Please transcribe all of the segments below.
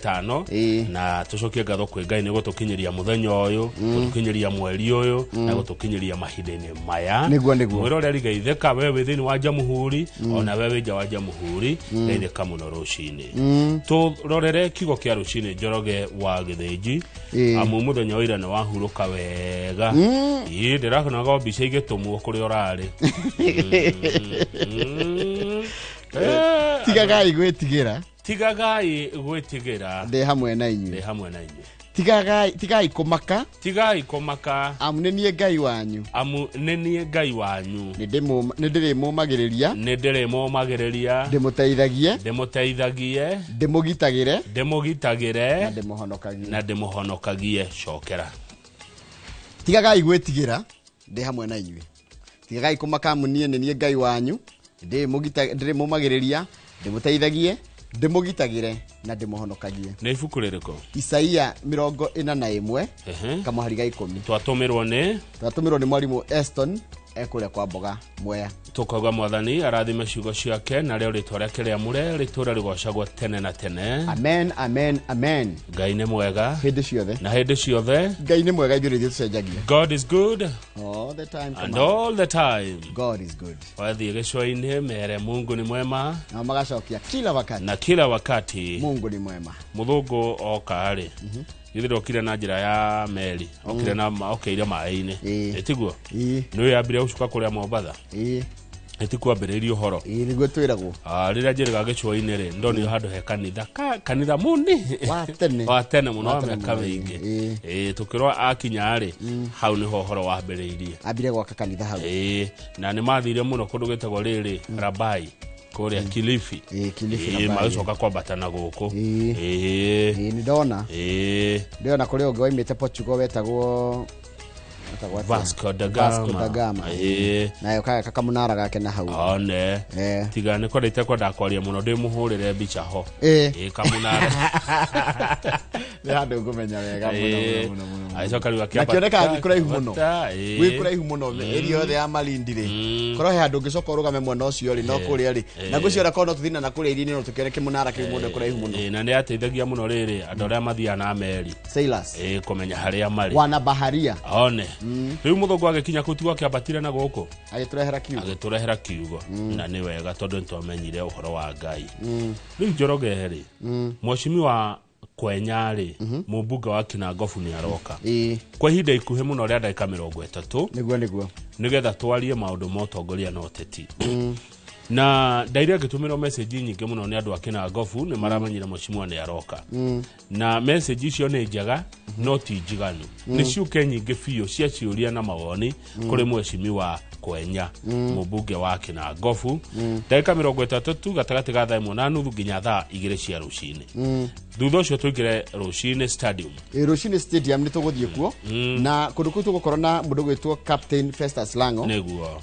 Ĩtano. Ĩĩ. Na tũcokie ngatho kwĩ Ngai nĩ gũtũkinyĩria mũthenya ũyũ, gũtũkinyĩria mweri ũyũ na gũtũkinyĩria mahinda-inĩ maya. Nĩguo. Mwĩra ũrĩa rigeithĩka we wĩ thĩinĩ wa Jamhuri, ona we wĩ nja wa Jamhuri, geithĩka mũno rũcinĩ. Tũrorere kiugo kĩa rũcinĩ, Njoroge wa Gĩthĩnji. Amu mũthenya wa ira nĩ wahurũka wega. Ĩĩ, ndĩrakonaga mbica igĩtũmwo kũrĩa ũrarĩ. Tigagai gwĩtigĩra. Tigagai gwĩtigĩra. Ndĩ hamwe na ndĩ inyuĩ. Hamwe na inyuĩ. Tigagai kũmaka. Tigai kũmaka. Amu nĩ niĩ Ngai wanyu. Amu nĩ niĩ Ngai wanyu. Nĩ ndĩrĩmũmagĩrĩria. Nĩ ndĩrĩmũmagĩrĩria. Ndĩmũteithagie. Ndĩmũteithagie. Ndĩmũgitagĩre. Ndĩmũgitagĩre. Na ndĩmũhonokagie. Na ndĩmũhonokagie. Cokera. Tigagai gwĩtigĩra, ndĩ hamwe na inyuĩ. Tigagai kũmaka, amu niĩ nĩ niĩ Ngai wanyu. Ndĩrĩmũmagĩrĩria, ndĩmũteithagie, ndĩmũgitagĩre na ndĩmũhonokagie. Nĩ ibuku rĩrĩkũ? Isaia 41, kamũhari ga 10. Twatũmĩrwo nĩ? Twatũmĩrwo nĩ mwarimũ Eston ekũrĩa kwa mboga Mwea. Tũkauga Mwathani arathime ciugo ciake, narĩo rĩtwa rĩake rĩamũre rĩtũre rĩgocagwo tene na tene. Amen, amen, amen. Ngai nĩ mwega. Hĩndĩ ciothe. Na hĩndĩ ciothe. Ngai nĩ mwega, ithuĩ nĩ ithuĩ tũcenjagia. God is good. All the time. And come on. All the time. God is good. Wathiĩ gĩcũa-inĩ mere Mungu ni mwema. Na magacokia kila wakati. Na kila wakati. Mungu ni mwema. Mũthũngũ oka rĩ, githĩ ndokire na njĩra ya meri? Okire na okeire maĩ-inĩ. Ĩĩ. Ĩtiguo? Ĩĩ. Nĩ yambire gũcuka kũrĩa Mombatha. Ĩtikwambĩrĩirie ũhoro. Ĩĩ, nĩguo twĩragwo. Ah, rĩrĩa njĩrĩga gĩcũa-inĩ rĩ, ndonire handũ he kanitha kanitha muni. Wa tene. Wa tene mũno. Wa wa tene mĩaka mũno, mĩingĩ. ĩĩ. Ĩĩ, tũkĩrwo akinya rĩ, hau nĩho ũhoro wambĩrĩirie. Ambire gwaka kanitha hau. Ĩĩ, na nĩ mathire mũno kũndũ gwĩtagwo rĩrĩ Rabai kũrĩa Kilifi. Ĩĩ, Kilifi. Ĩĩ, Rabai. magĩcoka kwambata na gũkũ. Ĩĩ. Ĩĩ. Ĩĩ, nĩ ndona. Ĩĩ. Ndĩrona kũrĩ ũngĩ waimĩte Portugal wetagwo atĩa? Vasco da Gama. Vasco da Gama. Ĩĩ. Nayo kagaka kamunara gake na hau. One. Tiga nĩ kwenda itekwenda kwaria mũno, ndĩmũhũrĩre mbica ho. Ĩĩ, kamunara. Nĩ handũ ngũmenya wega mũno. Ĩĩ. Mũno, mũno, mũno. Agĩcoka rĩu Na akĩambata- kĩonekaga gĩ kũraihu mũno. akĩambata, ĩĩ. Gwĩ kũraihu mũno, ĩria yothe ya Malindi rĩ, korwo he handũ ũngĩcoka ũrũgame mwena ũcio rĩ, no kũrĩa rĩ, na ngwĩciria ona korwo no tũthiĩ na kũrĩa iria-inĩ, no tũkĩone kĩmũnara kĩu mũndũ kũraihu mũno. Ĩĩ, na nĩ ateithagia mũno rĩrĩ andũ arĩa mathiaga na meri. Sailors. Ĩĩ, kũmenya harĩa marĩ. Wana baharia. One rĩu mũthũngũ agĩkinya kũu tiguo akĩambatire na gũkũ. Agĩtũrehera kiugo. Agĩtũrehera kiugo, na nĩ wega tondũ nĩ twamenyire ũhoro wa Ngai. Rĩu Njoroge rĩ, mheshimiwa Kwenya rĩ, mũmbunge wa Kinangobu, nĩ aroka kwa ihinda ikuhĩ mũno rĩa ndagĩka 30. Nĩguo. Nĩgetha twarie maũndũ ma ũtongoria na ũteti. Na ndaire ngĩtũmĩrwo message nyingĩ mũno nĩ andũ a Kinangobu, nĩ maramenyire mheshimiwa nĩ aroka, na message icio nĩ njega no ti njiganu. Nĩ ciũke nyingĩ biũ cia ciũria na mawoni kũrĩ mheshimiwa Kwenya, mũmbunge wa Kinangobu, ndagĩka 30 tu gatagatĩ ga thaa 1 na nuthu nginya thaa 2 cia rũcinĩ. Thutha ũcio tũingĩre rũcinĩ stadium. Ĩĩ, rũcinĩ stadium nĩ tũgũthiĩ kuo, na kũndũ kũu tũgũkorwo na mũndũ gwĩtwo Captain Festus Lango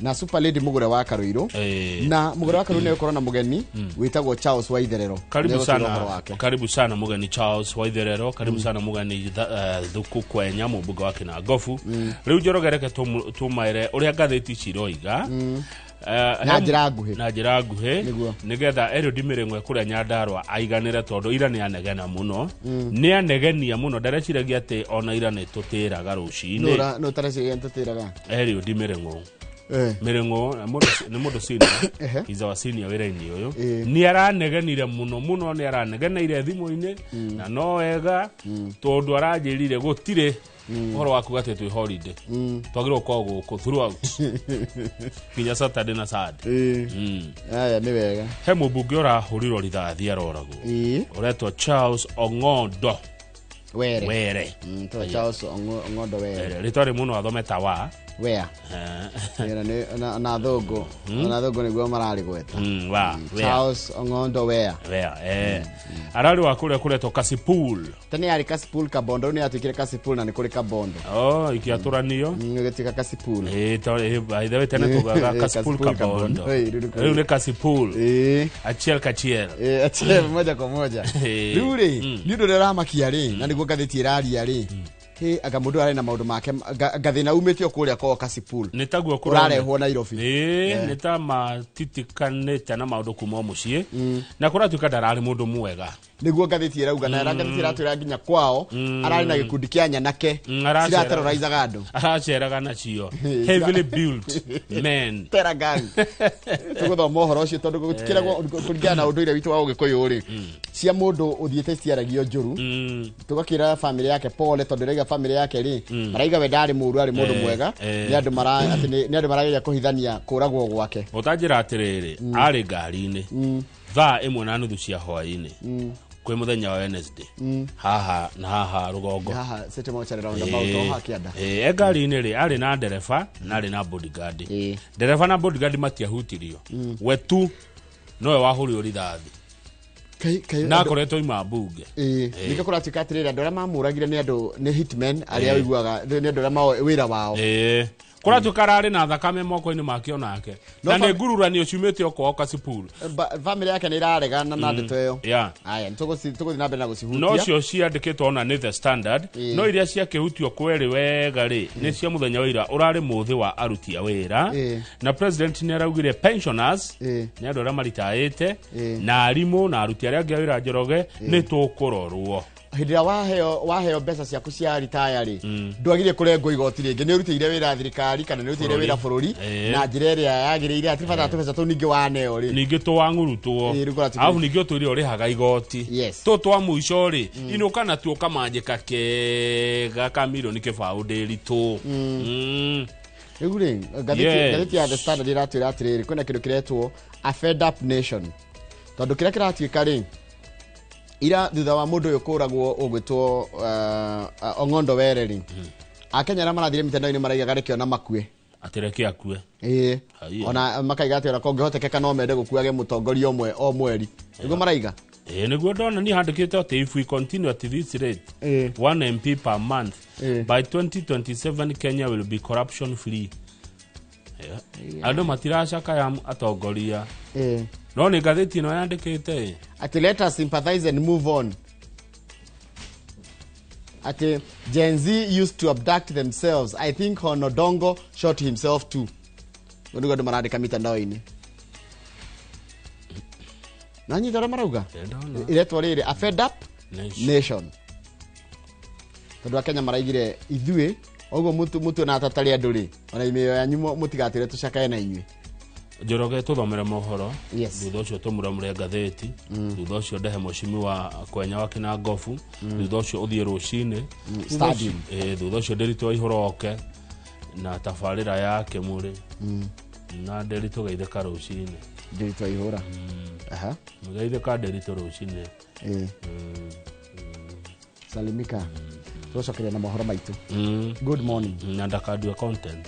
na Super Lady Mũgũre wa Karũirũ. Na Mũgũre wa Karũirũ nĩ egũkorwo na mũgeni wĩtagwo Charles Waitherero. Karibu Nĩegũtwĩra sana. ũhoro wake. Karibu sana mũgeni Charles Waitherero, karibu sana mũgeni Thuku Kwenya, mũmbunge wa Kinangobu. Rĩu Njoroge, reke tũmaĩre ũrĩa ngathĩti ciroiga. Na njĩra nguhĩ. Na njĩra nguhĩ. Nĩguo. Nĩgetha Eliud Mĩrĩng'we kũrĩa Nyandarũa aiganĩre, tondũ ira nĩ anegena mũno, nĩ anegenia mũno. Ndareciiragia atĩ ona ira nĩ tũtĩraga rũcinĩ. Nũ ũtareciria nĩ tũtĩraga? Eliud Mĩrĩng'ũ. Mĩrĩng'ũ nĩ mũndũ senior. He's our senior wĩra-inĩ ũyũ. Nĩ aranegenire mũno mũno, nĩ aranegeneire thimũ-inĩ, na no wega tondũ aranjĩrire gũtirĩ ũhoro wa kuga atĩ twĩ holiday, twagĩrĩirwo gũkorwo gũkũ throughout nginya Saturday na Sunday. Aya, nĩ wega. He mũmbunge ũrahũrirwo rithathi aroragwo, ũretwo Charles Ong'ondo Were. Were. To Charles Ong'ondo Were. Rĩtwa rĩ mũno athome ta wa Wea. Ĩno na thũngũ, na thũngũ nĩguo mararĩgweta. Wa Wea. Charles Ong'ondo Wea. Wea, eh. Ararĩ wa kũrĩa kũretwo Kasipul. Tene yarĩ Kasipul Kabondo, rĩu nĩ yatuĩkire Kasipul na nĩ kũrĩ Kabondo. Oh, ikiatũranio. Ĩgĩtuĩka Kasipul. Eh, by the way, tene tugaga Kasipul Kasipul Kabondo. Kabondo. Rĩu nĩ Rĩu nĩ Kasipul. Achiel kachiel. Achiel moja kwa moja. Rĩu rĩ, nĩ ũndũ ũrĩa ũramakia rĩ, na nĩguo ngathĩti ĩraria rĩ, hĩ anga mũndũ arĩ na maũndũ make ngathĩna umĩte o kũrĩa kwao Kasipul Nĩ taguo ũrarehwo Nairobi. Ĩĩ, nĩ ta matitikanĩte na maũndũ kuma o mũciĩ, na kũratuĩka ndararĩ mũndũ mwega. Niguo ngathĩti ĩrauga na ngathĩti ĩratwĩra nginya kwao ararĩ na gĩkundi kĩa nyanake ciraterrorizaga andũ araceraga nacio heavily built men tera gang. Tũgũthoma ũhoro ũcio tondũ gũtikĩragwo kũringana na ũndũire witũ wa Ũgĩkũyũ rĩ cia mũndũ ũthiĩte citiaragio njũru. Tũgakĩra family yake pole tondũ raiga family yake rĩ maraiga we ndarĩ mũru arĩ mũndũ mwega nĩ andũ mara atĩ nĩ andũ marageria kũhithania kũragwo gwake. Ũtanjĩra atĩrĩrĩ arĩ ngari-inĩ thaa 1:30 cia hwaĩ-inĩ kwĩ mũthenya wa Wednesday haha na haha rũgongo haha City Mortuary roundabout o haha kĩanda. E ngari-inĩ rĩ arĩ na ndereba na arĩ na bodyguard. Ndereba na bodyguard matiahutirio we tu nowe wahũrirwo rithathi na akoretwo ima mbunge. Nĩkĩo kũratuĩka atĩrĩrĩ andũ arĩa mamũragire nĩ andũ nĩ hitmen arĩa ũiguaga nĩ andũ arĩa maoĩ wĩra wao. Kũratuĩka ararĩ na thakame moko-inĩ make onake na nĩ ngururanio ciumĩte o kwao Kasipul. Family yake nĩ ĩraregana na ndeto ĩyo. Aya tũgũthiĩ na mbere na gũcihutia. No cio ciandĩkĩtwo ona nĩ The Standard no iria ciakĩhutio kwerĩ wega rĩ nĩ cia mũthenya wa ira ũrarĩ mũthĩ wa aruti a wĩra na president nĩ araugire pensioners nĩ andũ arĩa maritaĩte na arimũ na aruti arĩa angĩ a wĩra Njoroge nĩ tũkũrorwo. Hĩndĩ ĩrĩa waheo mbeca ciaku cia retire rĩ ndwagire kũrengwo igoti rĩngĩ nĩ ũrutĩire wĩra thirikari kana nĩ ũrutĩire wĩra bũrũri na njĩra ĩrĩa yagĩrĩire hatirĩ bata tũbeca tũu ningĩ waneo rĩ ningĩ tũwang'urutwo arabu ningĩ ũtwĩre ũrĩhaga igoti tũ twa mũico rĩ inũka natuo kamanjĩka kega ka mirioni kĩbaũ ndĩritũ. Rĩu rĩ ngathĩti ya The Standard ĩratwĩra atĩrĩrĩ kwĩna kĩndũ kĩretwo a fed up nation tondũ kĩrĩa kĩratuĩka rĩ ira thutha wa mũndũ ũyũ kũragwo ũgwĩtwo Ong'ondo Were rĩ Akenya arĩa marathire mitandao-inĩ maraigaga reke ona makue atĩ reke akue ona makaiga atĩ ona kũngĩhotekeka no mende gũkuage mũtongoria ũmwe o mweri nĩguo maraiga. Nĩguo ndona niĩ handĩkĩte atĩ if we continue at this rate 1 MP per month by 2027 Kenya will be corruption free. Andũ matiracakaya atongoria no nĩ ngathĩti ĩno yandĩkĩte atĩ let us sympathize and move on. Atĩ Gen Z used to abduct themselves. I think Honodongo shot himself too. Nĩguo andũ marandĩka mitandao-inĩ. Na nyita ũrĩa marauga iretwo rĩrĩ a fed up nation tondũ Akenya maraigire ithuĩ ũguo mũtuona ta tarĩ andũ rĩ ona mĩoyo yanyu mũtigatĩre tũcakae na inyuĩ. Njoroge tũthomere mohoro thutha ũcio tũmũramũre ngathĩti thutha ũcio ndehe mũcimi wa Kwenya wa Kĩnangobu thutha ũcio ũthiĩ rũcinĩ thutha ũcio Ndĩritũ wa Ihũroke na tabarĩra ya Kĩmũrĩ na Ndĩritũ geithĩka rũcinĩ. Ndĩritũ wa Ihũra geithĩka Ndĩritũ rũcinĩ. Salimika tũcokeria na mohoro maitũ. Good morning na ndakandue content.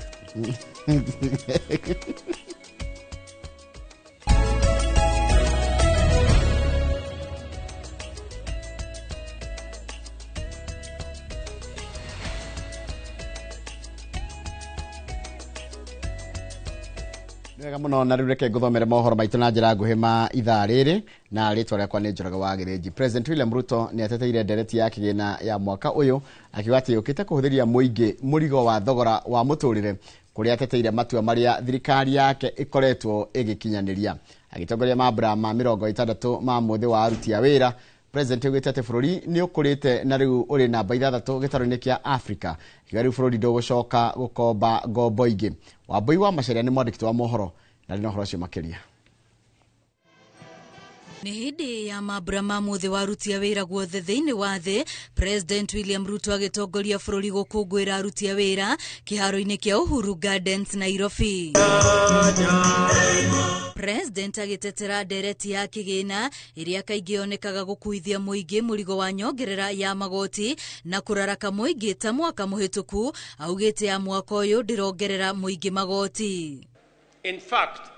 Wega mũno na rĩu reke ngũthomere mohoro maitũ na njĩra nguhĩ ma ithaa rĩrĩ na rĩtwa rĩakwa nĩ Njoroge wa Gĩthĩnji. President William Ruto nĩ ateteire ndereti ya kĩgĩna ya mwaka ũyũ akiuga atĩ yũkĩte kũhũthĩria mũingĩ mũrigo wa thogora wa mũtũrĩre kũrĩa ateteire matua marĩa thirikari yake ĩkoretwo ĩgĩkinyanĩria. Agĩtongoria mambura ma 60 ma mũthĩ wa aruti a wĩra President augĩte atĩ bũrũri nĩ ũkũrĩte na rĩu ũrĩ namba 6 gĩtarũ-inĩ kĩa Africa. Akiuga rĩu bũrũri ndũgũcoka gũkomba ngombo ingĩ. Wambui wa Macharia nĩ mwandĩki wa mohoro na rĩ na ũhoro ũcio makĩria. Nĩ hĩndĩ ya mambura ma mũthĩ wa aruti a wĩra guothe thĩinĩ wa thĩ President William Ruto agĩtongoria bũrũri gũkũngũĩra aruti a wĩra kĩharo-inĩ kĩa Uhuru Gardens Nairobi. President agĩtetera ndereti ya kĩgĩna ĩrĩa kaingĩ yonekaga gũkuithia mũingĩ mũrigo wa nyongerera ya magoti na kũraraka mũingĩ ta mwaka mũhĩtũku augĩte ya mwaka ũyũ ndĩrongerera mũingĩ magoti. In fact,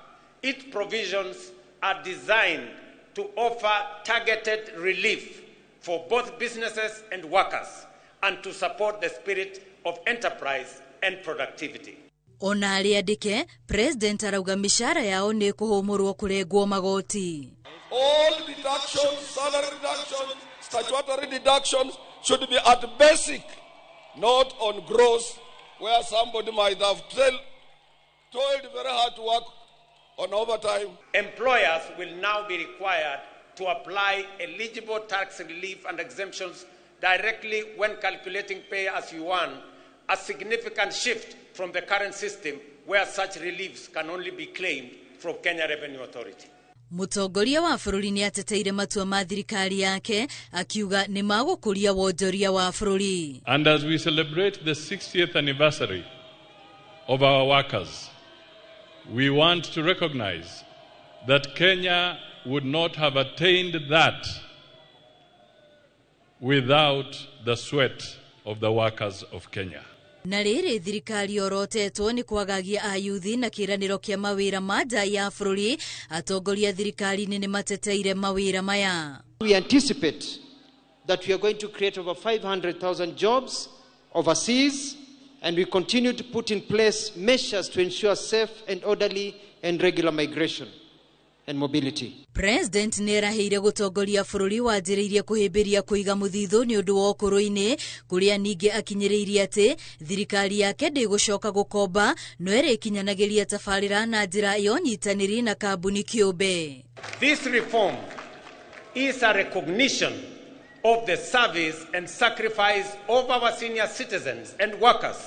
its provisions are designed to offer targeted relief for both businesses and workers and to support the spirit of enterprise and productivity. Ona arĩa andĩke President arauga mĩcara yao nĩ kũhũmũrwo kũrengwo magoti. All deductions, salary deductions, statutory deductions should be at basic, not on gross, where somebody might have toiled very hard to work on overtime. Employers will now be required to apply eligible tax relief and exemptions directly when calculating pay as you earn, a significant shift from the current system where such reliefs can only be claimed from Kenya Revenue Authority. Mũtongoria wa bũrũri nĩ ateteire matua ma thirikari yake akiuga nĩ magũkũria wonjoria wa bũrũri. And as we celebrate the 60th anniversary of our workers, we want to recognize that Kenya would not have attained that without the sweat of the workers of Kenya. Na rĩrĩ thirikari yorotetwo nĩ kwagagia ayuthi na kĩĩranĩro kĩa mawĩra ma nja ya bũrũri, atongoria thirikari-inĩ nĩ mateteire mawĩra maya. We anticipate that we are going to create over 500,000 jobs overseas, and we continue to put in place measures to ensure safe and orderly and regular migration and mobility. President nĩ erahĩire gũtongoria bũrũri wanjĩrĩirie kũhĩmbĩria kũiga mũthithũ nĩ ũndũ wa ũkũrũ-inĩ, kũrĩa ningĩ akinyĩrĩirie atĩ thirikari yake ndĩgũcoka gũkomba no ĩrĩkinyanagĩria tabarĩra na njĩra ya ũnyitanĩri na kambuni kĩũmbe. This reform is a recognition of the service and sacrifice of our senior citizens and workers,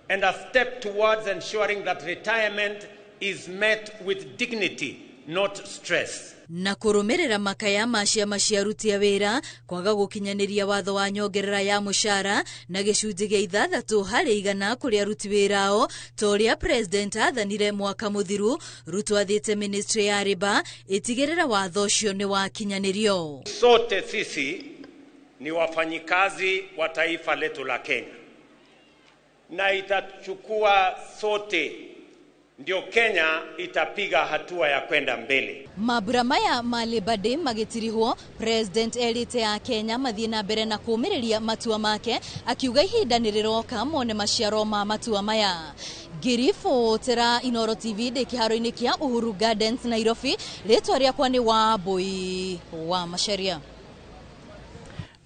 and a step towards ensuring that retirement is met with dignity, not stress. Na kũrũmĩrĩra makaya ma ciama cia aruti a wĩra kwaga gũkinyanĩria watho wa nyongerera ya mũcara na gĩcunjĩ gĩa 6% kũrĩ aruti wĩra ao ta ũrĩa president athanire mwaka mũthiru. Ruto athĩte ministry ya Labour ĩtigĩrĩra watho ũcio nĩ wakinyanĩrio. Sote sisi ni wafanyikazi wa taifa letu la Kenya, na itachukua sote ndio Kenya itapiga hatua ya kwenda mbele. Mambura maya ma Labour Day magĩtirihwo, President erĩte ya Kenya mathiĩ na mbere na kũũmĩrĩria matua make, akiuga ihinda nĩ rĩroka mone maciaro ma matua maya. Ngĩribotera Inooro TV ndĩ kĩharo-inĩ kĩa Uhuru Gardens, Nairobi. Rĩtwa rĩakwa nĩ Wambui wa Macharia.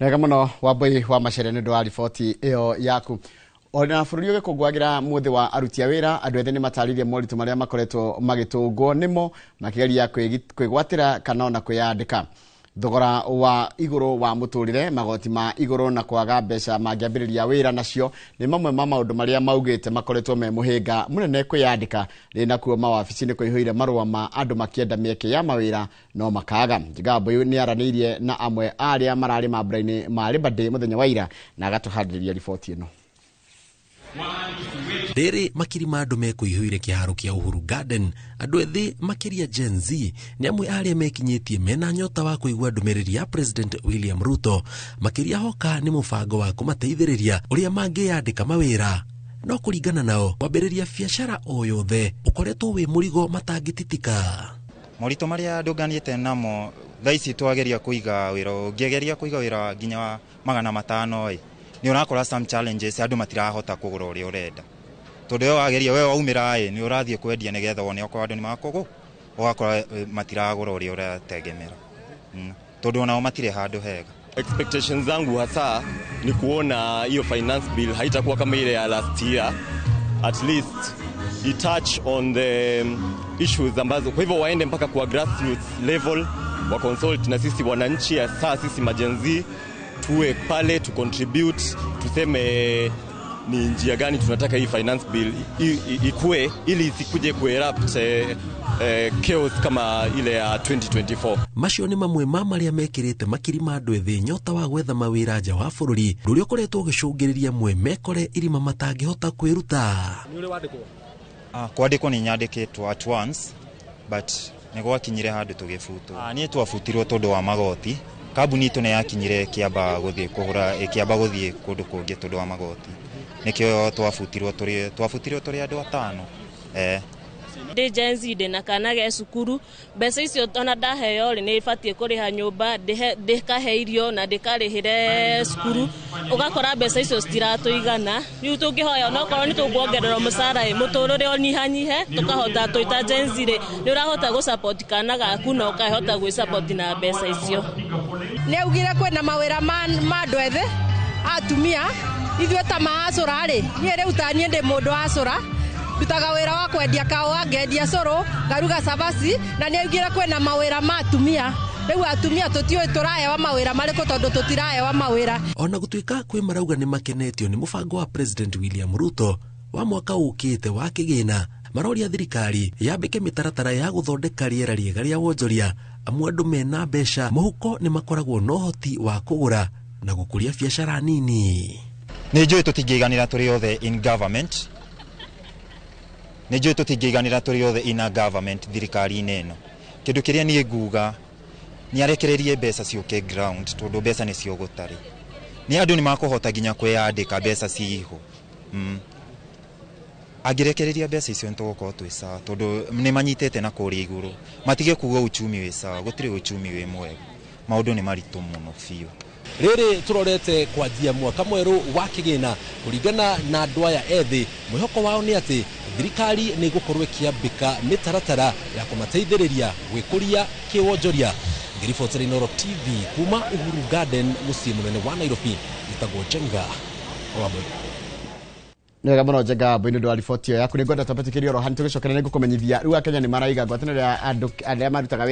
Wega mũno Wambui wa Macharia nĩ ũndũ wa riboti ĩyo yaku. Ona bũrũri ũgĩkũngũagĩra mũthĩ wa aruti a wĩra, andũ ethĩ nĩ matarĩirie moritũ marĩa makoretwo magĩtũngwo nĩmo makĩgeria kwĩgwatĩra kana ona kwĩyandĩka. Thogora wa igũrũ wa mũtũrĩre, magoti ma igũrũ na kwaga mbeca mangĩambĩrĩria wĩra nacio nĩ mamwe ma maũndũ marĩa maugĩte makoretwo me mũhĩnga mũnene kwĩyandĩka. Rĩ nakuo mawabici nĩ kũihũire marũa ma andũ makĩenda mĩeke ya mawĩra no makaga. Njigambo nĩ aranĩirie na amwe arĩa mararĩ mambura-inĩ ma Labour Day mũthenya wa ira na agatũharĩrĩria riboti ĩno. Rĩrĩ makiri ma andũ mekũihũire kĩharo kĩa Uhuru Garden, andũ ethĩ makĩria Gen Z nĩ amwe arĩa mekinyĩtie mena nyota wa kũigua ndũmĩrĩri ya President William Ruto, makĩria hoka nĩ mũbango wa kũmateithĩrĩria ũrĩa mangĩyandĩka mawĩra. No kũringana nao kwambĩrĩria biacara o yothe ũkoretwo wĩ mũrigo matangĩtitika. Moritũ marĩa ndũnganĩte namo thaa ici twageria kũiga wĩra, ũngĩgeria kũiga wĩra nginya 500 nĩ ũrakora some challenges, andũ matirahota kũgũra ũrĩa ũrenda, tondũ we wageria we waumĩra ĩ nĩ ũrathiĩ kwendia nĩgetha wone okorwo andũ nĩ makũgũ, ũgakora matiragũra ũrĩa ũrategemera, tondũ onao matirĩ handũ hega. Expectations zangu hasa ni kuona hiyo finance bill haitakuwa kama ile ya last year, at least i touch on the issues ambazo, kwa hivyo waende mpaka kwa grassroots level wa consult na sisi wananchi, hasa sisi majenzi tuwe pale tu contribute, tuseme ni njia gani tunataka hii finance bill ikue ili isikuje kuerupt chaos kama ile ya 2024. Macio nĩ mamwe ma marĩa mekĩrĩte makiri ma andũ ethĩ nyota wa gwetha mawĩra nja wa bũrũri, rũrĩa ũkoretwo ũgĩcũngĩrĩria mwe mekore irima matangĩhota kwĩruta. Nĩ ũrĩ wandĩkwo? Kwandĩkwo nĩ nyandĩkĩtwo at once, but nĩ gwakinyire handũ tũgĩbutwo. Niĩ twabutirwo tondũ wa magoti. Kambuni itũ nĩ yakinyire ĩkĩamba gũthiĩ kũgũra, ĩkĩamba gũthiĩ kũndũ kũngĩ tondũ wa magoti. Nĩkĩo twabutirwo tũrĩ andũ 5. Ndĩ Gen Z ndĩ kana ge cukuru, mbeca icio ona ndaheo rĩ nĩ batiĩ kũrĩha nyũmba, ndĩkahe irio na ndĩkarĩhĩre cukuru, ũgakora mbeca icio citiratũigana. Rĩu tũngĩhoya onokorwo nĩ tũkuongererwo mũcara ĩ, mũtũrĩre ũnyihanyihe, tũkahota twĩ ta Gen Z rĩ, nĩ ũrahota gũ support kana gaku na ũkahota gwĩ support na mbeca icio. Nĩ augire kwĩna mawĩra ma andũ ethĩ atumia, ithuĩ ta maacũra rĩ, niĩ rĩu ta niĩ ndĩ mũndũ acũra, ndutaga wĩra wa kwendia kaũa, ngendia cũrũ, ngaruga cabaci, na nĩ augire kwĩna mawĩra ma atumia. Rĩu atumia tũtiũĩ tũrahewa mawĩra marĩkũ tondũ tũtirahewa mawĩra. Ona gũtuĩka kwĩ marauga nĩ makenetio nĩ mũbango wa President William Ruto wa mwaka ũkĩte wa kĩgĩna, maroria thirikari yambĩke mĩtaratara ya gũthondeka rĩera rĩega rĩa wonjoria, amu andũ mena mbeca mũhuko nĩ makoragwo na ũhoti wa kũgũra na gũkũria biacara nini. Nĩ njũĩ tũtingĩiganĩra tũrĩ othe in government, nĩ njũĩ tũtingĩiganĩra tũrĩ othe in a government thirikari-inĩ ĩno. Kĩndũ kĩrĩa niĩ nguga nĩ arekererie mbeca ciũke ground, tondũ mbeca nĩcio gũtarĩ. Nĩ andũ nĩ makũhota nginya kwĩyandĩka mbeca ciho. Angĩrekereria mbeca icio nĩ tũgũkorwo twĩ sawa, tondũ nĩ manyitĩte na kũrĩa igũrũ. Matige kuga uchumi wĩ sawa, gũtirĩ uchumi wĩ mwega. Maũndũ nĩ maritũ mũno biũ. Rĩrĩ tũrorete kwanjia mwaka mwerũ wa kĩgĩna kũringana na andũ aya ethĩ, mwĩhoko wao nĩ atĩ thirikari nĩ ĩgũkorwo ĩkĩambĩka mĩtaratara ya kũmateithĩrĩria gwĩkũria kĩwonjoria. Ngĩribotera Inooro TV kuma Uhuru Garden, mũciĩ mũnene wa Nairobi, njĩtagwo Njenga wa Mbũi. Nĩ wega mũno Njenga wa Mbũi nĩ ũndũ wa riboti ĩyo yaku. Nĩ ngwenda twambe tũkĩrie oro hanini tũgĩcokera nĩ ngũkũmenyithia rĩu Akenya nĩ maraiga ngwatanĩro ya andũ arĩa marutaga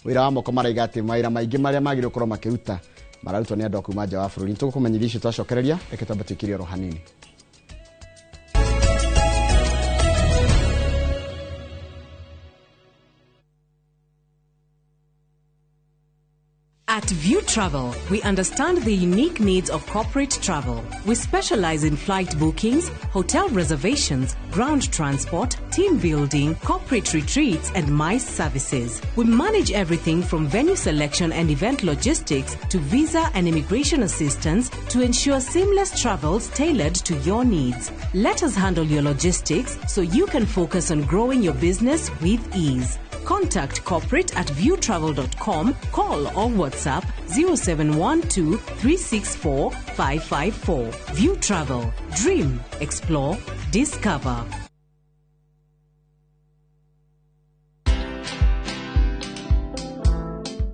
wĩra wa moko maraiga atĩ mawĩra maingĩ marĩa magĩrĩirwo gũkorwo makĩruta mararutwo nĩ andũ a kuma nja wa bũrũri. Nĩ tũgũkũmenyithia icio twacokereria, reke twambe tũikĩrie oro hanini. At View Travel, we understand the unique needs of corporate travel. We specialize in flight bookings, hotel reservations, ground transport, team building, corporate retreats, and MICE services. We manage everything from venue selection and event logistics to visa and immigration assistance to ensure seamless travels tailored to your needs. Let us handle your logistics so you can focus on growing your business with ease. Contact corporate at viewtravel.com, call or WhatsApp 0712 364 554. View Travel. Dream, explore, discover.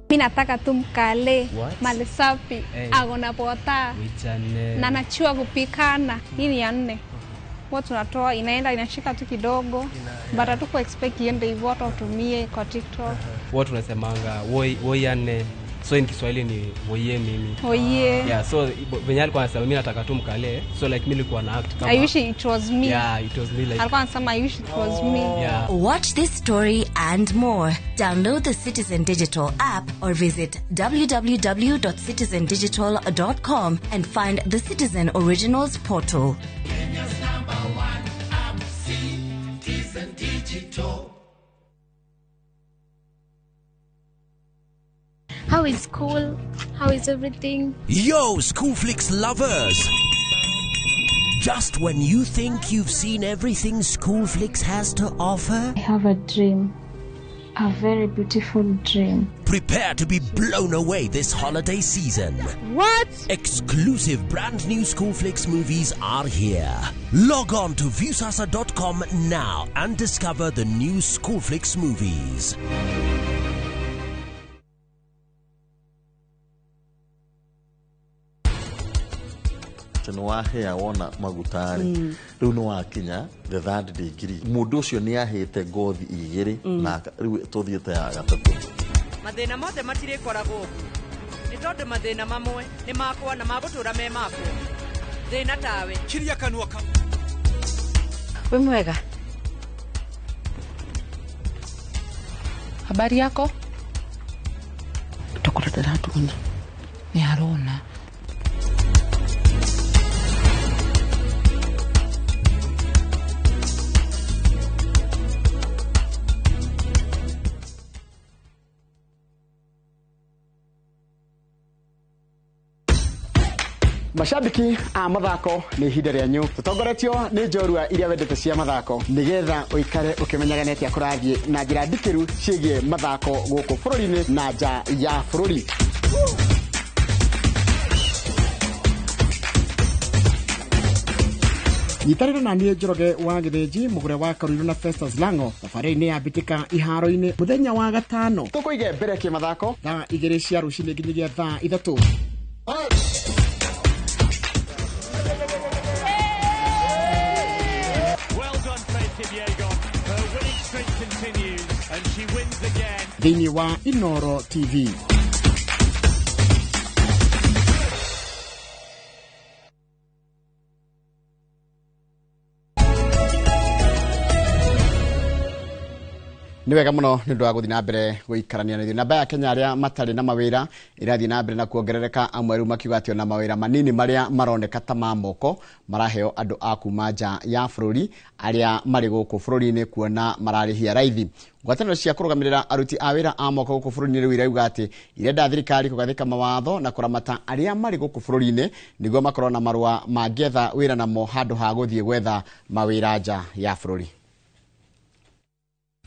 Mi nataka tu mkale mali safi, Hey. ako na pota na nachua kupikana. Hii ni ya nne. Huwa tunatoa inaenda inashika tu kidogo, but hatuku expect iende hivyo, hata utumie kwa TikTok. Huwa tunasemanga woi woi ane, so in Kiswahili ni woye mimi. Woye. Yeah, so venye alikuwa anasema mimi nataka tu mkale, so like mimi nilikuwa na act kama I wish it was me. Yeah, it was me like. Alikuwa anasema I wish it was me. Yeah. Watch this story and more. Download the Citizen Digital app or visit www.citizendigital.com and find the Citizen Originals portal. Kenya's number one app, Citizen Digital. How is school? How is everything? Yo, Schoolflix lovers! Just when you think you've seen everything Schoolflix has to offer, I have a dream, a very beautiful dream. Prepare to be blown away this holiday season. What? Exclusive brand new Schoolflix movies are here. Log on to viewsasa.com now and discover the new Schoolflix movies. Nĩ wahĩa wona maguta-rĩ, rĩu nĩ wakinya the third degree, mũndũ ũcio nĩ ahĩte ngothi igĩrĩ na rĩu tũthiĩte ya gatatũ. Mathĩna mothe matirĩkoragwo ũguo nĩ tondũ mathĩna mamwe nĩ makwa na magũtũra me makwa thĩna tawe kiria kanua ka Wĩ mwega? Habari yako? Tokora ndaratuona. Nĩ arona. Mashabiki a mathako nĩ ihinda rĩanyu tũtongoretio nĩ njorua iria wendete cia mathako nĩgetha ũikare ũkĩmenyaga nĩ atĩa kũrathiĩ na njĩra ndikĩru ciĩgiĩ mathako gũkũ bũrũri-inĩ na nja ya bũrũri. Nyitanĩra na niĩ Njoroge wa Gĩthĩnji, mũgũre wa Karũirũ na Festus Lango thabarĩ-inĩ ya mbĩtĩka iharo-inĩ mũthenya wa gatano tũkũige mbere kĩmathako thaa 2 cia rũcinĩ nginyagia thaa 3. Thĩinĩ wa Inooro TV. Nĩ wega mũno nĩ ũndũ wa gũthiĩ na mbere gũikarania na ithuĩ. Namba ya Kenya arĩa matarĩ na mawĩra ĩrathiĩ na mbere na kuongerereka, amwe rĩu makiuga atĩ ona mawĩra manini marĩa maroneka ta ma moko maraheo andũ a kuma nja ya bũrũri arĩa marĩ gũkũ bũrũri-inĩ kuona mararĩhia raithi. Ngwatanĩro cia kũrũgamĩrĩra aruti a wĩra a moko gũkũ bũrũri-inĩ rĩu irauga atĩ irenda thirikari kũgathĩka mawatho na kũramata arĩa marĩ gũkũ bũrũri-inĩ nĩguo makorwo na marũa mangĩetha wĩra namo handũ ha gũthiĩ gwetha mawĩra nja ya bũrũri.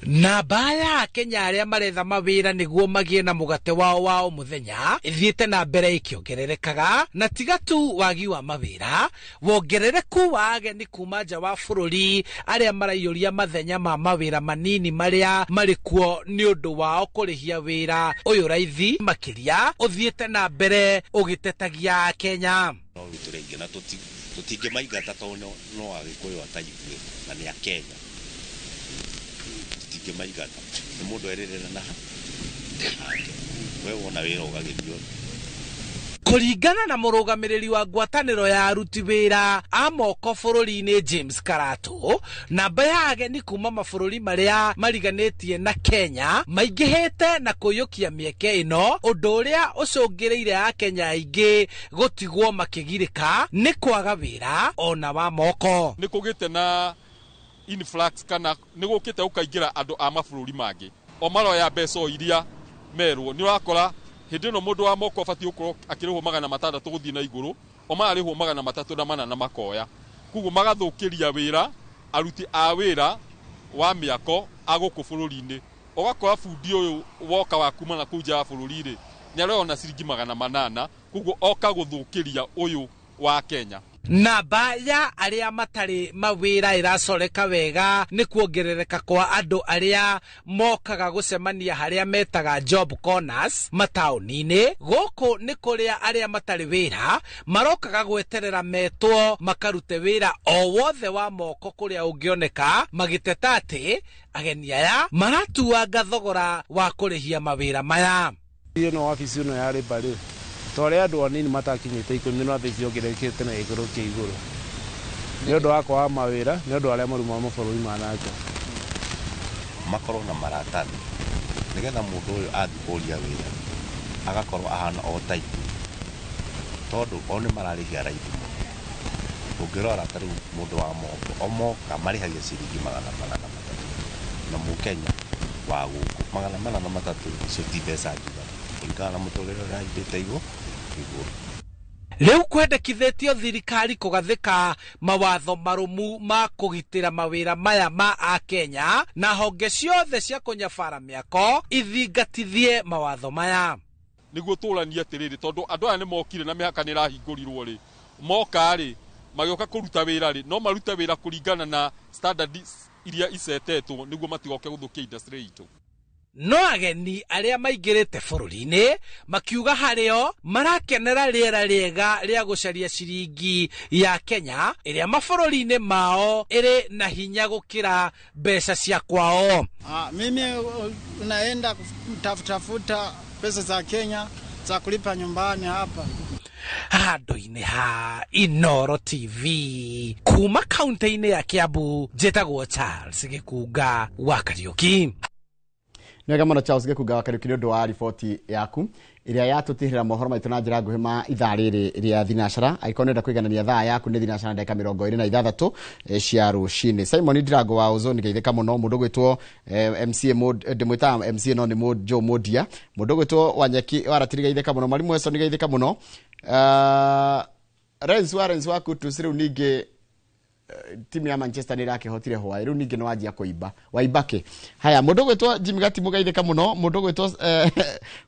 Namba ya Kenya arĩa maretha mawĩra nĩguo magĩe na mũgate wao wa o mũthenya ĩthiĩte na mbere ĩkĩongererekaga, na tiga tu wagi wa mawĩra, wongerereku wa ageni kuma nja wa bũrũri arĩa maraiyũria mathenya ma mawĩra manini marĩa marĩ kuo nĩ ũndũ wao kũrĩhia wĩra ũyũ raithi makĩria ũthiĩte na mbere ũgĩtetagia Kenya. No tũrĩ na tũtingĩmaingata tondũ no Agĩkũyũ ataithuĩ na nĩ a Kenya. Maigata nĩ mũndũ erĩrĩra na hake we wona wĩra ũgagĩthiĩ. Kũringana na mũrũgamĩrĩri wa ngwatanĩro ya aruti wĩra a moko bũrũri-inĩ James Karatu, namba ya ageni kuma mabũrũri marĩa mariganĩtie na Kenya maingĩhĩte na kũiyũkia mĩeke ĩno, ũndũ ũrĩa ũcũngĩrĩire Akenya aingĩ gũtigwo makĩgirĩka nĩ kwaga wĩra ona wa moko. Nĩ kũgĩte na influx kana nĩ gũkĩte gũkaingĩra andũ a mabũrũri mangĩ o maroya mbeca iria merwo. Nĩ ũrakora hĩndĩ ĩno mũndũ wa moko abatiĩ gũkorwo akĩrĩhwo 600 gũthiĩ na igũrũ, o mararĩhwo 304 na makoya. Koguo magathũkĩria wĩra aruti a wĩra wa mĩako a gũkũ bũrũri-inĩ. Ũgakora bundi ũyũ woka wa kuma na kũu nja ya bũrũri-rĩ, nĩ aroya ciringi 800, koguo oka gũthũkĩria ũyũ wa Kenya. Namba ya arĩa matarĩ mawĩra ĩracoreka wega nĩ kuongerereka kwa andũ arĩa mokaga gũcemania harĩa metaga job corners mataũni-inĩ. Gũkũ nĩ kũrĩa arĩa matarĩ wĩra marokaga gweterera metwo makarute wĩra o wothe wa moko kũrĩa ũngĩoneka, magĩteta atĩ ageni aya maratuanga thogora wa kũrĩhia mawĩra maya. Ĩno wabici ĩno ya Labour rĩ, twarĩ andũ anini matakinyĩte 10 no thaa ici yongererekete na gĩkĩro kĩa igũrũ nĩ ũndũ wa kwaga mawĩra, nĩ ũndũ arĩa maruma mabũrũri ma na nja. Makorwo na maratathi nĩgetha mũndũ ũyũ athiĩ kũria wĩra agakorwo ahana o ta ithuĩ, tondũ o nĩ mararĩhia raithi mũno. Ũngĩrora ta rĩu mũndũ wa moko o moka marĩhagia ciringi 403 na mũkenya wa gũkũ 403 icio ti mbeca njiganu kũringana na mũtũrĩre ũrĩa haibĩte igũrũ. Rĩu kwendekithĩtio thirikari kũgathĩka mawatho marũmu ma kũgitĩra mawĩra maya ma Akenya na honge ciothe cia kũnyabara mĩako ithingatithie mawatho maya. Nĩguo tũranie atĩrĩrĩ, tondũ andũ aya nĩ mokire na mĩhaka nĩ ĩrahingũrirwo rĩ, moka rĩ magĩũka kũruta wĩra rĩ, no marute wĩra kũringana na standards iria icetetwo nĩguo matigoke gũthũkia industry itũ. No ageni arĩa maingĩrĩte bũrũri-inĩ makiuga harĩo marakenera rĩera rĩega rĩa gũcaria ciringi ya Kenya ĩrĩa mabũrũri-inĩ mao ĩrĩ na hinya gũkĩra mbeca cia kwao. Mimi naenda kutafuta pesa za Kenya za kulipa nyumbani hapa. Handũ-inĩ ha Inooro TV kuma kaunti-inĩ ya Kiambu, njĩtagwo Charles Gĩkunga wa Kariũki. Nĩ wega mũno Charles Gĩkunga wa Kariũki nĩ ũndũ wa riboti yaku ĩrĩa yatũtihĩra mohoro maitũ na njĩra nguhĩ ma ithaa rĩrĩ rĩa thinacara. Angĩkorwo nĩũrenda kũiganania thaa yaku nĩ thinacara ndagĩka 26 cia rũcinĩ. Simon Ndirango wa Ozone geithĩka mũno. Mũndũ ũgwĩtwo MCA ndĩmwĩtaga MCA no nĩ Joe Modia. Mũndũ ũgwĩtwo Wanyeki wa Ratiri geithĩka mũno. Mwalimu Weson geithĩka mũno. Renz wa Kutus rĩu ningĩ timu ya Manchester nĩ ĩrakĩhotire hwaĩ, rĩu ningĩ nĩ wanjia kũimba waimba kĩ. Haya, mũndũ ũgwĩtwo Jimmy Gatimu geithĩka mũno. Mũndũ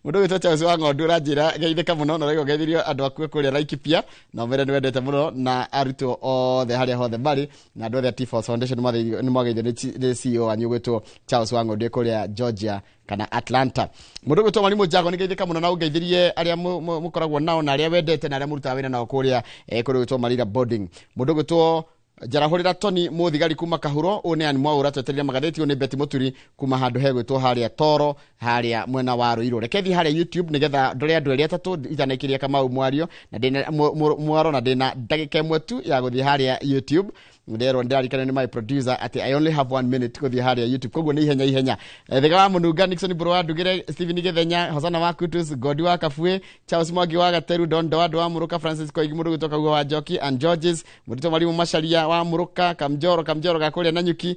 ũgwĩtwo Charles wa Ng'ondu ũranjĩra geithĩka mũno, na ũraigua geithirio andũ aku kũrĩa Laikipia na ũmere nĩ wendete mũno na arutwo othe harĩa hothe marĩ na andũ othe a T-Force Foundation nĩ mwageithio nĩ CEO wanyu ũgwĩtwo Charles wa Ng'ondu kũrĩa Georgia kana Atlanta. Mũndũ ũgwĩtwo Mwalimu Jago nĩ geithĩka mũno na ũngeithirie arĩa mũkoragwo nao na arĩa wendete na arĩa mũrutaga wĩra nao kũrĩa kũrĩa ũgwĩtwo Marira Boarding. Mũndũ ũgwĩtwo Njarahũrĩra Tony Mũthigari kuma Kahuro, ũyũ nĩ Ann Mwaũra twetereire magathĩti, ũyũ nĩ Betty Mũturi kuma handũ hegwĩtwo harĩa Toro harĩa mwena wa Ruiru. Reke thiĩ harĩa YouTube nĩgetha ndore andũ erĩ atatũ itanaikĩria Kamau mwario na ndĩna mwaro na ndĩna ndagĩka ĩmwe tu ya gũthiĩ harĩa YouTube. Nderwo ndirarikana ni my producer ati I only have 1 minute kuthie haria YouTube, koguo ni ihenya ihenya. Thega wa Mununga, Nixon Burwa Ndugire, Stephen Githenya, Hosana wa Kutus, Godi wa Kafue, Charles Mwangi wa Gateru, Don Doado wa Muruka, Francis Koigi mundu gwitwo Kaguo wa Njoki and Georges, Murito Marimu Macharia wa Muruka, Kamjoro Kamjoro gakuria na nyuki,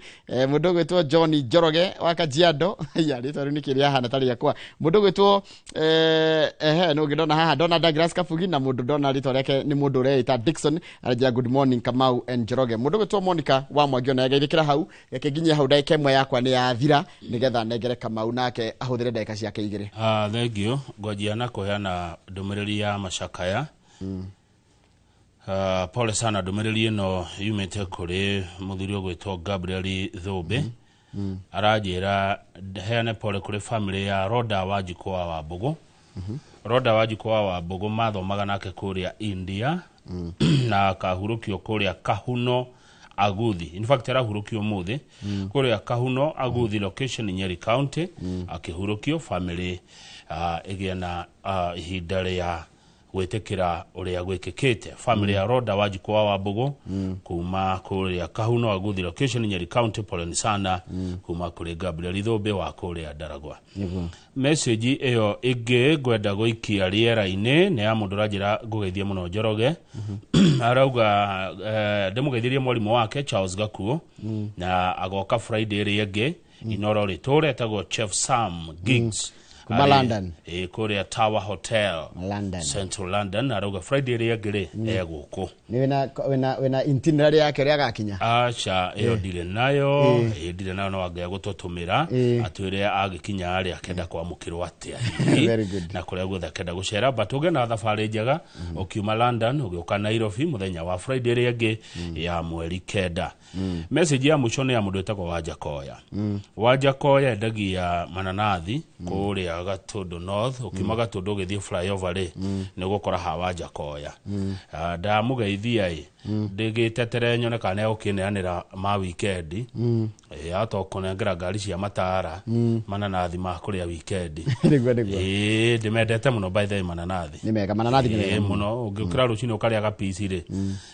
mundu gwitwo Johnny Njoroge wa Kajiado ya ritwa riu nikiria hana tari yakwa, mundu gwitwo no ngindona haha Dona Douglas Kabugi, na mundu ndona ritwa riake ni mundu ureita Dickson aranjira good morning Kamau and Njoroge. Mundu gwitwo Monica wa Mwangi ona geithikira hau, reke nginyie hau ndagika ĩmwe yakwa ni yathira nigetha nengere Kamau nake ahuthire ndagika ciake igĩrĩ. Thank you. Ngwanjia na kũheana ndũmĩrĩri ya macakaya. Pole sana, ndũmĩrĩri ĩno yumĩte kũrĩ mũthuri ũgwĩtwo Gabriel Thũmbĩ. Aranjĩra heane pole kũrĩ family ya Roda Wanjikũ wa Wambũgũ. Roda Wanjikũ wa Wambũgũ mathomaga nake kũrĩa India na akahurũkio kũrĩa Kahuno Aguthi. In fact arahurũkio ũmũthĩ kũrĩa Kahuno Aguthi location Nyeri County, akĩhurũkio family ĩgĩe na ihinda rĩa gwĩtĩkĩra ũrĩa gwĩkĩkĩte. Family ya Roda Wanjikũ wa Wambũgũ kuma kũrĩa Kahuno Aguthi location Nyeri County, poleni sana kuma kũrĩ Gabriel Thũmbĩ wa kũrĩa Ndaragwa. Message ĩyo ĩngĩ ngwenda gũikia rĩera-inĩ nĩ ya mũndũ ũranjĩra ngũgeithie mũno Njoroge. Arauga ndĩmũgeithirie mwarimũ wake Charles Gakuo na agoka Friday ĩrĩa ĩngĩ Inoro rĩtũre etagwo Chef Sam Giggs Kuma London. Kũrĩa Tower Hotel London. Central London, arauga Friday ĩrĩa ĩngĩ rĩ egũkũ. Nĩ wĩna itinerary yake ũrĩa agakinya? Aca, ĩyo ndirĩ nayo, ndirĩ nayo, no angĩaga gũtũtũmĩra atwĩre agĩkinya rĩ akenda kwamũkĩrwo atĩa hihi, Very good. na kũrĩa guothe akenda gũcera, but ũgĩe na thabarĩ njega ũkiuma London ũgĩũka Nairobi mũthenya wa Friday ĩrĩa ĩngĩ ya mweri 9. Message ya mũico nĩ ya mũndũ wĩtagwo Wanjakoya. Wanjakoya endagia mananathi kũrĩa Gatũndũ North, ũkiuma Gatũndũ ũgĩthiĩ flyover rĩ nĩ ũgũkora ha Wanjakoya. Ndamũgeithia ĩ ndĩgĩtetere nyone kana nĩegũkĩneanĩra ma weekend, ata kũnengera ngari cia matara mananathi ma kũrĩa weekend. Nĩguo nĩguo. Ndĩmendete mũno by the way mananathi. Nĩ mega mananathi nĩ mega mũno, ũngĩũkĩra rũcinĩ ũkarĩa gapici rĩ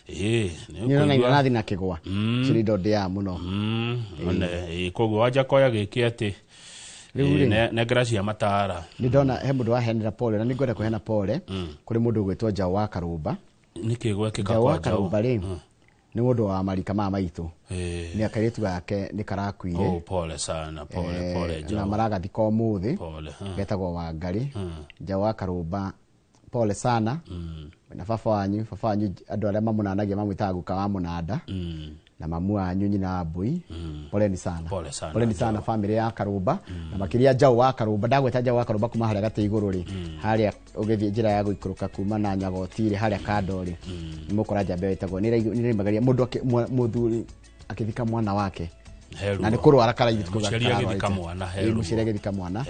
nĩ ũrona inanathi na kĩgwa icio indo ndĩaga mũno. Koguo Wanjakoya gĩkĩ atĩ nengera cia matara. Nĩ ndona he mũndũ waheanĩra pole na nĩ ngwenda kũheana pole kũrĩ mũndũ ũgwĩtwo Njaũ wa Karũmba. Nĩkĩ gwekĩka Njaũ kwa wa Njaũ? Karũmba rĩ nĩ mũndũ wa marika ma maitũ, nĩ akairĩtu gake nĩ karakuire. Oh, pole sana, pole pole Njaũ. Na maragathika ũmũthĩ, pole getagwo Wangari. Njaũ wa Karũmba pole sana na baba wanyu andũ arĩa mamũnanagia mamwĩtaga guka wa mũnanda, na mamu wanyu nyina wa mbui. Poleni sana, poleni sana family ya Karũmba, na makĩria Njaũ wa Karũmba. Ndagwĩta Njaũ wa Karũmba kuma harĩa gatĩ igũrũ rĩ, harĩa ũgĩthiĩ njĩra ya gũikũrũka kuma na Nyagoti rĩ, harĩa kando rĩ nĩ mũkora njamba ĩtagwo nĩ mũndũ mũthuri akĩthika mwana wake na nĩ kũrwara karaithĩ mũciari agĩthika mwana.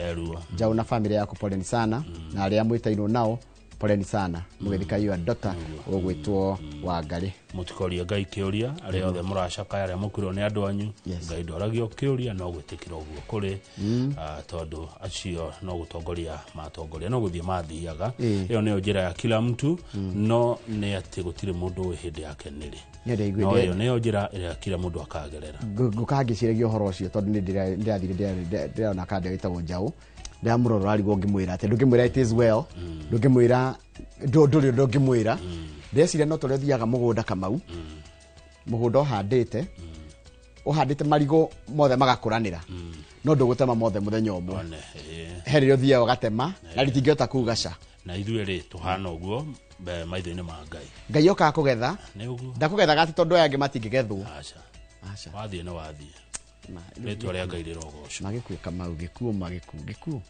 Njaũ na family yaku poleni sana, na arĩa mwĩtainwo nao poleni sana mũgĩthika your daughter ũgwĩtwo Wangari. Mũtikorie Ngai kĩũria, arĩa othe mũracakaya, arĩa mũkuirwo nĩ andũ anyu, Ngai ndoragio kĩũria, no gwĩtĩkĩra ũguo kũrĩ, tondũ acio no gũtongoria matongoria, no gũthiĩ mathiaga. Ĩyo nĩyo njĩra ya kila mtu, no nĩ atĩ gũtirĩ mũndũ ũĩ hĩndĩ yake nĩrĩ. No ĩyo nĩyo njĩra ĩrĩa kila mũndũ akagerera. Ngũkaga ngĩciragia ũhoro ũcio tondũ nĩ ndĩrathire ndĩrona kanda ĩtagwo Njaũ, ndĩramũrora arigwo ngĩmwĩra atĩ ndũngĩmwĩra it is well, ndũngĩmwĩra ndũrĩ ũndũ ũngĩmwĩra. Ndĩreciria no tũrĩa ũthiaga mũgũnda Kamau, mũgũnda ũhandĩte marigũ mothe magakũranĩra, no ndũgũtema mothe mũthenya ũmwe. He rĩrĩa ũthiaga ũgatema na rĩtingĩhota kuga ca. Na ithuĩ rĩ tũhana ũguo maitho-inĩ ma Ngai. Ngai okaga kũgetha, ndakũgethaga atĩ tondũ aya angĩ matingĩgethwo. Aca, wathiĩ nĩ wathiĩ, rĩtwa rĩa Ngai rĩrogocwo. Magĩkuo Kamau, gĩkuo magĩkuo gĩkuo.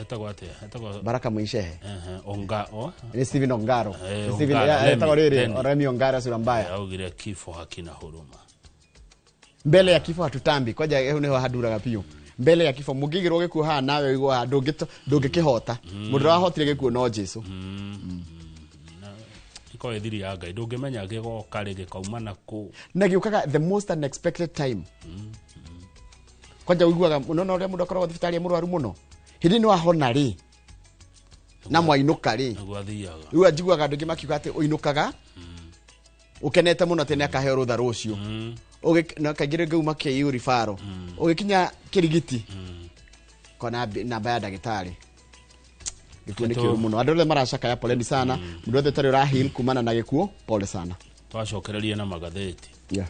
Etagwo atĩa? Etagwo Baraka Mwinshehe. Onga o ni Stephen Ongaro. Stephen etagwo rĩrĩ Remi Ongaro sura mbaya. Augire kifo hakina huruma. Mbele ya kifo hatutambi, kwaja hau niho handuraga piũ. Mbele ya kifo mũngĩigĩrwo gĩkuo haha nawe ũigua haha ndũngĩkĩhota. Mũndũ ũrahotire gĩkuo no Jesu. Iko ethiri ya Ngai ndũngĩmenya gĩgoka rĩ gĩkauma na kũ. Na gĩũkaga the most unexpected time. Kwanja ũiguaga mũno na ũrĩa mũndũ akoragwo thibitarĩ mũrwaru mũno. Hĩndĩ nĩ wahona rĩ na mwainũka rĩ, nĩguo athiaga. Rĩu njiguaga andũ aingĩ makiuga atĩ ũinũkaga Ukenete muno atĩ nĩ akaheo rũtha rũciũ. Na kaingĩ rĩngĩ uma KU referral. Ũgĩkinya Kĩrigiti kona namba ya ndagĩtarĩ. Gĩkuũ nĩ kĩũru mũno. Andũ othe maracakaya poleni sana. Mũndũ wothe ũtarĩ ũraheal kumana na gĩkuũ, pole sana. Twacokererie na magathĩti. Yeah.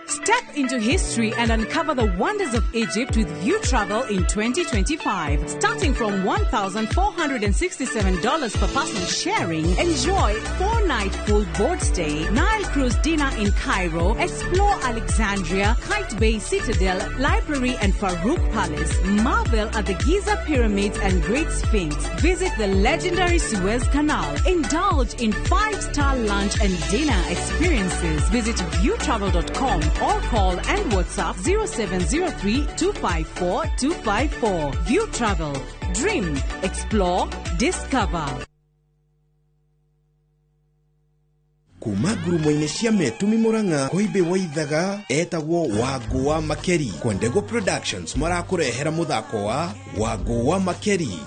Step into history and uncover the wonders of Egypt with View Travel in 2025. Starting from $1,467 per person sharing, enjoy 4-night full board stay, Nile cruise dinner in Cairo, explore Alexandria, Kite Bay Citadel, Library and Farouk Palace, marvel at the Giza Pyramids and Great Sphinx, visit the legendary Suez Canal, indulge in 5-star lunch and dinner experiences. Visit viewtravel.com or call and WhatsApp 0703 254 254. View Travel. Dream, explore, discover. Kuma ngurumo-inĩ cia Metumi Murang'a Koimbe Waithaga etagwo Wangũ wa Makeri. Kwendego Productions marakũrehera mũthako wa Wangũ wa Makeri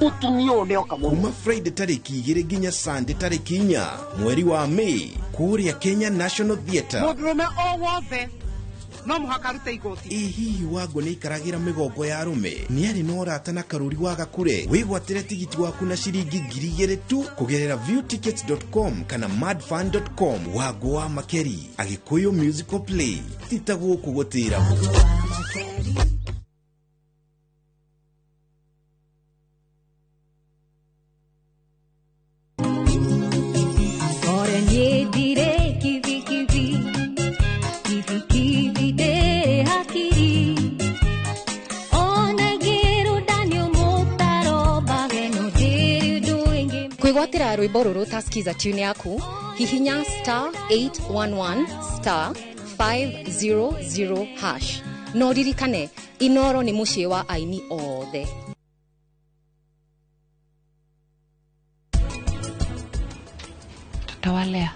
kuma Friday tarĩki 2 nginya Sunday tarĩki 4 mweri wa May kũrĩa Kenya National Theatre. Mũndũrũme o wothe no mũhaka arute igoti. Ĩ hihi Wangũ nĩ aikaragĩra mĩgongo ya arũme? Nĩ arĩ na ũrata na Karũri wa Gakure? Wĩgwatĩre tigiti waku na ciringi 2,000 tu kũgerera viewtickets.com kana madfun.com. Wangũ wa Makeri, Agĩkũyũ musical play, ti ta gũkũ gũtĩragwo. Kwĩgwatĩra rwĩmbo rũrũ ta skiza tune yaku, hihinya star 811 star 500 hash. No ririkane, Inoro nĩ mũciĩ wa aini othe. Tata wa Lea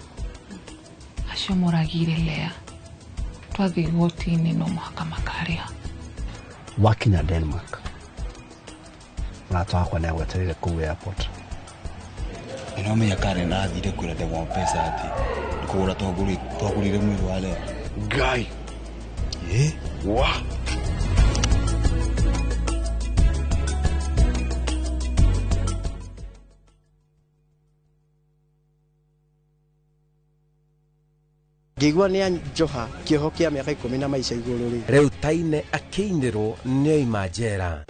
acio moragire Lea twathiĩ igoti-inĩ no mũhaka makarĩha. Wakinya Denmark, mũrata wakwa nĩ agwetereire kũu airport. Nĩnomenya Karen athire kwĩra ndegwa mbeca atĩ nĩ kũgũra twagũrire mwĩrĩ wa Lea. Ngai! Ĩ wa! Ngĩigua nĩ anjoha kĩoho kĩa mĩaka 10 na maica igũrũ rĩ. Rĩu Taine akĩinĩrwo nĩ oima njera.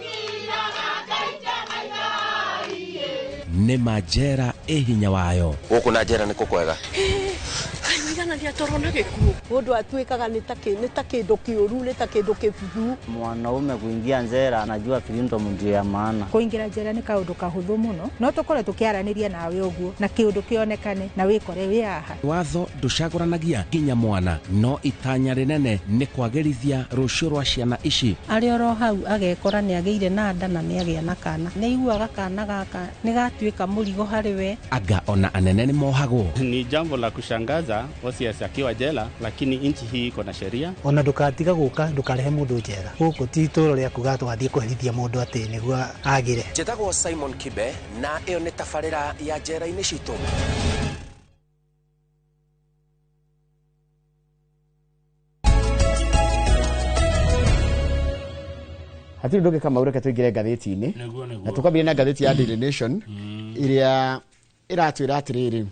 Nĩ ma njera ĩ hinya wayo. Gũkũ na njera nĩ kũkwega. Kanyigana nĩ gĩkuũ. Mũndũ atuĩkaga nĩ ta kĩndũ kĩũru, nĩ ta kĩndũ kĩbuthu. Mwanaume kuingia njera anajua freedom ndio ya maana. Kũingĩra njera nĩ kaũndũ kahũthũ mũno, no tũkorwo tũkĩaranĩria nawe ũguo na kĩũndũ kĩonekane na wĩkore wĩ haha. Watho ndũcagũranagia nginya mwana, no itanya rĩnene nĩ kwagĩrithia rũciũ rwa ciana ici. Arĩ oro hau agekora nĩ agĩire na nda na nĩ agĩa na kana. Nĩ aiguaga kana gaka nĩ gatuĩka mũrigo harĩ we. Anga ona anene nĩ mohagwo. Ni jambo la kushangaza OCS akiwa jela, lakini nchi hii iko na sheria. Ona ndukatiga guka ndukarehe mundu njera guku ti itũũra rĩa kuga twathiĩ kũherithia mũndũ atĩ nĩguo agĩre. Njĩtagwo Simon Kibe na ĩyo nĩ tabarĩra ya njera-inĩ citũ. Hatirĩ ũndũ ũngĩ Kamau, reke tũingĩre ngathĩti-inĩ. Na tũkwambĩrĩria na ngathĩti ya Daily Nation ĩrĩa ĩratwĩra atĩrĩrĩ,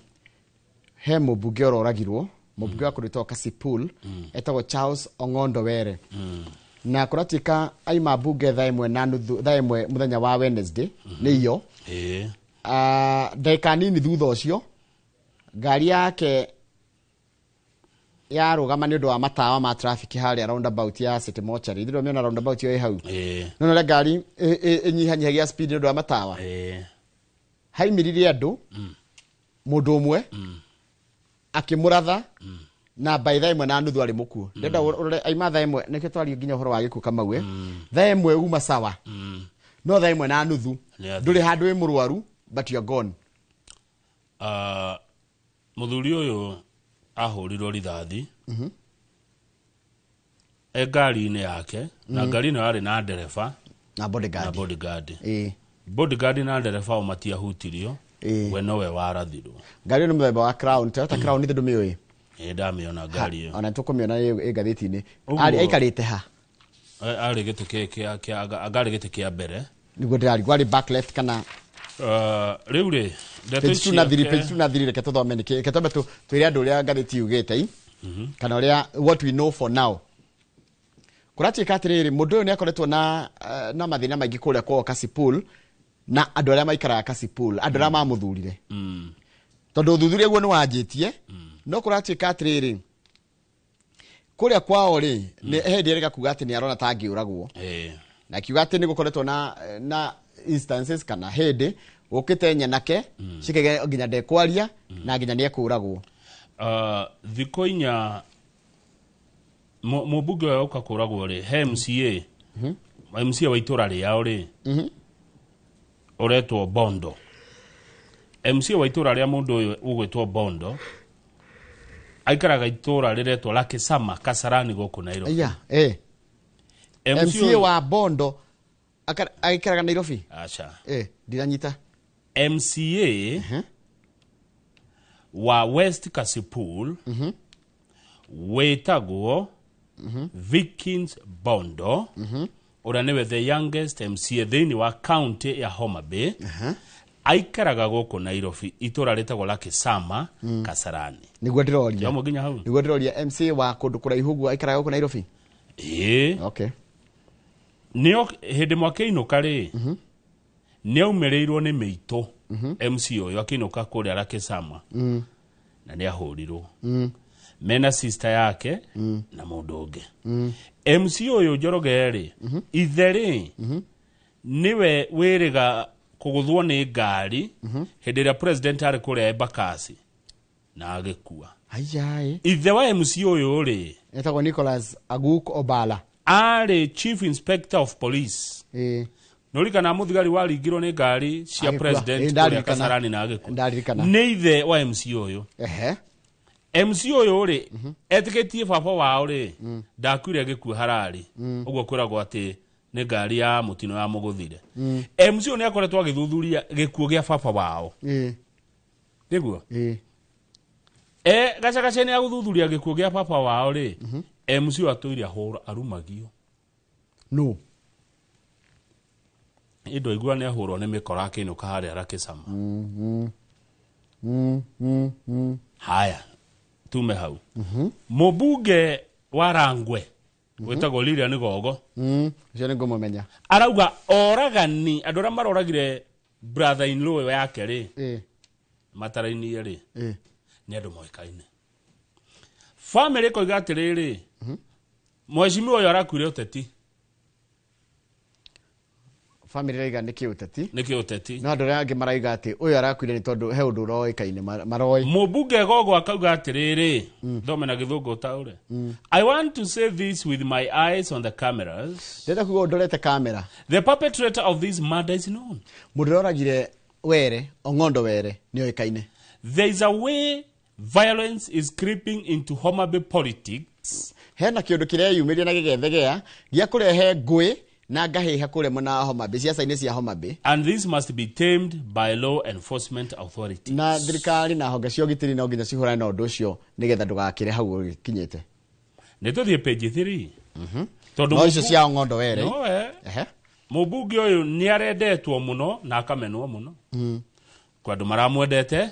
he mũmbunge ũroragirwo, mũmbunge wa kũndũ gwĩtagwo Kasipul, etagwo Charles Ong'ondo Were. Na kũratuĩka aima mbunge thaa ĩmwe na nuthu, thaa ĩmwe mũthenya wa Wednesday, nĩ iyo. Ndagĩka nini thutha ũcio, ngari yake yarũgama nĩ ũndũ wa matawa ma traffic harĩa roundabout ya City Mortuary. Ithuĩ ndũramĩona roundabout ĩyo ĩ hau. No ũrĩa ngari ĩnyihanyihagia speed nĩ ũndũ wa matawa. Haimĩrire andũ, mũndũ ũmwe akĩmũratha na by thaa ĩmwe na nuthu arĩ mũkuũ. Ndĩrenda ũrore aima thaa ĩmwe, nĩkĩo twaria nginya ũhoro wa gĩkuũ Kamau, thaa ĩmwe uma sawa, no thaa ĩmwe na nuthu ndũrĩ handũ wĩ mũrwaru, but you are gone. Mũthuri ũyũ ahũrirwo rithathi E ngari-inĩ yake na ngari ĩno yarĩ na ndereba na bodyguard. Na bodyguard. Ĩĩ. Bodyguard na ndereba o matiahutirio. Ĩĩ. We nowe warathirwo. Ngari ĩyo nĩ mũthemba wa Crown, Toyota Crown nĩ ndũmĩũĩ? Ĩ, ndamĩona ngari ĩyo. Ona tũkũmĩona ĩ ngathĩti-inĩ. Ũguo- Arĩ aikarĩte ha? Arĩ gĩtĩ kĩa anga arĩ gĩtĩ kĩa mbere. Nĩguo ndĩrarigwo arĩ back left kana Rĩu rĩ, ndeto page 2 na 3, ciake- page 2 na 3. Reke tũthome nĩkĩ, reke twambe twĩre andũ ũrĩa ngathĩti yugĩte i kana ũrĩa what we know for now. Kũratuĩka atĩrĩrĩ, mũndũ ũyũ nĩ akoretwo na mathĩna maingĩ kũrĩa kwao Kasipul na andũ arĩa maikaraga Kasipul, andũ arĩa mamũthurire, tondũ ũthuthuria guo nĩ wanjĩtie. No kũratuĩka atĩrĩrĩ, kũrĩa kwao rĩ, nĩ hĩndĩ erĩga kuga atĩ nĩ arona ta angĩũragwo, na akiuga atĩ nĩ gũkoretwo na instances kana hĩndĩ gũkĩte nyanake cikege nginya ndekwaria na nginya nĩ ekũragwo. Thikũ 4 mũmbunge ũyũ oka kũragwo rĩ, he MCA, MCA wa itũra rĩao rĩ, ũretwo Bondo. MCA wa itũra rĩa mũndũ ũyũ ũgwĩtwo Bondo aikaraga itũra rĩretwo Lakisama, Kasarani, gũkũ Nairobi. Aya, MCA wa Bondo aikaraga Nairobi? Aca. Ndiranyita. MCA wa West Kasipul wĩtagwo Vikins Bondo, ũrĩa nĩwe the youngest MCA thĩinĩ wa county ya Homa Bay, aikaraga gũkũ Nairobi, itũra rĩtagwo Lakisama, Kasarani. Nĩguo ndĩroria. Hamwe nginya hau. Nĩguo ndĩroria, MCA wa kũndũ kũraihu ũguo aikaraga gũkũ Nairobi? Ĩĩ. Okay. Nĩo hĩndĩ ĩmwe akĩinũka rĩ, nĩ aumĩrĩirwo nĩ mĩitũ MC ũyũ akĩinũka kũrĩa Lakisama na nĩ ahũrirwo mena sister yake na mũndũ ũngĩ. MC ũyũ Njoroge rĩ, ithe rĩ, nĩwe wĩrĩga kũgũthwo nĩ ngari hĩndĩ ĩrĩa president arĩ kũrĩa Embakasi na agĩkua. Ayaĩ. Ithe wa MC ũyũ rĩ, etagwo Nicholas Aguk Obala. Arĩ chief inspector of police. Nũririkana mũthigari waringirwo nĩ ngari cia Agĩkua. president Ĩĩ, kũrĩa ndaririkana. Kasarani na agĩkua? Ndaririkana. Nĩ ithe wa MC ũyũ. MC ũyũ rĩ, etĩkĩtie baba wao rĩ ndakuire agĩkua hararĩ. Ũguo kwĩragwo atĩ nĩ ngari ya mũtino ya mũgũthire. MC ũyũ nĩ akoretwo agĩthuthuria gĩkuũ gĩa baba wao. Nĩguo e gacagaca-inĩ ya gũthuthuria gĩkuũ gĩa baba wao rĩ, MC ũyũ atũire ahũra arumagio. No. Indo igua nĩ ahũrwo nĩ mĩkora akĩinũka harĩa Rakisama. Haya, tume hau. Mũmbunge wa Rangwe wĩtagwo Lilian Gogo Ũcio nĩ ngũmũmenya. Arauga oragani andũ arĩa maroragire brother in law yake rĩ, matarainie rĩ, nĩ andũ moĩkaine. Family ĩkoiga atĩrĩrĩ, mheshimiwa ũyũ arakuire ũteti. Family ĩraiga nĩ kĩũteti. Nĩ kĩũteti. No andũ arĩa angĩ maraiga atĩ ũyũ arakuire nĩ tondũ he ũndũ ũroĩkaine maroĩ. Mũmbunge Gogo akauga atĩrĩrĩ, thome na gĩthũngũ ũtaũre. "I want to say this with my eyes on the cameras." Ndĩrenda kuga ũndorete kamera. "The perpetrator of this murder is known." Mũndũ ũrĩa oragire Were, Ong'ondo Were, nĩ oĩkaine. "There is a way violence is creeping into Homa Bay politics." Hena kĩũndũ kĩreyumĩria na gĩgethegea gĩa kũrehe ngũĩ na ngahĩha kũrĩa mwena wa Homa Bay, ciaca-inĩ cia Homa Bay. "And this must be tamed by law enforcement authorities." Na thirikari na honge cia ũgitĩri no nginya cihũrane na ũndũ ũcio nĩgetha ndũgakĩre hau ũkinyĩte. Nĩ tũthiĩ page 3 tondũ No icio cia Ong'ondo Were. No, eh. Mũmbunge ũyũ nĩ arendetwo mũno na akamenwo mũno. Kwa andũ maramwendete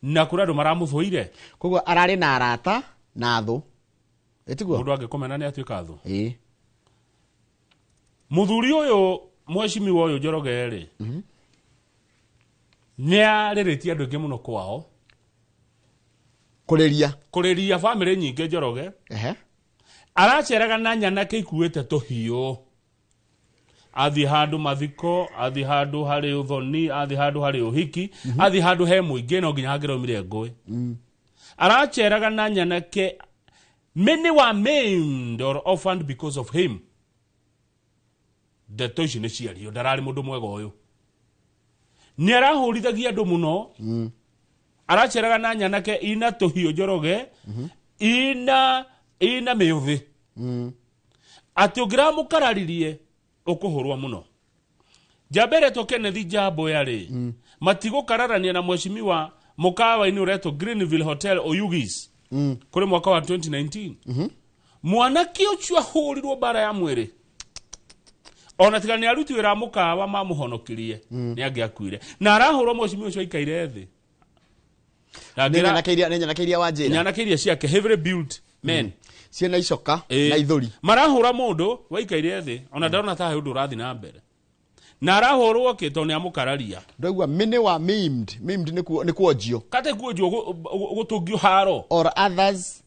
na kũrĩ andũ maramũthũire. Koguo ararĩ na arata na thũ, ĩtiguo? Mũndũ angĩkũmena nĩ atuĩka thũ. Ĩĩ. Mũthuri ũyũ, mheshimiwa ũyũ Njoroge rĩ, nĩ arĩrĩtie andũ aingĩ mũno kwao. Kũrĩria. Kũrĩria bamĩrĩ nyingĩ, Njoroge. Araceraga na nyanake ikuĩte tũhiũ, athiĩ handũ mathiko, athiĩ handũ harĩ ũthoni, athiĩ handũ harĩ ũhiki, athiĩ handũ he mũingĩ, no nginya hangĩraumire ngũĩ. Araceraga na nyanake. Many were maimed or orphaned because of him. Ndeto ici nĩ ciario, ndararĩ mũndũ mwega ũyũ, nĩ arahũrithagia andũ mũno. Araceraga na nyanake ina tũhiũ, Njoroge, ina mĩũthĩ. Atĩ ũngĩramũkararirie ũkũhũrwo mũno. Njamba ĩretwo Kenneth Njamboya rĩ, matigũkararania na mheshimiwa mũkawa-inĩ ũretwo Greenville Hotel Oyugis kũrĩ mwaka wa 2019. Mwanake ũcio ahũrirwo mbara ya mwĩrĩ ona tiga nĩ aruti wĩra a mũkawa mamũhonokirie, nĩ angĩakuire. Na arahũrwo mheshimiwa ũcio aikaire thĩ. Na Nĩ nyanake iria, nĩ nyanake iria wanjĩra. Nyanake iria ciake, heavily built men, ciĩna icoka na ithũri. Marahũra mũndũ waikaire thĩ ona ndarona ta he ũndũ ũrathiĩ na mbere, na arahũrwo kĩ? Tondũ nĩ amũkararia. Ndaigua many wa maimed. Maimed nĩ kuonjio. Kate kuonjio, gũtũngio haro. Or others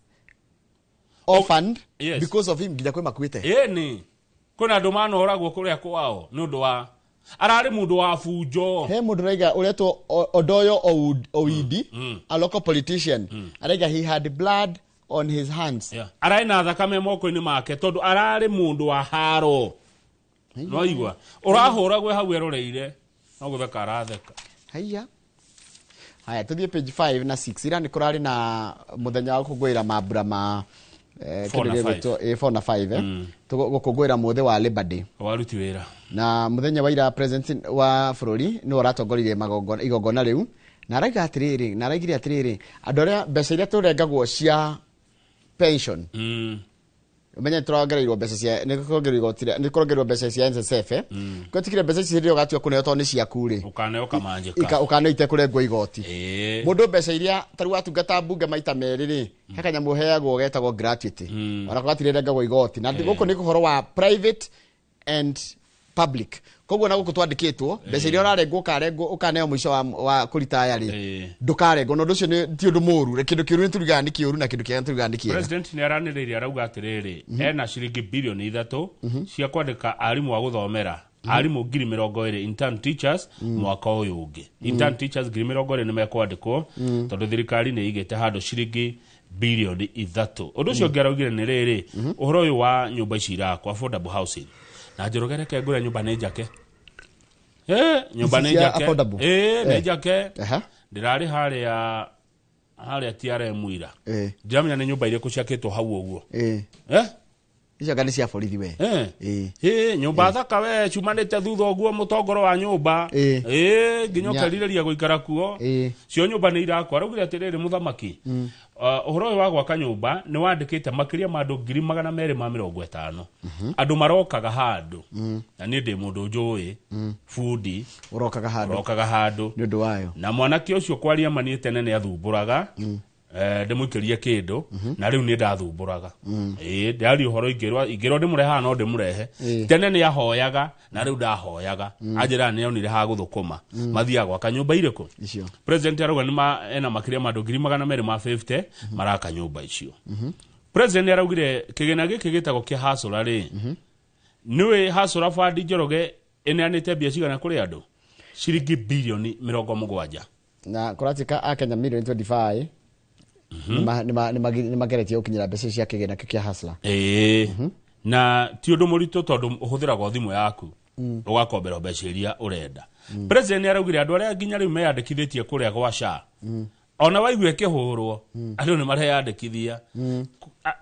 orphaned Yes. because of him, nginya kwĩ makuĩte. Ĩni kwĩna andũ manoragwo kũrĩa kwao nĩ ũndũ wa ararĩ mũndũ wa bunjo. He mũndũ raiga ũretwo Odoyo Owidi, a local politician, araiga he had blood on his hands. Yeah. Ararĩ na thakame moko-inĩ make tondũ ararĩ mũndũ wa haro. No igua ũrahũragwo hau eroreire no gũtheka aratheka. Haiya, haya, tũthiĩ page 5 na 6. Ira nĩ kũrarĩ na mũthenya wa gũkũngũĩra mambura ma 4 kĩndũ na gĩgwĩtwo 4 na 5, gũkũngũĩra mũthĩ wa Labor Day. Waruti wĩra. Na mũthenya wa ira, president wa bũrũri nĩwe ũratongoririe magongona, igongona rĩu, na araiga atĩrĩrĩ, na araigire atĩrĩrĩ, andũ arĩa mbeca iria tũrengagwo cia pension, ũmenye nĩ tũrongereirwo mbeca cia, nĩ kũrongereirwo igoti nĩ kũrongereirwo mbeca cia NSSF, gwetikire mbeca ici hĩndĩ ĩyo ũgatua kũneo tondũ nĩ ciaku rĩ, ũkaneo kamanjĩka. Ũkaneo itekũrengwo igoti. Mũndũ mbeca iria tarĩu watungata mbunge maita merĩ rĩ, he kanyamũ ũheagwo getagwo gratuity, onako gatirengagwo igoti. Na gũkũ nĩ ũhoro wa private and public, koguo na gũkũ twandĩkĩtwo mbeca iria ũrarengwo, ũkarengwo, ũkaneo mũico wa kũritaya rĩ, ndũkarengwo. Na ũndũ ũcio ti ũndũ mũũru. Kĩndũ kĩũru nĩ turigaga nĩ kĩũru, na kĩndũ kĩega nĩ turigaga nĩ kĩega. President nĩ aranĩrĩirie arauga atĩrĩrĩ, ena ciringi 3 bilioni cia kwandĩka arimũ a gũthomera, arimũ 20,000, intern teachers, mwaka ũyũ ũngĩ. Intern teachers 20,000 nĩ mekwandĩkwo, tondũ thirikari nĩ ĩigĩte handũ ciringi 3 bilioni. Ũndũ ũcio ũngĩ araugire nĩ rĩrĩ, ũhoro ũyũ wa nyũmba ici irakwo, affordable housing, na Njoroge, reke ngũre nyũmba nĩ njake. Nyũmba Ici nĩ cia njake. affordable? Nĩ njake. Ndĩrarĩ harĩa TRM ira. Ndiramenya nĩ nyũmba irĩkũ ciakĩtwo hau ũguo. Icio anga nĩ cia borithi we. Nyũmba thaka we, ciumanĩte thutha ũguo mũtongoro wa nyũmba. Nginya ũkerirĩria gũikara kuo. Cio nyũmba nĩ irakwo. Araugire atĩrĩrĩ, mũthamaki, ũhoro ũyũ wa gwaka nyũmba nĩ wandĩkĩte makĩria ma andũ 250,000, andũ marokaga handũ, na niĩ ndĩ mũndũ njũĩ bundi. Ũrokaga handũ. Ũrokaga handũ nĩ ũndũ wayo. Na mwanake ũcio kwaria mani tene nĩ athumbũraga, ndĩmũikĩrie kĩndũ, na rĩu nĩ ndathumbũraga. Ĩĩ, ndĩraria ũhoro, ingĩrwo ndĩmũrehe haha no ndĩmũrehe. Tene nĩ ahoyaga, na rĩu ndahoyaga. Anjĩraga nĩ onire ha gũthũkũma. Mathiaga gwaka nyũmba irĩkũ? Icio. President arauga nĩ ena makĩria ma andũ 250,000 maraka nyũmba icio. President nĩ araugire kĩgĩna gĩkĩ gĩtagwo kĩa hasũra rĩ, nĩwĩ hasũra bandi, Njoroge, ĩneanĩte mbia cigana kũrĩ andũ? Ciringi 70 bilioni. Na kũratuĩka akenya milioni 25 nĩ mageretie gũkinyĩra mbeca cia kĩgĩna kĩu kĩa Hustler. Ĩĩ, na ti ũndũ mũritũ tondũ ũhũthĩraga o thimũ yaku ũgakombera mbeca iria ũrenda. President nĩ araugire andũ arĩa nginya rĩu meyandĩkithĩtie kũrĩa gwa SHA, ona waigua ĩkĩhũrwo, andũ nĩ mareyandĩkithia.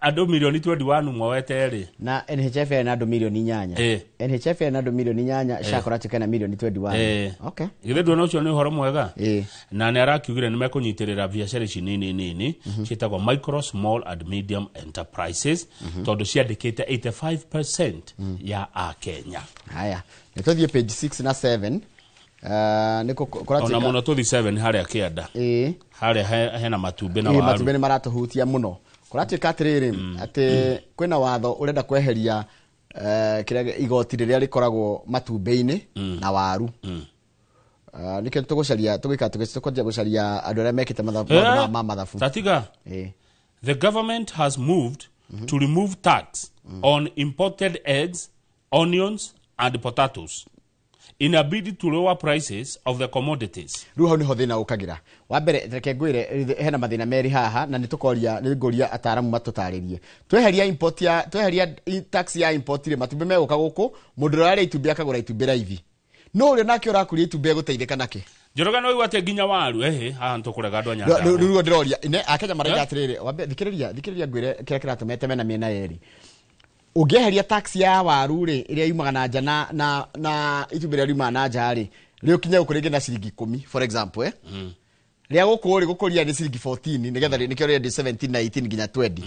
Andũ milioni 21 moete rĩ. Na NHIF ĩna andũ milioni 8. NHIF ĩna andũ milioni 8, SHA kũratuĩka na milioni 21. Okay. Githĩ nduona ũcio nĩ ũhoro mwega? Na nĩ arakiugire nĩ mekũnyitĩrĩra biacara ici nini nini ciĩtagwo micro, small and medium enterprises, tondũ ciandĩkĩte 85% ya akenya. Haya, nĩ tũthiĩ page 6 na 7. Nĩ Ona kũratuĩka mũno tũthi 7 harĩa kĩanda, harĩa hena matumbĩ na waru. Matumbĩ nĩ maratũhutia mũno. Kũratuĩka atĩrĩrĩ, atĩ kwĩna watho ũrenda kweheria kĩrĩa igoti rĩrĩa rĩkoragwo matumbĩ-inĩ na waru. Nĩkĩo tũgũcaria, tũgĩka tũkwanjia gũcaria andũ arĩa mekĩte mathabu, maũndũ ma mathabu. Tatiga. The government has moved to remove tax on imported eggs, onions and potatoes in a bid to lower prices of the commodities. Rĩu hau nĩho thĩna ũkagĩra. Wa mbere, reke ngwĩre, hena mathĩna merĩ haha, na nĩ tũkoria, nĩ ngũria ataaramu matũtarĩrie. Tweheria import ya, tweheria tax ya import rĩ, matumbĩ megũka gũkũ, mũndũ ũrĩa ũrarĩa itumbĩ akagũra itumbĩ raithi, no ũrĩa nake ũrakũria itumbĩ egũteithĩka nakĩ? Njoroge, no igua atĩ nginya waru ehe haha nĩtũkũrega andũ a Nyandarua. Rĩu ndĩroria akenya maraiga atĩrĩrĩ, wambe thikĩrĩria, thikĩrĩria ngwĩre kĩrĩa kĩratũma ĩteme na mĩena yerĩ. Ũngĩeheria tax ya waru rĩ, ĩrĩa yumaga na nja na itumbĩ rĩrĩa riumaga na nja rĩ, rĩũkinye gũkũ rĩngĩ na ciringi 10 for example, eh? Rĩa gũkũ rĩ, gũkũria nĩ ciringi 14, nĩgetha nĩkĩo rĩendio 17 na 18 nginya 20.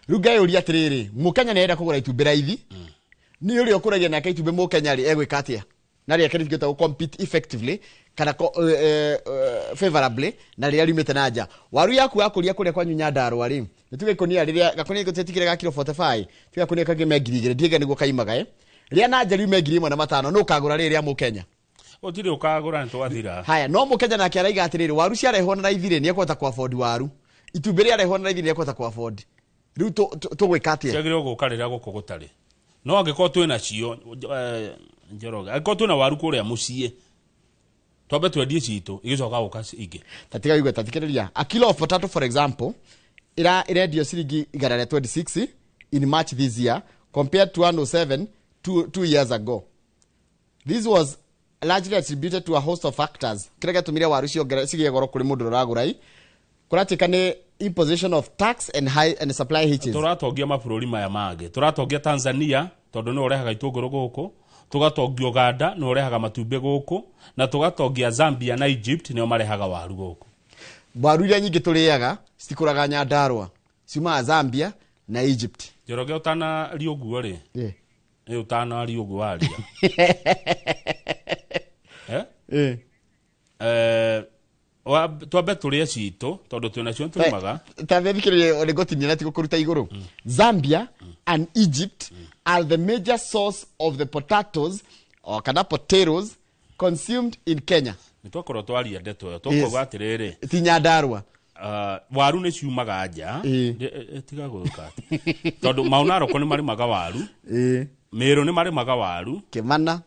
Rĩu ngeyũria atĩrĩrĩ, mũkenya nĩ arenda kũgũra itumbĩ raithi, nĩ ũrĩa ũkũragia nake itumbĩ mũkenya rĩ, egwĩka atĩa na rĩake rĩtingĩhota gũ compete effectively kana favorably na rĩrĩa riumĩte na nja? Waru yaku wakũria kũrĩa kwanyu Nyandarũa rĩ, nĩ tuge ikũnia rĩrĩa gakũnia gũtiĩtikĩre ga kilo 45, tuge gakũnia kangĩ me 2000, ndiĩge nĩguo kaimaga, eh? Rĩa na nja riume 1500, nũ ũkagũra rĩrĩ rĩa mũkenya? Gũtirĩ ũkagũra, nĩ twathira. Haya, no mũkenya nake araiga atĩrĩrĩ, waru ciarehwo na raithi rĩ, nĩ ekũhota ku afford waru, itumbĩ rĩarehwo na raithi nĩ ekũhota ku afford. Rĩu tũgwĩka atĩa? Ciagĩrĩirwo gũka rĩrĩa gũkũ gũtarĩ, no angĩkorwo twĩna cio, Njoroge, angĩkorwo twĩna waru kũrĩa mũciĩ, twambe twendie citũ, igĩcoka gũka ingĩ. Tatiga igwe, tathikĩrĩria. A kilo of potato, for example, ira irendio ciringi 126 in March this year compared to 107 2 years ago. This was largely attributed to a host of factors. Kĩrĩa gĩatũmire waru cigĩe goro kũrĩ mũndũ ũragũra i kũratuĩka nĩ imposition of tax and high and supply hitches. Tũratongia mabũrũri maya mangĩ. Tũratongia Tanzania tondũ nĩwe ũrehaga itũngũrũ gũkũ, tũgatongia Uganda nĩwe ũrehaga matumbĩ gũkũ, na tũgatongia Zambia na Egypt, nĩo marehaga waru gũkũ. Waru iria nyingĩ tũrĩaga citikũraga Nyandarũa, ciumaga Zambia na Egypt. Njoroge, ũtanaria ũguo rĩ, ĩ ũtanaria ũguo waria, eh? Eh, twambe tũrĩe citũ tondũ twĩna cio, nĩtũrĩmaga. Tambe thikĩrĩrie, nĩ ngũtinia na ti gũkũruta igũrũ. Zambia and Egypt are the major source of the potatoes or kana potatoes consumed in Kenya. Nĩ twakorwo twaria ndeto ĩyo, tũkuga atĩrĩrĩ, ti Nyandarũa. Waru nĩ ciumaga nja. Tiga gwĩka atĩ tondũ Maunaroko nĩ marĩmaga waru, Mĩrũ nĩ marĩmaga waru, Kĩmana.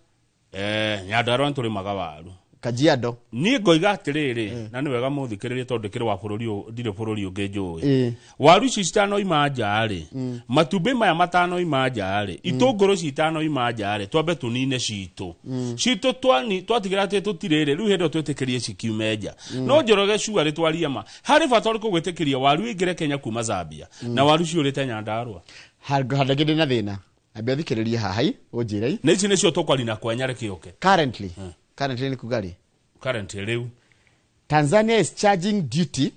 Nyandarũa nĩ tũrĩmaga waru. Kajiado. Niĩ ngoiga atĩrĩrĩ, na nĩ wega mũthikĩrĩrie tondũ ndĩkĩrĩ wa bũrũri ũyũ, ndirĩ bũrũri ũngĩ njũĩ. Waru ici citanoima nja rĩ, matumbĩ maya matanoima nja rĩ, itũngũrũ citanoima nja rĩ, twambe tũnine citũ. Citũ twatigĩra atĩ tũtirĩ rĩ, rĩu hĩndĩ ĩyo twĩtĩkĩrie cikiume nja. No Njoroge, cua rĩ, twarie ma, harĩ bata ũrĩkũ gwĩtĩkĩria waru ĩingĩre Kenya kuma Zambia na waru ciũrĩte Nyandarũa? Handũ handũ ndĩ na thĩna, ambia thikĩrĩrie haha i ũnjĩre i. Na ici nĩcio tũkwari na kwenya reke ũke. Currently nĩ kuga rĩ? Currently rĩu. Tanzania is charging duty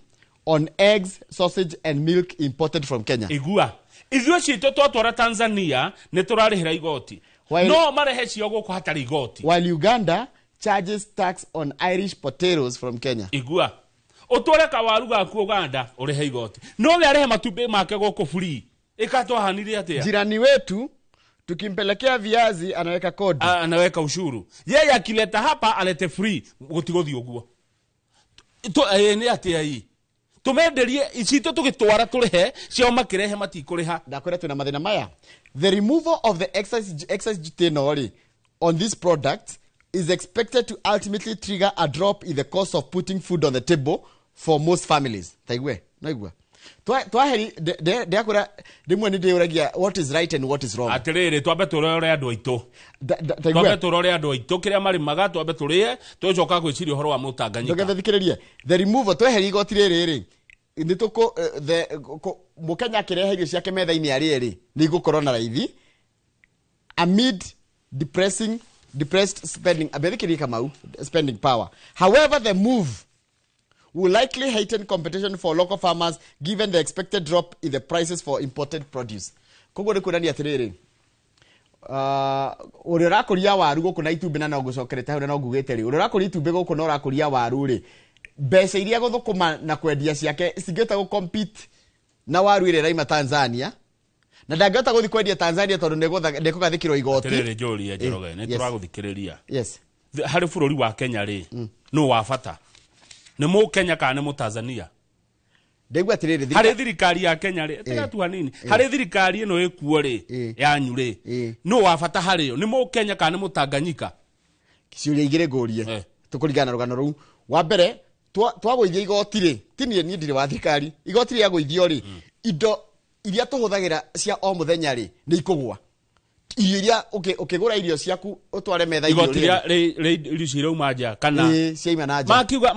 on eggs, sausage and milk imported from Kenya. Igua, ithuĩ citũ twatwara Tanzania nĩ tũrarĩhĩra igoti, no marehe cio gũkũ hatarĩ igoti. While Uganda charges tax on Irish potatoes from Kenya. Igua, ũtware kawaru gaku Uganda ũrĩhe igoti, no we arehe matumbĩ make gũkũ free. Ĩkatwahanire atĩa? Jirani wetu tukimpelekea viazi anaweka kodi. Ah, anaweka ushuru. Yeye akileta hapa alete free, gũtigũthiĩ ũguo. Nĩ atĩa ii tũmenderie citũ tũgĩtwara tũrĩhe, ciao makĩrehe matikũrĩha? Ndakwĩra twĩna mathĩna maya. The removal of the excise duty ĩno rĩ on these products is expected to ultimately trigger a drop in the cost of putting food on the table for most families. Taigue naigua twaheri ndakwĩra rĩmwe nĩ ndĩũragia what is right and what is wrong. Atĩrĩrĩ, twambe tũrore andũ aitũ. Taigue. Twambe tũrore andũ aitũ kĩrĩa marĩmaga, twambe tũrĩe, tũcoka gwĩciria ũhoro wa mũtanganyika. Ndũgethe thikĩrĩrie. The removal, tweheria igoti rĩrĩ rĩ, nĩ tũkũ the mũkenya akĩrehe irio ciake metha-inĩ arĩe rĩ, nĩ igũkorwo na raithi amid depressed spending, abethikĩrie Kamau, spending power. However, the move will likely heighten competition for local farmers given the expected drop in the prices for imported produce. Koguo nĩ kuonania atĩrĩrĩ, ũrĩa ũrakũria waru gũkũ na itumbĩ, na no ngũcokerete hau na no ngugĩte rĩ, ũrĩa ũrakũria itumbĩ gũkũ na ũrakũria waru rĩ, mbeca iria gũthũkũma na kwendia ciake cingĩhota gũ-compete na waru ĩrĩa ĩraima Tanzania, na ndangĩhota gũthiĩ kwendia Tanzania tondũ nĩkũgathĩkĩrwo igoti. Atĩrĩrĩ, njũrie, Njoroge, nĩ Yes. tũragũthikĩrĩria. Yes. Harĩ bũrũri wa Kenya rĩ, nũ wa bata, nĩ mũkenya kana nĩ mũtanzania? Ndaigua atĩrĩrĩ, Harĩ thirikari ya Kenya rĩ, tiga tu hanini, harĩ thirikari ĩno ĩkuo rĩ, yanyu rĩ, nũ wa bata harĩ yo, nĩ mũkenya kana nĩ mũtanganyika? Ciũria igĩrĩ ngũrie tũkũringana na rũgano rũu. Wa mbere, twagũithia igoti rĩ, ti niĩ, niĩ ndirĩ wa thirikari, igoti rĩagũithio rĩ, indo iria tũhũthagĩra cia o mũthenya rĩ, nĩ ikũgũa? Irio iria ũkĩgũra irio ciaku ũtware metha-inĩ Igoti ũrĩe. rĩa irio cirauma nja kana? Ĩĩ, ciaima na nja. Makiuga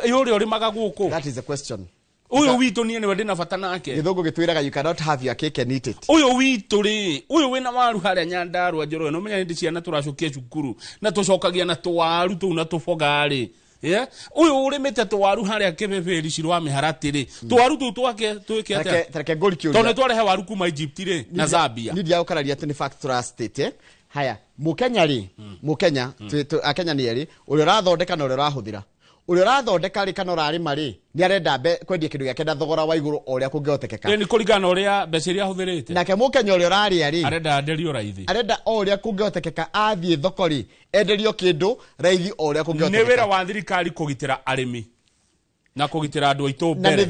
ũrĩa ũrĩmaga gũkũ. That is the question. Ũyũ witũ niĩ nĩwe ndĩna bata nake. Gĩthũngũ gĩtwĩraga you cannot have your cake and eat it. Ũyũ witũ rĩ, ũyũ wĩna waru harĩa Nyandarua Njoroge, no menya hĩndĩ ciana tũracokia cukuru na tũcokagia na tũwaru tũu na tũboga rĩ. Yeah? Ũyũ ũrĩmĩte tũwaru harĩa kĩbĩbĩri cirũ wa mĩharatĩ rĩ, tũwaru tũu twake twĩke atĩa? Tareke ngũri kĩũria. Tondũ nĩ twarehe waru kuma Egypt rĩ na Zambia. Niĩ ndiagũkararia atĩ nĩ fact tũrastate eh? Haya, mũkenya rĩ, mũkenya, akenya nĩ erĩ, ũrĩa ũrathondeka na ũrĩa ũrahũthĩra. Ũrĩa ũrathondeka rĩ kana ũrarĩma rĩ, nĩ arenda kwendia kĩndũ gĩake na thogora wa igũrũ o ũrĩa kũngĩhotekeka. Ĩ nĩ kũringana na ũrĩa mbeca iria ahũthĩrĩte. Nake mũkenya ũrĩa ũrarĩa rĩ, arenda enderio raithi. Arenda o ũrĩa kũngĩhotekeka athiĩ thoko rĩ, enderio kĩndũ raithi o ũrĩa Nĩ kũngĩhotekeka. wĩra wa thirikari kũgitĩra arĩmi na kũgitĩra andũ aitũ Na mbere.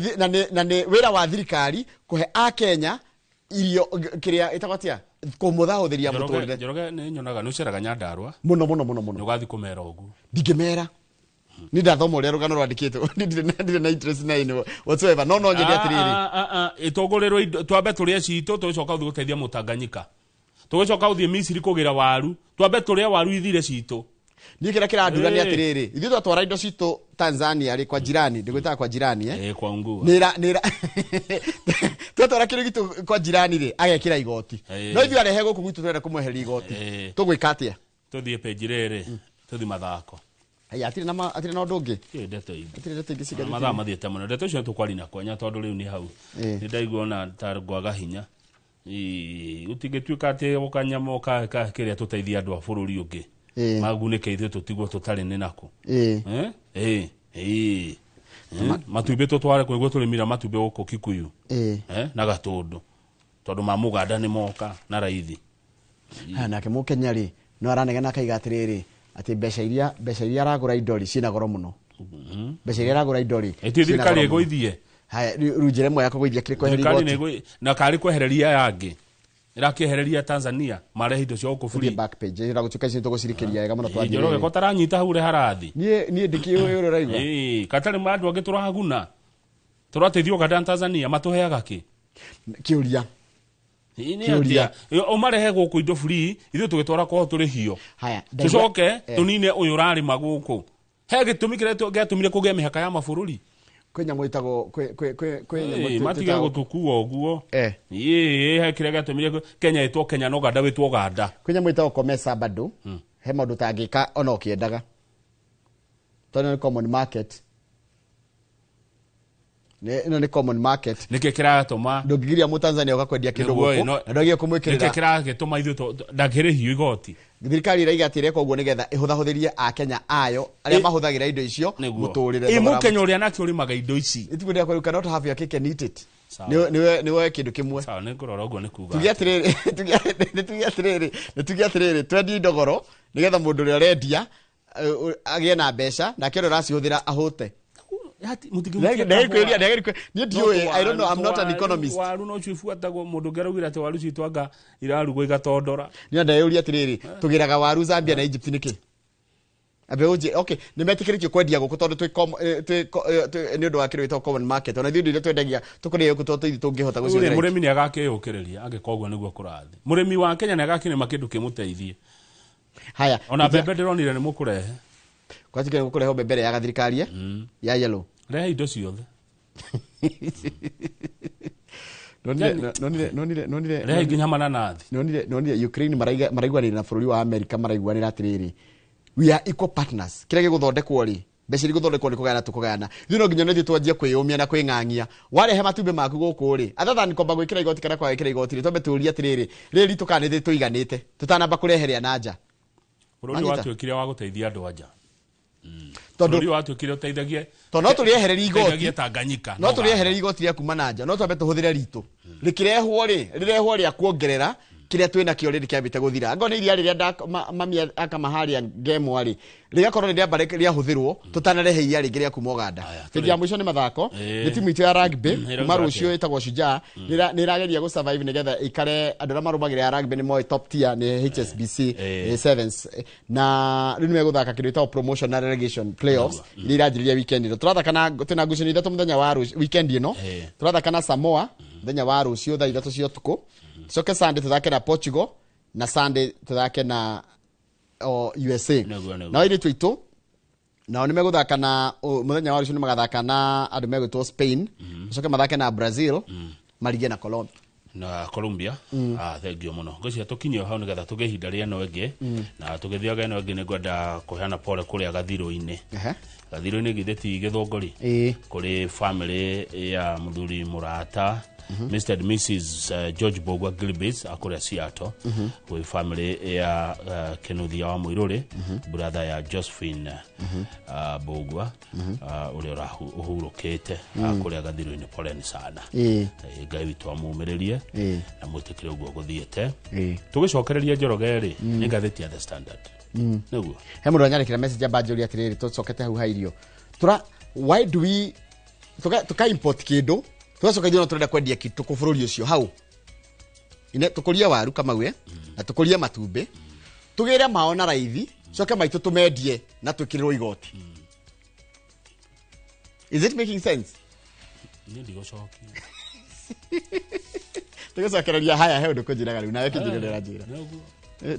nĩ wĩra wa thirikari kũhe akenya irio kĩrĩa ĩtagwo atĩa, kũmũthahũthĩria mũtũrĩre. Njoroge nĩ nyonaga nĩ ũceraga Nyandarua. Mũno, mũno, mũno, mũno. Nĩ ũgathiĩ kũmera ũguo. Ndingĩmera. Nĩ ndathoma ũrĩa rũgano rwandĩkĩtwo. Ndirĩ na interest na ĩno whatsoever. No, no nyende atĩrĩrĩ. Ĩtũgũrĩrwo indo, twambe tũrĩe citũ, tũgĩcoka gũthiĩ gũteithia Mũtanganyika. Tũgĩcoka gũthiĩ Misiri kũgĩra waru, twambe tũrĩe waru ithire citũ. Niĩ kĩrĩa kĩrandura nĩ atĩrĩrĩ, ithuĩ twatwara indo citũ Tanzania rĩ, kwa jirani, ndĩgwĩtaga kwa jirani, eh? Kwa ungua. Nĩra, nĩra. Twatwara kĩndũ gitũ kwa jirani rĩ, agekĩra igoti. No ithuĩ arehe gũkũ gwitũ tũrenda kũmweheria igoti. Tũgwĩka atĩa? Tũthiĩ page rĩrĩ, tũthiĩ mathako. Aya, atirĩ na atirĩ na ũndũ ũngĩ? Ĩ, ndeto ingĩ. Atirĩ ndeto ingĩ cigathĩtio. Mathaa mathiĩte mũno. Ndeto icio tũkwaria na kwanya tondũ rĩu nĩ hau. Nĩ ndaigua ona ta ngwaga hinya. Ĩ, gũtingĩtuĩka atĩ gũkanyamũ ka kĩrĩa tũteithie andũ a bũrũri ũngĩ. Magunĩke ithuĩ tũtigwo tũtarĩ nĩ nako. Matumbĩ tũtware kũigua tũrĩmira matumbĩ gũkũ Kikuyu. Na Gatũndũ. Tondũ ma Mũganda nĩ moka na raithi. Haya, nake Mũkenya rĩ, no aranegena akaiga atĩrĩrĩ, atĩ mbeca iria aragũra indo rĩ, ciĩna goro mũno. Mbeca iria aragũra indo rĩ, Ĩti ciĩna thirikari goro mũno. ĩgũithie. Haya, rĩu njĩra ĩmwe ya kũgũithia kĩrĩ kweheria Thirikari igoti. na karĩ kwehereria aya angĩ. Ĩrakĩehereria Tanzania marehe indo cia gũkũ Tũthiĩ free. back page, ĩra gũtuĩka ici nĩtũgũcirikĩria wega mũno twathiĩ Njoroge rĩrĩ. ko taranyita hau ũrĩa harathi. Niĩ ndikĩũĩ ũrĩa ũraigua. Katarĩ ma andũ angĩ tũraguna. Tũrateithio Uganda na Tanzania matũheaga kĩ? Kĩũria. Nĩ Kĩũria. atĩa? Ũmarehe gũkũ indo free, ithuĩ tũgĩtwara kwao tũrĩhio. Haya, Tũcoke tũnine ũyũ ũrarĩma gũkũ. He gĩtũmi kĩrĩa gĩatũmire kũgĩe mĩhaka ya mabũrũri. Kwĩ nyamũ ĩtagwo, kwĩ, kwĩ, kwĩ, kwĩ nyamũ Matige twĩtagwo gũtũkua ũguo. He kĩrĩa gĩatũmire Kenya ĩtwo Kenya na Uganda wĩtwo Uganda. Kwĩ nyamũ ĩtagwo COMESA bado. He maũndũ ũtangĩka ona ũkĩendaga. Tondũ nĩ common market. Ĩno nĩ common market. Nĩkĩ kĩratũma ndũngĩgiria Mũtanzania ũka kwendia kĩndũ Nĩguo, gũkũ, na ndwagĩrĩirwo kũmwĩkĩrĩra. Nĩkĩ kĩragĩtũma ithuĩ ndangĩrĩhio igoti? Thirikari ĩraiga atĩ ĩreka ũguo nĩgetha ĩhũthahũthĩrie akenya ayo arĩa mahũthagĩra indo icio mũtũrĩre. Ĩ Thogora Mũkenya ũrĩa nake ũrĩmaga indo ici. Itugu rĩa you cannot have your cake and eat it. Sawa. Nĩwe kĩndũ kĩmwe. Sawa, nĩ ngũrora ũguo nĩ kuga. Tuge atĩrĩrĩ, nĩ tuge atĩrĩrĩ, twendie indo goro nĩgetha mũndũ ũrĩa ũrendia agĩe na mbeca nake ũrĩa ũracihũthĩra ahũte. Niĩ ndiũĩ, I don't know, I'm not an economist. Waru no cibuatagwo mũndũ ũngĩ araugire atĩ waru citũ anga irarugwo igatondora. Niĩ ndeyũria atĩrĩrĩ, tũgĩraga waru Zambia na Egypt nĩkĩ? Ambe ũnjĩ, okay, nĩ metĩkĩrĩtio kwendia gũkũ tondũ twĩ nĩ ũndũ wa kĩndũ gĩtagwo common market. Ona ithuĩ indo iria twendagia tũkũrĩa gũkũ tondũ ithuĩ tũngĩhota Rĩu rĩ, gũciendia. mũrĩmi nĩ agakĩyũkĩrĩria angĩkorwo ũguo nĩguo kũrathiĩ. Mũrĩmi wa Kenya nĩ agakĩrĩma kĩndũ kĩmũteithie. Haya, Ona mbembe ndĩronire nĩ mũkũrehe. Kwa tikĩ gũkũrehe mbembe ĩrĩa ya thirikari, ya yellow. Rehe indo ciothe. Nonire Rehe nginya mananathi. Nonire Ukraine maraiguanĩra na bũrũri wa America, maraiguanĩra atĩrĩrĩ, we are equal partners. Kĩrĩa gĩgũthondekwo rĩ, mbeca iria igũthondekwo nĩ kũgayana tũkũgayana. Ithuĩ no nginya ithuĩ twanjie kwĩyũmia na kwĩng'ang'ia. Warehe matumbĩ maku gũkũ rĩ, other than kwamba gwĩkĩra igoti kana kwaga gwĩkĩra igoti rĩ, twambe tũrie atĩrĩrĩ, rĩrĩ ritũ kana nĩ tũiganĩte, tũtanamba kũreherea na nja. Bũrũri Wanyita? watuĩkire wa gũteithia andũ a nja. Tondũ Bũrũri watuĩkire ũteithagie Tondũ no tũrĩehererie igoti. ũteithagie Tanganyika. No tũrĩehererie igoti rĩa kuma na nja, no twambe tũhũthĩre ritũ. Rĩkĩrehwo rĩ, rĩrehwo rĩa kuongerera kĩrĩa twĩna kĩo rĩrĩ kĩambĩte gũthira. Angorwo nĩ iria rĩrĩa mami akama harĩa ngemwa rĩ, rĩgakorwo nĩ rĩamba rĩahũthĩrwo, tũtanarehe iria rĩngĩ rĩa kuma Uganda. Hĩndĩ ya mũico nĩ mathako, nĩ timu itũ ya rugby, kuma Ĩrauga rũciũ atĩa? ĩtagwo Shujaa, nĩ ĩrageria gũ survive nĩgetha ĩikare andũ arĩa marũmagĩrĩra ya rugby nĩ moĩ top tier nĩ HSBC, Sevens. Na rĩu nĩ megũthaka kĩndũ gĩtagwo promotion na relegation playoffs, iria iranjĩrĩria weekend ĩno. Tũrathaka na twĩna ngucanio ithatũ mũthenya wa rũciũ, weekend ĩno. Tũrathaka na Samoa mũthenya wa rũciũ thaa 3 cia ũtukũ. Tucoke Sunday tũthake na Portugal na Sunday tũthake na USA. Nĩguo, nĩguo. Na airĩtu aitũ Nao nĩ megũthaka na mũthenya wa rũciũ nĩ magathaka na andũ megwĩtwo Spain, macoke mathake na Brazil, marigie na Colombia. Na Colombia. Thank you mũno. Ngwĩciria tũkinyie hau nĩgetha tũgĩe ihinda rĩa ĩno ĩngĩ, na tũgĩthiaga ĩno ĩngĩ nĩngwenda kũheana pole kũrĩa gathirũ-inĩ. Gathirũ-inĩ githĩ ti Gĩthũngũri? Ĩĩ. Kũrĩ family ya mũthuri mũrata Mr and Mrs George Bogwa Gilbis akũrĩa Seattle, gwĩ family ya Kĩnuthia wa Mũirũrĩ, brother ya Josephine Bogwa, ũrĩa ũhurũkĩte kũrĩa gathirũ-inĩ. Poleni sana. Ngai witũ amumĩrĩrie na mwĩtĩkĩre ũguo gũthiĩte. Tũgĩcokereria Njoroge rĩ, nĩ ngathĩti ya The Standard. Nĩguo. He mũndũ anyandĩkĩra message amba njũria atĩrĩrĩ, tũcokete hau ha irio, tura why do we tuka import kĩndũ tũgacoka ithuĩ no tũrenda kwendia kĩndũ kũ bũrũri ũcio hau ine tũkũrie waru kamau na tũkũrie matumbĩ tũgĩre mao na raithi, coke maitũ tũmendie na twĩkĩrĩrwo igoti. Is it making sense? Niĩ ndigũcokia. Tũgĩcokereria haya, he ũndũ kũnjĩraga rĩu nawe kĩnjĩra ũrĩa ũranjĩra. Nĩguo.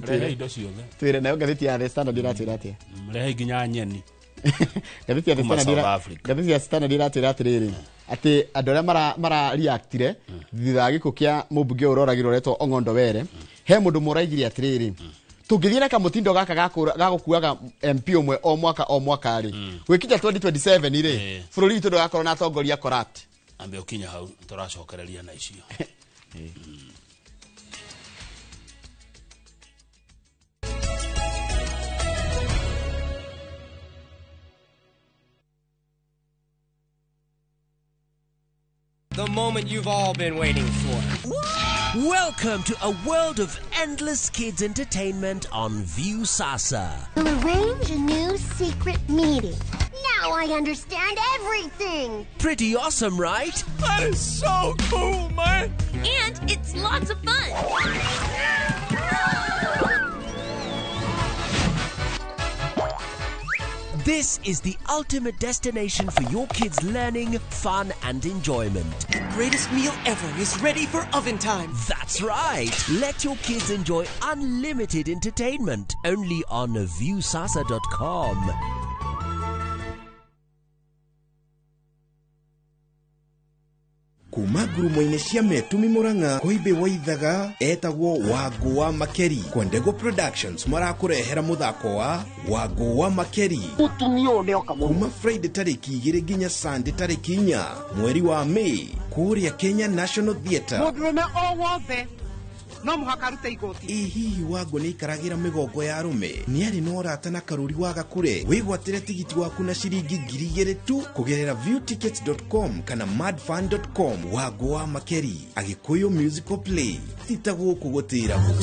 Rehe indo ciothe. Twĩre nayo ngathĩti ya The Standard ĩratwĩra atĩa? Rehe nginya nyeni. Ngathĩti ya The Kuma Standard South Africa. Ngathĩti ya Standard ĩratwĩra atĩrĩrĩ, atĩ andũ arĩa mara reactire thutha wa gĩkuũ kĩa mũmbunge ũyũ ũroragirwo ũretwo Ong'ondo Were, he mũndũ mũraigire atĩrĩrĩ, tũngĩthiĩ na kamũtindo gaka ga gũkuaga MP ũmwe o mwaka o mwaka rĩ, gwĩkinya 2027 rĩ, bũrũri witũ ndũgakorwo na atongoria corrupt. Ambe ũkinya hau tũracokereria na icio. The moment you've all been waiting for. Welcome to a world of endless kids entertainment on Viusasa. We'll arrange a new secret meeting. Now I understand everything. Pretty awesome, right? That is so cool, man. And it's lots of fun. This is the ultimate destination for your kids' learning, fun, and enjoyment. The greatest meal ever is ready for oven time. That's right. Let your kids enjoy unlimited entertainment only on viewsasa.com. Kuma ngurumo-inĩ cia Metumi Murang'a Koimbĩ Waithaga etagwo Wangũ wa Makeri. Kwendego Productions marakũrehera mũthako wa Wangũ wa Makeri. Mũtumia ũyũ nĩoka mũno. Kuma Friday tarĩki 2 nginya Sunday tarĩki 4 mweri wa May kũrĩa Kenya National Theatre. Mũndũrũme o wothe no mũhaka arute igoti. Ĩ hihi Wangũ nĩaikaragĩra mĩgongo ya arũme? Nĩarĩ na ũrata na Karũri wa Gakure? Wĩgwatĩre tigiti waku na ciringi 2,000 tu kũgerera viewtickets.com kana madfun.com. Wangũ wa Makeri, Agĩkũyũ musical play. Ti ta gũkũ gũtĩragwo.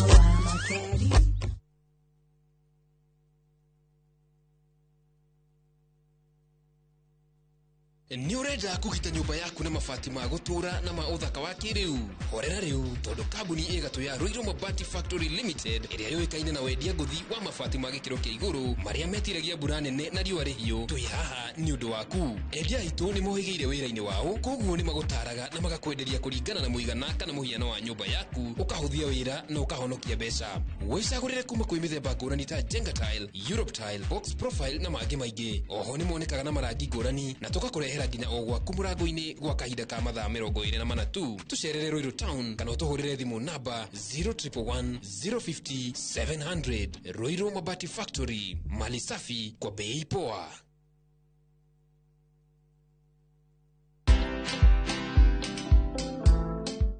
Nĩ ũrenda kũgita nyũmba yaku na mabati ma gũtũũra na ma ũthaka wa kĩrĩu? Horera rĩu, tondũ kambuni ĩgatũ ya Ruiru Mabati Factory Limited ĩrĩa yũĩkaine na wendia ngũthi wa mabati ma gĩkĩro kĩa igũrũ marĩa metiragia mbura nene na riũa rĩhiũ, twĩ haha nĩ ũndũ waku. Endia aitũ nĩ mohĩgĩire wĩra-inĩ wao, koguo nĩ magũtaraga na magakwenderia kũringana na mũigana kana mũhiano wa nyũmba yaku, ũkahũthia wĩra na ũkahonokia mbeca. Wĩcagũrĩre kuma kwĩ mĩthemba ngũrani ta Jenga Tile, Europe Tile, Box Profile na mangĩ maingĩ. Oho nĩ monekaga na marangi ngũrani na tũgakũrehera nginya o gwaku mũrango-inĩ gwa kahinda ka mathaa 24 tu. Tũcerere Ruiru Town kana ũtũhũrĩre thimũ namba 0111 050 700. Ruiru Mabati Factory, mali safi kwa bei poa.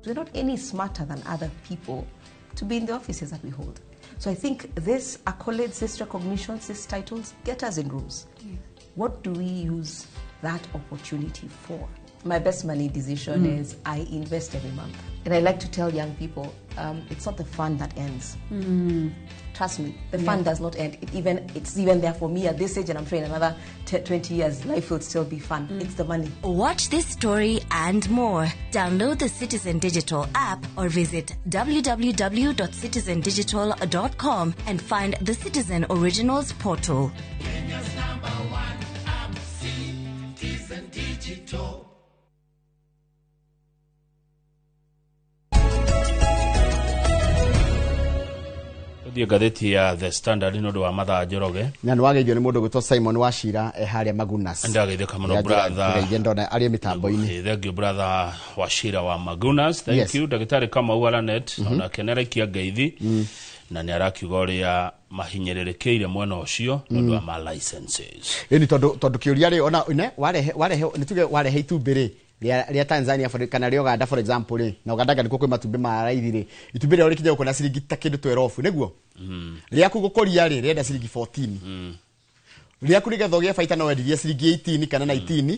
We're not any smarter than other people to be in the offices that we hold. So I think this accolades, this recognitions, these titles get us in rooms. Yes. What do we use that opportunity for? My best money decision is I invest every month. And I like to tell young people, it's not the fun that ends. Trust me, the fun does not end. It's even there for me at this age, and I'm sure in another 20 years, life will still be fun. It's the money. Watch this story and more. Download the Citizen Digital app or visit www.citizendigital.com and find the Citizen Originals portal. Kenya's number one app, Citizen Digital. Tũthiĩ ngathĩti ya The Standard nĩ ũndũ wa mathaa, Njoroge. Na nĩ wageithio nĩ mũndũ gwĩtwo Simon Wachira e harĩa Magunas. Ndageithĩka mũno, brother. Ngeithie ndona arĩ mĩtambo-inĩ. Thank you, brother Wachira wa Magunas, thank you. Ndagĩtarĩ Kamau Aranet onake nĩ araikia ngeithi na nĩ arakiuga ũrĩa mahinyĩrĩrĩkĩire mwena ũcio nĩ ũndũ wa ma licenses. Ĩni tondũ kĩũria rĩ, ona ne warehe nĩ tuge warehe itumbĩ rĩ rĩa Tanzania kana rĩa Uganda, for example rĩ, na Uganda nĩkuo kwĩ matumbĩ ma raithi rĩ, itumbĩ rĩao rĩkinya gũkũ na ciringi ta kĩndũ 12 nĩguo rĩaku gũkũria rĩ rĩenda ciringi 14, rĩaku nĩgetha ũgĩe baita no wendirie ciringi 18 kana 19,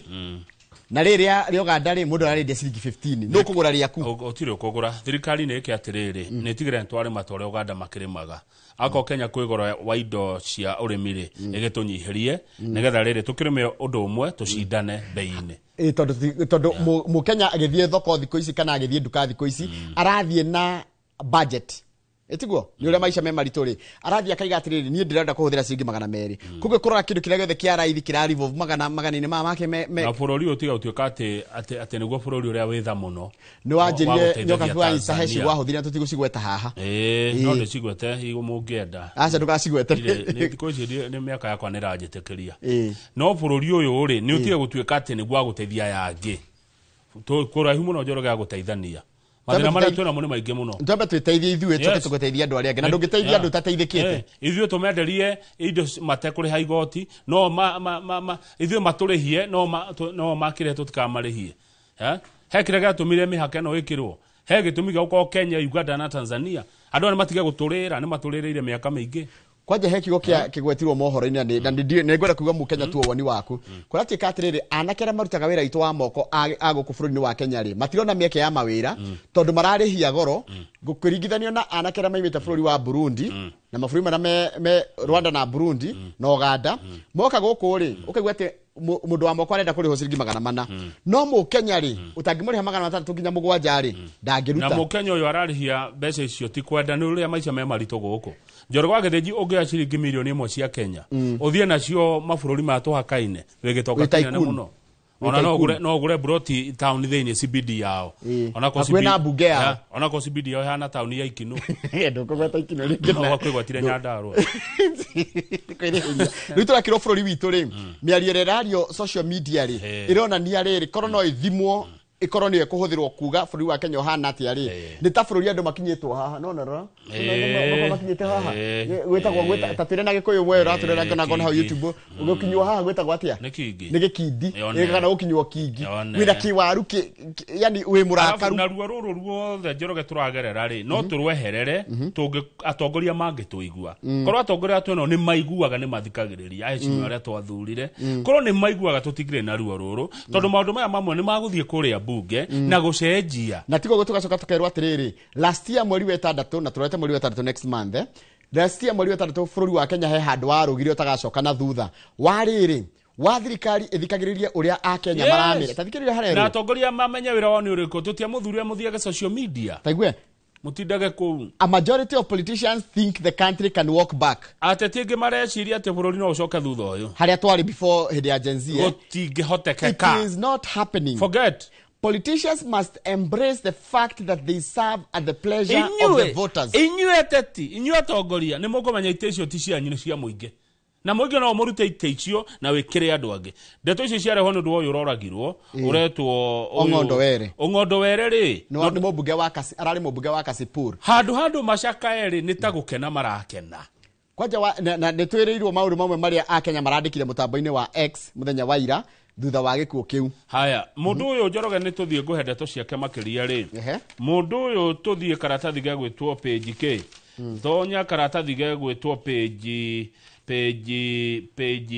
na rĩrĩ rĩa Uganda rĩ, mũndũ ararĩendia ciringi 15, nũ kũgũra rĩaku? Ũtirĩ ũkũgũra. Thirikari nĩ ĩke atĩrĩrĩ, nĩ ĩtigĩrĩre nĩ twarĩma ta ũrĩa Uganda makĩrĩmaga. Akorwo Kenya kwĩ goro wa indo cia ũrĩmi rĩ, ĩgĩtũnyihĩrie nĩgetha rĩrĩ tũkĩrĩme ũndũ ũmwe, tũcindane bei-inĩ. Ĩ, tondũ mũkenya agĩthiĩ thoko thikũ ici kana agĩthiĩ nduka thikũ ici, arathiĩ na budget, ĩtiguo nĩ ũrĩa maica me maritũ rĩ, arathiĩ akaiga atĩrĩrĩ, niĩ ndĩrenda kũhũthĩra ciringi 200, koguo kũrora kĩndũ kĩrĩa gĩothe kĩa raithi kĩra revolve magana magana-inĩ maya make me Na bũrũri ũyũ tiga gũtuĩka atĩ nĩguo bũrũri ũrĩa wĩ tha mũno Nĩ wanjĩrire wa gũteithagia nyoka fulani cahe Tanzania. ciugo wahũthĩra, tũtigũcigweta haha. Ĩĩ, no ndĩcigwete igo mũngĩenda. Aca, ndũgacigwete. Nĩ thikũ ici nĩ mĩaka yakwa nĩ ĩranjĩtĩkĩria. No bũrũri ũyũ rĩ, nĩ ũtige gũtuĩka atĩ nĩguo wa gũteithia aya angĩ. Kũraihu mũno, Njoroge, ya gũteithania. Mathĩna marĩa twĩnamo nĩ maingĩ mũno. Twambe twĩteithie ithuĩ, tũke tũgũteithia andũ arĩa angĩ, na ndũngĩteithia andũ ũtateithĩkĩte. Ithuĩ tũmenderie indo matekũrĩha igoti, no ma ithuĩ matũrĩhie, no makĩrĩhe tũtikamarĩhie. He kĩrĩa gĩatũmire mĩhaka ĩno ĩkĩrwo, he gĩtũmi gĩa gũkorwo Kenya, Uganda na Tanzania. Andũ aya nĩ matige gũtũrĩra, nĩ matũrĩrĩire mĩaka mĩingĩ. Kwanja he kiugo kĩa kĩgwetirwo mohoro-inĩ na nĩ ngwenda kuigua mũkenya tu woni waku. Kũratuĩka atĩrĩrĩ, anake arĩa marutaga wĩra witũ wa moko a gũkũ bũrũri-inĩ wa Kenya rĩ, matirona mĩeke ya mawĩra tondũ mararĩhia goro gũkĩringithanio na anake arĩa maimĩte bũrũri wa Burundi na mabũrũri marĩa me Rwanda na Burundi na Uganda. Moka gũkũ rĩ, ũkaigua atĩ mũndũ wa moko arenda kũrĩhwo ciringi 400, no mũkenya rĩ, ũtangĩmũrĩha 600 nginya 700 rĩ, Na ndangĩruta. Mũkenya ũyũ ararĩhia mbeca icio ti kwenda, nĩ ũrĩa maica me maritũ gũkũ. Njoroge wa Gĩthĩnji, ũngĩoya ciringi 1 mirioni cia Kenya ũthiĩ nacio mabũrũri maya tũhakaine, wĩ gĩtonga Wĩ kĩnene tycoon. mũno. Wĩ Ona no tycoon. ũgũre, no ũgũre broti taũni thĩinĩ CBD yao. Ona ko Hakuhĩ na mbunge yao. Yeah, ona ko CBD yao ĩhana taũni ya Ikinũ. Ndũkũgweta Ikinũ rĩngĩ. No wakwĩgwatire Nyandarũa. Kwĩrĩhĩria. Rĩu tũrakĩrwo bũrũri witũ rĩ, mĩario ĩrĩa ĩrario social media rĩ, ĩronania rĩrĩ, korwo no ĩthimwo, ĩkorwo nĩyo ĩkũhũthĩrwo kuga bũrũri wa Kenya ũhana atĩa rĩ, nĩ ta bũrũri andũ makinyĩtwo haha, no rora. Makinyĩte haha. Gwĩtagwo ta twĩre na Gĩkũyũ, we ũratũrera ngona ngona hau Kingi. YouTube, gũkinywo haha gwĩtagwo atĩa? Nĩ kingi. Nĩ gĩkindi. Yone. Kana gũkinywo kingi. Yone. Wĩna kĩwaru yani wĩ Arabu mũrakaru. Naruo rũrũ ruothe, Njoroge, tũragerera rĩ, no tũrweherere tũngĩ atongoria mangĩtũigua. Korwo atongoria twĩnao nĩ maiguaga, nĩ mathikagĩrĩria ahecimiwa arĩa twathurire, korwo nĩ maiguaga, tũtingĩrĩ na ruo rũrũ, tondũ maũndũ maya mamwe nĩ magũthiĩ kũrĩa mbunge na gũcenjia. Na tigo tugacoka tukerwo atiriri, last year mweri wa ĩtandatũ, na tũrorete mweri wa ĩtandatũ next month, last year mweri wa ĩtandatũ, bũrũri wa Kenya he handũ warũgire ũtagacoka na thutha wa rĩrĩ wa thirikari ĩthikagĩrĩrie ũrĩa akenya maramĩra. Ta thikĩrĩria Na harerwo. Atongoria mamenye wĩra wao nĩ ũrĩkũ. Tũtiamũthurire mũthiage social media. Taigue. Mũtindage kũu. A majority of politicians think the country can walk back. Ateti aingĩ mareciria atĩ bũrũri no ũcoke thutha ũyũ. Harĩa twarĩ before hĩndĩ ya Gen Z, eh? Gũtingĩhotekeka. It is not happening. Forget. Politicians must embrace the fact that they serve at the pleasure of the voters. Inyuĩ ateti, inyuĩ atongoria, nĩ mũkũmenya itĩ icio ti cianyu, nĩ cia mũingĩ, na mũingĩ no mũrute itĩ icio na wĩkĩre andũ angĩ. Ndeto icio ciarehwo nĩ ũndũ wa ũyũ ũroragirwo, ũretwo ũyũ- Ong'ondo Were. Ong'ondo Were rĩ. Nĩ mũmbunge wa ararĩ mũmbunge wa Kasipur. Handũ macakae rĩ, nĩ ta gũkena marakena. Kwanja na nĩ twĩrĩirwo maũndũ mamwe marĩa akenya marandĩkire mũtambo-inĩ wa X mũthenya wa ira thutha wa gĩkuũ kĩu. Haya, mũndũ ũyũ, Njoroge, nĩ tũthiĩ ngũhe ndeto ciake makĩria rĩ. Mũndũ ũyũ, tũthiĩ karatathi gegwĩtwo page k, tonya karatathi gegwĩtwo page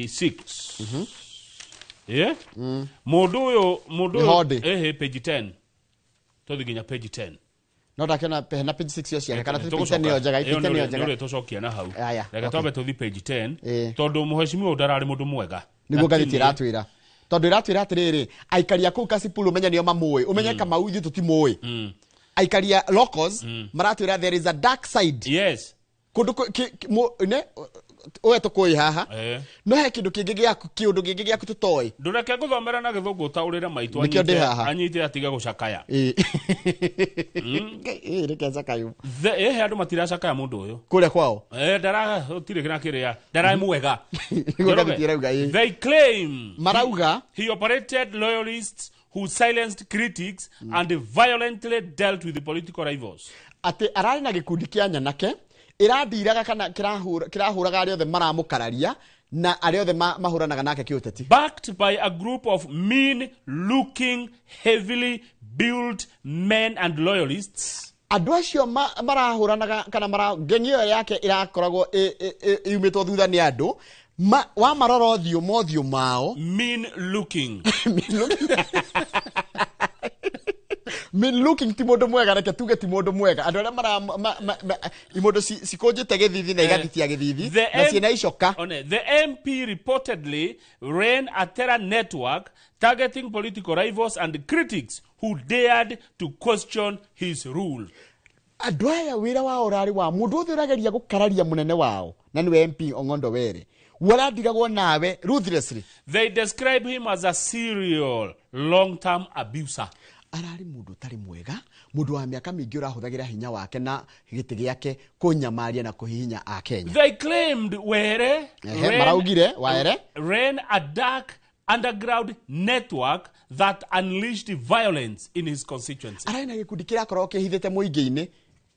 6. Ĩ, mũndũ Nĩ ũyũ Honde. Ĩhĩ, page 10, tũthiĩ nginya page 10. No ndakĩona hena page 6 yo ciake, kana page 10 nĩyo njega, page 10 nĩyo njega. Nĩ tũcokia na hau. Aya, Reke okay. twambe tũthiĩ page 10, tondũ mũhecimiwa ũyũ ndararĩ mũndũ mwega. Nĩguo ngathĩti Lakini- ĩratwĩra, tondũ ĩratwĩra atĩrĩrĩ, aikari a kũu Kasipul, ũmenye nĩo mamũĩ, ũmenye Kamau ithuĩ tũtimũĩ. Aikari a locals maratwĩra there is a dark side. Kũndũ ne We tũkũĩ haha, no he kĩndũ kĩngĩ gĩaku, kĩũndũ kĩngĩ gĩaku tũtoĩ. Ndũreke ngũthomera na gĩthũngũ, ũtaũrĩre maitũ. Nĩkĩo ndĩ haha. Anyite atige gũcakaya. Ĩĩ, reke ncakayo. Ĩhe andũ matiracakaya mũndũ ũyũ. Kũrĩa kwao. Ndara gũtirĩ kĩrĩa kĩrĩa ndara mwega. Nĩguo ngathĩti ĩrauga, ĩĩ. They claim Marauga he operated loyalists who silenced critics and violently dealt with the political rivals. Atĩ ararĩ na gĩkundi kĩa nyanake ĩrandiraga kana kĩrahũraga arĩa othe maramũkararia na arĩa othe mahũranaga nake kĩũteti. Backed by a group of mean-looking, heavily built men and loyalists. Andũ acio marahũranaga kana mara ngengi ĩyo yake ĩrakoragwo yumĩtwo thutha nĩ andũ wamarora ũthiũ mothiũ mao. Mean looking. Mean looking ti mũndũ mwega, reke tuge ti mũndũ mwega. Andũ arĩa mara imũndũ cikũnjĩte gĩthithi na igathitia gĩthithi na ciĩna icoka. One, the MP reportedly ran a terror network targeting political rivals and critics who dared to question his rule. Andũ aya wĩra wao ũrarĩ wa mũndũ ũthĩ ũrageria gũkararia mũnene wao na nĩwe MP Ong'ondo Were, warandiragwo nawe ruthlessly. They describe him as a serial long-term abuser. Ararĩ mũndũ ũtarĩ mwega, mũndũ wa mĩaka mĩingĩ ũrahũthagĩra hinya wake na gĩtĩ gĩake kũnyamaria na kũhihinya Akenya. They claimed Were maraugire Were ran a dark underground network that unleashed violence in his constituency. Ararĩ na gĩkundi kĩrakoragwo kĩhithĩte mũingĩ-inĩ,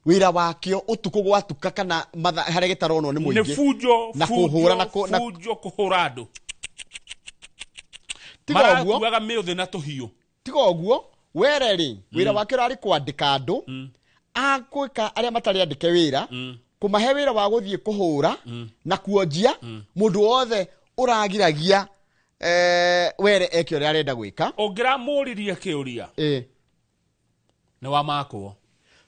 wĩra wakĩo ũtukũ gwatuka kana harĩa gĩtaronwo nĩ mũingĩ. Nĩ fujo, na kũhũra na fujo, kũhũra andũ. Marakuaga mĩũthĩ na tũhiũ. Tiga ũguo, Were rĩ, wĩra wake ũrarĩ kwandĩka andũ, agwĩka arĩa matarĩ andĩke wĩra, kũmahe wĩra wa gũthiĩ kũhũra na kuonjia mũndũ wothe ũragiragia Were eke ũrĩa arenda gwĩka. Ũngĩramũririe kĩũria nĩ wamakwo.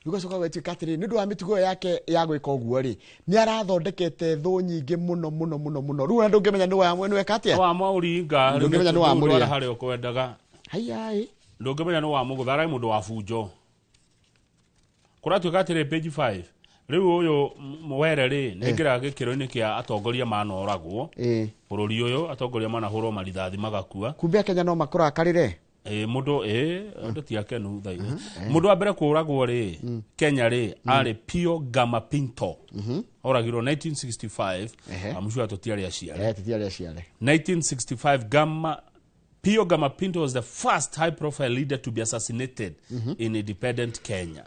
Rĩu ũgacoka ũgatuĩka atĩrĩ, nĩ ũndũ wa mĩtugo yake ya gwĩka ũguo rĩ, nĩ arathondekete thũ nyingĩ mũno mũno mũno mũno. Rĩu ona ndũngĩmenya nĩ weka atĩa? Nĩ wamũringa, Ndũngĩmenya nĩ wamũrĩa. Harĩa ũkwendaga. Haiya. Ndũngĩmenya nĩ wamũgũtha, ararĩ mũndũ wa bunjo. Kũratuĩka atĩrĩ page 5. Rĩu ũyũ Were rĩ, nĩ aingĩraga gĩkĩro-inĩ kĩa atongoria manoragwo. Bũrũri ũyũ atongoria manahũrwo marithathi magakua. Kumbe Akenya no makũrakarĩre? Mũndũ andũ ti akenu thaa ici. Mũndũ wa mbere kũũragwo rĩ, Kenya rĩ, arĩ Pio Gama Pinto. Oragirwo 1965. Amshua tũtiarĩ aciare. Tũtiarĩ aciare. 1965 Pio Gama Pinto was the first high-profile leader to be assassinated in independent Kenya.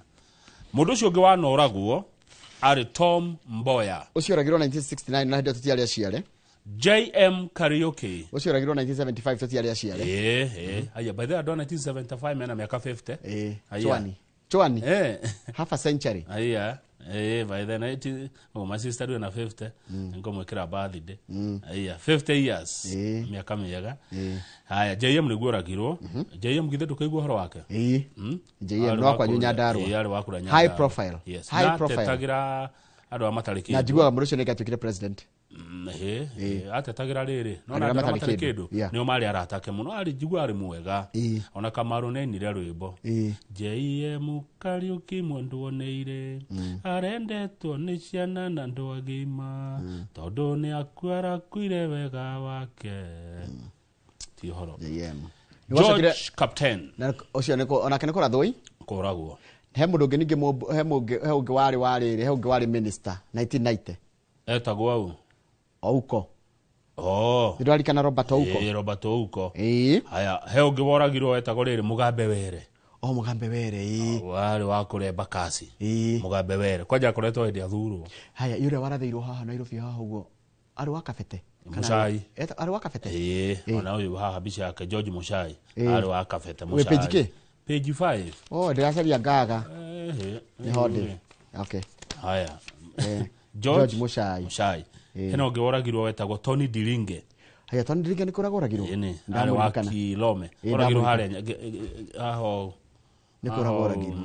Mũndũ ũcio ũngĩ wanoragwo arĩ Tom Mboya. Ũcio oragirwo 1969 na hĩndĩ ĩyo tũtiarĩ aciare. JM Kariuki. Ũcio oragirwo 1975 tũtiarĩ aciare. Aya, by the way, andũ a 1975 mena mĩaka 50. Chwani. Chwani. Half a century. Aya. By the 19, my sister na 50. Ngomwĩkĩra birthday. Aya, 50 years. Mĩaka mĩega. Haya, JM nĩguo oragirwo. JM githĩ ndũkaigua ũhoro wake? JM no kwanyu Nyandarua. Arĩ wa kũrĩa Nyandarua. High profile. Yes. High profile. Atetagĩra andũ arĩa matarĩ kĩndũ. Na njiguaga mũndũ ũcio nĩ atuĩkire president. Atetagĩra rĩrĩ, no na andũ arĩa matarĩ kĩndũ nĩo marĩ arata ake mũno, arĩ njigua arĩ mwega. Ona Kamaru nĩ ainire rwĩmbo. JM Kariuki mwenduoneire, arendetwo nĩ ciana na andũ agima, tondũ nĩ akua arakuire wega wake. Ti ũhoro. JM. George Captain. Na ũcio nĩ onake nĩ kũrathwo? Kũragwo. He mũndũ ũngĩ ningĩ, he ũngĩ warĩ rĩrĩ, he ũngĩ warĩ minister 1990. Etagwo au? Ouko. Nĩndĩrarikana Robert Ouko. Robert Ouko. Haya, he ũngĩ woragirwo etagwo rĩrĩ Mugambe Were. Mugambe Were, Warĩ wa kũrĩa Embakasi. Mugambe Were. Kwanja akoretwo hĩndĩ athurwo. Haya, ũrĩa warathĩirwo haha Nairobi haha ũguo, arĩ wa Kabete? Muchai. Arĩ wa Kabete? Ona ũyũ haha mbica yake George Muchai. Arĩ wa Kabete Muchai. Wĩ page kĩ? Page 5. Ndĩracaria Ngaga. Nĩho ndĩ. Okay. Haya. George Muchai. Muchai. Hena ũngĩ woragirwo wetagwo Tony Diringe. Haya, Tony Diringe nĩ kũragwo oragirwo? Arĩ wa Kilome. Oragirwo harĩa haho. Nĩ kũragwo oragirwo.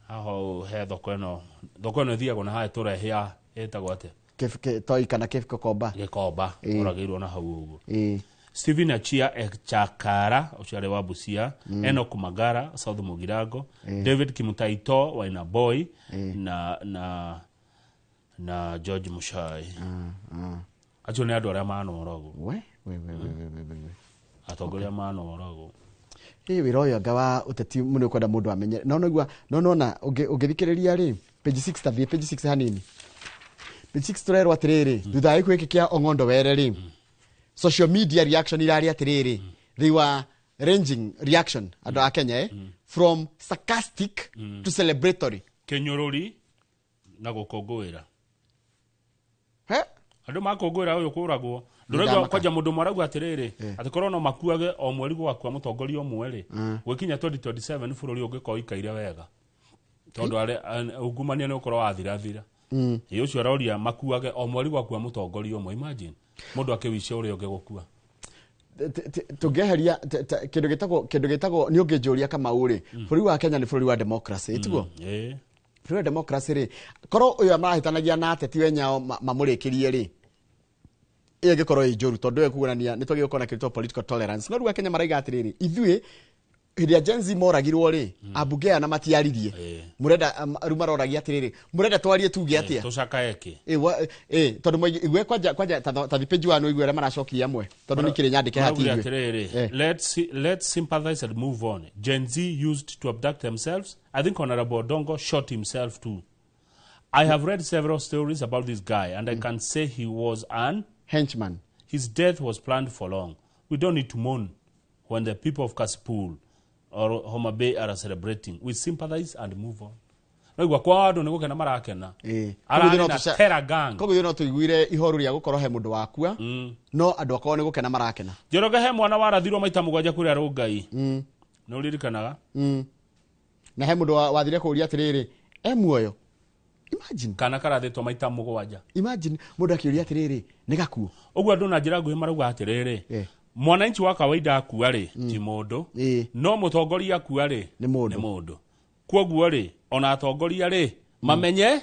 Haho he thoko ĩno. Thoko ĩno ĩthiagwo na harĩa tũrehe ya ĩtagwo atĩa? Toi kana Gĩkomba. Gĩkomba. Oragirwo na hau ũguo. Stephen Achia Echakara, ũcio arĩ wa Busia, Enoch Magara, South Mugirango, David Kimutaito wa Inaboy, na Na George Muchai. Acio nĩ andũ arĩa manoragwo. We we we we we we we. Atongoria manoragwo. Ĩ wĩra ũyũ anga wa ũteti mũno ũkwenda mũndũ amenye. No noigua no nona ũngĩthikĩrĩria rĩ page 6 ta thiĩ page 6 hanini. Page 6 tũrerwo atĩrĩrĩ thutha wa gĩkuũ gĩkĩ kĩa Ong'ondo Were rĩ social media reaction irarĩ atĩrĩrĩ they were ranging reaction andũ a Kenya from sarcastic to celebratory. Kĩnyũrũri na gũkũngũĩra. He? Andũ makũngũĩra ũyũ kũragwo. Ndũraigua kwanja mũndũ mwarauga atĩrĩrĩ atĩ korwo no makuage o mweri gwakua mũtongoria ũmwe rĩ gwĩkinya 2027 bũrũri ũngĩkorwo ũikaire wega tondũ ungumania nĩ ũkorwo wathirathira. Ĩ ũcio aroria makuage o mweri gwakua mũtongoria ũmwe. Imagine mũndũ akĩwicia ũrĩa ũngĩ gũkua. Tũngĩeheria kĩndũ gĩtagwo nĩ ũngĩnjũria Kamau rĩ bũrũri wa Kenya nĩ bũrũri wa democracy tiguo? Bũrũri wa democracy rĩ korwo ũyũ marahĩtanagia na ateti wenyao mamũrĩkĩrie rĩ ĩyo ĩngĩkorwo ĩ njũru tondũ ĩyo kuonania nĩ twagĩrĩirwo gũkorwo na kĩndũ political tolerance. No rĩu Akenya maraiga atĩrĩrĩ ithuĩ hĩndĩ ya Gen Z moragirwo rĩ ambunge aya na matiaririe mũrenda rĩu maroragia atĩrĩrĩ mũrenda twarie tuge atĩa tũcakae kĩ tondũ igue kwanja ta page 1 igue arĩa maracokirie amwe tondũ nĩ kĩrĩ nyandĩke hati igue atĩrĩrĩ let's sympathize and move on. Gen Z used to abduct themselves. I think Honorable Odongo shot himself too. I have read several stories about this guy and I can say he was an henchman. His death was planned for long. We don't need to mourn when the people of Kasipul or Homa Bay are celebrating. We sympathize and move on. No kwa andũ nĩ gũkena marakena. Ararĩ na terror gang. Koguo no tũiguire ihoru rĩa gũkorwo he mũndũ wakua no andũ akorwo nĩ gũkena marakena. Njoroge he mwana warathirwo maita mũgwanja kũrĩa Rũngai. Nĩ ũririkanaga? Na he mũndũ wathire kũũria atĩrĩrĩ e muoyo. Imagine kana karathĩtwo maita mũgwanja. Imagine mũndũ akĩũria atĩrĩrĩ nĩ gakuo. Ũguo andũ na njĩra nguhĩ marauga atĩrĩrĩ mwananchi wa kawaida akua rĩ ti mũndũ no mũtongoria akua rĩ nĩ mũndũ. Kwoguo rĩ ona atongoria rĩ mamenye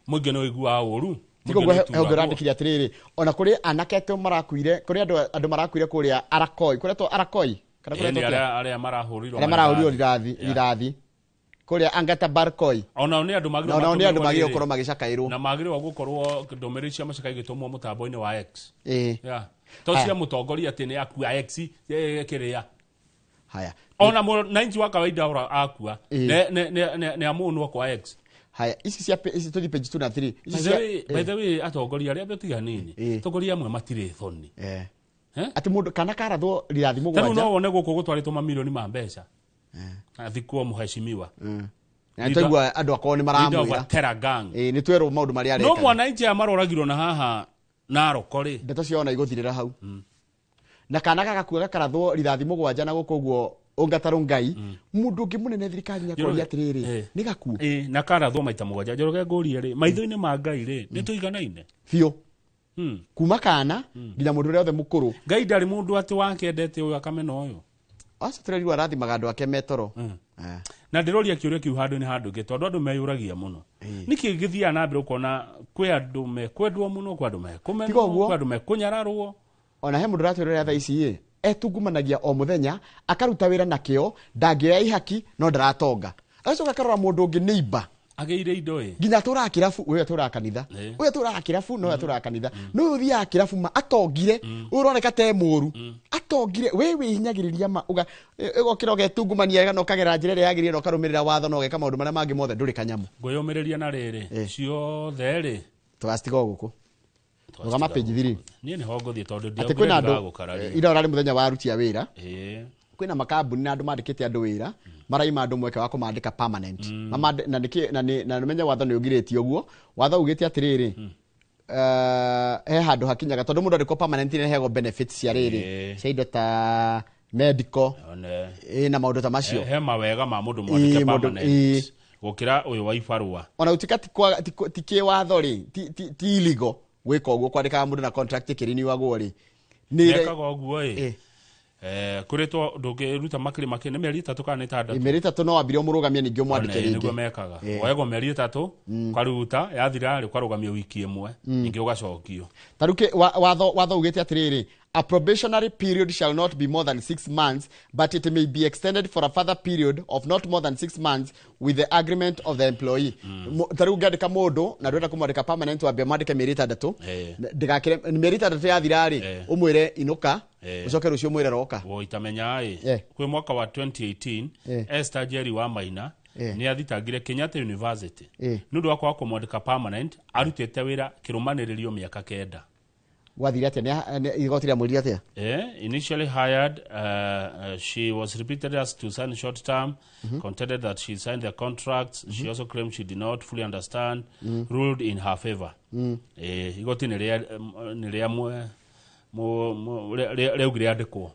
mũingĩ nĩ ũiguaga ũru. Tiguo ũngĩrandĩkire atĩrĩrĩ ona kũrĩ anake atũ marakuire kũrĩ andũ marakuire kũrĩa Arakoi kũrĩa to Arakoi kana kũrĩa to arĩa marahũrirwo rithathi kũrĩa Angata Barkoi ona nĩ andũ magĩrĩirwo gũkorwo magĩcakaĩrwo na magĩrĩirwo gũkorwo ndũmĩrĩri cia macaka igĩtũmwo mũtambo-inĩ wa X. To cia mũtongoria atĩ nĩ akua X kĩrĩa. Haya ona mwananchi wa kawaida ora akua nĩ amũnwo kwa X. Haya ici cia ici tũthiĩ page 2 na 3 ici cia by the way atongoria arĩa tiga nini atongoria amwe matirĩ thoni atĩ mũndũ kana karathwo rithathi mũgwanja. Tarĩu no wone gũkũ gũtwarĩtwo mamirioni ma mbeca athikwo mũheshimiwa na twaigua andũ akorwo nĩ maramwĩra terror gang. Nĩ twerwo maũndũ marĩa areka no mwananchi aya maroragirwo na haha Narok rĩ ndeto ciao ona igũthirĩra hau na kana gagakua gakarathwo rithathi mũgwanja na gũkũ ũguo Ongata Rongai mũndũ ũngĩ mũnene thirikari-inĩ akoria atĩrĩrĩ nĩ gakuo na karathwo maita mũgwanja. Njoroge ngũrie rĩ maitho-inĩ ma Ngai rĩ nĩ tũiganaine biũ kuma kana nginya mũndũ ũrĩa othe mũkũrũ. Ngai ndarĩ mũndũ atĩ wakendete ũyũ akamena ũyũ. Acio tũrerirwo arathimaga andũ ake metoro. Na ndĩroria kĩũria kĩu handũ-inĩ handũ ĩngĩ tondũ andũ meyũragia mũno nĩkĩ gĩthiaga na mbere ũkona kwĩ andũ mekwendwo mũno kwĩ andũ mekũmenwo kwĩ andũ mekũnyararwo. Ona he mũndũ ũratwĩrorera thaa ici ĩ etungumanagia o mũthenya akaruta wĩra na kĩo ndangĩoya ihaki no ndaratonga. Agacoka akarora mũndũ ũngĩ neighbor agĩire indo ĩ nginya atũraga kĩrabu ũyũ atũraga kanitha ũyũ atũraga kĩrabu na ũyũ atũraga kanitha no ũyũ ũthiaga kĩrabu ma atongire ũyũ ũroneka ta e mũũru atongire we wĩhinyagĩrĩria ma ũgokĩra ũgetungumania na ũkagera njĩra ĩrĩa yagĩrĩire na ũkarũmĩrĩra watho na ũgeka maũndũ marĩa mangĩ mothe ndũrĩ kanyamũ. Ngwĩyũmĩrĩria na rĩrĩ ciothe rĩ tũgacitiga o gũkũ rũgama page 3 niĩ nĩho ngũthiĩ tondũ atĩ kwĩna andũ ira ũrarĩ mũthenya wa aruti a wĩra kwĩna makambuni na andũ mandĩkĩte andũ wĩra maraima andũ mweke wa kũmandĩka permanent na nĩkĩ na nĩmenye watho nĩ ũgirĩtie ũguo watho ugĩte atĩrĩrĩ he handũ hakinyaga tondũ mũndũ andĩkwo permanent nĩ heagwo benefits cia rĩrĩ cia indo ta medical na maũndũ ta macio he mawega ma mũndũ mwandĩke permanent gũkĩra ũyũ wa ibarũa ona gũtuĩka ti kĩwatho rĩ ti illegal gwĩka ũguo kwandĩkaga mũndũ na contract ĩkĩriniwagwo rĩ mekaga ũguo ĩ kũrĩtwo ndũngĩruta makĩria makĩria nĩ mĩeri 3 kana 6 mĩeri 3 no wambire ũmũrũgamie ningĩ ũmwandĩke rĩngĩ nĩguo mekaga woyagwo mĩeri 3 ũkaruta yathira rĩ ũkarũgamio wiki ĩmwe ningĩ ũgacokio ta rĩu watho ugĩte atĩrĩrĩ A probationary period shall not be more than 6 months, but it may be extended for a further period of not more than 6 months with the agreement of the employee. Ta rĩu ũngĩandĩka mũndũ na ndũrenda kũmwandĩka permanent, wambe mwandĩke mĩeri 6, ndĩgakĩre mĩeri 6 yathira rĩ, ũmwĩre inũka, ũcoke rũciũ ũmwĩre roka. Woitamenya ĩ kwĩ mwaka wa 2018 Esther Jerry wa Maina nĩ athitangire Kenyatta University nĩ ũndũ wa kwaga kũmwandĩka permanent arutĩte wĩra kĩrũmanĩrĩrio mĩaka 9. Gwathire atĩa? Igoti rĩamwĩrire atĩa? Initially hired, she was repeatedly asked to sign short term, contended that she signed the contracts. She also claimed she did not fully understand, ruled in her favor. Igoti nĩ rĩa rĩaugire andĩkwo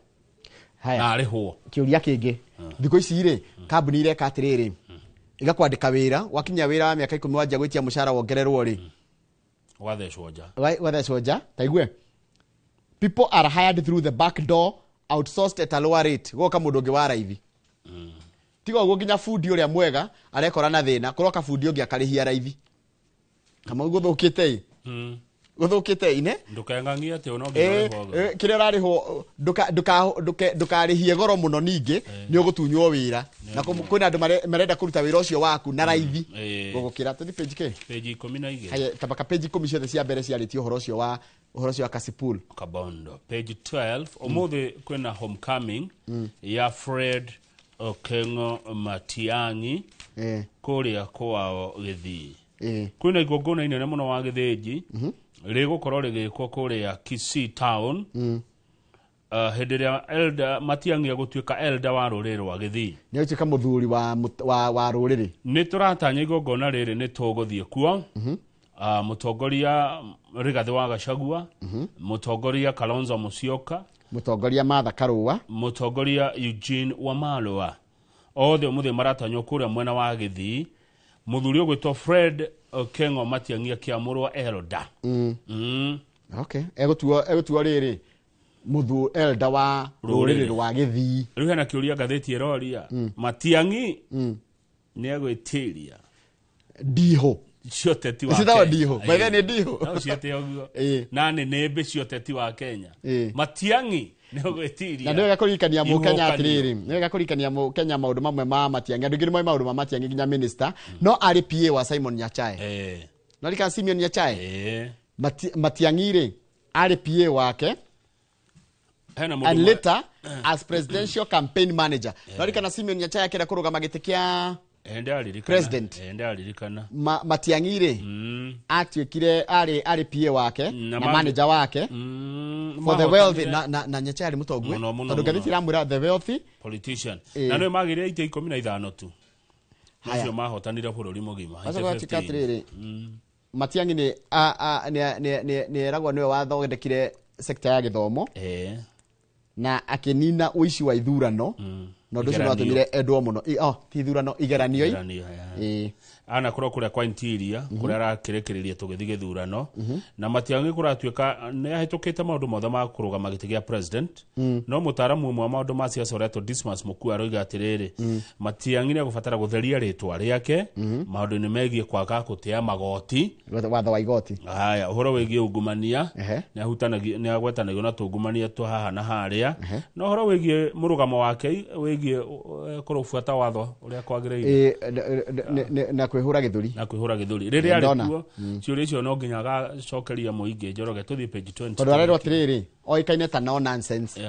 na arĩhwo. Kĩũria kĩngĩ, thikũ ici rĩ, kambuni ireka atĩrĩrĩ, igakwandĩka wĩra, wakinya wĩra wa mĩaka 10 wanjia gwĩtia mũcara wongererwo rĩ, wathecwo nja. Wathecwo nja. Taigue, people are hired through the back door, outsourced at a lower rate. Goka mũndũ ũngĩ wa raithi. Tiga ũguo nginya bundi ũrĩa mwega arekora na thĩna, kũroka bundi ũngĩ akarĩhia raithi. Kama gũthũkĩte ĩ, gũthũkĩte ine ndũkeng'ang'ie atĩ no nginya ũrĩhwo. Kĩrĩa ũrarĩhwo ndũkarĩhie goro mũno, ningĩ nĩ ũgũtunywo wĩra. Na kwĩna andũ marenda kũruta wĩra ũcio waku na raithi gũgũkĩra. Tũthiĩ page kĩ? Page 12. Haya, tabaka page 10 ciothe cia mbere ciarĩtie ũhoro ũcio wa ũhoro ũcio wa Kasipul. Kabondo. Page 12, ũmũthĩ kwĩna homecoming ya Fred Okengo Matiang'i kũrĩa kwao Gĩthii. Kwĩna igongona inene mũno wa Gĩthĩnji rĩgũkorwo rĩgĩkwo kũrĩa Kisii town, hĩndĩ ĩrĩa elder Matiang'i egũtuĩka elder wa rũrĩrĩ rwa Gĩthii. Nĩ egũtuĩka mũthuri wa rũrĩrĩ. Nĩ tũratanya igongona rĩrĩ nĩ tũgũthiĩ kuo. Mũtongoria Rigathĩ wa Gachagua, mũtongoria Kalonzo Musyoka, mũtongoria Martha Karua, mũtongoria Eugene Wamalwa, othe ũmũthĩ maratanywo kũrĩa mwena wa Gĩthii. Mũthuri ũgwĩtwo Fred Okengo Matiang'i akĩamũrwo elder. Okay, egũtuo rĩrĩ mũthu elder wa rũrĩrĩ rwa Gĩthii. Rĩu hena kĩũria ngathĩti ĩroria, Matiang'i nĩ egwĩtiria ndihũ cioteti wa Kenya. Ndihũ. By then nĩ ndihũ. No ciete ũguo. Na nĩ nĩmbĩ cioteti wa Kenya. Matiang'i nĩ ũgwĩtiria. Na nĩ wega kũririkania Mũkenya atĩrĩrĩ, nĩ wega kũririkania Mũkenya maũndũ mamwe ma Matiang'i. Andũ aingĩ nĩ moĩ maũndũ ma Matiang'i nginya minister, no arĩ PA wa Simon Nyachae. No rika Simeon Nyachae. Matiang'i rĩ, arĩ PA wake. And later as presidential campaign manager. No rika Simeon Nyachae akĩenda kũrũgama gĩtĩ kĩa president. Matiang'i rĩ, atuĩkire arĩ PA wake na manager wake for the wealthy, na Nyachae arĩ mũtongu tondũ ngathĩti ĩramwĩra the wealthy politician. Na nĩwe magĩrĩire itĩ 15 tu. Macio mahotanire bũrũri mũgima. Gatuĩka atĩrĩrĩ, Matiang'i nĩ eragwo nĩwe wathondekire sekta ya gĩthomo na akĩnina ũici wa ithurano, na ũndũ ũcio nĩwatũmire endwo mũno. Ti ithurano, igeranio. Anakorwo kũrĩa kwa interior kũrĩa arakĩrĩkĩrĩria tũgĩthiĩ gĩthurano, na Matiang'i kũratuĩka nĩ ahĩtũkĩte maũndũ mothe ma kũrũgama gĩtĩ gĩa president, no mũtaaramu ũmwe wa maũndũ ma siasa ũretwo Dismas Mukua aroiga atĩrĩrĩ, Matiang'i nĩ egũbatara gũtheria rĩtwa rĩake maũndũ-inĩ megiĩ kwaga gũtĩa magoti, watho wa igoti. Haya, ũhoro wĩgiĩ ungumania nĩ agwetanagio na tũungumania twa haha na harĩa, na ũhoro wĩgiĩ mũrũgamo wake wĩgiĩ kũrũbuata watho ũrĩa kwagĩrĩire na kwĩhũra gĩthũri. Na kwĩhũra gĩthũri rĩrĩa arĩ kuo, ciũria icio no nginya agacokeria mũingĩ. Njoroge, tũthiĩ page 20. Tondũ arerwo atĩrĩrĩ, oĩkaine ta no nonsense.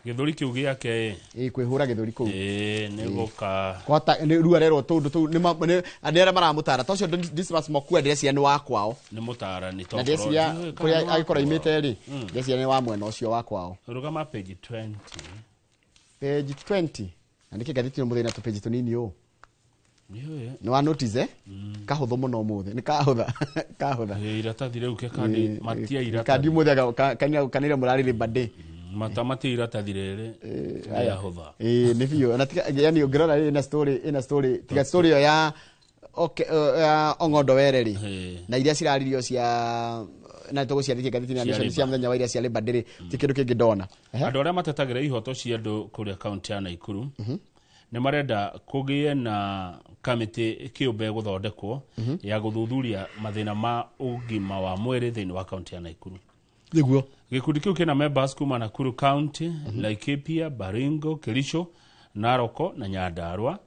Gĩthũri kĩu gĩake kwĩhũra gĩthũri kũu nĩ gũka kwata rĩu arerwo tũndũ tũu nĩ arĩa maramũtara. Ta ũcio Dismas Mokua ndĩreciria nĩ wa kwao, nĩ mũtarani, na ndĩreciria kũrĩa agĩkorwo aimĩte rĩ, ndĩreciria nĩ wa mwena ũcio wa kwao. Rũgama page 20. Page 20. Na nĩkĩ ngathĩti ĩno mũthĩ na tũpage tũnini ũũ? Nĩ wa notice kahũthũ mũno ũmũthĩ, nĩ kahũtha kahũtha. Iratathi rĩu ke kandi matia iratathi. Kandi ũmũthĩ kanire mũrarĩ Labor Day. Matamatia iratathi rĩrĩ rĩahũtha. Nĩ biũ. Na tiga yani ũngĩrora ĩna story, ĩna story, tiga story ĩyo ya ya Ong'ondo Were rĩ, na iria ciraririo cia na tũgũciarĩtie ngathĩti ya Nation cia mũthenya wa iria cia Labor Day rĩ, ti kĩndũ kĩngĩ ndona. Andũ arĩa matetagĩra ihoto cia andũ kũrĩa kaunti ya Nakuru nĩ marenda kũgĩe na kamĩtĩ kĩũmbe gũthondekwo ya gũthuthuria mathĩna ma ũgima wa mwĩrĩ thĩinĩ wa kaunti ya Nakuru. Nĩguo. Gĩkundi kĩu kĩna members kuma Nakuru County, Laikipia, Baringo, Kericho, Naroko na Nyandarua.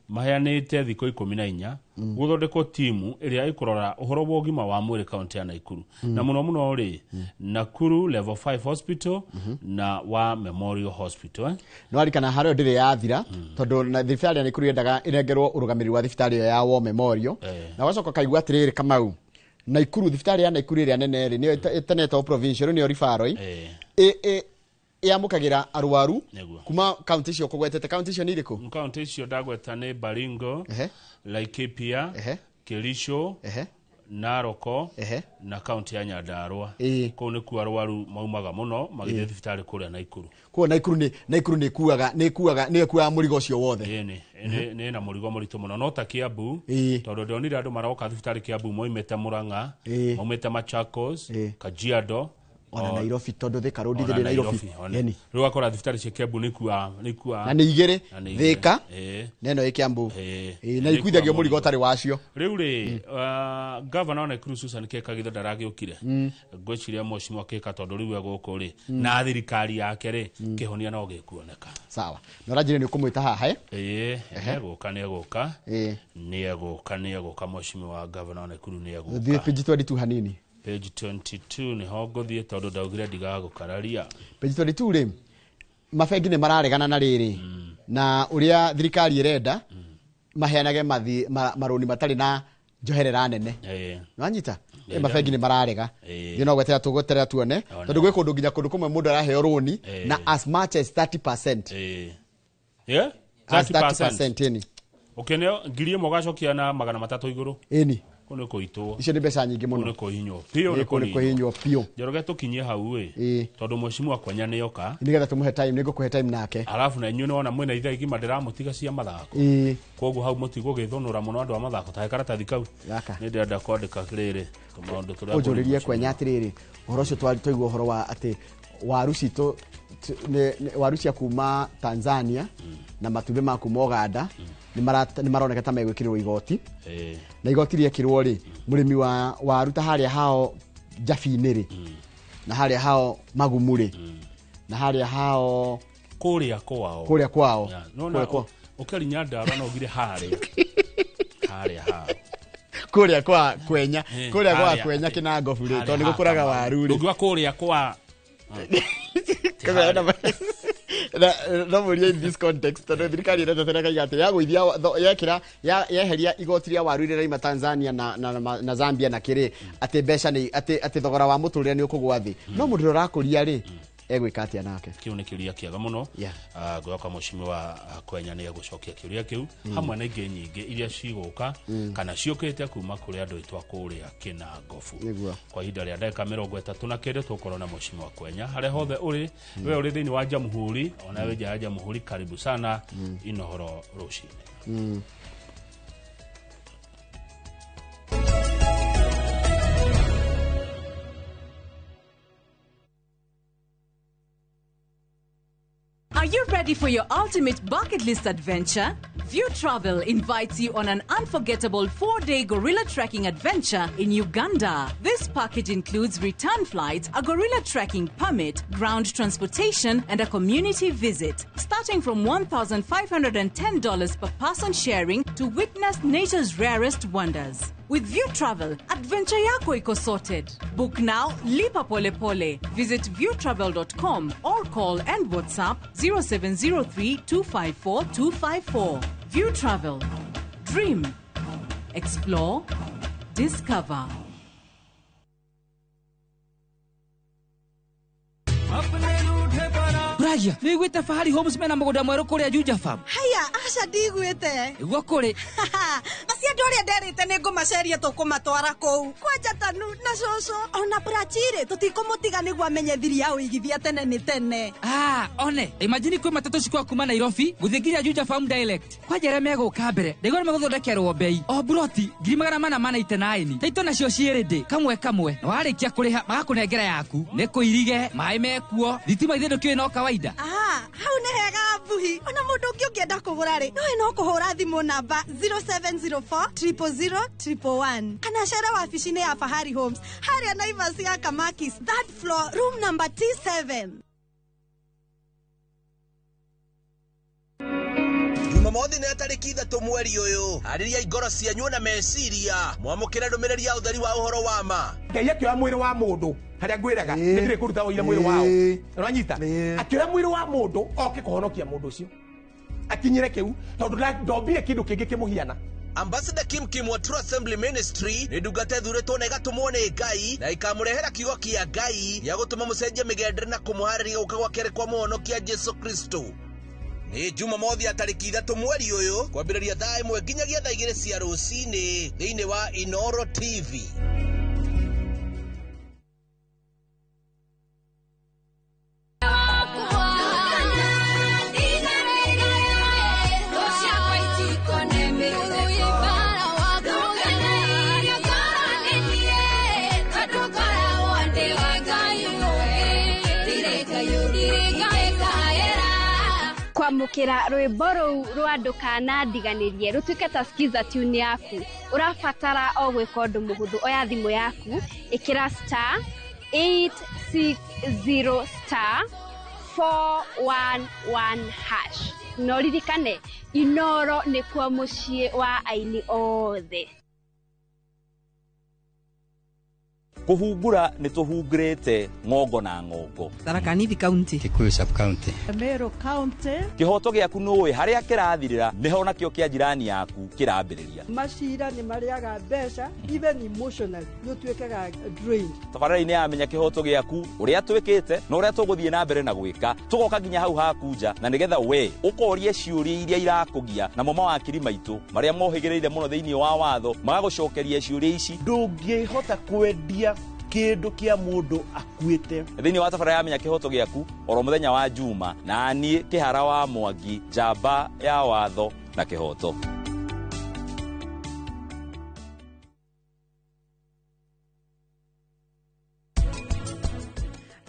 Maheanĩte thikũ 14 gũthondekwo timu ĩrĩa ĩkũrora ũhoro wa ũgima wa mwĩrĩ kaunti ya Nakuru. Na mũno mũno rĩ, Nakuru Level 5 Hospital na wa Memorial Hospital. No arikana harĩa ndĩrĩ yathira, tondũ na thibitarĩ ya Nakuru yendaga ĩnengerwo ũrũgamĩrĩri wa thibitarĩ ĩyo ya War Memorial. Na wacoka kaigua atĩrĩrĩ, Kamau, Naikuru, thibitarĩ ya Naikuru ĩrĩa nene rĩ, nĩyo ĩtenetwo provincial, nĩyo referral ĩamũkagĩra arwaru kuma kaunti icio kũgwetete. Kaunti icio nĩ irĩkũ? Kaunti icio ndagweta nĩ Baringo, Laikipia, Kericho, Naroko na kaunti ya Nyandarua. Kũu nĩkuo arwaru maumaga mũno magĩthiĩ thibitarĩ kũrĩa Nakuru. Kuo Naikuru nĩ Naikuru nĩ ĩkuaga nĩ ĩkuaga nĩ ĩkuaga mũrigo ũcio wothe. Ĩni nĩ na mũrigo mũritũ mũno, no ta Kiambu, tondũ ndonire andũ maroka thibitarĩ Kiambu moimĩte Murang'a, maumĩte Machakos, Kajiado, ona Nairobi, tondũ Thika Road ona ithĩrĩ Nairobi. Ona- Ĩni. Rĩu ũgakora thibitarĩ cia Kiambu nĩ ikua nĩ ikua Na nĩ igĩrĩ, na nĩ igĩrĩ. Thika na ĩno ĩ Kiambu. Na Nĩ ikuithagio ikua mũrigo ũtarĩ wacio. Rĩu rĩ, gavana wa Nakuru Susan Kĩka githo ndaragĩũkire. Ngwĩciria mheshimiwa Kĩka, tondũ rĩu e gũkũ rĩ, na thirikari yake rĩ, kĩhonia no gĩkuoneka. Sawa, na ũranjĩre nĩ ũkũmwĩta haha, eh? Ĩĩ, nĩegũka, nĩegũka, nĩegũka, nĩegũka. Mheshimiwa gavana wa Nakuru nĩegũka. Thiĩ page 22 hanini. Page 22 nĩho ngũthiĩ, tondũ ndaugire ndigagũkararia. Page 22 rĩ, mabengi nĩ mararegana na rĩrĩ na ũrĩa thirikari ĩrenda maheanage marũni matarĩ na njoherera nene. Nĩwanyita? Mabengi nĩ mararega. Thiĩ no gweterera, tũgweterera tuone, tondũ gwĩ kũndũ, nginya kũndũ kũmwe mũndũ araheo rũni na as much as 30%. Yeah? As 30%, ĩni. Ũkĩneo 1,000 ũgacokia na 300 igũrũ. Ĩni. Kũu nĩ kũitwo. Icio nĩ mbeca nyingĩ mũno. Kũu nĩ kũhihinywo biũ. Ĩ, Nĩ kũu nĩ kũhihinywo biũ. Njoroge, tũkinyie hau ĩ, tondũ mheshimiwa Kwenya nĩoka. Nĩgetha tũmũhe time, nĩngũkũhe time nake. Arabu na inyuĩ nĩwona mwĩna ithaa igima ndĩramũtiga cia mathako. Koguo hau mũtigũgĩthũnũra mũno andũ a mathako, tahe karatathi kau. Gaka. Nĩ ndĩrenda kwandĩka rĩrĩ tũmaũndũ tũrĩa Ũnjũrĩrie Kwenya atĩrĩrĩ, ũhoro ũcio twaigua ũhoro wa atĩ waru citũ waru cia kuma Tanzania na matumbĩ ma kuma Uganda nĩ maroneka ta megwĩkĩrĩrwo igoti. Na igoti rĩekĩrwo rĩ, mũrĩmi wa waru ta harĩa hao Njabi-inĩ rĩ, na harĩa hao Magumu rĩ, na harĩa hao kũrĩa kwao. Kũrĩa kwao. Yeah. No, na Kũrĩa kwao. Ũkĩari Nyandarua no ugire harĩa harĩa hao. Kũrĩa kwa Kwenya. Kũrĩa kwa harĩa. Kwenya Kĩnangobu rĩ, Harĩa tondũ nĩ ha gũkũraga Kamau. waru rĩ. Ndũngiuga kũrĩa kwa Na no mũrie in this context, tondũ thirikari ĩretetera kaiga atĩ yagũithia yekĩra yeheria igoti rĩa waru iria raima Tanzania na Zambia na kĩrĩ, atĩ mbeca nĩ atĩ thogora wa mũtũrĩre nĩ ũkũgwa thĩ, no mũndũ ũrĩa ũrakũria rĩ, egwĩka atĩa nake? Kĩu nĩ kĩũria kĩega mũno. Ngwĩhoka mheshimiwa Kwenya nĩ egũcokia kĩũria kĩu hamwe na ingĩ nyingĩ iria cigũka kana ciũkĩte kuma kũrĩ andũ aitũ a kũrĩa Kĩnangobu. Nĩguo. Kwa ihinda rĩa ndagĩka 39 tũgũkorwo na mheshimiwa Kwenya. Harĩa hothe ũrĩ, we ũrĩ thĩinĩ wa jamhuri ona wĩ nja ya jamhuri, karibu sana Inohoro rũcinĩ. Are you ready for your ultimate bucket list adventure? View Travel invites you on an unforgettable 4-day gorilla trekking adventure in Uganda. This package includes return flights, a gorilla trekking permit, ground transportation, and a community visit. Starting from $1,510 per person sharing to witness nature's rarest wonders. With View Travel, adventure yako iko sorted. Book now, lipa pole pole. Visit viewtravel.com or call and WhatsApp 0703 254 254. View Travel. Dream. Explore. Discover. Ragia, nĩ iguĩte Fahari Homes mena mũgũnda mwerũ kũrĩa Juja Farm? Haya, aca, ndiguĩte. Nĩguo kũrĩ. Acio andũ arĩa nderĩte nĩ ngũmaceria tũkũmatwara kũu kwanja tanu na cũcũ ona Prachirĩ tũtikũmũtiga nĩguo amenye thiri ya ũigithia tene nĩ tene. Ah, one imagine kwĩ matatũ cikwa kuma Nairobi gũthiĩ nginya Juja Farm direct. Kwanja arĩa megũka mbere ndaigua nĩ megũthondekerwo mbei o buroti 499,000. Taito nacio ciĩ ready kamwe kamwe, na warĩkia kũrĩha magakũnengera yaku. Nĩ kũirige maĩ mekuo, thitima ithe ndũkĩũĩ no kawaida. Ah, hau nĩ hega mbuhi. Ona mũndũ ũngĩ ũngĩenda kũgũra rĩ, nowe no kũhũra thimũ namba 0704 000 111 kana cere wabici-inĩ ya Fahari Homes harĩa Naivas ya Kamakis, third floor, room number T7. Jumamothi nĩ tarĩki 3 mweri ũyũ, harĩria ngoro cianyu na meciria mwamũkĩre ndũmĩrĩri ya ũtheri wa ũhoro wa ma. Ngai akĩoya mwĩrĩ wa mũndũ harĩa ngwĩraga nĩ ndirĩ kũruta ũira mwĩrĩ wao, ũranyita, akĩoya mwĩrĩ wa mũndũ oke kũhonokia mũndũ ũcio akinyire kĩu, tondũ ndombire kĩndũ kĩngĩ kĩmũhiana. Ambassador Kim Kim wa True Assembly Ministry nĩ ndungata ĩthurĩtwo na ĩgatũmwo nĩ Ngai na ĩkamũrehera kiugo kĩa Ngai gĩa gũtũma mũcenjie mĩgendere na kũmũharĩria gũka gwa kerĩ kwa mũhonokia Jesu Kristo. Nĩ Jumamothi ya tarĩki 3 mweri ũyũ kwambĩrĩria thaa 1 nginyagia thaa 2 cia rũcinĩ thĩinĩ wa Inoro TV. Kwamũkĩra rwĩmbo rũu rwa ndũkanandiganĩrie rũtuĩke ta skiza tune yaku, ũrabatara o gwĩka ũndũ mũhũthũ. Oya thimũ yaku, ĩkĩra star 860 star 411 hash. No ririkane Inoro nĩkuo mũciĩ wa aini othe. Kũhungura nĩ tũhungurĩte ng'ongo na ng'ongo. Tharaka Nithi County, Kikuyu sub county, Meru County. Kĩhoto gĩaku nũĩ harĩa kĩrathirĩra nĩho nakĩo kĩa jirani yaku kĩrambĩrĩria. Macira nĩ marĩaga mbeca, even emotionally nĩ ũtuĩkaga drained. Tabarĩra-inĩ ya Menya Kĩhoto Gĩaku, ũrĩa twĩkĩte na ũrĩa tũgũthiĩ na mbere na gwĩka, tũgoka nginya hau haku nja na nĩgetha we ũkorie ciũria iria irakũgia, namo mawakiri maitũ marĩa mohĩgĩrĩire mũno thĩinĩ wa watho magagũcokeria ciũria ici. Ndũngĩhota kwendia kĩndũ kĩa mũndũ akuĩte. Thĩinĩ wa tabarĩra ya Menya Kĩhoto Gĩaku oro mũthenya wa Juma, na niĩ Kĩhara wa Mwangi, njamba ya watho na kĩhoto.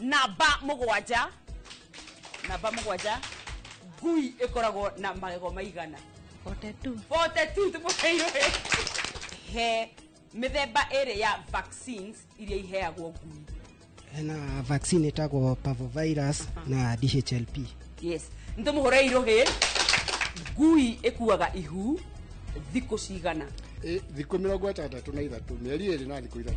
Namba 7 ngui ĩkoragwo na magego maigana? 42. 42 tũmũheirwo. He mĩthemba ĩrĩ ya vaccines iria iheagwo ngui. Hena vaccine ĩtagwo parvovirus na DHLP. Yes, nĩtũmũhũre irũhĩ. Ngui ĩkuaga ihu thikũ cigana? Thikũ 63, mĩeri 2 na thikũ 3.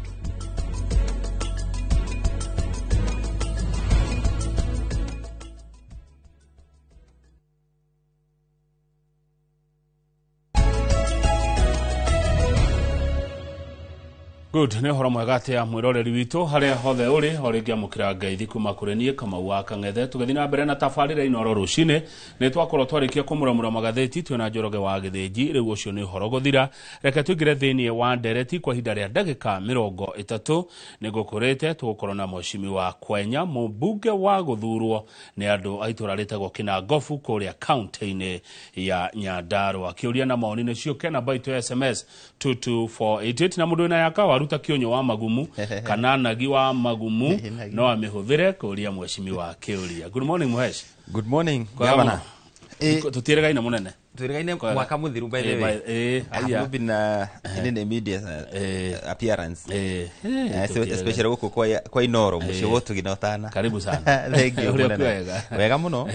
Good, nĩ ũhoro mwega atĩa mwĩroreri witũ harĩa hothe ũrĩ, o rĩngĩ amũkĩra ngeithi kuma kũrĩ niĩ Kamau wa Kang'ethe. Tũgĩthiĩ na mbere na tabarĩra Inoro rũcinĩ, nĩ twakorwo twarĩkia kũmũramũra magathĩti twĩna Njoroge wa Gĩthĩnji. Rĩu ũcio nĩ ũhoro gũthira, reke tũingĩre thĩinĩ wa ndereti kwa ihinda rĩa ndagĩka 30. Nĩngũkũrĩte tũgũkorwo na Mheshimiwa Kwenya, mũmbunge wa gũthurwo nĩ andũ a itũra rĩtagwo Kĩnangobu kũrĩa kaunti-inĩ ya Nyandarua. Kĩũria na maoni nĩ ciũke namba itũ ya SMS 22488, na mũndũ wĩna yakawa ruta kĩonyo wa magumu kana nagi wa magumu no amĩhũthĩre kũria mheshimiwa kĩũria. Good morning Mhesh. Good morning Governor. Tũtiĩrĩgaine mũnene. Tũtiĩrĩgaine mwaka mũthiru by the way. I have not been in any media appearance. Especially gũkũ kwa Inoro mũciĩ wa ũtugi na ũtana. Karibu sana. Thank you. Wega mũno.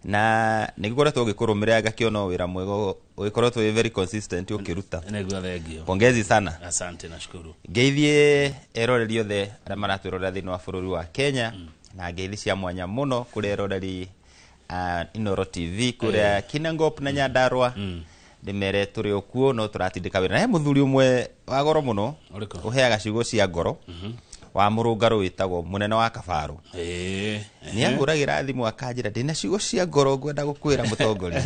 Na nĩgũkoretwo ũgĩkũrũmĩrĩra ngakĩona wĩra mwega ũgĩkoretwo wĩ very consistent ũkĩruta. Nĩguo, thengio. Pongezi sana. Asante, nashukuru. Ngeithie eroreri othe arĩa maratwĩrorera thĩinĩ wa bũrũri wa Kenya, na ngeithi cia mwanya mũno kũrĩ eroreri Inoro TV kũrĩa Kinangop na Nyandarua. Ndĩmere tũrĩ okuo no tũratindĩka wĩra. Na he mũthuri ũmwe wa goro mũno ũheaga ciugo cia ngoro wa mũrũngarũ wĩtagwo mũnene wa Kabarũ. Nĩ ahũragĩra thimũ akanjĩra ndĩna ciugo cia ngoro ngwenda gũkwĩra mũtongoria.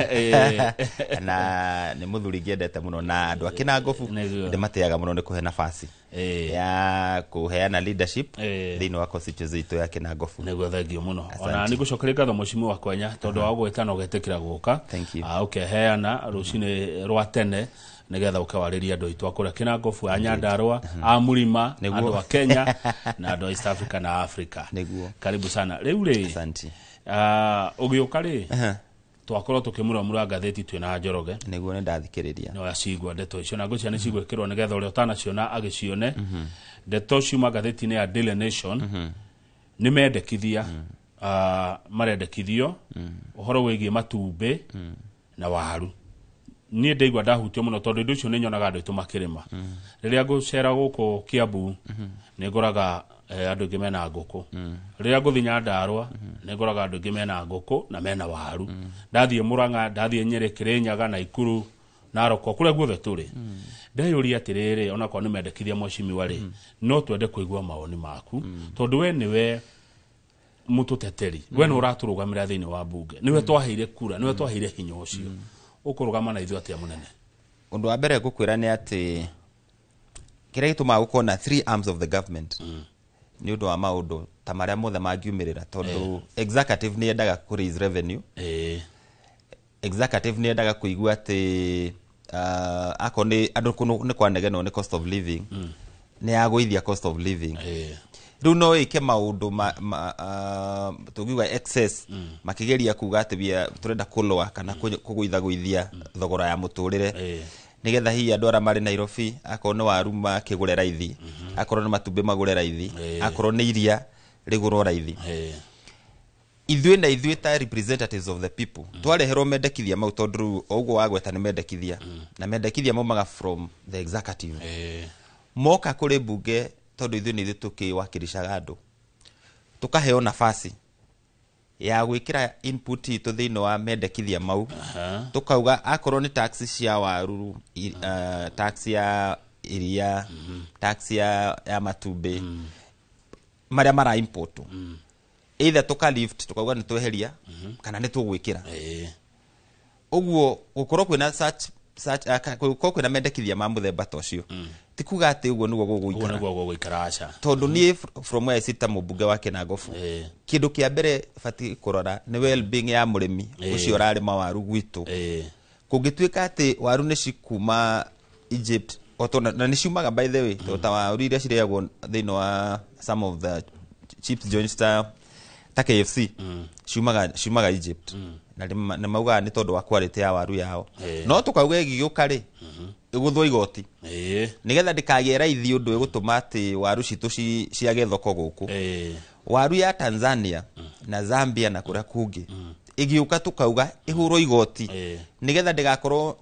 Na nĩ mũthuri ngĩendete mũno, na andũ a Kĩnangobu ndĩmatĩaga mũno nĩ kũhe nafasi ya kũheana leadership thĩinĩ wa constituency itũ ya Kĩnangobu. Nĩguo, thengio mũno. Ona nĩ ngũcokeria ngatho Mheshimiwa Kwenya tondũ wa gwĩta na ũgetĩkĩra gũka ũkeheana rũcinĩ rwa tene nĩgetha ũkewarĩria andũ aitũ a kũrĩa Kĩnangobu, a Nyandarua, a Mũrima, andũ a Kenya na andũ a East Africa na Africa. Nĩguo. Karibu sana. Rĩu rĩ, asante. Ũgĩũka rĩ, Twakorwo tukĩmuramura ngathĩti twĩna Njoroge. Nĩguo, nĩ ndathikĩrĩria. No acigua ndeto icio na ngwĩciria nĩ cigwĩkĩrwo nĩgetha ũrĩa ũtanaciona agĩcione. Ndeto ciuma ngathĩti-inĩ ya Daily Nation, nĩ mendekithia marendekithio ũhoro wĩgiĩ matumbĩ na waru. Niĩ ndaigua ndahutio mũno tondũ indo icio nĩ nyonaga andũ aitũ makĩrĩma. Rĩrĩa ngũcera gũkũ Kiambu nĩ ngoraga andũ aingĩ mena ngũkũ. Rĩrĩa ngũthiĩ Nyandarũa nĩ ngoraga andũ aingĩ mena ngũkũ na mena waru. Ndathiĩ Mũrang'a, ndathiĩ Nyĩrĩ, Kĩrĩnyaga, Naikuru, Narok, kũrĩa guothe tũrĩ, ndeyũria atĩrĩrĩ, onakorwo nĩ mendekithia mheshimiwa rĩ, no twende kũigua mawoni maku tondũ we nĩwe mũtũteteri, we nĩ ũratũrũgamĩra thĩinĩ wa bunge, nĩwe twaheire kura, nĩwe twaheire hinya ũcio. Ũkũrũgama na ithuĩ atĩa, mũnene? Ũndũ wa mbere ngũkwĩra nĩ atĩ kĩrĩa gĩtũmaga gũkorwo na three arms of the government nĩ ũndũ wa maũndũ ta marĩa mothe mangiumĩrĩra, tondũ executive nĩ yendaga kũ raise revenue, executive nĩ yendaga kũigua atĩ akorwo nĩ andũ nĩ kwanegenwo nĩ cost of living, nĩ yagũithia cost of living. Rĩu no ĩke maũndũ tũngiuga excess, makĩgeria kuga atĩ tũrenda kũlũa kana kũgũithagũithia thogora ya mũtũrĩre, nĩgetha hihi andũ arĩa marĩ Nairobi, akorwo nĩ waru makĩgũre raithi, akorwo nĩ matumbĩ magũre raithi, akorwo nĩ iria rĩgũrwo raithi. Ithuĩ na ithuĩ ta representatives of the people twareherwo mendekithia mau, tondũ rĩu o ũguo wagweta nĩ mendekithia, na mendekithia maumaga from the executive moka kũrĩ bunge, tondũ ithuĩ nĩ ithuĩ tũkĩwakilishaga andũ, tũkaheo nafasi ya gwĩkĩra input itũ thĩinĩ wa mendekithia mau. Tukauga akorwo nĩ tax cia waru, tax ya iria, tax ya matumbĩ marĩa mara import, either tuka lift, tukauga nĩ tweheria kana nĩ tũgwĩkĩra. Ũguo gũkorwo kwĩna such such gũkorwo kwĩna mendekithia ma mũthemba ta ũcio ti kuga atĩ ũguo nĩguo ũguo gũgũikara. Nĩguo gũgũikara, aca. Tondũ niĩ from where I sit ta mũmbunge wa Kĩnangobu, kĩndũ kĩa mbere batiĩ kũrora nĩ well-being ya mũrĩmi ũcio ũrarĩma waru gwitũ. Kũngĩtuĩka atĩ waru nĩ cikuma Egypt o na nĩ ciumaga, by the way, tondũ ta waru iria cirĩagwo thĩinĩ wa some of the chips joints ta KFC ciumaga Egypt, na nĩ maugaga nĩ tondũ wa quality ya waru yao. No tũkauga ĩgĩgĩũka rĩ, ĩgũthwo igoti nĩgetha ndĩkagĩe raithi ũndũ ĩgũtũma atĩ waru citũ ciage thoko gũkũ. Waru ya Tanzania na Zambia na kũrĩa kũngĩ ĩgĩũka, tũkauga ĩhũrwo igoti nĩgetha ndĩgakorwo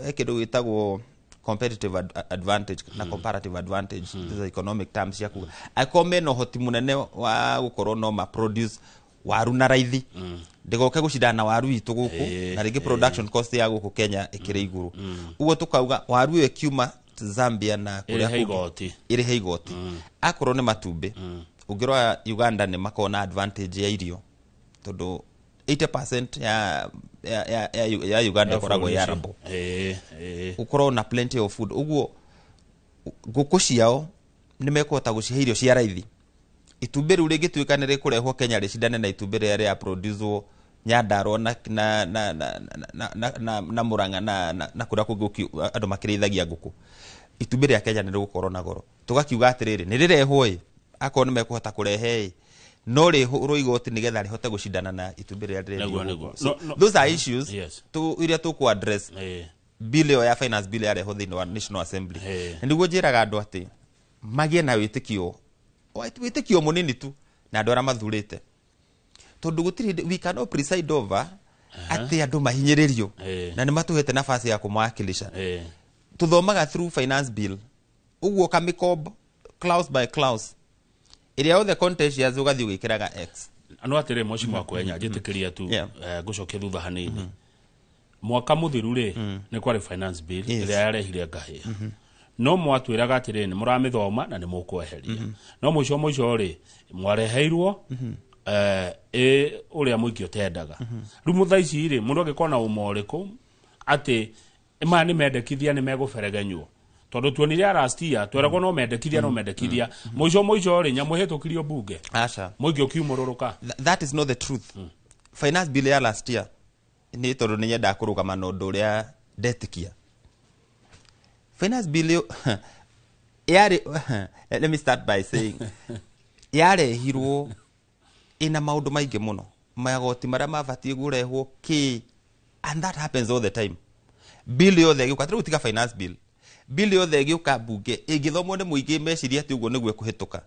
he kĩndũ gĩtagwo competitive advantage na comparative advantage. These are economic terms cia kuga angĩkorwo mena ũhoti mũnene wa gũkorwo no ma produce waru na raithi, ndĩgoke gũcindana na waru itũ gũkũ, na rĩngĩ production cost ya gũkũ Kenya ĩkĩrĩ igũrũ. Ũguo tũkauga waru ĩyo ĩkiuma Zambia na kũrĩa ĩrĩhe kũngĩ, igoti. Ĩrĩhe igoti. Akorwo nĩ matumbĩ, ũngĩrora Uganda nĩ makoragwo na advantage ya irio tondũ 80% ya Uganda Ya ĩkoragwo bũrũri ya ũcio. arable, Ĩĩ, ĩĩ. gũkorwo na plenty of food. Ũguo ngũkũ ciao nĩ mekũhota gũcihe irio cia raithi. Itumbĩ rĩu rĩngĩtuĩka nĩ rĩkũrehwo Kenya rĩcindane na itumbĩ rĩrĩa rĩa produce Nyandarua na Murang'a na kũrĩa kũngĩ andũ makĩrĩithagia ngũkũ, itumbĩ rĩa Kenya nĩ rĩgũkorwo na goro. Tũgakiuga atĩrĩrĩ, nĩ rĩrehwo ĩ, akorwo nĩ mekũhota kũrehe ĩ, no rĩhũrwo igoti nĩgetha rĩhote gũcindana na itumbĩ rĩrĩa rĩrendio Nĩguo, gũkũ. nĩguo. So, No, no. those are issues iria tũkũ address bill ĩyo ya finance bill yarehwo thĩinĩ wa National Assembly. Na nĩguo njĩraga andũ atĩ magĩe na wĩtĩkio mũnini tu na andũ arĩa mathurĩte, tondũ gũtirĩ hĩndĩ we cannot preside over atĩ andũ mahinyĩrĩrio, na nĩ matũhete nafasi ya kũmawakilisha. Tũthomaga through finance bill ũguo kamĩkombo, clause by clause, ĩrĩa yothe contentious ũgathiĩ ũgĩkĩraga x. No atĩrĩ, mheshimiwa Kwenya, njĩtĩkĩria tu ngũcokie thutha hanini. Mwaka mũthiru rĩ, nĩ kwarĩ finance bill ĩrĩa yarehire ngahĩha, no mwatwĩraga atĩrĩ nĩ mũramĩthoma na nĩ mũkweheria, no mũico mũico rĩ, mwareheirwo ĩ ũrĩa mũingĩ ũtendaga. Rĩu mũtha ici rĩ, mũndũ angĩkorwo na ũma ũrĩkũ atĩ maya nĩ mendekithia nĩ megũberegenywo? Tondũ tuonire ya last year tweragwo no mendekithia, mũico mũico rĩ, nyamũ ĩhĩtũkirio bunge, Aca. Mũingĩ ũkiumũrũrũka. That is not the truth. Finance bill ya last year, nĩ tondũ nĩ nyendaga kũrũgama na ũndũ ũrĩa ndetĩkia, finance bill ĩyo yarĩ, let me start by saying, yarehirwo ĩna maũndũ maingĩ mũno. Magoti marĩa mabatiĩ kũrehwo kĩ, and that happens all the time. Bill yothe ĩgĩũka, tarĩu tiga finance bill, bill yothe ĩgĩũka mbunge ĩngĩthomwo nĩ mũingĩ meciria atĩ ũguo nĩguo ĩkũhĩtũka,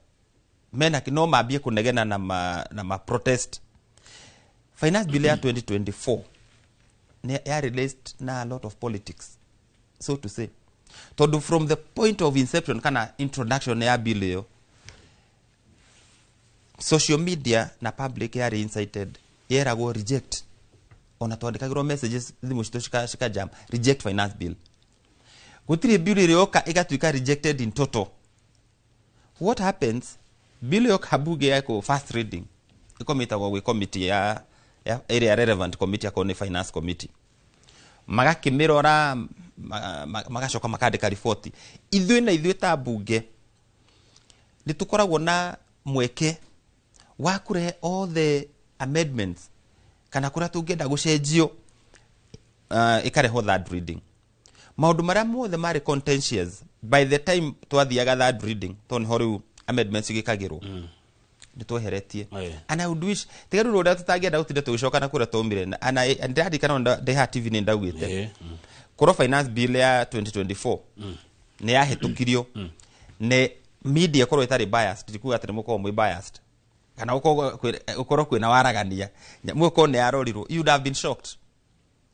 mena no mambie kũnegena na ma protest. Finance bill ya 2024 nĩ ya released na a lot of politics, so to say, tondũ from the point of inception kana introduction ya bill ĩyo, social media na public yarĩ incited, yeragwo reject. Ona twandĩkagĩrwo messages, thimũ citũ cika jam, reject finance bill. Gũtirĩ bill ĩrĩoka ĩgatuĩka rejected in total. What happens, bill yoka bunge yako first reading, ĩkomitagwo gwĩ committee ya ĩrĩa relevant committee, akorwo nĩ finance committee, magakĩmĩrora, magacoka makandĩka riboti. Ithuĩ na ithuĩ ta bunge nĩ tũkoragwo na mweke wa kũrehe all the amendments kana kũrĩa tũngĩenda gũcenjio, ĩkarehwo third reading. Maũndũ marĩa mothe marĩ contentious by the time twathiaga third reading, tondũ nĩho rĩu amendments igĩkagĩrwo, nĩ tweheretie. And I would wish, tiga rĩu ũrĩa tũtangĩenda gũtinda tũgĩcoka na kũrĩa twaumire, na ndĩraririkana ona ndĩ haha TV nĩ ndaugĩte korwo finance bill ya 2024 nĩ yahĩtũkirio nĩ media ĩkorwo ĩtarĩ biased, ndikuga atĩ nĩ mũkorwo mwĩ biased kana ũkorwo kwĩna waragania, mũkorwo nĩ yarorirwo, you would have been shocked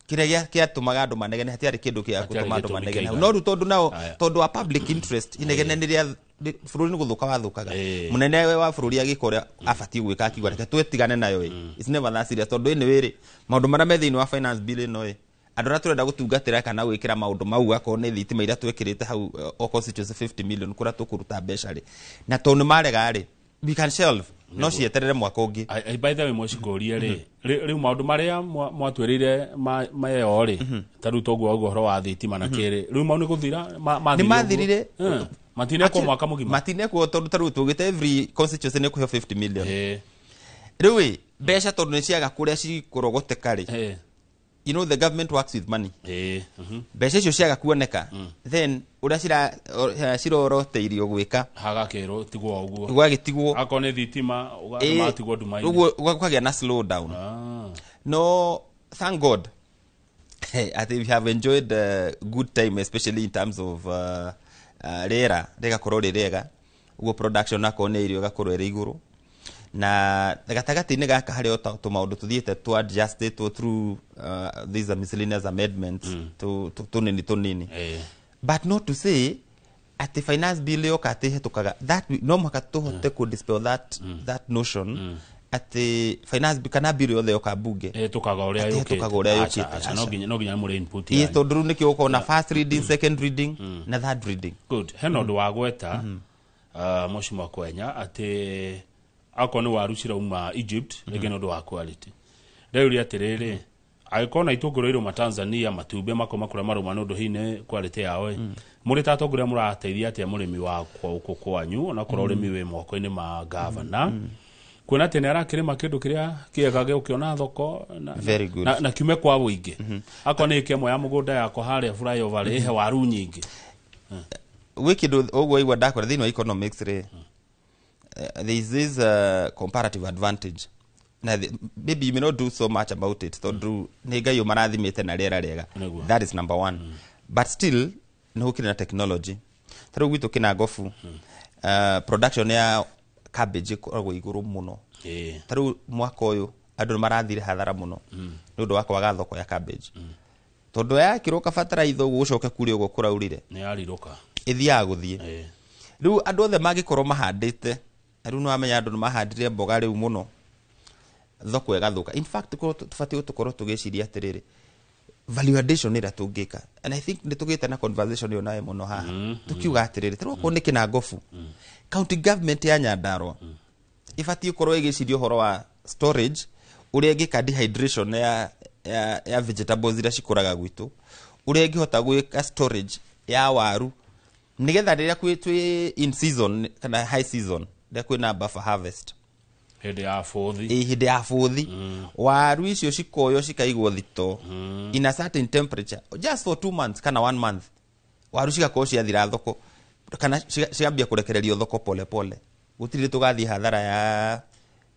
kĩrĩa gĩatũmaga andũ manegene. Hatiarĩ kĩndũ gĩa Hatiarĩ gũtũma andũ gĩtũmi manegene. kĩiganu. No rĩu tondũ nao Aya. tondũ wa public interest, inegene nĩ rĩa bũrũri nĩ gũthũka wathũkaga. Mũnene wa bũrũri agĩka ũrĩa abatiĩ gwĩka, akiuga reke twĩtigane nayo ĩ, it's never that serious, tondũ anyway rĩ, maũndũ marĩa me thĩinĩ wa finance bill ĩno ĩ, andũ arĩa tũrenda gũtungatĩra kana gwĩkĩra maũndũ mau, akorwo nĩ thitima iria twĩkĩrĩte hau, o constituency 50 million, kũrĩa tũkũruta mbeca rĩ, na tondũ nĩ marega rĩ, we can shelve, no cieterere mwaka ũngĩ. By the way, mwecikũrie rĩ, rĩu maũndũ marĩa mwatwĩrĩire mayo rĩ, ta rĩu toguo ũguo ũhoro wa thitima na kĩrĩ, rĩu mau nĩ gũthira Nĩ mathirire. Matinekwo mwaka mũgima. Matinekwo, tondũ ta rĩu tugĩte every constituency nĩ kũheo 50 million. Rĩu ĩ, mbeca tondũ nĩ ciaga kũrĩa cikũrogoteka rĩ, you know the government works with money. Mbeca icio ciaga kuoneka, then ũrĩa ciroroteirio gwĩka, Hagakĩrwo tigwo ũguo. Gwagĩtigwo. Akorwo nĩ thitima, matigwo nduma-inĩ. Ũguo gũkagĩa na slow down. No thank God I think we have enjoyed a good time, especially in terms of rĩera rĩgakorwo rĩ rĩega ũguo, production akorwo nĩ irio ĩgakorwo ĩrĩ igũrũ, na gatagatĩ-inĩ gaka harĩ o tũmaũndũ tũthiĩte tũ adjustĩtwo through these miscellaneous amendments, tũnini tũnini, but not to say atĩ finance bill yoka atĩ ĩhetũkaga. That no mũhaka tũhote kũ dispel that notion atĩ finance bill kana bill yothe yoka bunge ĩhetũkaga ũrĩa atĩ yũkĩte. ĩhetũkaga ũrĩa Aca, yũkĩte. aca, no nginya mũrĩ input Ĩĩ, yanyu. tondũ rĩu nĩkĩo gũkorwo na first reading, second reading na third reading. Good. Hena ũndũ wa gweta, Mheshimiwa Kwenya, atĩ akorwo nĩ waru cirauma Egypt, rĩngĩ nĩ ũndũ wa quality. Ndĩrĩũria atĩrĩrĩ, angĩkorwo na itũngũrũ irauma Tanzania, matumbĩ makauma kũrĩa marauma nĩ ũndũ hihi nĩ quality yao ĩ, mũrĩ ta atongoria mũrateithia atĩa mũrĩmi wa gũkũ kwanyu, onakorwo ũrĩmi wĩ moko-inĩ ma gavana, kuona atĩ nĩ arakĩrĩma kĩndũ kĩrĩa kĩega gĩgũkĩona thoko na, Very good. na kiume kwa wũingĩ? Akorwo nĩ ĩka ĩmwe ya mũgũnda yakwa harĩa flyover rĩ, ĩhe waru nyingĩ. Gwĩ kĩndũ ũguo igua ndakora thĩinĩ wa economics rĩ, there is this comparative advantage na maybe you may not do so much about it, tondũ nĩ Ngai ũmarathimĩte na rĩera rĩega. Nĩguo. That is number one, but still nĩ gũkĩrĩ na technology. Ta rĩu gwitũ Kĩnangobu, production ya cabbage ĩkoragwo igũrũ mũno. Ta rĩu mwaka ũyũ andũ nĩ marathire hathara mũno nĩ ũndũ wa kwaga thoko ya cabbage, tondũ yakĩrwo kabataraitha ũguo gũcoke kure ũguo kũraurire, nĩ yarirũka. Ĩthiaga gũthiĩ. Rĩu andũ othe mangĩkorwo mahandĩte, na rĩu nĩwamenya andũ nĩ mahandire mboga rĩu mũno, thoko ĩgathũka. In fact, korwo tũbatiĩ tũkorwo tũgĩciria atĩrĩrĩ, value addition ĩrĩa tũngĩka, and I think nĩ tũgĩte na conversation ĩyo nawe mũno haha, tukiuga atĩrĩrĩ, tarĩu okorwo nĩ Kĩnangobu, county government ya Nyandarua ĩbatiĩ gũkorwo ĩgĩciria ũhoro wa storage, ũrĩa ĩngĩka dehydration ya vegetables iria cikũraga gwitũ, ũrĩa ĩngĩhota gwĩka storage ya waru, nĩgetha rĩrĩa twĩ in season kana high season, rĩrĩa kwĩna buffer harvest, hĩndĩ ya bũthi. Ĩ, hĩndĩ ya bũthi, waru icio cikoywo cikaigwo thito in a certain temperature just for 2 months kana one month, waru cigakorwo ciathira thoko kana cigambia kũrekererio thoko pole pole, gũtirĩ tũgathiĩ hathara ya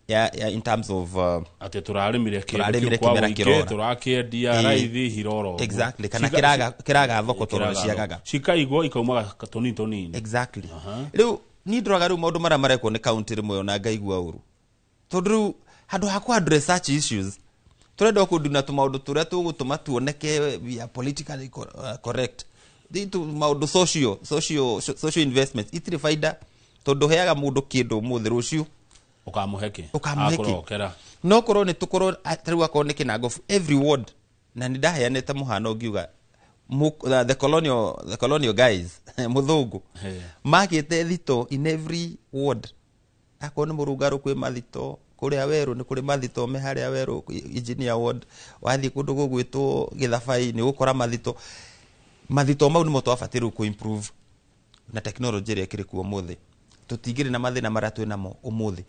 Ya in terms of Atĩ tũrarĩmire kĩndũ Tũrarĩmire kĩu kwa kĩmera ũingĩ, kĩrora. tũrakĩendia raithi hiroro ũguo. Exactly, kana kĩraga thoko tondũ Kĩraga nĩ ciagaga. thoko. Cikaigwo ikaumaga tũnini tũnini. Exactly. Rĩu niĩ ndoraga rĩu maũndũ marĩa marekwo nĩ kaunti rĩmwe ona ngaigua ũru, tondũ rĩu handũ ha kũ address such issues, tũrenda o kũnduna tũmaũndũ tũrĩa tũgũtũma tuoneke we are politically correct. Thĩ tu maũndũ social investments itirĩ baida, tondũ heaga mũndũ kĩndũ ũmũthĩ, rũciũ Ũkamũhe kĩ? Ũkamũhe kĩ? Akũrokera. No korwo nĩ tũkorwo tarĩu akorwo nĩ kĩnangobu, every ward, na nĩ ndaheanĩte mũhano ngiuga the colonial guys, mũthũngũ makĩte thito in every ward. Akorwo nĩ mũrũngarũ kwĩ mathito, kũrĩa werũ nĩ kũrĩ mathito me harĩa werũ, engineer ward. Wathiĩ kũndũ gũgwĩtwo Gĩthabai nĩ ũgũkora mathito. Mathito mau nĩmo twabatiĩ rĩu kũ-improve na technology ĩrĩa ĩkĩrĩ kuo ũmũthĩ. Tũtingĩrĩ na mathĩna marĩa twĩ namo ũmũthĩ.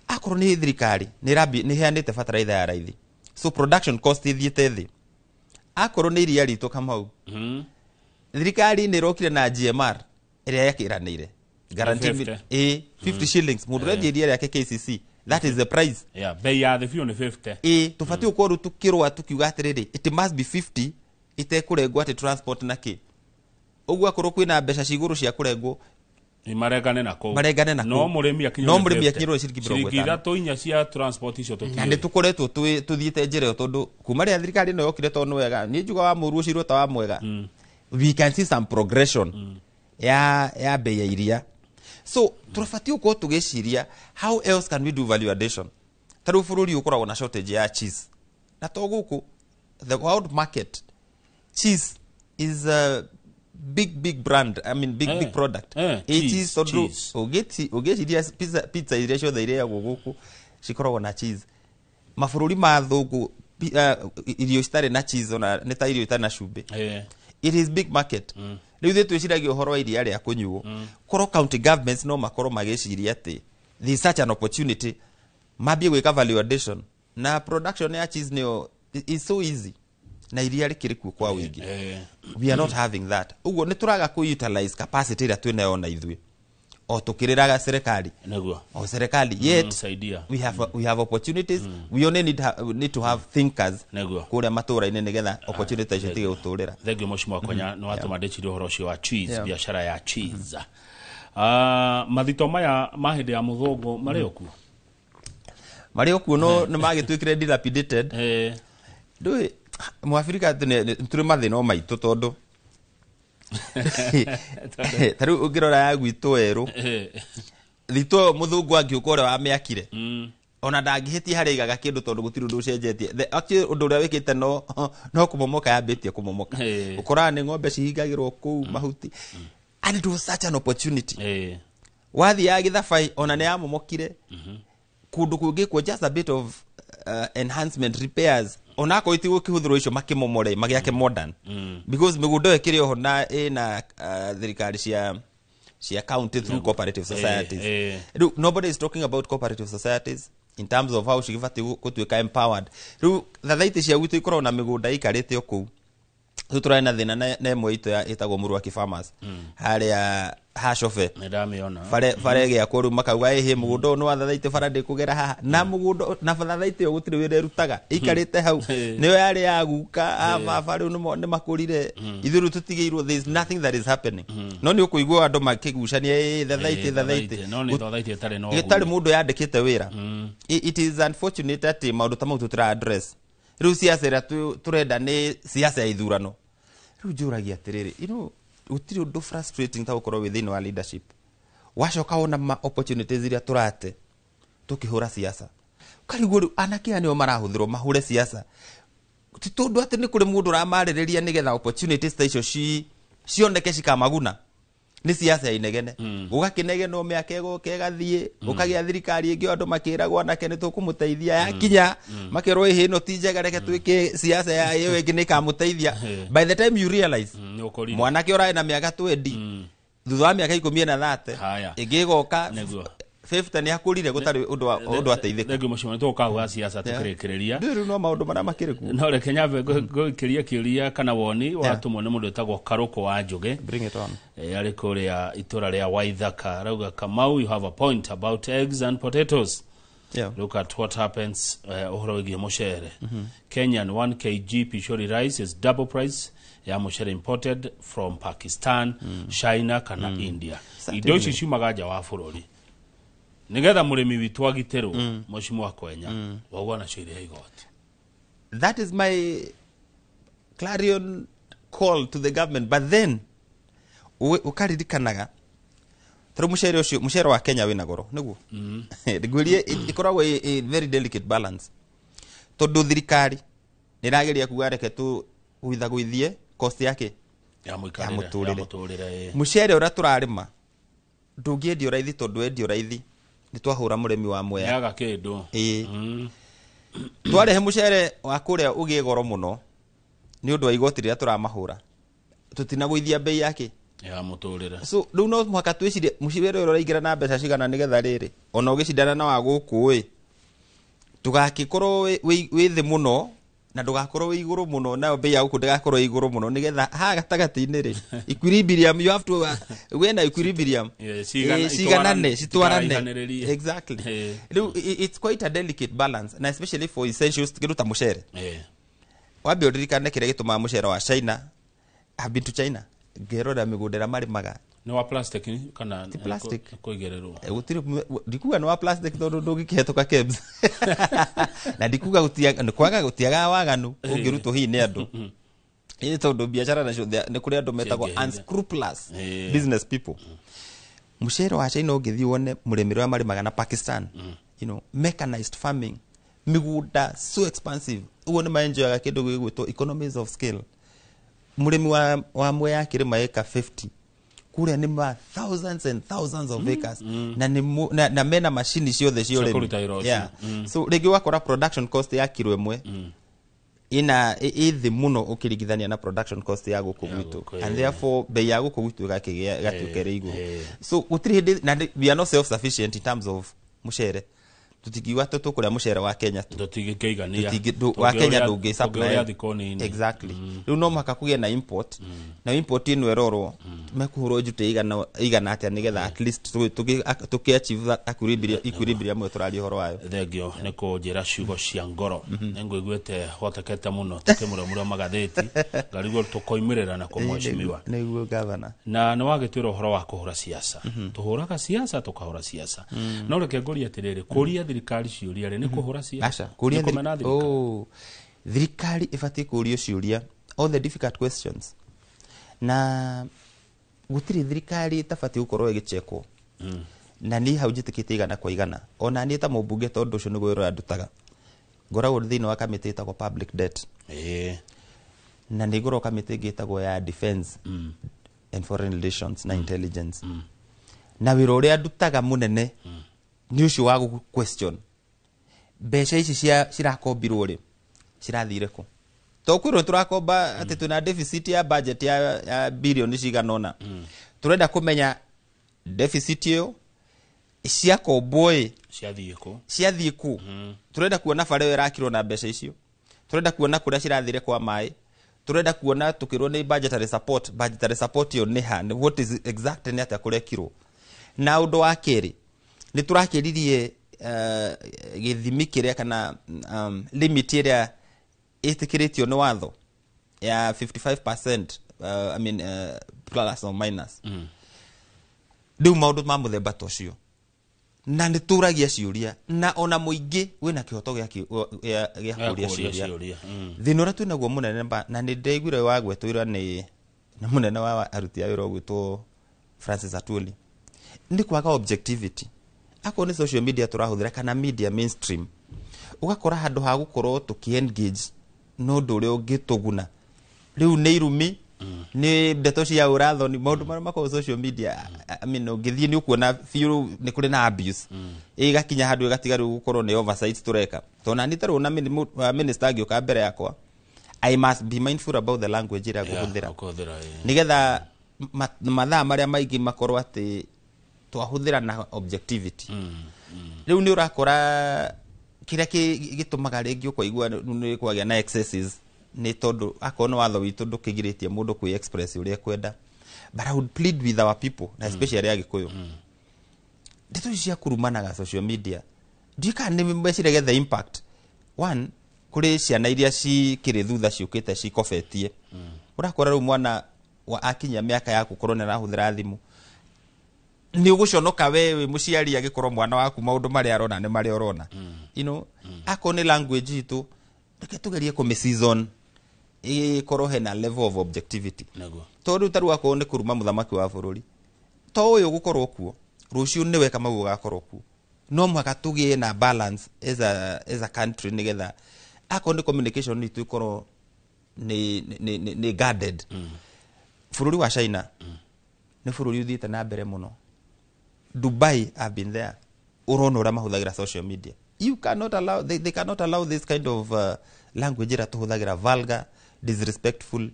Akorwo nĩ thirikari nĩ ĩheanĩte bataraitha ya raithi, so production cost ĩthiĩte thĩ. Akorwo nĩ iria ritũ, Kamau, thirikari nĩ ĩrokire na GMR ĩrĩa yakĩranĩire guarantee. 50. Ĩ 50 shillings mũndũ ũrendia iria rĩake KCC, that is the price. Yeah, bei ya thĩ biũ nĩ 50. Ĩ tũbatiĩ gũkorwo rĩu tũkĩrũa tũkiuga atĩrĩrĩ, it must be 50 itekũrengwo atĩ transport na kĩ ũguo. Akorwo kwĩna mbeca cia igũrũ cia kũrengwo, Marengane na kũu. Marengane na No kũu. mũrĩmi akinyĩrwo No nĩ mũrĩmi 50. akinyĩrwo nĩ ciringi mĩrongo Ciringi ĩtano. ithatũ inya cia transport icio Na tũtiũĩ. nĩ tũkoretwo tũthiĩte njĩra ĩyo, tondũ kuma rĩrĩa thirikari ĩno yokire, tondũ nĩ wega niĩ njuga wa mũru ũcirwo ta wa mwega, we can see some progression ya bei ya iria. So tũbatiĩ gũkorwo tũgĩciria how else can we do value addition. Ta rĩu bũrũri ũkoragwo na shortage ya cheese, na to gũkũ, the world market, cheese is a big big brand, I mean big big product. Ĩ cheese, cheese, tondũ cheese. ũngĩciria pizza iria ciothe irĩagwo gũkũ cikoragwo na cheese. Mabũrũri ma thũngũ, irio citarĩ na cheese ona nĩ ta irio itarĩ na cumbĩ. It is big market. Rĩu ithuĩ twĩciragia ũhoro wa iria rĩa kũnyuo. Korwo county governments no makorwo magĩciria atĩ there is such an opportunity, mambie gwĩka value addition na production ya cheese, nĩyo is so easy, na iria rĩkĩrĩ kuo kwa ũingĩ. We are not having that. Ũguo nĩ tũraga kũ utilize capacity ĩrĩa twĩnayo na ithuĩ o tũkĩrĩraga serikali o serikali, yet Saidia. we have opportunities. We only need to have thinkers kũrĩa matũra-inĩ nĩgetha opportunity icio itige gũtũrĩra. Thengiũ, mheshimiwa Konya, nĩ watũma ndĩcirie ũhoro ũcio wa cheese, biacara ya cheese. Ah, mathito maya ma hĩndĩ ya mũthũngũ marĩ o kuo? Marĩ o kuo, no nĩ magĩtuĩkire dilapidated. Ndũĩ mwabirika atĩ tũrĩ mathĩna o maitũ, tondũ ta rĩu ũngĩrora ya gwitũ werũ, thito ĩyo mũthũngũ angĩũka ũrĩa wamĩakire, ona ndangĩhĩtia harĩa aigaga kĩndũ, tondũ gũtirĩ ũndũ ũcenjetie. Actually, ũndũ ũrĩa wĩkĩte no kũmomoka yambĩtie kũmomoka. Ũkoraga nĩ ng'ombe cihingagĩrwo kũu mahuti, and it was such an opportunity. Wathiĩ ya Gĩthabai ona nĩ yamomokire. Kũndũ kũngĩ kuo just a bit of enhancement, repairs, onakorwo itigũkĩhũthĩrwo icio makĩmomore magĩake modern, because mĩgũnda ĩyo ĩkĩrĩ oho na ĩna thirikari cia county through cooperative societies. Rĩu nobody is talking about cooperative societies in terms of how cigĩbatiĩ gũtuĩka empowered. Rĩu thathaitĩ cia gwitũ ikoragwo na mĩgũnda ĩikarĩte o kũu. Rĩu tũrarĩ na thĩna na ĩmwe itũ ĩtagwo Mũrũaki Farmers harĩa hacobe. Nĩ ndamĩona. Bare ĩgĩakwo, rĩu makauga ĩhĩ mũgũnda ũyũ nĩ wa thathaitĩ, bara ndĩkũgera haha na mũgũnda na thathaitĩ ĩyo gũtirĩ wĩra ĩrutaga, ĩikarĩte hau. Nĩyo yarĩ ya guka a baba, rĩu nĩ makũrire, ithuĩ rĩu tũtigĩirwo. There is nothing that is happening, no nĩ ũkũigua andũ makĩgucania ĩ thathaitĩ, thathaitĩ. No nĩ thathaitĩ ĩtarĩ na ĩtarĩ ũguni. Mũndũ yandĩkĩte wĩra. It is unfortunate atĩ maũndũ ta mau tũtĩra address. Rĩu siasa ĩrĩa tũrenda nĩ siasa ya ithurano. Rĩu njũragia atĩrĩrĩ, gũtirĩ ũndũ frustrating ta gũkorwo wĩ thĩinĩ wa leadership, wacoka wona ma opportunities iria tũrate tũkĩhũra siasa, ũkarigwo rĩu anake aya nĩo marahũthĩrwo mahũre siasa, ti tondũ atĩ nĩ kũrĩ mũndũ ũramarĩrĩria nĩgetha opportunities ta icio cioneke cikamaguna. Nĩ siasa ya inegene, gũgakĩnegenwo mĩaka ĩgoka ĩgathiĩ, gũkagĩa thirikari ĩngĩ, andũ makĩragwo anake nĩ tũkũmũteithia, yakinya makerwo ĩhĩ ĩno ti njega, reke twĩke siasa ya ĩyo ĩngĩ nĩ ĩkamũteithia. By the time you realize, Nĩ ũkorire. mwanake ũrarĩ na mĩaka 20, thutha wa mĩaka 10 na 30 Haya. ĩngĩ ĩgoka, Nĩguo. 50 nĩ akũrire gũtarĩ ũndũ ateithĩka. Thengiũ mũcimani, tũgũkahũra siasa tũkĩrĩkĩrĩria. Rĩu no maũndũ marĩa makĩrĩ kuo. No reke nyambe ngũikĩrie kĩũria kana woni watũmwo nĩ mũndũ wĩtagwo Karũkũ wa Njũgĩ. Bring it on. Arĩ kũrĩa itũra rĩa Waithaka. Arauga, "Kamau, you have a point about eggs and potatoes." Look at what happens ũhoro wĩgiĩ mũcere. Kenyan 1 kg Pishori rice is double price ya mũcere imported from Pakistan, China kana India. Indo ici ciumaga nja wa bũrũri nigetha mũrĩmi witũ agitĩrwo. Mheshimiwa Kwenya wauga nacio irĩhe igoti. That is my clarion call to the government, but then ũkaririkanaga tarĩu mũcere ũcio, mũcere wa Kenya wĩna goro nĩguo ngwĩrie ĩkoragwo ĩ very delicate balance, tondũ thirikari nĩ ĩrageria kuga reke tũgũithagũithie cost yake ya ya mũikarĩre ya mũtũrĩre. Mũtũrĩre, ĩ. Mũcere ũrĩa tũrarĩma ndũngĩendio raithi, tondũ wendio raithi nĩ twahũra mũrĩmi wa Mwea. Nĩaga kĩndũ. Ĩĩ, twarehe mũcere wa kũrĩa ũgĩe goro mũno nĩ ũndũ wa igoti rĩrĩa tũramahũra, tũtinagũithia bei yake ya mũtũrĩre. So rĩu no mũhaka twĩcirie mũcere ũrĩa ũraingĩra na mbeca cigana, nĩgetha rĩrĩ ona ũgĩcindana na wa gũkũ ĩ ndũgakĩkorwo wĩ thĩ mũno na ndũgakorwo wĩ igũrũ mũno, nayo bei ya gũkũ ndĩgakorwo ĩ igũrũ mũno, nĩgetha haha gatagatĩ-inĩ rĩ equilibrium, you have to wena equilibrium. Ciganane, ciganane, citwarane. Cikaraihanĩrĩrie. Exactly. Rĩu it's quite a delicate balance, na especially for essentials, kĩndũ ta mũcere. Wambe ũririkane kĩrĩa gĩtũmaga mũcere wa China. I've been to China, ngerora mĩgũnda ĩrĩa marĩmaga. Nĩ wa plastic kana Ti plastic. Kũigĩrĩrwo? Gũtirĩ, ndikuga nĩ wa plastic tondũ ndũngĩkĩhetũka KEBS, na ndikuga nĩ kwaga gũtiagaga waganu ũngĩrutwo hihi nĩ andũ, ĩĩ, tondũ biacara nacio nĩ kũrĩ andũ metagwo Ciangĩhitha. unscrupulous business people. Mũcere wa China ũngĩthiĩ wone mũrĩmĩre ũrĩa marĩmaga na Pakistan, mechanized farming, mĩgũnda so expansive ũguo, nĩ maenjoyaga kĩndũ gĩgwĩtwo economies of scale. Mũrĩmi wa Mwea akĩrĩma ĩka 50, kũrĩa nĩ ma thousands and thousands of acres, na, nĩ na mena macini ciothe cia Cia ũrĩmi. kũruta wĩra ũcio. So rĩngĩ ũgakora production cost ya kiro ĩmwe ina ĩ thĩ mũno ũkĩringithania na production cost ya gũkũ gwitũ, and therefore bei ya gũkũ gwitũ ĩgakĩgĩa ĩgatuĩka ĩrĩ igũrũ. So gũtirĩ hĩndĩ na we are not self sufficient in terms of mũcere. Tũtingiuga atĩ tũkũrĩa mũcere wa Kenya tu. Tũtingĩkĩigania. Wa Kenya ndũngĩ supply. Tũngĩũrĩa thikũ nini. Exactly. Rĩu no mũhaka kũgĩe na import, na import ĩno ĩrorwo mekũhũrwo njute igana atĩa, nĩgetha at least tũkĩ achieve that equilibrium ĩyo tũraria ũhoro wayo. Thengio nĩ kũnjĩra ciugo cia ngoro. Nĩ ngũiguĩte hotekete mũno tũkĩmũremũra magathĩti, ngarigwo tũkoimĩrĩra na kũmwecimiwa. Nĩguo, gavana. Na nĩ wagĩtwĩra ũhoro wa kũhũra siasa. Tũhũraga siasa, tũkahũra siasa, no reke ngũrie atĩrĩrĩ, kũria thirikari ciũria rĩ, nĩ kũhũra siasa? Aca, kũria Nĩ kũmena thirikari? Oh, thirikari ĩbatiĩ kũrio ciũria, all the difficult questions, na gũtirĩ thirikari ĩtabatiĩ gũkorwo ĩgĩchekwo, na niĩ hau njĩtĩkĩtie 100%. Ona niĩ ta mũmbunge, tondũ ũcio nĩguo wĩra ũrĩa ndutaga, ngoragwo thĩinĩ wa kamĩtĩ ĩtagwo public debt, na nĩ ngoragwo kamĩtĩ ĩngĩ ĩtagwo ya defense and foreign relations na intelligence, na wĩra ũrĩa ndutaga mũnene nĩ ũcio wa gũ question mbeca ici cia cirakombirwo rĩ, cirathire kũ, to kwĩrwo tũrakomba atĩ twĩna deficit ya budget ya bilioni cigana ũna. Tũrenda kũmenya deficit ĩyo ciakombwo ĩ ciathiĩ kũ? Ciathiĩ kũ. Tũrenda kuona bara ĩyo ĩrakirwo na mbeca icio, tũrenda kuona kũrĩa cirathire kwa maĩ, tũrenda kuona tukĩrwo nĩ budgetary support, budgetary support ĩyo nĩ ha, what is exactly, nĩ atĩa kũrekirwo. Na ũndũ wa kerĩ, nĩ tũrakĩririe gĩthimi kĩrĩa kana limit ĩrĩa ĩtĩkĩrĩtio nĩ watho ya 55%, I mean, plus or minus. Rĩu maũndũ ma mũthemba ta ũcio, na nĩ tũragia ciũria, na ona mũingĩ wĩna kĩhoto gĩa Gĩa kũria kũũria ciũria. ciũria. Thĩna ũrĩa twĩnaguo mũnene na nĩ ndaiguire wagwetwo ira nĩ mũnene wa aruti a wĩra ũgwĩtwo Francis Atwoli, nĩ kwaga objectivity. Akorwo nĩ social media tũrahũthĩra kana media mainstream, ũgakora handũ ha gũkorwo tũkĩ engage na ũndũ ũrĩa ũngĩtũguna, rĩu nĩ irumi, nĩ ndeto cia ũrathoni, maũndũ marĩa makoragwo social media. I mean, ũngĩthiĩ nĩ ũkuona biũ nĩ kũrĩ na abuse, ĩgakinya handũ ĩgatiga rĩu gũkorwo nĩ oversight tũreka, tondũ nani tarĩu na minister angĩũka mbere yakwa, I must be mindful about the language ĩrĩa ngũhũthĩra, ũkũhũthĩra, ĩĩ. Nĩgetha mathaa marĩa maingĩ makorwo atĩ twahũthĩra na objectivity. Rĩu nĩ ũrakora kĩrĩa gĩtũmaga rĩngĩ ũkaigua nĩ kwagĩa na excesses nĩ tondũ akorwo nĩ watho witũ ndũkĩgirĩtie mũndũ kwĩ express ũrĩa ekwenda. But I would plead with our people, na especially Agĩkũyũ, ndeto ici cia kũrumanaga social media Ndiũĩ kana nĩ meciragia the impact. One, kũrĩ ciana iria cikĩrĩ thutha ciũkĩte cikobetie. Ũrakora rĩu mwana wa akinyia mĩaka ya gũkorwo nĩ arahũthĩra thimũ, nĩ ũgũconoka we wĩ mũciari agĩkorwo mwana waku maũndũ marĩa arona nĩ marĩa ũrona. Akorwo nĩ language itũ, reke tũgerie kũmĩ season ĩkorwo hena level of objectivity. Tondũ rĩu ta rĩu akorwo nĩ kũruma mũthamaki wa bũrũri, to ũyũ ũgũkorwo kuo rũciũ nĩwe Kamau ũgakorwo kuo. No mũhaka tũgĩe na balance as a country, nĩgetha akorwo nĩ communication itũ ĩkorwo nĩ guarded. Bũrũri wa China nĩ bũrũri ũthiĩte na mbere mũno. Dubai, I've been there. Ũrona ũrĩa mahũthagĩra social media. You cannot allow, they cannot allow this kind of language ĩrĩa tũhũthagĩra, vulgar, disrespectful,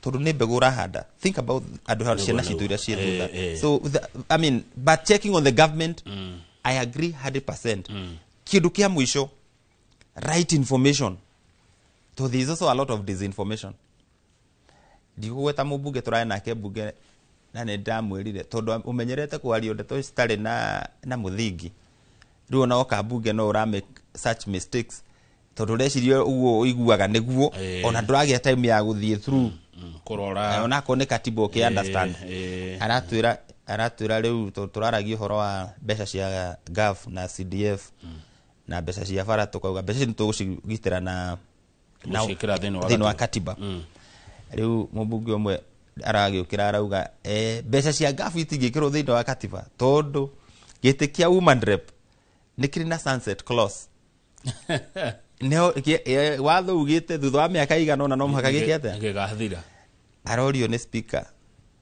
tondũ nĩ mbegũ ũrahanda. Think about andũ, ciana citũ iria ciĩ thutha. So I mean, but checking on the government, I agree 100%. Kĩndũ kĩa mũico, right information. So there is also a lot of disinformation. Ndigũgweta mũmbunge tũrarĩ nake mbunge na nĩ ndamwĩrire, tondũ ũmenyerete kwario ndeto citarĩ na mũthingi, rĩu ona woka mbunge no ũra make such mistakes, tondũ ũreciria ũguo ũiguaga nĩguo, ona ndũragĩa time ya gũthiĩ through kũrora. Onakorwo nĩ katiba ũkĩ understand. Aratwĩra rĩu tũraragia ũhoro wa mbeca cia GAF na CDF na mbeca cia bara, tũkauga mbeca ici nĩ tũgũcigitĩra na gũciĩkĩra thĩinĩ wa katiba. Rĩu mũmbunge ũmwe aragĩũkĩra arauga mbeca cia GAF itingĩkĩrwo thĩinĩ wa katiba tondũ gĩtĩ kĩa woman rep nĩ kĩrĩ na sunset clause. Nĩho watho ugĩte thutha wa mĩaka igana ũna no mũhaka gĩke atĩa? Gĩgathira. Arorio nĩ speaker,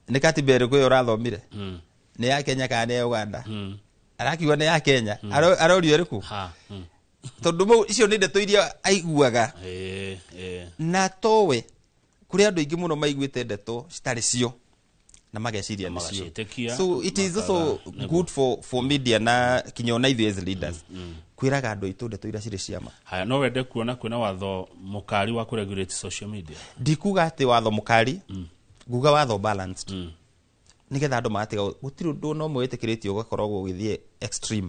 nĩ katiba ĩrĩkũ ĩyo ũrathomire? Nĩ ya Kenya kana nĩ ya Uganda? Arakiuga nĩ ya Kenya. Arorio ĩrĩkũ? Tondũ icio nĩ ndeto iria aiguaga. Na towe kũrĩ andũ aingĩ mũno maiguĩte ndeto citarĩ cio na mageciria nĩcio. So it is also good for media na kinya ona ithuĩ as leaders kwĩraga andũ aitũ ndeto iria cirĩ ciama. Haya, no wende kuona kwĩna watho mũkari wa kũregulate social media? Ndikuga atĩ watho mũkari, nguga watho balanced, nĩgetha andũ magatiga. Gũtirĩ ũndũ no ũmwe wĩtĩkĩrĩtio ũgakoragwo ũgĩthiĩ extreme.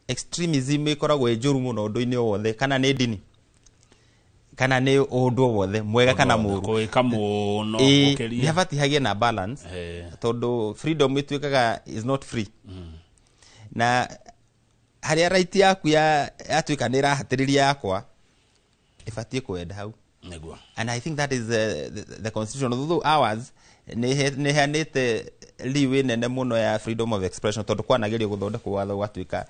Extremism ĩkoragwo ĩ njũru mũno ũndũ-inĩ o wothe, kana nĩ ndini kana nĩ ũndũ o wothe mwega kana mũũru. Kũĩka mũno gũkĩria. Nĩ habatiĩ hagĩe na balance, tondũ freedom ĩtuĩkaga is not free. Na harĩa right yaku yatuĩka nĩ ĩrahatĩrĩria yakwa, ĩbatiĩ kwenda hau. Nĩguo. And I think that is the constitution, although ours nĩ ĩheanĩte leeway nene mũno ya freedom of expression, tondũ kwanagerio gũthondekwo watho ũgatuĩka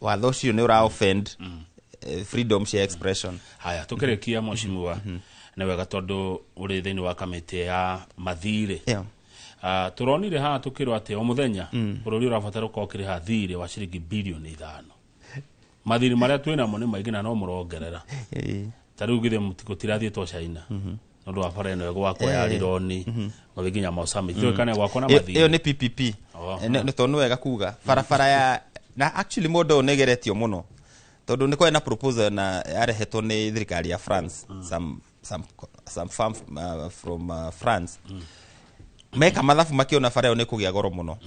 watho ũcio nĩ ũra offend freedom cia expression. Haya, tũkĩrĩkia mheshimiwa, nĩ wega tondũ ũrĩ thĩinĩ wa kamĩtĩ ya mathirĩ. Tũronire haha tũkĩrwo atĩ o mũthenya bũrũri ũrabatara gũkorwo ũkĩrĩha thirĩ wa ciringi bilioni 5. Mathirĩ marĩa twĩnamo nĩ maingĩ na no mũrongerera. Ta rĩu githĩ gũtirathiĩtwo China nĩ ũndũ wa bara ĩno ĩgwakwo ya Rironi gũthiĩ nginya Mau Summit. Tũĩ kana ĩgwakwo na mathirĩ. Ĩyo nĩ PPP. Nĩ tondũ nĩ wega kuga barabara ya na actually model nĩ ĩgeretio mũno, tondũ nĩ kwarĩ na proposal na yarehetwo nĩ thirikari ya France, some firm from France. Meka mathabu makĩona bara ĩyo nĩ kũgĩa goro mũno.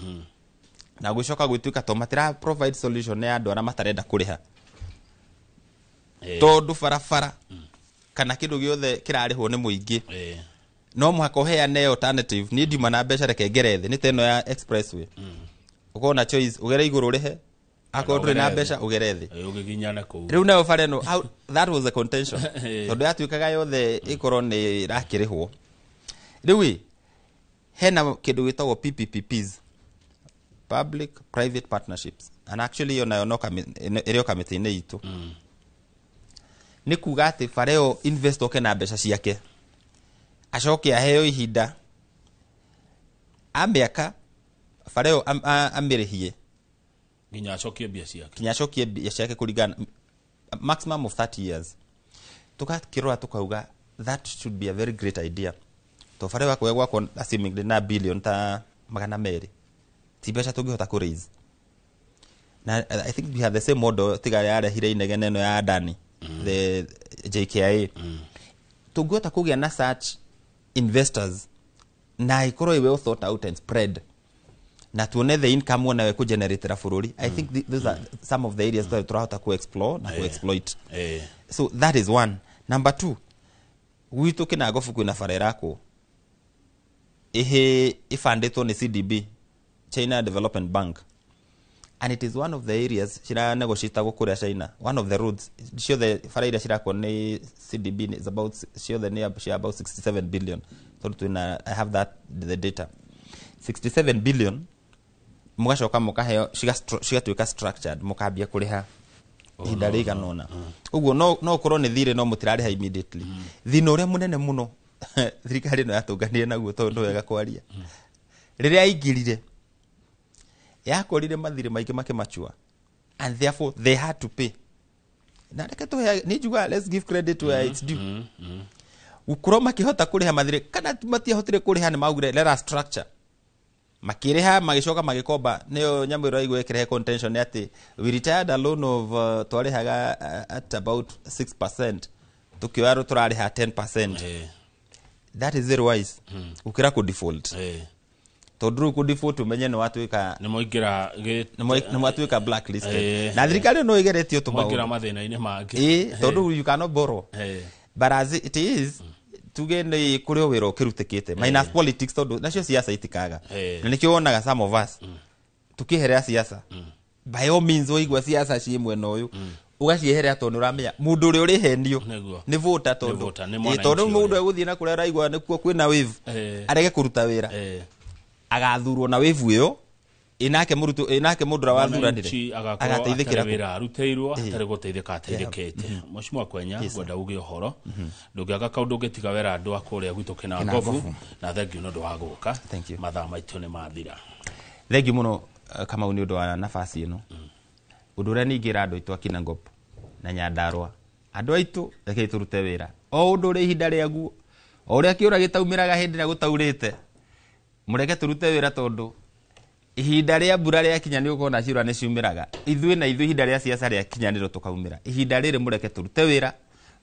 Na gũcoka gwĩtuĩka to matira provide solution ya andũ arĩa matarenda kũrĩha. Tondũ barabara kana kĩndũ gĩothe kĩrarĩhwo nĩ mũingĩ, no mũhaka ũheane alternative. Niĩ ndiuma na mbeca, reke ngere thĩ, nĩ ta ĩno ya expressway. Ũkorwo na choice, ũgere igũrũ ũrĩhe, akorwo ndũrĩ na mbeca ũgere thĩ. Ũgĩginyana kũu. Rĩu nayo bara ĩno, that was the contention. Tondũ yatuĩkaga yothe ĩkorwo nĩ ĩrakĩrĩhwo. Rĩu ĩ, hena kĩndũ gĩtagwo PPPs, public private partnerships, and actually ĩyo nayo no ĩrĩ o kamĩtĩ-inĩ itũ. Nĩ kuga atĩ bara ĩyo investor oke na mbeca ciake, acoke aheo ihinda amĩaka bara ĩyo amĩrĩhie nginya acokie mbia ciake, nginya acokie mbia ciake kũringana maximum of 30 years. Tũgakĩrora tũkauga that should be a very great idea. To bara ĩyo gwakwo assuming ndĩ na billion ta 200, ti mbeca tũngĩhota kũ raise. Na I think we have the same model tiga yarehire inegene ĩno ya Adani, the JKIA. Tũngĩhota kũgĩa na such investors na ikorwo ĩ well thought out and spread, Na tuone the income wona we kũgeneratera bũrũri. I think those are some of the areas that tũrahota ku-explore na ku-exploit. So that is one. Number two, gwitũ Kĩnangobu kwĩna bara ĩrakwo ĩhĩ ĩbandĩtwo nĩ CDB, China Development Bank, and it is one of the areas ciranegotiatagwo kũrĩa China. One of the roads ciothe, bara iria cirakwo nĩ CDB is about, ciothe nĩ cia about 67 billion, tondũ twĩna, I have that, the data, 67 billion. Mũgacoka mũkaheo cigatuĩka structured, mũkambia kũrĩha ihinda rĩigana ũna. Ũguo no ũkorwo nĩ thirĩ no mũtirarĩha immediately. Thĩna ũrĩa mũnene mũno thirikari ĩno yatũnganire naguo, tondũ nĩ wega kwaria, rĩrĩa aingĩrire yakorire mathirĩ maingĩ makĩmachua, and therefore they had to pay. Na reke tũhe, nĩ njugaga, let's give credit where it's due. Gũkorwo makĩhota kũrĩha mathirĩ kana matiahotire kũrĩha, nĩ maugire, "Let us structure." Makĩrĩha, magĩcoka magĩkomba. Nĩyo nyamũ ĩrĩa ĩraigua ĩkĩrehe contention, nĩ atĩ we retired a loan of twarĩhaga at about 6%, tũkĩoya tũrarĩha 10%. That is very wise gũkĩra kũ default, tondũ rĩu kũ default ũmenye nĩ watuĩka nĩ mwaingĩra nĩ mwatuĩka blacklisted. Na thirikari ĩyo no ĩgeretie mwaingĩra tũmaũndũ mathĩna-inĩ mangĩ. Ĩĩ, tondũ you cannot borrow. But as it is, tuge nĩ kũrĩ o wĩra ũkĩrutĩkĩte minus politics, tondũ nacio siasa itikaga. Na nĩkĩo wonaga some of us tukĩherera siasa. By all means, waigua siasa ciĩ mwena ũyũ, ũgacieherera, tondũ nĩ ũramenya mũndũ ũrĩa ũrĩhenio Nĩguo. nĩ voter, tondũ voter, nĩ Ĩĩ, mwananchi tondũ ũrĩa. mũndũ egũthiĩ na kũrĩa ũraigua nĩkuo kwĩna wave, arege kũruta wĩra, agathurwo na wave ĩyo ĩnake mũrutwo ĩnake mũndũ ũrĩa wathuranire Mwananchi agakorwo agateithĩkĩra atarĩ wĩra arutĩirwo, atarĩ gũteithĩka ateithĩkĩte. Mheshimiwa Kwenya, ngwenda uge ũhoro, ndũngĩaga kaũndũ ũngĩtiga wera andũ a kũrĩa gwitũ Kĩnangobu. Kĩnangobu. Na thengiũ nĩ ũndũ wa gũka. Thank you. Mathaa maitũ nĩ mathira. Thengiũ mũno, Kamau, nĩ ũndũ wa nafasi ĩno. Ũndũ ũrĩa ningĩra andũ aitũ a Kinangop na Nyandarũa, andũ aitũ, rekei tũrute wĩra o ũndũ ũrĩ ihinda rĩaguo, o ũrĩa kĩũra gĩtaumĩraga hĩndĩ ĩrĩa gũtaurĩte. Mũreke tũrute wĩra, tondũ ihinda rĩa mbura rĩakinya nĩ ũkona ciũra nĩ ciumĩraga. Ithuĩ na ithuĩ ihinda rĩa siasa rĩakinya nĩrĩo tũkaumĩra. Ihinda rĩrĩ mũreke tũrute wĩra,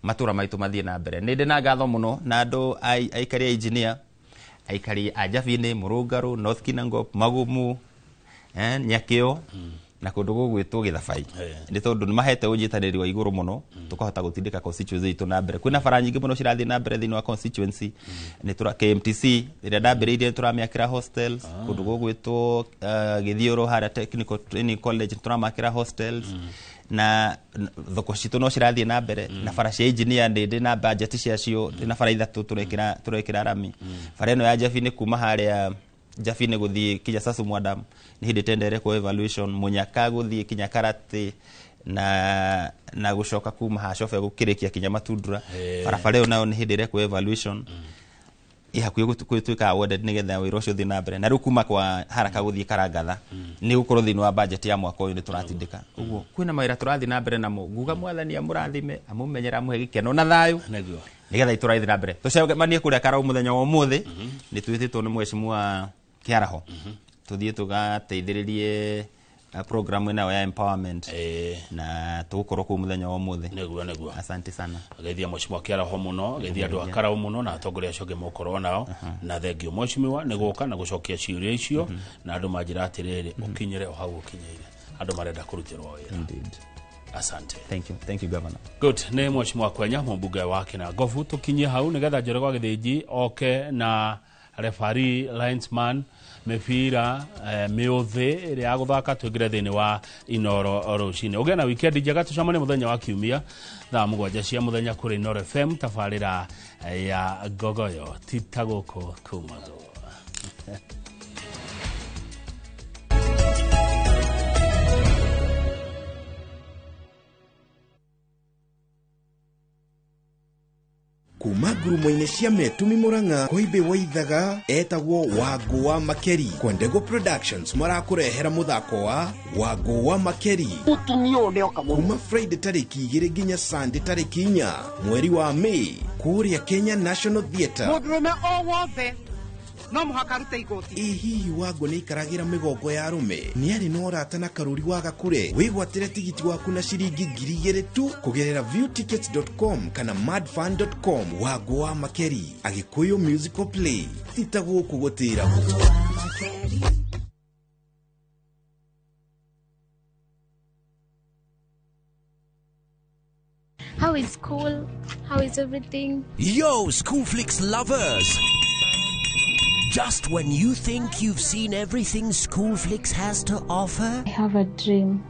matũra maitũ mathiĩ na mbere. Nĩ ndĩ na ngatho mũno na andũ aikari a engineer, aikari a Njabinĩ, Mũrũngarũ, North Kinangop, Magumu, Nyakĩo na kũndũ gũgwĩtwo Gĩthabai, nĩ tondũ nĩ mahete ũnyitanĩri wa igũrũ mũno, tũkahota gũtindĩka constituency itũ na mbere. Kwĩna bara nyingĩ mũno cirathiĩ na mbere thĩinĩ wa constituency. Nĩ tũra KMTC ĩrĩa ndambĩrĩirie, nĩ tũramĩakĩra hostels kũndũ gũgwĩtwo Gĩthiũrũ, harĩa Technical Training College, nĩ tũramakĩra hostels. Na thoko citũ no cirathiĩ na mbere, na bara cia engineer ndĩ na budget ciacio, ndĩ na bara ithatũ tũrekĩra rami. Bara ĩno ya Njabinĩ kuma harĩa Njabinĩ gũthiĩ kinya Sasu Mwadam nĩ hĩndĩ tendere kwa evaluation, Mũnyaka gũthiĩ kinya Karate, na gũcoka kuma Hacobe gũkĩrĩkia kinya Matundura. Barabara ĩyo nayo nĩ hĩndĩ ĩrekwo evaluation, ĩ hakuhĩ gũtuĩka awarded, nĩgetha wĩra ũcio ũthiĩ na mbere. Na rĩu kuma kwa Haraka gũthiĩ Karangatha nĩ gũkorwo thĩinĩ wa budget ya mwaka ũyũ, nĩ tũratindĩka. Ũguo kwĩna mawĩra tũrathiĩ na mbere namo. Nguga Mwathani amũrathime, amũmenyere, amũhe gĩkeno na thayũ, Nĩguo. nĩgetha itũra ithiĩ na mbere. Tũcemanie kũrĩa Karau mũthenya wa ũmũthĩ. Nĩ twĩtĩtwo nĩ mheshimiwa Kĩaraho tũthiĩ tũgateithĩrĩrie program ĩno ya empowerment, na tũgũkorwo kũu mũthenya wa ũmũthĩ. Nĩguo. Asante sana. Geithia mheshimiwa Kĩaraho mũno, geithia andũ a Karau mũno na atongoria acio angĩ mũkorwo nao. Na thengio mheshimiwa nĩ gũka na gũcokia ciũria icio, na andũ manjĩra atĩrĩrĩ, ũkinyĩre o hau ũkinyĩire, andũ marenda kũrutĩrwo wĩra. Indeed. Asante. Thank you, thank you, governor. Good. Nĩ mheshimiwa Kwenya, mũmbunge wa Kĩnangobu. Tũkinyie hau nĩgetha Njoroge wa Gĩthĩnji oke na referee, linesman, mĩbira mĩũthĩ ĩrĩa ya gũthaka, tũingĩre thĩinĩ wa Inoro rũcinĩ. Ũgĩe na weekend njega, tũcemanie mũthenya wa kiumia thaa 7 cia mũthenya kũrĩ Inoro FM, tabarĩra ya Ngogoyo tita gũkũ kumagwo. Kuma ngurumo-inĩ cia Metumi Murang'a, Koimbĩ Waithaga etagwo Wangũ wa Makeri. Kwendego Productions marakũrehera mũthako wa Wangũ wa Makeri Mũtumia ũyũ nĩoka mũno. Kuma Friday tarĩki 2 nginya Sunday tarĩki 4 mweri wa May kũrĩa Kenya National Theatre. Mũndũrũme o wothe no mũhaka arute igoti. Ĩ hihi Wangũ nĩ aikaragĩra mĩgongo ya arũme? Nĩ arĩ na ũrata na Karũri wa Gakure? Wĩgwatĩre tigiti waku na ciringi 2,000 tu kũgerera viewtickets.com kana madfun.com. Wangũ wa Makeri, Agĩkũyũ musical play, ti ta gũkũ gũtĩragwo. How is school? How is everything? Yo, Schoolflix lovers! Just when you think you've seen everything Schoolflix has to offer, I have a dream,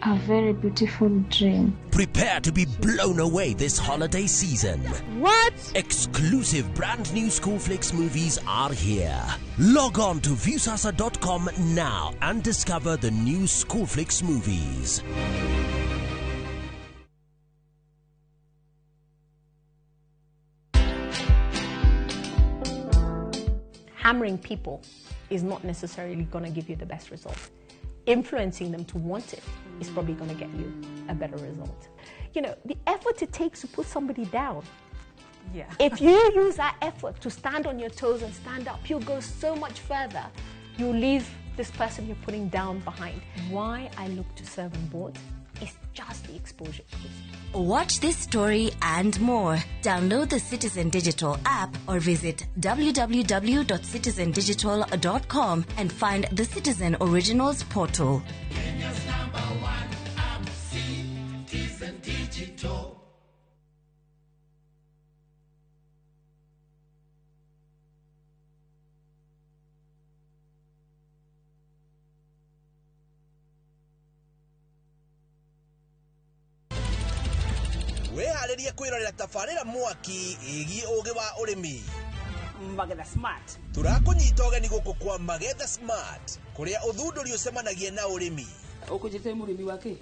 a very beautiful dream. prepare to be blown away this holiday season. What? Exclusive brand new Schoolflix movies are here. Log on to Viusasa.com now and discover the new Schoolflix movies. Hammering people is not necessarily going to give you the best result. Influencing them to want it is probably going to get you a better result. You know, the effort it takes to put somebody down. Yeah. If you use that effort to stand on your toes and stand up, you'll go so much further. You leave this person you're putting down behind. Why I look to serve on boards is just the exposure it gives me. Watch this story and more. Download the Citizen Digital app or visit www.citizendigital.com and find the Citizen Originals portal. Kenya's number one app, Citizen Digital. Wĩharĩrie kwĩrorera tabarĩra mwaki ĩgiĩ ũgĩ wa ũrĩmi. Magetha Smart. Tũrakũnyita ũgeni gũkũ kwa Magetha Smart kũrĩa ũthundũri ũcemanagia na ũrĩmi. Ũkũnjĩte mũrĩmi wa kĩ?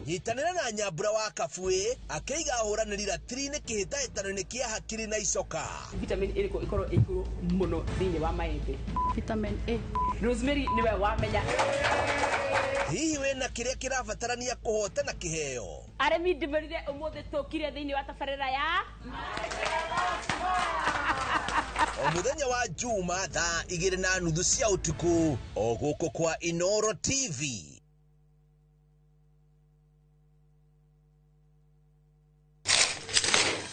Nyitanĩra na Nyambura wa Kabuĩ akĩiga ahũranĩri ratiri-inĩ kĩhĩtahĩtano-inĩ kĩa hakiri na icoka. Vitamin ĩrĩkũ ĩkorwo ĩ igũrũ mũno thĩinĩ wa maembe? Vitamin A. Rosemary nĩwe wamenya. Hihi wĩna kĩrĩa kĩrabatarania kũhotana kĩheo? Arĩmi ndĩmerire ũmũthĩ tũkire thĩinĩ wa tabarĩra ya O mũthenya wa Juma thaa 2:30 cia ũtukũ o gũkũ kwa Inoro TV.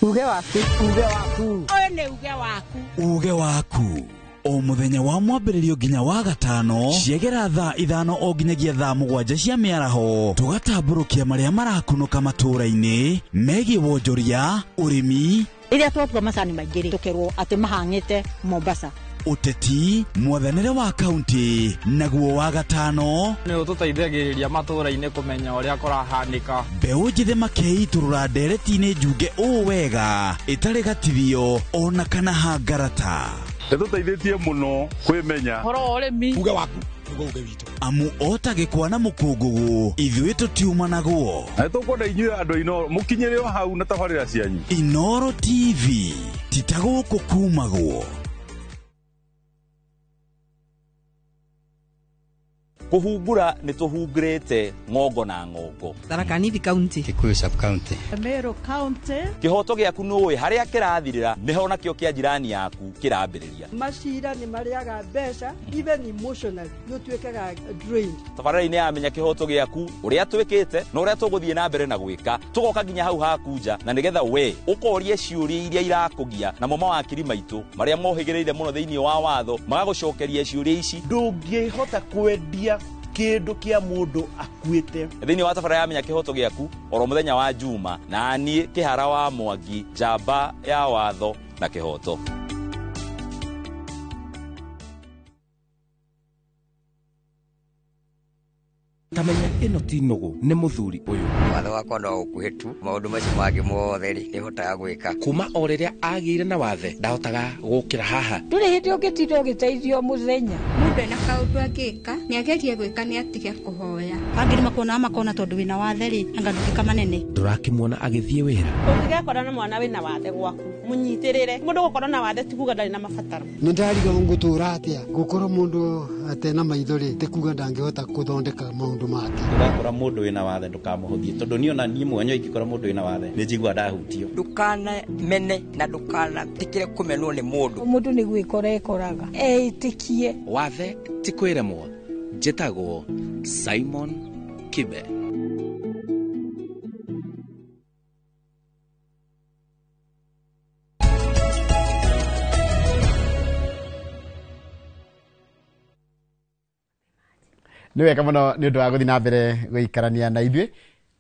Uge waku, uge waku. Ũyũ nĩ uge waku. Uge waku. O mũthenya wa mwambĩrĩrio nginya wa gatano ciegera thaa 5 o nginyagia thaa 7 cia mĩaraho tũgatambũrũkia marĩa marakunũka matũũra-inĩ megiĩ wonjoria, ũrĩmi, rĩrĩa twatua macani maingĩ rĩ tũkerwo atĩ mahang'ĩte Mombasa, ũteti, mwathanĩre wa kaunti, naguo wa gatano nĩ ũtũteithagĩrĩria matũũra-inĩ kũmenya ũrĩa kũrahanĩka. Mbeũ njĩthĩ makeitũrũra ndereti-inĩ njunge ũũ wega ĩtarĩ gatithio ona kana hangarata. Nĩtũteithĩtie mũno kwĩmenya ũhoro wa ũrĩmi. Uge waku nĩguo uge witũ. Amu ota gĩkwa na mũkũngũgũ ithuĩ tũtiumanagwo. Na nĩtũkwenda inyuĩ andũ Inoro mũkinyĩre o hau na tabarĩra cianyu. Inoro TV ti ta gũkũ kumagwo. Kũhungura nĩ tũhungurĩte ng'ongo na ng'ongo. Tharaka Nithi County, Kikuyu sub county, Meru County. Kĩhoto gĩaku nũĩ harĩa kĩrathirĩra nĩho nakĩo kĩa jirani yaku kĩrambĩrĩria. Macira nĩ marĩaga mbeca even emotionally nĩ ũtuĩkaga drained. Tabarĩra-inĩ ya Menya Kĩhoto Gĩaku ũrĩa twĩkĩte na ũrĩa tũgũthiĩ na mbere na gwĩka tũgoka nginya hau haku nja na nĩgetha we ũkorie ciũria iria irakũgia namo mawakiri maitũ marĩa mohĩgĩrĩire mũno thĩinĩ wa watho magagũcokeria ciũria ici. Ndũngĩhota kwendia kĩndũ kĩa mũndũ akuĩte. Thĩinĩ wa tabarĩra ya Menya Kĩhoto Gĩaku oro mũthenya wa Juma na niĩ Kĩhara wa Mwangi, njamba ya watho na kĩhoto. Tamenya ĩno ti nũgũ nĩ mũthuri ũyũ. Watho wakwa no ũkuhĩ tu maũndũ macio mangĩ mothe rĩ nĩhotaga gwĩka. Kuma o rĩrĩa agĩire na wathe ndahotaga gũkĩra haha. Ndũrĩ hĩndĩ ũngĩtinda ũgĩteithio mũthenya. Mũndũ ena kaũndũ angĩka nĩagerie gwĩka nĩatige kũhoya. Angĩ nĩmakuonaga makona tondũ wĩna wathe rĩ anga nduĩka manene. Ndũrakĩmuona agĩthiĩ wĩra. Ũngĩgekora na mwana wĩna wathe gwaku mũnyitĩrĩre. Mũndũ gũkorwo na wathe ti kuga ndarĩ na mabataro. Nĩ ndariga ngũtũra atĩa gũkorwo mũndũ atena maitho rĩ ti kuga ndangĩhota gũthondeka maũndũ make. Ũgakora mũndũ wĩna wathe ndũkamũhũthie tondũ niĩ ona niĩ mwenyewe ingĩkora mũndũ wĩna wathe nĩ njiguaga ndahutio. Ndũkanamene na ndũkanetĩkĩre kũmenwo nĩ mũndũ. Mũndũ nĩ gwĩkora ekoraga eĩtĩkie. Wathe ti kwĩremwo. Njĩtagwo Simon Kibe. Nĩ wega mũno nĩ ũndũ wa gũthiĩ na mbere gũikarania na ithuĩ.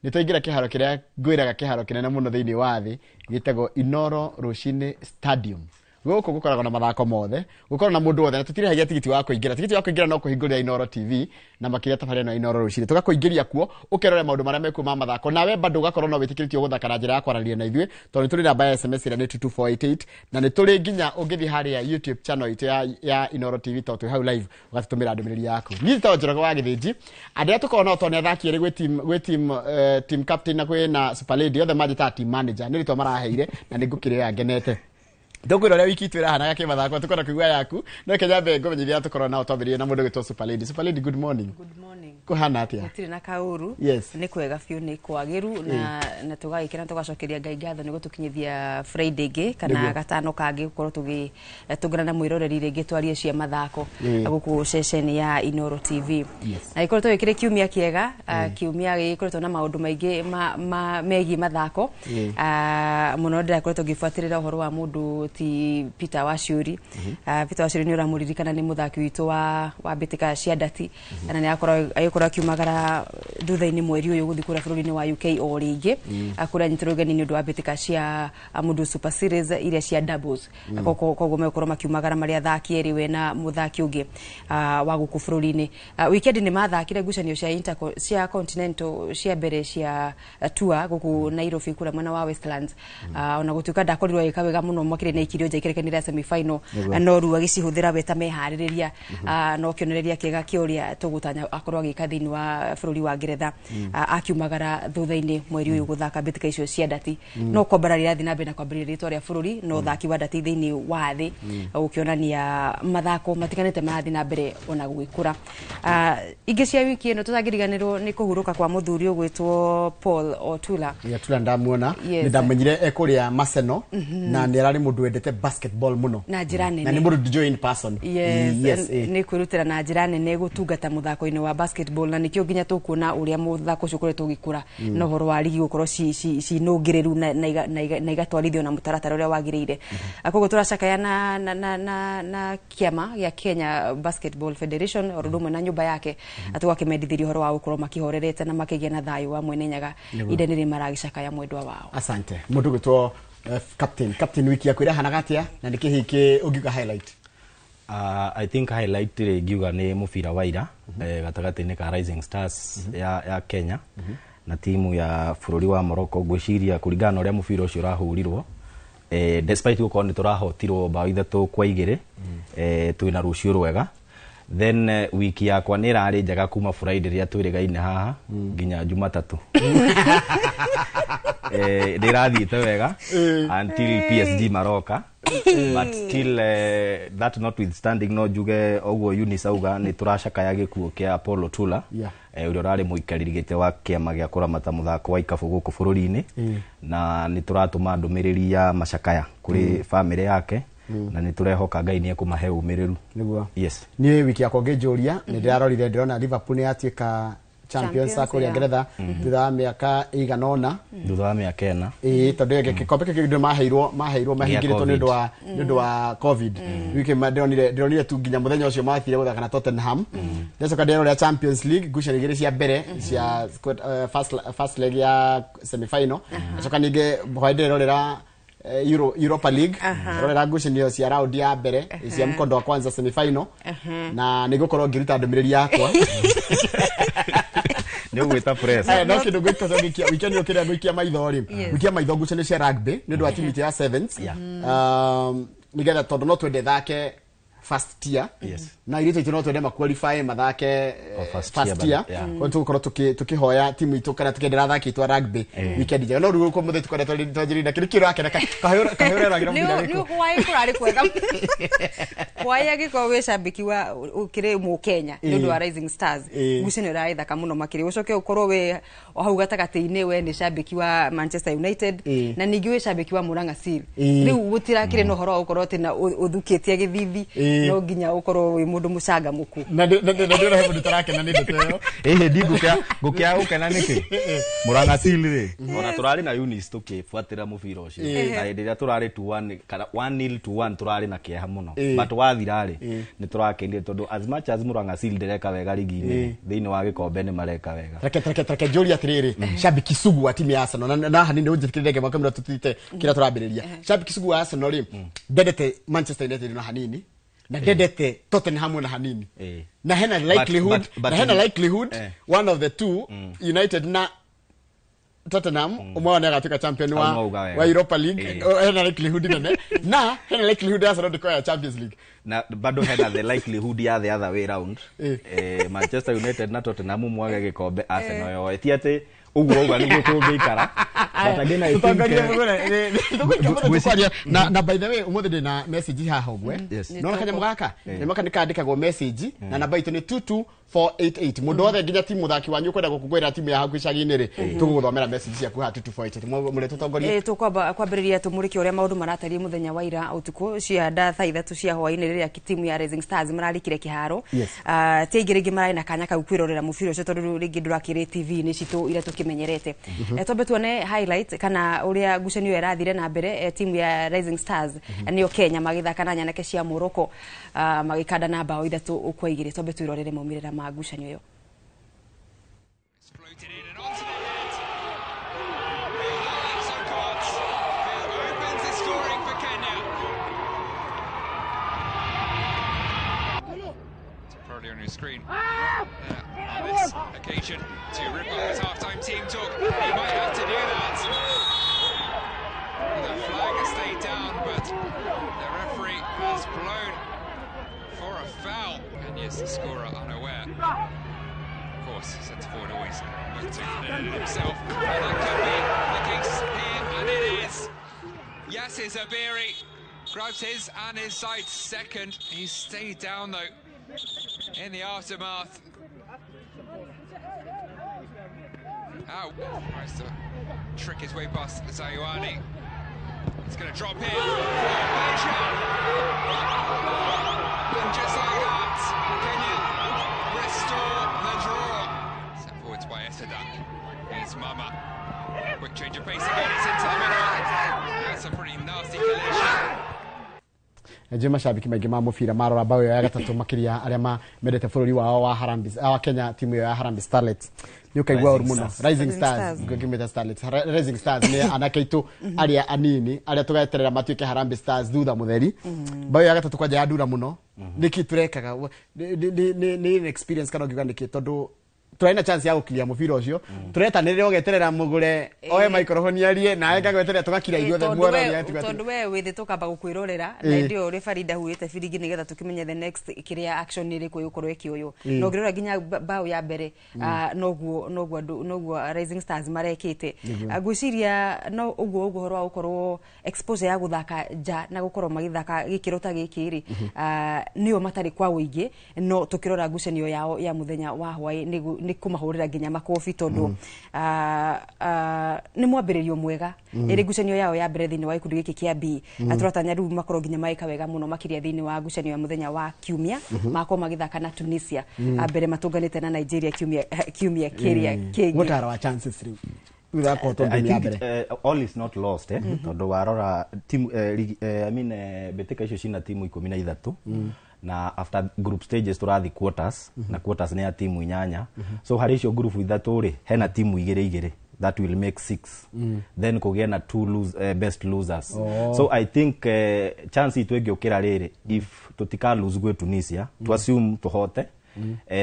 Nĩ twaingĩra kĩharo kĩrĩa ngwĩraga kĩharo kĩnene mũno thĩinĩ wa thĩ gĩtagwo Inoro Rũcinĩ Stadium. Gũkũ gũkoragwo na mathako mothe, gũkoragwo na mũndũ wothe, na tũtirĩhagia tigiti wa kũingĩra. Tigiti wa kũingĩra no kũhingũrĩra Inoro TV na makĩria tabarĩra ĩno ya Inoro Rũcinĩ. Tũgakũingĩria kuo, ũkerore maũndũ marĩa mekuo ma mathako. Nawe bado ũgakorwo no wĩtĩkĩrĩtio gũthaka na njĩra ya kwaranĩria na ithuĩ, tondũ nĩ tũrĩ namba ya SMS ĩrĩa nĩ 22488 na nĩ tũrĩ nginya ũngĩthiĩ harĩa YouTube channel itũ ya Inoro TV tondũ twĩ hau live ũgatũtũmĩra ndũmĩrĩri yaku. Niĩ njĩtagwo Njoroge wa Gĩthĩnji. Andũ arĩa tũkoragwo nao tondũ nĩ athaki erĩ gwĩ team captain na kwĩ na Super Lady, othe manjĩtaga team manager, nĩ rĩtwa maraheire na nĩ ngũkĩrĩoya ngenete. Tũkwĩra ũrĩa wiki itũ ĩrahanaga kĩmathako, tũkwenda kũigua yaku. No reke nyambe ngũmenyithia arĩa tũkoragwo nao twambĩrĩrie na mũndũ ũgwĩtwo Super Lady. Super Lady, good morning. Good morning. Kũhana atĩa? Gũtirĩ na kaũru. Yes. Nĩ kwega biũ, nĩ kwagĩru na tũgagĩkena tũgacokeria Ngai ngatho nĩ gũtũkinyithia Friday ĩngĩ kana gatano kangĩ gũkorwo tũgĩtũngana na mwĩroreri rĩngĩ twarie cia mathako gũkũ ceceni ya Inoro TV. Yes. Na gĩkoretwo gĩkĩrĩ kiumia kĩega, kiumia gĩkoretwo na maũndũ maingĩ megiĩ mathako. Mũno ndĩrakoretwo ngĩbuatĩrĩra ũhoro wa mũndũ ti Peter Waciuri. Peter Waciuri nĩ ũramũririkana nĩ mũthaki witũ wa mbĩtĩka cia ndati, na nĩ agĩkorwo akiumagara thutha-inĩ mweri ũyũ gũthiĩ kũrĩa bũrũri-inĩ wa UK o rĩngĩ, kũrĩa anyitĩrwo ũgeni nĩ ũndũ wa mbĩtĩka cia Mundu Super Series iria cia doubles. Koguo megũkorwo makiumagara marĩ athaki erĩ we na mũthaki ũngĩ wa gũkũ bũrũri-inĩ. Weekend nĩ mathakire ngucanio cia cia Continental cia mbere cia tour gũkũ Nairobi kũrĩa mwena wa Westlands. Ona gũtuĩka ndakorirwo agĩka wega mũno makĩria nĩ aikirio nja ikerekanĩra semi final, no rĩu agĩcihũthĩra we ta meharĩrĩria, no kĩonereria kĩega kĩa ũrĩa tũgũtanya akorwo agĩka thĩinĩ wa bũrũri wa Ngeretha, akiumagara thutha-inĩ mweri ũyũ gũthaka mbĩtĩka icio cia ndati. No kwambara rĩrathiĩ na mbere na kwambĩrĩria rĩtwa rĩa bũrũri no ũthaki wa ndati thĩinĩ wa thĩ, gũkĩonania mathako matiganĩte marathiĩ na mbere ona gũgĩkũra. Ingĩ cia wiki ĩno tũtangĩriganĩrwo nĩ kũhurũka kwa mũthuri ũgwĩtwo Paul Otula. Otula ndamuona, nĩ ndamenyire ekũrĩa Maseno, na nĩ ararĩ mũndũ wendete basketball mũno na njĩra nene, na nĩ mũndũ ndijũĩ in person. Yes, nĩ kwĩrutĩra na njĩra nene gũtungata mũthako-inĩ wa basketball, na nĩkĩo nginya tũkuona ũrĩa mũthako ũcio ũkoretwo ũgĩkũra na ũhoro wa rigi gũkorwo cinũngĩrĩru na igatwarithio na mũtaratara ũrĩa wagĩrĩire. Koguo tũracakaya na kĩama gĩa Kenya Basketball Federation o ũndũ ũmwe na nyũmba yake, tũgakĩmendithĩria ũhoro wa gũkorwo makĩhorerete na makĩgĩa na thayũ wa mwene Nyaga inde nĩrĩ maragĩcakaya mwendwa wao. Asante. Mũndũ ũgwĩtwo captain wiki yaku ĩrahanaga atĩa na nĩ kĩĩ kĩ ũngiuga highlight? I think highlight rĩ ingiuga nĩ mũbira wa ira gatagatĩ-inĩ ka Rising Stars ya Kenya na timu ya bũrũri wa Morocco. Ngwĩciria kũringana na ũrĩa mũbira ũcio ũrahũrirwo, despite gũkorwo nĩ tũrahotirwo bao 3-2, twĩna rũciũ rwega. Then wiki yakwa nĩ ĩrarĩ njega kuma Friday rĩrĩa twĩrĩgaine haha nginya Jumatatũ. Ndĩrathiĩte wega until PSG maroka, but still that notwithstanding no njuge ũguo Eunice auga nĩ tũracakaya gĩkuũ kĩa Paul Otula, ũrĩa ũrarĩ mũikarĩri gĩtĩ wa kĩama gĩa kũramata mũthako wa ikabũ gũkũ bũrũri-inĩ, na nĩ tũratũma ndũmĩrĩri ya macakaya kũrĩ famĩlĩ yake, na nĩ tũrehoka Ngai nĩ ekũmahe ũmĩrĩru. Nĩguo. Yes. Niĩ wiki yakwa ngĩnjũria nĩ ndĩrarorire ndĩrona Liverpool nĩ yatuĩka champions a kũrĩa Ngeretha thutha wa mĩaka ĩigana ũna, thutha wa mĩaka 4. Ĩĩ, tondũ gĩkombe kĩu kĩndũ maheirwo mahingĩrĩtwo nĩ ũndũ wa COVID. Wiki ndĩronire tu nginya mũthenya ũcio mathire gũthaka na Tottenham. Ndacoka ndĩrorera Champions League ngucanio igĩrĩ cia mbere cia first leg ya semi final. Ndacoka ningĩ hwaĩ ndĩrorera Europa League, rorera ngucanio cia round ya mbere cia mkondo wa kwanza semi final, na nĩngũkorwo ngĩruta ndũmĩrĩri yakwa. Nĩ ũgwĩta press. No kĩndũ ngwĩta tondũ weekend yũkĩrĩa ngũikia maitho rĩ, ngũikia maitho ngucanio cia rugby nĩ ũndũ wa timu itũ ya Sevens, nĩgetha tondũ no twende thake first tier. Na irĩtu itũ no twende ma qualify mathake first tier. Koguo tũgũkorwo tũkĩhoya timu itũ kana tũkĩendera athaki aitũ a rugby weekend njega. No rĩu gũkũ mũthĩ tũkoretwo twanjĩrĩria na kĩndũ kĩu ũrakena kahũra ũragĩra mũbira Nĩ wĩkũ. hwaĩ kũrarĩ kwega. Hwaĩ angĩkorwo wĩ cambĩki wa ũkĩrĩ mũkenya nĩ ũndũ wa Rising Stars, ngucanio ĩrarĩ thaka mũno makĩria. Ũcoke ũkorwo wĩ o hau gatagatĩ-inĩ, we nĩ cambĩki wa Manchester United na ningĩ wĩ cambĩki wa Murang'a Seal. Rĩu gũtirakĩrĩ na ũhoro wa gũkorwo atĩ na ũthukĩtie gĩthithi. No nginya ũkorwo wĩ mũndũ mũcangamũku. Na ndĩrona he mũndũ tarakena nĩ ndeto ĩyo. Ĩhĩ, ndi ngũkĩaga gũkena nĩkĩ? Murang'a Seal rĩ, ona tũrarĩ na Eunice tũkĩbuatĩrĩra mũbira ũcio, na hĩndĩ ĩrĩa tũrarĩ 2-1 kana 1-0 to 1, tũrarĩ na kĩeha mũno, but wathira rĩ, nĩ tũrakenire tondũ as much as Murang'a Seal ndĩreka wega rigi-inĩ, thĩinĩ wa gĩkombe nĩ mareka wega. Reke njũrie atĩrĩrĩ, shabiki sugu wa timu ya Arsenal, na hanini ũnjĩtĩkĩrie ngema kamera tutite kĩrĩa tũrambĩrĩria. Shabiki sugu wa Arsenal rĩ, ndendete Manchester United na hanini, na ndendete Tottenham na hanini, na hena likelihood, na hena likelihood one of the two, United na Tottenham, ũmwe wao nĩagatuĩka champion wa Europa League. Hena likelihood nene, na hena likelihood Arsenal ndĩkoya Champions League, na bado hena the likelihood ya the other way round, Manchester United na Tottenham mwage gĩkombe, Arsenal yoe. Ti atĩ ũguo ũguo nĩguo tũngĩikara, but again I think na by the way, ũmũthĩ ndĩ na message haha ũguo, nona kanyamũ gaka nĩmoka nĩkandĩkagwo message, na namba itũ nĩ 22488. Mũndũ wothe, nginya timu mũthaki wanyu ũkwenda gũkũngũĩra timu ya haku icagi-inĩ rĩ, tũgũgũthomera message ciaku haha 22488. Mũrĩ tũtongorie. Tũkwamba kwambĩrĩria tũmũrĩke ũrĩa maũndũ maratariĩ mũthenya wa ira ũtukũ cia nda thaa 3 cia hwaĩ-inĩ, rĩrĩa timu ya Rising Stars mararikire kĩharo. Ti aingĩ rĩngĩ mararĩ na kanya kau kwĩrorera mũbira ũcio, tondũ rĩngĩ ndũrakĩrĩ TV-inĩ citũ iria tũkĩmenyerete. Twambe tuone highlight kana ũrĩa ngucanio ĩyo ĩrathire na mbere. Timu ya Rising Stars, nĩyo Kenya, magĩthaka na nyanake cia Morocco, magĩkanda na bao 3-2. Twambe twĩrorere maumĩrĩra ma ngucanio ĩyo. Opens the scoring for Kenya. Probably on your screen. On this occasion to rip up his half-time team talk. He might have to do that. The flag has stayed down, but the referee has blown for a foul. Kenya's scorer unaware. Of course, centre forward always looked to clear it himself. And that could be the case here, and it is. Yasser Zabiri grabs his and his side's second. He stayed down though in the aftermath. Out. Tries to trick his way past Zayouani. It's going to drop in for Beja. And just like that, Kenya restore the draw. Sent forwards by Esadak. He's Mama. Quick change of pace again. It's into the middle. That's a pretty nasty collision. Njĩ macambĩki maingĩ ma mũbira marora bao ĩyo ya gatatũ, makĩria arĩa mendete bũrũri wao wa Harambee, wa Kenya, timu ĩyo ya Harambee Starlets, nĩ ũkaigua ũru mũno. Rising Stars, ngĩmĩta Starlets, Rising Stars nĩ anake aitũ arĩa anini arĩa tũgeterera matuĩke Harambee Stars thutha mũtheri. Bao ĩyo ya gatatũ kwanja yandura mũno. Nĩkĩ tũrekaga? Nĩ experience kana ũngiuga nĩkĩ? Tondũ tũrarĩ na chance ya gũkiria mũbira ũcio, tũretanĩrĩra ũgeterera mũgũre oe microphone arie, nawe ngagweterera, tũgakira ithuothe muono. Tondũ we wĩ thĩ tũkamba gũkwĩrorera, na hĩndĩ ĩyo referee ndahuhĩte biringi nĩgetha tũkĩmenye the next kĩrĩa action nĩ ĩrĩkũ ĩgũkorwo ĩkĩoywo. Na ũngĩrora nginya bao ya mbere, noguo andũ, noguo Rising Stars marekĩte. Ngwĩciria no ũguo ũguo ũhoro wa gũkorwo exposure ya gũthaka nja na gũkorwo magĩthaka gĩkĩro ta gĩkĩ rĩ, nĩo matarĩ kwa ũingĩ. No tũkĩrora ngucanio yao ya mũthenya wa hwaĩ, nĩ kũmahũrĩra nginya makobi, tondũ nĩ mwambĩrĩrio mwega ĩrĩ ngucanio yao ya mbere thĩinĩ wa gĩkundi gĩkĩ kĩa B. Tũratanya rĩu makorwo nginya magĩka wega mũno makĩria thĩinĩ wa ngucanio ya mũthenya wa kiumia, makorwo magĩthaka na Tunisia mbere matũnganĩte na Nigeria kiumia kĩrĩa kĩngĩ. Mũtara wa chances rĩu thutha wa kũhotwo I ngemu ya think mbere? All is not lost, tondũ warora timu, I mean, mbĩtĩka icio cina timu 13, na after group stages tũrathiĩ quarters, na quarters nĩ ya timu 8. So harĩ icio group ithatũ rĩ, hena timu igĩrĩ igĩrĩ, that will make six. Then kũgĩe na two best losers. So I think chance itũ ĩngĩũkĩra rĩrĩ, if tũtika lose gwĩ Tunisia, to assume tũhote,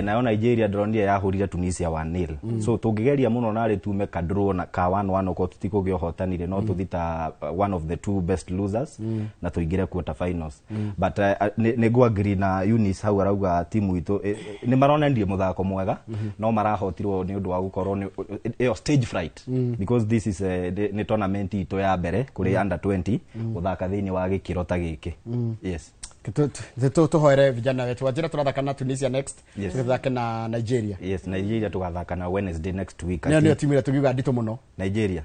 nayo Nigeria ndĩronire yahũrire Tunisia 1-0. So tũngĩgeria mũno narĩ tume ka draw na ka 1-1, okorwo tũtikũgĩa ũhotanire, no tũthi ta one of the two best losers na tũingĩre quarter finals. But nĩ ngũ na Eunice hau arauga timu itũ nĩ maronanirie mũthako mwega, no marahotirwo nĩ ũndũ wa gũkorwo nĩ ĩyo stage fright, because this is nĩ tournament itũ ya mbere kũrĩ under 20 gũthaka thĩinĩ wa gĩkĩro ta gĩkĩ. Yes. Tũhoere vijana wetu. Wanjĩra tũrathaka na Tunisia next? Yes. Tũthake na Nigeria? Yes, Nigeria tugathaka na Wednesday next week. Nĩyo timu ĩrĩa tũngiuga nditũ mũno? Nigeria.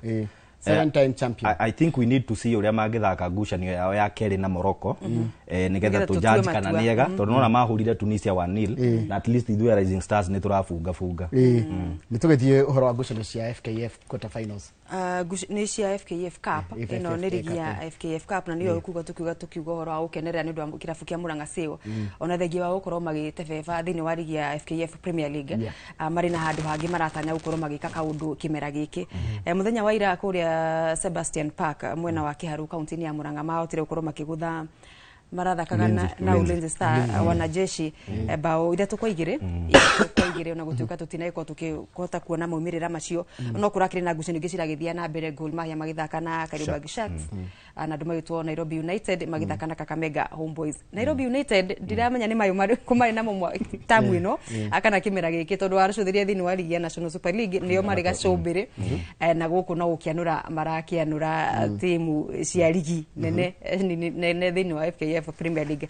Seven time champion. I think we need to see uria mangithaka ngucanio yao ya kerĩ na Morocco, nigetha Nĩgetha tũ tũtue judge kana matua. nĩega, tondũ nona mahũrire Tunisia 1-0 na at least ithuĩ Rising Stars nĩ tũrabunga bunga. Nĩ tũgĩthiĩ ũhoro wa ngucanio cia FKF quarter finals. Nĩ cia FKF Cup. Ĩno nĩ FKF rigi ya Cup. FKF Cup, na nĩyo kuga tukiuga ũhoro wa gũkenerera nĩ ũndũ wa kĩrabu kĩa Murang'a Seal, ona thengia wa gũkorwo magĩtebeba thĩinĩ wa rigi ya FKF Premier League. Marĩ na handũ hangĩ maratanya gũkorwo magĩka kaũndũ kĩmera gĩkĩ. Mũthenya wa ira kũrĩa Sebastian Park, mwena wa Kiharu, kaunti-inĩ ya Murang'a, mahotire gũkorwo makĩgũtha marathakaga na Ulinzi. Ulinzi Star, wanajeshi, bao 3-2, 3-2, ona gũtuĩka tũtinagĩkorwo tũkĩhota kuona maumĩrĩra macio, no kũrakĩrĩ na ngucanio ingĩ ciragĩthiĩ na mbere, Gor Mahia magĩthaka na Kariobangi Sharks, na andũ magĩtwo Nairobi United magĩthaka na Kakamega Homeboys. Nairobi United ndiramenya nĩ mayũ marĩkũ marĩ namo tamu ĩno, kana kĩmera gĩkĩ, tondũ waracũthĩria thĩinĩ wa rigi ya National Super League nĩo marĩ gacũmbĩrĩ, na gũkũ no gũkĩanũra marakĩanũra timu cia rigi nene nene thĩinĩ wa FKF Premier League.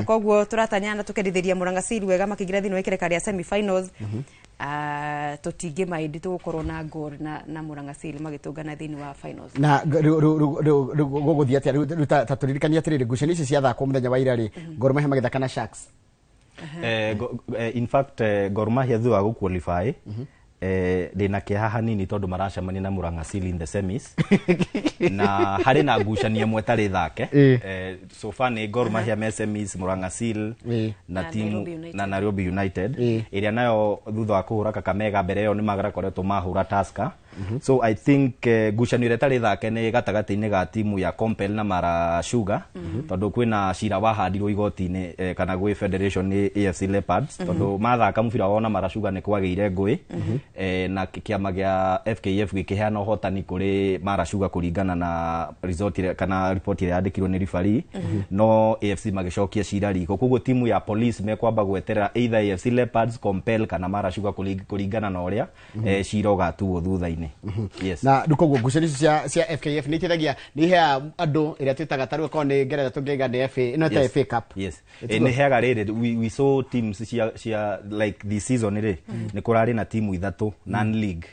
Koguo tũratanya na tũkendithĩria Murang'a Seal wega makĩingĩra thĩinĩ wa ikereka rĩa semi-finals. Tũtingĩ maindi tũgũkorwo na Gor na Murang'a Seal magĩtũngana thĩinĩ wa finals. Na rĩu gũgũthiĩ atĩa rĩu ta tũririkanie atĩrĩrĩ, ngucanio ici ciathakwo mũthenya wa ira rĩ, Gor Mahia magĩthaka na Sharks? In fact, Gor Mahia thutha wa gũqualify, ndĩna kĩeha hanini tondũ maracemania na Murang'a Seal in the semis, na harĩ na ngucanio ĩmwe ĩtarĩ thake. So far nĩ Gor Mahia me semis, Murang'a Seal na Na timu Nairobi United. Na Nairobi United, ĩrĩa nayo thutha wa kũhũra Kakamega, mbere ĩyo nĩ marakoretwo mahũra Tusker. So I think ngucanio ĩrĩa ĩtarĩ thake nĩ gatagatĩ-inĩ ga timu ya Compel na Mara Sugar, tondũ kwĩna cira wahandirwo igoti-inĩ, kana gwĩ federation nĩ AFC Leopards, tondũ mathaka mũbira wao na Mara Sugar nĩ kwagĩire ngũĩ, na kĩama gĩa FKF gĩkĩheana ũhotani kũrĩ Mara Sugar kũringana na result ĩrĩa kana report ĩrĩa yandĩkirwo nĩ referee, no AFC magĩcokia cira riko. Koguo timu ya police mekwamba gweterera either AFC Leopards, Compel kana Mara Sugar kũringana na ũrĩa cira ũgatuo thutha-inĩ. Yes. Na rĩu koguo ngucanio ici cia FKF nĩ iteithagia, nĩ iheaga andũ ĩrĩa twĩtaga, ta rĩu akorwo nĩ Ngeretha tũngĩiga nĩ FA ĩno ta FA Cup. Yes. Ĩtiguo? Nĩ heaga rĩrĩ, we saw teams cia like this season rĩ, nĩ kũrarĩ na timu ithatũ non league,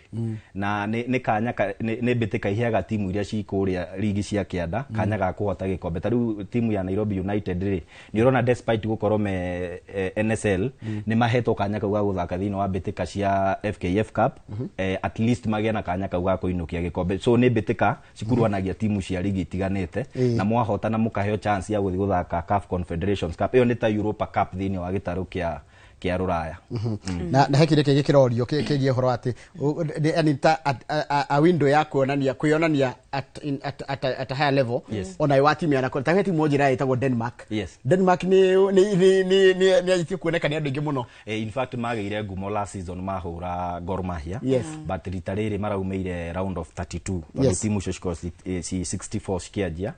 na nĩ kanya nĩ mbĩtĩka iheaga timu iria ci kũrĩa ligi cia kĩanda kanya ga kũhota gĩkombe. Ta rĩu timu ya Nairobi United rĩ, nĩ ũrona despite gũkorwo me NSL, nĩ mahetwo kanya kau ga gũthaka thĩinĩ wa mbĩtĩka cia FKF Cup, at least magĩe na kanya kau ga kũinũkia gĩkombe. So nĩ mbĩtĩka cikuruhanagia timu cia ligi itiganĩte, na mwahotana mũkaheo chance ya gũthiĩ gũthaka CAF Confederations Cup. Ĩyo nĩ ta Europa Cup thĩinĩ wa gĩtarũ kĩa rũraya. Na he kĩrĩa kĩngĩ kĩrorio kĩgiĩ ũhoro atĩ yani ta a window ya kuonania kwĩonania at a higher level, ona wa timu ya ta he timu njĩra ĩtagwo Denmark. Denmark nĩ anjĩtie kuoneka nĩ andũ aingĩ mũno. In fact magĩire ngumo last season mahũra Gor Mahia, but rita rĩrĩ maraumĩire round of 32, tondũ timu icio cikorwo ci 64 cikĩanjia.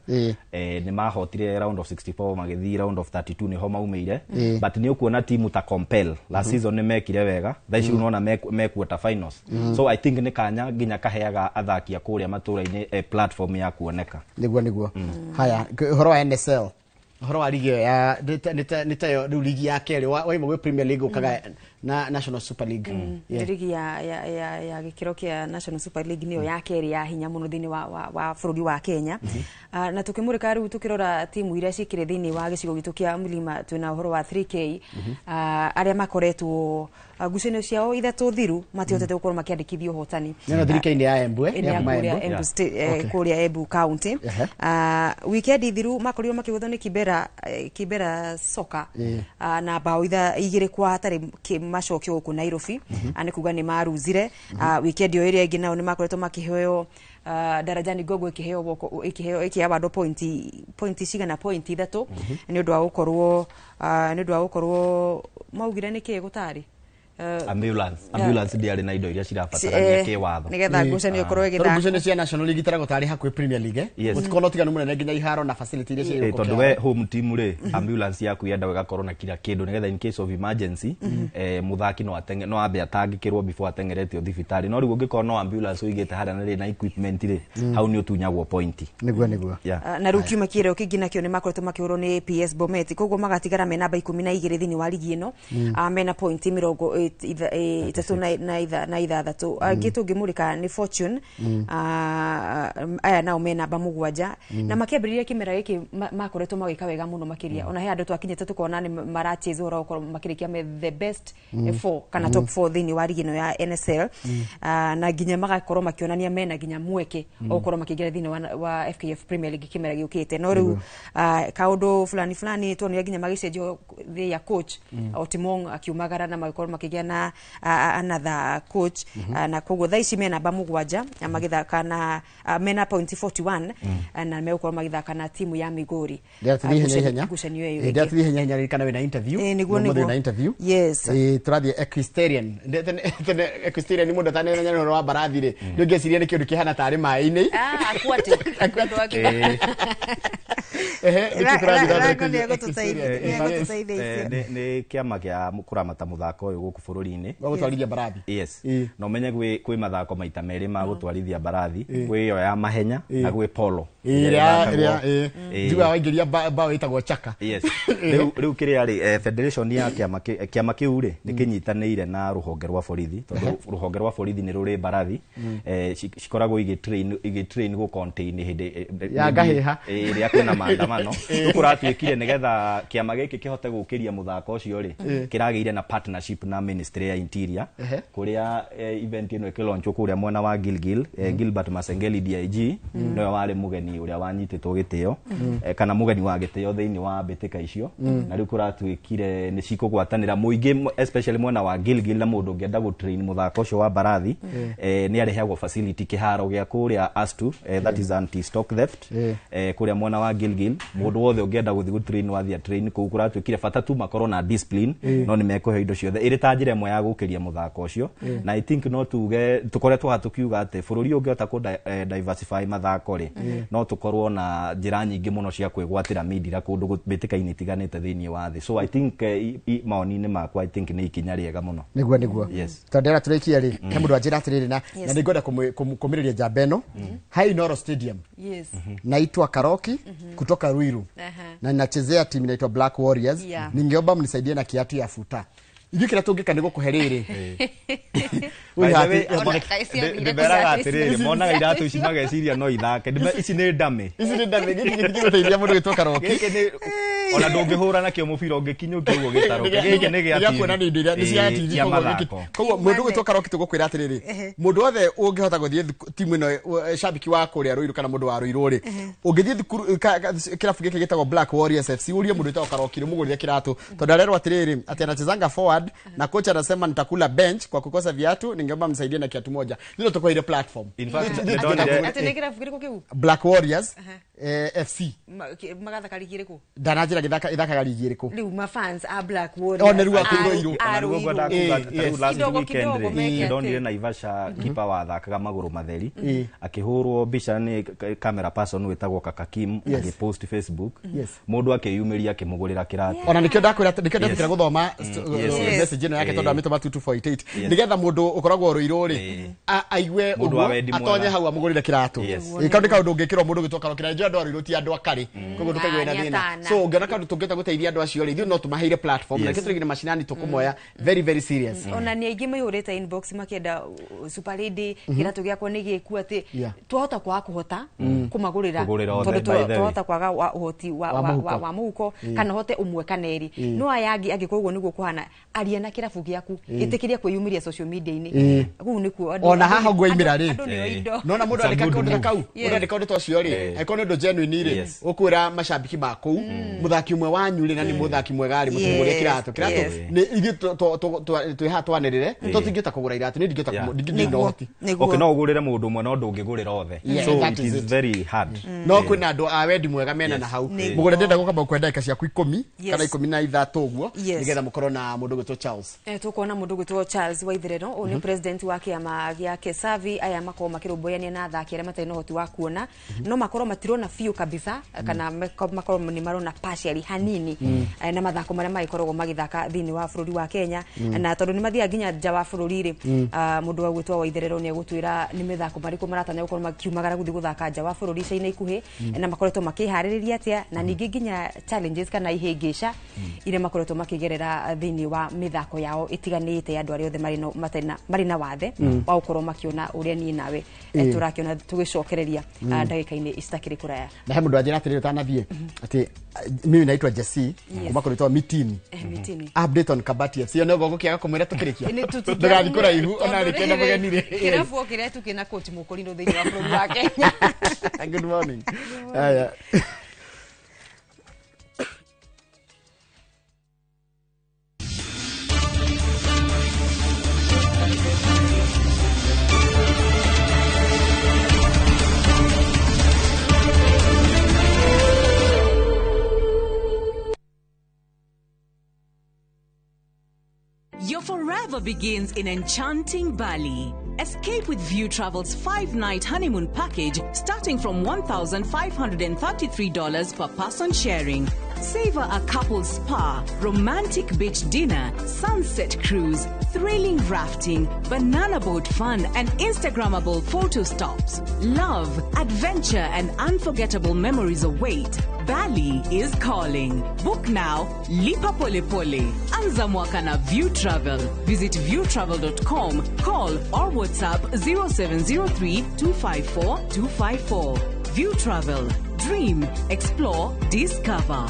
Nĩ mahotire round of 64, magĩthiĩ round of 32, nĩho maumĩire. But nĩ ũkuona timu ta Compel last season nĩ mekire wega, thaa ici rĩu nona me quarter finals. So I think nĩ kanya nginya kaheaga athaki a kũrĩa matũra-inĩ platform ya kuoneka. Nĩguo. Haya, ũhoro wa NSL, ũhoro wa ligi ĩyo ya nĩ tayo rĩu ligi ya kerĩ waima gwĩ Premier League ũkaga na National Super League. Nĩ rigi ya gĩkĩro kĩa National Super League, nĩyo ya kerĩ ya hinya mũno thĩinĩ wa bũrũri wa Kenya. Na tũkĩmũrĩka rĩu tũkĩrora timu iria cikĩrĩ thĩinĩ wa gĩcigo gitũ kĩa Mlima, twĩna ũhoro wa 3K, arĩa makoretwo ngucanio ciao ithatũ thiru matihotete gũkorwo makĩandĩkithia ũhotani. Nĩno 3K nĩ ya Embu, eh? Nĩ Nĩ ya ya kuma kũrĩa Embu? Embu kũrĩa Embu County. Weekend thiru makorirwo makĩgũthwo nĩ Kibera Soccer, na bao 2 kwa hatarĩ macokio gũkũ Nairobi. Nĩ kuga nĩ maruzire. Weekend ĩyo ĩrĩa ĩngĩ nao nĩ makoretwo makĩheo, Darajani Gogo ĩkĩheo ĩkĩheo ĩkĩawardwo pointi cigana, pointi 3, nĩ ũndũ wa gũkorwo maugire nĩ kĩĩ gũtarĩ. Ambulance, ambulance ndiarĩ na indo iria cirabatarania kĩwatho. Nĩgetha ngucanio ĩkorwo Tondũ ĩgĩthakwo. ngucanio cia National League itaragwo tarĩ hakuhĩ Premier League, eh? Yes. Gũtikorwo na ũtiganu mũnene nginya iharo na facility iria ciĩ gũkũ Tondũ kĩharo. we home team rĩ, ambulance yaku yendaga ĩgakorwo na kila kĩndũ nĩgetha in case of emergency, mũthaki no atenge, no ambe atangĩkĩrwo before ateng'eretio thibitarĩ. No rĩu ũngĩkorwo no ambulance ũigĩte harĩa na rĩ na equipment rĩ, hau nĩ ũtunyagwo point. Nĩguo. Yeah. Na rĩu kiuma kĩrĩa kĩngĩ nakĩo nĩ makoretwo makĩhũrwo nĩ PS Bomet, koguo magatigara me namba 12 thĩinĩ wa ligi ĩno. Mena pointi mĩrongo 36. Angĩ tũngĩmũrĩka nĩ Fortune. Aya nao me namba 7 na makĩambĩrĩria kĩmera gĩkĩ makoretwo magĩka wega mũno makĩria. Ona he andũ twakinyĩte tũkona nĩ marachase ũhoro wa gũkorwo makĩrĩkia me the best 4 kana top 4 thĩinĩ wa ligi ĩno ya NSL, na nginya magakorwo makĩonania mena nginya mweke wa gũkorwo makĩingĩra thĩinĩ wa FKF Premier League kĩmera gĩũkĩte. No rĩu kaũndũ fulani fulani tuonire nginya magĩcenjio thĩ ya coach Otimong akiumagara na magĩkorwo makĩgĩa na another coach, na koguo thaa ici me namba 7 na magĩthaka na mena point 41 na megũkorwo magĩthaka na timu ya Migori. Ngucanio ĩyo Ndirathiĩ ihenya ihenya ririkana wĩna interview. Nĩguo. Ũmũthĩ wĩna interview. Yes. Tũrathiĩ equestrian. Equestrian nĩ mũndũ atanamenya ũhoro wa mbarathi rĩ, nĩ ũngĩciria nĩ kĩndũ kĩhana tarĩ maĩ-inĩ. Aquatic. Ehe, nĩkĩ tũrathiĩ na mbere Rango kũigua nĩegũtũteithia. Nĩ kĩama kĩa kũramata mũthako ũyũ gũkũ bũrũri-inĩ wa gũtwarithia mbarathi. Yes. Na ũmenye kwĩ mathako maita merĩ ma gũtwarithia mbarathi, kwĩ ĩyo ya mahenya na gwĩ polo. Ĩrĩa ĩrĩa njiguaga waingĩria bao ĩtagwo chaka. Yes. Rĩu kĩrĩa rĩ, federation ya kĩama kĩu rĩ nĩ kĩnyitanĩire na rũhonge rwa borithi, tondũ rũhonge rwa borithi nĩ rũrĩ mbarathi cikoragwo igĩtrain gũ contain hĩndĩ ya ngahĩha ĩrĩa kwĩna maandamano. Rĩu kũratuĩkire nĩgetha kĩama gĩkĩ kĩhote gũkĩria mũthako ũcio rĩ, kĩragĩire na partnership na Ministry ya Interior, kũrĩa event ĩno ĩkĩlaunchwo kũrĩa mwena wa Gilgil. Gilbert Masengeli DIG nĩwe warĩ mũgeni ũrĩa wanyitĩtwo gĩtĩo, kana mũgeni wa gĩtĩo thĩinĩ wa mbĩtĩka icio. Na rĩu kũratuĩkire nĩ cikũgwatanĩra mũingĩ, especially mwena wa Gilgil, na mũndũ ũngĩenda gũtrain mũthako ũcio wa mbarathi nĩ arĩheagwo facility kĩharo gĩa kũrĩa ASTU, that is anti stock theft, kũrĩa mwena wa Gilgil. Mũndũ wothe ũngĩenda gũthiĩ gũtrain wathiĩ train kũu. Kũratuĩkire bata tu makorwo na discipline, no nĩ mekũheo indo ciothe ĩrĩ ta njĩra ĩmwe ya gũkĩria mũthako ũcio. Na I think no tuge tũkoretwo haha tũkiuga atĩ bũrũri ũngĩhota kũ diversify mathako rĩ, no tũkorwo na njĩra nyingĩ mũno cia kwĩgwatĩra mindira kũndũ mbĩtĩka-inĩ itiganĩte thĩinĩ wa thĩ. So I think maoni-inĩ makwa, I think nĩ ikinya rĩega mũno. Nĩguo. Yes. Tondũ ndĩrera tũrĩkie rĩ, he mũndũ anjĩra atĩrĩrĩ, na nĩngwenda kũmĩrĩria njamba ĩno. Hai Inooro Stadium. Yes. Naitwa Karoki kutoka Ruiru na ninachezea timu inaitwa Black Warriors. Ningeomba mnisaidie na kiatu ya futa. Ithuĩ kĩrĩa tũngĩka nĩ gũkũhe rĩrĩ. Ndĩmeraga atĩrĩrĩ, monaga iratũ ici mageciria no ithake. Ici nĩ ndamĩ. Ici nĩ ndamĩ, gĩkĩ gĩtingĩgũteithia mũndũ gwĩtwo Karoki. Gĩkĩ nĩ ona ndũngĩhũra nakĩo mũbira ũngĩkinyũkia ũguo gĩtarũke. Gĩkĩ nĩ gĩa Gĩa kuonania indo iria nĩ cia TV, cia koguo mathako. Koguo mũndũ gwĩtwo Karoki tũgũkwĩra atĩrĩrĩ, mũndũ wothe ũngĩhota gũthiĩ timu ĩno, shabiki wa kũrĩa Ruiru kana mũndũ wa Ruiru rĩ, ũngĩthiĩ thukuru kĩrabu gĩkĩ gĩtagwo Black Warriors FC, ũrie mũndũ wĩtagwo Karoki ũmũgũrĩre kĩratũ, tondũ arerwo atĩrĩrĩ atĩ anachezanga forward na kocha anasema nitakula bench kwa kukosa viatu, ningeomba msaidie na kiatu moja. Ndio tukoire platform. In fact, Atĩ nĩ kĩrabu kĩrĩkũ kĩu? Black Warriors FC. Magathaka ligi ĩrĩkũ? Ndananjĩra gĩthaka ithakaga ligi ĩrĩkũ. Rĩu ma fans a Black Warriors. O nĩ rĩu a Ruiru. Ona nĩguo ngwendaga kuga ta rĩu last Kidogo weekend kidogo rĩ, meke ndonire atĩ. Naivasha kipa wathakaga magũrũ matheri akĩhũrwo mbica nĩ camera person wĩtagwo Kaka Kim, agĩpost Facebook, mũndũ akĩyumĩria akĩmũgũrĩra kĩratũ. Ona nĩkĩo ndakwĩra, nĩkĩo ndetĩkĩra gũthoma Yes. message ĩno yake, tondũ amĩtũma 2248 Yes. nĩgetha mũndũ ũkoragwo Ruiru rĩ aigue Mũndũ wa ũguo wendi mwega. atonye hau amũgũrĩre kĩratũ. Yes. Kau nĩ kaũndũ ũngĩkĩrwo mũndũ ũgĩtwo Karoki, na njũĩ andũ a Ruiru ti andũ akarĩ, koguo ndũkaigua wĩna Nĩ thĩna. atana. So ũngĩona kaũndũ tũngĩhota gũteithia andũ acio rĩ, ithuĩ no tũmaheire platform, na Yes. nĩkĩo tũrĩgire macinani tũkũmoya very very serious. Ona nĩ aingĩ maihũrĩte inbox makĩenda Super Lady kĩratũ gĩakwa nĩ gĩku, atĩ twahota kwaga kũhota kũmagũrĩra Kũgũrĩra othe, tondũ by the way. twahota kwaga wa ũhoti wa Wa mũhuko. wa mũhuko, kana hote ũmwe kana erĩ. No aya angĩ angĩkorwo ũguo nĩguo kũhana, aria na kĩrabu gĩaku, ĩtĩkĩria kwĩyumĩria social media-inĩ. Kũu nĩkuo Ona haha ũguo aimĩra rĩ, andũ nĩo indo. nona mũndũ It's a andĩka good kaũndũ ta move. kau, mũndũ andĩka ũndũ ta ũcio rĩ, angĩkorwo nĩ ũndũ genuine rĩ, ũkwĩra macambiki ma kũu mũthaki ũmwe wanyu rĩ, na nĩ mũthaki mwega rĩ, mũtũmũgũrĩre kĩratũ. Kĩratũ nĩ ithuĩ twĩ haha twanĩrĩre, to tũtingĩhota kũgũra iratũ, niĩ ndingĩhota ndingĩ na ũhoti. Okay, no ũgũrĩre mũndũ ũmwe no ndũngĩgũrĩra othe. Yeah, So that it is is it. very hard. No kwĩna andũ a wendi mwega mena na hau. Mũgũre, ndĩrenda gũkamba gũkũhe ndagĩka ciaku 10 kana 13 ũguo, nĩgetha mũkorwo na mũndũ ũgwĩtwo Charles. Tũkuona mũndũ ũgwĩtwo Charles Waitherero, ũyũ nĩ president wa kĩama gĩa Kesavi. Aya makorwo makĩrũmbũyania na athaki arĩa matarĩ na ũhoti wa kuona, no makorwo matirona biũ kabisa kana makorwo nĩ marona partially. Especially hanini na mathako marĩa magĩkoragwo magĩthaka thĩinĩ wa bũrũri wa Kenya, na tondũ nĩ mathiaga nginya nja wa bũrũri rĩ, mũndũ wa gwĩtwo Waitherero nĩ egũtwĩra nĩ mĩthako marĩkũ maratanya gũkorwo makiumagara gũthiĩ gũthaka nja wa bũrũri ica-inĩ ikuhĩ, na makoretwo makĩharĩrĩria atĩa, na ningĩ nginya challenges kana ihĩngĩca iria makoretwo makĩgerera thĩinĩ wa mĩthako yao ĩtiganĩte ya andũ arĩa othe marĩ na wathe wa gũkorwo makĩona ũrĩa niĩ nawe tũrakĩona tũgĩcokereria ndagĩka-inĩ citakĩrĩ kũraya. Na he mũndũ anjĩra atĩrĩrĩ ũtanathiĩ atĩ mimi naitwa Jesse kuma kũrĩtwa Mitini. Mitini. Update on Kabati FC no gũkĩaga kũmwĩra tũkĩrĩkia ndũgathiĩ kũraihu ona rĩkĩenda mũgeni rĩ. Kĩrabu o kĩrĩa tu kĩna coach Mũkũrinũ thĩinĩ wa bũrũri wa Kenya. Good morning. Aya. Your forever begins in enchanting Bali. Escape with View Travel's 5-night honeymoon package starting from $1,533 per person sharing. Savor a couple's spa, romantic beach dinner, sunset cruise, thrilling rafting, banana boat fun, and Instagrammable photo stops. Love, adventure, and unforgettable memories await. Bali is calling. Book now. Lipa pole pole. Anza mwaka na View Travel. Visit viewtravel.com, call or WhatsApp 0703 254 254. View Travel. Dream, explore, discover.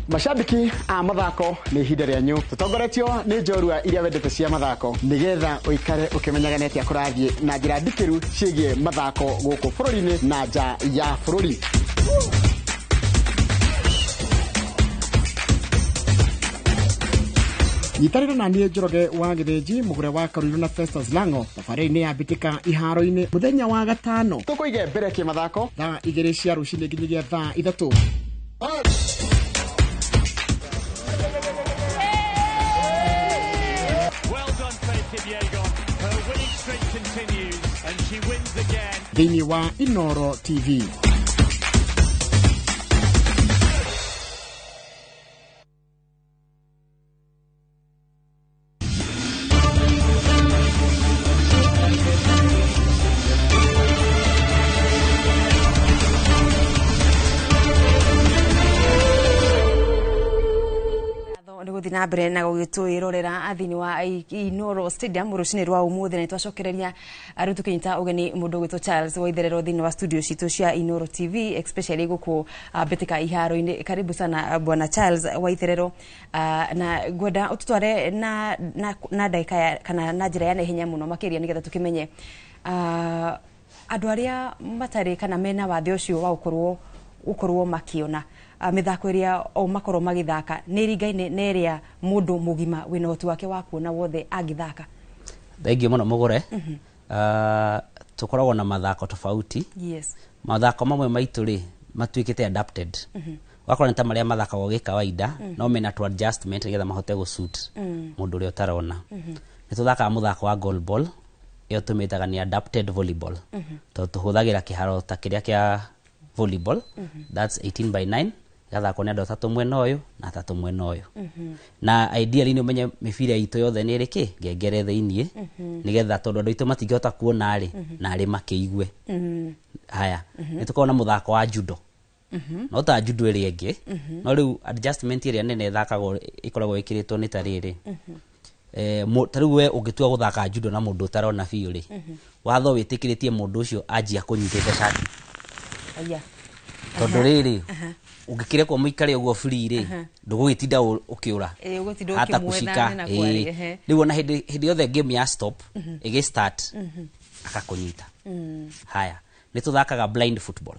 Mashabiki a mathako nĩ ihinda rĩanyu tũtongoretio nĩ njorua iria wendete cia mathako nĩgetha ũikare ũkĩmenyaga nĩ atĩa kũrathiĩ na njĩra ndikĩru ciĩgiĩ mathako gũkũ bũrũri-inĩ na nja ya bũrũri. Nyitanĩra na niĩ Njoroge wa Gĩthĩnji mũgũre wa Karũirũ na Festus Lango thabarĩ-inĩ ya mbĩtĩka iharo-inĩ mũthenya wa gatano tũkũige mbere kĩmathako thaa 2 cia rũcinĩ nginyagia thaa 3. Thĩinĩ wa Inoro TV. Na mbere na gũgĩtwĩrorera thĩinĩ wa Inoro Stadium rũcinĩ rwa ũmũthĩ, na nĩtwacokereria rĩu tũkĩnyita ũgeni mũndũ ũgwĩtwo Charles Waitherero thĩinĩ wa studio citũ cia Inoro TV, especially gũkũ mbĩtĩka iharo-inĩ. Karibu sana bwana Charles Waitherero, na ngwenda ũtũtware na ndagĩka kana na njĩra ya naihenya mũno makĩria nĩgetha tũkĩmenye andũ arĩa matarĩ kana mena wathe ũcio wa gũkorwo makĩona mĩthako ĩrĩa o makorwo magĩthaka nĩ ĩringaine na ĩrĩa mũndũ mũgima wĩna ũhoti wake wa kuona wothe angĩthaka. Thengiũ mũno mũgũre. Tũkoragwo na mathako tofauti. Yes. Mathako mamwe maitũ rĩ matuĩkĩte adapted. Wakorwo nĩ ta marĩa mathakagwo gĩkawaida, no mena tu adjustment nĩgetha mahote gũsuit mũndũ ũrĩa ũtarona. Nĩ tũthakaga mũthako wa goal ball, ĩyo tũmĩtaga nĩ adapted volleyball. Tondũ tũhũthagĩra kĩharo ta kĩrĩa kĩa volleyball, that's 18 by 9, gathakwo nĩ andũ atatũ mwena ũyũ na atatũ mwena ũyũ. Na ideally nĩ ũmenye mĩbira itũ yothe nĩ ĩrĩ kĩ ngengere thĩiniĩ, nĩgetha tondũ andũ aitũ matingĩhota kuona rĩ, na arĩ makĩigue. Haya, nĩ tũkoragwo na mũthako wa judo. No ta judo ĩrĩa ĩngĩ, no rĩu adjustment ĩrĩa nene ĩthakagwo ĩkoragwo ĩkĩrĩtwo nĩ ta rĩrĩ. Ta rĩu we ũngĩtua gũthaka judo na mũndũ ũtarona biũ rĩ, watho wĩtĩkĩrĩtie mũndũ ũcio anjia kũnyitĩte cati. Tondũ rĩrĩ ũngĩkĩrekwo mũikare ũguo free rĩ, ndũgũgĩtinda ũkĩũra hata kũcika. Rĩu ona hĩndĩ yothe game ya stop ĩgĩ start akakũnyita. Haya, nĩ tũthakaga blind football.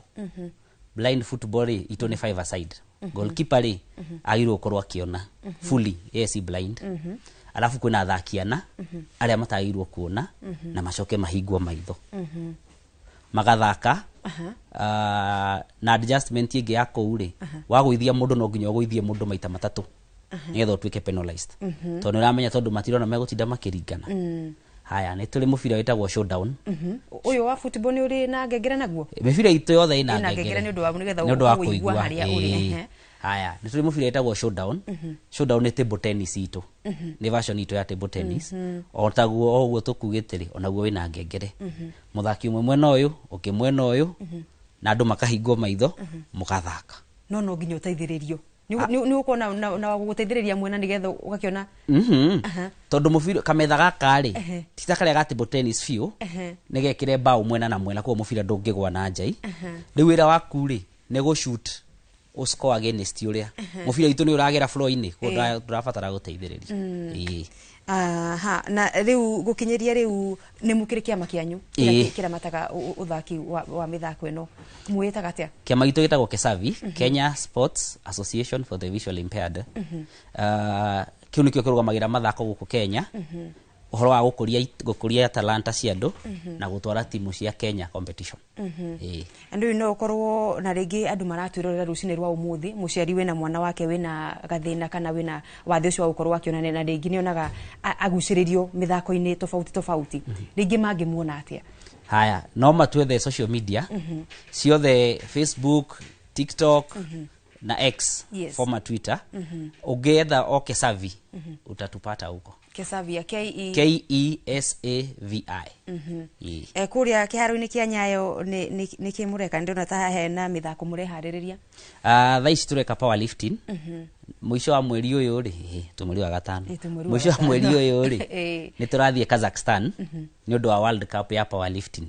Blind football rĩ itũ nĩ 5 aside. Goalkeeper rĩ agĩrĩirwo gũkorwo akĩona fully, yeye si blind. Alafu kwĩna athaki ana arĩa matagĩrĩirwo kuona na macoke mahingwo maitho magathaka. Na adjustment ĩngĩ ya kũu rĩ, wagũithia mũndũ no nginya ũgũithie mũndũ maita matatũ nĩgetha ũtuĩke penalized, tondũ nĩ ũramenya tondũ matirona megũtinda makĩringana. Haya, nĩ tũrĩ mũbira wĩtagwo showdown. Ũyũ wa football nĩ ũrĩ na ngengere naguo? Mĩbira itũ yothe ĩna Ĩna ngengere nĩ ũndũ wa nĩgetha nĩ ũndũ wa ũkũigua kũigua harĩa ũrĩ, ĩĩ. ehe. Haya, nĩ tũrĩ mũbira wĩtagwo showdown. Showdown nĩ table tennis itũ, nĩ version itũ ya table tennis. O taguo o ũguo tũkugĩte rĩ, onaguo wĩna ngengere, mũthaki ũmwe mwena ũyũ, ũngĩ mwena ũyũ, na andũ makahingwo maitho, mũgathaka. No nginya ũteithĩrĩrio, nĩ ũkorwo na wa gũgũteithĩrĩria mwena nĩgetha ũgakĩona. Tondũ mũbira kametha gaka rĩ, ti ta karĩa ga table tennis biũ, nĩ gekĩre mbaũ mwena na mwena, koguo mũbira ndũngĩgwa na njai. Rĩu wĩra waku rĩ, nĩ gũ-shoot ũ-score against ũrĩa mũbira witũ nĩ ũragera floor-inĩ, koguo ndũrabatara gũteithĩrĩria. Ĩĩ. Aha, na rĩu gũkinyĩria rĩu nĩ mũkĩrĩ kĩama kĩanyu kĩrĩa kĩramataga ũthaki wa mĩthako ĩno, mwĩtaga atĩa? Kĩama gitũ gĩtagwo Kesavi, Kenya Sports Association for the Visually Impaired. Kĩu nĩkĩo kĩrũgamagĩra mathako gũkũ Kenya, ũhoro wa gũkũria talanta cia andũ na gũtwara timu cia Kenya competition. Ĩĩ. Andũ rĩu no ũkorwo na rĩngĩ andũ maratwĩrorera rũcinĩ rwa ũmũthĩ, mũciari wĩna mwana wake wĩna gathĩna kana wĩna wathe ũcio wa gũkorwo akĩona, na rĩngĩ nĩonaga agucĩrĩrio mĩthako-inĩ tofauti tofauti, rĩngĩ mangĩmuona atĩa? Haya, no matwethe social media ciothe, Facebook, TikTok na X, former Twitter. Ũngĩetha o Kesavi, utatupata huko. Kesavia, K E Kesavi. Ĩĩ. Kũrĩa kĩharo-inĩ kĩa Nyayo nĩ kĩ mũreka? Ndĩrona ta hena mĩthako mũreharĩrĩria. Ah, thaa ici tũreka powerlifting. Mũico wa mweri ũyũ rĩ, tũ mweri wa gatano. Ĩ, tũ mweri wa Mũico wa mweri gatano. ũyũ rĩ, nĩ tũrathiĩ Kazakhstan nĩ ũndũ wa World Cup ya powerlifting.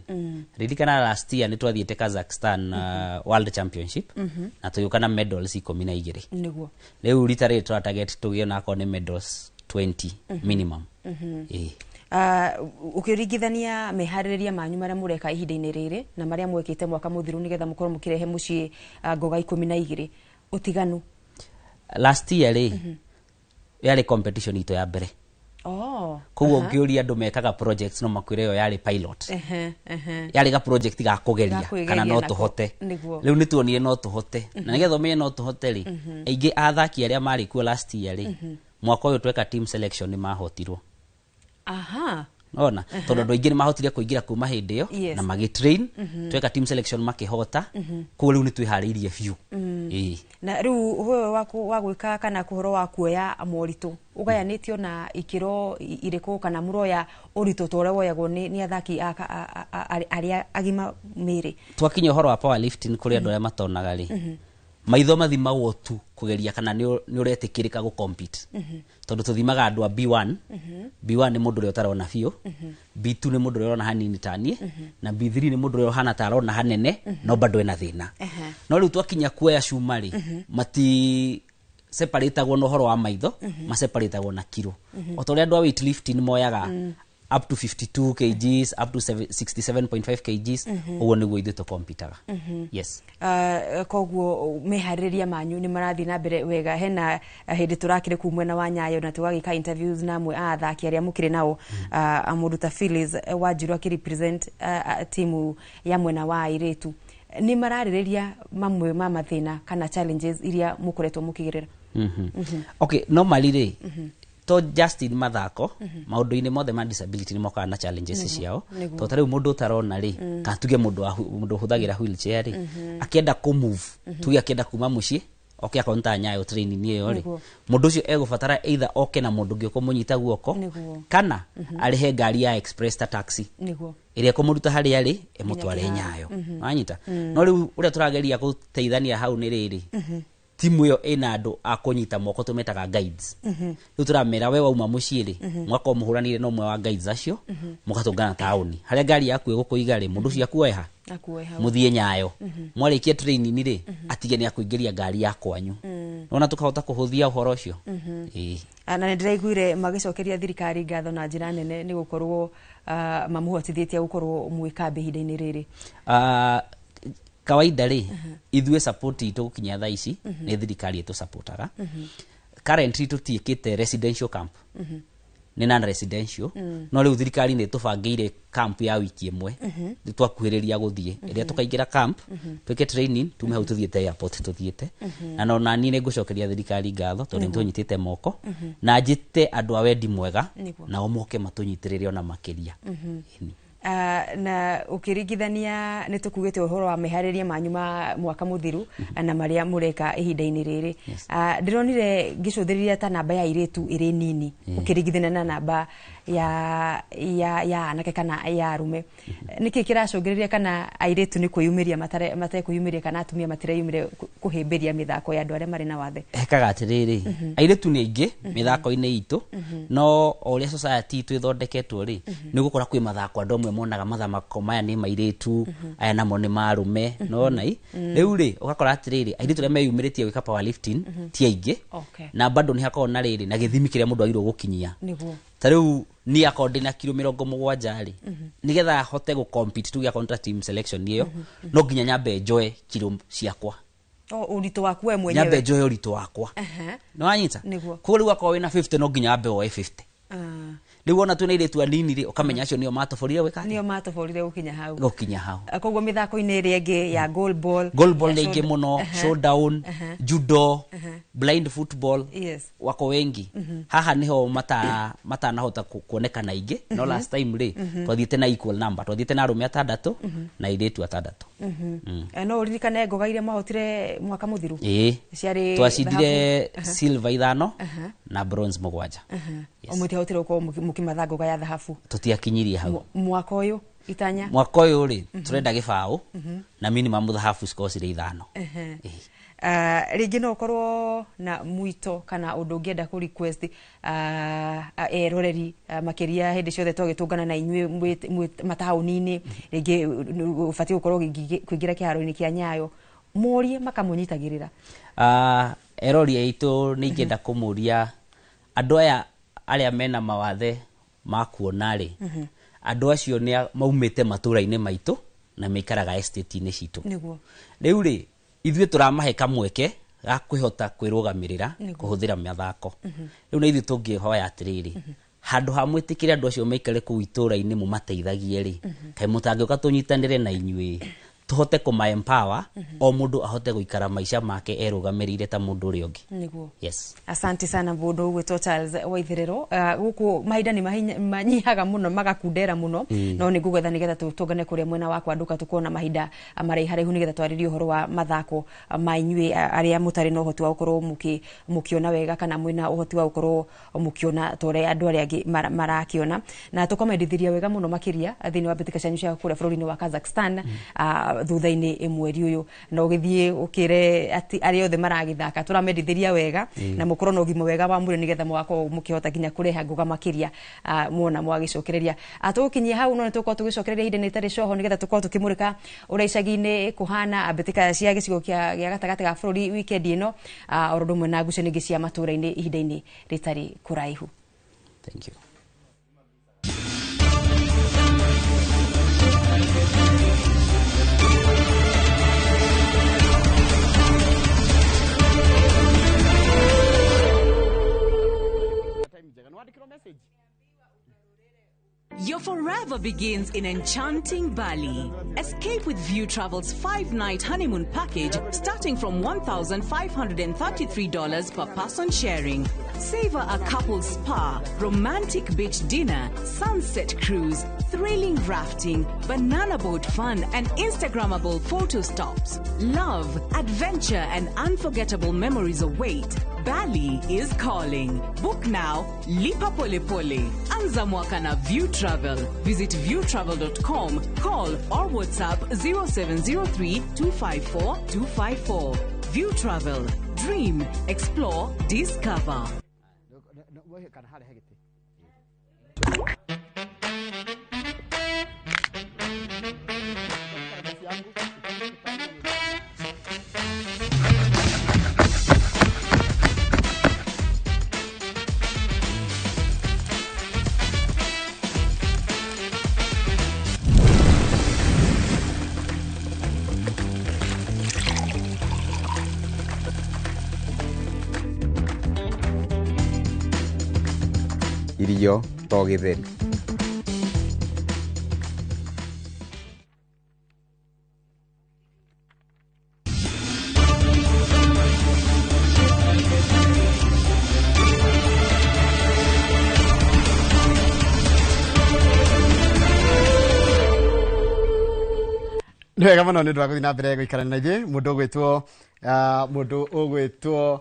Ririkana last year nĩ twathiĩte Kazakhstan, World Championship, na tũgĩũka na medals 12. Rĩu rita rĩrĩ tũra target tũgĩe onakorwo nĩ medals 20 minimum. Ĩĩ. Ũkĩringithania meharĩrĩria manyu marĩa mũreka ihinda-inĩ rĩrĩ na marĩa mwekĩte mwaka mũthiru nĩgetha mũkorwo mũkĩrehe mũciĩ ngoga 12, ũtiganu? Last year rĩ, yarĩ competition itũ ya mbere, koguo ũngĩũria andũ mekaga projects no makwĩre ĩyo yarĩ pilot, Ehe, ehe. yarĩ ga project ga kũgeria Ga kwĩgeria kana no nako. tũhote. Rĩu nĩ tuonire no tũhote, na nĩgetha ũmenye no tũhote rĩ, aingĩ a athaki arĩa marĩ kuo last year rĩ, mwaka ũyũ tweka team selection nĩ mahotirwo. Ona tondũ andũ aingĩ nĩ mahotire kũingĩra kuma hĩndĩ ĩyo na magĩtrain, tweka team selection makĩhota, koguo rĩu nĩ twĩharĩirie biũ. Ĩĩ. Na rĩu ũhoro wa gwĩka kana ũhoro wa kuoya moritũ ũgayanĩtio na ikĩro irĩkũ, kana mũroya ũritũ ta ũrĩa woyagwo nĩ athaki arĩa agima mĩĩrĩ? Twakinya ũhoro wa powerlifting kũrĩ andũ arĩa matonaga rĩ, maitho mathimagwo tu kũgeria kana nĩ ũretĩkĩrĩka gũ compete, tondũ tũthimaga andũ a B1. B1 nĩ mũndũ ũrĩa ũtarona biũ, B2 nĩ mũndũ ũrĩa ũrona hanini taniĩ, na B3 nĩ mũndũ ũrĩa ũhana ta arona hanene no bado ena thĩna. No rĩu twakinya kuoya cuma rĩ, mati separatagwo na ũhoro wa maitho, maseparatagwo na kiro, o ta ũrĩa andũ a weightlifting moyaga up to 52 kgs, up to 67.5 kgs. Ũguo nĩguo ithuĩ tũkompitaga. Yes. Koguo meharĩrĩria manyu nĩ marathiĩ na mbere wega. Hena hĩndĩ tũrakĩrĩ kuu mwena wa Nyayo na tũgagĩka interviews na amwe a athaki arĩa mũkĩrĩ nao, mũndũ ta Phyllis Wanjiru akĩrepresent timu ya mwena wa airĩtu, nĩ mararĩrĩria mamwe ma mathĩna kana challenges iria mũkoretwo mũkĩgerera. Okay, normally rĩ, to just in mathako, maũndũ-inĩ mothe ma disability nĩ mokaga na challenges ciao. To ta rĩu mũndũ ũtarona rĩ, kana tuge mũndũ ũhũthagĩra wheelchair rĩ, akĩenda kũ move, tuge akĩenda kuma mũciĩ oke akorwo nĩ ta Nyayo training ĩyo rĩ, mũndũ ũcio egũbatara either oke na mũndũ ũngĩ ũkũmũnyita guoko, kana arĩhe ngari ya express ta taxi ĩrĩa ĩkũmũruta harĩa arĩ ĩmũtware kĩharo. Nyayo. Wanyita? No rĩu ũrĩa tũrageria gũteithania hau nĩ rĩrĩ, timu ĩyo ĩna andũ a kũnyita moko tũmetaga guides. Rĩu tũramera we wauma mũciĩ rĩ, mwakorwo mũhũranire na ũmwe wa guides acio, mũgatũngana taũni harĩa ngari yaku ĩgũkũiga rĩ, mũndũ ũcio akuoe ha Akuoe hau. Mũthiĩ Nyayo, mwarĩkia training rĩ, atige nĩ akũingĩria ngari ya kwanyu. Nona tũkahota kũhũthia ũhoro ũcio. Ĩĩ. Ah, na nĩ ndĩraiguire magĩcokeria thirikari ngatho na njĩra nene nĩ gũkorwo mamũhotithĩtie gũkorwo mwĩ kambĩ ihinda-inĩ rĩrĩ. Ah, kawaida rĩ, ithuĩ support itũ gũkinya thaa ici nĩ thirikari ĩtũsupportaga. Currently tũtiĩkĩte residential camp. Nĩ non residential. No rĩu thirikari nĩ tũbangĩire camp ya wiki ĩmwe. Rĩu twakuhĩrĩria gũthiĩ ĩrĩa tũkaingĩra camp, twĩke training, tume hau tũthiĩte airport tũthiĩte. Na no naniĩ nĩ ngũcokeria thirikari ngatho tondũ nĩ tũnyitĩte moko, na njĩte andũ a wendi mwega nao moke matũnyitĩrĩre ona makĩria. Na ũkĩringithania nĩ tũkugĩte ũhoro wa meharĩria manyu ma mwaka mũthiru na marĩa mũreka ihinda-inĩ rĩrĩ. Ndĩronire ngĩcũthĩrĩria ta namba ya airĩtu ĩrĩ nini ũkĩringithania na namba ya anake kana ya arume. Nĩkĩ kĩracũngĩrĩria kana airĩtu nĩ kwĩyumĩria matekwĩyumĩria kana atumia matireyumĩria kũhĩmbĩria mĩthako ya andũ arĩa marĩ na wathe? Hekaga atĩrĩrĩ, airĩtu nĩ aingĩ mĩthako-inĩ itũ, no o ũrĩa society itũ ĩthondeketwo rĩ, nĩ ũgũkora kwĩ mathako andũ amwe monaga mathako maya nĩ mairĩtu, aya namo nĩ marume, nona i rĩu rĩ ũgakora atĩrĩrĩ, airĩtu arĩa meyumĩrĩtie gwĩka powerlifting ti aingĩ. Na bado nĩ hakoragwo na rĩrĩ na gĩthimi kĩrĩa mũndũ agĩrĩirwo gũkinyia. Ta rĩu niĩ akorwo ndĩna kiro 70 rĩ, nĩgetha hote gũ compete tuge akorwo nĩ ta team selection ĩyo, no nginya nyambe njoe kiro ciakwa. O ũritũ waku we mwenyewe. Nyambe njoe ũritũ wakwa. Nĩ wanyita? Nĩguo. Koguo rĩu akorwo wĩna 50 no nginya wambe woe 50. Rĩu wona twĩna airĩtu anini rĩ, ũkamenya acio nĩo matoborire gwĩka atĩa? Nĩo matoborire gũkinya hau. Gũkinya hau. Koguo mĩthako-inĩ ĩrĩa ĩngĩ ya goal ball, Goal ball ya nĩ aingĩ mũno, showdown, judo, blind football, wako wengi. Haha niho matanahota kuonekana aingĩ, no last time rĩ, twathiĩte na equal number, twathiĩte na arũme 6 na airĩtu 6. No ũririkane ngoga iria mwahotire mwaka mũthiru? Ĩĩ. Ciarĩ Twacindire thahabu? silver 5 na bronze 7. O mũtiahotire gũkorwo mũkĩmatha ngoga ya thahabu? Tũtiakinyirie hau. Mwaka ũyũ itanya? Mwaka ũyũ rĩ, tũrenda gĩbaũ na minimum thahabu cikorwo cirĩ 5. Rĩngĩ no ũkorwo na mwito kana ũndũ ũngĩenda kũ request eroreri, makĩria hĩndĩ ciothe twagĩtũngana na inyuĩ mwĩ mataũni-inĩ, rĩngĩ ũbatiĩ gũkorwo kũingĩra kĩharo-inĩ kĩa Nyayo, morie makamũnyitagĩrĩra. Erori aitũ nĩ ingĩenda kũmũria andũ aya arĩa mena mawathe ma kuona rĩ, andũ acio nĩ maumĩte matũra-inĩ maitũ na maikaraga estate-inĩ citũ. Rĩu rĩ, ithuĩ tũramahe kamweke ga kwĩhota kwĩrũgamĩrĩra kũhũthĩra mathako. Rĩu na ithuĩ tũngĩhoya atĩrĩrĩ, handũ ha mwĩtĩkĩre andũ acio maikare kũu itũra-inĩ mũmateithagie rĩ, kaĩ mũtangĩũka tũnyitanĩre na inyuĩ tũhote kũma empower, o mũndũ ahote gũikara maica make erũgamĩrĩire ta mũndũ ũrĩa ũngĩ. Yes. Asante sana mũndũ ũgwĩtwo Charles Waitherero. Gũkũ mahinda nĩ manyihaga mũno, magakundera mũno, no nĩ ngũgwetha nĩgetha tũtũngane kũrĩa mwena wakwa nduka tũkorwo na mahinda maraiharaihu nĩgetha twarĩrie ũhoro wa mathako ma inyuĩ arĩa mũtarĩ na ũhoti wa gũkorwo mũkĩona wega kana mwĩna ũhoti wa gũkorwo mũkĩona ta ũrĩa andũ arĩa angĩ marakĩona, na tũkamendithĩria wega mũno makĩria thĩinĩ wa mbĩtĩka cianyu cia kũrĩa bũrũri-inĩ wa Kazakhstan, thutha-inĩ mweri ũyũ, na ũgĩthiĩ ũkĩre atĩ arĩa othe maragĩthaka tũramendithĩria wega, na mũkorwo na ũgima wega wa mwĩrĩ nĩgetha mũgakorwo mũkĩhota nginya kũreha ngoga makĩria, muona mwagĩcokereria. Tũgũkinyia hau, no nĩtũgũkorwo tũgĩcokereria ihinda-inĩ rĩtarĩ coho nĩgetha tũkorwo tũkĩmũrĩka ũrĩa icagi-inĩ kũhana mbĩtĩka cia gĩcigo gĩa gatagatĩ ga bũrũri wikendi ĩno, oro ũndũ ũmwe na ngucanio ingĩ cia matũra-inĩ ihinda-inĩ rĩtarĩ kũraihu. Thank you. Your forever begins in enchanting Bali. Escape with View Travel's 5-night honeymoon package starting from $1,533 per person sharing. Savor a couple's spa, romantic beach dinner, sunset cruise, thrilling rafting, banana boat fun, and Instagrammable photo stops. Love, adventure, and unforgettable memories await. Bali is calling. Book now. Lipa pole pole. Anza mwaka na View Travel. Visit viewtravel.com, call or WhatsApp 0703 254 254. View Travel. Dream, explore, discover. Irio to gĩtheri. Nĩ wega mũno nĩ ũndũ wa gũthiĩ na mbere gũikarania na ithuĩ. Mũndũ ũgwĩtwo mũndũ ũgwĩtwo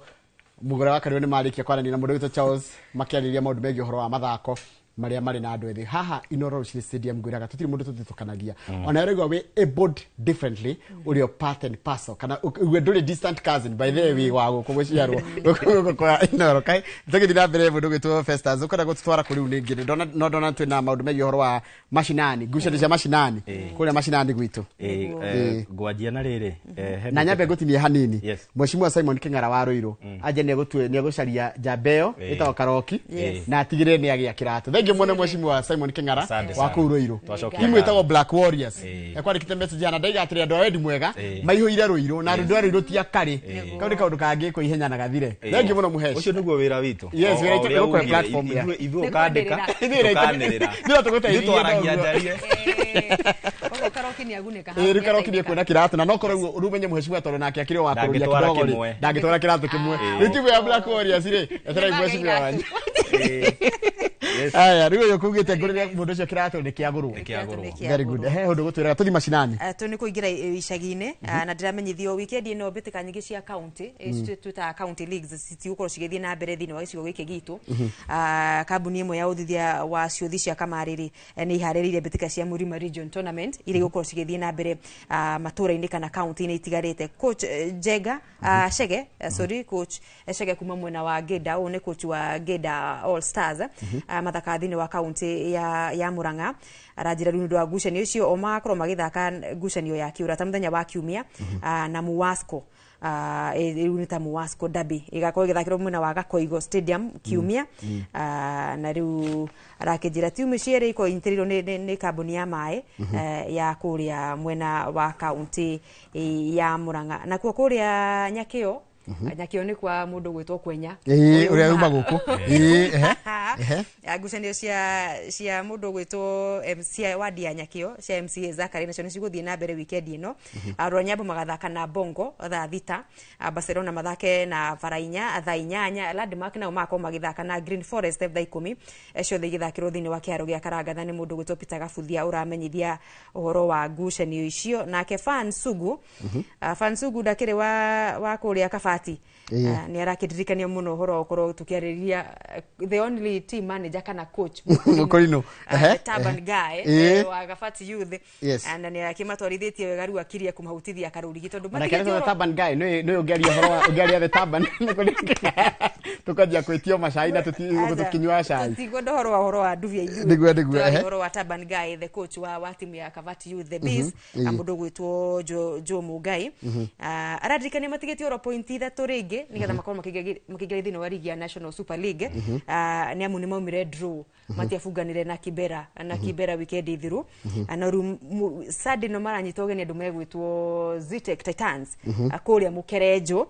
Mugure wa Karĩũ nĩ marĩkia kwaranĩria na mũndũ ũgwĩtwo Charles, makĩarĩrĩria maũndũ megiĩ ũhoro wa mathako marĩa marĩ na andũ ethĩ. Haha Inooro Rũcinĩ Stadium ngwĩraga tũtirĩ mũndũ tũthitũkanagia. Ona ũraigua wĩ abled differently, ũrĩ o part and parcel, kana ugue ndũrĩ distant cousin, by the way wa gũkũ gũciarwo gũkũ kwa Inooro. Kai tũgĩthiĩ na mbere, mũndũ ũgwĩtwo Festus ũkwenda gũtũtwara kũ rĩu rĩngĩ? Ndona no ndona twĩna maũndũ megiĩ ũhoro wa macinani, ngucanio cia macinani kũrĩa macinani gwitũ. Ngwanjia na rĩrĩ he Na nyambe ngũtinie hanini. Yes. Mheshimiwa Simon King'ara wa Ruiru anje nĩegũcaria njamba ĩyo ĩtagwo Karoki na atigĩrĩre nĩ agĩa kĩratũ. Thengiũ mũno Mheshimiwa Simon King'ara Asante wa sana. kũu Ruiru. Twacokia Timu ngatho. ĩtagwo Black Warriors ekwandĩkĩte message na ndaiga atĩrĩ andũ a wendi mwega maihũire Ruiru na andũ a Ruiru ti akarĩ. Kau nĩ kaũndũ kangĩkwo ihenya na gathire. Thengiũ mũno Mũhesh. Ũcio nĩguo wĩra witũ. Yes, O- wĩra o witũ ũrĩa nĩ gũkũhe ugire, platform ya. ithuĩ ũkandĩka, Ithuĩ tũkanĩrĩra. Ithuĩ tũgũteithia Ithuĩ twaragia ũguo. njarie. Koguo Karoki nĩ agunĩka. Ĩĩ, rĩu Karoki nĩ ekuona kĩratũ na no korwo ũguo rĩu menye mheshimiwa tondũ nake akĩrĩ o wa kũrũria Ndangĩtwara kidogo rĩ, kĩmwe. ndangĩtwara kĩratũ kĩmwe. Rĩu timu ya Black Warriors rĩ, eterai mheshimiwa wanyu. Aya, rĩu ũyũ kugĩte ngũrĩre mũndũ ũcio kĩratũ nĩ kĩagũrwo. Nĩkĩagũrwo. Very good. He ũndũ gũtwĩraga tũthi macinani. Tu nĩ kũingĩra icagi-inĩ, na ndĩramenyithio weekend ĩno mbĩtĩka nyingĩ cia county, twĩtaga county leagues, citigũkorwo cigĩthiĩ na mbere thĩinĩ wa gĩcigo gĩkĩ gitũ. Kambuni ĩmwe ya ũthuthuria wa ciũthi cia kamarĩ rĩ, nĩ iharĩrĩirie mbĩtĩka cia Mũrima Region Tournament iria igũkorwo cigĩthiĩ na mbere matũũra-inĩ kana county-inĩ itigarĩte. Coach Jenga, Chege, sorry, coach Chege kuma mwena wa Ngĩnda, ũyũ nĩ coach wa Ngĩnda All Stars, mathakaga thĩinĩ wa county ya Murang'a. Aranjĩra rĩu nĩ ũndũ wa ngucanio icio o magakorwo magĩthaka ngucanio ya kĩũrata mũthenya wa kiumia, na Muwasco, rĩu nĩ ta Muwasco Derby ĩgakorwo ĩgĩthakĩrwo mwena wa Gakoigo Stadium kiumia. Na rĩu arakĩnjĩra timu cierĩ ikorwo inyitĩrĩirwo nĩ kambuni ya maĩ ya kũrĩa mwena wa county ya Murang'a. Nakuo kũrĩa Nyakĩo, Nyakĩo nĩ kwa mũndũ gwĩtwo Kwenya. Ĩĩ, ũrĩa uma gũkũ. Ĩĩ, ehe, ehe. Ngucanio cia mũndũ gwĩtwo MC wadi ya Nyakĩo cia MCA Zakari nacio nĩ cigũthiĩ na mbere weekend ĩno. Rwanyambo magathaka na Bongo thaa 6, Barcelona mathake na Varainya thaa 8, Landmark nao magakorwo magĩthaka na Green Forest thaa 10, ciothe igĩthakĩrwo thĩinĩ wa kĩharo gĩa Karangatha. Nĩ mũndũ gwĩtwo Peter Gabuthia ũramenyithia ũhoro wa ngucanio icio. Nake Fan Sugu, Fan Sugu ndakĩrĩ wa kũrĩa Kabati, nĩ arakĩririkania mũno ũhoro wa gũkorwo tũkĩarĩrĩria the only team manager kana coach Mũkũrinũ. The Taban guy, wa Gabati Youth. Na nĩ akĩmatwarithĩtie wega, rĩu akirie kũmahutithia karũrigi tondũ Ona matigĩte kĩrĩa Taban guy nĩ ũngĩaria ũhoro wa ũngĩaria the Taban tũkanjia kwĩtio macai na tũkinyua cai. Tũtikwenda ũhoro wa ndubia ithuĩ. Nĩguo, Tũraria ehe. ũhoro wa Taban guy, the coach wa timu ya Kabati Youth, the Bees, mũndũ ũgwĩtwo Joe Mugai. Araririkania matigĩtie oro point 3 rĩngĩ nĩgetha makorwo makĩingĩra thĩinĩ wa ligi ya National Super League, nĩ amu nĩ maumire draw, matiabunganire na Kibera weekend thiru. Na rĩu Sunday no maranyita ũgeni andũ megwĩtwo Zetech Titans, kũrĩa Mũkerenjo.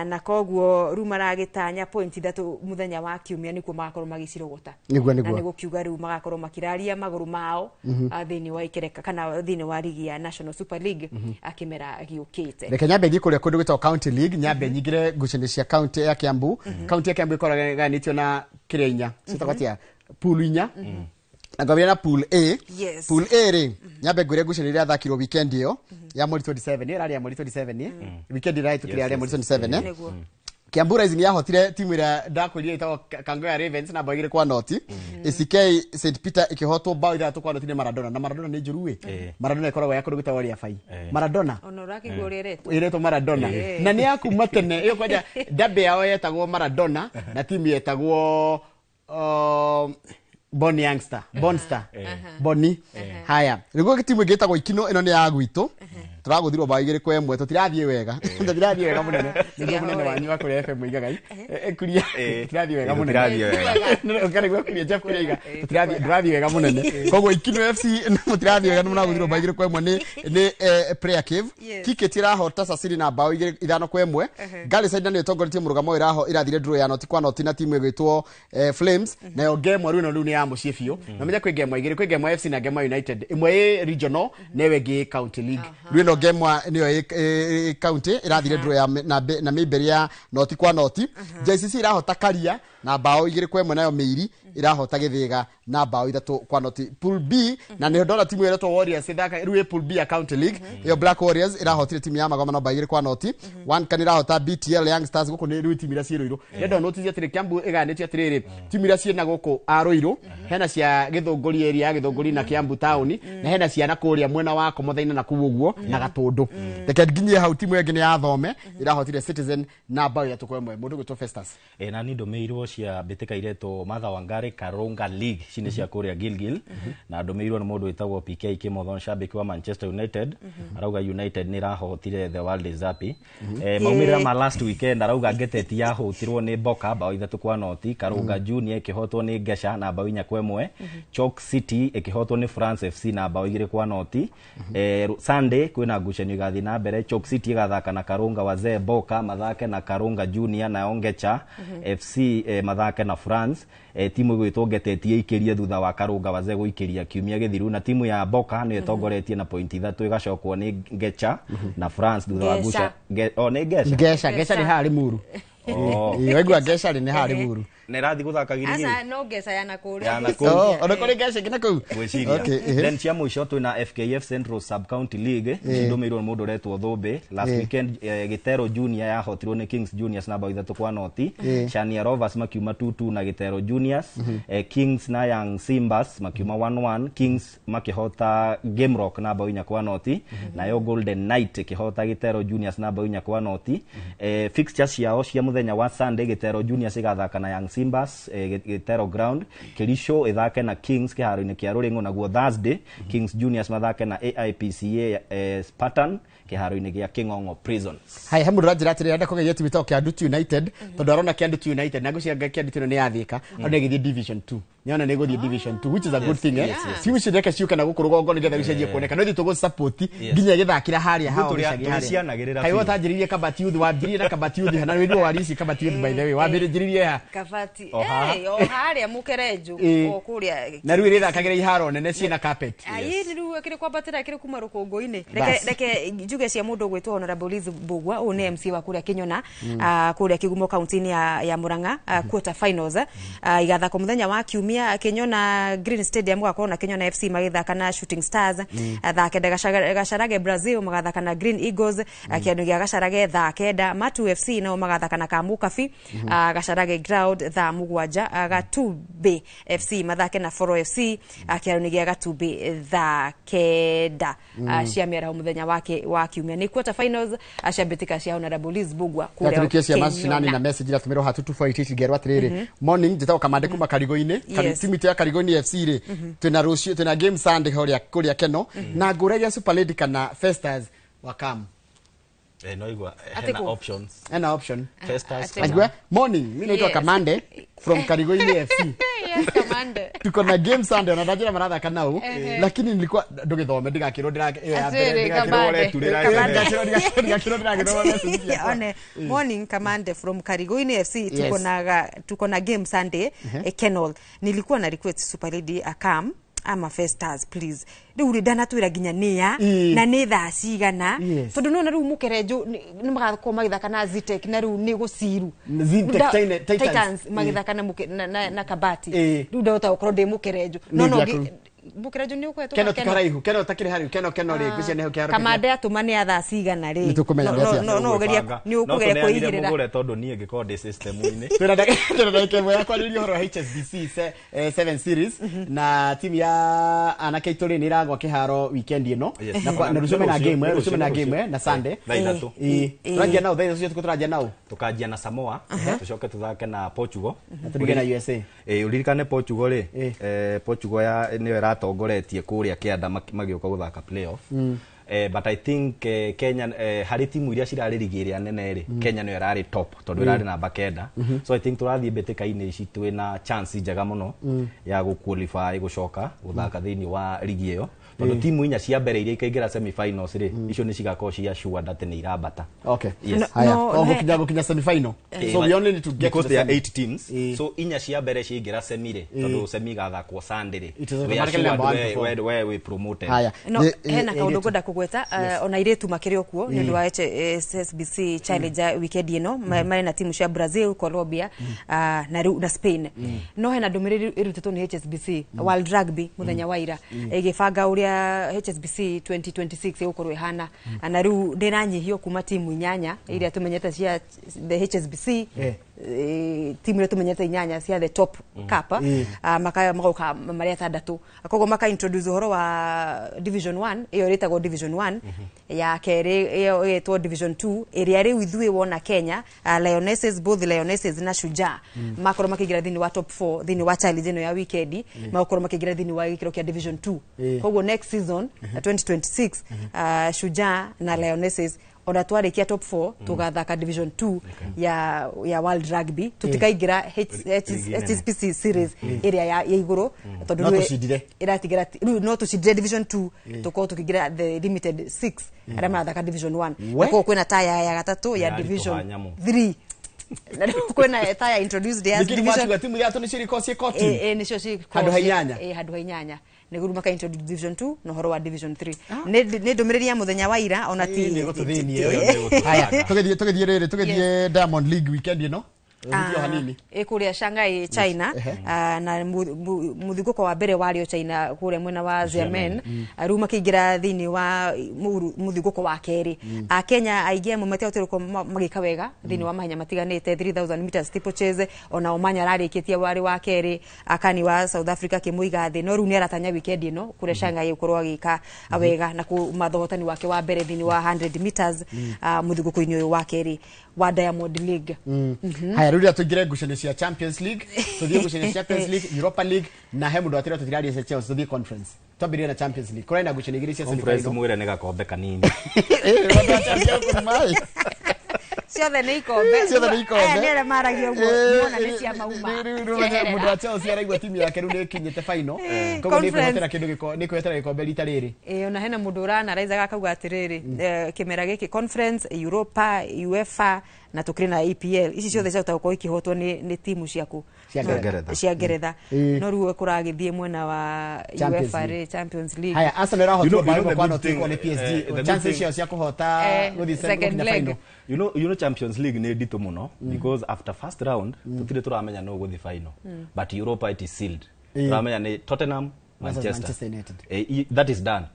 Na koguo rĩu maragĩtanya point 3 mũthenya wa kiumia nĩkuo magakorwo magĩcirogota. Na Nĩguo. nĩ gũkiuga rĩu magakorwo makĩraria magũrũ mao thĩinĩ wa ikereka kana thĩinĩ wa ligi ya National Super League kĩmera gĩũkĩte. Reke nyambe thiĩ kũrĩa kũndũ gwĩtagwo county league, nyambe nyingĩre ngucanio cia county ya Kiambu. County ya Kiambu ĩkoragwo ĩgayanĩtio na kĩrĩa inya ciĩtagwo atĩa, pool inya, na ngwambĩrĩria na pool A. Pool A rĩ, nyambe ngwĩre ngucanio iria yathakirwo weekend ĩyo ya mweri 27, ĩyo ĩrarĩ ya mweri 27, weekend ĩrahĩtũkire yarĩ ya mweri 27, eh? Nĩguo. Kiambu Rising yahotire timu ĩrĩa ndakwĩrire ĩtagwo Kangoya Ravens na 2-0. ACK St Peter ĩkĩhotwo bao 6-0 nĩ Maradona, na Maradona nĩ njũru ĩ. Maradona ĩkoragwo ya kũndũ gwĩtagwo Riabai. Maradona Ona ũrakĩigua ũrĩa ĩretwo. ĩretwo Maradona na nĩ ya kuma tene ĩyo, kwanja ndambe yao yetagwo Maradona na timu yetagwo Bon Youngster, Bonster, Boni. Haya, nĩguo timu ĩngĩ ĩtagwo Ikino, ĩno nĩ ya gwitũ. Tũragũthirwo bao 2-1. Tũtirathiĩ wega. Tũtirathiĩ wega mũnene. Nĩguo mũnene wanyu wa kũrĩa FM Igagai. Kuria tũtirathiĩ wega mũnene. Tũtirathiĩ wega. Ũkarigwo kuria Jeff kuria iga. Tũtirathiĩ ndũrathiĩ wega mũnene. Koguo Ikino FC mũtirathiĩ wega nĩ mũragũthirwo bao 2-1 nĩ Prayer Cave. Kiketi ĩrahota Sasili na bao 5-1. Galiside nĩyo ĩtongoretie mũrũgamo ĩraho ĩrathire draw ya 0-0 na timu ĩgwĩtwo Flames. Nayo Ngemwa rĩu ĩno rĩu nĩ ya mũciĩ biũ. Na menya kwĩ Ngemwa igĩrĩ, kwĩ Ngemwa FC na Ngemwa United. Ĩmwe ĩ regional na ĩyo ĩngĩ ĩ county league. Rĩu ĩno Ngemwa nĩyo ĩ county ĩrathire draw ya na Mayberry ya 0-0. JCC ĩrahota Karia na bao 2-1, nayo Mĩiri ĩrahota Gĩthĩga na bao 3-0. Pool B na nĩho ndona timu ĩretwo Warriors ĩthaka rĩu ĩ Pool B ya county league. Ĩyo Black Warriors ĩrahotire timu ya Magoma bao 2-0. One kan ĩrahota BTL Young Stars gũkũ nĩ rĩu timu iria ciĩ Rũirũ. Ndĩrenda notice atĩrĩ Kiambu ĩgayanĩtio atĩrĩrĩ, timu iria ciĩ na gũkũ a Rũirũ hena cia Gĩthũngũri area ya Gĩthũngũri na Kiambu town, na hena ciana kũrĩa mwena wa Komothaina na kũu ũguo na Gatũndũ. Reke nginyie hau timu ĩngĩ nĩ ya Thome ĩrahotire Citizen na bao 3-1. Mũndũ gwĩtwo Festus. Na ni ndũmĩirwo cia mbĩtĩka iretwo Martha Wangari Karunga League cine cia kũrĩa Gilgil, na ndũmĩirwo nĩ mũndũ wĩtagwo PK Kimotho, shabiki wa Manchester United. Arauga United nĩ ĩrahotire the world is happy. Maumĩrĩra ma last weekend arauga Ngeteti yahotirwo nĩ Boka bao 3-0, Karunga Junior ĩkĩhotwo nĩ Ngesha na bao 4-1, Chalk City ĩkĩhotwo nĩ France FC na bao 2-0. Sunday kwĩna ngucanio igathiĩ na mbere, Chalk City ĩgathaka na Karunga Wazee, Boka mathake na Karunga Junior, nayo Ngecha FC mathake na France. Timu ĩgwĩtwo Ngeteti ĩikĩrie thutha wa Karunga Wazee gũikĩria kiumia gĩthiru, na timu ya Boka nĩyo ĩtongoretie na pointi 3 ĩgacokwo nĩ Ngecha na France thutha wa Ngesha. Guca nĩ Ngesha. Ngesha, Ngesha nĩ haha Limuru. Waigua Ngesha rĩ nĩ haha Limuru. Na ĩrathiĩ gũthaka Giligili. Aca no Ngesha ya nakũrĩa. Ya nakũu. Ona kũrĩ Ngesha ĩngĩ nakũu. Gwĩciria. Okay, ehe. Then cia mũico twĩna FKF Central Sub County League cindũmĩirwo nĩ mũndũ ũretwo Thũmbĩ. Last weekend Gĩtero Junior yahotirwo nĩ Kings Juniors na bao 3-0. Shania Rovers makiuma 2-2 na Gĩtero Juniors. Kings na Young Simbas makiuma 1-1. Kings makĩhota Game Rock na bao 4-0. Nayo Golden Knight ĩkĩhota Gĩtero Juniors na bao 4-0. Fixtures ciao cia mũthenya wa Sunday, Gĩtero Juniors ĩgathaka na Young Simbas Gĩtero Ground, Kericho ĩthake na Kings kĩharo-inĩ kĩa Rũrĩng'o, naguo Thursday Kings Juniors mathake na AIPCA Spartan kĩharo-inĩ gĩa Kĩng'ong'o Prison. Hai, he mũndũ ũranjĩra atĩrĩrĩ, arenda kũgeria timu ĩtagwo Kĩandutu United tondũ arona Kĩandutu United na ngwĩciria Kĩandutu ĩno nĩ yathĩka, arona ĩgĩthiĩ Division 2. Nĩona nĩ ĩgũthiĩ Division 2, which is a good thing, eh? Timu icio reke ciũke na gũkũ rũgongo nĩgetha rĩu cianjie kuoneka. No ithuĩ tũgũ support nginya ĩgĩthakĩra harĩa hao gĩcagi harĩa. Tũrĩcianagĩrĩra Kaĩ biũ. ũtanjĩrĩirie Kabati Youth, wambĩrĩirie na Kabati Youth, na wĩiguo waria ici Kabati Youth, by the way, wambĩrĩirie ha? Kabati. O haha. O harĩa Mũkerenjũ, o kũrĩa. Na rĩu ĩrĩthakagĩra iharo nene ciĩna carpet. Ai rĩu ĩkĩrĩ kwambatĩra ĩkĩrĩ kuma rũkũngũ-inĩ. Bas. Reke njuge cia mũndũ ũgwĩtwo Honorable Liz Mbugua, ũyũ nĩ MC wa kũrĩa Kĩnyona, kũrĩa Kĩgumo kaunti-inĩ ya Murang'a, quarter finals igathakwo mũthenya wa kiumia Kĩnyona Green Stadium, gũgakorwo na Kĩnyona FC magĩthaka na Shooting Stars. Thaa 9 Gacharage Brazil magathaka na Green Eagles, kĩandu gĩa Gacharage thaa 9. Matu FC nao magathaka na Kamukabi, Gacharage Ground thaa 7. Gatumbi FC mathake na Foro FC, kĩandu gĩa Gatumbi thaa 9 cia mĩaraho mũthenya wake wa kiumia. Nĩ quarter finals cia mbĩtĩka cia Honorable Liz Mbugua kũrĩa Gaturukia cia macinani Kĩnyona. na message iratũmĩrwo ha 22488 ngerwo atĩrĩrĩ, morning, njĩtagwo Kamande kuma Karigũ-inĩ. Timu itũ ya Karigũ-inĩ FC rĩ, twĩna rũciũ twĩna game Sunday kũrĩa kũrĩa Keno, na ngũragia Super Lady kana Festus Wakamu. No igua Ati hena kũ? options. Ena option. Festus. Ajua, morning, mimi naitwa Kamande from Karigũ-inĩ FC. Yes, Kamande. Tuko na game Sunday na ndajira marathaka nau, lakini nilikuwa ndugithome ndigakirwo ndira ĩyo ya mbere, Atĩrĩ, ndigakĩrwo Kamande. ndigakĩrwo ndigakĩrwo ndĩragĩthoma message ciakwa. One, morning Kamande from Karigoini FC, tuko na tuko na game Sunday, Kenol. Nilikuwa na request Super Lady akam ama Festus please. Rĩu rĩ ndanatwĩra nginya nĩa na nĩ thaa cigana, tondũ nĩwona rĩu Mũkerenjũ nĩ magakorwo magĩthaka na Zitek, na rĩu nĩ gũciru Zitek Titans. Titans magĩthaka na na Kabati. Rĩu ndahota gũkorwo ndĩ Mũkerenjũ Nĩ no gĩaku. Mũkerenjũ nĩ ũkwetwo Keno ti karaihu, Keno takĩrĩ hariu, Keno Keno rĩ ngwĩciria nĩho kĩharo Kamande atũma nĩ a thaa cigana rĩ? Nĩ tũkũmenya No- nĩ atĩa. no ũgerie nĩ ũkũgeria kwĩigĩrĩra. Mũgũre tondũ niĩ ngĩkorwo ndĩ system-inĩ. Twĩna ndagĩka ĩmwe ya kwarĩrĩria ũhoro wa HSBC 7 series na timu ya anake aitũ rĩ nĩ ĩragwa kĩharo weekend ĩno. Yes. Na rũciũ mena Rũciũ, game, rũciũ, rũciũ mena rũciũ. game na Sunday. Thaa 3. Ĩĩ. Tũranjia nao thaa 3 cia ũtukũ, tũranjia nao. Tukanjia na Samoa, tucoke tuthake na Portugal. Na tũringe na USA. Ũririkane Portugal rĩ, Portugal ya nĩyo ĩratongoretie kũrĩa kĩanda magĩũka gũthaka playoff. But I think Kenya harĩ timu iria cirarĩ rigi ĩrĩa nene rĩ, Kenya nĩyo ĩrarĩ top tondũ ĩrarĩ namba 9. So I think tũrathiĩ mbĩtĩka-inĩ ici twĩna chance njega mũno ya gũ qualify gũcoka gũthaka thĩinĩ wa rigi ĩyo, tondũ timu inya cia mbere iria ikaingĩra semi-finals rĩ, icio nĩ cigakorwo cia assured atĩ nĩ irambata. Okay. Yes. Haya. Oh, gukinya semi-final. So we only need to get because to the there are semi. 8 teams. So inya cia mbere ciaingĩra semi rĩ, tondũ semi igathakwo Sunday rĩ, It is we are automatically number assured one to four. we promoted. Haya. No hena kaundu ngwenda kugweta, ona airĩtu makĩrĩ o kuo nĩ ũndũ wa HSBC Challenge weekend ĩno. Marĩ na timu cia Brazil, Colombia na rĩu na Spain. No hena ndũmĩrĩri ĩrutĩtwo nĩ HSBC World Rugby mũthenya wa ira, ĩgĩbanga ũrĩa HSBC 2026 ĩgũkorwo ĩhana, na rĩu ndĩranyihio kuma timu 8 iria tũmenyete cia the HSBC, timu iria tũmenyete 8 cia the top cup, magoka marĩ 6. Koguo maka introduce ũhoro wa division 1, ĩyo ĩrĩtagwo division 1, ya kerĩ ĩyo ĩgĩtwo division 2, ĩrĩa rĩu ithuĩ wona Kenya, Lionesses, both Lionesses na Shujaa makorwo makĩingĩra thĩinĩ wa top 4 thĩinĩ wa challenge ĩno ya weekend, magakorwo makĩingĩra thĩinĩ wa gĩkĩro kĩa division 2. Koguo next season, 2026, Shujaa na Lionesses, ona twarĩkia top 4, tũgathaka division 2 ya World Rugby. Tutikaingĩra HSBC series ĩrĩa ya igũrũ, tondũ No rĩu tũcindire. ĩratigĩra rĩu no tũcindire division 2, tũkorwo tũkĩingĩra the limited 6 arĩa marathaka division 1. We. Na koguo kwĩna taya ya gatatũ ya Ĩraritũha division nyamũ. 3, na rĩu kwĩna taya introduced ya Nĩkĩ division mwakiuga timu ithatũ nĩcio irĩkorwo ciĩ koti? Nĩcio cikorwo Handũ ha 8. Handũ ha 8, nĩguo maka introduce division 2 na ũhoro wa division 3. Nĩ ndũmĩrĩri ya mũthenya wa ira, ona ti Nĩ gũtũthĩnia ĩyo. Haya, tũgĩthiĩ rĩrĩ, tũgĩthiĩ Diamond League weekend ĩno. Ũhutio hanini. Kũrĩa Shanghai, China. Na mũthingũko wa mbere warĩo China kũrĩa mwena wa Xiamen. Rĩu makĩingĩra thĩinĩ wa mũthingũko wa kerĩ. Akenya aingĩ amwe matiahotire gũkorwo magĩka wega thĩinĩ wa mahenya matiganĩte, 3000 meters steeplechase, ona Omanya ararĩkĩtie warĩ wa kerĩ, Akani wa South Africa akĩmũiga thĩ. No rĩu nĩ aratanya weekend ĩno kũrĩa Shanghai gũkorwo agĩka wega na kũmatha ũhotani wake wa mbere thĩinĩ wa 100 meters, mũthingũko-inĩ ũyũ wa kerĩ wa Diamond League. Haya, rĩu rĩrĩa tũingĩre ngucanio cia Champions League, tũthiĩ ngucanio cia Champions League, Europa League, na he mũndũ atĩrĩ tũtiraria cia Chelsea, tũthiĩ conference. Twambĩrĩrie na Champions League. Kũrarĩ na ngucanio igĩrĩ cia Conference semi-final. mwĩre nĩ gakombe kanini. Mũndũ wa Chelsea gũkũruma, ĩ. Ciothe nĩ ikombe. Ciothe nĩ ikombe. Aya nĩ arĩa maragia ũguo, mona nĩ cia mauma. Rĩu rĩu mũndũ wa Chelsea araigua timu yake rĩu nĩ ĩkinyĩte final. Koguo nĩ Conference. kwĩhotera kĩndũ gĩko, nĩ kwĩhotera gĩkombe rita rĩrĩ. Ona hena mũndũ ũranaraizaga akauga atĩrĩrĩ, kĩmera gĩkĩ conference, Europa, UEFA na tũkĩrĩ na EPL, ici ciothe ciahota gũkorwo ikĩhotwo nĩ timu ciaku Cia Ngeretha. Cia Ngeretha. No rĩu kũragĩthiĩ mwena wa Champions UEFA League. rĩ, Champions League. Haya, Arsenal You know- ĩrahotirwo you mbaũ know ĩmwe the kwa good noti thing, kwa nĩ PSG. the good Chances thing- ciao cia kũhota gũthiĩ Second gũkinya leg. final. You know Champions League nĩ nditũ mũno, because after first round tũtirĩ tũramenya no gũthiĩ final, but Europa it is sealed. Tũramenya nĩ Tottenham, Versus Manchester, Manchester United. That is done.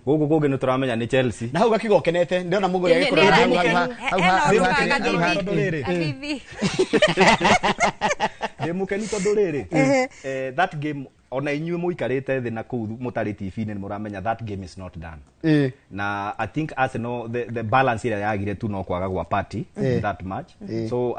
Gũkũ kũngĩ nĩ tũramenya nĩ Chelsea. Na hau gakiuga ũkenete, ndĩrona mũgũri agĩkũrora hau hau hau hau Hena hau ũndũ hau wa hau hau. Tondũ rĩrĩ, Gathithi. ndĩ mũkenu tondũ rĩrĩ, that game, ona inyuĩ mũikarĩte thĩ na kũu mũtarĩ TV-inĩ, nĩ mũramenya that game is not done. Na I think Arsenal, the balance ĩrĩa yagire tu no kwaga gwa Partey in that match. So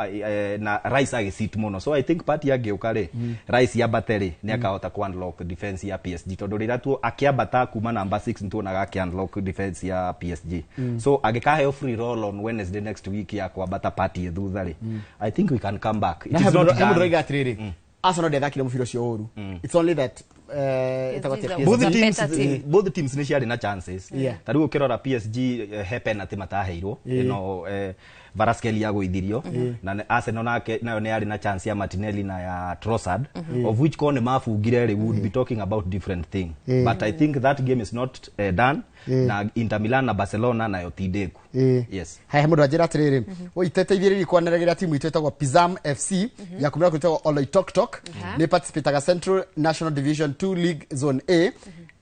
na Rice agĩsit mũno, so I think Partey angĩũka rĩ, Rice yambate rĩ, nĩ akahota ku unlock defense ya PSG, tondũ rĩrĩa tu akĩambata kuma number 6 nĩtuonaga akĩ unlock defense ya PSG. So angĩkaheo free roll on Wednesday next week ya kwambata Partey thutha rĩ, I think we can come back. It Na is he not mũndũ done. ũroiga atĩrĩrĩ, Arsenal ndethakire mũbira ũcio ũru, it's only that ĩtagwo atĩa, PSG. Both It's a teams, better team. both teams nĩ ciarĩ na chances. Ta rĩu ũkĩrora PSG, he penalty mataheirwo ĩno, Kvaratskhelia agũithirio, na Arsenal nake nayo nĩ yarĩ na chance ya Martinelli na ya Trossard, of which korwo nĩ mabungire rĩ, we would be talking about different thing. But I think that game is not done. Na Inter Milan na Barcelona nayo ti ndĩku. Yes. Haya, mũndũ anjĩra atĩrĩrĩ, iteteithĩrĩrie kwanĩrĩra timu itũ ĩtagwo Pizam FC ya kumĩra kwĩtagwo Oloitoktok, nĩ participataga Central National Division 2 League Zone A,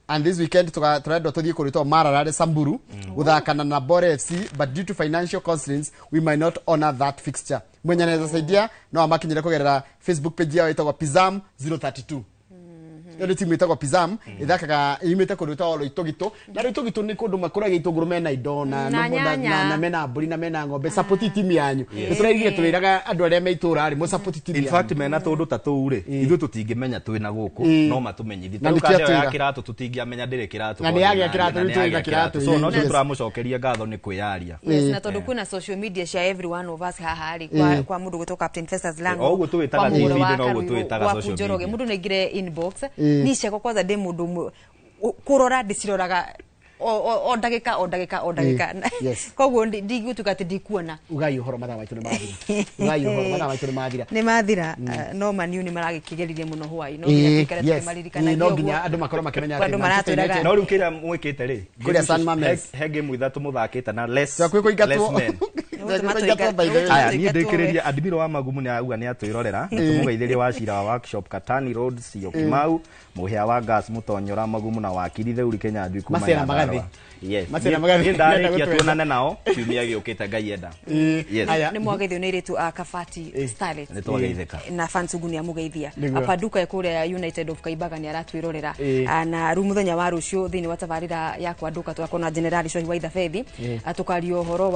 and this weekend tũrendwo tũthiĩ kũrĩtwo Mararare Samburu gũthakana na Bore FC, but due to financial constraints we might not honor that fixture. Mwenye anaweza saidia no amakinyĩre kũgerera Facebook page yao ĩtagwo Pizam 032. Ĩyo nĩ timu ĩtagwo Pizam, ĩthakaga imĩte kũndũ gwĩtagwo Loitogito, na Loitogito nĩ kũndũ makũragia itũngũrũ mena indo na Na nyanya. na mena mbũri na mena ng'ombe. Support timu yanyu. Nĩ tũraigire tũrĩraga andũ arĩa me itũũra rĩ, mũ support timu In yanyu. fact, mena tũndũ ta tũu rĩ, ithuĩ tũtingĩmenya twĩ na gũkũ, no matũmenyithie. Na Tarĩu nĩkĩo kanda ĩyo ya atwĩra. kĩratũ tũtingĩamenya ndĩrĩ kĩratũ Na tondũ nĩ yagĩa na- kĩratũ, na rĩu nĩ tũrĩ na yagĩa kĩratũ, So no yes. tũramũcokeria ngatho nĩ kwĩyaria. Yes, na tondu kwina social media cia every one of us haha rĩ, kwa mundu gwitwo Captain Festus Lango, O ũguo tũwĩtaga kwa Mũgũre TV wa noguo Karuiru, tũwĩtaga gwaku social Njoroge. media. Mundu naingire inbox ni ciakwa kwanza ndi mundu kurora ndiciroraga o ndagika o ndagika o ndagika. Yes. Koguo ndigũtuĩka atĩ ndikuona. Ugai ũhoro, mathaa maitũ nĩ mathira. Ugai ũhoro, mathaa maitũ nĩ mathira. Nĩ mathira. No maniu nĩ maragĩkĩgeririe mũno hwaĩ, no nginya tũikare tũkĩmaririkanagia No nginya ũguo. andũ makorwo makĩmenya Andũ atĩ Manchester maratwĩraga- United No rĩu kĩrĩa mwĩkĩte rĩ, Kũrĩa San Mames. he game ithatũ mũthakĩte na less Twakwĩ kũingatwo. less men. Kũingatwo by the way. Aya, niĩ ndĩkĩrĩrie admiro wa magumu nĩ auga nĩ atwĩrorera, na tũmũgeithĩrie wa cira wa workshop Katani Road Syokimau, mũhĩa wa gas mũtonyora magumu na wakiri Theuri Kenya kuma Macera Nyandarua. magathi. Yes. Macera magathi. Niĩ ndarĩkia Nĩenda tuonane nao kiumia gĩũkĩte Ngai enda. Yes. Aya. Nĩ mwageithio nĩ airĩtu a Kabati Starlets. Nĩ twageithĩka. Na Fansugu nĩ amũgeithia. Nĩguo. Apaduka kũrĩa United of Kaibaga nĩ aratwĩrorera. Ah, na rĩu mũthenya wa rũciũ thĩinĩ wa tabarĩra ya kwanduka tũgakorwo na Generali Cohi wa Ithabethi. Ah, tũkaria ũhoro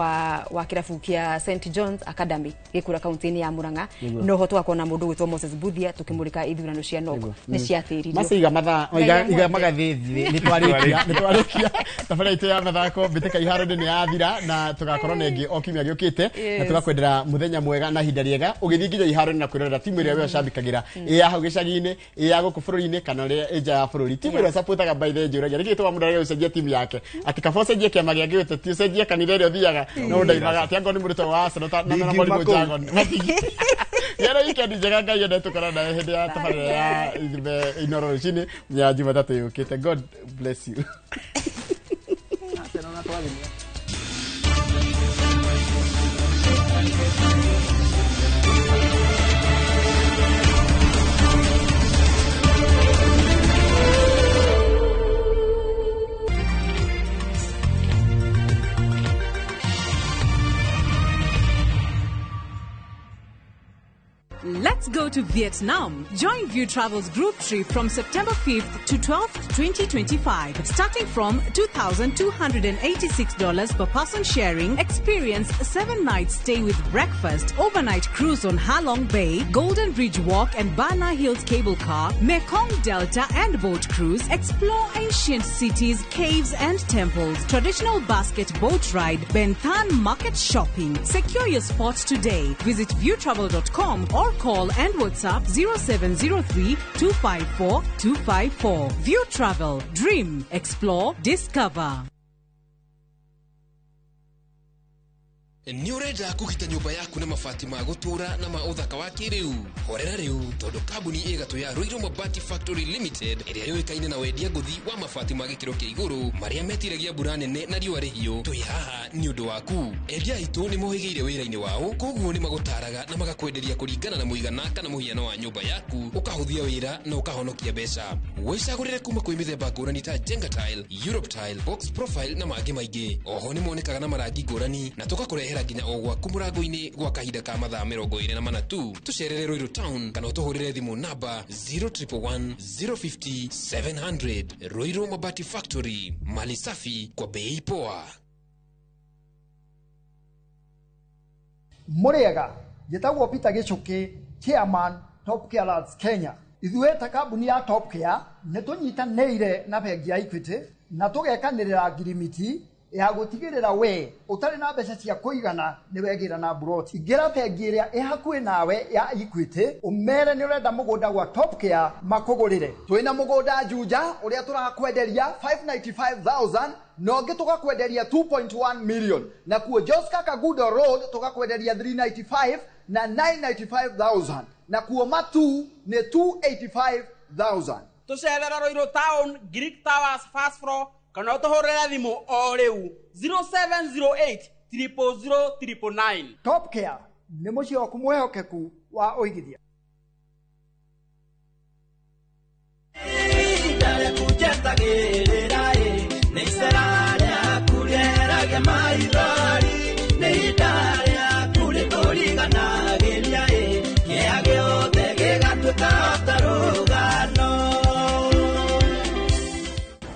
wa kĩrabu kĩa St John's Academy gĩkũra kaunti-inĩ ya Murang'a. Nĩguo. Noho tũgakorwo na mũndũ gwĩtwo Moses Buthia tũkĩmũrĩka ithurano cia NOC nĩ ciatĩririo. Mace iga mathaa Ngai iga iga amwende. magathi nĩ twarĩkia, nĩ twarĩkia tabarĩra itũ ya mathako. Mbĩtĩka iharo-inĩ nĩ yathira, na tũgakorwo na ĩngĩ o kiumia gĩũkĩte, na tũgakwendera mũthenya mwega na ihinda rĩega ũgĩthiĩ nginya iharo-inĩ na kwĩrorera timu ĩrĩa we ũcambikagĩra, ĩ ya hau gĩcagi-inĩ, ĩ ya gũkũ bũrũri-inĩ, kana ĩrĩa ĩ nja ya bũrũri. Timu ĩrĩa ũcapotaga, by the way, njũragia nĩkĩ gĩtũmaga mũndũ arege gũcenjia timu yake, atĩ kaba ũcenjie kĩama gĩa gĩũteti, ũcenjie kanitha ĩrĩa ũthiaga, no ndaimaga atĩ angorwo nĩ mũrutwo wa Arsenal na Ndingiuma mũrimũ kũu. Jargon yara. Weekend njega, Ngai ende tũkorana nawe hĩndĩ ya tabarĩra ya Inooro rũcinĩ ya Jumatatũ yũkĩte. God bless you. Let's go to Vietnam. Join View Travel's group trip from September 5th to 12th, 2025. Starting from $2,286 per person sharing, experience 7 nights stay with breakfast, overnight cruise on Halong Bay, Golden Bridge Walk and Bana Hills Cable Car, Mekong Delta and boat cruise, explore ancient cities, caves and temples, traditional basket boat ride, Ben Thanh market shopping. Secure your spot today. Visit viewtravel.com or call and WhatsApp 0703 254 254. View Travel. Dream, explore, discover. Nĩ ũrenda kũgita nyũmba yaku na mabati ma gũtũũra na ma ũthaka wa kĩrĩu? Horera rĩu, tondũ kambuni ĩgatũ ya Ruiru Mabati Factory Limited, ĩrĩa yũĩkaine na wendia ngũthi wa mabati ma gĩkĩro kĩa igũrũ marĩa metiragia mbura nene na riũa rĩhiũ, twĩ haha nĩ ũndũ waku. Endia aitũ nĩ mohĩgĩire wĩra-inĩ wao, koguo nĩ magũtaraga na magakwenderia kũringana na mũigana kana mũhiano wa nyũmba yaku, ũkahũthia wĩra na ũkahonokia mbeca. Wĩcagũrĩre kuma kwĩ mĩthemba ngũrani ta Jenga Tile, Europe Tile, Box Profile na mangĩ maingĩ. Oho nĩ monekaga na marangi ngũrani na tũgakũrehera nginya o gwaku mũrango-inĩ gwa kahinda ka mathaa 24 tu. Tũcerere Ruiru Town kana ũtũhũrĩre thimũ namba 0111 050 700. Ruiru Mabati Factory, mali safi kwa bei poa. Mũrĩega, njĩtagwo Peter Gĩchũkĩ, chairman Top Care Lands Kenya. Ithuĩ ta kambuni ya Top Care nĩ tũnyitanĩire na bengi ya Equity na tũgekanĩrĩra ngirimiti ya gũtigĩrĩra we ũtarĩ na mbeca cia kũigana nĩ wegĩra na mburoti. Ingĩra bengi ĩrĩa ĩ hakuhĩ nawe ya Equity, ũmere nĩ ũrenda mũgũnda gwa Top Care makũgũrĩre. Twĩna mũgũnda Juja ũrĩa tũrakwenderia 595,000 na ũngĩ tũgakwenderia 2.1 million, na kuo Joska Kagudo Road tũgakwenderia 395 na 995,000, na kuo Matu nĩ 285,000. Tũcerera Ruiru Town, Greek Towers, first floor, kana ũtũhũrĩre thimũ o rĩu 0708 000 999. Top Care nĩ mũciĩ waku mwĩhokeku wa ũigithia. Ndarĩ nĩ icera rĩaku rĩeragia maithori, nĩ ihinda rĩaku rĩtũriganagĩria, ĩ kĩrĩa gĩothe gĩgatuĩka ta rũgano.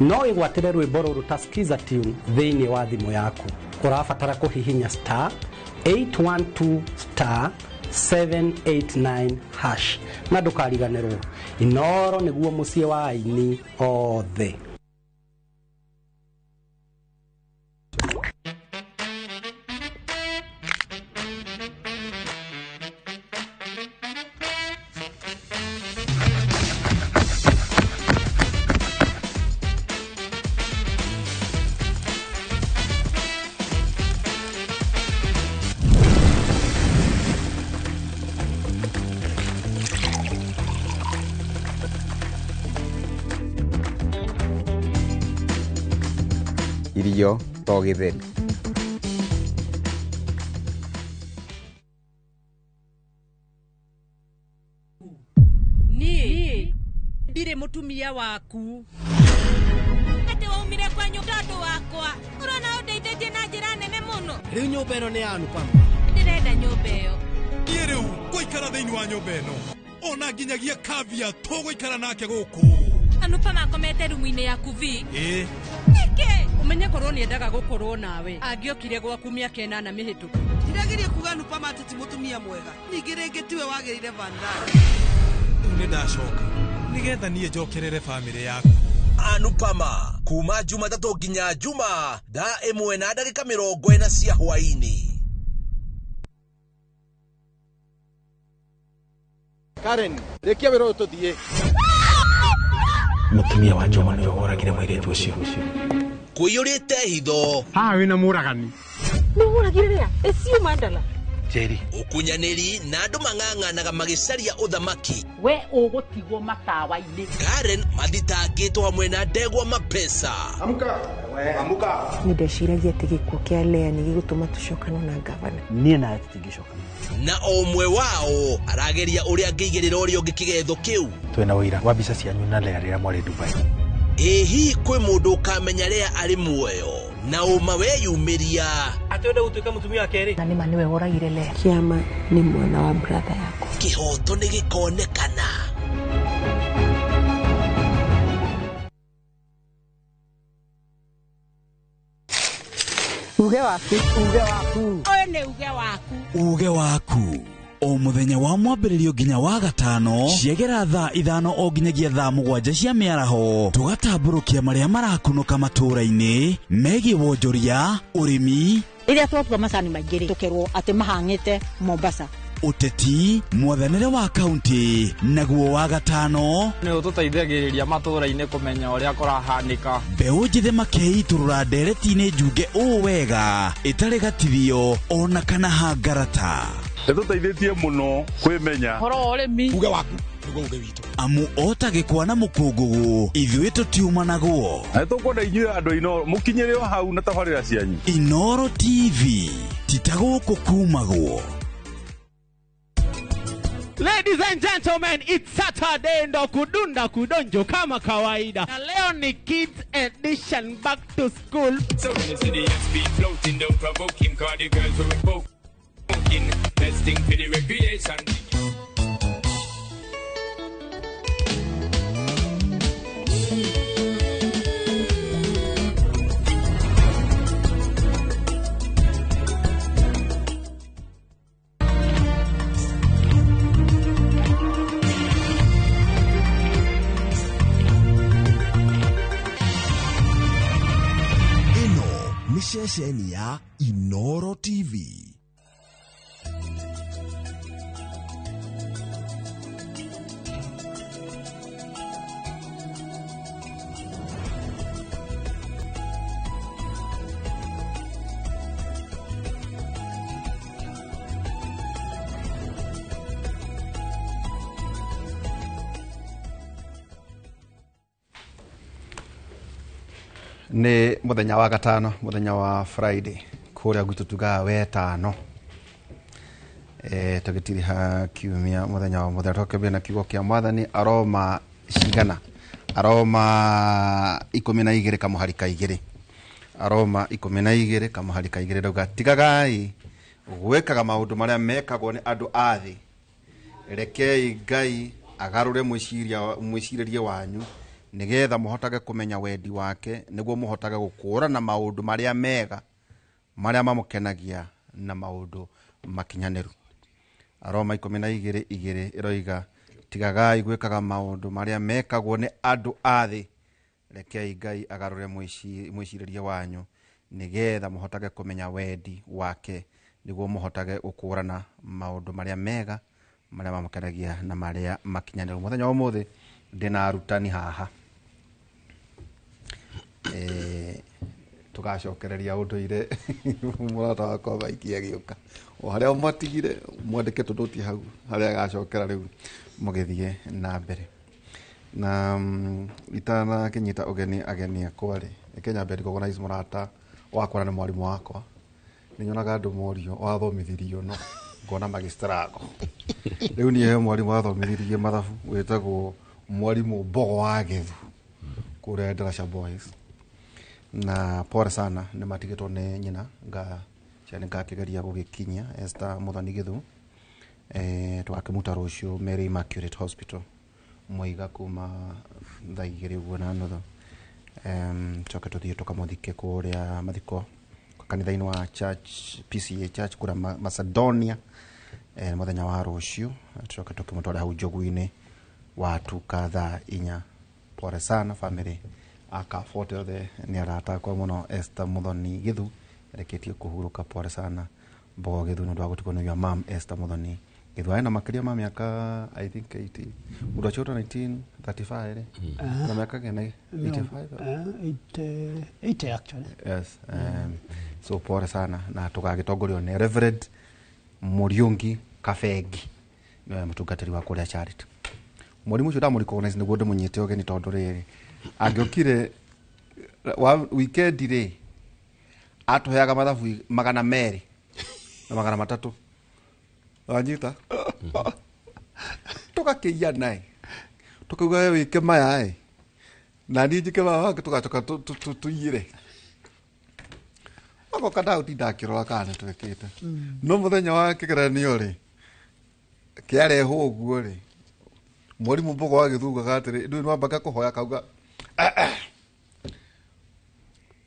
No wĩgwatĩre rwĩmbo rũrũ ta Skiza tune thĩinĩ wa thimũ yaku. Ũrabatara kũhihinya star 812 star 789 hash na ndũkariganĩrwo, Inoro nĩguo mũciĩ wa aini othe. Irio to gĩtheri. Niĩ ndirĩ mũtumia waku. Atĩ waumire kwanyu tondũ wakwa. Ũrona ũndeithĩtie na njĩra nene mũno. Rĩu nyũmba ĩno nĩ ya Anupama. Ndĩrenda nyũmba ĩyo. Niĩ rĩu ngũikara thĩinĩ wa nyũmba ĩno ona nginyagia kavia tũgũikara nake gũkũ. Anupama akomete rumu-inĩ yaku vi. Ĩĩ. Nĩkĩ? Ũmenye korwo nĩendaga gũkorwo nawe angĩokire gwaku mĩaka 8 mĩhĩtũku. Ndirageria kuga Anupama atĩ ti mũtumia mwega. Ningĩ rĩngĩ tiwe wagĩrĩire Vandana. Rĩu nĩ ndacoka nĩgetha niĩ njokerere bamĩrĩ yaku. Anupama kuma Jumatatũ nginya Juma thaa 1:40 cia hwaĩ-inĩ. Karen, rĩkia wĩra ũyũ tũthiĩ. Mũtumia wa Njoma nĩwe woragire mũirĩtu ũcio. Kũiyũrĩte hitho. Haha wĩna mũragani. Nĩ ũragire rĩa? Ĩcio Mandala. Njeri. Ũkunyanĩri na andũ mang'ang'anaga magĩcaria ũthamaki. We ũgũtigwo matawa-inĩ. Karen mathitangĩtwo hamwe na ndegwa mapesa. Amuka. Amuka. Nĩ ndeciragia atĩ gĩkuũ kĩa Lea nĩ gĩgũtũma tũcokane na ngavana. Niĩ nawe tũtingĩcokana. Na o ũmwe wao arageria ũrĩa angĩigĩrĩra ũrĩa ũngĩ kĩgetho kĩu. Twĩna ũira wa mbica cianyu na Lea rĩrĩa mwarĩ Dubai. Ĩ hihi kwĩ mũndũ ũkamenya Lea arĩ muoyo na ũma weyumĩria. Atĩ wenda gũtuĩka mũtumia wa kerĩ. Na nĩma nĩwe woragire Lea. Kĩama nĩ mwana wa brother yakwa. Kĩhoto nĩ gĩkonekana. Uge waku. Uge waku. Ũyũ nĩ uge waku. Uge waku. O mũthenya wa mwambĩrĩrio nginya wa gatano ciegera thaa 5 o nginyagia thaa 7 cia mĩaraho tũgatambũrũkia marĩa marakunũka matũũra-inĩ megiĩ wonjoria, ũrĩmi, Rĩrĩa twatua macani maingĩ rĩ, tũkerwo atĩ mahang'ĩte Mombasa. Ũteti, mwathanĩre wa kaunti, naguo wa gatano nĩ ũtũteithagĩrĩria matũũra-inĩ kũmenya ũrĩa kũrahanĩka. Mbeũ njĩthĩ makeitũrũra ndereti-inĩ njunge ũũ wega ĩtarĩ gatithio ona kana hangarata. Ĩtũteithĩtie mũno kwĩmenya. Ũhoro wa ũrĩmi. Uge waku nĩguo uge witũ. Amu ota gĩkwa na mũkũngũgũ ithuĩ tũtiumanagwo. Na nĩtũkwenda inyuĩ andũ Inooro mũkinyĩre o hau na tabarĩra cianyu. Inooro TV ti ta gũkũ kumagwo. Ladies and gentlemen, it's Saturday ndo kudunda kudonjo kama kawaida. Na leo ni kids edition back to school. So when you see the SB floating, don't provoke him, cause the girls will be poking. Best thing for the recreation. Nĩ ceceni ya Inooro TV. Nĩ mũthenya wa gatano, mũthenya wa Friday, kũrĩa gwitũ tugaga wetano. Tũgĩtiriha kiumia mũthenya wa mũthenya tũkĩambia na kiugo kĩa mwathani Aroma cigana, Aroma 12 kamũhari ka 2, Aroma 12 kamũhari ka 2 rauga tigagai gwĩkaga maũndũ marĩa mekagwo nĩ andũ a thĩ, rekei Ngai agarũre mwĩcirĩrie wanyu Nĩgetha mũhotage kũmenya wendi wake, nĩguo mũhotage gũkũũrana maũndũ marĩa mega, marĩa mamũkenagia na maũndũ makinyanĩru. Aroma 12:2 ĩroiga, tigagai gwĩkaga maũndũ marĩa mekagwo nĩ andũ a thĩ, rekei Ngai agarũre mwĩcirĩrie wanyu, nĩgetha mũhotage kũmenya wendi wake, nĩguo mũhotage gũkũũrana maũndũ marĩa mega, marĩa mamũkenagia na marĩa makinyanĩru. Mũthenya wa ũmũthĩ ndĩna arutani haha. Tugacokereria ũndũire mũrata wakwa Maiki agĩũka o harĩa mwatigire mwandĩke tũnũti hau harĩa agacokera rĩu mũgĩthiĩ na mbere na itanakinyita ũgeni ageni akwa rĩ, reke nyambe recognize mũrata wakwa na nĩ mwarimũ wakwa. Nĩ nyonaga andũ morio wathomithirio no ngona magĩstruggle. Rĩu niĩ he mwarimũ wathomithirie mathabu wĩtagwo mwarimũ Mbogo wa Gĩthu kũrĩa Darasha Boys, na pole sana nĩ matigĩtwo nĩ nyina nga ciana ngakĩgeria gũgĩkinyia Esther Muthoni Gĩthu. Twakĩmuta rũciũ Mary Immaculate Hospital Mũiga kuma thaa igĩrĩ ũguo na nuthu. Coke tũthiĩ tũkamũthike kũrĩa mathiko kanitha-inĩ wa church PCA Church kũrĩa Macedonia, mũthenya wa rũciũ. Tũcoke tũkĩmũtware hau Njogu-inĩ watuka thaa 4. Pole sana family aka 40 othe nĩ arata akwa mũno. Esther Muthoni Gĩthu arekĩtie kũhurũka, pole sana Mbogo Gĩthu nĩ ũndũ wa gũtigwo nĩ your mom Esther Muthoni Gĩthu. Arĩ na makĩria ma mĩaka I think 80, mũndũ aciarĩtwo 1935 rĩ, na mĩaka gena 85, 80 actually. Yes, so pole sana, na tũgagĩtongorio nĩ Reverend Muriungi Kabengi, nĩwe mũtungatĩri wa kũrĩa Charity. Mwarimu ũcio ndamũrecognize nĩguo ndĩmũnyite ũgeni tondũ rĩrĩ angĩokire wa weekend rĩ atũheaga mathabu 200 na 300 wanyita tũgakĩia nae tũkauga we wĩke maya ĩ na niĩ njĩke maya mangĩ tũgacoka tũiyĩre agoka ndagũtinda akĩrora kana nĩ twĩkĩte. No mũthenya wa kĩgeranio rĩ kĩarehwo ũguo rĩ mwarimũ Mbogo wa Gĩthu augaga atĩrĩ ndũĩ nĩwambaga kũhoya akauga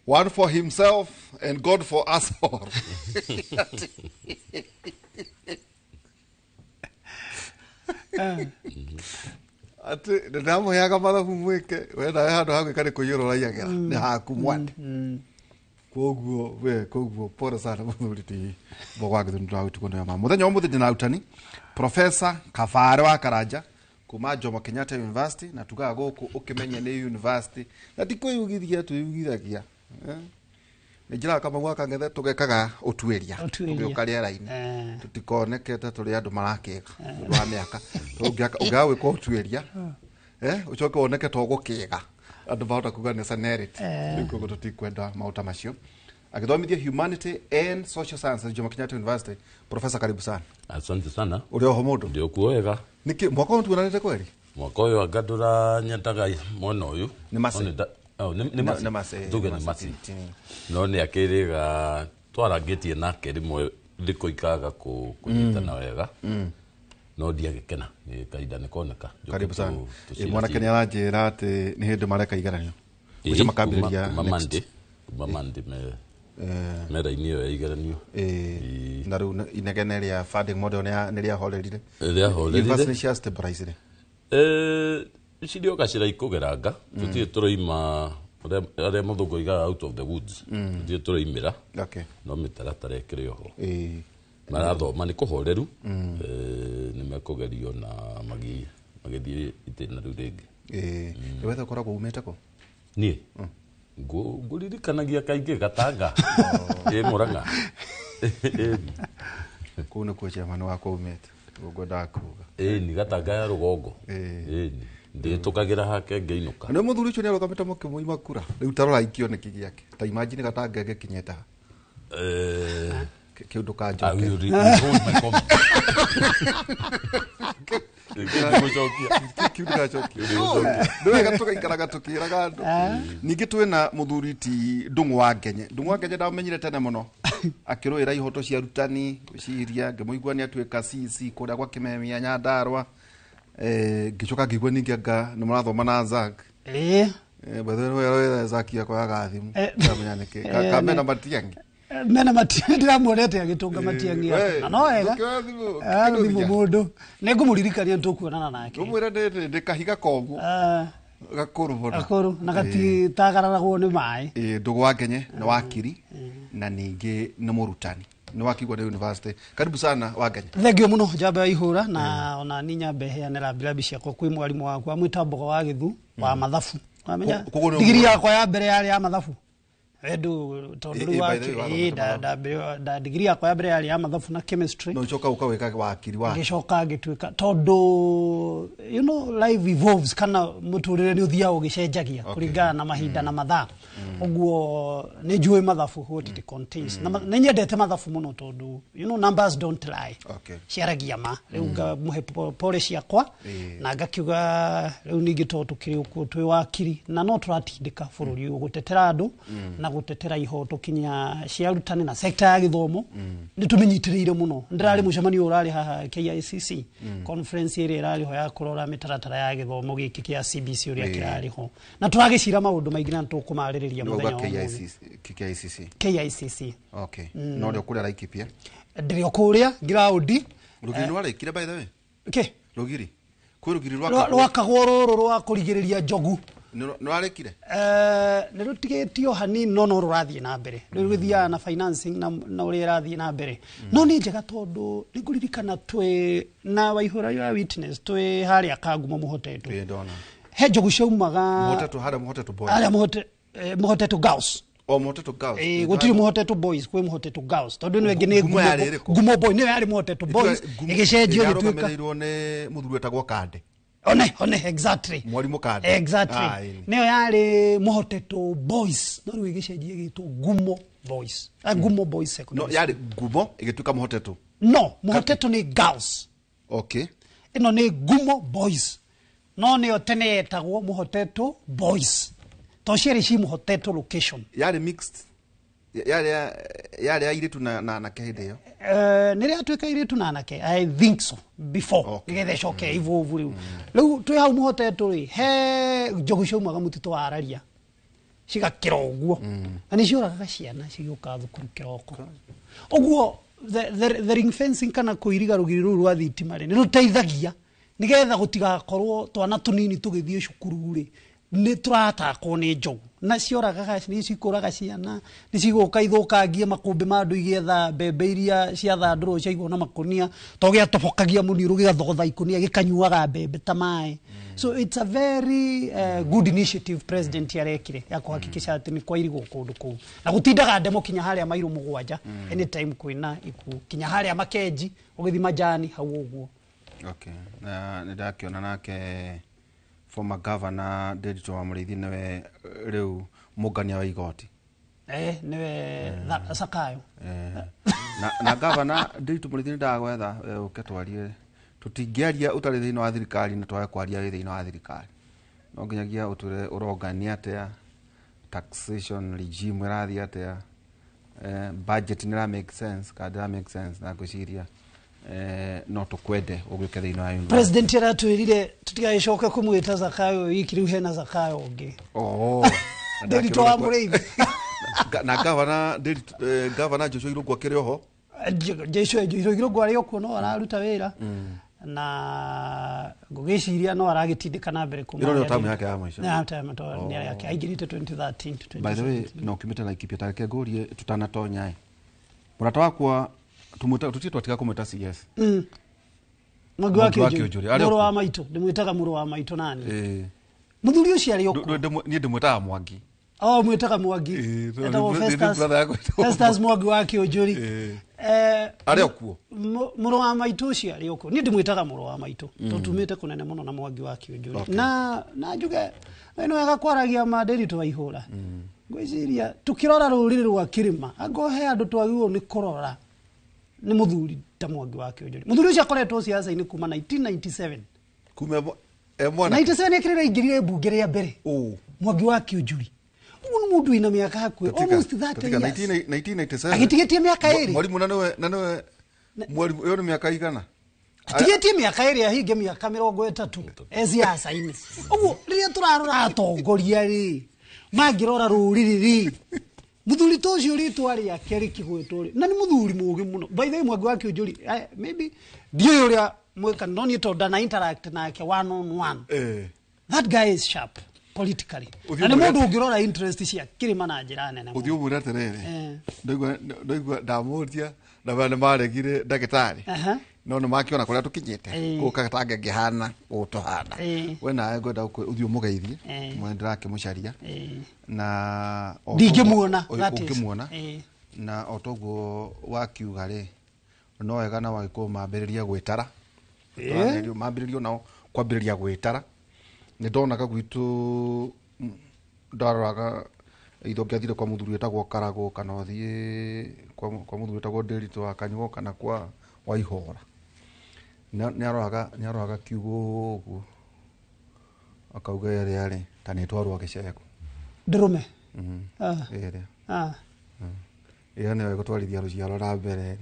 one for himself and God for us all. Atĩ ndamũheaga mathabu mwĩke we nawe handũ ha gwĩka nĩ kũiyũra ũraiyagĩra nĩ haku mwande. Koguo we koguo pole sana mũthuri ti Mbogo wa Gĩthu nĩ ndagũtigwo nĩ mama. Mũthenya wa ũmũthĩ ndĩna arutani Professor Kabare wa Karanja kuma Jomo Kenyatta University, na tugaga gũkũ ũkĩmenye nĩ university na ti kwĩyugithia twĩyugithagia. Nĩ njĩraga Kamau wa Kang'ethe tũgekaga ũtuĩria tũgĩũka rĩera-inĩ tũtikoneke ta tũrĩ andũ marakĩga nĩ ũndũ wa mĩaka. Ũngĩaga gwĩka ũtuĩria ũcoke woneke ta ũgũkĩga andũ mahota kuga nĩ senility. Rĩu koguo tũtikwenda maũndũ ta macio. Agĩthomithia Humanity and Social Sciences Jomo Kenyatta University. Professor, karibu sana. Asante sana. Ũrĩ oho mũndũ? Ndio kuo wega. Nĩkĩ mwaka ũyũ tuonanĩte kweri? Mwaka ũyũ anga ndũranyetaga mwena ũyũ. Nĩ Mace. Nĩ Mace. Tuge nĩ Mace. No nĩ akĩrĩga twarangĩtie nake rĩmwe thikũ ikaga kũnyitana wega. No ndiagĩkena nĩ kahinda nĩ koneka. Karibu sana. Mwanake nĩ aranjĩra atĩ nĩ hĩndĩ mareka igeranio. Ũcio makambĩrĩria next. Kuma Monday mera-inĩ ĩyo ya igeranio. Na rĩu inegene rĩa funding model nĩ rĩahorerire. Rĩahorerire. University cia stabilize. Cirĩoka ciraikũgeranga tũtirĩ tũroima arĩa mũthũngũ oigaga out of the woods. Tũtirĩ tũroimĩra. No mĩtaratara ĩkĩrĩ oho. Marathoma nĩ kũhoreru, nĩ mekũgerio na magĩthiĩ itĩna rĩu rĩngĩ. Nĩ wetha ũkoragwo umĩte kũ? Niĩ ngũririkanagia kaingĩ Gatanga ĩ Mũrang'a. Kũu nĩkuo chairman wakwa umĩte, ũguo ngwendaga kuga. Ĩni Gatanga ya rũgongo. Ĩni ndĩtũkagĩra hake ngĩinũka. Nĩ mũthuri ũcio nĩarũgamĩte mũkĩmũima kura. Rĩu ta rora kĩoneki gĩake. Ta imagine Gatanga ĩgĩkinyĩte ha. Kĩu ndũkanjoke. I will withhold my comment. Kĩu ndũgacokia. Nĩ wega tũgaikaraga tũkĩraga andũ. Ningĩ twĩna mũthuri ti Ndung'u wa Ngenye. Ndung'u wa Ngenye ndamenyire tene mũno akĩrũĩra ihoto cia arutani gwĩciria ngĩmũigua nĩ atuĩka CC kũrĩa gwa Kĩmemia Nyandarua. Ngĩcoka ngĩigua ningĩ anga nĩ mũrathoma na Zag. Ĩĩ. By the way, we Zaki yakwa yaga thimũ. Ndamenya nĩkĩ. Kamena Matiang'i. Mena Matiang'i, ndĩramuonete agĩtũnga Matiang'i We, na no wega. Ndũkĩoya thimũ, Ah, kĩndũ thimũ thia. mũndũ nĩngũmũririkania nĩtũkuonana nake. Ũmwĩre ndĩ kahiga komũ. Gakũrũ mũno. Gakũrũ na gatitagararagwo nĩ maĩ. Ĩĩ, Ndũgũ wa Ngenye nĩ wakiri na ningĩ nĩ mũrutani, nĩ wakigwa nĩ university. Karibu sana wa Ngenye. Thengio mũno njamba ya ihũra, na ona ni nyambe heanĩra mbirabi ciakwa kwĩ mwarimũ wakwa mwĩta Mbogo wa Gĩthu wa mathabu. Wamenya Koguo nĩ digiri ũmwe. yakwa ya mbere yarĩ ya mathabu endu tondũ rĩu By the way, ĩĩ, nda digiri yakwa ya mbere yarĩ ya mathabu na chemistry. No ũcoka ũkawĩka wakiri wa Ngĩcoka ngĩtuĩka, tondũ you know life evolves, kana mũtũrĩre nĩ ũthiaga ũgĩcenjagia kũringana na mahinda na mathaa. Ũguo nĩ njũĩ mathabu, what it contains, na nĩ nyendete mathabu mũno tondũ you know numbers don't lie, ciaragia ma. Rĩu ngamũhe pole ciakwa na ngakiuga rĩu ningĩ tondũ tũkĩrĩ ũkuo twĩ wakiri na no tũratindĩka bũrũri ũyũ gũtetera andũ na gũtetera ihoto kinya cia arutani na sekta ya gĩthomo, nĩ tũmĩnyitĩrĩire mũno. Ndĩrarĩ mũcemanio ũrarĩ haha KICC, conference ĩrĩa ĩrarĩ ho ya kũrora mĩtaratara ya gĩthomo gĩkĩ kĩa CBC ũrĩa kĩrarĩ ho, na tũragĩcira maũndũ maingĩ na nĩtũkũmarĩrĩria Nĩ mũthenya wauga wa ũmũthĩ. KICC? KICC. KICC. Okay. No rĩo kũrĩa Laikipia. Ndĩrĩ o kũrĩa ngiraũndi. Rũgiri nĩ warĩkire, by the way? Kĩ? Rũgiri, kwĩ rũgiri Rwakagwo rũrũ rwa kũrigĩrĩria njogu. Nĩ warĩkire? Nĩ rũtigĩtio hanini no no rũrathiĩ na mbere rĩu, rũthiaga na financing na ũrĩa ĩrathiĩ na mbere, no nĩ njega tondũ nĩ ngũririkana twĩ na Waihũra ya witness twĩ harĩa Kangumo mũhotetwo. Ĩĩ, ndona. He njogu ciaumaga. Mũhotetwo harĩa, Mũhotetwo Boys? Harĩa Mũhotetwo Girls. O Mũhotetwo Girls. Ĩĩ, gũtirĩ Mũhotetwo Boys, kwĩ Mũhotetwo Girls, tondũ ĩno ĩngĩ nĩ Ngumo yarĩ ĩrĩkũ? Ngumo Boy nĩyo yarĩ Mũhotetwo Boys, ĩgĩcenjio ĩgĩtuĩka Yarũgamĩrĩirwo nĩ mũthuri wetagwo Kande. One exactly. Mwarimũ Kande. Exactly. Ah, ĩni. Nĩyo yarĩ Mũhotetwo Boys, no rĩu ĩgĩcenjia ĩgĩtwo Ngumo Boys, Ngumo Boys No Secondary. yarĩ Ngumo ĩgĩtuĩka Mũhotetwo? No, Mũhotetwo nĩ Girls. Ĩno nĩ Ngumo Boys, no nĩyo tene yetagwo Mũhotetwo Boys to cierĩ ci Mũhotetwo location. Yarĩ mixed, yarĩ ya airĩtu na anake hĩndĩ ĩyo? Nĩ rĩatuĩka airĩtu na anake, I think so, before nĩgetha ĩcoke evolve. Rĩu twĩ hau Mũhotetwo rĩ, he njogu ciaumaga mũtitũ wa Araria cigakĩra ũguo na nĩ cioragaga ciana cigĩũka thukuru kĩroko. Ũguo the ring fencing kana kũiriga rũgiri rũu rwa thitima rĩ, nĩ rũteithagia nĩgetha gũtigakorwo twana tũnini tũgĩthiĩ cukuru rĩ, nĩ tũratakwo nĩ njogu na cioragaga, nĩ cikũraga ciana, nĩ cigũka ithũkangie makũmbĩ ma andũ igĩetha mbembe iria ciathandũrwo ciaigwo na makũnia, to gĩatobokagia mũniũrũ gĩgathogotha ikũnia gĩkanyuaga mbembe ta maĩ. So it's a very good initiative president arekire ya kuhakikisha atĩ nĩ kwairigwo kũndũ kũu na gũtindaga ndemo kinya harĩa mairũ 7, anytime kwĩna ikuũ kinya harĩa Makenji ũgĩthi majani hau ũguo. Okay, na nĩ ndakĩona nake former governor Ndiritu wa Mũrĩithi nĩwe rĩu mũngania wa igoti. Nĩwe Sakayo. Na governor Ndiritu Mũrĩithi, nĩ ndagwetha ũke twarie. Tũtingĩaria ũtarĩ thĩinĩ wa thirikari na twage kwaria wĩ thĩinĩ wa thirikari. No nginyagia ũtwĩre ũrongania atĩa, taxation regime ĩrathiĩ atĩa, budget nĩ ĩra make sense kana ndĩra make sense, na ngwĩciria no tũkwende ũgĩũke thĩinĩ wa university. President aratwĩrire tũtigagĩcoke kũmwĩta Zakayo wiki, rĩu hena Zakayo ũngĩ. Oh. Ndiritu wa Mũrĩithi. Na gavana gavana Joshua Irũngũ akĩrĩ oho? Joshua Irũngũ arĩ o kuo, no araruta wĩra na ngũgĩciria no aragĩtindĩka na mbere kuma Ĩno nĩyo harĩa tamu yake ya mũico? Nĩ tamu nĩ yake aingĩrĩte 2013 to By the way, 2017. no kiumĩte Laikipia, ta reke ngũrie tũtanatonya ĩ, mũrata wakwa tũmwĩta, tũtirĩ twatiga kũmwĩta CS. Mwangi wa Mwangi wa Kĩũnjũri. Kĩũnjũri. Arĩ Mũrũ o wa maitũ, ndĩmwĩtaga mũrũ wa maitũ nani. Mũthuri ũcio arĩ o kuo. Niĩ ndĩmwĩtaga Mwangi. Oh, mwĩtaga Mwangi. Etagwo Festus. Brother yakwa ĩtagwo Festus Mwangi wa Kĩũnjũri. Arĩ o kuo? Mũrũ wa maitũ ũcio arĩ o kuo. Niĩ ndĩmwĩtaga mũrũ wa maitũ tondũ tumĩte kũnene mũno na Mwangi wa Kĩũnjũri. Na njuge nĩ wega kwaragia ma Ndiritu wa ihũra. Ngwĩciria tukĩrora rũrĩrĩ rwa kĩrĩma, angorwo he andũ twagĩrĩirwo nĩ kũrora nĩ mũthuri ta Mwangi wa Kĩũnjũri. Mũthuri ũcio akoretwo siasa-inĩ kuma 1997. Kuma e mwana. 97 ekĩrĩra aingĩrire mbunge rĩa mbere. Mwangi wa Kĩũnjũri. Ũguo nĩ mũndũ wĩna mĩaka hakuhĩ almost 30 Tatika, years. 1997. Agĩtigĩtie mĩaka 2. Mwarimu na nĩwe mwarimũ ĩyo nĩ mĩaka igana? Tigĩtie mĩaka ĩrĩa hinge mĩaka 30 e siasa-inĩ. Ũguo rĩrĩa tũrarora atongoria rĩ, mangĩrora rũrĩrĩ rĩ, mũthuri ta ũcio rĩtwa rĩake rĩkĩgwetwo rĩ, na nĩ mũthuri mũũgĩ mũno. By the way, Mwangi wa Kĩũnjũri, maybe ndiũĩ ũrĩa mwĩka, no niĩ tondũ ndana interact nake one on one. That guy is sharp politically. Ũthiĩ Na nĩ ũmwĩre mũndũ ũngĩrora interest cia kĩrĩma na njĩra nene mũno. Ũthiĩ ũmwĩre atĩrĩrĩ, ndaigua ndamũria na nĩ maregire ndagĩtarĩ, no nĩ makĩona kũrĩa tũkinyĩte gũka tangĩngĩhana ũũ tũhana. We nawe ngwenda ũthiĩ ũmũgeithie, mwene ndĩrakĩmũcaria na o Ndingĩmuona, toguo- that is. ũngĩmuona na o toguo wakiuga rĩ, no wega na wagĩkũyũ mambĩrĩrie gwĩtara. Mambĩrĩrio nao kwambĩrĩria gwĩtara. Nĩ ndonaga gwitũ, ndaroraga itho ngĩathire kwa mũthuri wĩtagwo Karagũ, kana ũthiĩ kwa mũthuri wĩtagwo Ndĩritũ wa Kanyuo, kana kwa Waihora. Nĩ aroraga kiugo ũguo akauga ĩrĩa rĩ ta nĩ twarwo gĩcego. Ndũrũme. Ĩrĩa. Ĩyo nĩyo ĩgũtwarithia rũciaro na mbere.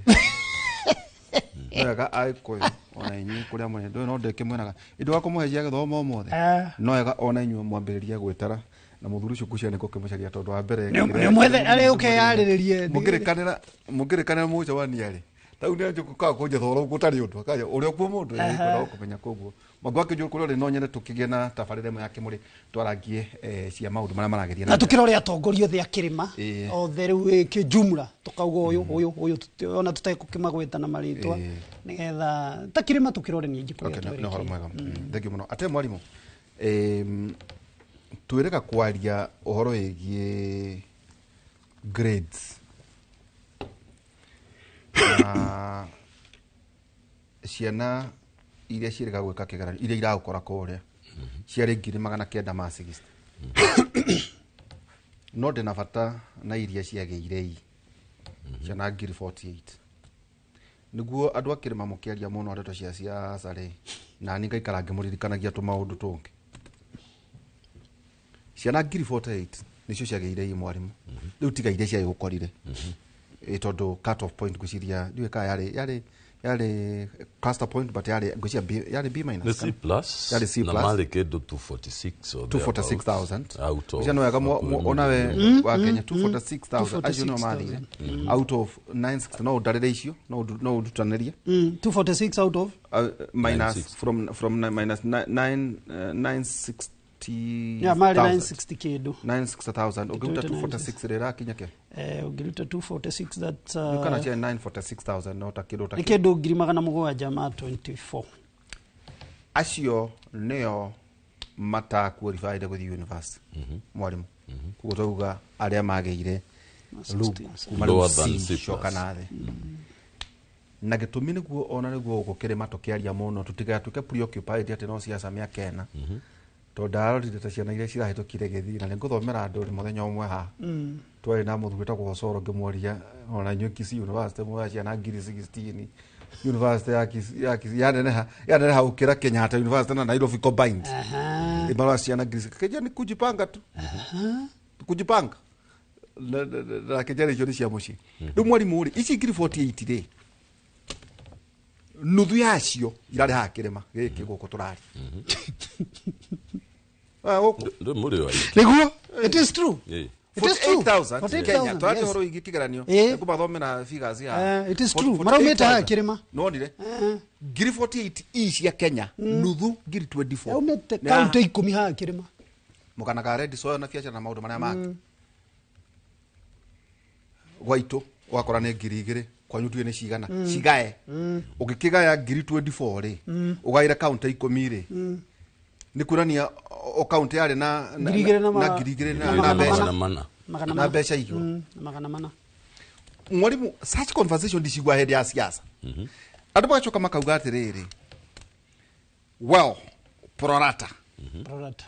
Wega Agĩkũyũ ona inyuĩ kũrĩa mũrĩ, ndũĩ no ndĩkĩmwĩraga indo wa kũmũhe cia gĩthomo ũmũthĩ, no wega ona inyuĩ mwambĩrĩrie gwĩtara na mũthuri ũcio ngũcia nĩ gũkĩmũcaria tondũ wa mbere Nĩ ũmwethe arĩ ũkeyarĩrĩrie. Mũngĩrĩkanĩra mũcemania rĩ, tau nĩ anjũ kaga kũnjetha ũrĩa gũtarĩ ũndũ akaja ũrĩa kuo mũndũ kwenda kũmenya. Koguo Mwangi wa Kĩũnjũri kũrĩa ũrĩ, no nyende tũkĩgĩe na tabarĩra ĩmwe ya kĩmũrĩ twarangie cia maũndũ marĩa maragĩthiĩ na tũkĩrore atongoria othe a kĩrĩma othe rĩu kĩjumla, tũkauga ũyũ ũyũ ũyũ, ona tũtekũkĩmagweta na marĩtwa, nĩgetha ta kĩrĩma tũkĩrore nĩ ingĩ kũrĩa nĩ ũhoro twerekeire. Mwega, thank you mũno. Ate mwarimũ, twĩrĩga kwaria ũhoro wĩgiĩ grades na ciana iria ciĩrĩga gwĩka kĩgeranio iria iragũkora kũrĩa ciarĩ 960,000, no ndĩna bata na iria ciagĩire i ciana 48,000, nĩguo andũ a kĩrĩma mũkĩaria mũno ndeto cia siasa rĩ, na niĩ ngaikara ngĩmũririkanagia tũmaũndũ tũngĩ. Ciana 48,000 nĩcio ciagĩire i mwarimũ. Rĩu tiga iria ciagĩgũkorire, tondũ cut off point ngwĩciria ndiũĩ kana yarĩ cluster point, but yarĩ ngwĩciria B, yarĩ B minus. Nĩ C plus. Yarĩ C na plus. Marĩ kĩndũ 246 or 246,000 thereabouts out of Ũcio nĩ wega onawe wa Kenya, 246,000 acio nĩo mathire out of 960. No ũndarĩre icio, no ũndutanĩrie. 246 out of Minus 960. From minus 960. Yeah, marĩ 960 kĩndũ. 960,000 ũngĩruta 960. 246 rĩ, ĩrakinya kĩ? Ũngĩruta 246, that's kana cia 946,000 no ta kĩndũ ta nĩ kĩu. Kĩndũ 724,000. Acio nĩo mata qualified gũthiĩ university, mwarimũ. Koguo twauga arĩa magĩire rĩu kuma rĩu Lower than C C plus. coka na thĩ, na gĩtũmi nĩguo ona nĩguo gũkũ kĩrĩma tũkĩaria mũno tũtigatuĩke preoccupied atĩ no siasa mĩaka ĩna, tondũ ndarorire ta ciana iria cirahĩtũkire gĩthii, na nĩngũthomera andũ rĩ mũthenya ũmwe haha. Twarĩ na mũthuri wĩtagwo Osoro, ngĩmworia, ona inyuĩ Kisii University muoya ciana 16,000, university ya Kisii ya Kisii yaneneha gũkĩra Kenyatta University na Nairobi combined, ĩmarora ciana ngiri kĩnja nĩ kujipanga tu, kujipanga na kĩnja icio nĩ cia mũciĩ. Rĩu mwarimũ rĩ, ici 48,000 rĩ, nuthu yacio irarĩ haha kĩrĩma gĩkĩ gũkũ tũrarĩ. Ah, gũkũ. Ndũ mũrĩ wa aingĩ. Nĩguo it is true. It is true. 48,000 Kenya. 48,000, Tũraria yes. ũhoro wĩgiĩ kĩgeranio. Nĩngũmathomera figures haha. It is true. Maraumĩte haha kĩrĩma. Nonire 48,000 i cia Kenya, nuthu 24,000 Yaumĩte Nĩ haha. kaunti 10 haha kĩrĩma. Mũkana ka red soil na biacara na maũndũ marĩa mangĩ. Gwaitũ ũgakora nĩ 2,000, kwanyu tuĩ nĩ cigana. Cigae ũngĩkĩgaya 24,000 rĩ, ũgaĩre kaunti 10 rĩ, nĩ kuonania o kaunti yarĩ na 2,000 na na 2,000 na na magana mbeca mana. Mana. Magana na mana. mbeca igũrũ. Na 400. Mwarimu, such conversation ndicigua hĩndĩ ya siasa. Andũ magacoka makauga atĩrĩrĩ, well, prorata. Prorata.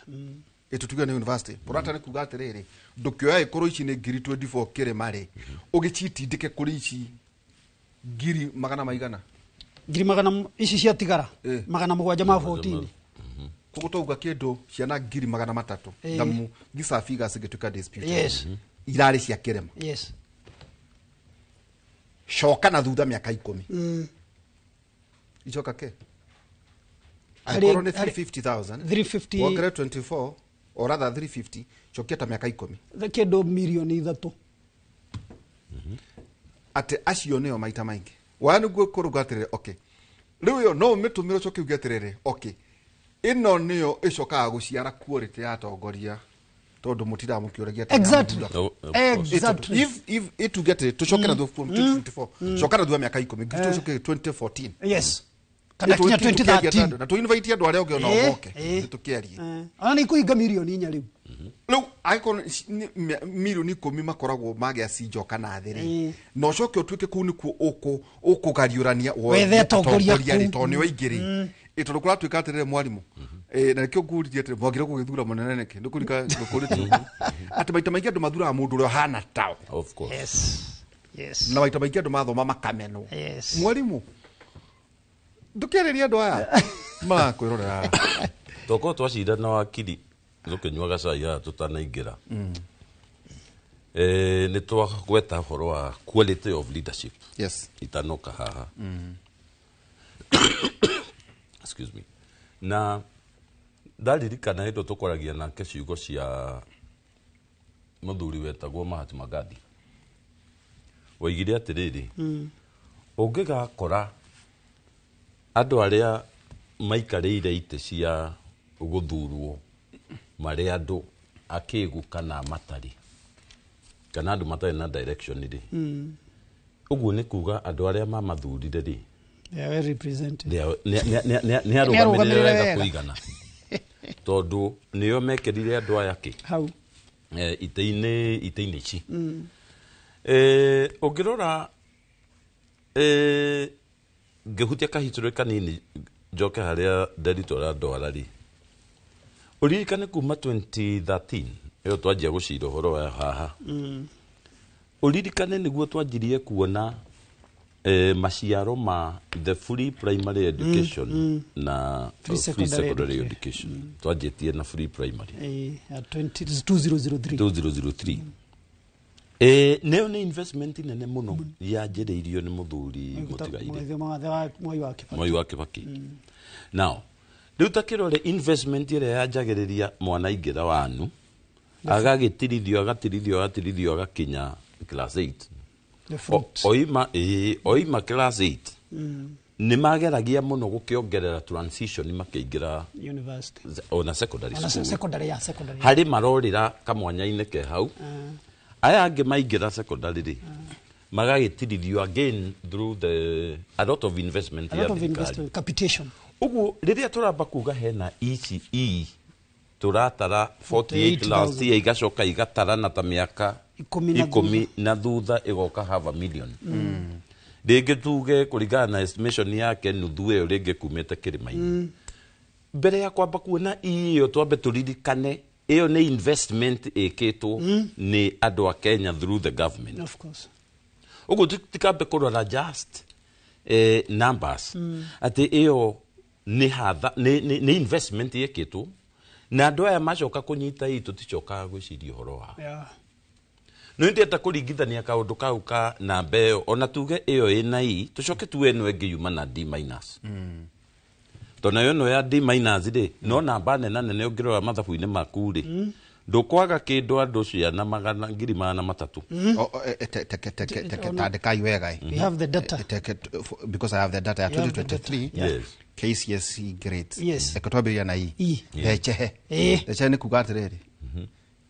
Ĩtũtuge nĩ university prorata nĩ kuga atĩrĩrĩ, ndũkĩoya ĩkorwo ici nĩ 24,000 kĩrĩma rĩ, ũgĩcitindĩke kũrĩ ici ngiri magana maigana. Ngiri magana ici ciatigara 714. Koguo twauga kĩndũ ciana 300,000 thamu these are figures ingĩtuĩka disputed, irarĩ cia kĩrĩma. Coka na thutha mĩaka 10, icoka ke Angĩkorwo nĩ 350,000 350 wongerere 24 or rather 350 cokia ta mĩaka 10 kĩndũ mirioni 3. Atĩ acio nĩo maita maingĩ waya nĩguo kũrũga atĩrĩrĩ, okay, rĩu ĩyo no ũmĩtũmĩre ũcoke uge atĩrĩrĩ, okay, ĩno nĩyo ĩcokaga gũciara quality ya atongoria tondũ mũtindaga mũkĩũragia atĩ Exactly. nĩamũthura. Exactly. If ituge atĩrĩ tũcoke na thutha from 2024, coka na thutha mĩaka 10 tũcoke 2014. Yes, kana kinya 2013. Na tũinvite andũ arĩa ũngĩ ona moke tũkĩarie. Ona nĩ ikũhinga mirioni 4 rĩu. Rĩu angĩkorwo nĩ mirioni 10 makoragwo magĩa cinjo kana thĩ rĩ, na ũcoke ũtuĩke kũu nĩkuo ũkũgariũrania wethe atongoria rĩ kũu. Tondũ nĩo aingĩ rĩ. Ĩ tondũ kũratuĩka atĩrĩrĩ mwarimũ, na nĩkĩo ngũririe atĩrĩ mwagĩrĩirwo gũgĩthura mũnene nĩkĩ nĩkũrika ngũkũrĩtie ũguo atĩ maita maingĩ andũ mathuraga mũndũ ũrĩa ũhana tao. Of course. Yes. Na maita maingĩ andũ mathoma makamenwo. Yes. Mwarimũ, ndũkĩarĩria andũ aya marakwĩrorera. Tokorwo twacira na wakiri tũkĩnyuaga cai haha tũtanaingĩra, nĩ twagweta ũhoro wa quality of leadership. Yes. Itanoka haha. Excuse me. Na ndaririkana hĩndĩ tũkwaragia nake ciugo cia mũthuri wetagwo Mahatma Gandhi oigire atĩrĩrĩ, ũngĩgakora andũ arĩa maikarĩire itĩ cia gũthurwo marĩ andũ akĩgu kana matarĩ kana andũ matarĩ na direction rĩ, ũguo nĩ kuga andũ arĩa mamathurire rĩ, They are well represented. Nĩ arũgamĩrĩre wega kũigana tondũ nĩo mekĩrire andũ aya kĩ hau itĩ-inĩ ici. Ũngĩrora, ngĩhutia kahistory kanini njoke harĩa Nderitu arandwara rĩ, ũririkane kuma 2013 ĩyo twanjia gũcira ũhoro wa haha, ũririkane nĩguo twanjirie kuona maciaro ma the free primary education na free free secondary secondary education. Education. Twanjĩtie na free primary Ya 20 2003. 2003. Nĩyo nĩ investment nene mũno yanjĩrĩirio nĩ mũthuri mũtigaire Mwai wa Kibaki. Mwai wa Kibaki. Now rĩu ta kĩrore investment ĩrĩa yanjagĩrĩria mwana aingĩra wanu agagĩtirithio agatirithio agatirithio agakinya class 8. The fruit. Oima oima class 8 nĩ mageragia mũno gũkĩongerera transition makĩingĩra university ona secondary Ona school. Secondary, ya secondary. Harĩ marorĩra kamwanya-inĩ ke hau, aya angĩ maingĩra secondary rĩ magagĩtirithio again through the a lot of investment A ya lot of thirikari. investment capitation. Ũguo rĩrĩa tũramba kuga hena ECE tũratara 48 last year igacoka igatarana ta mĩaka 10 na 10 na thutha ĩgoka half a million rĩngĩ tuge kũringana na estimation yake nuthu ĩyo rĩngĩ kumĩte kĩrĩma-inĩ. Mbere ya kwamba kuona ĩyo twambe tũririkane ĩyo nĩ investment ĩkĩtwo nĩ andũ a Kenya through the government. Of course. Ũguo tikambe kũrora just numbers atĩ ĩyo nĩ hatha nĩ investment ĩkĩtwo na andũ aya macoka kũnyita ĩ tũticokaga gwĩciria ũhoro wao. No ndĩrenda kũringithania kaũndũ kau ka namba ĩyo ona tuge ĩyo ĩna i tũcoke tuge ĩno ĩngĩ yuma na D minus tondũ nayo ĩno ya D minus rĩ no namba nena nene ũngĩrora mathabu-inĩ maku rĩ ndũkwaga kĩndũ andũ ciana magana 300,000. Teke tandĩkai wega. We have the data. Teke, because I have the data ya You have the data. 2023. Yes. KCSE grades. Yes. Reke twambĩrĩria na E. E. Ndechehe. Ndechehe nĩ kuga atĩrĩrĩ,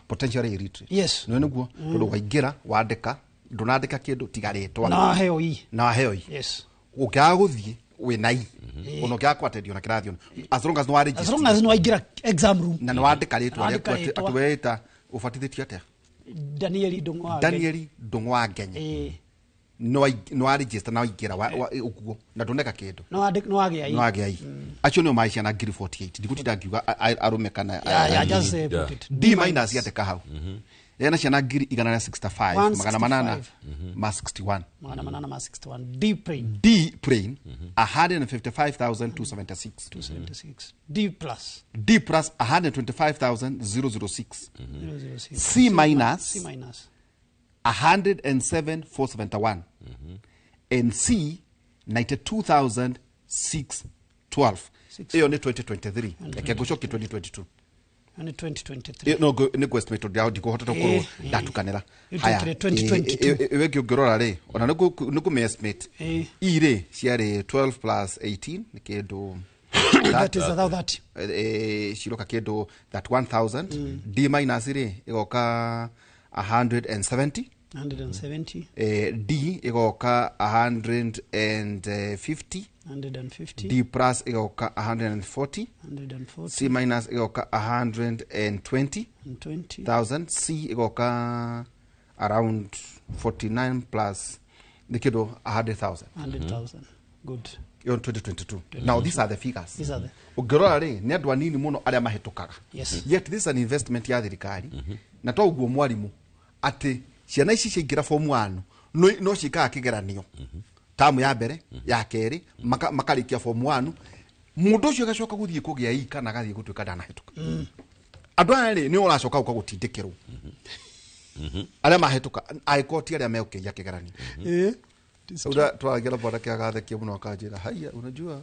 potentially illiterate. Yes. Nĩ nĩguo tondũ waingĩra wandĩka ndũnandĩka kĩndũ tiga rĩtwa Na waheo E. Na waheo E. Yes. Ũngĩaga gũthiĩ wĩna E ona ũngĩaga kwatendio na kĩrathi ona as long as nĩ As long as nĩ waingĩra exam room. na nĩ wandĩka rĩtwa Wandĩka rĩaku atĩ rĩtwa. atĩ weĩta ũbatithĩtio atĩa? Daniel Ndung'u wa Ngenyi. Daniel Ndung'u wa Ngenyi. Nĩ wa register na waingĩra ũguo na ndũneka kĩndũ Nĩ wagĩa E. nĩ wagĩa E. Acio nĩo marĩ ciana 48,000 ndigũtinda ngiuga arũme kana Yeah, just, put it. D minus yandĩka hau ena ciana 165,861. 861. D plain. D plain 155,276. 276. D plus. D plus 125,006. 006. C minus. C minus. 107,471. And C 92,6 12 ĩyo nĩ 2023 reke ngũcokie 2022 Nĩ 2023 no nĩ ngũ-estimate tondũ ndikũhota gũkorwo ndatukanĩra. Haya, 2022. ĩyo ĩngĩ ũngĩrora rĩ, ona nĩ ngũmĩ-estimate i rĩ ciarĩ 12 plus 18 nĩ kĩndũ That is about 30. Ciroka kĩndũ 31,000. D minus rĩ ĩgoka 170. 170. D ĩgoka 150. 150. D plus ĩgoka 140. 140. C minus ĩgoka 120 20. thousand. C ĩgoka around 49 plus nĩ kĩndũ 100,000. 100,000. Good. Ĩyo nĩ 2022. Now these are the figures. These are the Ũngĩrora rĩ, nĩ andũ anini mũno arĩa mahĩtũkaga. Yes. Yet this is an investment ya thirikari, na to ũguo mwarimũ atĩ ciana ici ciaingĩra form 1 no ciĩkaga kĩgeranio tamu ya mbere ya kerĩ, makarĩkia form 1, mũndũ ũcio agacoka gũthiĩ kũgĩa i kana agathiĩ gũtuĩka ndanahĩtũka. Andũ aya rĩ, nĩ ũracoka gũka gũtindĩkĩrwo arĩa mahĩtũka angĩkorwo ti arĩa megũkĩria kĩgeranio. Twaragia na mwanake agathekia mũno akanjĩra, haiya, unajua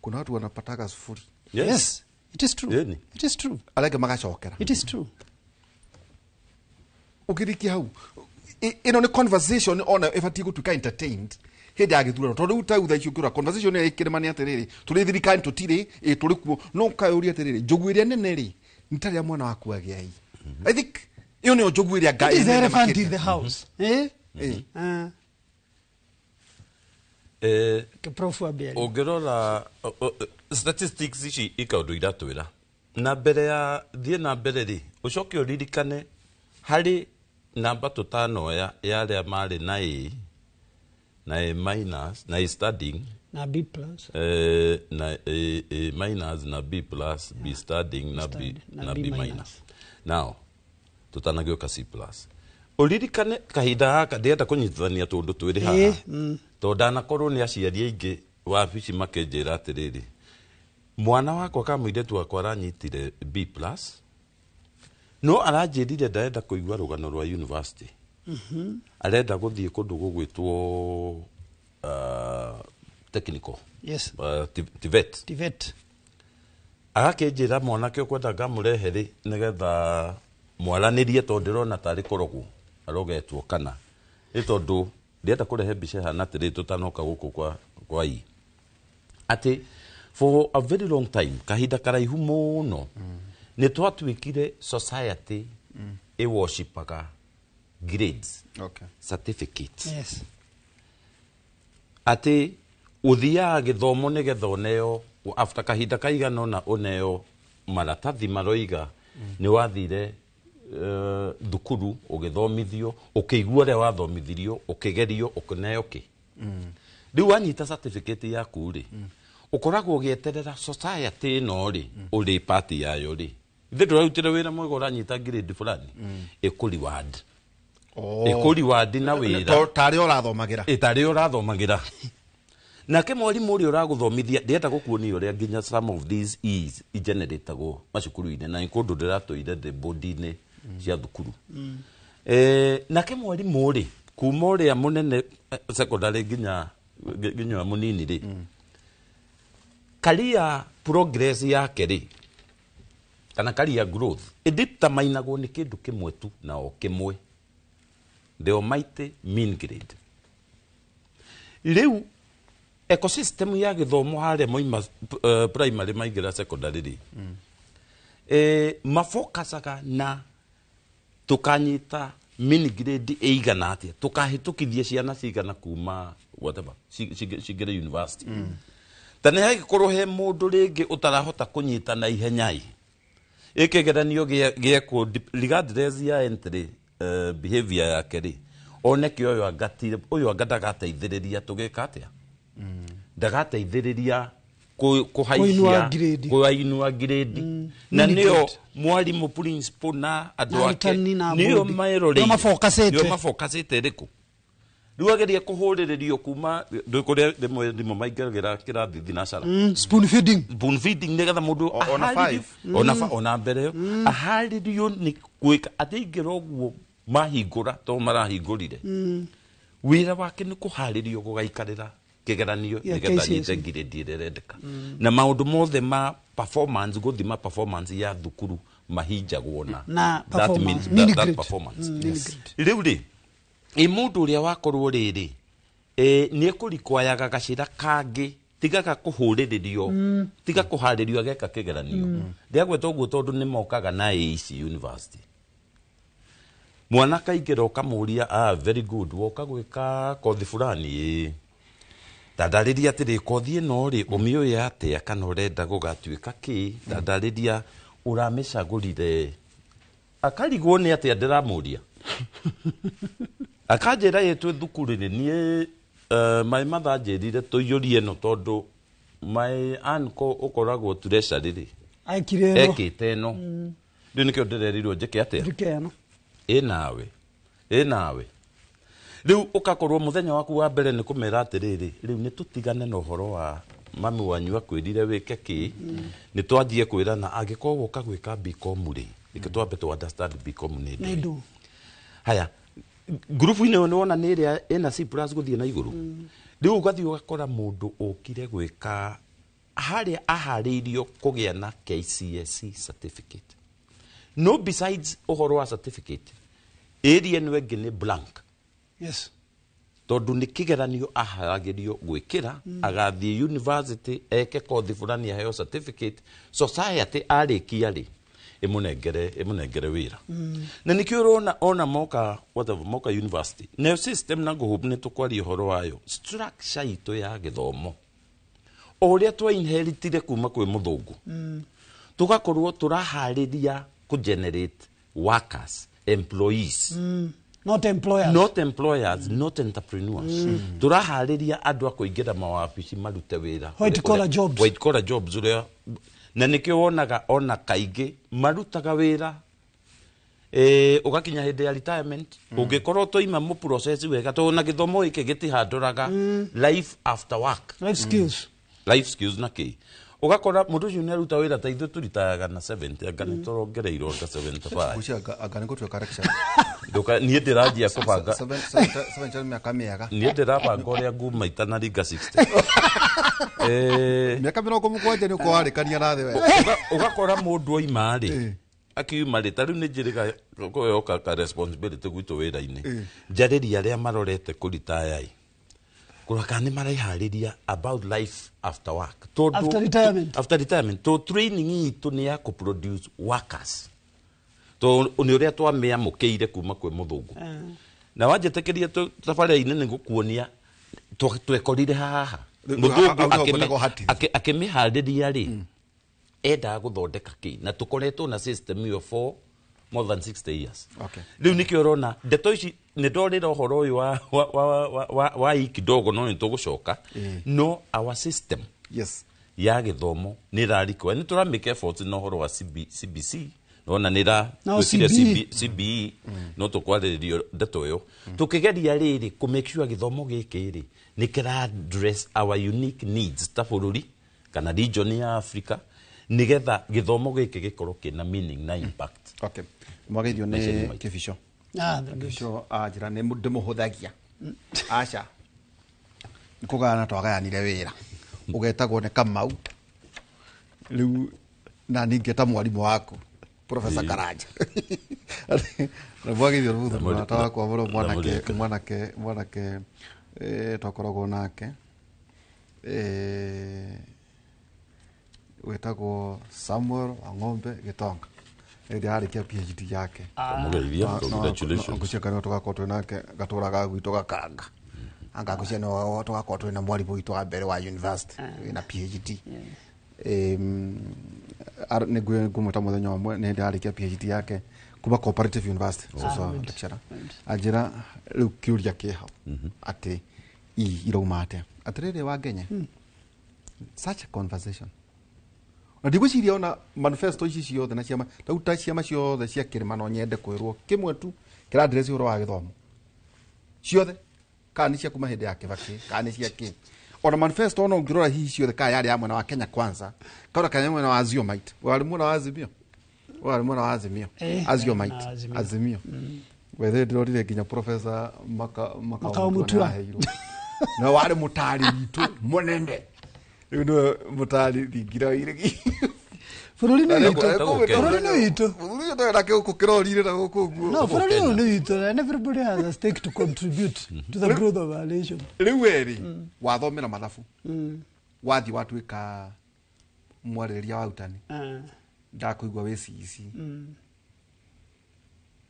kuna watu wanapataga sufuri. Yes. It is true. It is true. Arĩa angĩ magacokera. It is true. Ũngĩrikia hau, ĩno nĩ conversation ona ĩbatiĩ gũtuĩka entertained hĩndĩ ya gĩthurano, tondũ rĩu ta thaa ici ũngĩrora conversation ĩrĩa ĩkĩrĩma nĩ atĩrĩrĩ, tũrĩ thirikari tũtirĩ ĩ tũrĩ kuo, no ũkayũria atĩrĩrĩ, njogu ĩrĩa nene rĩ nĩ ta rĩrĩa mwana waku agĩa i. I think ĩyo nĩyo njogu ĩrĩa It is the nene elephant makĩria. in the house. Eh? Prof Abiel. Ũngĩrora statistics ici ikaũndũ iratwĩra na mbere ya thiĩ na mbere rĩ, ũcoke ũririkane harĩ namba tũtanoya ya arĩa marĩ na A na A minus na A studying na B plus, na A minus na B plus, B studying na B na B minus. Now tũtanagĩũka C plus, ũririkane kahinda gaka ndĩrenda kũnyitithania tũndũ twĩrĩ haha, tondũ ndanakorwo nĩ aciari aingĩ wabici makĩnjĩra atĩrĩrĩ, mwana wakwa ka mũirĩtu wakwa aranyitire B plus, no aranjĩrire ndarenda kũigua rũgano rwa university, arenda gũthiĩ kũndũ gũgwĩtwo technical. Yes. TVET. TVET. Agakĩnjĩra mwanake ũkwenda ngamũrehe rĩ nĩgetha mwaranĩrie, tondũ ndĩrona tarĩ kũrogwo arogetwo kana nĩ tondũ ndĩrenda kũrehe mbica ĩhana atĩrĩ tũtanoka gũkũ kwa i atĩ for a very long time, kahinda karaihu mũno, nĩ twatuĩkire society ĩworshipaga grades. Okay. Certificates. Yes. Atĩ ũthiaga gĩthomo nĩgetha ũneo after kahinda kaigana ũna ũneo maratathi maroiga nĩ wathire thukuru ũgĩthomithio, ũkĩigua ũrĩa wathomithirio, ũkĩgerio, ũkĩneo kĩ. Rĩu wanyita certificate yaku rĩ, ũkoragwo ũgĩeterera society ĩno rĩ, ũrĩ part yayo rĩ, ithe ndũrarutire wĩra mwega ũranyita grade fulani, ĩkũ reward. Ĩkũ reward na wĩra tarĩ ũrathomagĩra. Tarĩ ũrathomagĩra. Nake mwarimũ ũrĩa ũragũthomithia ndĩrenda gũkuonia ũrĩa nginya some of these E's igeneratagwo macukuru-inĩ, na nĩ kũndũ ndĩratũire ndĩ board-inĩ cia thukuru. Nake mwarimũ rĩ, kuma ũrĩa mũnene secondary nginya ũrĩa mũnini rĩ, career progress yake rĩ, kana career growth ĩdeterminagwo nĩ kĩndũ kĩmwe tu na o kĩmwe, the almighty mean grade. Rĩu ecosystem ya gĩthomo harĩa moima primary maingĩra secondary rĩ, mafokacaga na tũkanyita mean grade ĩigana atĩa, tũkahĩtũkithia ciana cigana kuma whatever cingĩre university. Ta nĩ hagĩkorwo he mũndũ rĩngĩ ũtarahota kũnyita na ihenya ĩ, ĩkĩgeranio gĩekwo regardless ya entry behavior yake rĩ, oneke ũyũ angatire ũyũ anga ndagateithĩrĩria tũgĩka atĩa, ndagateithĩrĩria kũhaihia kũinua grade, na nĩo mwarimũ principal na andũ ake nĩo meroreire, nĩo mafocusĩte rĩkũ. Rĩu ageria kũhũrĩrĩrio kuma kũrĩa rĩmwe rĩmwe maingagĩra kĩrathi thinacara, spoon feeding, spoon feeding, nĩgetha mũndũ ona mbere ĩyo aharĩrio nĩ gwĩka atĩ aingĩra ũguo mahingũra to marahingũrire, wĩra wake nĩ kũharĩrio gũgaikarĩra kĩgeranio Ya nĩgetha KCSE. nyite grade ĩrĩa ĩrendeka. Na maũndũ mothe ma performance, gũthima performance ya thukuru mahinjagwo na Na that performance. means Mini that grade. performance. Mini grade. Rĩu rĩ, ĩ mũndũ ũrĩa wakorwo rĩrĩ nĩ ekũrikwayaga gacĩra kangĩ tigaga kũhũrĩrĩrio, tiga kũharĩrio ageka kĩgeranio. Ndĩagweta ũguo tondũ nĩ mokaga na AEC university, mwana akaingĩra ũkamũria, "Ah, very good, woka gwĩka kothi fulani, ĩĩ, ndandarĩria atĩrĩ, kothi ĩno rĩ, ũmĩũĩ atĩa kana ũrenda gũgatuĩka kĩ? Ndandarĩria ũramĩcagũrire." Akarigwo nĩ atĩa ndĩramũria. Akanjĩra, "Ĩ twĩ thukuru rĩ, niĩ my mother anjĩrire tũiyũrie ĩno tondũ my uncle ũkoragwo treasury rĩ Ekire ĩno. ekĩte ĩno, rĩu nĩkĩo ndĩrerirwo njĩke atĩa." Njĩke ĩno. Ĩ nawe, ĩ nawe rĩu ũkakorwo mũthenya waku wa mbere nĩ kũmera atĩrĩrĩ, rĩu nĩ tũtigane na ũhoro wa mami wanyu akwĩrire wĩke kĩ, nĩ twanjie kwĩrana angĩkorwo woka gwĩka BCom rĩ, reke twambe tũ understand BCom nĩ Nĩ ndũ. ndũ. Haya, ngurubu-inĩ ĩyo nĩwona nĩ ĩrĩa ĩna C plus gũthiĩ na igũrũ. Rĩu ũgathiĩ ũgakora mũndũ ũkire gwĩka harĩa aharĩirio kũgĩa na KCSE certificate, no besides ũhoro wa certificate, area ĩno ĩngĩ nĩ blank. Tondũ nĩ kĩgeranio aharagĩrio gwĩkĩra, agathiĩ university eke kothi fulani, aheo certificate, society arĩkia rĩ ĩmũnengere wĩra. Na nĩkĩo ũrona ona moka whatever, moka university nayo system na ngũhũbu nĩ tũkwaria ũhoro wayo, structure itũ ya gĩthomo o ũrĩa twa inheritire kuma kwĩ mũthũngũ, tũgakorwo tũraharĩria kũ generate workers, employees. Not employers. Not employers, not entrepreneurs. Tũraharĩria andũ a kũingĩra mawabici marute wĩra. White collar jobs. White collar jobs ũrĩa, na nĩkĩo wonaga ona kaingĩ marutaga wĩra, ũgakinya hĩndĩ ya retirement, ũngĩkorwo twaima mũ process wega, tondũ na gĩthomo gĩkĩ gĩtihandũraga life after work. Life skills. Life skills na kĩ, ũgakora mũndũ ũcio nĩ aruta wĩra ta ithuĩ tũritayaga na 70, anga nĩ tũrongereirwo anga 75. Ngwĩciria anga nĩ gũtuĩka lecturer. Niĩ ndĩranjia kũbanga. Seven mĩaka mĩega. Niĩ ndĩrabanga ũrĩa nguma itanaringa 60. Mĩaka 70 nĩ ũkorwo warĩkania na thĩ we. Ũgakora mũndũ oima rĩ, akiuma rĩ, ta rĩu nĩ njĩrĩga kũyoka ka responsibility gwitũ wĩra-inĩ, njarĩria arĩa marorete kũritaya ĩ, kũrora kana nĩ mareharĩria about life after work. After retirement. After retirement, to training itũ nĩ ya kũ-produce workers, to nĩ ũrĩa twamĩamũkĩire kuma kwĩ mũthũngũ. Na wanjĩtĩkĩria tabarĩra-inĩ nĩ gũkuonia twekorire haha Rĩu, mũthũngũ hau nĩho ngwendaga ũhatithie. Akĩmĩharĩria rĩ, endaga gũthondeka kĩ, na tũkoretwo na system ĩyo for more than 60 years. Rĩu nĩkĩo ũrona ndeto ici nĩ ndorĩra ũhoro ũyũ wa i kidogo, no nĩ tũgũcoka. No our system ya gĩthomo nĩ ĩrarikwa, nĩ tũramake efforts na ũhoro wa CBC, nona nĩ No, twĩkire CBE. CBE, no tũkwarĩrĩrio ndeto ĩyo tũkĩgeria rĩrĩ kũ make sure gĩthomo gĩkĩ rĩ nĩ kĩra address our unique needs ta bũrũri kana region ya Africa, nĩgetha gĩthomo gĩkĩ gĩkorwo kĩna meaning na impact. Okay, mwageithio Maica-inĩ nĩ maitũ. Kĩbico. Ah, very good. Kĩbico anjĩra nĩ ndĩmũhũthagia, aca nĩ kũgayana twagayanire wĩra, ũgetagwo nĩ Kamau rĩu na ningĩ mwarimũ waku Professor Karanja, na mwageithio nĩ mũthuri mũrata wakwa mũno, mwanake mwanake twakoragwo nake, wĩtagwo Samuel Wang'ombe Gĩtonga, hĩndĩ ararĩkia PhD yake. Kamũgeithia, congratulations. Ngũcia kanitha tũgakorwo twĩ nake gatũraga gwitũ gakanga, anga ngũcia no tũgakorwo twĩ na mwarimũ witũ wa mbere wa university wĩna PhD. Nĩ ngũmwĩta mũthenya ũmwe, nĩ hĩndĩ ararĩkia PhD yake kuma Cooperative University. So lecturer anjĩra rĩu kĩũria kĩ hau atĩ i irauma atĩa, atĩrĩrĩ Wangenye, such a conversation, na ndigwĩciria ona manifesto ici ciothe na ciama tau ta ciama ciothe cia kĩrĩma, no nyende kwĩrwo kĩmwe tu kĩra address ũhoro wa gĩthomo ciothe, kana nĩ cia kuma hĩndĩ ya Kibaki, kana nĩ cia kĩ, ona manifesto ona ũngĩrora hihi ciothe, kana yarĩ ya mwena wa Kenya Kwanza, kana kana mwena wa Aziomite, warĩ mwena wa Azimio, warĩ mwena wa Azimio. Aziomite. Na Azimio. Azimio wethe ndĩrorire nginya Professor Makau Makau Mutua. nĩaheirwo. Na warĩ mũtari witũ mũnene. Rĩu nĩwe mũtari thingira wa iregi. Bũrũri nĩ witũ. Bũrũri nĩ witũ. Bũrũri ũyũ na gũkũ kĩrorire na gũkũ ũguo. No, bũrũri ũyũ nĩ witũ and everybody has a stake to contribute to the growth of our nation. Rĩu werĩ wathomera mathabu. Wathiĩ watuĩka mwarĩrĩria wa arutani. Ndakũigua wĩ CEC.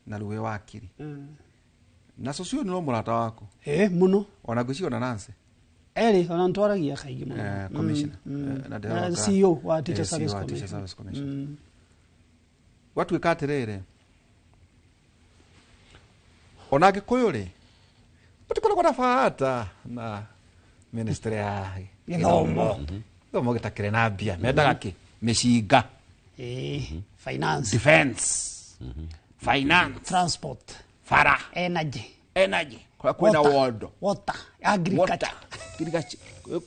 Na rĩu wĩ wakiri. Na cũcũ nĩ mũrata waku. Mũno. Ona ngwĩciria ona Nancy. Eri ona ntwaragia kaingĩ mũno. Commissioner. Na CEO wa Teacher Service Commission. Gwatuĩka atĩrĩrĩ, ona Gĩkũyũ rĩ, gũtikoragwo na bata na ministry ya gĩthomo. Gĩthomo gĩtakĩrĩ na mbia. Mendaga kĩ? Mĩcinga. Finance. Defense. Finance. Transport. Bara. Energy. Kwĩna wondo. Water. Agriculture.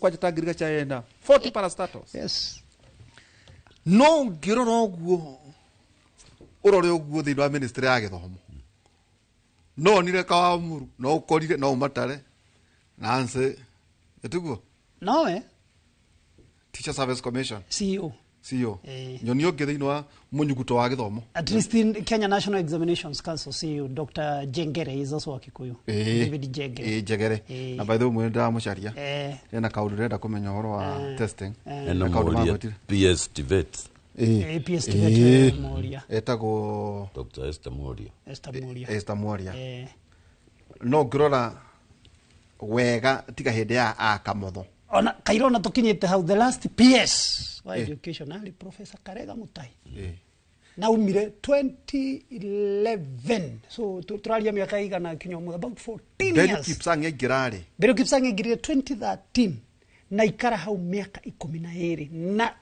Kwanja ta agriculture yena 40 parastatals. Yes. No ngĩrora ũguo ũrore ũguo thĩinĩ wa ministry ya gĩthomo, no onire Kawamuru, no ũkorire, no ũmatare Nancy, ĩtiguo? Nowe. Teacher Service Commission. CEO. Nyoni ũngĩ thĩinĩ wa mũnyuguto wa gĩthomo. At least in Kenya National Examinations Council CEO Dr. Jengere is also wa Kikuyu. David Jengere. Jengere. Na by the way mwene ndamũcaria. Ena kaũndũ ndĩrenda kũmenya ũhoro wa testing. Na kaũndũ magwetire. PS Tivet. PS Tivet Moria. Etagwo Dr. Esther Moria. Esther Moria. No ngĩrora wega tiga hĩndĩ ya Akamotho. Ona kairo na tukinyite hau the last PS wa education ali Professor Karega Mutai. Na umire 2011. So turaria miaka igana kinya about 14 years. Belio Kipsang aingĩra rĩ? Belio Kipsang aingĩrire 2013 na ikara hau miaka 12 na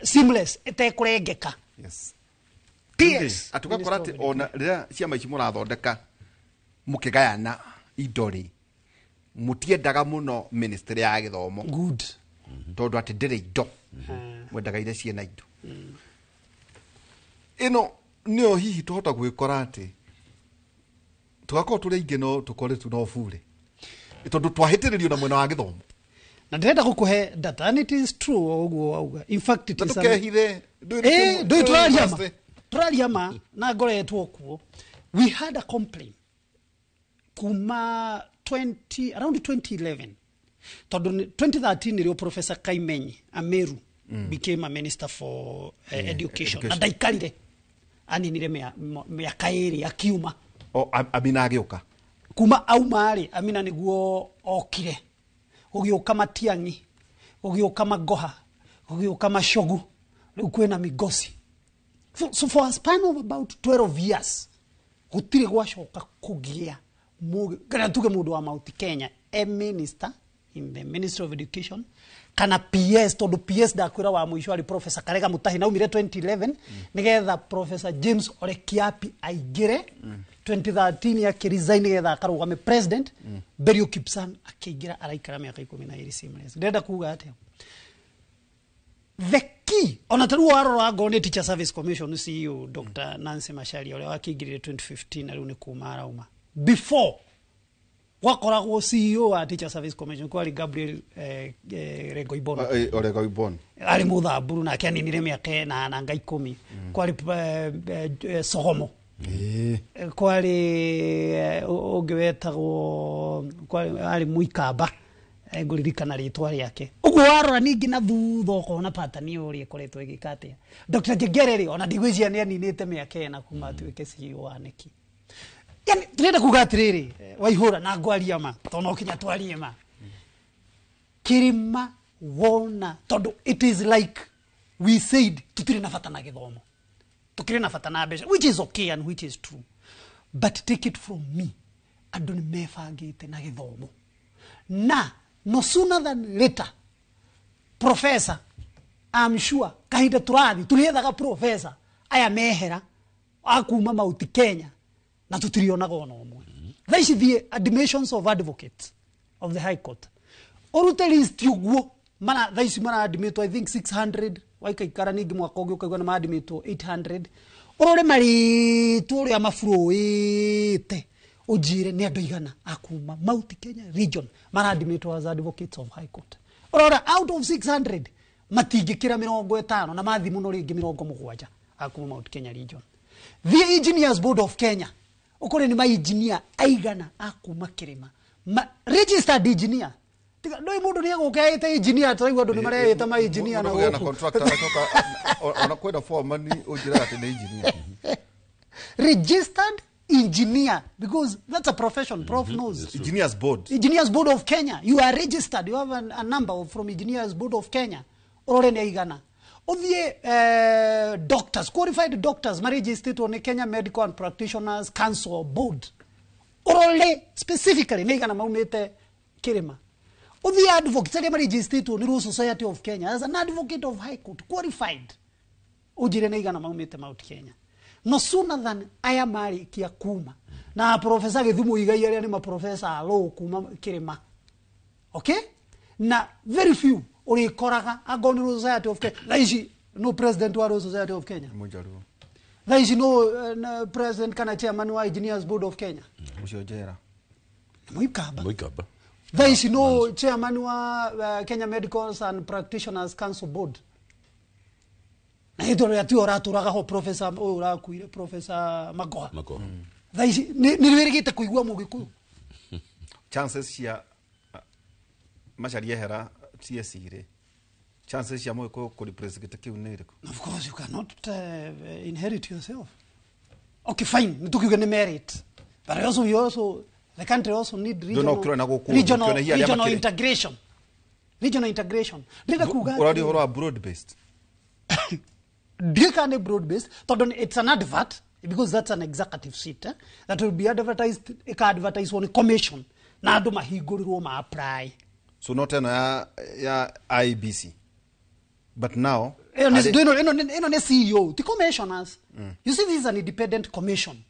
seamless ĩtekũrengeka. Yes. PS atugakora atĩ ona rĩrĩa ciama ici mũrathondeka mũkĩgayana indo rĩ, mutiendaga muno ministry ya gĩthomo. Good. Tondũ atĩ ndĩrĩ indo. Mwendaga iria ciĩna indo. Ĩno nĩyo hihi tũhota gwĩkora atĩ tũgakorwo tũrĩ aingĩ no tũkore tu no bure. Tondũ twahĩtĩrĩrio na mwena wa gĩthomo. Na ndĩrenda gũkũhe data and it is true ũguo wauga. In fact it is. Ndũkehithe. Ndũĩ tũraria ma. Tũraria ma na ngoretwo kuo. We had a complaint kuma around 2011. Tondũ 2013 nĩrĩo Professor Kaimenyi Ameru became a minister for education. Na ndaikarire. Aninire mĩaka ĩrĩ akiuma. Amina agĩũka. Kuma auma rĩ, Amina nĩguo okire. Gũgĩũka Matiang'i, gũgĩũka Magoha, gũgĩũka Machogu, rĩu kwĩna Migosi. So for a span of about 12 years, gũtirĩ gwacoka kũgĩa kana tuge mũndũ wa Mount Kenya a minister in the Ministry of Education kana PS, tondũ PS ndakwĩra wa mũico arĩ Professor Karega Mutahi na aumire 2011 nĩgetha Professor James Ole Kiapi aingĩre 2013 akĩresign nĩgetha akarũgame president. Belio Kipsang akĩingĩra araikara mĩaka 12 seamless. Ndĩrenda kuga atĩa? The key ona tarĩu warora ngorwo nĩ Teacher Service Commission CEO Dr. Nancy Macharia ũrĩa wakĩingĩrire 2015 na rĩu nĩ kuma arauma. Before gwakoragwo CEO wa Teacher Service Commission kwari Gabriel Regoibon. Regoibon arĩ mũthamburu nake aninire mĩaka ĩnana nga 10. Kwari Sogomo. Kwari ũngĩ wetagwo kwari arĩ Mũikamba, ngũririkana rĩtwa rĩake. Ũguo warora ningĩ na thutha ũkona patani ũrĩa ĩkoretwo ĩgĩka atĩa. Dr. Njengere rĩ, ona ndigwĩciria nĩ aninĩte mĩaka ĩna kuma atuĩke CEO wa KNEC. Yani turenda kuga atiriri waihura na ngwaria ma tono no kinya twarie ma kirima wona tondu it is like we said tutire na bata na githomo, tukire na bata na mbeca, which is okay and which is true, but take it from me, andu ni mebangite na githomo na no sooner than later professor, I'm sure kahinda turathi turiethaga professor aya mehera akuma Mount Kenya na tutirionaga ona ũmwe. Thaa ici thiĩ admissions of advocates of the High Court ũrute list ũguo mana thaa ici maraadmitwo I think 600 waikaikara ningĩ mwaka ũngĩ ũkaigua nĩ maadmitwo 800 ũrore marĩtwo ũrĩa maburũĩte Ũnjĩre nĩ andũ aigana a kuma Mount Kenya region maradimĩtwo as advocates of high court. Ũrora out of 600 matingĩkĩra 50, na mathi mũno rĩngĩ 70 a kuma Mount Kenya region. Thiĩ Engineers Board of Kenya, ũkore nĩ ma-engineer aigana a kuma kĩrĩma, registered engineer. Tiga ndũĩ mũndũ nĩ egũka ĩte engineer, tũraigua andũ nĩ mareyĩta ma engineer na Mũndũ na gũkũ. Contractor acoka ona kwenda foreman ũnjĩraga atĩ nĩ engineer. Registered engineer, because that's a profession, prof knows. Engineers Board. Engineers Board of Kenya, you are registered, you have a number from Engineers Board of Kenya. Ũrore nĩ aigana. Ũthiĩ doctors, qualified doctors maregistered nĩ Kenya Medical and Practitioners Council Board, ũrore specifically nĩ aigana maumĩte kĩrĩma. Ũthiĩ advocates arĩa maregistered nĩ Law Society of Kenya as an advocate of high court qualified, ũnjĩre nĩ aigana maumĩte Mount Kenya. No sooner than aya marĩkia kuma na professor Gĩthumo Igai arĩa nĩ maprofessor a law kuma kĩrĩma, okay, na very few ũrĩkoraga angorwo nĩ Law Society of Kenya. Thaa ici no president wa Law Society of Kenya? Mũjaruo. Thaa ici no president kana chairman wa Engineers Board of Kenya? Ũcio njera. Mũikamba. Mũikamba. Thaa ici no chairman wa Kenya Medicals and Practitioners Council Board? Na hĩndĩ ĩrĩa tiwe ũratũraga ho professor ũyũ ũrakuire, Professor Magoha. Magoha. Thaa ici nĩ wĩrĩgĩte kũigua mũgĩkũyũ? Chances cia Macharia ehera TSC rĩ, chances cia mũgĩkũyũ kũ replace gĩtĩ kĩu nĩ irĩkũ? Of course you cannot inherit yourself. Okay, fine, nĩtũkiuge nĩ merit, but also we also the country also need regional, ũkĩrora na gũkũ, regional, ũkĩona hihi arĩa regional makĩrĩ. integration, regional integration. Ndĩrenda kuga Ũraria ũhoro wa broad based. Ndiũĩ kana nĩ broad based, tondũ it's an advert, because that's an executive seat, eh? That will be advertised, ĩka-advertiswo nĩ commission na andũ mahingũrĩrwo ma apply. So not ĩno ya IEBC, but now Ĩyo ĩno nĩ CEO, ti commissioners. You see, this is an independent commission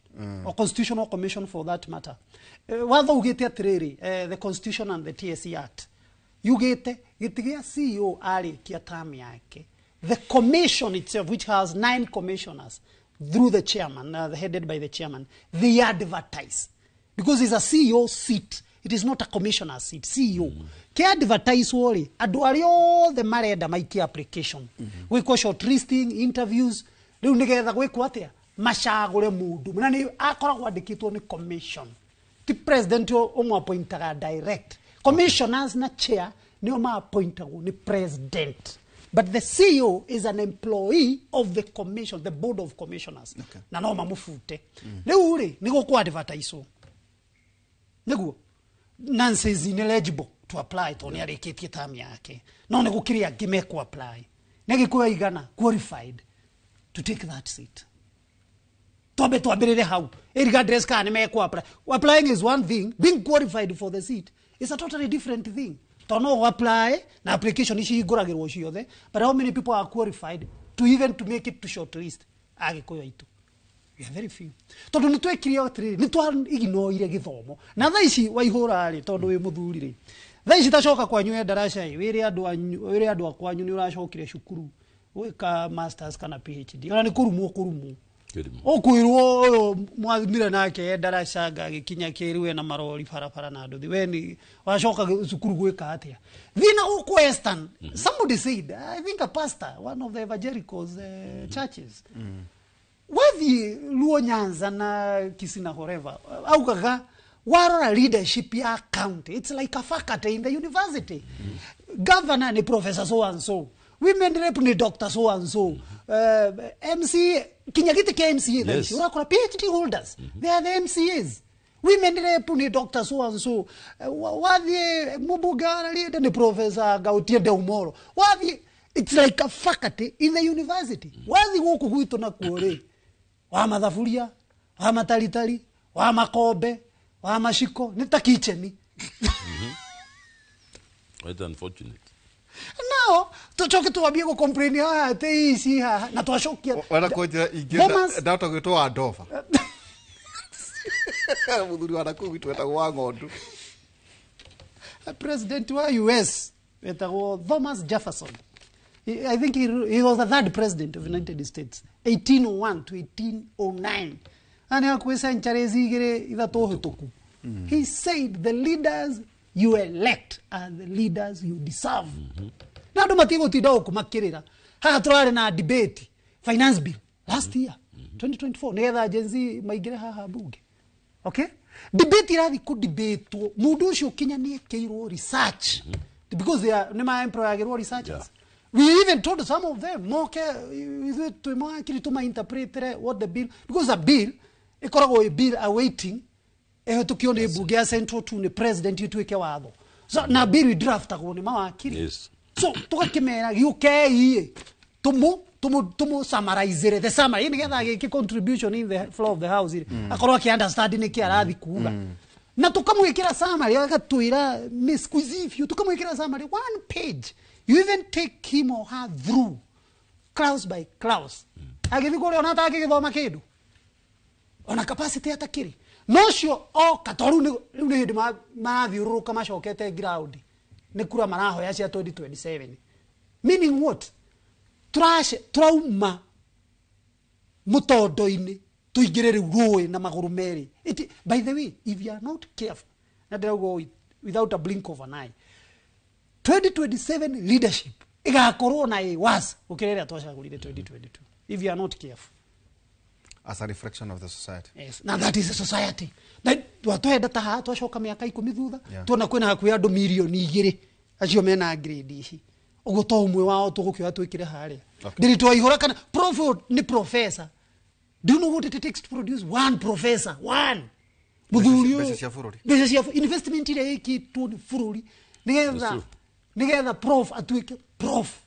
or constitutional commission for that matter. Watho ugĩte atĩrĩrĩ, the constitution and the TSC Act yugĩte gĩtĩ gĩa CEO arĩkia term yake, the commission itself, which has nine commissioners through the chairman, headed by the chairman, they advertise, because it's a CEO seat, it is not a commissioner seat. CEO ke advertise rĩ, andũ arĩa othe marenda maikie application, gwĩkwo shortlisting, interviews, rĩu nĩgetha gwĩkwo atĩa, macagũre mũndũ, na nĩ akoragwo andĩkĩtwo nĩ commission, ti president ũmũappointaga direct. Commissioners na chair nĩo maappointagwo nĩ president, but the CEO is an employee of the commission, the board of commissioners, na no mamũbute. Rĩu rĩ, nĩ gũkũ advertise nĩguo Nancy is ineligible to apply tondũ nĩ arĩkĩtie term yake, no nĩ gũkĩrĩ angĩ mekũ apply. Nĩ Agĩkũyũ aigana qualified to take that seat? Twambe twambĩrĩre hau, regardless kana nĩ mekũ apply. Applying is one thing, being qualified for the seat is a totally different thing, tondũ no apply na application ici hingũragĩrwo ciothe, but how many people are qualified to even to make it to shortlist? Agĩkũyũ aitũ, we are very few, tondũ nĩ twekire atĩrĩrĩ, nĩ twaignoire gĩthomo. Na thaa ici waihũra rĩ, tondũ wĩ mũthuri rĩ, thaa ici tacoka kwanyu e ndaraca ĩ, wĩre andũ anyu, wĩre andũ a kwanyu nĩ ũracokire cukuru gwĩka masters kana PhD, ona nĩ kũrumwo kũrumwo. Ũkwĩrwo ũyũ mwathimire nake e ndaraca agĩkinya kĩrĩ we na marori barabara na nduthi, we nĩ wacoka cukuru gwĩka atĩa? Thiĩ na gũkũ Western. Somebody said, I think a pastor, one of the evangelicals churches, wathiĩ Luo Nyanza na Kisii na wherever, augaga warora leadership ya county, it's like a faculty in the university. Governor ni professor so and so, women rep ni doctor so and so, MC kinya gĩtĩ kĩa MCA thaa ici ũrakora PhD holders, they are the MCAs. Women rep ni doctor so and so, wathiĩ mũmbunge wa Rarieda ni professor Gautie Deumoro. Wathiĩ, it's like a faculty in the university. Wathiĩ gũkũ gwitũ nakuo rĩ, wa mathaburia, wa mataritari, wa makombe, wa maciko, nĩ ta kitchen. Quite unfortunate. Nao tũcoke twambie gũ complain haha atĩ ici haha na twacokia. Wenda kũnjĩra ingĩ Thomas- ndahota gwĩtwo wa ndoba, mũthuri wa nakũu gwitũ wetagwo wa ng'ondu. President wa US wetagwo Thomas Jefferson. I think he was the third president of the United States, 1801 to 1809. Na nĩ hakuhĩ centuries igĩrĩ ithatũ hĩtũku. He said the leaders you elect are the leaders you deserve. Na andũ matigũtinda gũkũmakĩrĩra. Haha tũrarĩ na debate finance bill last year 2024 nĩgetha Gen Z maingĩre haha bunge. Okay? Debate irathi kũdebatwo mũndũ ũcio kinya nĩ ekĩirwo research because they are nĩ ma-employagĩrwo researchers. We even told some of them moke ithuĩ twĩ mawakiri tũma-interpretere what the bill, because a bill ĩkoragwo ĩ bill awaiting ĩhĩtũkio nĩ mbunge ya Central tu nĩ president ĩtuĩke watho. So, na bill draftagwo nĩ mawakiri. Yes. So tũgakĩmera gĩũkei tũmũ summarizere the summary nĩgetha gĩke contribution in the floor of the house ĩ akorwo akĩ understand nĩkĩ arathi kuga. Na tukamwĩkĩra summary agatwĩra nĩ squeeze biũ, tukamwĩkĩra summary one page. You even take him or her through clause by clause. Agĩthiĩ kũrĩa ona atangĩgĩthoma kĩndũ ona capacity atakĩrĩ no ũcio oka to rĩu nĩ hĩndĩ marathiũrũrũka macokete ground nĩ kura marahoya cia 2027. Meaning what? Turauma mũtondo-inĩ tũingĩre rĩu rũĩ na magũrũ merĩ. By the way, if you are not careful, na ndĩrauga without a blink of an eye, 2027 leadership ĩgakorwo na ĩ worse gũkĩra ĩrĩa twacagũrire 2022 if you are not careful. As a reflection of the society. Yes. Now that is a society. Twahenda ta haha twacoka mĩaka 10 thutha tuona kwĩna hakuhĩ andũ mirioni 2 acio mena grade ici ũguo to ũmwe wao tũgũkĩoya twĩkĩre harĩa. Ndĩrĩ twaihũra kana prof nĩ professor. Do you know what it takes to produce one professor? One. Mũthuri ũyũ. Mbeca cia bũrũri. Mbeca cia investment ĩrĩa ĩkĩtwo nĩ bũrũri nĩgetha prof atuĩke prof.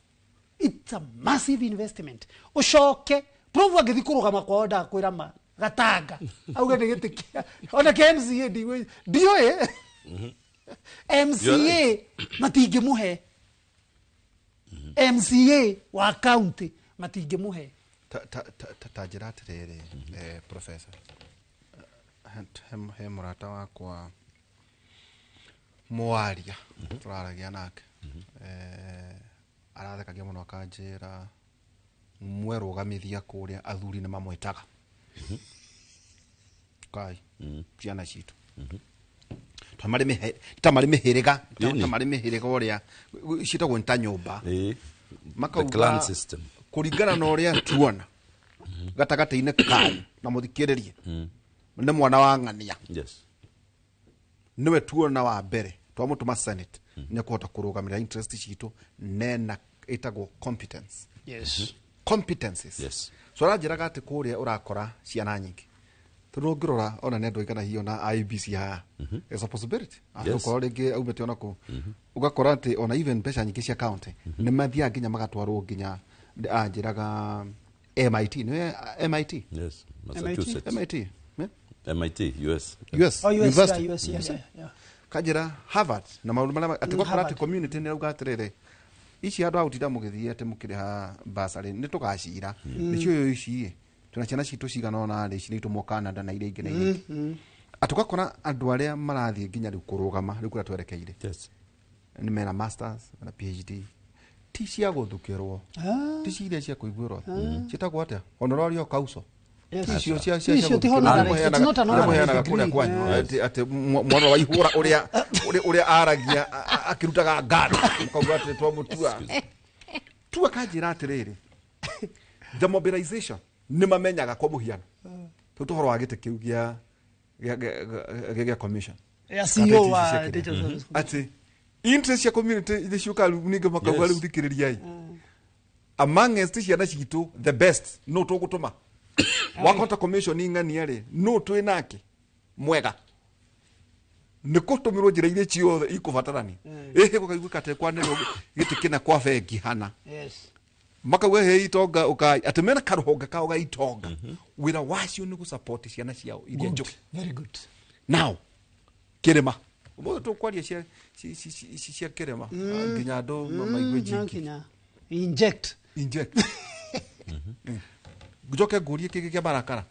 It's a massive investment. Ũcoke prof angĩthiĩ kũrũgama kwao ndakwĩra ma gatanga auge nĩ gĩtĩ kĩa ona kĩa MCA ndiũĩ MCA matingĩmũhe MCA wa county matingĩmũhe. Ta njĩra atĩrĩrĩ, professor, he mũrata wakwa mwaria tũraragia nake arathekagia mũno akanjĩra mwerũgamithia kũrĩa athuri nĩ mamwĩtaga kai ciana citũ ta marĩ mĩhĩrĩga ta marĩ mĩhĩrĩga ũrĩa ciĩtagwo nĩ ta nyũmba makauga kũringana na ũrĩa tuona gatagatĩ-inĩ kanyu na mũthikĩrĩrie nĩ mwana wa ng'ania. Yes. Nĩwe tuona wa mbere twamũtũma Senate nĩ kũhota kũrũgamĩrĩra interest citũ nena ĩtagwo competence. Yes. Competencies. Yes. So aranjĩraga atĩ kũrĩa ũrakora ciana nyingĩ tondũ ũngĩrora ona nĩ andũ aigana hihi ona IEBC haha it's a possibility angĩkorwo rĩngĩ aumĩte ona kũu ũgakora atĩ ona even mbeca nyingĩ cia county nĩ mathiaga nginya magatwarwo nginya anjĩraga MIT nĩ MIT. Yes. Massachusetts. MIT. MIT US. US. Oh, US, University. Yeah, US, yes, yeah. Kanjĩra Harvard na maũndũ marĩa atĩ gwakora atĩ community nĩ rauga atĩrĩrĩ ici andũ a gũtinda mũgĩthiĩ atĩ mũkĩrĩha basarĩ nĩ tũgacira nĩcio ici twĩna ciana citũ cigana ũna rĩ ici nĩ itũmwo Canada na iria ingĩ na iria ingĩ atĩ ũgakora andũ arĩa marathiĩ nginya rĩu kũrũgama rĩu kũrĩa twerekeire nĩ mena masters mena PhD ti cia gũthukĩrwo ti ciria cia kũiguĩrwo ciĩtagwo atĩa honorary counsel. Icio cia mũheanaga kũrĩa kwanyu atĩ mwana wa ihũra ũrĩa aragia akĩrutaga ngano mũkauga atĩ twamũtua tua kanjĩra atĩrĩrĩ the mobilization nĩ mamenyaga kwa mũhiano tũ tũhoro wa gĩtĩ kĩu gĩa commission ya CEO wa Digital Service atĩ interest ya community nĩ ciũka ningĩ makauga rĩu thikĩrĩriai amongst ciana citũ the best no tũgũtũma wakota commission ing'ania rĩ no twĩ nake mwega nĩ kũtũmĩrwo njĩra iria ciothe ikũbatarania ĩhĩ gũkaiguĩka atĩ kwanĩrwo gĩtĩ kĩna kwa bengi hana makauga he itonga ũkai atĩ mena karũhonge kao ga itonga wĩra wacio nĩ gũsupport ciana ciao iria njũgĩ. Very good. Now kĩrĩma ũmũthĩ tũkwaria cia kĩrĩma nginya andũ maigue njingi inject njoke ngũrie kĩngĩ kĩa marakara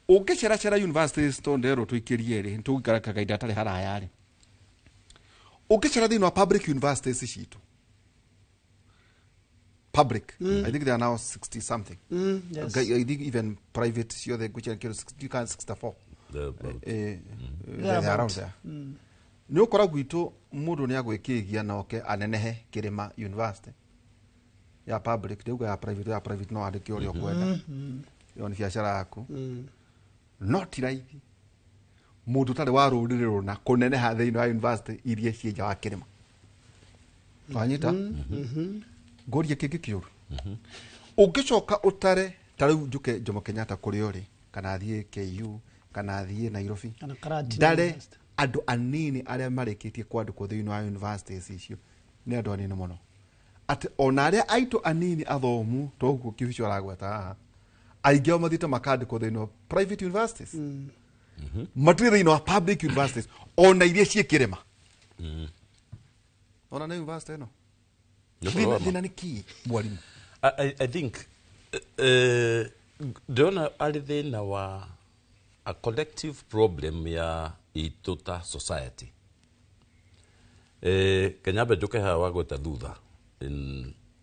ũngĩceracera universities tondũ nderwo tũikĩrie rĩ tũgũikara kahinda hatarĩ haraya rĩ ũngĩcera thĩinĩ wa public universities citũ Public. I think they are now 60 something. Yes. I think even private ciothe ngwĩciria kĩndũ 60 kana 64. They are around there. Nĩ ũkora gwitũ mũndũ nĩ agwĩkĩgia na oke anenehe Kĩrĩma University ya public, ndauga ya private, ya private no andĩke ũrĩa ũkwenda, ĩyo nĩ biacara yaku. No ti raithi mũndũ ũtarĩ wa rũrĩrĩ rũna kũneneha thĩinĩ wa university iria ciĩ nja wa kĩrĩma. Wanyita? Ngũrie kĩngĩ kĩũru, ũngĩcoka ũtare ta rĩu njũke Jomo Kenyatta kũrĩa ũrĩ, kana thiĩ KU, kana thiĩ Nairobi, Kana Karatina ndare University. andũ anini arĩa marĩkĩtie kwandĩkwo thĩinĩ wa universities icio nĩ andũ anini mũno, atĩ ona arĩa aitũ anini athomu toguo Kibicho aragweta haha, aingĩ ao mathiĩte makandĩkwo thĩinĩ wa private universities, matirĩ thĩinĩ wa public universities ona iria ciĩ kĩrĩma. Ona nĩ university ĩno. Thĩna nĩ kĩ, mwarimu? I think ndĩrona arĩ thĩna wa a collective problem ya itũ ta society. Kenyambe njũke haha wagweta thutha.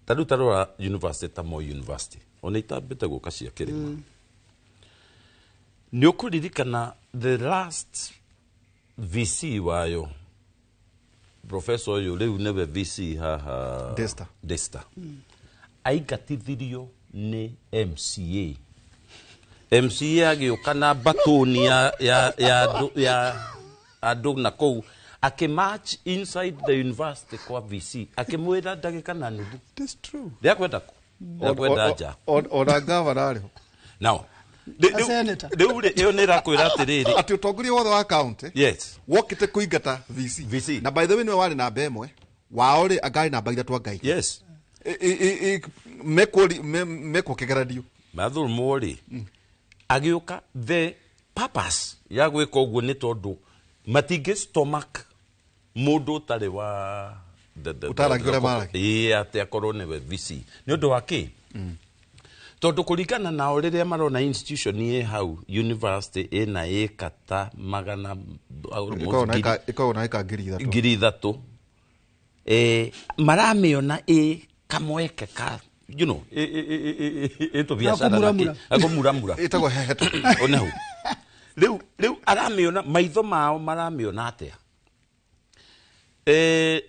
Ta rĩu tarora university ta Moi University, ona itambĩte gũka cia kĩrĩma, nĩ ũkũririkana the last VC wayo, professor ũyũ rĩu nĩwe VC haha, Desta. Desta, aingatithirio nĩ MCA. MCA agĩũka na batoni ya andũ na kũu, akĩmarch inside the university kwa VC, akĩmwĩra ndagĩka na nuthu. That's true. Ndĩakwenda kũ? Ndĩakwenda nja. Ona gavana arĩ ho. Now, A senator. rĩu rĩ, ĩyo nĩ ĩrakwĩra atĩrĩrĩ, atĩ ũtongoria wothe wa county yes wokĩte kũingata VC. VC. Na by the way nĩwe warĩ namba ĩmwe wao rĩ, angarĩ namba ithatũ angai yes mekwo kĩgeranio. Mathurumwo rĩ, agĩũka, the purpose ya gwĩka ũguo nĩ tondũ matingĩ stomach mũndũ ũtarĩ wa Ũtaragia ũrĩa maragia. Ĩĩ, atĩ akorwo nĩwe VC nĩ ũndũ wa kĩ? Tondũ kũringana nao rĩrĩa marona institution ĩ hau university ĩna ĩka ta magana almost Ĩkoragwo na ĩka 3,000. 3,000, maramĩona ĩ kamweke ka ĩ tũbiacara na kĩ- Gakũmuramura. gakũmuramura. Ĩtagwo heheto. Onehu rĩu aramĩona maitho mao maramĩona atĩa?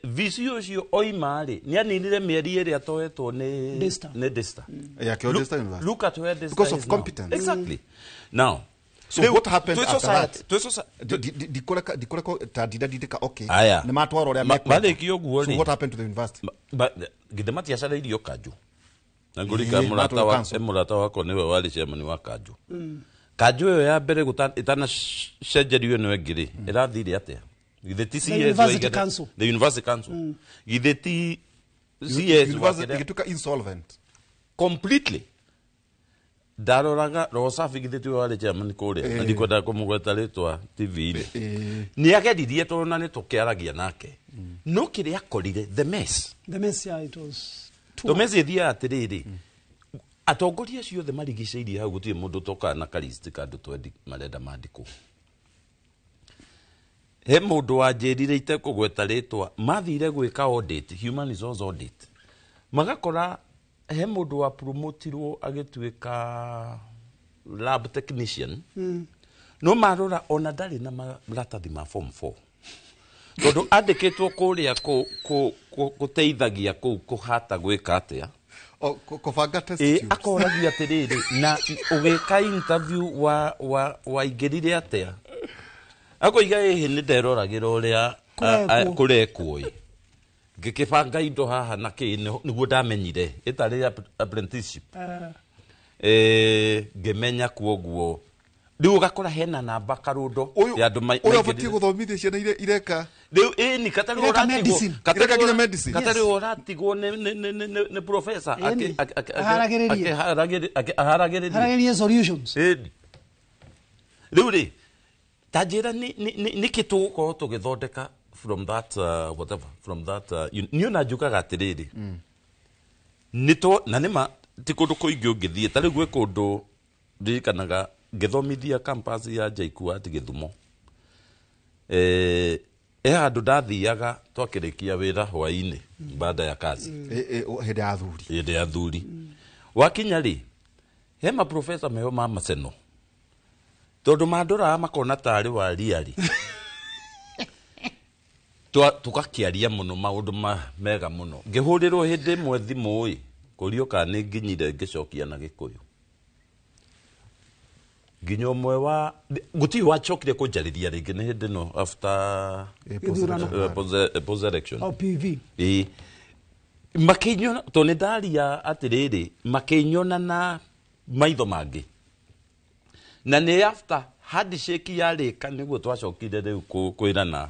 VC ũcio oima rĩ, nĩ aninire mĩeri ĩrĩa atoetwo nĩ Desta. Nĩ Desta. Yeah, akĩoya Desta University. Look at where Desta Because of is now. competence. Exactly. Now, So rĩu, what happened twĩ after society- that? twĩ Ndikoreko ta ndinda ndindĩka, okay, Aya. nĩ matwara ũrĩa mekwenda. Marĩkia ũguo So rĩ, what happened to the university? Githĩ matiacarĩirio kanjũ? Na ngũrika Ĩĩ, mũrata matwarwo wa council. mũrata wakwa nĩwe warĩ chairman wa kanjũ. Kanjũ ĩyo ya mbere ĩtanacenjerio ĩno ĩngĩ rĩ, ĩrathire atĩa? Githĩ ti The CS University waigana- Council. The University Council. Githĩ ti CS University wakĩrĩa- ĩgĩtuĩka insolvent completely. Ndaroraga roho safi, githĩ tiwe warĩ chairman kũrĩa? Na ndikwendaga kũmũgweta rĩtwa TV-inĩ. Nĩ ageririe tondũ na nĩ tũkĩaragia nake, no kĩrĩa akorire, the mess. The mess, yeah, it was too To mess ĩthiaga atĩrĩrĩ, atongoria acio othe marigicĩirie hau, gũtirĩ mũndũ ũtokaga na karist ka andũ twendi marenda mandĩkwo. He mũndũ wanjĩrire itekũgweta rĩtwa, mathire gwĩka audit, human resource audit, magakora he mũndũ wa promotirwo agĩtuĩka lab technician, no marora ona ndarĩ na maratathi ma form 4, tondũ andĩkĩtwo kũrĩa gũteithagia kũu kũhata gwĩka atĩa. Kũbanga test Ĩ, tubes. akoragia atĩrĩrĩ, na ũgĩka interview wa waingĩrire atĩa? Akoiga ĩhĩ nĩ nderoragĩra ũrĩa Kũrekwo. kũrekwo ĩ, ngĩkĩbanga indo haha na kĩ, nĩguo ndamenyire ĩtarĩ apprenticeship. Ngĩmenya kuoguo rĩu ũgakora hena namba karũndo ya andũ Ũyũ abatiĩ maingĩrire. gũthomithia ciana iria ireka Rĩu ĩni katarĩ Ireka ũratigwo medicine. Ireka nginya medicine. Katarĩ ũratigwo nĩ professor Ĩni. Aharagĩrĩrie. aharagĩrĩrie. Haragĩrĩrie solutions. Ĩni rĩu rĩ, ta njĩra nĩkĩ tũgũkorwo tũgĩthondeka from that whatever from that niĩ ona njugaga atĩrĩrĩ, nĩ to na nĩma ti kũndũ kũingĩ ũngĩthiĩ ta rĩu gwĩ kũndũ ndirikanaga ngĩthomithia campus ya JKUAT Gĩthumo. He handũ ndathiaga twakĩrĩkia wĩra hwaĩ-inĩ baada ya kazi. Hĩndĩ ya athuri. Hĩndĩ ya athuri. Wakinya rĩ, he maprofesa meho ma maceno tondũ mandoraga makona tarĩ wa riari. Tũgakĩaria mũno maũndũ mega mũno. Ngĩhũrĩrwo hĩndĩ ĩmwe thimũ ĩ, kũrio kana nĩ nginyire ngĩcokia na Gĩkũyũ. Nginya ũmwe wa gũtirĩ wacokire kũnjarĩria rĩngĩ nĩ hĩndĩ ĩno after post election. Oh, PV. Ĩĩ. Makĩnyona tondũ nĩ ndaria atĩrĩrĩ, makĩnyona na maitho mangĩ. Na nĩ after handshake yarĩka nĩguo twacokire rĩu kwĩrana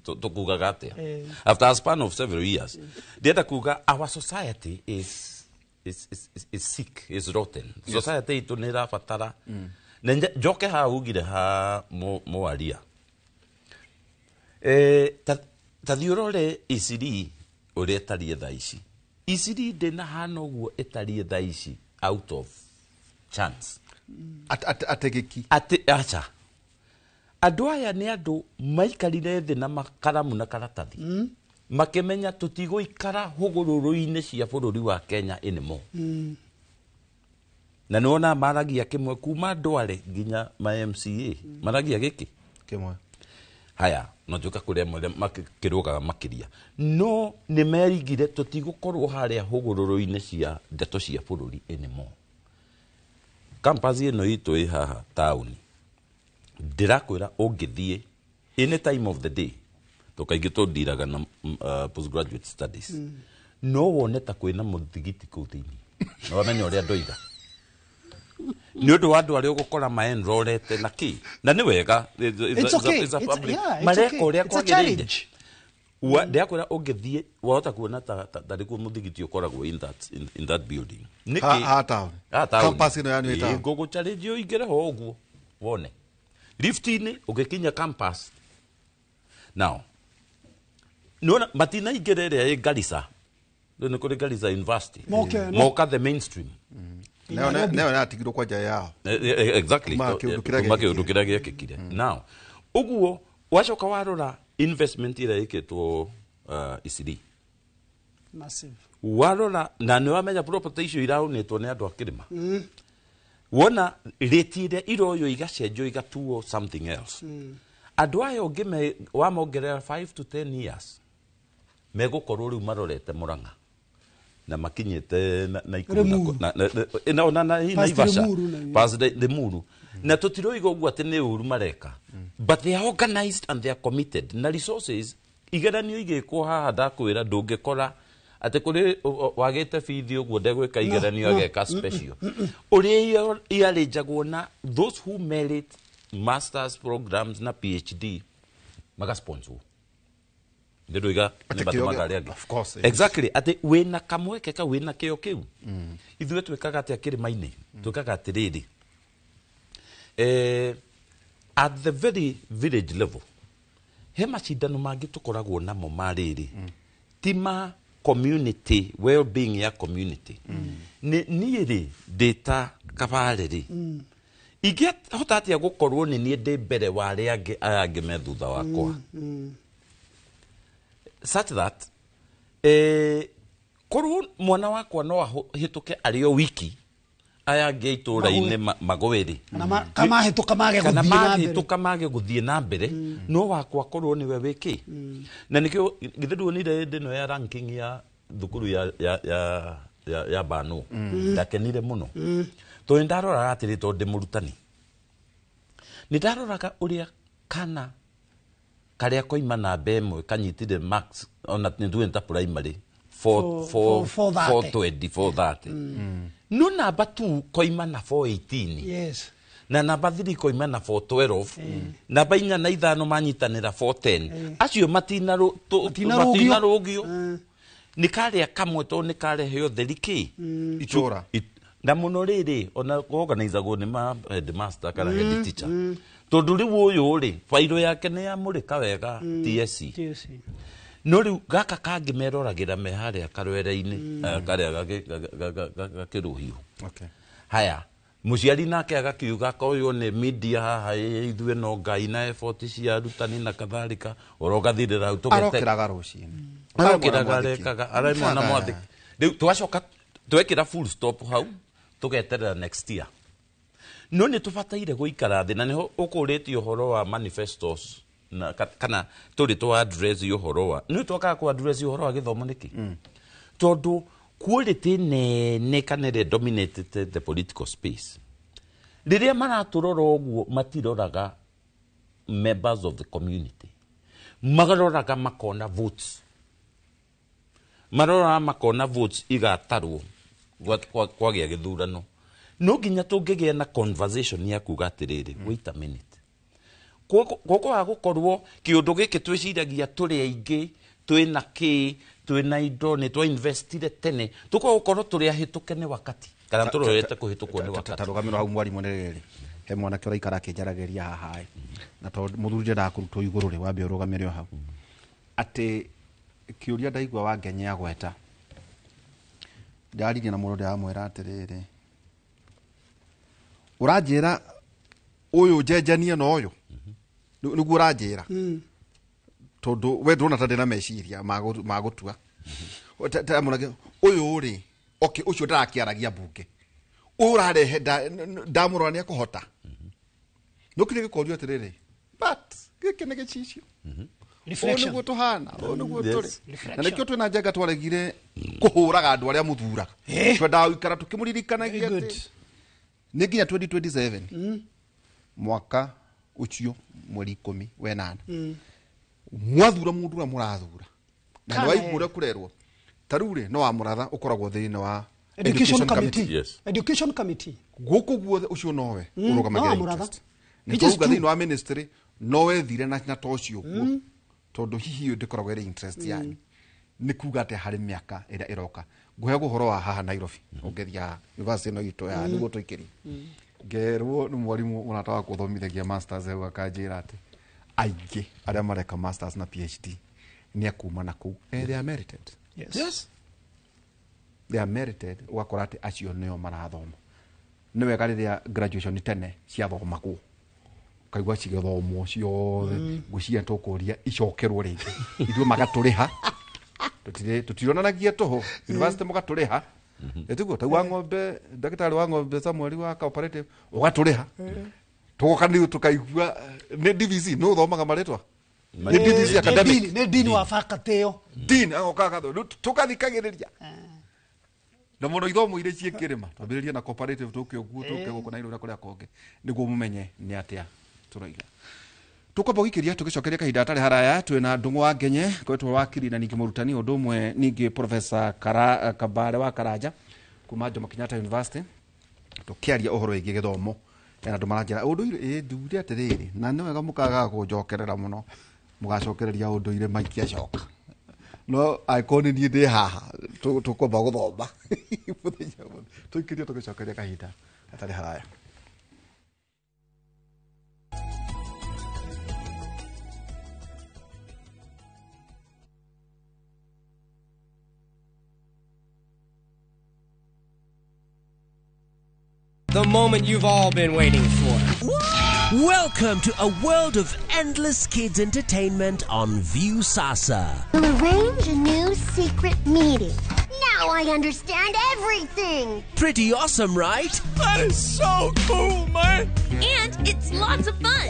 tũkugaga atĩa. After a span of several years, ndĩrenda kuga our society is sick, is rotten. Society itũ nĩ ĩrabatara. Na njoke haha ugire ha mwaria. Ta thiĩ ũrore Isiri ũrĩa ĩtariĩ thaa ici. Isiri ndĩnahana ũguo ĩtariĩ thaa ici out of chance. Ategeki. Acha. Andũ aya nĩ andũ maikarire thĩ na makaramu na karatathi. Makĩmenya tũtigũikara hũgũrũrũ-inĩ cia bũrũri wa Kenya anymore. Na nĩwona maragia kĩmwe kuma Ndware nginya ma MCA. Maragia gĩkĩ? Kĩmwe. Haya, no njuka kũrĩa makĩrũgaga makĩria. No nĩ merigire tũtigũkorwo harĩa hũgũrũrũ-inĩ cia ndeto cia bũrũri anymore. Campus ĩno itũ ĩ haha taũni. Ndĩrakwĩra ũngĩthiĩ any time of the day, tũkaingĩ tũndiraga na postgraduate studies. No wone ta kwĩna mũthigiti kũu thĩinĩ. Na wamenya ũrĩa ndoiga. Nĩ ũndũ wa andũ arĩa ũgũkora maenrolete na kĩ. Na nĩ wega. It's okay. It's a public. Yeah, it's Mareka okay. ũrĩa It's a kwagĩrĩire. challenge. Ndĩrakwĩra ũngĩthiĩ wahota kuona ta rĩkuo mũthigiti ũkoragwo in that building. Nĩkĩ? Ha town. Ha town. Campus ĩno yanyu ĩ town. Ngũgũchallenge ũingĩre ho ũguo wone. Lift-inĩ ũgĩkinya campus. Now, nĩwona matinaingĩra ĩrĩa ĩ Garissa. Rĩu nĩ kũrĩ Garissa University. Moka the mainstream. Nayo yatigirwo kwanja yao. Exactly. Kuma kĩũndũ kĩrĩa gĩekĩkire. Now, ũguo wacoka warora investment ĩrĩa ĩkĩtwo Isiri. Massive. Warora na nĩ wamenya property icio iraunĩtwo nĩ andũ a kĩrĩma. Wona rate ĩrĩa iroywo igacenjio igatuo something else. Andũ aya ũngĩ wamongerera 5 to 10 years megũkorwo rĩu marorete Mũrang'a na makinyĩte Naikuru na Naivasha past Limuru. Na tũtiroiga ũguo atĩ nĩ ũru mareka, but they are organized and they are committed na resources. Igeranio igĩkwo haha ndakwĩra ndũngĩkora atĩ kũrĩ wagĩte bithi ũguo ndegwĩka igeranio ageka special. Ũrĩa iarĩnjagwo na those who merit masters programs na PhD magasponsor. Ndĩroiga nĩ matũmaga arĩa angĩ. Of course. Exactly. Atĩ wĩna kamweke kau wĩna kĩo kĩu. Ithuĩ twĩkaga atĩa kĩrĩma-inĩ? Twĩkaga atĩrĩrĩ. At the very village level, he macindano mangĩ tũkoragwo namo ma rĩrĩ. Ti ma community, well-being ya community. Niĩ rĩ, ndĩ ta Kabare rĩ. Ingĩhota atĩa gũkorwo nĩ niĩ ndĩ mbere wa arĩa angĩ aya angĩ me thutha wakwa? Such that korwo mwana wakwa no ahĩtũke arĩ o wiki aya angĩ itũũra-inĩ magwĩrĩ kana mahĩtũka mage gũthiĩ na mbere no wakwa korwo nĩwe wĩkĩ. Na nĩkĩo githĩ nduonire hĩndĩ ĩno ya ranking ya thukuru ya Bano. Ndakenire mũno tondũ nĩndaroraga atĩrĩ, tondũ ndĩ mũrutani nĩndaroraga ũrĩa kana karĩa koima namba ĩmwe kanyitire max ona nĩ ta primary 420 430 no namba 2 koima na 418. Yes. Na namba 3 koima na 412. Namba 4 na 5 manyitanĩra 410. Acio matinarũgio nĩ karĩa kamwe tondũ nĩ karehe ũtheri kĩ itũra na mũno rĩrĩ ona organizagwo nĩ ma headmaster kana head teacher tondũ rĩu ũyũ rĩ bairo yake nĩ yamũrĩka wega TSC. No rĩu gaka kangĩ meroragĩra me harĩa karwere-inĩ karĩa gakĩrũhiũ. Okay. Haya Mũciari nake agakiuga koywo nĩ media haha ithuĩ no Ngai na effort cia arutani na kadhalika orogathirĩra hau tũgete Arokĩraga rũcinĩ. Arokĩraga arekaga arĩ mwana mwathĩki. Rĩu twacoka twekĩra full stop hau tũgeterera next year. No nĩ tũbataire gũikara thĩ na nĩho ũkũrĩtie ũhoro wa manifestos na kana tũrĩ twa address ũhoro wa nĩ twakaga ku address ũhoro wa gĩthomo nĩkĩ? Tondũ quality nene kana ĩrĩa dominated the political space. Rĩrĩa maratũrora ũguo matiroraga members of the community. Magaroraga makona votes. Maroraga makona votes igatarwo kwagĩa gĩthurano. No nginya tũngĩgĩa na conversation ya kuga atĩrĩrĩ, wait a minute. Gũkũ gũkorwo kĩũndũ gĩkĩ twĩciragia tũrĩ aingĩ, twĩna kĩ, twĩna indo, nĩ twa investire tene. Tũkũgũkorwo tũrĩ ahĩtũke nĩ wakati. Kana tũrorete kũhĩtũkwo nĩ wakati. Ta rũgamĩro hau mwarimũ nĩ rĩrĩ. He mwanake ũraikara akĩnjaragĩria haha ĩ. Na tondũ mũthuri ndendaga kũrutwo igũrũ rĩ, wambe ũrũgamĩre o hau. Atĩ kĩũria ndaigua Wangenye agweta. Ndaririe na mũndũ ndĩramwĩra atĩrĩrĩ. Ũranjĩra ũyũ njenjanie na ũyũ. Nĩguo ũranjĩra. Tondũ we ndũrona ta ndĩna meciria ma gũtua. Ũyũ rĩ, okay, ũcio ndarakĩaragia mbunge. Ũyũ ũrarehe ndamũrora nĩ ekũhota. No kĩrĩa gĩkorio atĩrĩrĩ, but gĩkĩ nĩ gĩcicio. Ũũ nĩguo tũhana, ũũ nĩguo tũrĩ. Na nĩkĩo twĩna Njenga twaregire kũhũraga andũ arĩa mũthuraga. Twendaga gũikara tũkĩmũririkanagia atĩ nĩ nginya 2027 mwaka ũcio mweri 18 mwathura mũndũ ũrĩa mũrathura na nĩ waigua ũrĩa kũrerwo ta rĩu rĩ no wa mũratha ũkoragwo thĩinĩ wa Education Committee. Yes. Education Committee gũkũ guothe ũcio nowe ũrũgamagĩra interest. Nĩ tũruga thĩinĩ wa ministry nowe thire na ta ũcio ũguo tondũ hihi ũyũ ndĩkoragwo ĩrĩ interest yanyu. Nĩ kuga atĩ harĩ mĩaka ĩrĩa ĩroka ngũheagwo ũhoro wa haha Nairobi ũngĩthiĩ university ĩno itũ ya nĩguo tũikĩrie ngerwo nĩ mwarimũ mũrata wakwa ũthomithagia masters hau akanjĩra atĩ aingĩ arĩa mareka masters na PhD nĩ akuma na kũu. They are merited. Yes. They are merited. Ũgakora atĩ acio nĩo marathoma. Nĩ wega rĩrĩa graduation tene ciathomagwo ũkaigua cigĩthomwo ciothe ngwĩciria tũkũria icokerwo rĩngĩ ithuĩ magatũrĩha tũtironanagia tũhũ university mũgatũrĩha ĩtiguo tau wa ng'ombe ndagĩtarĩ wa ng'ombe Samuel wa cooperative ũgatũrĩha tũgoka nĩ tũkaigua nĩ DVC nĩ ũthomaga marĩtwa nĩ DVC academic nĩ dean wa faculty ĩyo dean agoka agatho tũkathikagĩrĩria na mũno ithomo iria ciĩkĩrĩma twambĩrĩrie na cooperative tũke ũguo tũke gũkũ Nairobi na kũrĩa kũngĩ nĩguo mũmenye nĩ atĩa tũroiga. Tũkwamba gũikĩria tũgĩcokeria kahinda gatarĩ haraya twĩna Ndung'u wa Ngenye kwetwo wakiri na ningĩ mũrutani ũndũ ũmwe ningĩ Professor Kabare wa Karanja kuma Jomo Kenyatta University tũkĩaria ũhoro wĩgiĩ gĩthomo. Hena andũ maranjĩra ũndũire ĩ nduire atĩrĩrĩ na nĩ wega mũkagaga kũnjokerera mũno mũgacokereria ũndũire Mike acoka no angĩkorwo nĩ niĩ ndĩ haha tũkwamba gũthoma mũthenya wothe tũikĩrie tũgĩcokeria kahinda gatarĩ haraya. The moment you've all been waiting for. Welcome to a world of endless kids entertainment on Viusasa. We'll arrange a new secret meeting. Now I understand everything. Pretty awesome, right? That is so cool, man. And it's lots of fun.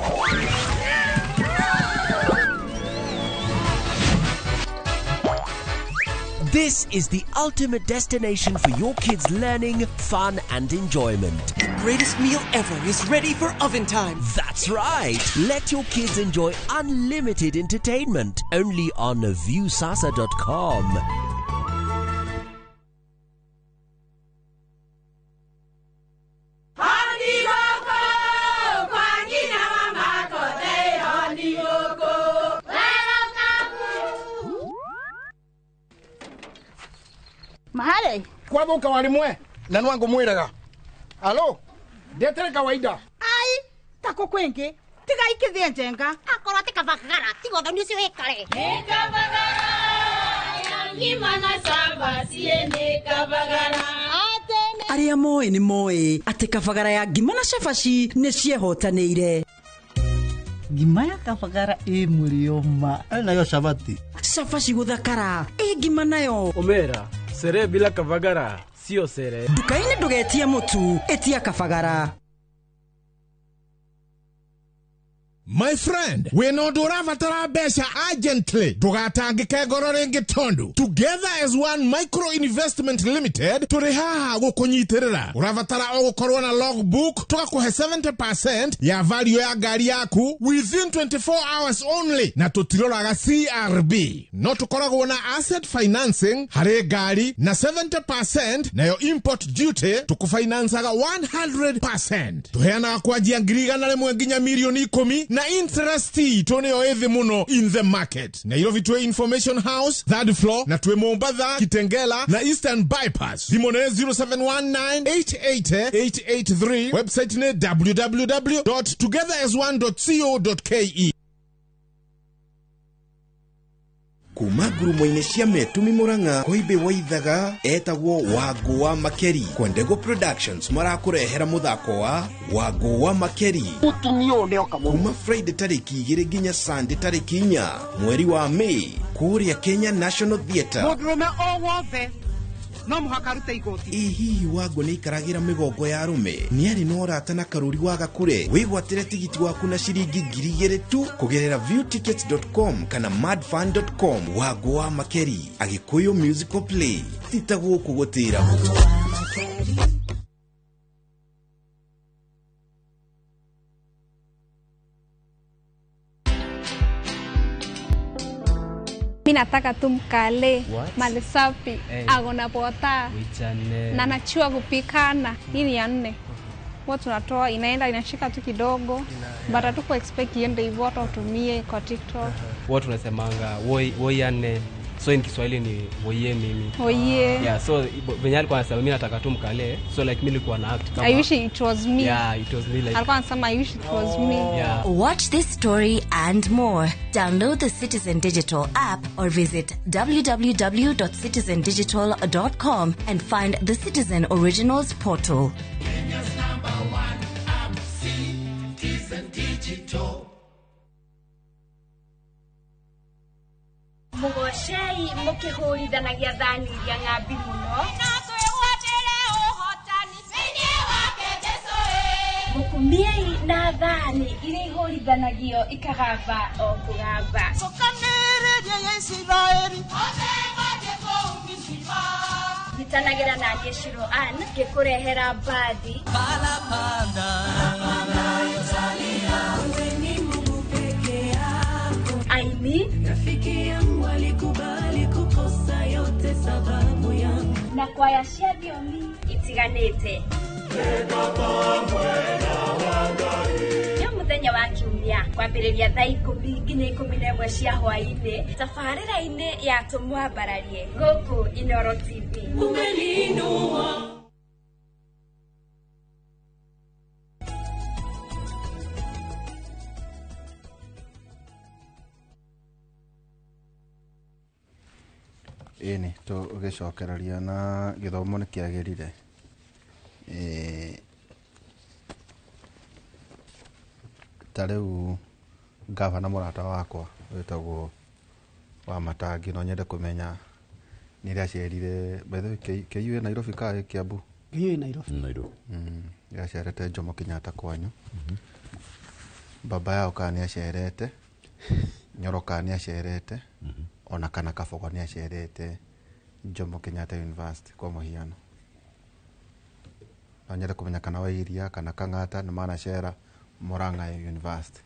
This is the ultimate destination for your kids' learning, fun, and enjoyment. The greatest meal ever is ready for oven time. That's right. Let your kids enjoy unlimited entertainment only on Viusasa.com. Mahale kwathuka warimwe na nwangu mwiraga alo ndetere kawaida ai tako kwingi tiga ikithie njenga akorwo ti kabagara tiga ũthoni ũcio wĩkare nĩ kabagara ya ngima na cabaci nĩ kabagara atĩ nĩ Arĩa moĩ nĩ moĩ atĩ kabagara ya ngima na cabaci nĩ ciehotanĩire. Ngima ya kabagara ĩ mũrĩo ma. Arĩ nayo cabati. Cabaci gũthakara ĩ ngima nayo. Omera, sere bila kabagara sio sere. Nduka-inĩ ndũgetie mũtu, ĩtia kabagara. My friend, wĩna ũndũ ũrabatara mbeca urgently, ndũgatangĩke ngoro rĩngĩ tondũ Together as One Micro Investment Limited tũrĩ haha gũkũnyitĩrĩra. Ũrabatara o gũkorwo na logbook, tũgakũhe 70% ya value ya ngari yaku within 24 hours only, na tũtiroraga CRB. No tũkoragwo na asset financing harĩ ngari na 70%, nayo import duty tũkũfinancaga 100%. Tũheanaga kwanjia 100,000 nginya 10,000,000 na interest itũ nĩyo ĩthĩ mũno in the market. Nairobi twĩ Information House third floor, na twĩ Mombatha, Kitengela na Eastern Bypass. Thimũ nĩ 0719888883, website nĩ www.togetherasone.co.ke. Kuma ngurumo-inĩ cia Metumi Murang'a Koimbi Waithaga etagwo Wangũ wa Makeri. Kwendego Productions marakũrehera mũthako wa Wangũ wa Makeri. Mũtumia ũyũ nĩoka mũno. Kuma Friday tarĩki 2 nginya Sunday tarĩki 4 mweri wa May kũrĩa Kenya National Theatre. Mũndũrũme o wothe no mũhaka arute igoti. Ĩ hihi Wangũ nĩ aikaragĩra mĩgongo ya arũme? Nĩ arĩ na ũrata na Karũri wa Gakure? Wĩgwatĩre tigiti waku na ciringi 2,000 tu kũgerera viewtickets.com kana madfun.com. Wangũ wa Makeri, Agĩkũyũ musical play. Ti ta gũkũ gũtĩragwo. Mi nataka tu mkale What? mali safi. Hey. Ako na pota Wichane. na anajua kupikana. Hii ni ya nne huwa tunatoa, inaenda inashika tu kidogo, but hatuku expect iende hivyo, hata utumie kwa TikTok. Huwa tunasemanga woi woi ane, so in Kiswahili ni woiye mimi. Woiye. Yeah, so venye alikuwa anasema mimi nataka tu mkale, so like mimi nilikuwa na act kama I wish it was me. Yeah, it was me like. Alikuwa anasema I wish it was me. Yeah. Watch this story and more. Download the Citizen Digital app or visit www.citizendigital.com and find the Citizen Originals portal. Kenya's number one app, Citizen Digital. Mũgocei mũkĩhũrithanagia thani iria ng'ambi mũno. Mũkumiei na thani iria ihũrithanagio ikagamba o kũgamba. Cokanĩrĩria ya Isiraeli. Nyitanagĩra na niĩ Shiro Ann ngĩkũrehera mbathi. Aini Rafiki yangu alikubali kukosa yote sababu yangu. Na kwaya cia thiomi itiganĩte. Nĩ mũthenya wa Kiumia kwambĩrĩria thaa 10 nginya 11 cia hwaĩ-inĩ tabarĩra-inĩ ya Tũmwambararie gũkũ Inooro TV. Umeninua. Ĩni tũgĩcokereria na gĩthomo nĩ kĩagĩrire. Ta rĩu ngavana mũrata wakwa wĩtagwo wa Matangi, no nyende kũmenya nĩ rĩ acerire. By the way, KU ĩ Nairobi kana ĩ Kiambu? KU ĩ Nairobi. Nairobi. Nĩ acerete Jomo Kenyatta kwanyu. Baba yao kana nĩ acerete, Nyoro kana nĩ acerete, ona kana Kabogo nĩ acerete Jomo Kenyatta University kwa mũhiano. No nyende kũmenya kana Wairia kana Kang'ata nĩ manacera Murang'a University.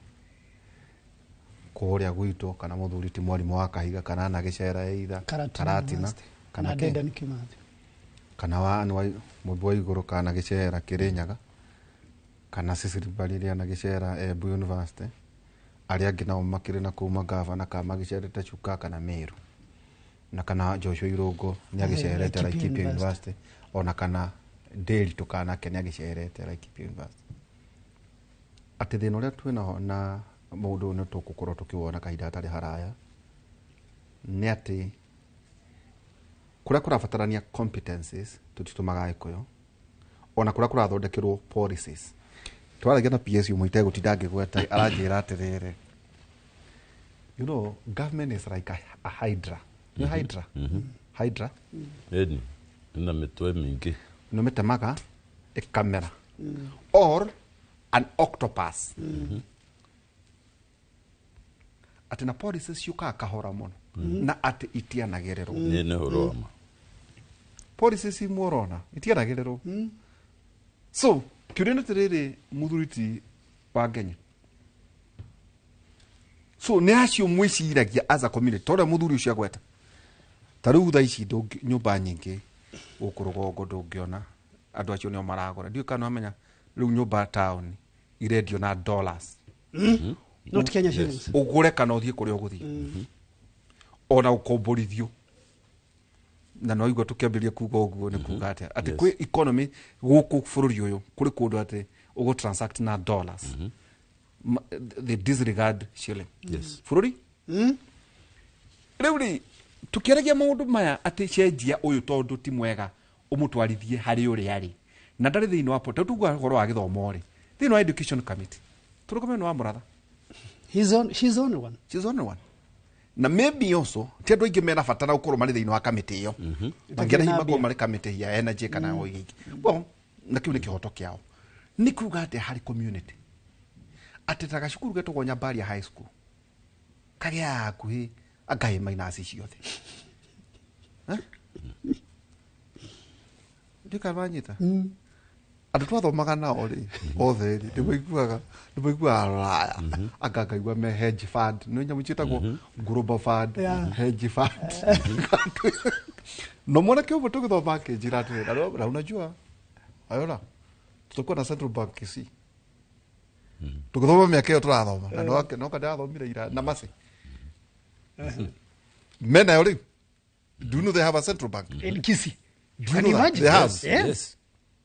Kũrĩa gwitũ kana mũthuri ti mwarimũ wa Kahiga kana anagĩcera either Karatina Karatina University. kana Na kĩ? Dedan Kimathi. Kana wa Mũmbi wa Igũrũ kana agĩcera Kĩrĩnyaga kana Cecily Mbarire anagĩcera Embu University. Arĩa angĩ nao makĩrĩ na kũu magavana kana magĩcerete Chuka kana Meru, na kana Joshua Irũngũ nĩ agĩcerete Laikipia Laikipia University. University, ona kana Ndĩritũ kanake nĩ agĩcerete Laikipia University. Atĩ thĩna ũrĩa twĩnaho na mũndũ nĩ tũgũkorwo tũkĩwona kahinda gatarĩ haraya nĩ atĩ kũrĩa kũrabatarania competencies tũtitũmaga Agĩkũyũ, Ona kũrĩa kũrathondekerwo policies, twaragia na PS ũmwe itegũtinda ngĩgweta, aranjĩra atĩrĩrĩ, government is like a hydra. Nĩ hydra? Hydra. Ĩni ĩna mĩtwe mĩingĩ. Nĩ mĩtemaga ĩkamera, or an octopus, atĩ na policies ciũkaga kahora mũno na atĩ itianagĩrĩrwo. Nĩ ũhoro wa ma. Policies imwe ũrona itianagĩrĩrwo. So kĩũria nĩ atĩrĩrĩ, mũthuri ti wa Kenya, so nĩ acio mwĩciragia as a community, ta ũrĩa mũthuri ũcio agweta, ta rĩu thaa ici nyũmba nyingĩ gũkũ rũgongo ndũngĩona andũ acio nĩo maragũra. Ndiũĩ kana nĩwamenya rĩu nyũmba taũni irendio na dollars. Not Kenya shillings. Ũgũre kana ũthiĩ kũrĩa ũgũthiĩ, ona ũkomborithio. Na no igua tũkĩambĩrĩria kuga ũguo nĩ kuga atĩa? Atĩ kwĩ economy gũkũ bũrũri ũyũ, kũrĩ kũndũ atĩ ũgũ transact na dollars. They disregard shilling. Bũrũri rĩu rĩ, tũkĩaragia maũndũ maya atĩ cenjia ũyũ tondũ ti mwega, ũmũtwarithie harĩ ũrĩa arĩ na ndarĩ thĩinĩ wa tondũ tuga ũhoro wa gĩthomo rĩ, thĩinĩ wa education committee tũrũgame nĩ wa mũratha. She's only one. She's only one. Na maybe also ti andũ aingĩ mena bata na gũkorwo marĩ thĩinĩ wa kamĩtĩ ĩyo. Mangĩenda hihi makorwo marĩ kamĩtĩ ya energy kana o ingĩ. Well, na kĩu nĩ kĩhoto kĩao. Nĩ kuga atĩa harĩ community atĩ ta gacukuru getagwo Nyambaria High School kagĩa hakuhĩ angaĩ mainasi ciothe. Eh? Ndikamanyita andũ twathomaga nao rĩ, othe rĩ, nĩmaiguaga rũraya, anga ngaigua me hedge fund, nĩ nyamũ ciĩtagwo global fund, hedge fund. No mwanake ũmwe tũgĩthoma akĩnjĩra atĩrĩ, na unajua ayona tutakuwa na central bank Kisii. Tũgĩthoma mĩaka ĩyo tũrathoma na noka ndĩrathomire ira na maci menayo rĩu. Do you know they have a central bank in Kisii? Do you Can know you that? imagine? They have. Yes.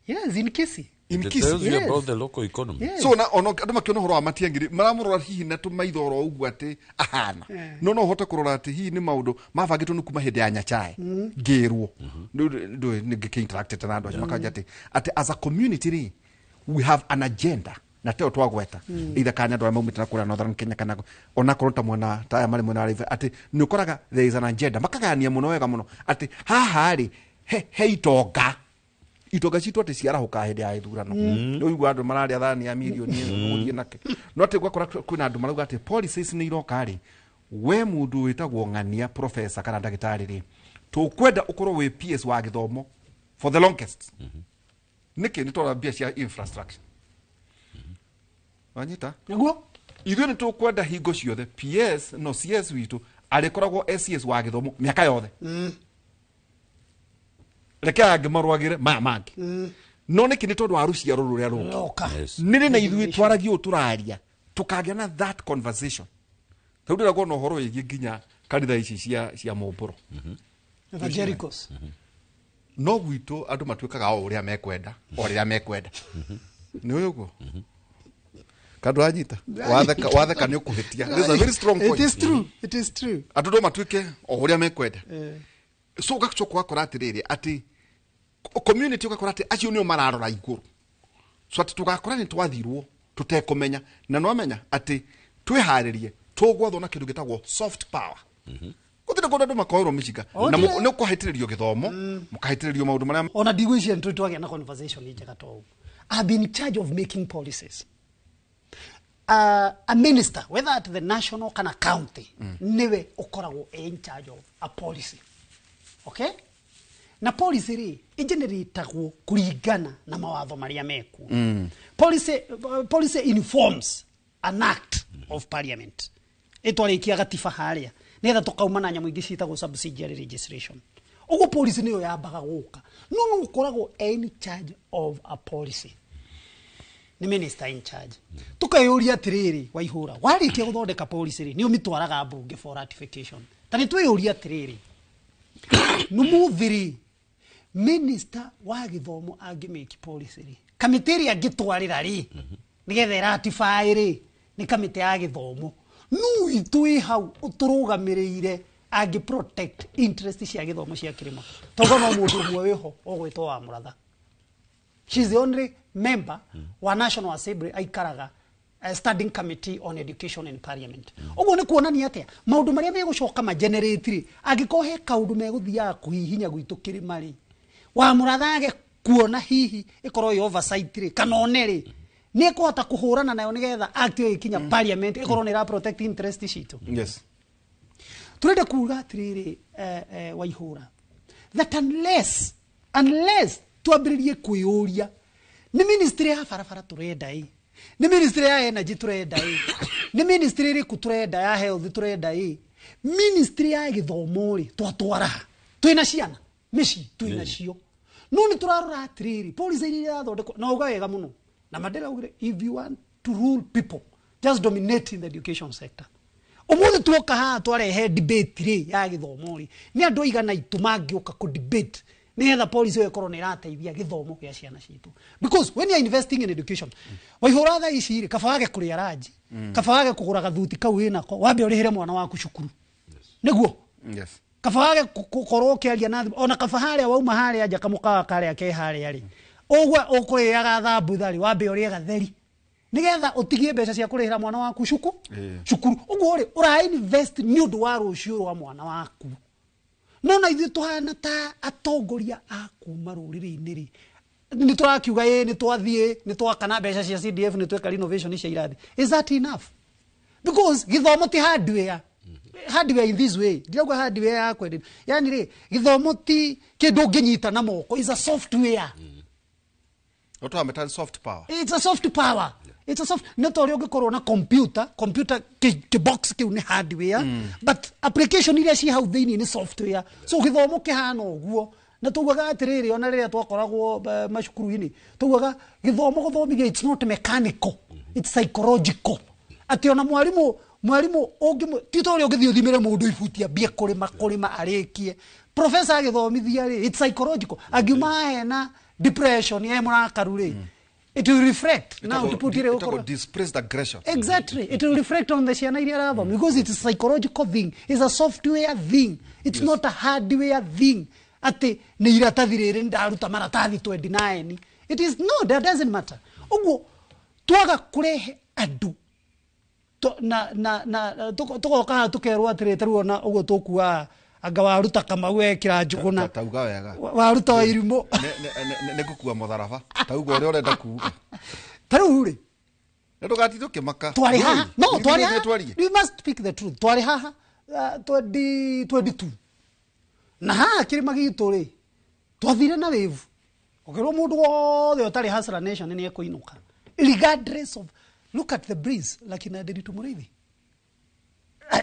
Yes, in Kisii. In It Kisii. tells you about the local economy. Yes. So na ona andũ makĩona ũhoro wa Matiang'i maramũrora hihi na tũmaitho oro ũguo atĩ ahana, no ũhote kũrora atĩ hihi nĩ maũndũ mabangĩtwo nĩ kuma hĩndĩ ya Nyachae. Ngĩrwo ndũĩ nĩ ngĩkĩ na andũ acio makanja atĩ as a community rĩ, we have an agenda na teo twagweta either kana andũ arĩa maumĩte na kũrĩa Northern Kenya kana onakorwo ta mwena ta aya marĩ mwena wa Rift, atĩ nĩ ũkoraga there is an agenda makagayania mũno wega mũno atĩ haha rĩ he itonga citũ atĩ ciarahũka hĩndĩ ya gĩthurano. Nĩ ũigua andũ mararĩa thani ya mirioni ĩno gũthiĩ nake, no atĩ ũgakora kwĩna andũ marauga atĩ policies nĩ iroka rĩ, we mũndũ wĩtagwo ng'ania professor kana ndagĩtarĩ rĩ, tũkwenda ũkorwo wĩ PS wa gĩthomo for the longest. Nĩkĩ? Nĩ tondũ mbia cia infrastructure. Wanyita? Nĩguo. Ithuĩ nĩ tũkwenda hingo ciothe PS no CS witũ arĩkoragwo SCS wa gĩthomo mĩaka yothe. Reke angĩ marũagĩre maya mangĩ. No nĩkĩ? Nĩ tondũ wa rũciaro rũrĩa rũngĩ. Rũroka. Nĩrĩ na ithuĩ twaragia ũũ tũraria tũkagĩa na that conversation. Rĩu ndĩragwo na ũhoro wĩgiĩ nginya kanitha ici cia mũmbũro. Evangelicals. No gwitũ andũ matuĩkaga o ũrĩa mekwenda, o rĩrĩa mekwenda. Nĩ ũyũ ũguo? Kandũ anyita watheka nĩ ũkũhĩtia. This is a very strong point. It is true. It is true. Andũ no matuĩke o ũrĩa mekwenda. So ũgacoka ũgakora atĩrĩrĩ atĩ community ũgakora atĩ acio nĩo mararora igũrũ, so atĩ tũgakora nĩ twathirwo tũtekũmenya, na nĩwamenya atĩ twĩharĩrie tũgwathwo na kĩndũ gĩtagwo soft power. Gũtirĩ kũndũ andũ makoerwo mĩcinga na nĩ ũkũhĩtĩrĩrio gĩthomo, mũkahĩtĩrĩrio maũndũ marĩa Ona ndigwĩciria nĩ twagĩa na conversation njega ta ũguo. I've been in charge of making policies. A minister, whether at the national kana county, niwe ũkoragwo in charge of a policy. Okay? Na policy rĩ, ĩgeneratagwo kũringana na mawatho marĩa mekuo. Policy informs an act of parliament. Ĩtwarĩkia gatiba harĩa nĩgetha tũkauma na nyamũ ingĩ ciĩtagwo subsidiary legislation. Ũguo policy nĩyo yambaga gũka. No ũkoragwo in charge of a policy. Nĩ minister in charge. Tukeyũria atĩrĩrĩ, Waihũra, warĩkia gũthondeka policy rĩ, nĩ ũmĩtwaraga mbunge for ratification. Ta nĩ twĩyũria atĩrĩrĩ, nĩ rĩ, minister wa gĩthomo angĩmake policy rĩ, kamĩtĩ ĩrĩa angĩtwarĩra rĩ, nĩgetha ĩratify rĩ, nĩ kamĩtĩ ya gĩthomo. Nũ witũ wĩ hau ũtũrũgamĩrĩire angĩ protect interest cia gĩthomo cia kĩrĩma? Tondũ no mũndũ ũmwe wĩho ũgwĩtwo wa Mũratha. She's the only member wa National Assembly aikaraga standing committee on education in parliament. Ũguo nĩ kuonania atĩa maũndũ marĩa megũcoka magenerate rĩ, angĩkorwo he kaũndũ megũthiaga kũhihinya gwitũ kĩrĩma rĩ, wa mũrathage kuona hihi ĩkorwo ĩ oversight rĩ, kana one rĩ, nĩ ĩkũhota kũhũrana nayo nĩgetha act ĩyo ĩkinya parliament ĩkorwo nĩ ĩra protect interest citũ. Yes. Turenda kuga atiriri, Waihura, that unless twambĩrĩrie kwĩyũria nĩ ministry ya barabara tũrenda ĩ, nĩ ministry ya energy tũrenda ĩ, nĩ ministry ĩrĩkũ tũrenda ya health tũrenda ĩ, ministry ya gĩthomo rĩ twatwara twĩna ciana mĩciĩ twĩna cio, no nĩ tũrarora atiriri policy iria irathondekwo na uga wega mũno na Mandela augire, if you want to rule people, just dominate in the education sector. Umuthi tuoka haha twarehe debate rĩ ya gĩthomo rĩ, nĩ andũ aigana itũ mangĩũka kũ debate nĩgetha policy ĩyo ĩkorwo nĩ ĩrateithia gĩthomo gĩa ciana citũ, because when you are investing in education, Waihũra thaa ici rĩ, kaba wage kũrĩa ranji, kaba wage kũgũra gathuti kau wĩnako, wambe ũrĩhĩre mwana waku cukuru nĩguo. Yes. Kaba wage gũkorwo ũkĩaria na thimũ, ona kaba harĩa wauma harĩa nja kamũkawa karĩa ke harĩa rĩ, ũguo ũkũrĩaga thambutha rĩ, wambe ũrĩe gatheri nigetha utigie mbeca cia kurihira mwana waku cukuru. Uguo ri ura invest ni undu wa rucio rwa mwana waku. No na ithuĩ tuhana ta atongoria a kuma rũrĩrĩ-inĩ rĩ, nĩ tũrakiuga ĩ nĩ twathiĩ nĩ twakana mbeca cia CDF nĩ tweka renovation cia irathi. Is that enough? Because gĩthomo ti hardware. Hardware in this way, ndirauga hardware ya kwendia, yani rĩ gĩthomo ti kĩndũ ũngĩnyita na moko, is a software. Soft power. It's a soft power. It's a soft. Not only ũngĩkorwo na computer box kĩu nĩ hardware, but application iria ci hau thĩinĩ nĩ software. So gĩthomo kĩhana ũguo. Na tugaga atĩrĩrĩ, ona rĩrĩa twakoragwo macukuru-inĩ, tugaga gĩthomo gũthomithia it's not mechanical, it's psychological. Atĩ ona mwarimu ũngĩ ti ta ũrĩa ũngĩthiĩ ũthimĩre mũndũ ibuti ambie kũrĩma arĩkie. Professor agĩthomithia rĩ, it's psychological. Angiuma hena depression ya murakaru rĩ, it will reflect. Now to put it over displaced aggression. Exactly. It will reflect on the ciana iria arathoma, because it's a psychological thing, it's a software thing, it's not a hardware thing. Ati ni iratathi riri ndaruta maratathi 29, it is no, that doesn't matter. Uguo twaga kurehe andu na tugoka tukerwo atiri taruo na uguo tukua anga waruta Kamau ekira Njuguna, tauga wega waruta Wairimu nĩ ngũkua mũtharaba, tauga ũrĩa ũrenda kuuga. Ta rĩu rĩ, nĩ ndũgatinde ũkĩmaka. Twarĩ haha, no twarĩ haha, we must speak the truth. Twarĩ haha 2022 na haha kĩrĩma gitũ rĩ, twathire na wave ũkĩrwo mũndũ wothe ũtarĩ Hustler Nation nĩ ekũinũka, regardless of look at the breeze like na Ndiritu Mũrĩithi.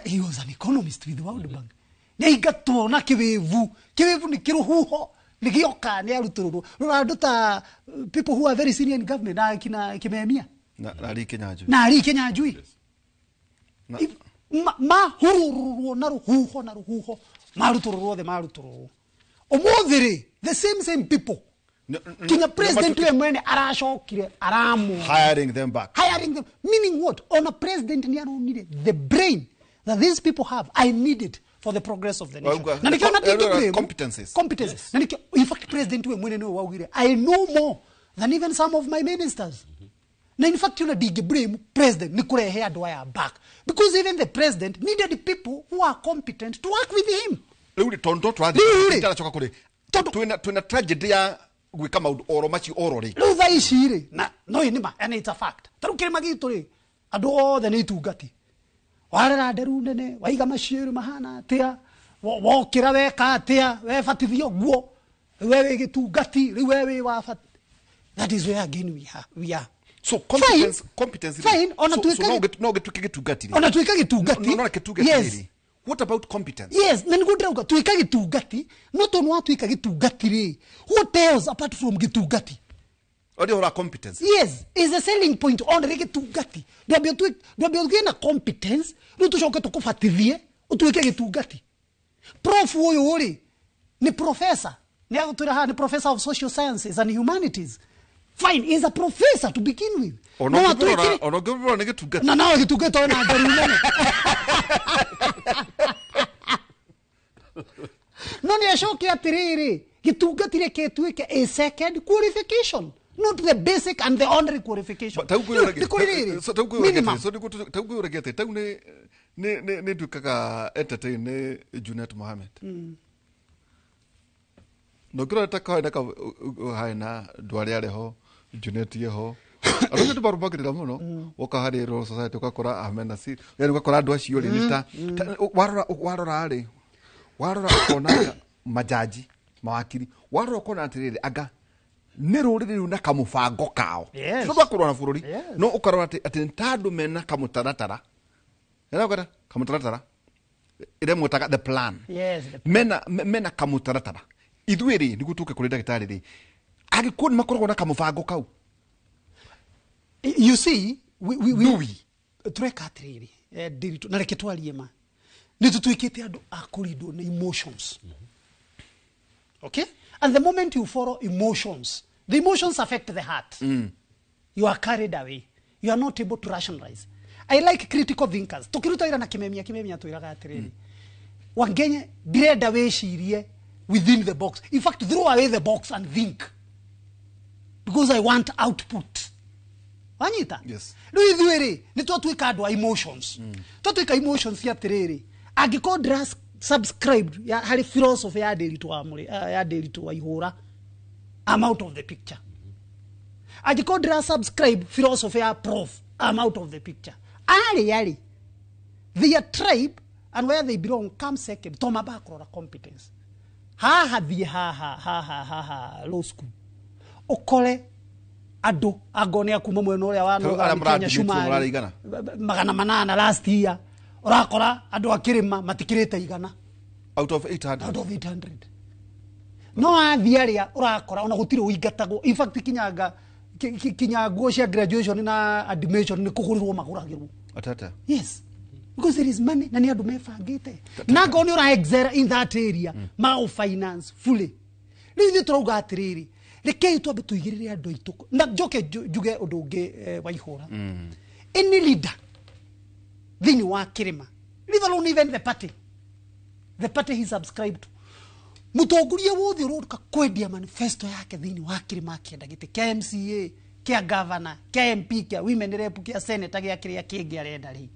He was an economist with the World Bank. Nĩaingatwo na kĩwĩvu nĩ kĩrũhuho nĩ gĩoka nĩ arutũrũrwo. Rora andũ ta people who are very senior in government na kina Kimemia na Lee Kinyanjui, na Lee Kinyanjui mahururwo na rũhuho, marutũrũrwo othe, marutũrũrwo ũmũthĩ rĩ, the same people kinya president we mwene aracokire aramu hiring them back, hiring them, meaning what? Ona president nĩ aronire the brain that these people have, I need it for the progress of the nation. Na nikiona competencies. Yes. Na nikio, in fact president we mwene niwe waugire, I know more than even some of my ministers. Na in fact una dig blame president ni kurehe andũ aya back, because even the president needed people who are competent to work with him. Rĩu tondu twathi taracoka kuri twina tragedy ya gwika maundu oro macio oro rĩ. Rĩu thaa ici rĩ, na no nĩ ma, and it's a fact. Ta rĩu kĩrĩma gitũ rĩ, andũ othe nĩ itungati. Warera nderu nene, waiga maciĩru mahana atia, wokĩra weka atia, webatithio guo, rĩu we wĩ gĩtungati, rĩu we wĩ wa bata. That is where again we are. So competence, competence. Fine, ona tuweka no gĩtuĩke gĩtungati. Ona tuweka gĩtungati. No gĩtuĩke Yes. What about competence? Yes, na nĩguo ndĩrauga tuĩka gĩtungati, no tondũ watuĩka gĩtungati rĩ, what else apart from gĩtungati? Ũrĩa ũra competence. Yes, is a selling point on rĩ gĩtungati. Ndwambie ũgĩe na competence, rĩu tũcoke tũkũbatithie, ũtuĩke gĩtungati. Prof ũyũ rĩ, ni professor. Nĩ agũtwĩra haha ni professor of social sciences and humanities. Fine, he's a professor to begin with. Ono ngĩbora nĩ gĩtungati. Na no gĩtungati ona nderu nene. No nĩ acoke atĩrĩrĩ, gĩtungati reke ĩtuĩke a second qualification. Not the basic and the only qualification. Rĩu, nĩ kũrĩ rĩrĩ, minimum. Taugwĩragia atĩ tau nĩ nduĩkaga entertain nĩ Junet Mohamed. Na ũngĩrora ta kawaida haina andũ arĩa arĩ ho, Junet ĩho, andũ acio nĩmarũmagĩrĩra mũno. Woka harĩ Royal Society ũgakora Ahmed Nasir, yani ũgakora andũ acio rĩ nĩ ta warora rĩ, warora ũkona majaji, mawakiri, warora ũkona atĩrĩrĩ, anga nĩ rũrĩrĩ rũu na kamũbango kao. Yes. Ti kũrora bũrũri, Yes. no ũkarora atĩ nĩ ta andũ mena kamũtaratara. Ĩra kamũtaratara ĩrĩa mwĩtaga the plan. Yes, Mena kamũtaratara. Ithuĩ rĩ, nĩguo tũke kũrĩ ndagĩtarĩ rĩ, agĩkũyũ nĩ makoragwo na kamũbango kau. You see, we tureka atĩrĩrĩ, Ndiritu, na reke twarie ma, nĩ tũtuĩkĩte andũ a kũrindwo nĩ emotions. Okay, and the moment you follow emotions, the emotions affect the heart. You are carried away, you are not able to rationalize. I like critical thinkers. Tukiruta wĩra na kimemia, kimemia twĩraga atĩrĩrĩ, Wangenye, ndĩrenda wĩcirie within the box. In fact, throw away the box and think, because I want output. Wanyita? Yes. Rĩu ithuĩ rĩ, nĩ twatuĩka andũ a emotions. Twatuĩka emotions cia atĩrĩrĩ, angĩkorwo ndĩra subscribe ya harĩ philosophy ya Ndiritu wa Mũrĩ, ya Ndiritu wa Ihũra, I'm out of the picture. Angĩkorwo ndĩra subscribe philosophy ya prof, I'm out of the picture. Arĩ their tribe and where they belong come second. To mamba kũrora competence. Haha thiĩ haha haha haha law school, ũkore andũ angorwo nĩ a kuma mwena ũrĩa wa Tarĩu arĩa Northern Kenya, mũrandimĩtwo Shumari, mũrarĩ igana? 800 last year, ũrakora andũ a kĩrĩma matikĩrĩte 100. Out of 800. Out of 800. No athiĩ arĩa ũrakora ona gũtirĩ ũingatagwo. In fact, kinyanga kinya nguo cia graduation na admission nĩ kũgũrĩrwo magũragĩrwo. Atata. Yes, because there is money na nĩ andũ mebangĩte, na ngorwo nĩ ũra excel in that area, magũ finance fully. Rĩu ithuĩ tũrauga atĩrĩrĩ, rekei twambe tũigĩrĩre andũ aitũ. Na njoke njuge ũndũ ũngĩ, wa Ihũra, any leader thĩinĩ wa kĩrĩma, leave alone even the party, the party he subscribed to, mũtongoria wothe ũroka kwendia manifesto yake thĩinĩ wa kĩrĩma akĩenda gĩtĩ kĩa MCA, kĩa governor, kĩa MP, kĩa women rep, kĩa senator, gĩa kĩrĩa kĩngĩ arenda rĩ,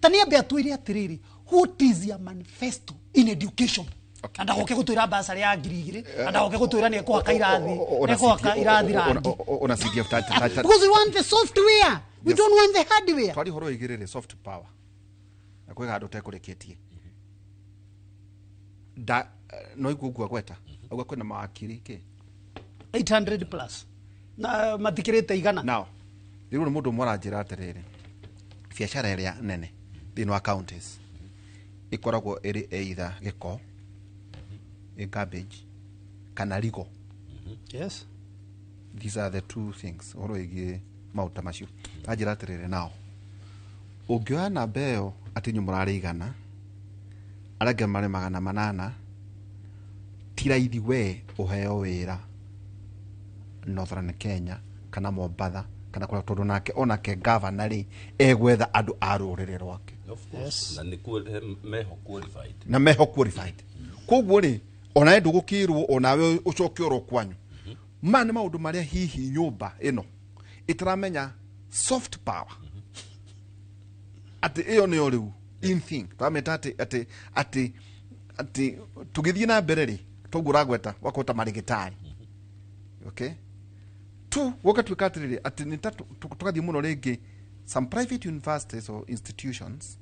ta nĩ ambe atwĩre atĩrĩrĩ, what is your manifesto in education? Na ndagoke gũtwĩra basarĩ ya 2000, na ndagoke gũtwĩra nĩ ekũhaka irathi, nĩ ekũhaka irathi rangi. Ona CDF ta Because we want the software, we don't want the hardware. Twari horo igĩrĩ soft power na kwĩ handũ ũtekũrĩkĩtie da no iguo ũguo agweta auga kwĩna mawakiri kĩ 800 plus na matikĩrĩte 100. Now rĩu nĩ mũndũ ũmwe aranjĩra atĩrĩrĩ, biacara ĩrĩa nene thĩinĩ wa counties ĩkoragwo ĩrĩ either gĩko, ĩ garbage, kana rigo. Yes. These are the two things ũhoro wĩgiĩ maũndũ ta macio. Anjĩra atĩrĩrĩ, nao ũngĩoya namba ĩyo atĩ inyuĩ mũrarĩ 100, arĩa angĩ marĩ 800, ti raithi we ũheo wĩra Northern Kenya kana Mombatha kana kũrĩa, tondũ nake onake gavana rĩ egwetha andũ a rũrĩrĩ rwake. Of course. Na nĩ meho qualified. Na meho qualified. Koguo rĩ, onawe ndũgũkĩrwo, onawe ũcoke oro kwanyu. Maya nĩ maũndũ marĩa hihi nyũmba ĩno ĩtaramenya soft power, atĩ ĩyo nĩyo rĩu in thing tũrameta atĩ atĩ atĩ atĩ tũgĩthiĩ na mbere rĩ, toguo ũragweta wakota marĩgĩtarĩ. Okay, tu gũgatuĩka atĩrĩrĩ, atĩ nĩ ta tũgathiĩ mũno rĩngĩ some private universities or institutions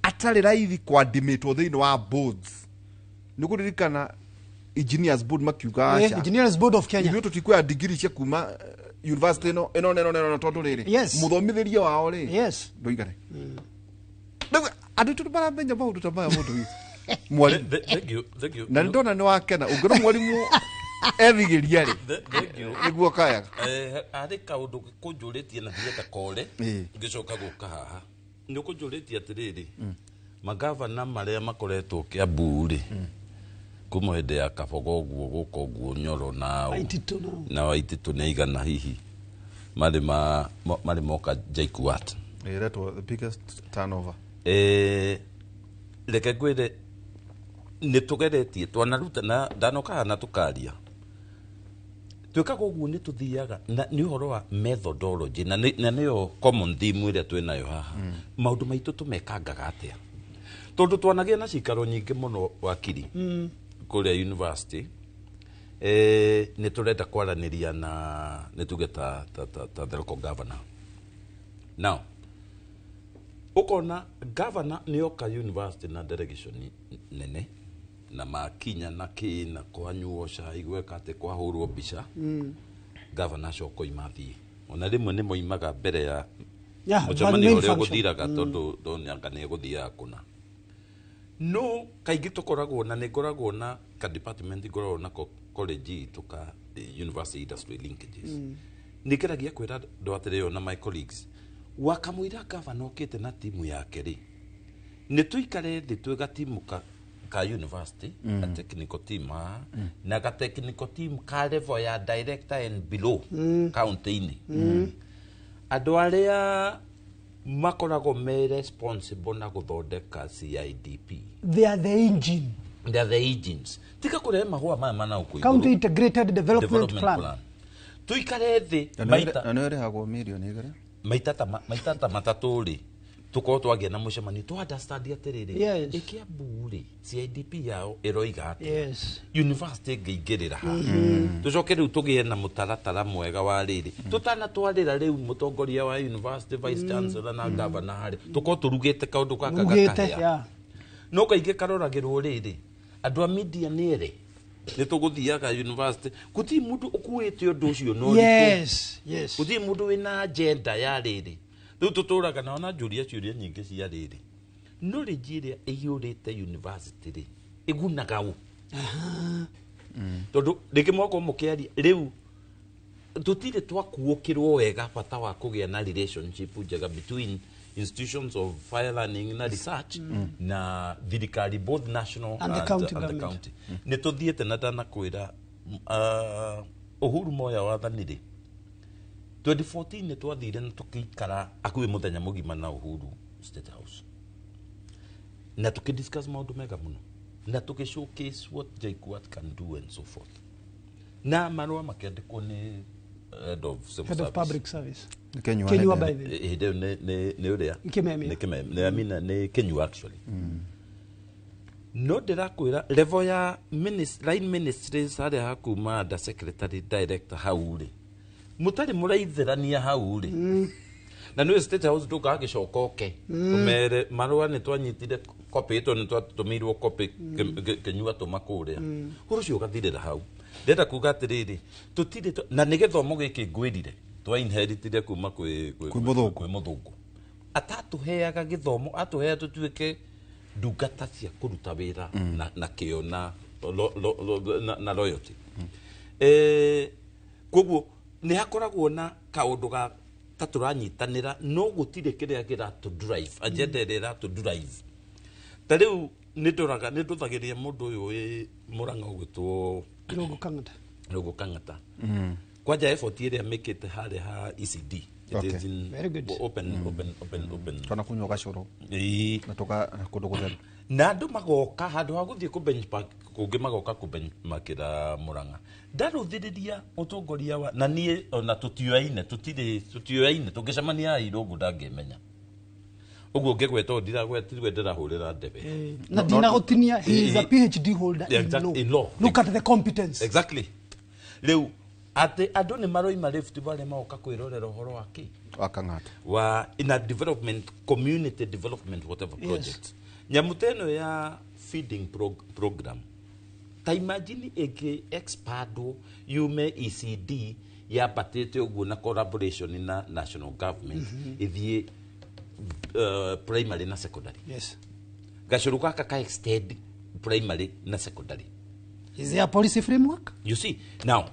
atarĩ raithi kwandimĩtwo thĩinĩ wa boards. Nĩ kũririkana engineers board makiuga aca. Engineers Board of Kenya. Ithuĩ tũtikuoya degree cia kuma university ĩno ĩno ĩno ĩno tondũ rĩrĩ, Yes. mũthomithĩrie wao rĩ, Yes. ndũigane. Rĩu andũ aitũ nĩmaramenya maũndũ ta maya mũndũ witũ. Mwarimu. Thank you, thank you. Na nĩndona nĩ wakena ũngĩona mwarimu ethigĩria rĩ, Thank you. nĩguo kayaga. Harĩ kaũndũ kũnjũrĩtie na ndirenda kore ngĩcoka gũka haha nĩ ũkũnjũrĩtie atĩrĩrĩ, magavana marĩa makoretwo Kiambu rĩ, kuma hĩndĩ ya Kabogo ũguo gũka ũguo Nyoro na Waititu nao. na Waititu nĩ aigana hihi marĩ moka JKUAT. Ĩretwo the biggest turnover. Reke ngwĩre nĩ tũgeretie twanaruta na ndanoka haha na tũkaria Twĩkaga ũguo nĩ tũthiaga na nĩ ũhoro wa methodology na nĩyo common theme ĩrĩa twĩ nayo haha. Maũndũ maitũ tũmekangaga atĩa? Tondũ twanagĩa na cikaro nyingĩ mũno wakiri kũrĩa university. Nĩ tũrenda kwaranĩria na nĩ tuge ta the local governor. Now ukona governor nĩ oka university na delegation nene na makinya na kĩ na kwanyuo cai gweka atĩ kwahũrwo mbica. Governor acoka oima thiĩ ona rĩmwe nĩ moimaga mbere ya mũcemanio ũrĩa ũgũthiraga tondũ ndonanga nĩ egũthiaga kũna. No kaingĩ tũkoragwo na nĩ ngoragwo na ka department ngoragwo na college itũ ka university industry linkages. Nĩ ngeragia kwĩra andũ atĩrĩ na my colleagues wakamwĩra governor okĩte na timu yake rĩ nĩ tũikare thĩ twĩ gatimu ka university, a technical team na ka technical team ka level ya director and below county-inĩ. Andũ arĩa makoragwo me responsible na gũthondeka CIDP. They are the engine. They are the engines. Tika kũrehe mahũa maya mana ũkũ igũrũ. County Integrated Development Plan. Tuikare thĩ maita. Na nĩ ũrĩhagwo mirioni igĩrĩ. Maita ta matatũ rĩ tukorwo twagia na mũcemanio tu understand atĩrĩrĩ ĩkĩambu rĩ CIDP yao ĩroiga atĩa. Yes. University ĩngĩingĩrĩra ha. Tũcoke rĩu tũgĩe na mũtaratara mwega wa rĩrĩ tũtanatwarĩra rĩu mũtongoria wa university vice chancellor na governor harĩ tũkorwo tũrugĩte kaũndũ gaka gakahĩa. No kaingĩ karoragĩrwo rĩrĩ andũ a media nĩ ere nĩ tũgũthiaga university gũtirĩ mũndũ ũkuĩte ũndũ ũcio no yes yes gũtirĩ mũndũ wĩna agenda ya rĩrĩ rĩu tũtũraga na ona njũria ciũria nyingĩ cia rĩrĩ knowledge ĩrĩa ĩiyũrĩte university rĩ ĩgunaga ũ tondũ rĩngĩ mwakorwo mũkĩaria rĩu tũtirĩ twakuũkĩrwo wega bata wa kũgĩa na relationship njega between institutions of fire learning na research na thirikari both national and the county government. Nĩ tũthiĩte na ndanakwĩra Uhuru Moya wathani rĩ 2014 nĩ twathire na tũkĩikara hakuhĩ mũthenya mũgima na Uhuru State House na tũkĩdiscuss maũndũ mega mũno na tũkĩ showcase what JKUAT can do and so forth na marũa makĩandĩkwo nĩ head of civil head of service. Public service. Kenyua by the hĩndĩ ĩyo nĩ ũrĩa nĩ nĩ Kenyua actually. No ndĩrakwĩra level ya line ministries harĩa hakuma under secretary director hau rĩ mũtarĩ mũraithĩrania hau rĩ na nĩ State House ndũgagĩcoka oke ũmere marũa nĩ twanyitire copy ĩto nĩ twatũmĩirwo copy Kenyua tũma kũrĩa ũhoro ũcio ũgathirĩra hau. Ndĩrenda kuga atĩrĩrĩ tũtirĩ na nĩ gĩthomo gĩkĩ ngwĩrire twa inheritire kuma kwĩ mũthũngũ atatũheaga gĩthomo atũheaga tũtuĩke ndungata cia kũruta wĩra na kĩo na loyalty. Koguo nĩ hakoragwo na kaũndũ ga ta tũranyitanĩra no gũtirĩ kĩrĩa kĩratũ drive agenda ĩrĩa ĩratũ drive. Ta rĩu nĩ ndoraga nĩ ndũthagĩria mũndũ ũyũ wĩ Mũrang'a ũgwĩtwo Irũngũ Kang'ata. Kwanja effort ĩrĩa mĩkĩte harĩa ha ECD. It is in very good. Open open twana kunywa gacũrũ na tũka kũndũ gũtheru na andũ magoka handũ ha gũthiĩ kũ benchmark kũngĩ magoka kũ benchmarkĩra Mũrang'a ndarũthĩrĩria ũtongoria wa na niĩ ona tũtioaine tũtirĩ tũngĩcemania Irũngũ ndangĩmenya ũguo ngĩgweta ũũ ndiragwetirwe ndĩrahũrĩra ndebe na ndinagũtinia. He is a PhD holder in law. Look at the competence. Exactly. Rĩu atĩ andũ nĩ maroima Rift Valley magoka kwĩrorera ũhoro wa kĩ wa Kang'ata wa in a development community development whatever project. Yes. Nyamũ ta ĩno ya feeding program ta imagine ĩngĩ expandwo yume ECD yambatĩte ũguo na collaboration na national government ĩthiĩ primary na secondary. Yes. Gacũrũ gaka ka extend primary na secondary. Is there a policy framework? You see now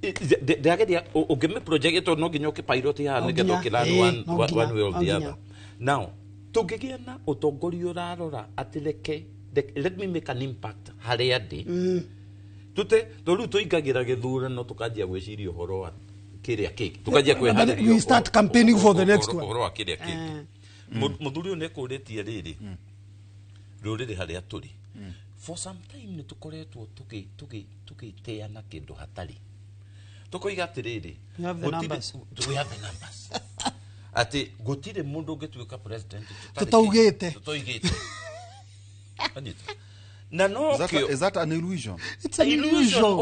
ndĩrageria ũngĩmĩ project ĩto no nginya ũkĩ pilot haha nĩgetha ũkĩ learn one way or the other. Now tũngĩgĩa na ũtongoria ũrarora atĩ reke let me make an impact harĩa ndĩ tũte tondũ rĩu tũingagĩra gĩthurano tũkanjia gwĩciria ũhoro wa kĩrĩa kĩngĩ tũkanjia kwĩharĩria we start campaigning for the next one ũhoro wa kĩrĩa kĩngĩ. Mũthuri ũyũ nĩekũrĩtie rĩrĩ rũrĩrĩ harĩa tũrĩ for some time nĩ tũkoretwo tũgĩteana kĩndũ hatarĩ Tukoiga atiriri. We have the numbers. We have the numbers. Ati gutire mundu ungituika president tutaugite. Tutaugite. Na no is that an illusion? It's an illusion.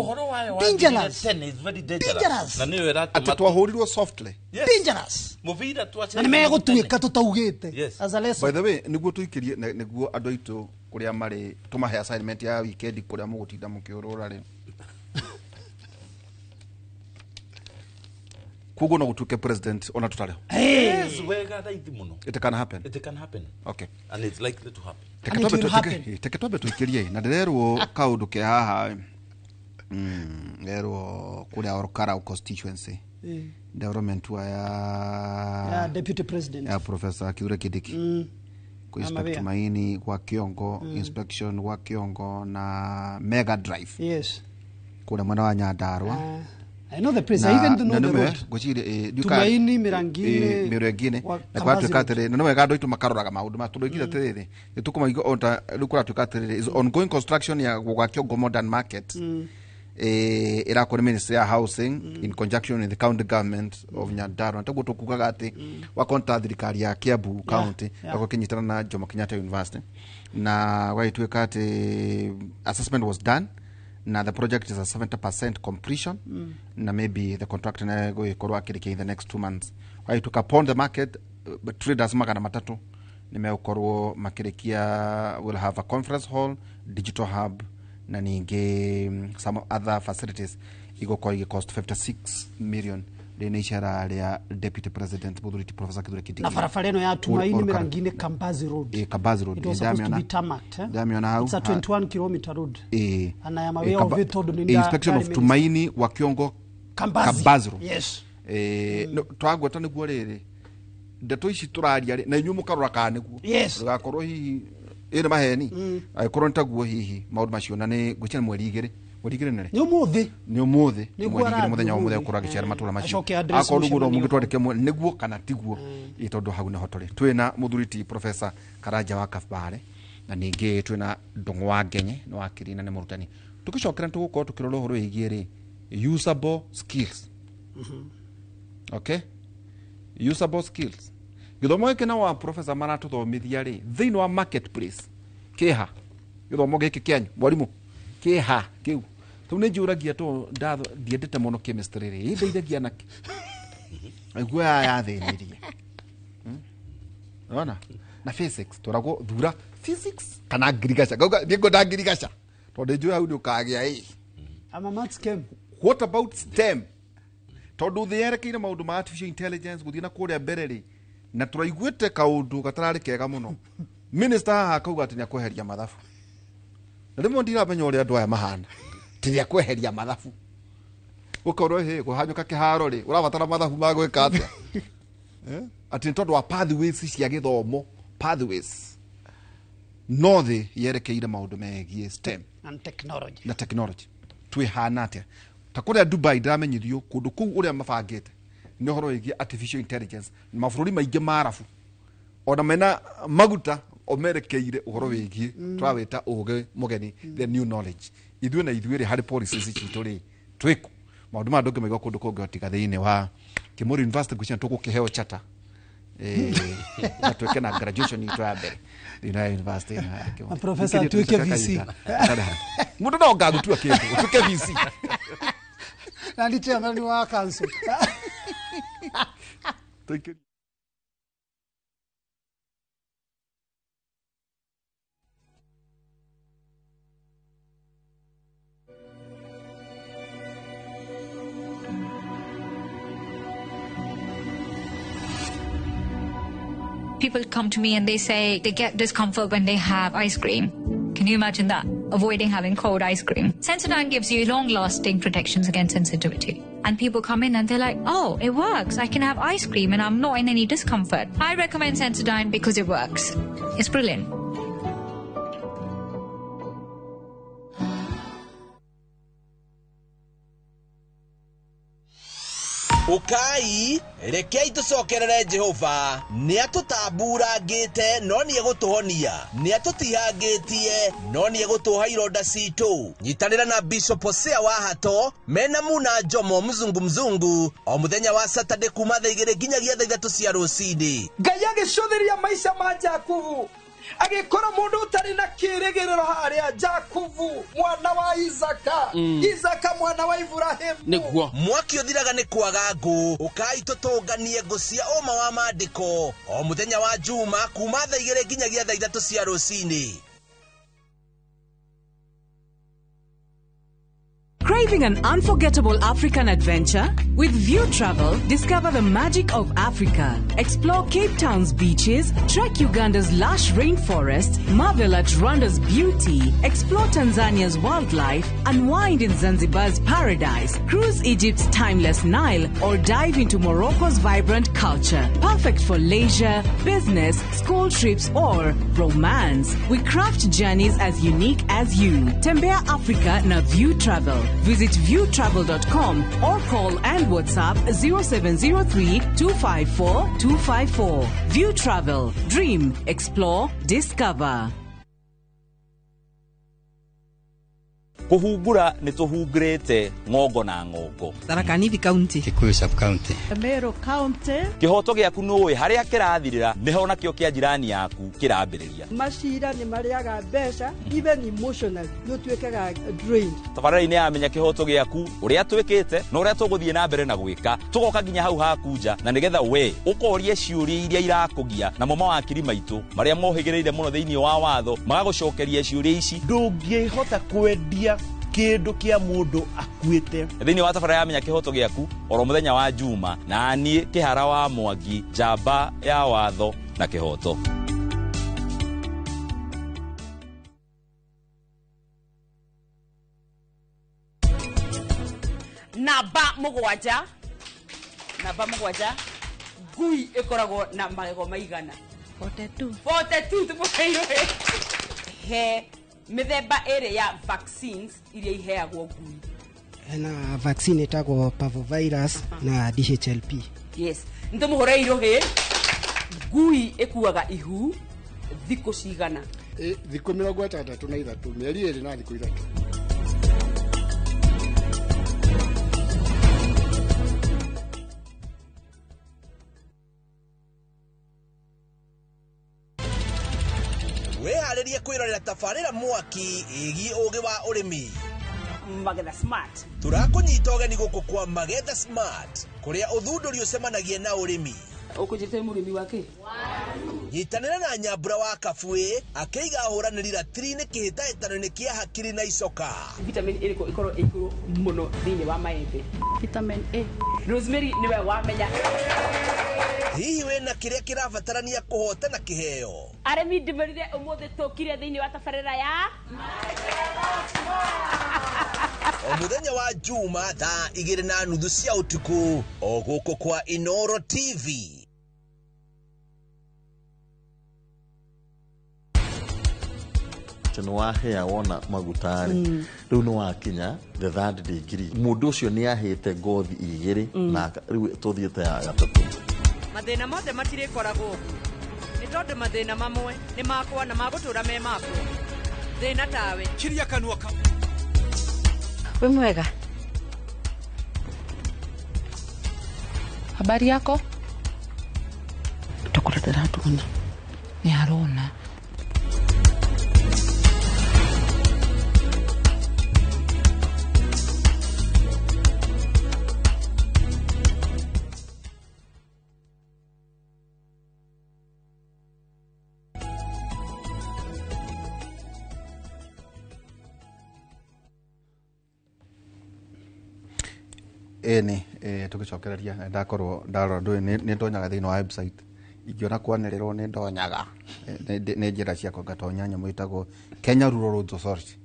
Dangerous. It's very dangerous. Na niyo ĩratũma atĩ twahurirwo softly. Yes. Dangerous. Muvira twache. Na nimegutuika tutaugite. Yes. As a lesson. By the way, niguo tuikirie niguo andu aitu kuria mari tumahe assignment ya weekend kuria mugutinda mukiurura ri. Kugo no gutuike president ona tutare. Yes, wega raithi muno. It can happen. It can happen. Okay. And it's likely to happen. Teke twambe tuikirie na ndirerwo kaundu ke haha. Ndirerwo kuria Orkara constituency. Development wa ya deputy president ya Professor Kithure Kindiki. Ku inspect Tumaini kwa Kiongo, inspection kwa Kiongo na Mega Drive. Yes. Kuria mwena wa Nyandarua. I know the place. I even know the road. Gwĩciria Tumaini Mirangine Mirangine na kwatuĩka atĩrĩrĩ na nĩ wega andũ aitũ makaroraga maũndũ maya tondũ oigire atĩrĩrĩ nĩ tũkũmaigua o ta rĩu kũratuĩka atĩrĩrĩ is ongoing construction ya gwa Kiongo Modern Market ĩrakwo nĩ Ministry ya Housing in conjunction with the county government of Nyandarua na taguo tũkugaga atĩ wakonta thirikari ya Kiambu county gakorwo ĩkĩnyitana na Jomo Kenyatta University na gwagĩtuĩka atĩ assessment was done. Now the project is a 70% completion. Na maybe the contractor na go ikorwo akirikia in the next 2 months. Why took upon the market but traders 300 nimeukorwo makirikia will have a conference hall, digital hub na ningi some other facilities igoko igi cost 56 million rĩ icera rĩa Deputy President Muthuriti Professor Kithure Kindiki. Na barabara ĩno ya Tumaini Mirangine Kambazi Road. Kambazi Road. It was supposed to be tarmacked. Ndamiona hau. It's a 21 kilometer road. And I am aware of it tondu ni inspection of Tumaini wa Kiongo Kambazi Road. Yes. No twagweta niguo rĩrĩ ndeto ici tũraria rĩ na inyuĩ mũkarora kana nĩguo. Yes. Rũgakorwo hihi ĩrĩ maheni angĩkorwo nĩ taguo hihi maũndũ macio na nĩ ngwĩciria mweri igĩrĩ nĩ ũmũthĩ nĩ ũmũthĩ mweri igĩrĩ mũthenya wa ũmũthĩ ũkorwo agĩcera matũra macio akorwo nĩguo no mũngĩtwandĩke nĩguo kana tiguo ĩ tondũ hau nĩho tũrĩ twĩna Mũthuriti Professor Karanja wa Kabare na ningĩ twĩna Ndung'u wa Ngenye nĩ wakiri na nĩ mũrutani tũgĩcokera nĩ tũgũkorwo tũkĩrora ũhoro wĩgiĩ rĩ usable skills. Okay, usable skills gĩthomo gĩkĩ na wa professor maratũthomithia rĩ thĩinĩ wa marketplace kĩha gĩthomo gĩkĩ kĩanyu mwarimũ kĩha kĩu tau nĩ njũragia to ndiendete mũno chemistry rĩ ĩndeithagia nakĩ aigua yathĩnirie ona na physics tũragwo thura physics kana ngirigaca ngauga niĩ ngwenda ngirigaca tondũ njũĩ hau nĩ ũkagĩa ĩ. I'm a maths chem. What about STEM tondũ thĩ yerekeire maũndũ ma artificial intelligence gũthiĩ na kũrĩa mbere rĩ na tũraiguĩte kaũndũ gatararĩ kega mũno minister haha akauga atĩ nĩakweheria mathabu na rĩmwe ndiramenya ũrĩa andũ aya mahana atĩ nĩakweheria mathabu gũkorwo hĩ kũhanyũka kĩharo rĩ ũrabatara mathabu ma gwĩka atĩa atĩ nĩ tondũ wa pathways cia gĩthomo pathways no thĩ yerekeire maũndũ megiĩ STEM and technology na technology twĩhana atĩa ta kũrĩa Dubai ndĩramenyithio kũndũ kũu ũrĩa mabangĩte nĩ ũhoro wĩgiĩ artificial intelligence mabũrũri maingĩ ma Arabu ona mena maguta o merekeire ũhoro wĩgiĩ tũrawĩta ũgĩ mũgeni the new knowledge ithuĩ na ithuĩ rĩ harĩ policies citũ rĩ twĩkũ maũndũ maya ndũngĩmaigua kũndũ kũngĩ tiga thĩinĩ wa Kimori University ngwĩciria tũgũkĩheo chata na twĩke na graduation itũ ya mbere thĩinĩ wa university ĩno ya Kimori. Na professor atuĩke VC. Mũndũ no ngagũtua kĩndũ ũtuĩke VC na ndi chairman wa council. People come to me and they say they get discomfort when they have ice cream. Can you imagine that? Avoiding having cold ice cream. Sensodyne gives you long-lasting protections against sensitivity. And people come in and they're like, oh, it works. I can have ice cream and I'm not in any discomfort. I recommend Sensodyne because it works. It's brilliant. Ukai rekei tucokerere Jehova nĩatũtamburangĩte no nĩegũtũhonia, nĩatũtihangĩtie no nĩegũtũha ironda citũ. Nyitanĩra na Bishop Hosea wa Hato mena Muna Njomo mzungu mzungu o mũthenya wa Saturday kuma thaa 2 nginyagia thaa 3 cia rũcinĩ. Ngai agĩcũthĩria maica ma Jakubu agĩkora mũndũ ũtarĩ na kĩrĩgĩrĩro harĩa Jakubu mwana wa Isaka, Isaka mwana wa Ibrahimu. Nĩguo mwaki ũthiraga nĩ kwaga ngũ. Ũkai tũtũnganie ngũ cia ũma wa maandĩko o mũthenya wa Juma kuma thaa 2 nginyagia thaa 3 cia rũcinĩ. Craving an unforgettable African adventure? With View Travel, discover the magic of Africa. Explore Cape Town's beaches, trek Uganda's lush rainforest, marvel at Rwanda's beauty, explore Tanzania's wildlife, unwind in Zanzibar's paradise, cruise Egypt's timeless Nile, or dive into Morocco's vibrant culture. Perfect for leisure, business, school trips, or romance. We craft journeys as unique as you. Tembea Africa na View Travel. Visit viewtravel.com or call and WhatsApp 0703 254 254. View Travel. Dream, explore, discover. Kuhungura nĩ tũhungurĩte ng'ongo na ng'ongo. Tharaka Nithi County, Kikuyu sub county, Meru County. Kĩhoto gĩaku nũĩ harĩa kĩrathirĩra nĩho nakĩo kĩa jirani yaku kĩrambĩrĩria. Macira nĩ marĩaga mbeca, even emotionally nĩ ũtuĩkaga drained. Tabarĩra-inĩ ya Menya Kĩhoto Gĩaku ũrĩa twĩkĩte na ũrĩa tũgũthiĩ na mbere na gwĩka, tũgoka nginya hau haku nja na nĩgetha we ũkorie ciũria iria irakũgia, namo mawakiri maitũ marĩa mohĩgĩrĩire mũno thĩinĩ wa watho magagũcokeria ciũria ici. Ndũngĩhota kwendia kĩndũ kĩa mũndũ akuĩte. Thĩinĩ wa tabarĩra ya Menya Kĩhoto Gĩaku oro mũthenya wa Juma, na niĩ Kĩhara wa Mwangi, njamba ya watho na kĩhoto. Namba 7, namba 7, ngui ĩkoragwo na magego maigana? 42. 42 tũmũheirwo. He mĩthemba ĩrĩ ya vaccines iria iheagwo ngui. Hena vaccine ĩtagwo parvovirus na DHLP. Yes, nĩtũmũhũre irũhĩ. Ngui ĩkuaga ihu thikũ cigana? Thikũ 63, mĩeri 2 na thikũ 3. Wĩharĩrie kwĩrorera tabarĩra mwaki ĩgiĩ ũgĩ wa ũrĩmi. Magetha Smart. Tũrakũnyita ũgeni gũkũ kwa Magetha Smart kũrĩa ũthundũri ũcemanagia na ũrĩmi. Ũkũnjĩte mũrĩmi wake? Nyitanĩra na Nyambura wa Kabuĩ akĩiga ahũranĩri ratiri-inĩ kĩhĩtahĩtano-inĩ kĩa hakiri na icoka. Vitamin ĩrĩkũ ĩkorwo ĩ igũrũ mũno thĩinĩ wa maembe? Vitamin A. Rosemary nĩwe wamenya. Hihi wĩna kĩrĩa kĩrabatarania kũhotana kĩheo? Arĩmi ndĩmũrire ũmũthĩ tũkire thĩinĩ wa tabarĩra ya o mũthenya wa Juma thaa 2:30 cia ũtukũ o gũkũ kwa Inoro TV. Nĩ wahĩa wona maguta rĩ, rĩu nĩ wakinya the third degree. Mũndũ ũcio nĩ ahĩte ngothi 2 na rĩu tũthiĩte ya gatatũ. Mathĩna mothe matirĩkoragwo ũguo nĩ tondũ mathĩna mamwe nĩ makwa na magũtũra me makwa. Thĩna tawe kiria kanua ka wĩ mwega. Habari yako? Tokora ndĩratuona. Nĩ arona. Ĩni tũgĩcokereria ndakorwo ndarora ndũĩ nĩ ndonyaga thĩinĩ wa website ingĩona kwanĩrĩrwo nĩ ndonyaga nĩ njĩra ciakwa ngatonya nyamũ ĩtagwo Kenya Rural Roads Authority.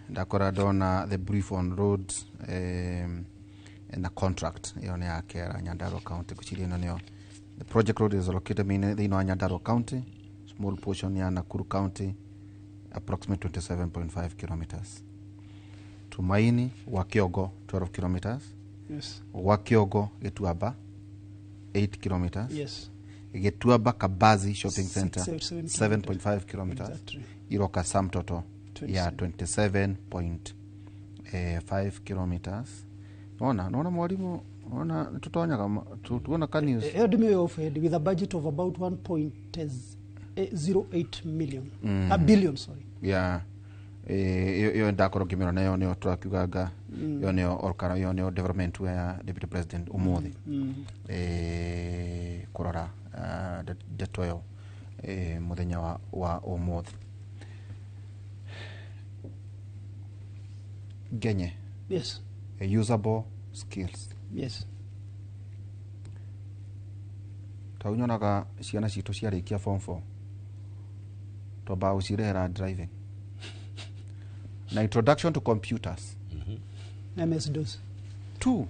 Ndakora ndona the brief on roads na contract ĩyo nĩ ya Kera Nyandarua County. Ngwĩciria ĩno nĩyo the project road is located thĩinĩ wa Nyandarua County, small portion ya Nakuru County, approximately 27.5 kilometers. Tumaini wa Kiogo 12 kilometers, Yes. Gwa Kĩongo Gĩtuamba 8 kilometers. Yes. Gĩtuamba Kabazi Shopping Center 7 7.5 kilometers. Exactly. Iroka Samtoto ya 27.5 kilometers. Nona nona mwalimu ona tutonyaga tuona ka news. Ĩyo ndĩmĩoĩ offhead with a budget of about 1.08 million. A billion, sorry. Yeah. Iyo ndakorwo ngĩmĩrora nayo nĩyo tũrakiuganga ĩyo nĩyo Olkara, ĩyo nĩyo development ya deputy president ũmũthĩ. Kũrora ndeto ĩyo mũthenya wa ũmũthĩ. Ngenye. Yes. Usable skills. Yes. Tau nyonaga ciana citũ ciarĩkia form 4 twambaga gũcirehera driving na introduction to computers. MS DOS. 2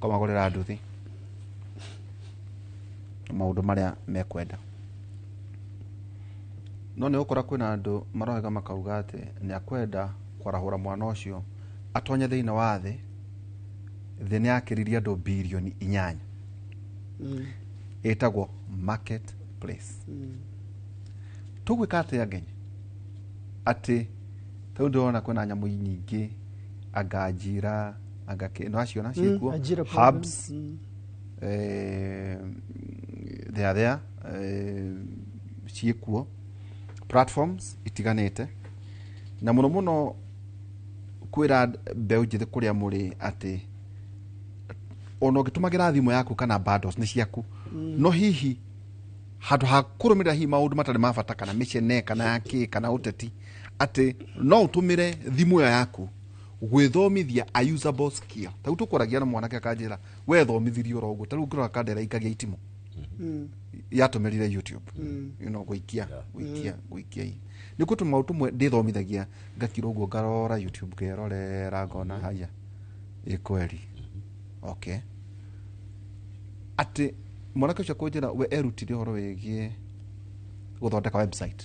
ũkamagũrĩra nduthi maũndũ marĩa mekwenda. No nĩ ũkora kwĩna andũ maroiga makauga atĩ nĩ akwenda kwarahũra mwana ũcio atonye thĩinĩ wa thĩ thĩ nĩ yakĩririe andũ birioni 8. Ĩtagwo market place. Tũgwĩka atĩa Ngenye atĩ tau ndĩrona kwĩna nyamũ nyingĩ anga ajira anga kĩ no aciona ciĩkuo hubs. They are there ciĩkuo platforms itiganĩte na mũno mũno kwĩra mbeũ njĩthĩ kũrĩa mũrĩ atĩ ona ũngĩtũmagĩra thimũ yaku kana bundles nĩ ciaku no hihi handũ ha kũrũmĩrĩra hihi maũndũ matarĩ ma bata kana mĩcene kana yakĩ kana ũteti atĩ no ũtũmĩre thimũ ĩyo yaku gwĩthomithia a usable skill. Tau tũkwaragia na mwanake akanjĩra we thomithirie oro ũguo tarĩu ngĩrora kandera ikagia itimũ yatũmĩrire YouTube. You know, gũikia gũikia gũikia nĩ kũ tũmaũndũ tũmwe ndĩthomithagia ngakira ũguo ngarora YouTube ngerorera ngona haya ĩ kweri. Okay. Atĩ mwanake ũcio kũnjĩra we erutire ũhoro wĩgiĩ gũthondeka website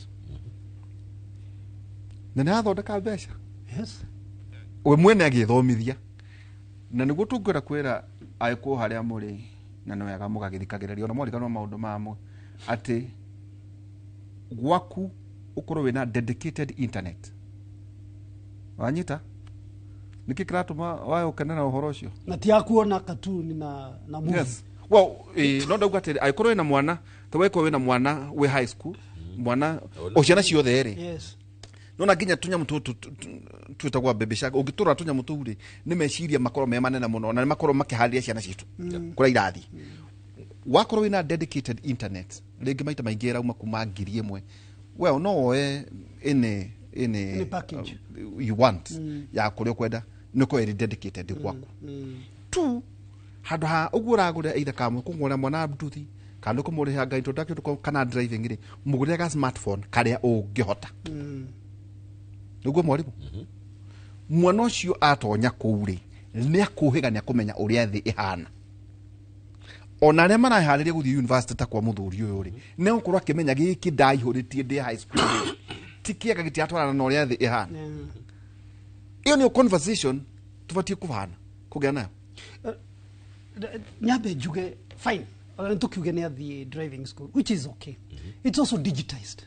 na nĩ athondeka mbeca. Yes. We mwene agĩthomithia na nĩguo tũngĩenda kwĩra agĩkũyũ harĩa mũrĩ na nĩ wega mũgagĩthikagĩrĩria ona mwariganĩrwo maũndũ mamwe atĩ gwaku ũkorwo wĩna dedicated internet. Wanyita nĩkĩ kĩratũma wae ũkenera ũhoro ũcio na ti akuona cartoon na movie. Yes. Well, no ndauga atĩrĩ angĩkorwo wĩna mwana ta wekwo wĩna mwana wĩ high school mwana o ciana ciothe rĩ. Yes. Nona nginya tũnyamũ tũtũ twĩtagwo baby shark ũngĩtũrora tũnyamũ tũu rĩ nĩ meciria makorwo me manene mũno na nĩ makorwo makĩharĩria ciana citũ kũrĩa irathiĩ. Wakorwo wĩna dedicated internet rĩngĩ maita maingĩ ĩrauma kuma 1,000. Well, no woe any package you want ya kũrĩa ũkwenda nĩ ũkorwo ĩrĩ dedicated gwaku. 2 handũ ha ũguo ũragũrĩra either kamwe kũgũrĩra mwana nduthi kana kũmũrĩha introduction kana driving rĩ mũgũrĩre ga smartphone karĩa ũngĩhota. Nĩguo mwarimũ mwana ũcio atonya kũu rĩ nĩ akũhĩga nĩ akũmenya ũrĩa thĩ ĩhana. Ona arĩa maraharĩria gũthiĩ university ta kwa mũthuri ũyũ rĩ nĩ egũkorwo akĩmenya gĩkĩ ndaihũrĩtie ndĩ high school rĩ ti kĩega gĩtiratwarana na ũrĩa thĩ ĩhana. Ĩyo nĩyo conversation tũbatiĩ kũhana kũgĩa nayo. Nyambe njuge fine ona nĩtũkiuge nĩ athiĩ driving school which is okay. It's also digitized.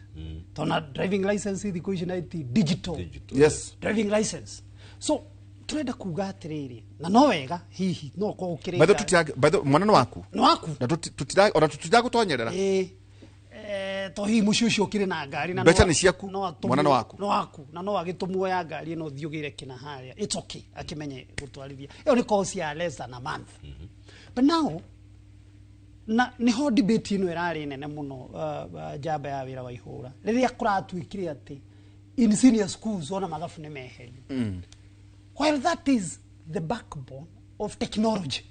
Tona driving license thikũ ici na ti digital. Yes. Driving license. So turenda kuga atĩrĩrĩ na no wega hihi no korwo ũkĩrĩ By the by the mwana nĩ waku. Nĩ waku. Na tutira ona tutira gũtonyerera. To hihi mũciĩ ũcio ũkĩrĩ na ngari na mbeca nĩ ciaku mwana nĩ waku. Nĩ waku na no agĩtũmwo ya ngari ĩno ũthiĩ ũgĩre kĩna harĩa. It's okay akĩmenye gũtwarithia. Ĩyo nĩ course ya less than a month. But now na niho debate ĩno ĩrarĩ nene mũno njamba ya wĩra wa ihũra rĩrĩa kũratuĩkire atĩ in senior schools ona mathabu nĩ meherio. While that is the backbone of technology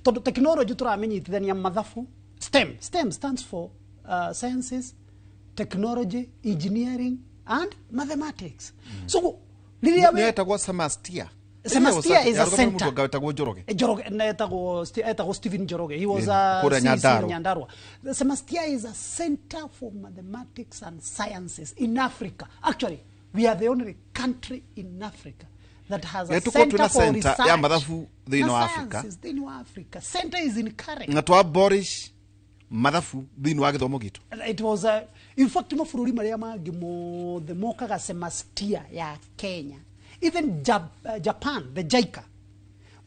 tondũ technology tũramenyitithania mathabu STEM. STEM stands for sciences, technology, engineering and mathematics. So rĩrĩa we etagwo Samastia. Samastia is a center. Njoroge. Njoroge, Stephen Njoroge. He was a Nyandarua. The Samastia is a center for mathematics and sciences in Africa. Actually, we are the only country in Africa that has a Nĩ tũkorwo center twĩna for center research ya mathabu thĩinĩ na wa Africa. sciences thĩinĩ wa Africa. Center is in Karen. Na twa abolish mathabu thĩinĩ wa gĩthomo gitũ. It was a, in fact mabũrũri marĩa mangĩ mothe mokaga semastia ya Kenya, even Japan, the JICA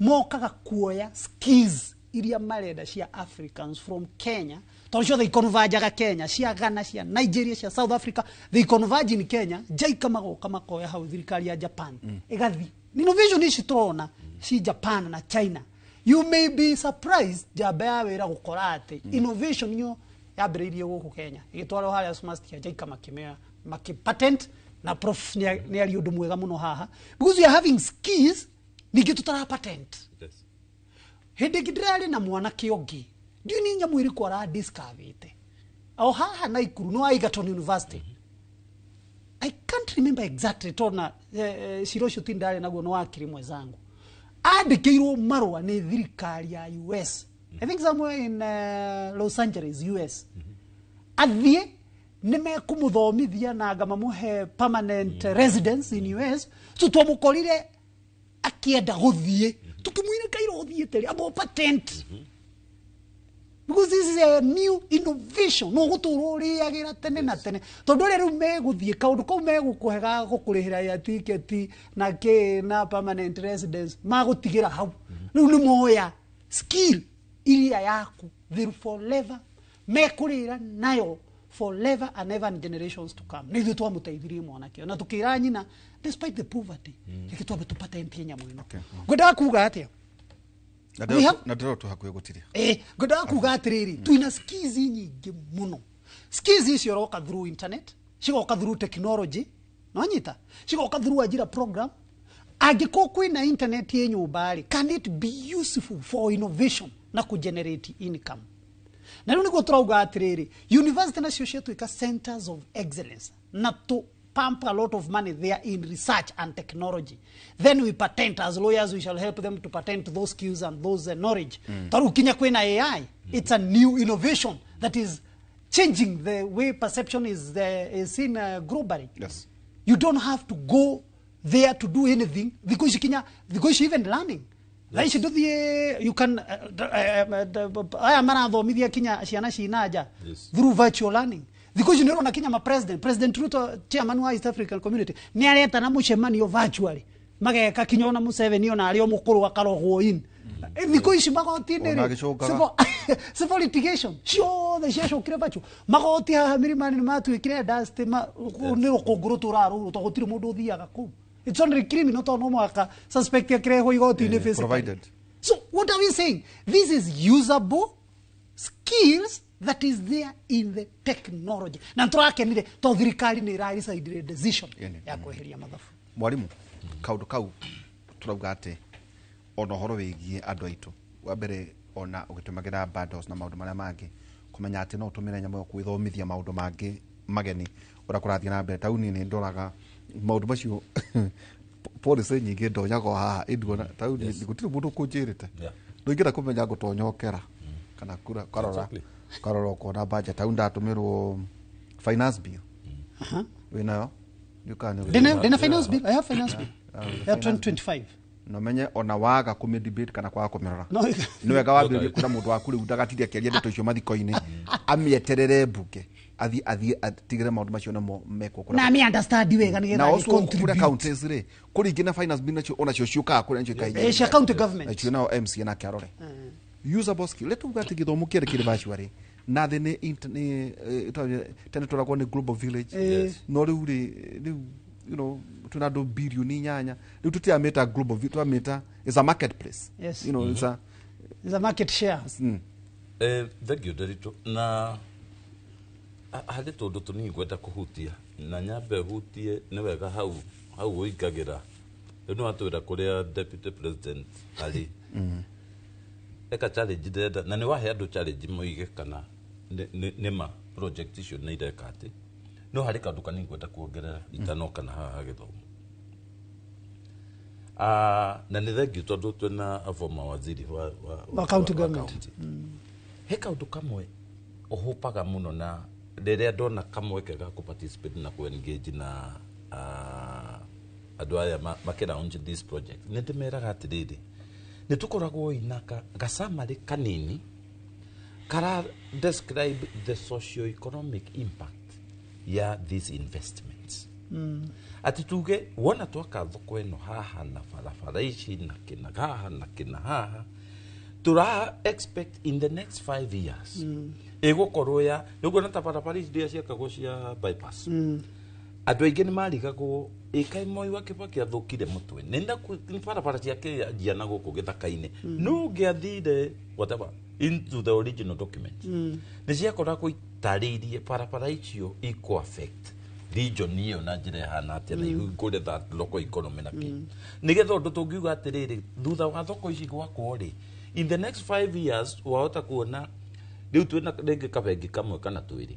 mokaga kuoya skills iria marenda cia Africans from Kenya, tondũ ciothe ikonvajaga Kenya, cia Ghana, cia Nigeria, cia South Africa, they converge in Kenya. JICA magoka makoya hau, thirikari ya Japan ĩgathi. Innovation ici tũrona ci Japan na China, you may be surprised njamba ya wĩra gũkora atĩ innovation yo yambĩrĩirie gũkũ Kenya, ĩgĩtwarwo harĩa Smastia, JICA makĩmea makĩpatent. Na prof nĩ ari ũndũ mwega mũno haha, because we are having skills ningĩ tũtara patent. Hĩndĩ ĩngĩ ndĩrarĩ na mwanake ũngĩ, ndiũ nĩ nyamũ ĩrĩkũ aradiscoverĩte o haha Naikuru, no Egerton University. I can't remember exactly tona cira ũcio ti ndarĩ naguo, nĩ wakiri mwenzangu andĩkĩirwo marũa nĩ thirikari ya US, I think somewhere in Los Angeles, US, athiĩ nĩ mekũmũthomithia na anga mamũhe permanent residence in US. So twamũkorire akĩenda gũthiĩ, tukĩmwĩra kaira ũthiĩte rĩ amba patent, because this is a new innovation no gũtũra ũrĩagĩra tene na tene, tondũ ũrĩa rĩu megũthiĩ kaũndũ kau megũkũhe ga gũkũrĩhĩra ya tiketi na kĩ na permanent residence magũtigĩra hau. Rĩu nĩ moya skill iria yaku, they'll forever mekũrĩra nayo forever and ever and generations to come. Nĩ ithuĩ twamũteithirie mwanake na tũkĩra nyina, despite the poverty, reke twambe tũpatentie nyamũ ĩno. Ngwendaga kuga atĩa? Na ndĩrona tũ hakuhĩ gũtiria. Ngwendaga kuga atĩrĩrĩ, twĩna skills nyingĩ mũno. Skills icio iroka through internet, cigoka through technology, nonyita, cigoka through Ajira program. Angĩkorwo kwĩna internet ĩ nyũmba rĩ, can it be useful for innovation na kũ generate income? Na rĩu nĩguo tũrauga atĩrĩrĩ, university nacio ciatuĩka centers of excellence na to pump a lot of money there in research and technology, then we patent. As lawyers, we shall help them to patent those skills and those knowledge. Taru kinya kwĩna AI, it's a new innovation that is changing the way perception is seen globally. You don't have to go there to do anything. Thikũ ici kinya thikũ ici even learning thaa ici ndũthiĩ, you can aya marathomithia kinya ciana cina nja through virtual learning. Thikũ ici nĩ ũrona kinya ma president Ruto, chairman wa East African Community, nĩ aretana mũcemanio virtually, mageka kinya ona Museveni ona arĩ o mũkũrũ akarogwo in. Thikũ ici magoti-inĩ Ona rĩ, agĩcũngaga. Civil litigation ciothe ciacokire virtual. Magoti haha Milimani nĩ matuĩkire dust, nĩ rũkũngũ rũtũraga rũrũ, tondũ gũtirĩ mũndũ ũthiaga kũu. It's only criminal, tondũ no mũhaka suspect akĩrehwo igoti-inĩ physically. Provided. So what are we saying? This is usable skills that is there in the technology. Na tũrakenire tondũ thirikari nĩ ĩra decision ya kweheria mathabu. Mwarimu, kaũndũ kau tũrauga atĩ ona ũhoro wĩgiĩ andũ aitũ, wa mbere ona ũgĩtũmagĩra bundles na maũndũ marĩa mangĩ, kũmenya atĩ no ũtũmĩre nyamũ ĩyo kwĩthomithia maũndũ mangĩ mageni ũrĩa kũrathiĩ na mbere taũni-inĩ. Ndoraga maũndũ macio, policy nyingĩ ndonyaga o haha ĩnduona taũni, gũtirĩ mũndũ ũkũnjĩrĩte. Ndũingĩra kũmenya ngũtonyokera kana kura karora karora ũkona budget hau ndatũmĩrwo finance bill wĩnayo. Ndĩna finance bill. I have finance bill ya 2025. Na menye ona waga kũmĩ debate kana kwaga kũmĩrora, No, nĩ wega wambĩrĩrie kwĩra mũndũ waku rĩu ndagatinde akĩaria ndeto icio mathiko-inĩ, amĩeterere mbunge, athiĩ atigĩre maũndũ macio nĩmo mekwo kũrĩa. Na mi understand wega nĩgetha Na also contribute. kũrĩa counties rĩ, kũrĩ ingĩ na finance bill nacio onacio ciũkaga kũrĩa nacio ikahinyĩrĩria. Cia county government. Nacio nao MCA nake arore usable skill. Letu uga atĩ gĩthomo kĩarĩ kĩrĩ virtually na thĩ nĩ tene tũragwo nĩ global village. No rĩu rĩ, rĩu twĩna andũ bilioni 8 rĩu, tũtiramĩta global tũramĩta is a marketplace. It's a It's a market share. Thank you, Nderitu. Na harĩ tũndũ tũnini ngwenda kũhutia na nyambe hutie nĩ wega hau hau ũingagĩra rĩu nĩ watwĩra kũrĩa deputy president arĩ eka challenge ndĩrenda, na nĩ wahe andũ challenge moige kana nĩ ma project icio nĩ ireka atĩ, no harĩ kaũndũ kanini ngwenda kuongerera itanoka na haha gĩthomo. Na nĩ thengiũ tondũ twĩna a former waziri wa Wa county government. County. He kaũndũ kamwe ũhũpaga mũno na rĩrĩa ndona kamweke ga kũ participate na kũ engage na andũ aya makĩlaunch this project nĩ ndĩmeraga atĩrĩrĩ nĩ tũkoragwo ina gacamarĩ kanini kara describe the socio-economic impact ya these investments. Ati tuge wona twaka thoko ĩno haha na barabara ici na kĩna haha na kĩna haha tura expect in the next 5 years ĩgũkorwo ya nĩguo na ta barabara ici iria ciakagwo cia bypass. Andũ aingĩ nĩ marigagwo ĩkaĩ Moi wa Kibaki athũkire mũtwe nenda barabara ciake anjia na gũkũ gĩthaka-inĩ no ũngĩathire whatever into the original document nĩ ciakoragwo itarĩirie barabara icio ikũ affect region ĩyo na njĩra ĩhana atĩa na ihingũre that local economy na kĩ nĩgetha ũndũ tũngiuga atĩrĩrĩ thutha wa thoko ici gwakwo rĩ in the next 5 years wahota kuona rĩu twĩna rĩngĩ kabengi kamwe kana twĩrĩ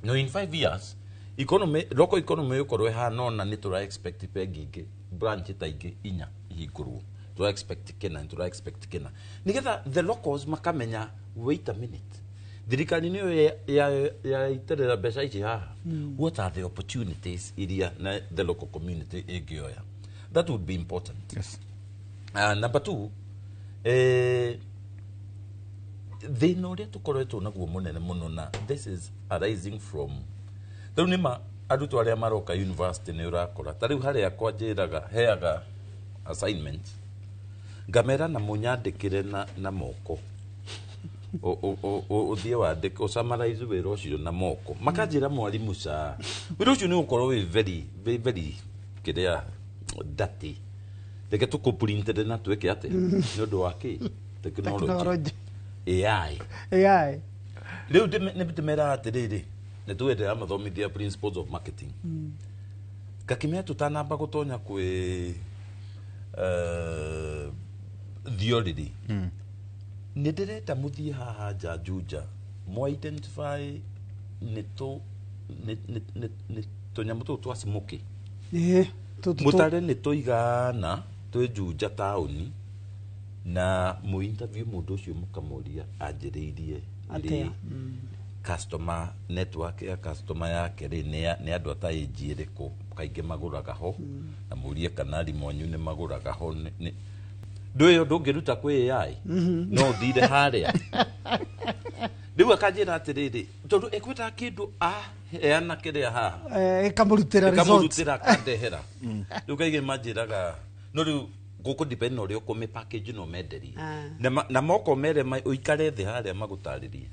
no in 5 years economy local economy ĩgũkorwo ĩhana ona nĩ tũra expect bengi ingĩ branch ta ingĩ inya ihingũrwo tũra expect kĩna tũra expect kĩna nĩgetha the locals makamenya wait a minute thirikari nĩyo yaitĩrĩra mbeca ici haha. What are the opportunities iria na the local community ĩngĩoya? That would be important. Yes. Number 2, thĩna ũrĩa tũkoretwo naguo mũnene mũno na this is arising from rĩu nĩma arutwo arĩa maroka university nĩ ũrakora ta rĩu harĩa kwanjĩraga heaga assignment ngamera na mũnyandĩkĩre na moko ũthiĩ wandĩke ũsummarize wĩra ũcio na moko makanjĩra mwarimũ ca wĩra ũcio nĩ ũgũkorwo wĩ very very very kĩrĩa dirty reke tũkũprintere na twĩke atĩa nĩ ũndũ wa kĩ technology AI rĩu nĩ ndĩmeraga atĩrĩrĩ nĩ tuenderea mathomithia principles of marketing ngakĩmenya tũtanamba gũtonya kwĩ theory rĩ nĩ ndĩrenda mũthiĩ haha nja Juja mwa identify nĩ tũnyamũ tũtũ twa smoky mũtare nĩ tũigana twĩ Juja taũni na mũ interview mũndũ ũcio mũkamũria anjĩrĩirie rĩ customer network ya customer yake rĩ nĩ andũ ata age ĩrĩkũ kaingĩ magũraga ho na mũrie kana arimũ anyu nĩ magũraga ho ndũĩ ũndũ ũngĩruta kwĩ AI no ũthire harĩa rĩu akanjĩra atĩrĩrĩ tondũ ĩkwendaga kĩndũ aheana kĩrĩa haha ĩkamũrutĩra akandehera rĩu kaingĩ manjĩraga no rĩu gũkũ depend na ũrĩa ũkũmĩ package no menderie na moko mere ũikare thĩ harĩa magũtarĩrie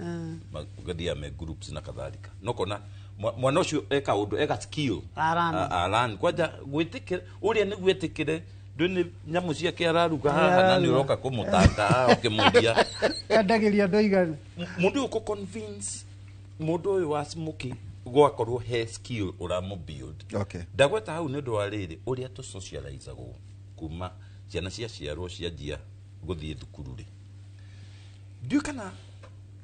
magathiaga me groups na kadhalika no kona mwana ũcio eka ũndũ eka skill aran kwanja gwĩtĩkĩra ũrĩa nĩ gwĩtĩkĩre ndũ nĩ nyamũ ciake araruga haha na nĩ ũroka kũmũtanga ũkĩmũria endagĩria andũ aigana mũndũ ũyũ kũ convince mũndũ ũyũ wa smoky gwakorwo he skill ũramũ build. Okay. Ndagweta hau nĩ ũndũ wa rĩrĩ ũrĩa tũ socializagwo kuma ciana ciaciarwo cianjia gũthiĩ thukuru rĩ ndiũĩ kana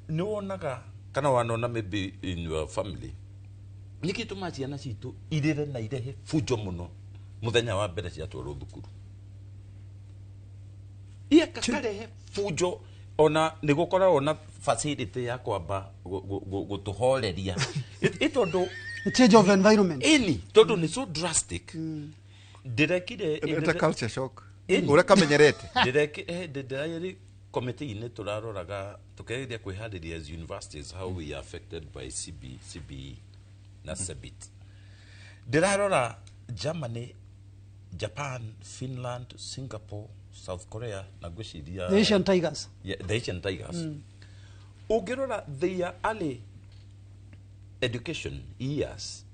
nĩ wonaga kana wanona maybe in your family nĩkĩ tũmaga ciana citũ irĩre na irehe bunjo mũno mũthenya wa mbere ciatwarwo thukuru iya kakarehe bunjo ona nĩ gũkoragwo na facility ya kwamba gũtũhoreria ĩ tondũ change of environment ĩni tondũ nĩ so drastic ndirekire ta culture shock ũrĩa kamenyerete ndĩrekire committee-inĩ tũraroraga tũkegeria kwĩharĩria as universities how we are affected by CBE na CBIT. Ndĩrarora Germany, Japan, Finland, Singapore, South Korea na ngwĩciria the Asian Tigers. Yeah, the Asian Tigers. Ũngĩrora their early education years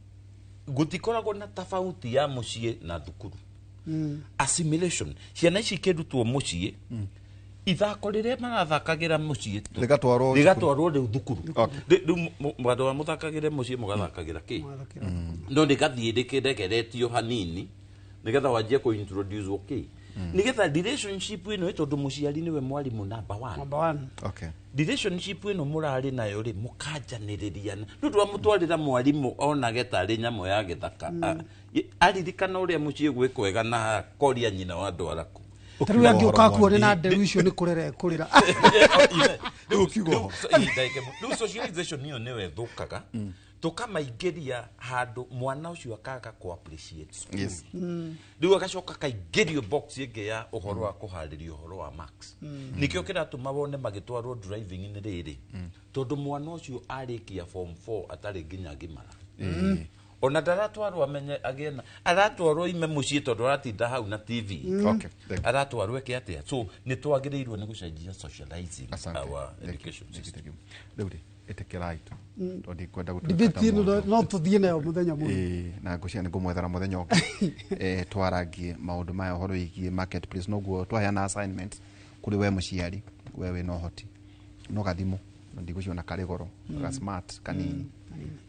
gũtikoragwo na tofauti ya mũciĩ na thukuru. Assimilation ciana ici ikĩrutwo mũciĩ ithako rĩrĩa marathakagĩra mũciĩ rĩgatwarwo rĩu thukuru rĩu handũ wa mũthakagĩre mũciĩ mũgathakagĩra kĩ no rĩgathiĩ rĩkĩrekeretio hanini nĩgetha wanjie kũ introduce kĩ nĩgetha relationship ĩno tondũ mũciari nĩwe mwarimũ number one. Okay. Relationship ĩno mũrarĩ nayo rĩ mũkanjanĩrĩria nĩ ũndũ wa mũtwarĩra mwarimũ onage tarĩ nyamũ ya gĩthaka aririkana ũrĩa mũciĩ gwĩ kwega na koria nyina wa andũ araku tarĩu angĩũka akuone na nderu icio nĩ kũrera ekũrĩra rĩu socialization ĩyo nĩyo ĩthũkaga Tukamaingĩria handũ mwana ũcio akaga ku appreciate school. Yes. Rĩu agacoka kaingĩrio box ĩngĩ ya ũhoro wa kũharĩria ũhoro wa marks. Nĩkĩo kĩratũma wone magĩtwarwo driving-inĩ rĩrĩ, tondũ mwana ũcio arĩkia form 4 atarĩ nginya ngimara. Ona ndaratwarwo amenye agĩe na aratwarwo ime mũciĩ tondũ aratinda hau na TV. Okay, thank you. Aratwarwo eke atĩa? So nĩ twagĩrĩirwo nĩ gũcenjia socializing Asante. our Thank you. education Thank you, system. thank you. Rĩu rĩ, ĩtĩkĩrai tu tondũ ndikwenda gũtuĩka ta Debate ĩno mũndũ. no tũthiĩ nayo mũthenya mũno. Ĩĩ, na ngwĩciria nĩ ngũmwethera mũthenya ũngĩ twarangie maũndũ maya ũhoro wĩgiĩ marketplace. Noguo twaheana assignment kũrĩ we mũciari, we wĩna ũhoti no gathimũ na ndigũciona karĩ goro, ga smart kanini,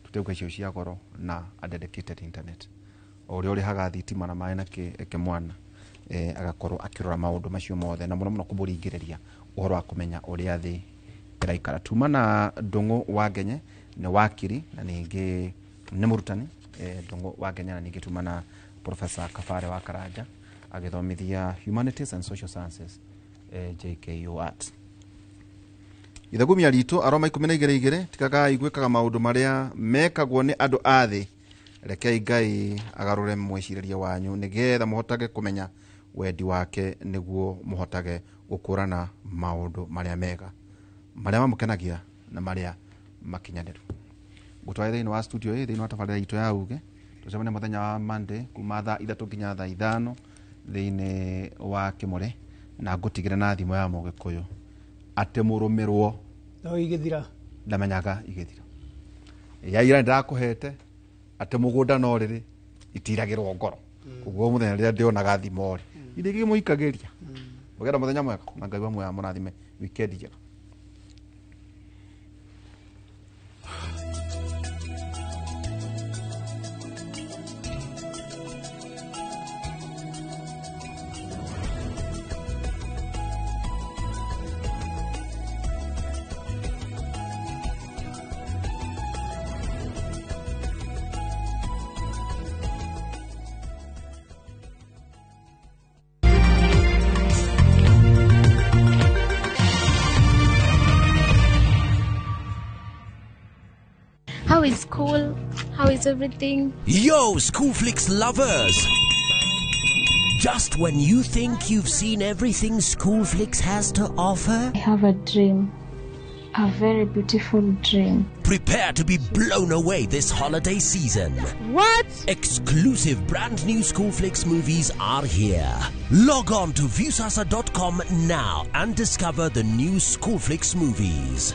tũtegũka icio cia goro na a dedicated internet, o ũrĩa ũrĩhaga thitima na maĩ na kĩ eke mwana agakorwo akĩrora maũndũ macio mothe, na mũno mũno kũmũringĩrĩria ũhoro wa kũmenya ũrĩa thĩ ĩraikara. Tuma na Ndũng'ũ wa Ngenye, nĩ wakiri na ningĩ nĩ mũrutani, Ndũng'ũ wa Ngenye, na ningĩ tuma na Professor Kabare wa Karanja agĩthomithia Humanities and Social Sciences, JKU Arts. Ithagumia ritũ aroma 12 igĩrĩ, tigagai gwĩkaga maũndũ marĩa mekagwo nĩ andũ a thĩ, rekei Ngai agarũre mwĩcirĩrie wanyu nĩgetha mũhotage kũmenya wendi wake, nĩguo mũhotage gũkũrana maũndũ marĩa mega, marĩa mamũkenagia na marĩa makinyanĩru. Ngũtware thĩinĩ wa studio ĩ thĩinĩ wa tabarĩra itũ ya uge, tũcemanie mũthenya wa Monday kuma thaa 3 nginya thaa 5 thĩinĩ wa Kĩmũrĩ, na ngũtigĩre na thimo ya Mũgĩkũyũ atĩ mũrũmĩrwo no igĩthira ndamenyaga igĩthira. Ya ira ndakũhete atĩ mũgũnda no rĩrĩ itiragĩrwo ngoro, koguo mũthenya rĩrĩa ndĩonaga thimo rĩ irĩ gĩmũikagĩria. Mũgenda mũthenya mwega na Ngai wa muoyo amũrathime. Weekend njega. How is school? How is everything? Yo, Schoolflix lovers! Just when you think you've seen everything Schoolflix has to offer, I have a dream. A very beautiful dream. Prepare to be blown away this holiday season. What? Exclusive brand new Schoolflix movies are here. Log on to Viusasa.com now and discover the new Schoolflix movies.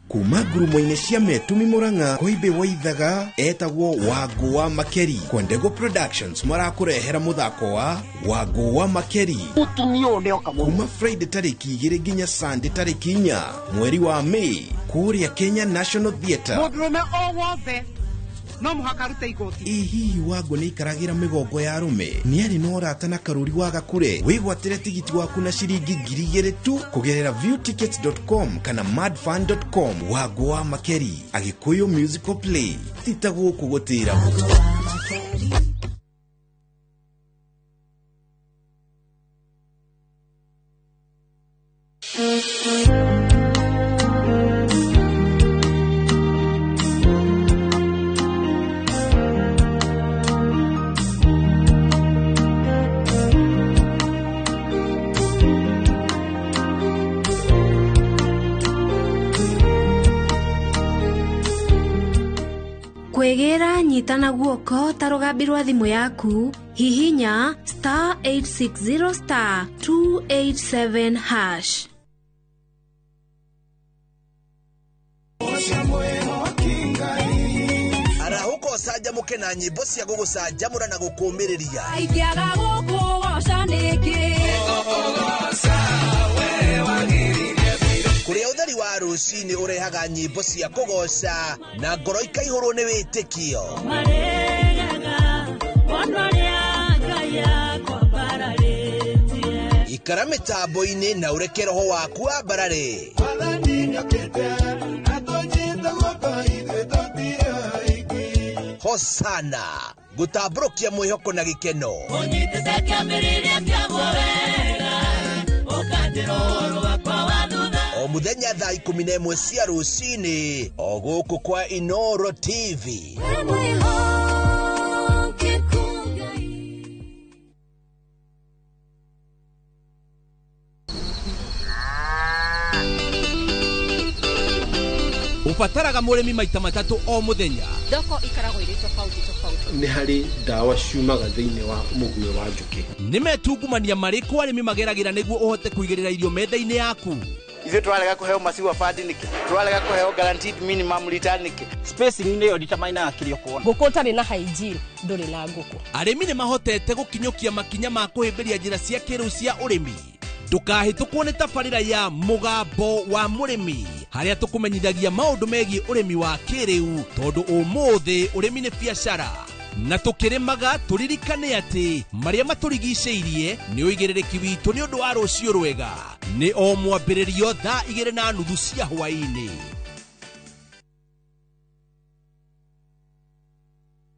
Kuma ngurumo-inĩ cia Metumi Murang'a Koimbe Waithaga etagwo Wangũ wa Makeri. Kwendego Productions marakũrehera mũthako wa Wangũ wa Makeri Mũtumia ũyũ nĩoka mũno. Kuma Friday tarĩki 2 nginya Sunday tarĩki 4 mweri wa May kũrĩa Kenya National Theatre. Mũndũrũme o wothe no mũhaka arute igoti. Ĩ hihi Wangũ nĩ aikaragĩra mĩgongo ya arũme? Nĩ arĩ na ũrata na Karũri wa Gakure? Wĩgwatĩre tigiti waku na ciringi 2,000 tu kũgerera viewtickets.com kana madfun.com. Wangũ wa Makeri, Agĩkũyũ musical play, ti ta gũkũ gũtĩragwo. Kwĩgĩra nyitana guoko ta rũgambi rwa thimũ yaku, hihinya star 860 star 287 hash. Arahũka ũcanjamũke na nyĩmbo cia gũgũcanjamũra na gũkũũmĩrĩria. Ingĩaga gũkũgoca nĩkĩ? Kũrĩa ũtheri wa rũcinĩ ũrehaga nyĩmbo cia kũgoca na ngoro ikaihũrwo nĩ wĩtĩkio. Ikara mĩtambo-inĩ na ũreke roho waku wambarare. Hosana gũtambũrũkia mwĩhoko na gĩkeno. Ũnyitĩte kĩambĩrĩria kĩaguo wega, ũkanjĩra ũhoro wakwa wa thutha. mũthenya thaa 11 cia rũcinĩ o gũkũ kwa Inoro TV. Ubataraga mũrĩmi maita matatũ o mũthenya. Thoko ikaragwo irĩ tofauti tofauti. Nĩ harĩ ndawa ciumaga thĩinĩ wa mũguĩ wa njũkĩ. Nĩ metungumania marĩkũ arĩmi mageragĩra nĩguo ũhote kũigĩrĩra irio metha-inĩ yaku? Ithuĩ tũrarega kũheo maciwa bandi nĩkĩ? Tũrarega kũheo guaranteed minimum return nĩkĩ? Spacing nĩyo determinaga kĩrĩa ũkuona. Ngũkũ ũtarĩ na hygiene ndũrĩ na ngũkũ. Arĩmi nĩ mahotete gũkinyũkia makinya ma kũhĩmbĩria njĩra cia kĩrĩu cia ũrĩmi. Ndũkahĩtũkwo nĩ tabarĩra ya Mũgambo wa Mũrĩmi harĩa tũkũmenyithagia maũndũ megiĩ ũrĩmi wa kĩrĩu tondũ ũmũthĩ ũrĩmi nĩ biacara na tũkĩrĩmaga tũririkane atĩ marĩa matũrigicĩirie nĩ ũigĩrĩrĩki witũ nĩ ũndũ wa rũciũ rwega. Nĩ o mwambĩrĩrio thaa 2:30 cia hwaĩ-inĩ.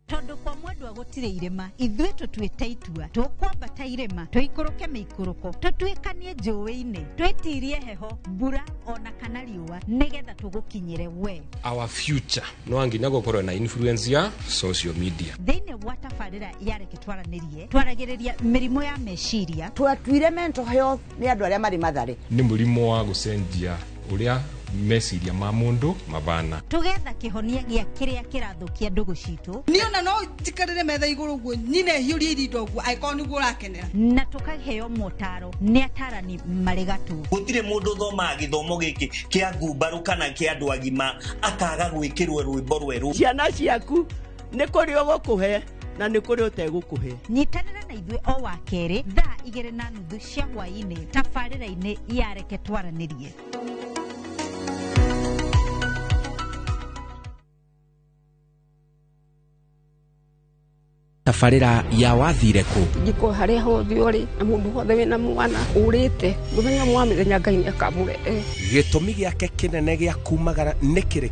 Tondũ kwa mwendwa gũtirĩ irĩma ithuĩ tũtuĩte itua tũkwambata irĩma tũikũrũke mĩikũrũko tũtuĩkanie njũĩ-inĩ twĩtirie heho mbura ona kana riũa nĩgetha tũgũkinyĩre we. Our future no nginya gũkorwo na influence ya social media. Thĩinĩ wa tabarĩra ya Reke Twaranĩrie twaragĩrĩria mĩrimũ ya meciria. Twatuire mental health nĩ andũ arĩa marĩ Mathare. Nĩ mũrimũ wa gũcenjia ũrĩa meciria ma mũndũ mabana. Tũgetha kĩhonia gĩa kĩrĩa kĩrathũkia ndũgũ citũ. Niĩ ona no njikarĩre metha igũrũ ũguo nyine hiũrie irinda ũguo angĩkorwo nĩguo ũrakenera. Na tũkaheo motaro nĩ atarani marĩ gatũ. Gũtirĩ mũndũ ũthomaga gĩthomo gĩkĩ kĩa ngumbarũ kana kĩa andũ agima akaga gwĩkĩrwo rwĩmbo rwerũ. Ciana ciaku nĩ kũrĩ ũgũkũhe na nĩ kũrĩ ũtegũkũhe. Nyitanĩra na ithuĩ o wa kerĩ thaa 2:30 cia hwaĩ-inĩ tabarĩra-inĩ ya Reke Twaranĩrie. Tabarĩra ya wathire kũ? Njiko harĩa hothe ũrĩ na mũndũ wothe wĩna mwana ũrĩte mũthenya wa mĩthenya Ngai nĩakamũrehe. Gĩtũmi gĩake kĩnene gĩa kumagara nĩ kĩrĩkũ?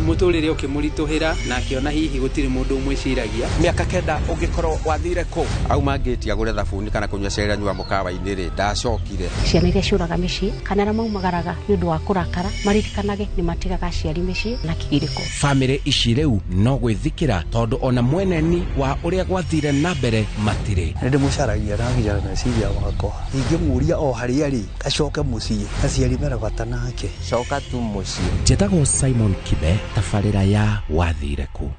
Mũtũrĩre ũkĩmũritũhĩra na akĩona hihi gũtirĩ mũndũ ũmwĩciragia. Mĩaka 9 ũngĩkorwo wathire kũ? Auma ngĩti agũre thabuni kana kũnyua cai anyua mũkawa-inĩ rĩ ndacokire. Ciana iria ciũraga mĩciĩ kana arĩa maumagaraga nĩ ũndũ wa kũrakara maririkanage nĩ matigaga aciari mĩciĩ na kĩgirĩko. Bamĩrĩ ici rĩu no gwĩthikĩra tondũ ona mweneni wa ũrĩa gwathire na mbere matirĩ. Nĩ ndĩmũcaragia na nginya meciria makwa. Ingĩmũria o harĩa arĩ acoke mũciĩ, aciari mena bata nake. Coka tu mũciĩ. Njĩtagwo Simon Kibe, tabarĩra ya wathire kũ?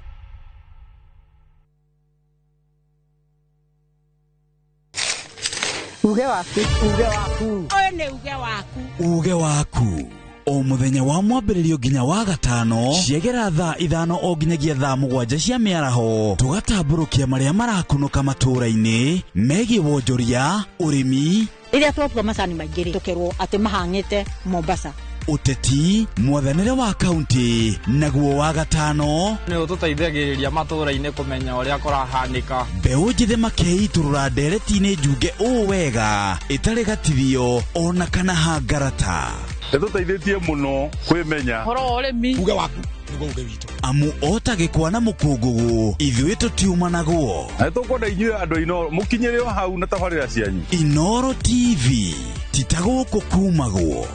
Uge waku, uge waku. Ũyũ nĩ uge waku. Uge waku. O mũthenya wa mwambĩrĩrio nginya wa gatano ciegera thaa 5 o nginyagia thaa 7 cia mĩaraho tũgatambũrũkia marĩa marakunũka matũũra-inĩ megiĩ wonjoria ũrĩmi. Rĩrĩa twakua macani maingĩ rĩ tũkerwo atĩ mahang'ĩte Mombasa. Ũteti mwathanĩre wa kaunti naguo wa gatano nĩ ũtũteithagĩrĩria matũũra-inĩ kũmenya ũrĩa kũrahanĩka. Mbeũ njĩthĩ makeitũrũra ndereti-inĩ njunge ũũ wega ĩtarĩ gatithio ona kana hangarata. Nĩtũteithĩtie mũno kwĩmenya ũhoro wa ũrĩmi. Uge waku nĩguo uge witũ. Amu ota gĩkwa na mũkũngũgũ ithuĩ tũtiumanagwo. Na nĩtũkwenda inyuĩ andũ Inooro mũkinyĩre o hau na tabarĩra cianyu. Inooro TV ti ta gũkũ kumagwo.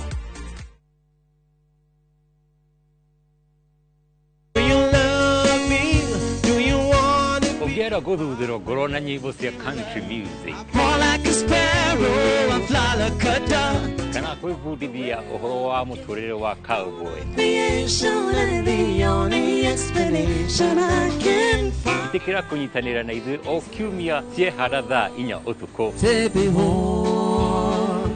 Ũngĩenda gũthuthĩrwo ngoro na nyĩmbo cia country music. More like a sparrow, I fly like a dove. Kana kwĩbundithia ũhoro wa mũtũrĩre wa cowboy. Ĩtĩkĩra kũnyitanĩra na ithuĩ o kiumia ciehara thaa 4 ũtukũ. Take me home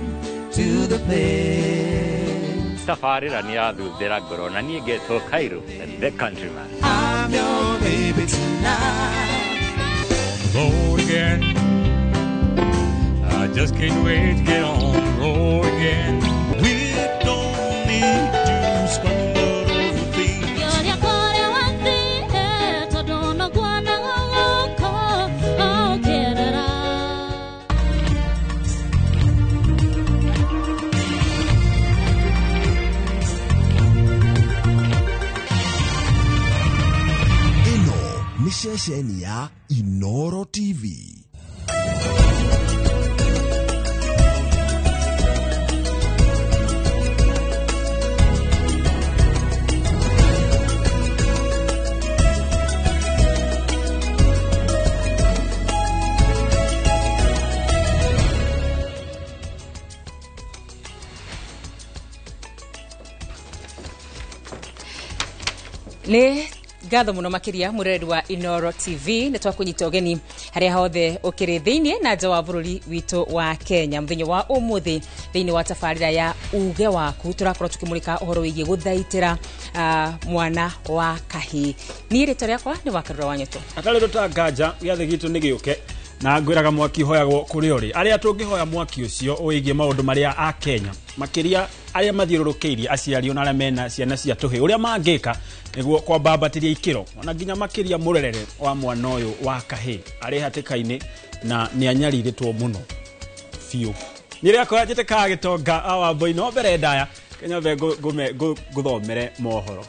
to the place. Tabarĩra nĩ yathuthĩra ngoro na niĩ ngetwo Cairo the countryman. I'm your baby tonight. On the road again. I just can't wait to get on the road again. We don't need to stumble over things. Ĩno nĩ ceceni ya Inooro TV. Nĩ ngatho mũno makĩria mũrereri wa Inoro TV, nĩ twakũnyita ũgeni harĩa hothe ũkĩrĩ thĩinĩ na nja wa bũrũri witũ wa Kenya. Mũthenya wa ũmũthĩ thĩinĩ wa tabarĩra ya uge waku tũrakorwo tũkĩmũrĩka ũhoro wĩgiĩ gũthaitĩra mwana wa kahĩĩ. Niĩ rĩtwa rĩakwa nĩ Wakarura wa Nyoto. Atarĩ tũtanganja gĩathĩ gitũ nĩ gĩũke na ngwĩraga mwaki hoyagwo kũrĩa ũrĩ. Arĩa tũngĩhoya mwaki ũcio wĩgiĩ maũndũ marĩa a Kenya makĩria arĩa mathiũrũrũkĩirie aciari ona arĩa mena ciana cia tũhĩ ũrĩa mangĩka nĩguo kwambambatĩria ikĩro ona nginya makĩria mũrerere wa mwana ũyũ wa kahĩĩ arĩ hatĩka-inĩ na nĩ anyarirĩtwo mũno biũ. Niĩ rĩakwa njĩtĩkaga gĩtonga wa Wambui, no mbere ndaya kĩnyambe ngũthomere mohoro.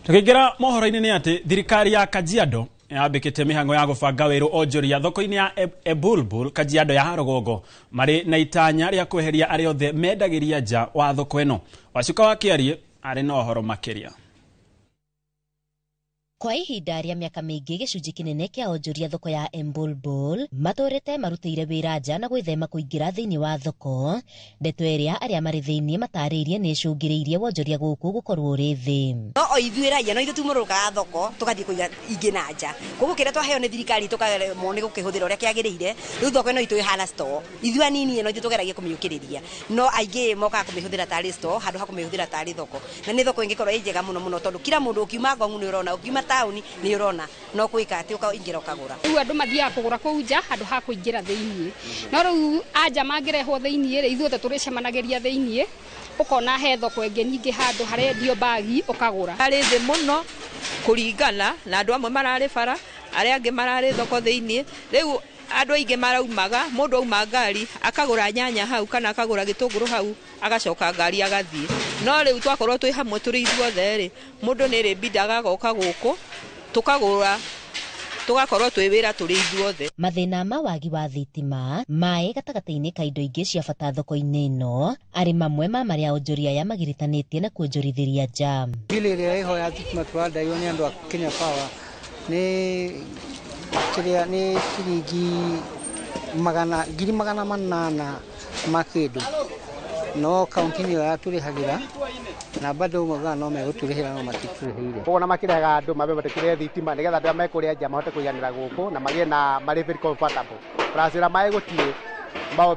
Tukiingira mohoro-inĩ nĩ atĩ thirikari ya Kajiado yambĩkĩte mĩhang'o ya gũbanga werũ onjoria thoko-inĩ ya Ebulbul Kajiado ya rũgongo marĩ na itanya rĩa kweheria arĩa othe mendagĩria nja wa thoko ĩno. Wacuka wa Kĩarie arĩ na ũhoro makĩria. Kwa ihinda rĩa mĩaka mĩingĩ gĩcunjĩ kĩnene kĩa onjoria thoko ya Embulbul matũrĩte marutĩire wĩra nja na gwĩthema kũingĩra thĩinĩ wa thoko. Ndeto ĩrĩa arĩa marĩ thĩinĩ matarĩirie nĩ ĩcũngĩrĩirie wonjoria gũkũ gũkorwo ũrĩ thĩ. No o ithuĩ raia no ithuĩ tumũrũkaga thoko tũgathiĩ kũiga ingĩ na nja. Koguo kĩrĩa twaheo nĩ thirikari tũkaremwo nĩ gũkĩhũthĩra ũrĩa kĩagĩrĩire. Rĩu thoko ĩno itũ ĩhana store. Ithuĩ anini no ithuĩ tũgeragia kũmĩũkĩrĩria. No aingĩ mokaga kũmĩhũthĩra tarĩ store handũ ha kũmĩhũthĩra tarĩ thoko. Na nĩ thoko ĩngĩkorwo ĩ njega mũno mũno tondũ kila mũndũ ũkiuma Ngong nĩ ũrona, ũkiuma taũni nĩ ũrona, no kwĩka atĩ ũkaingĩra ũkagũra. Rĩu andũ mathiaga kũgũra kũu nja handũ ha kũingĩra thĩiniĩ. No rĩu anja mangĩrehwo thĩiniĩ rĩ, ithuothe tũrĩcemanagĩria thĩiniĩ, ũkona he thoko ĩngĩ nyingĩ handũ harendio mbagi ũkagũra. Harĩ thĩ mũno kũringana na andũ amwe mararĩ bara, arĩa angĩ mararĩ thoko thĩiniĩ. Rĩu andũ aingĩ maraumaga, mũndũ auma ngari akagũra nyanya hau kana akagũra gĩtũngũrũ hau agacoka ngari agathiĩ. No rĩu twakorwo twĩ hamwe tũrĩ ithuothe rĩ, mũndũ nĩ rĩbindaga agoka gũkũ tũkagũra tũgakorwo twĩ wĩra tũrĩ ithuothe. Mathĩna ma wagi wa thitima, maĩ gatagatĩ-inĩ ka indo ingĩ cia bata thoko-inĩ ĩno arĩ mamwe ma marĩa onjoria aya magiritanĩtie na kuonjorithĩria nja. Bili ĩrĩa ĩho ya thitima tũrandairwo nĩ andũ a Kenya Power nĩ kĩrĩa nĩ ciringi 800,000 ma kĩndũ, no kaunti nĩyo yatũrĩhagĩra na bado maugaga no megũtũrĩhĩra no matitũrĩhĩire. Koguo na makĩrehaga andũ mabe matũkĩre thitima nĩgetha andũ arĩa mekũrĩa nja mahote kũiganĩra gũkũ na magĩe na marĩ very comfortable. Plus ĩra maĩ gũtirĩ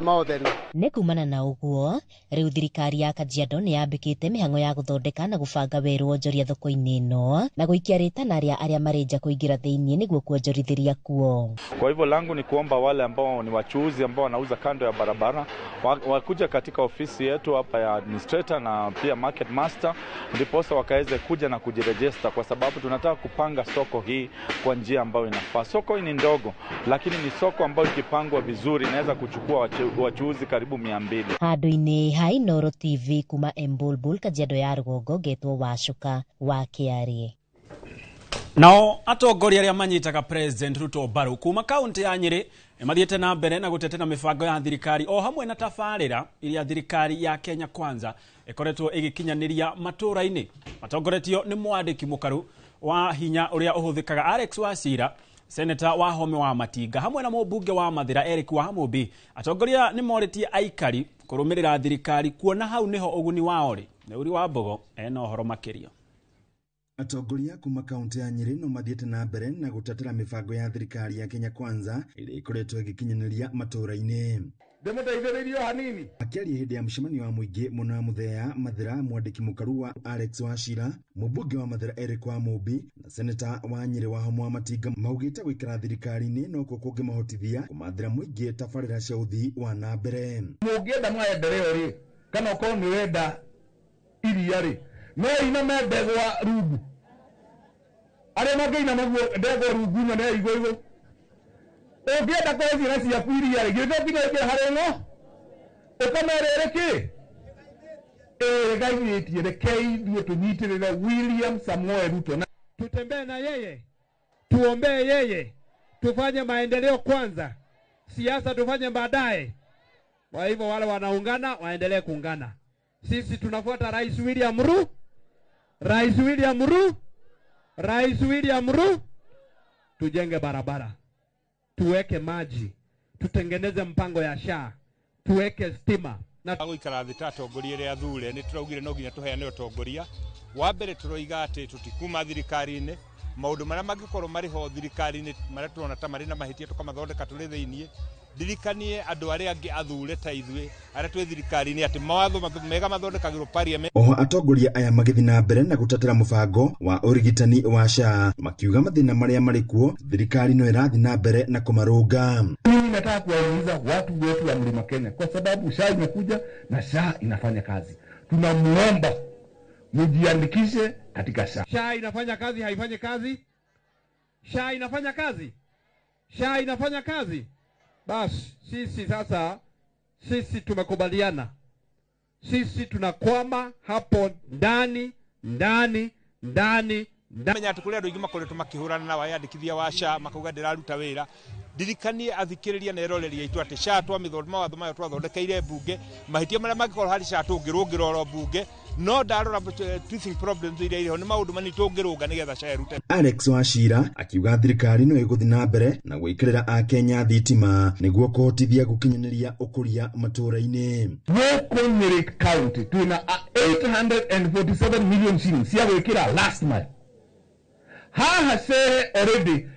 mothe. Nĩ kumana na ũguo rĩu thirikari ya Kajiado nĩ yambĩkĩte mĩhang'o ya gũthondeka na gũbanga werũ wonjoria thoko-inĩ ĩno na gũikia rĩtana rĩa arĩa marĩ nja kũingĩra thĩiniĩ nĩguo kuonjorithĩria kuo. Kwa hivyo langu ni kuomba wale ambao ni wachuuzi ambao wanauza kando ya barabara wakuja katika ofisi yetu hapa ya administrator na pia market master, ndiposa wakaweze kuja na kujiregister, kwa sababu tunataka kupanga soko hii kwa njia ambayo inafaa. Soko hii ni ndogo, lakini ni soko ambayo ikipangwa vizuri inaweza kuchukua wachuuzi karibu 200. Handũ-inĩ ha Inooro TV kuma Embulbul Kajiado ya rũgongo ngetwo Wacuka wa Kĩarie. Nao atongoria arĩa manyitaga President Ruto mbaru kuma kaunti ya Nyĩrĩ nĩmathiĩte na mbere na gũtetera mĩbango ya thirikari o hamwe na tabarĩra iria thirikari ya Kenya Kwanza ĩkoretwo ĩgĩkinyanĩria matũũra-inĩ. Matongoretio nĩ mwandĩki mũkaru wa hinya ũrĩa ũhũthĩkaga Alex Wachira, Seneta wa Home wa Matinga hamwe na mũmbunge wa Mathĩra Eric Wahamũmbi. Atongoria nĩ morĩtie aikari kũrũmĩrĩra thirikari kuona hau nĩho ũguni wao rĩ. Neuri wa Mbogo ena ũhoro makĩria. Atongoria kuma kaunti ya Nyĩrĩ no mathiĩte na mbere na gũtetera mĩbango ya thirikari ya Kenya Kwanza ĩrĩa ĩkoretwo ĩgĩkinyanĩria matũũra-inĩ. Ndĩmũteithĩrĩrie hanini. Akĩaria hĩndĩ ya mũcemanio wa mũingĩ mwena wa Mũthea Mathĩra, mwandĩki mũkaru wa Alex Wachira, mũmbunge wa Mathĩra Eric Wamũmbi na seneta wa Nyĩrĩ wa Home wa Matinga maugĩte gũikara thirikari-inĩ nokuo kũngĩmahotithia kũmathĩra mũingĩ tabarĩra cia ũthii wa na mbere. Mũngĩenda maendeleo rĩ, kana ũkorwo nĩ ũrenda iria rĩ, no iname ndegwa rungu. Arĩa mangĩinama guo ndegwa rungu nyone igũ igũ. Ũngĩenda kũhe ciana ciaku iria rĩ, githĩ to nginya ũingĩre harĩ ng'o ũkamerere kĩ ĩgaithĩtie. Rekei ithuĩ tũnyitĩrĩre William Samoei Ruto na tutembee na yeye, tuombee yeye, tufanye maendeleo kwanza, siasa tufanye baadaye. Kwa hivyo wale wanaungana waendelee kuungana. Sisi tunafuata Rais William Ruto, Rais William Ruto, Rais William Ruto. Tujenge barabara, tuweke maji, tutengeneze mpango ya SHA, tuweke stima na Gũikara thĩ ta atongoria arĩa athure nĩ tũraugire no nginya tũheane ũtongoria wa mbere. Tũroiga atĩ tũtikuma thirikari-inĩ. Maũndũ marĩa mangĩkorwo marĩ ho thirikari-inĩ marĩa tũrona ta marĩ na mahĩtia, tũkamathondeka tũrĩ thĩiniĩ. Ndirikanie andũ arĩa angĩ athure ta ithuĩ arĩa twĩ thirikari-inĩ atĩ mawatho mega mathondekagĩrwo parliament. Oho atongoria aya magĩthiĩ na mbere na gũtetera mũbango wa ũrigitani wa SHA, makiuga mathĩna marĩa marĩ kuo thirikari no ĩrathiĩ na mbere na kũmarũnga. Mimi nataka kuwahimiza watu wetu wa Mlima Kenya, kwa sababu SHA imekuja na SHA inafanya kazi. Tunamuomba mjiandikishe katika SHA. SHA inafanya kazi, haifanyi kazi? SHA inafanya kazi? SHA inafanya kazi? Basi sisi sasa, sisi tumekubaliana, sisi tunakwama hapo ndani ndani ndani. Menya atĩ kũrĩ andũ aingĩ makoretwo makĩhũrana na wayandĩkithia wa SHA, makauga ndĩraruta wĩra. Ndirikanie athikĩrĩria na eroreri aitũ atĩ SHA twamĩthondeka, mawatho mayo twathondekeire mbunge. Mahĩtia marĩa mangĩkorwo harĩ SHA tũngĩrũngĩra oro mbunge, no ndarora teething problems iria irĩ ho nĩ maũndũ manini tũngĩrũnga nĩgetha SHA ĩrute. Alex Wachira akiuga thirikari no ĩgũthiĩ na mbere na gwĩkĩrĩra akenya thitima nĩguo kũhotithia gũkinyanĩria ũkũria matũũra-inĩ. Gũkũ Nyĩrĩ County twĩna 847 million shillings cia gwĩkĩra last mile. Haha Cehe already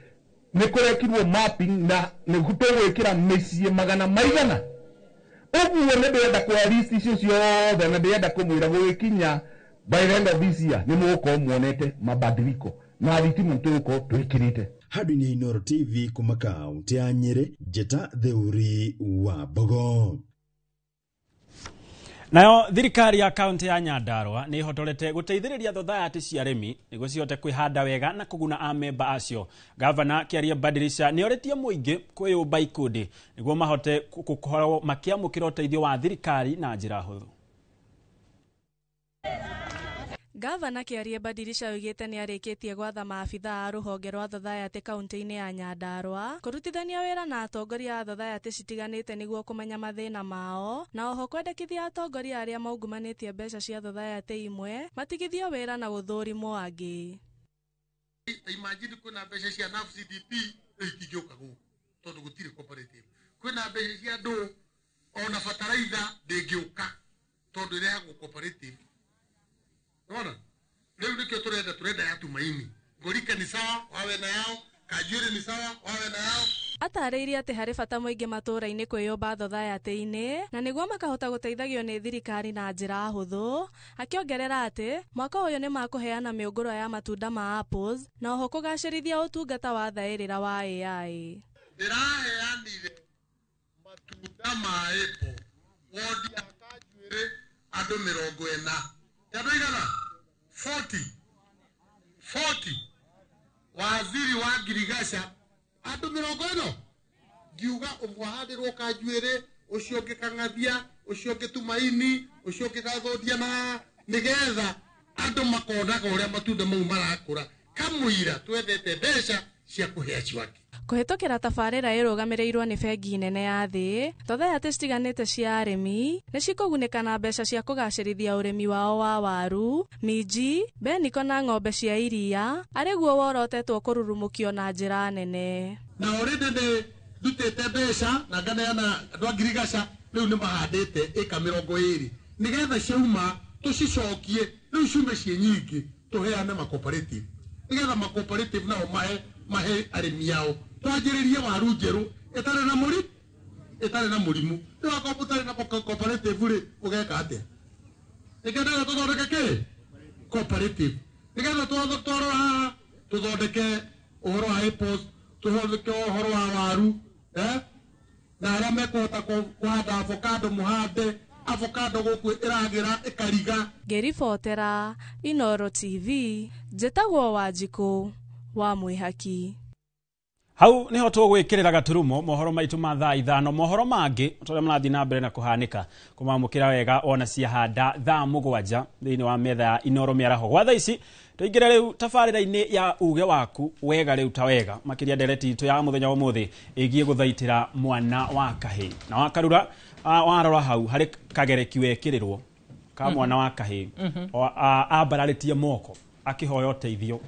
nĩ kũrekirwo mapping na nĩ tũgwĩkĩra mĩciĩ magana maigana ũguo. Nĩ ndĩrenda kuoya list icio ciothe na ndĩrenda kũmwĩra gũgĩkinya by the end of this year nĩ mũgũkorwo muonete mabadiliko na thitima tũgũkorwo twĩkĩrĩte. Handũ-inĩ Inooro TV kuma kaũntĩ ya Nyĩrĩ, Njĩta Theuri wa Mbogo. Nayo thirikari ya kaunti ya Nyandarua nĩ ĩhotorete gũteithĩrĩria thothayaty cia arĩmi nĩguo cihote kwĩhanda wega na kũguna amemba acio. Gavana Kĩaria Badirisha nĩ orĩtie mũingĩ kwĩyũmba ikundi nĩguo mahote gũkorwo makĩamũkĩra ũteithio wa thirikari na njĩra hũthũ. Gavana Kĩarie Badirisha oigĩte nĩ arĩkĩtie gwatha maabithaa a rũhonge rwa thothayaty kaunti-inĩ ya Nyandarua kũrutithania wĩra na atongoria a thothayaty citiganĩte nĩguo kũmenya mathĩna mao, na oho kwendekithia atongoria arĩa maungumanĩtie mbeca cia thothayaty imwe matigithio wĩra na gũthũrimwo angĩ. Imagine kwĩna mbeca cia NACDP itingĩũka gũkũ tondũ gũtirĩ cooperative. Kwĩna mbeca cia andũ ona bataraitha ndĩngĩũka tondũ ĩrehagwo cooperative. Unaona? Leo nĩkĩo turenda ya Tumaini. Ngorika ni sawa, wawe na yao, Kajuri ni sawa, wawe na yao. Atarĩirie atĩ harĩ bata mũingĩ matũũra-inĩ kwĩyũmba thothayaty-inĩ na nĩguo makahota gũteithagio nĩ thirikari na njĩra hũthũ, akĩongerera atĩ mwaka ũyũ nĩ makũheana mĩũngũrwa ya matunda ma apples na oho kũgacĩrithia ũtungata wa thaĩrĩra wa AI. Ndĩraheanire matunda ma apple wodi ya Kanjuĩrĩ andũ 40. Andũ aigana? 40. 40. Waziri wa Ngirigaca andũ 40. Ngiuga ũmwe ahandĩrwo Kanjuĩrĩ, ũcio ũngĩ Kang'athia, ũcio ũngĩ Tumaini, ũcio ũngĩ Gathondia, na nĩgetha andũ makonaga ũrĩa matunda mau marakũra. Kamũira twethete mbeca cia kũhe acio angĩ. Kũhĩtũkĩra tabarĩra ĩrũgamĩrĩirwo nĩ bengi nene ya thĩ, thothayaty citiganĩte cia arĩmi nĩ cikũgunĩka na mbeca cia kũgacĩrithia ũrĩmi wao wa waru, minji, beniko na ng'ombe cia iria, arĩ guo worotetwo kũrurumũkio na njĩra nene. Na already nĩ ndutĩte mbeca na nganeana andũ a Ngirigaca rĩu nĩ mahandĩte ĩka 20 nĩgetha ciauma tũcicokie rĩu ciume ciĩ nyingĩ tũheane ma cooperative nĩgetha ma cooperative nao mahe arĩmi ao. Twanjĩrĩrie waru njerũ ĩtarĩ na mũri ĩtarĩ na mũrimũ. Rĩu akorwo mũtarĩ na cooperative rĩ, ũgeka atĩa? Nĩkĩo tũthondeke kĩ cooperative nĩgetha twarora haha tũthondeke ũhoro wa apples, tũthondeke ũhoro wa waru, na arĩa mekũhota kũhanda avocado mũhande avocado gũkũ ĩragĩra ĩkariga. Ngĩribotera Inooro TV, njĩtagwo Wanjikũ wa Mwĩhaki. Hau niho tũgwĩkĩrĩra gaturumo mohoro maitũ ma thaa 5. Mohoro mangĩ tũrĩa marathiĩ na mbere na kũhanĩka kũmamũkĩra wega ona ciahanda thaa 7 thĩinĩ wa metha ya Inoro mĩaraho. Gwa thaa ici tũingĩre rĩu tabarĩra-inĩ ya uge waku wega rĩu ta wega makĩria ndereti itũ ya mũthenya wa ũmũthĩ ĩgiĩ gũthaitĩra mwana wa kahĩĩ na wakarura warora hau harĩ kagereki wekĩrĩrwo ka mwana wa kahĩĩ ambararĩtie moko akĩhoya ũteithio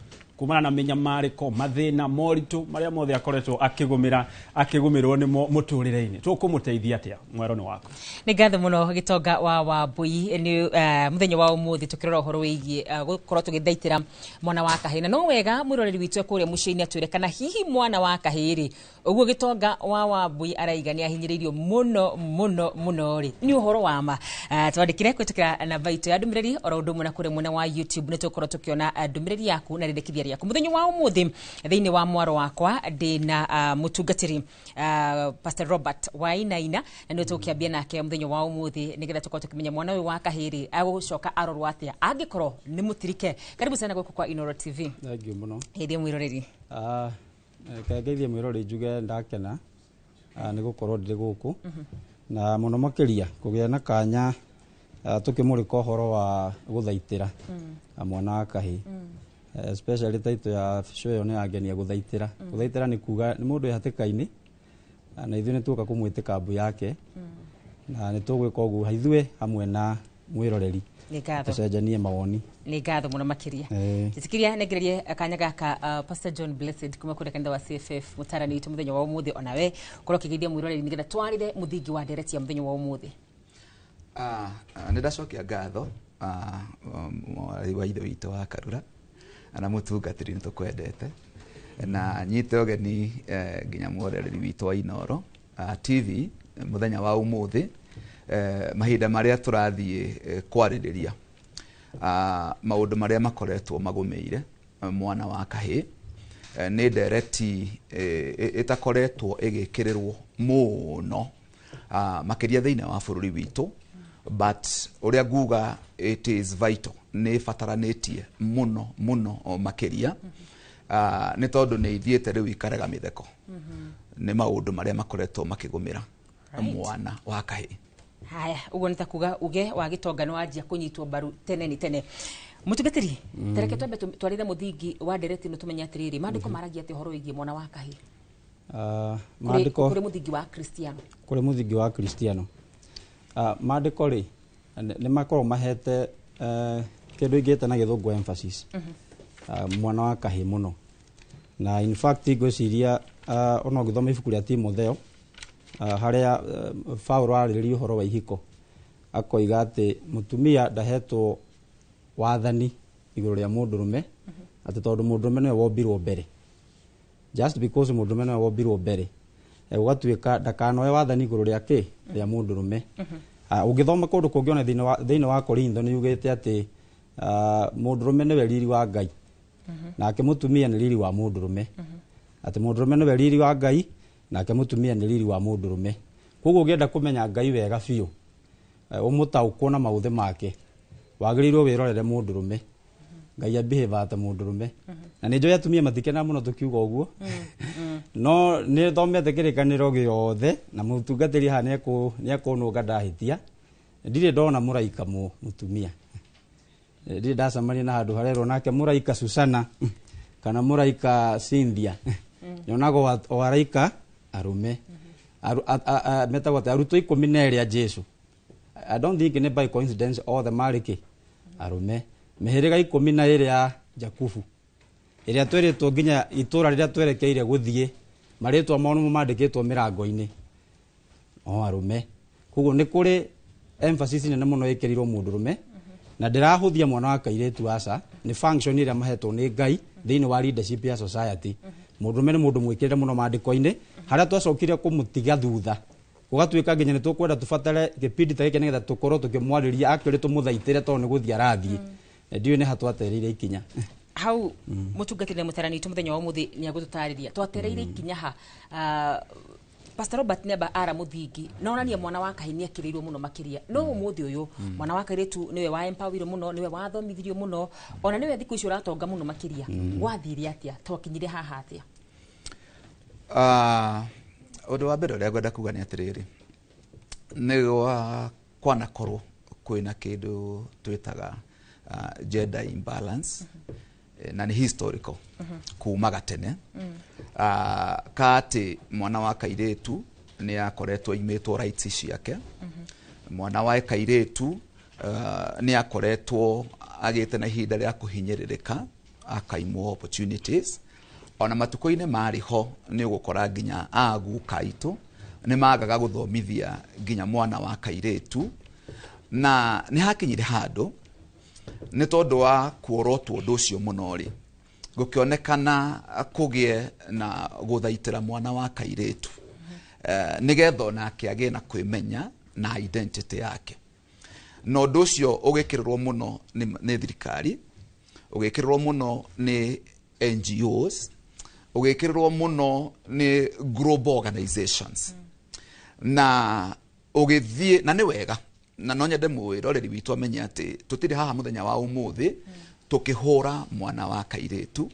kumana na mĩnyamarĩko mathĩna moritũ marĩa mothe akoretwo akĩgũmĩrwo nĩ mũtũrĩre-inĩ. Tũkũmũteithia atĩa? Mwero nĩ waku. Nĩ ngatho mũno Gĩtonga wa Wambui nĩ mũthenya wa ũmũthĩ tũkĩrora ũhoro wĩgiĩ gũkorwo tũgĩthaitĩra mwana wa kahĩĩ. Na no wega mwĩroreri witũ kũrĩa mũciĩ-inĩ atwĩre kana hihi mwana wa kahĩĩ rĩ, ũguo Gĩtonga wa Wambui araiga nĩ ahinyĩrĩirio mũno mũno mũno rĩ, nĩ ũhoro wa ma. Twandĩkĩre kũhĩtũkĩra namba itũ ya ndũmĩrĩri oro ũndũ ũmwe na kũrĩa mwena wa YouTube nĩ tũgũkorwo tũkĩona ndũmĩrĩri yaku na rĩendekithia rĩaku. Mũthenya wa ũmũthĩ thĩinĩ wa mwaro wakwa ndĩna mũtungatĩri Pastor Robert Wainaina na nĩwe tũgũkĩambia nake mũthenya wa ũmũthĩ nĩgetha tũkorwo tũkĩmenya mwana ũyũ wa kahĩĩ rĩ agũcoka arorwo atĩa angĩkorwo nĩ mũtirike. Karibu sana gũkũ kwa Inoro TV. Thank you mũno. Hĩndĩ mwĩroreri. Ngeithie mwĩroreri njuge ndakena nĩ gũkorwo ndĩ gũkũ na mũno makĩria kũgĩa na kanya tũkĩmũrĩka ũhoro wa gũthaitĩra mwana wa kahĩĩ. Especially title ya show ĩyo nĩ yangenia gũthaitĩra. Gũthaitĩra nĩ kuga nĩ mũndũ wĩ hatĩka-inĩ na ithuĩ nĩ tuoka kũmwĩtĩka mbu yake na nĩ tũgwĩka ũguo ithuĩ hamwe na mwĩroreri tũcenjanie mawoni. Nĩ ngatho mũno makĩria. Njĩtĩkĩria nengererie kanya gaka Pastor John Blessed kuma kũrĩa kanitha wa CFF mũtarani witũ mũthenya wa ũmũthĩ onawe ũkorwo ũkĩgeithia mwĩroreri nĩgetha twarĩre mũthingi wa ndereti ya mũthenya wa ũmũthĩ. Nĩ ndacokia ngatho mwarĩ wa ithe witũ wa Karura na mũtungatĩri nĩ tũkwendete na nyite ũgeni nginya mworereri witũ wa Inoro TV mũthenya wa ũmũthĩ mahinda marĩa tũrathiĩ kwarĩrĩria maũndũ marĩa makoretwo magũmĩire mwana wa kahĩĩ. Nĩ ndereti ĩtakoretwo ĩgĩkĩrĩrwo mũno makĩria thĩinĩ wa bũrũri witũ, but ũrĩa nguga it is vital, nĩ bataranĩtie mũno mũno makĩria nĩ tondũ nĩ ithiĩte rĩu ikarega mĩtheko nĩ maũndũ marĩa makoretwo makĩgũmĩra mwana wa kahĩĩ. Haya, ũguo nĩ ta kuga uge wa Gĩtonga nĩ wanjia kũnyitwo mbaru tene nĩ tene. Mũtungatĩri, tareke twambe twarĩre mũthingi wa ndereti nĩ tũmenye atĩrĩrĩ, maandĩko maragia atĩ ũhoro wĩgiĩ mwana wa kahĩĩ. Maandĩko kũrĩ mũthingi wa Kristiano. Kũrĩ mũthingi wa Kristiano. Maandĩko rĩ nĩ makorwo mahete kĩndũ ingĩta na gĩthũngũ emphasis mwana wa kahĩĩ mũno, na in fact ngwĩciria ona ũngĩthoma ibuku rĩa Timotheo harĩa Paulo arĩrĩria ũhoro wa ihiko akoiga atĩ mũtumia ndahetwo wathani igũrũ rĩa mũndũrũme, atĩ tondũ mũndũrũme nĩwe wombirwo mbere, just because mũndũrũme nĩwe wombirwo mbere gũgatuĩka ndakanoe wathani igũrũ rĩa kĩ rĩa mũndũrũme. Ũngĩthoma kũndũ kũngĩ ona thĩinĩ wa Korintho nĩ yugĩte atĩ mũndũrũme nĩwe riri wa Ngai nake mũtumia nĩ riri wa mũndũrũme, atĩ mũndũrũme nĩwe riri wa Ngai nake mũtumia nĩ riri wa mũndũrũme. Koguo ũngĩenda kũmenya Ngai wega biũ ũmũtaũkwo na maũthĩ make wagĩrĩirwo wĩrorere mũndũrũme. Ngai abehave ta mũndũrũme, na nĩ njũĩ atumia matikena mũno tũkiuga ũguo, no nĩ thomete kĩrĩkanĩro gĩothe na mũtungatĩri haha nĩekũnũnga ndahĩtia. Ndirĩ ndona mũraika mũtumia, ndirĩ ndacemania na handũ harerwo nake mũraika Susana kana mũraika Cynthia. Nyonaga o araika arũme metagwo atĩ arutwo 12 a Jesu. I don't think nĩ by coincidence othe marĩ kĩ arũme. Mĩhĩrĩga 12 ya Jakubu ĩrĩa twĩrĩtwo nginya itũra rĩrĩa twerekeire gũthiĩ marĩtwa mao nĩmo mandĩkĩtwo mĩrango-inĩ o arũme. Koguo nĩ kũrĩ emphasis nene mũno ĩkĩrĩirwo mũndũrũme, na ndĩrahũthia mwana wa kairĩtu aca, nĩ function ĩrĩa mahetwo nĩ Ngai thĩinĩ wa leadership ya society. Mũndũrũme nĩ mũndũ mwĩkĩrĩre mũno maandĩko-inĩ, harĩa twacokire kũmũtiga thutha gũgatuĩka nginya nĩ tũkwenda tũbatare gĩbindi ta gĩkĩ nĩgetha tũkorwo tũkĩmwarĩria actually tũmũthaitĩre tondũ nĩ gũthiĩ arathiĩ. Ndiũĩ nĩ ha twatereire ikinya hau. Mũtungatĩri na mũtarani witũ mũthenya wa ũmũthĩ nĩ agũtũtarĩria twatereire ikinya ha. Pastor Robert nĩamba ara mũthingi na onania mwana wa kahĩĩ nĩakĩrĩirwo mũno makĩria, no ũmũthĩ ũyũ mwana wa kairĩtu nĩwe wa empowerirwo mũno, nĩwe wathomithirio mũno, ona nĩwe thikũ ici ũratonga mũno makĩria. Gwathire atĩa? Twakinyire haha atĩa? Ũndũ wa mbere ũrĩa ngwenda kuga nĩ atĩrĩrĩ, nĩ gwa kwanakorwo kwĩna kĩndũ twĩtaga gender imbalance, na nĩ historical kuma gatene, ka atĩ mwana wa kairĩtu nĩ akoretwo imĩtwo rights ciake, mwana wa kairĩtu nĩ akoretwo agĩte na ihinda rĩa kũhinyĩrĩrĩka, akaimwo opportunities. Ona matukũ-inĩ marĩ ho nĩ ũgũkora nginya aguka aitũ nĩ magaga gũthomithia nginya mwana wa kairĩtu, na nĩ hakinyire handũ nĩ tondũ wa kuorotwo ũndũ ũcio mũno rĩ, gũkĩonekana kũgĩe na gũthaitĩra mwana wa kairĩtu, nĩgetha onake agĩe na kwĩmenya na identity yake. Na ũndũ ũcio ũgĩkĩrĩrwo mũno nĩ thirikari, ũgĩkĩrĩrwo mũno nĩ NGOs, ũgĩkĩrĩrwo mũno nĩ global organizations, na ũgĩthiĩ na nĩ wega, na no nyende mwĩroreri witũ amenye atĩ tũtirĩ haha mũthenya wa ũmũthĩ tũkĩhũra mwana wa kairĩtu,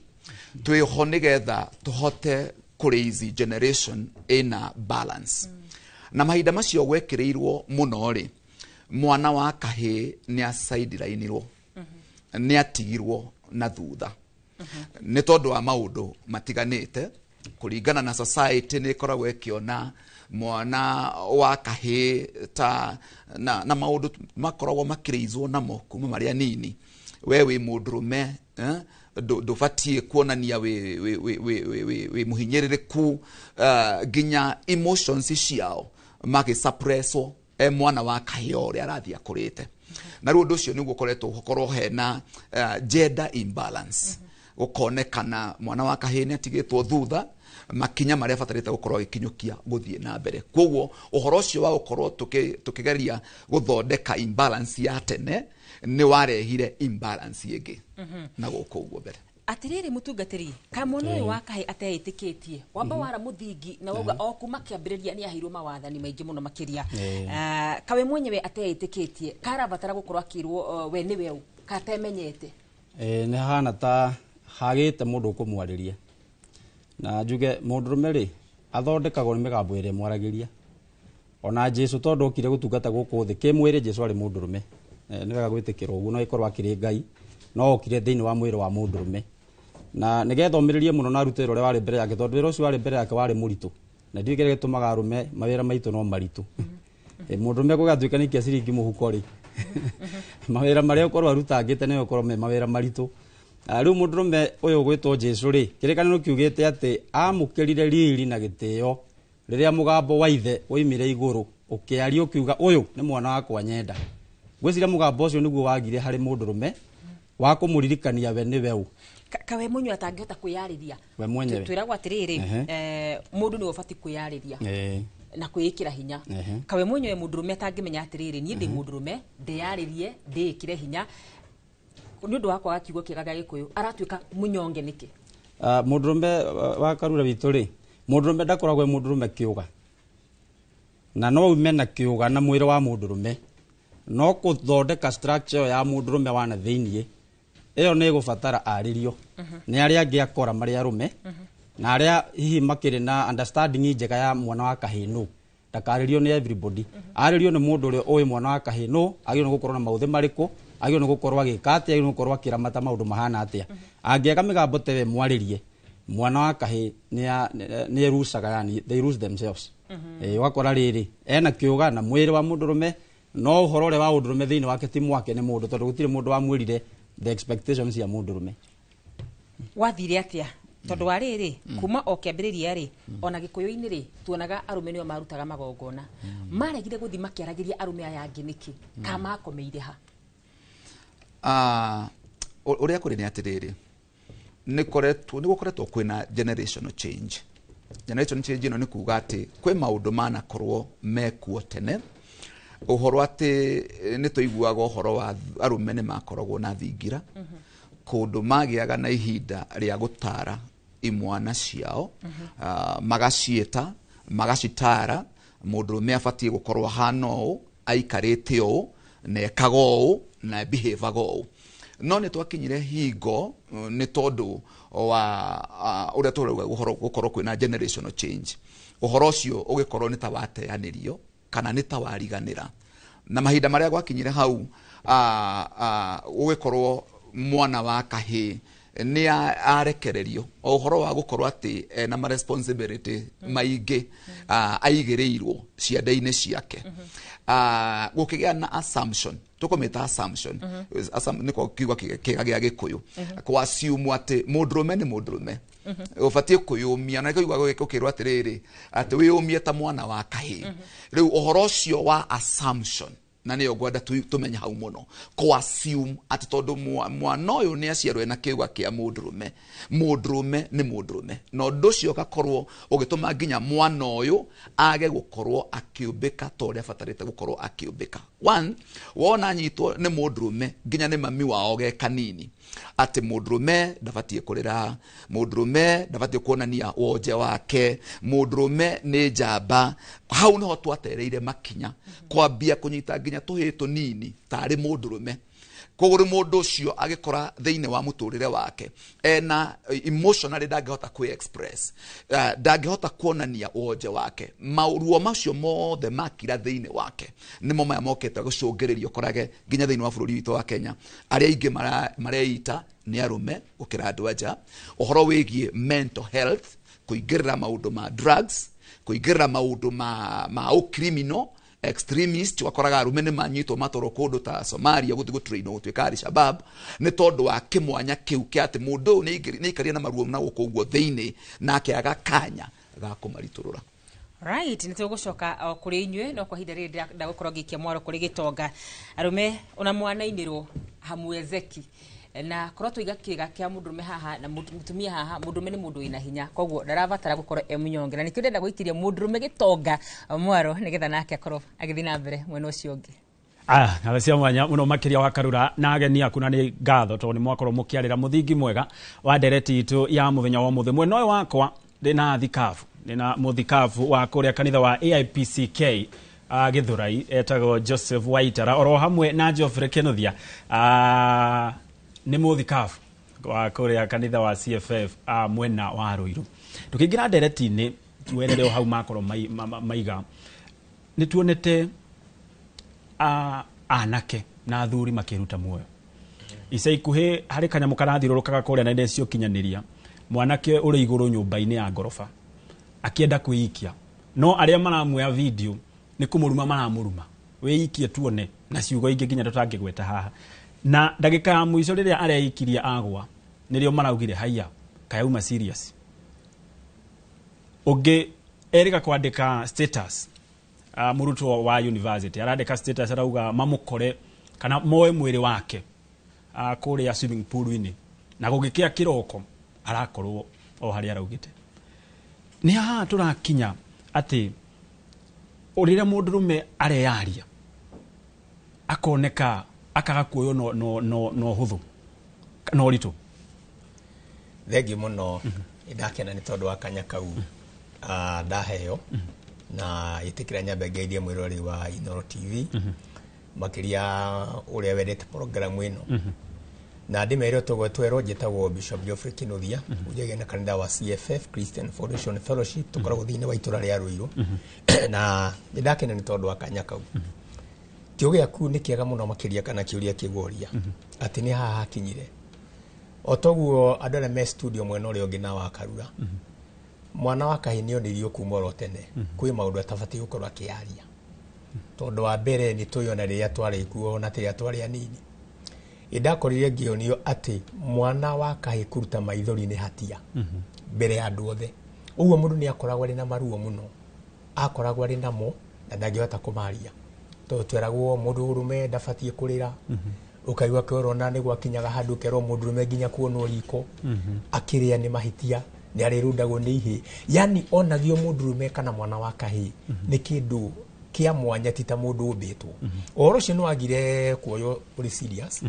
twĩho nĩgetha tũhote kũraise generation ĩna balance. Na mahinda macio gwekĩrĩirwo mũno rĩ, mwana wa kahĩĩ nĩ acaidirainirwo, nĩ atigirwo na thutha nĩ tondũ wa maũndũ matiganĩte. Kũringana na society nĩ ĩkoragwo ĩkĩona mwana wa kahĩĩ ta na maũndũ makoragwo makĩrĩizwo namo kuma marĩ anini. We wĩ mũndũrũme, ndũbatiĩ kuonania wĩ mũhinyĩrĩrĩku, nginya emotions ciao magĩsuppresswo e mwana wa kahĩĩ o ũrĩa arathiĩ akũrĩte. Na rĩu ũndũ ũcio nĩguo ũkoretwo ũkorwo hena gender imbalance, gũkonekana mwana wa kahĩĩ nĩ atigĩtwo thutha makinya marĩa abatarĩte gũkorwo agĩkinyũkia gũthiĩ na mbere. Koguo ũhoro ũcio wa gũkorwo tũkĩgeria gũthondeka imbalance ya tene nĩ warehire imbalance ĩngĩ na gũkũ ũguo mbere. Atiriri mutungatiri, ka mwana ũyũ wa kahĩ ateĩtĩkĩtie wamba wara mũthingi na wauga o kuma kĩambĩrĩria nĩ aheirwo mawathani maingĩ mũno makĩria, kawe mwenyewe ateĩtĩkĩtie karabatara gũkorwo akĩrwo we nĩwe ũ katemenyete? Nĩ hahana ta hagĩte mũndũ ũkũmwarĩria. Na njuge mũndũrũme rĩ athondekagwo nĩ mĩgambo ĩrĩa ĩmwaragĩria. Ona Jesu tondũ okire gũtungata gũkũ thĩ kĩmwĩrĩ, Jesu arĩ mũndũrũme, nĩ wega gwĩtĩkĩra ũguo, no ĩkorwo akĩrĩ Ngai no okire thĩinĩ wa mwĩrĩ wa mũndũrũme, na nĩgetha omĩrĩrie mũno na arute wĩra ũrĩa warĩ mbere yake, tondũ wĩra ũcio warĩ mbere yake warĩ mũritũ, na ndiũĩ kĩrĩa gĩtũmaga arũme mawĩra maitũ no maritũ. Mũndũrũme gũgatuĩka nĩ ciringi mũhuko rĩ, mawĩra marĩa ũkorwo arutangĩte nĩ ũkorwo me mawĩra maritũ. Rĩu mũndũrũme ũyũ ũgwĩtwo Jesu rĩ, kĩrĩkanĩro kiugĩte atĩ amũkĩrire riri na gĩtĩo rĩrĩa mũgambo wa ithe woimire igũrũ ũkĩaria ũkiuga ũyũ nĩ mwana wakwa nyenda. Ngwĩciria mũgambo ũcio nĩguo wagire harĩ mũndũrũme wa kũmũririkania we nĩwe ũ. Kawe mwenyewe atangĩhota kwĩyarĩria we mwenyewe. Twĩragwo atĩrĩrĩ, mũndũ nĩwe ũbatiĩ kwĩyarĩria na kwĩĩkĩra hinya. Kawe mwenyewe mũndũrũme atangĩmenya atĩrĩrĩ, niĩ ndĩ mũndũrũme, ndĩyarĩrie, ndĩĩkĩre hinya, nĩ ũndũ wa kwaga kiugo kĩega gĩa Gĩkũyũ aratuĩka mũnyonge nĩkĩ? Mũndũrũme wa Karura witũ rĩ, mũndũrũme ndakoragwo e mũndũrũme kĩũga, na no ume na kĩũga na mwĩrĩ wa mũndũrũme, no kũthondeka structure ya mũndũrũme wa na thĩiniĩ ĩyo nĩ ĩgũbatara arĩrio nĩ arĩa angĩ akora marĩ arũme, na arĩa hihi makĩrĩ na understanding njega ya mwana wa kahĩĩ nũ. Ndakarĩrio nĩ everybody, arĩrio nĩ mũndũ ũrĩa ũĩ mwana wa kahĩĩ nũ, agĩrĩirwo nĩ gũkorwo na maũthĩ marĩkũ, agĩrĩirwo nĩ gũkorwo agĩka atĩa, agĩrĩirwo nĩ gũkorwo akĩramata maũndũ mahana atĩa. Angĩaga mĩgambo ta ĩyo ĩmwarĩrie, mwana wa kahĩĩ nĩ erucaga, yani they lose themselves. Ũgakora rĩrĩ ena kĩũga na mwĩrĩ wa mũndũrũme, no ũhoro ũrĩa wa ũndũrũme thĩinĩ wake ti mwake nĩ mũndũ, tondũ gũtirĩ mũndũ wamwĩrire the expectations cia mũndũrũme. Wathire atĩa? Tondũ wa rĩrĩ, kuma o kĩambĩrĩria rĩ, ona Gĩkũyũ-inĩ rĩ, tuonaga arũme nĩo marutaga magongona. Maregire gũthiĩ makĩaragĩria arũme aya angĩ nĩkĩ? Ka makomeire ha? Ũrĩa kũrĩ nĩ atĩrĩrĩ, nĩ gũkoretwo kwĩna generational change. Generational change ĩno nĩ kuga atĩ kwĩ maũndũ manakorwo mekuo tene, ũhoro atĩ nĩ tũiguaga ũhoro wa arũme nĩ makoragwo na thingira, kũndũ magĩaga na ihinda rĩa gũtara imwana ciao, magaciĩta, magacitara, mũndũrũme abatiĩ gũkorwo ahana ũũ, aikarĩte ũũ, na ekaga ũũ, na behaviaga ũũ. No nĩ twakinyire hingo nĩ tondũ wa ũrĩa tũrauga gũkorwo kwĩna generational change, ũhoro ũcio ũgĩkorwo nĩ ta wateanĩrio kana nĩ ta wariganĩra. Na mahinda marĩa gwakinyire hau, ũgĩkorwo mwana wa kahĩĩ nĩ arekererio o ũhoro wa gũkorwo atĩ ena ma responsibility maingĩ aigĩrĩirwo ciande-inĩ ciake. Gũkĩgĩa na assumption, tũkũmĩta assumption, nĩko kiugo kĩega gĩa Gĩkũyũ, kũ assume atĩ mũndũrũme nĩ mũndũrũme, ũbatiĩ kwĩyũmia, na nĩkĩo gũkĩrwo atĩrĩrĩ, atĩ wĩyũmie ta mwana wa kahĩĩ. Rĩu ũhoro ũcio wa assumption, na nĩyo ngwenda tũmenye hau mũno, kũ assume atĩ tondũ mwana ũyũ nĩ aciarwo ena kĩũga kĩa mũndũrũme, mũndũrũme nĩ mũndũrũme, na ũndũ ũcio ũgakorwo ũgĩtũma nginya mwana ũyũ age gũkorwo akĩũmbĩka ta ũrĩa abatarĩte gũkorwo akĩũmbĩka. One, wona anyitwo nĩ mũndũrũme nginya nĩ mami wao ge kanini, atĩ mũndũrũme ndabatiĩ kũrĩra, mũndũrũme ndabatiĩ kuonania wonje wake, mũndũrũme nĩ njamba. Hau nĩho twatereire makinya kwambia kũnyita nginya tũhĩĩ tũnini tarĩ mũndũrũme. Koguo rĩu mũndũ ũcio agĩkora thĩinĩ wa mũtũrĩre wake ena emotionally ndangĩhota kwĩ express, ndangĩhota kuonania wonje wake, maruo macio mothe makira thĩinĩ wake nĩmo maya mokĩte gũcũngĩrĩria ũkorage nginya thĩinĩ wa bũrũri witũ wa Kenya arĩa aingĩ mareita nĩ arũme gũkĩra andũ anja. Ũhoro wĩgiĩ mental health, kũingĩrĩra maũndũ ma drugs, kũingĩrĩra maũndũ ma ũcriminal extremist, wakoraga arume nĩ manyitwo matwarwo kũndũ ta Somalia gũthiĩ gũtrainwo gũtuĩka Al-Shabaab nĩ tondũ wa kĩmwanya kĩu kĩa atĩ mũndũ ũyũ nĩ aikarire na maruo na gũkũ ũguo thĩinĩ nake aga kanya ga kũmaritũrũra. Right, nĩ tũgũcoka o kũrĩ inyuĩ, no kwa ihinda rĩrĩ ndagũkorwo ngĩikia mwaro kũrĩ gĩtonga. Arũme ona mwanainĩrwo hamwezeki, na korwo twaiga kĩga kĩa mũndũrũme haha na mũtumia haha, mũndũrũme nĩ mũndũ wĩna hinya, koguo ndarabatara gũkorwo e mũnyonge, na nĩkĩo ndĩrenda gũikĩria mũndũrũme gĩtonga mwaro nĩgetha nake akorwo agĩthiĩ na mbere mwena ũcio ũngĩ. Ngatho cia mwanya mũno makĩria wa Karura na ageni aku, na nĩ ngatho tondũ nĩ mwakorwo mũkĩarĩra mũthingi mwega wa ndereti itũ ya mũthenya wa ũmũthĩ. Mwena ũyũ wakwa ndĩna thikabu, ndĩna mũthikabu wa kũrĩa kanitha wa AIPCK Gĩthũrai, etagwo Joseph Waitara, oro hamwe na Geoffrey Kinuthia, nĩ mũthikabu wa kũrĩa kanitha wa CFF mwena wa Ruiru. Tũkĩingĩra ndereti-inĩ tuerere o hau makorwo maiga, nĩ tuonete anake na athuri makĩruta muoyo. Ica ikuhĩ harĩ kanyamũ karathiũrũrũkaga kũrĩa nenda cia ũkinyanĩria, mwanake ũrĩ igũrũ nyũmba-inĩ ya ngoroba akĩenda kwĩikia, no arĩa maramuoya video nĩ kũmũruma maramũruma, wĩikie tuone, na ciugo ingĩ nginya tũtangĩgweta haha. Na ndagĩka ya mũico rĩrĩa areikirie agwa, nĩrĩo maraugire haiya kayauma serious. Ũngĩ erĩga kwandĩka status, mũrutwo wa university arandĩka status arauga mamũkore kana moe mwĩrĩ wake kũrĩa swimming pool-inĩ, na gũgĩkĩa kĩroko arakorwo o harĩa araugĩte. Nĩ haha tũrakinya atĩ rĩrĩa mũndũrũme areyaria akoneka akaga kuoywo no hũthũ na ũritũ. Thengiũ mũno, nĩndakena nĩ tondũ wa kanya kau ndaheo, na ĩtĩkĩra nyambe ngeithie mwĩroreri wa Inooro TV, makĩria ũrĩa wendete programu ĩno. Na ndĩmere toguo twerwo, njĩtagwo Bishop Geoffrey Kinuthia, ũnjagia na kanitha wa CFF Christian Foundation Fellowship, tũkoragwo thĩinĩ wa itũra rĩa Ruiru. Na nĩndakena nĩ tondũ wa kanya kau. Kĩo gĩaku nĩ kĩega mũno makĩria, kana kĩũria kĩguoria atĩ nĩ haha hakinyire. O toguo andũ arĩa me studio mwena ũrĩa ũngĩ na wa Karura, mwana wa kahĩĩ nĩonirio kuma oro tene kwĩ maũndũ atabatiĩ gũkorwo akĩaria, tondũ wa mbere nĩ tũĩ ona rĩrĩa twarĩ kuo na rĩrĩa twarĩ anini, ĩndakorire ngĩonio atĩ mwana wa kahĩĩ kũruta maithori nĩ hatia mbere ya andũ othe. Ũguo mũndũ nĩ akoragwo arĩ na maruo mũno, akoragwo arĩ namo na ndangĩhota kũmaria, tondũ tweragwo mũndũ ũrũme ndabatiĩ kũrĩra. Ũkaigua kĩoro na nĩ gwakinyaga handũ ũkerwo mũndũ ũrũme nginya kuonwo riko akĩrĩa nĩ mahĩtia, nĩ arĩrundagwo nĩ ihĩĩ. Yani onagio mũndũ ũrũme kana mwana wa kahĩĩ nĩ kĩndũ kĩa mwanya, ti ta mũndũ ũmbĩtwo. Ũhoro ũcio nĩ wagire kuoywo ũrĩ serious,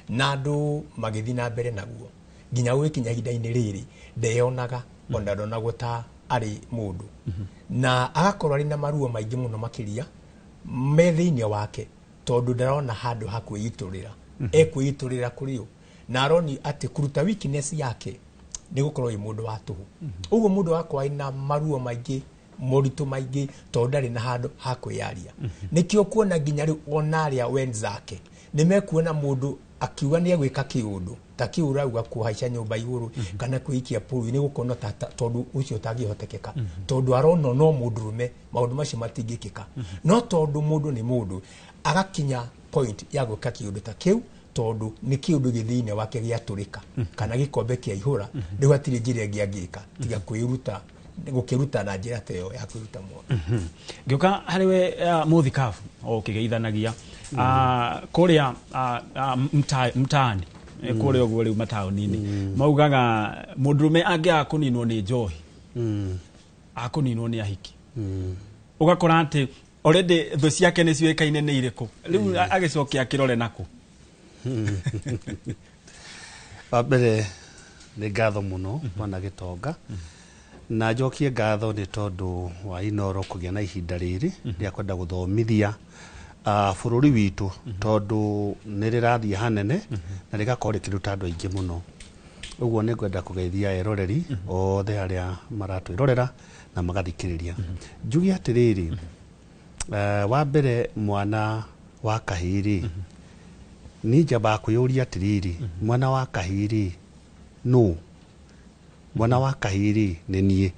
na andũ magĩthiĩ na mbere naguo nginya gũgĩkinya ihinda-inĩ rĩrĩ ndeyonaga ona ndonagwo ta arĩ mũndũ, na agakorwo arĩ na maruo maingĩ mũno makĩria me thĩinĩ wake, tondũ ndarona handũ ha kwĩitũrĩra. Ekwĩitũrĩra kũrĩ ũ? Na aroni atĩ kũruta weakness yake nĩ gũkorwo ĩ mũndũ wa tũhũ. Ũguo mũndũ wakwa ena maruo maingĩ, moritũ maingĩ, tondũ ndarĩ na handũ ha kwĩyaria. Nĩkĩo kuona nginya rĩu ona arĩa wenzake nĩ mekuona mũndũ akiuga nĩ egwĩka kĩũndũ ta kĩu ũrauga, kũhaica nyũmba igũrũ kana kwĩikia pũru, nĩ gũkona tondũ ũcio ũtangĩhotekeka, tondũ arona no mũndũrũme maũndũ macio matingĩkĩka. No tondũ mũndũ nĩ mũndũ, agakinya point ya gwĩka kĩũndũ ta kĩu, tondũ nĩ kĩũndũ gĩ thĩinĩ wake gĩatũrĩka kana gĩkombe kĩaihũra. Rĩu hatirĩ njĩra ĩngĩ angĩka tiga kwĩruta, gũkĩruta na njĩra ta ĩyo ya kwĩruta muoyo. Ngĩũka harĩ we, mũthikabu o ũkĩgeithanagia kũrĩa mtaani, kũrĩa ũguo rĩu mataũni-inĩ, maugaga mũndũrũme angĩaga kũninwo nĩ njohi, akũninwo nĩ ahiki. Ũgakora atĩ already thũ ciake nĩ ciũĩkaine nĩ irĩkũ. Rĩu agĩcoke akĩrore nakũ? Wa mbere nĩ ngatho mũno, bwana Gĩtonga, na njokie ngatho nĩ tondũ wa Inoro kũgĩa na ihinda rĩrĩ rĩa kwenda gũthomithia bũrũri witũ, tondũ nĩ rĩrathiĩ hanene na rĩgakorwo rĩkĩruta andũ aingĩ mũno. Ũguo nĩ ngwenda kũgeithia eroreri othe arĩa maratwĩrorera na magathikĩrĩria. Njuge atĩrĩrĩ, wa mbere, mwana wa kahĩĩ rĩ, niĩ njambaga kwĩyũria atĩrĩrĩ, mwana wa kahĩĩ rĩ, nũ? Mwana wa kahĩĩ rĩ, nĩ niĩ,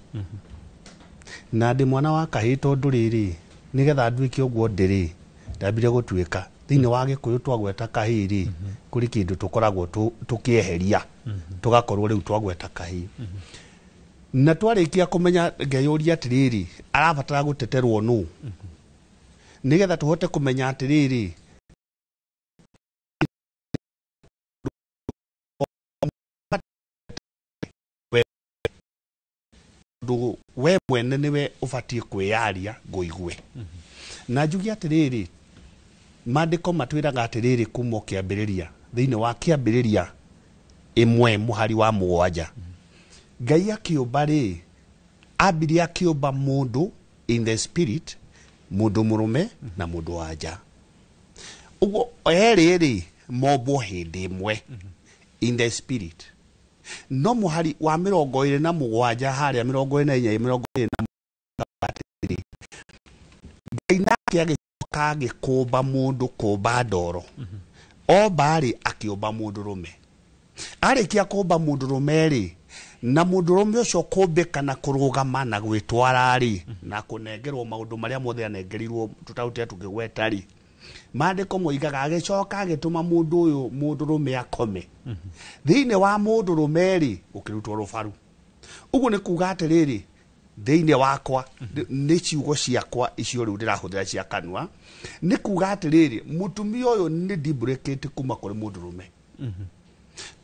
na ndĩ mwana wa kahĩĩ tondũ rĩrĩ, nĩgetha nduĩke ũguo ndĩrĩ, ndambire gũtuĩka thĩinĩ wa Gĩkũyũ. Twagweta kahĩĩ rĩ, kũrĩ kĩndũ tũkoragwo tũkĩeheria, tũgakorwo rĩu twagweta kahĩĩ. Na twarĩkia kũmenya, ngeyũria atĩrĩrĩ, arabatara gũteterwo nũ, nĩgetha tũhote kũmenya atĩrĩrĩ, tondũ we mwene nĩwe ũbatiĩ kwĩyaria ngũigue. Na njuge atĩrĩrĩ, maandĩko matwĩraga atĩrĩrĩ, kuma o kĩambĩrĩria, thĩinĩ wa Kĩambĩrĩria 1 mũhari wa 7, Ngai akĩũmba rĩ, ambirie akĩũmba mũndũ in the spirit, mũndũ mũrũme na mũndũ wa nja. Ũguo erĩ rĩ, mombwo hĩndĩ ĩmwe in the spirit. No mũhari wa 27 harĩa, 24, 27 atĩrĩrĩ, Ngai nake agĩcoka agĩkũmba mũndũ kũmba ndoro. Omba rĩ, akĩũmba mũndũrũme. Arĩkia kũmba mũndũrũme rĩ, na mũndũrũme ũcio kũmbĩka na kũrũgama na gwĩtwara rĩ, na kũnengerwo maũndũ marĩa mothe anengerirwo tũtaũtia tũkĩgweta rĩ, maandĩko moigaga agĩcoka agĩtũma mũndũ ũyũ mũndũrũme akome. Thĩinĩ wa mũndũrũme rĩ, ũkĩrutwo rũbaru. Ũguo nĩ kuga atĩrĩrĩ, thĩinĩ wakwa nĩ ciugo ciakwa icio rĩu ndĩrahũthĩra cia kanua, nĩ kuga atĩrĩrĩ, mũtumia ũyũ nĩ duplicate kuma kũrĩ mũndũrũme,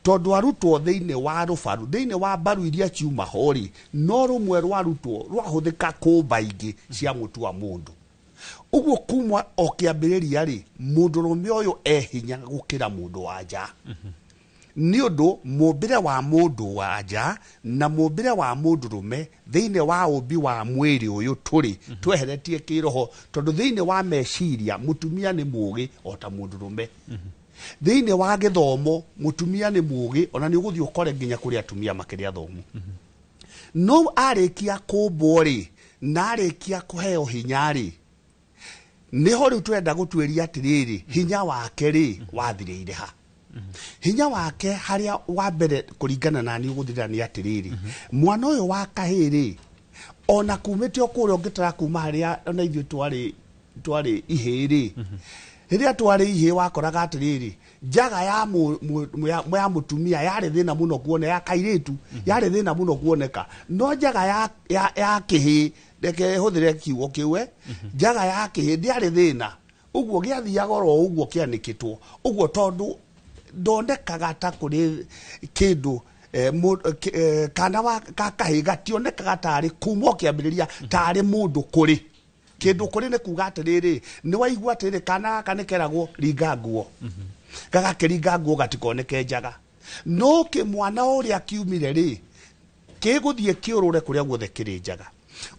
tondũ arutwo thĩinĩ wa rũbaru, thĩinĩ wa mbaru iria ciuma ho rĩ, no rũmwe rwarutwo rwahũthĩka kũmba ingĩ cia mũtua mũndũ. Ũguo kuma o kĩambĩrĩria rĩ, mũndũrũme ũyũ e hinya gũkĩra mũndũ wa nja, nĩ ũndũ mũmbĩre wa mũndũ wa nja na mũmbĩre wa mũndũrũme thĩinĩ wa ũmbi wa mwĩrĩ ũyũ tũrĩ tweheretie kĩroho, tondũ thĩinĩ wa meciria mũtumia nĩ mũũgĩ o ta mũndũrũme. Thĩinĩ wa gĩthomo mũtumia nĩ mũũgĩ, ona nĩ ũgũthiĩ ũkore nginya kũrĩ atumia makĩrĩ athomu. No arĩkia kũmbwo rĩ, na arĩkia kũheo hinya rĩ, nĩho rĩu twenda gũtuĩria atĩrĩrĩ, hinya wake rĩ, wathirĩire ha? Hinya wake harĩa wa mbere kũringana na niĩ ũgũthirĩra nĩ atĩrĩrĩ, mwana ũyũ wa kahĩĩ rĩ, ona kumĩte o kũrĩa ũngĩtara kuma harĩa ona ithuĩ twarĩ ihĩĩ rĩ, rĩrĩa twarĩ ihĩĩ wakoraga atĩrĩrĩ, njaga ya, ya mũtumia yarĩ thĩna mũno kuona, ya kairĩtu yarĩ thĩna mũno kuoneka, no njaga ya kĩhĩĩ, reke hũthĩre kiugo kĩu, njaga ya kĩhĩĩ ndĩarĩ thĩna. Ũguo gĩathiaga oro ũguo kĩanĩkĩtwo ũguo, tondũ ndonekaga ta kũrĩ kĩndũ, kana wa ka kahĩĩ gationekaga tarĩ kuma o kĩambĩrĩria tarĩ mũndũ kũrĩ kĩndũ kũrĩ. Nĩ kuga atĩrĩrĩ, nĩ waigua atĩrĩrĩ, kana gaka nĩ keragwo ringa nguo, gagakĩringa nguo gatikoneke njaga. No kĩ mwana ũrĩa kiumire rĩ, kĩgũthiĩ kĩũrũre kũrĩa guothe kĩrĩ njaga.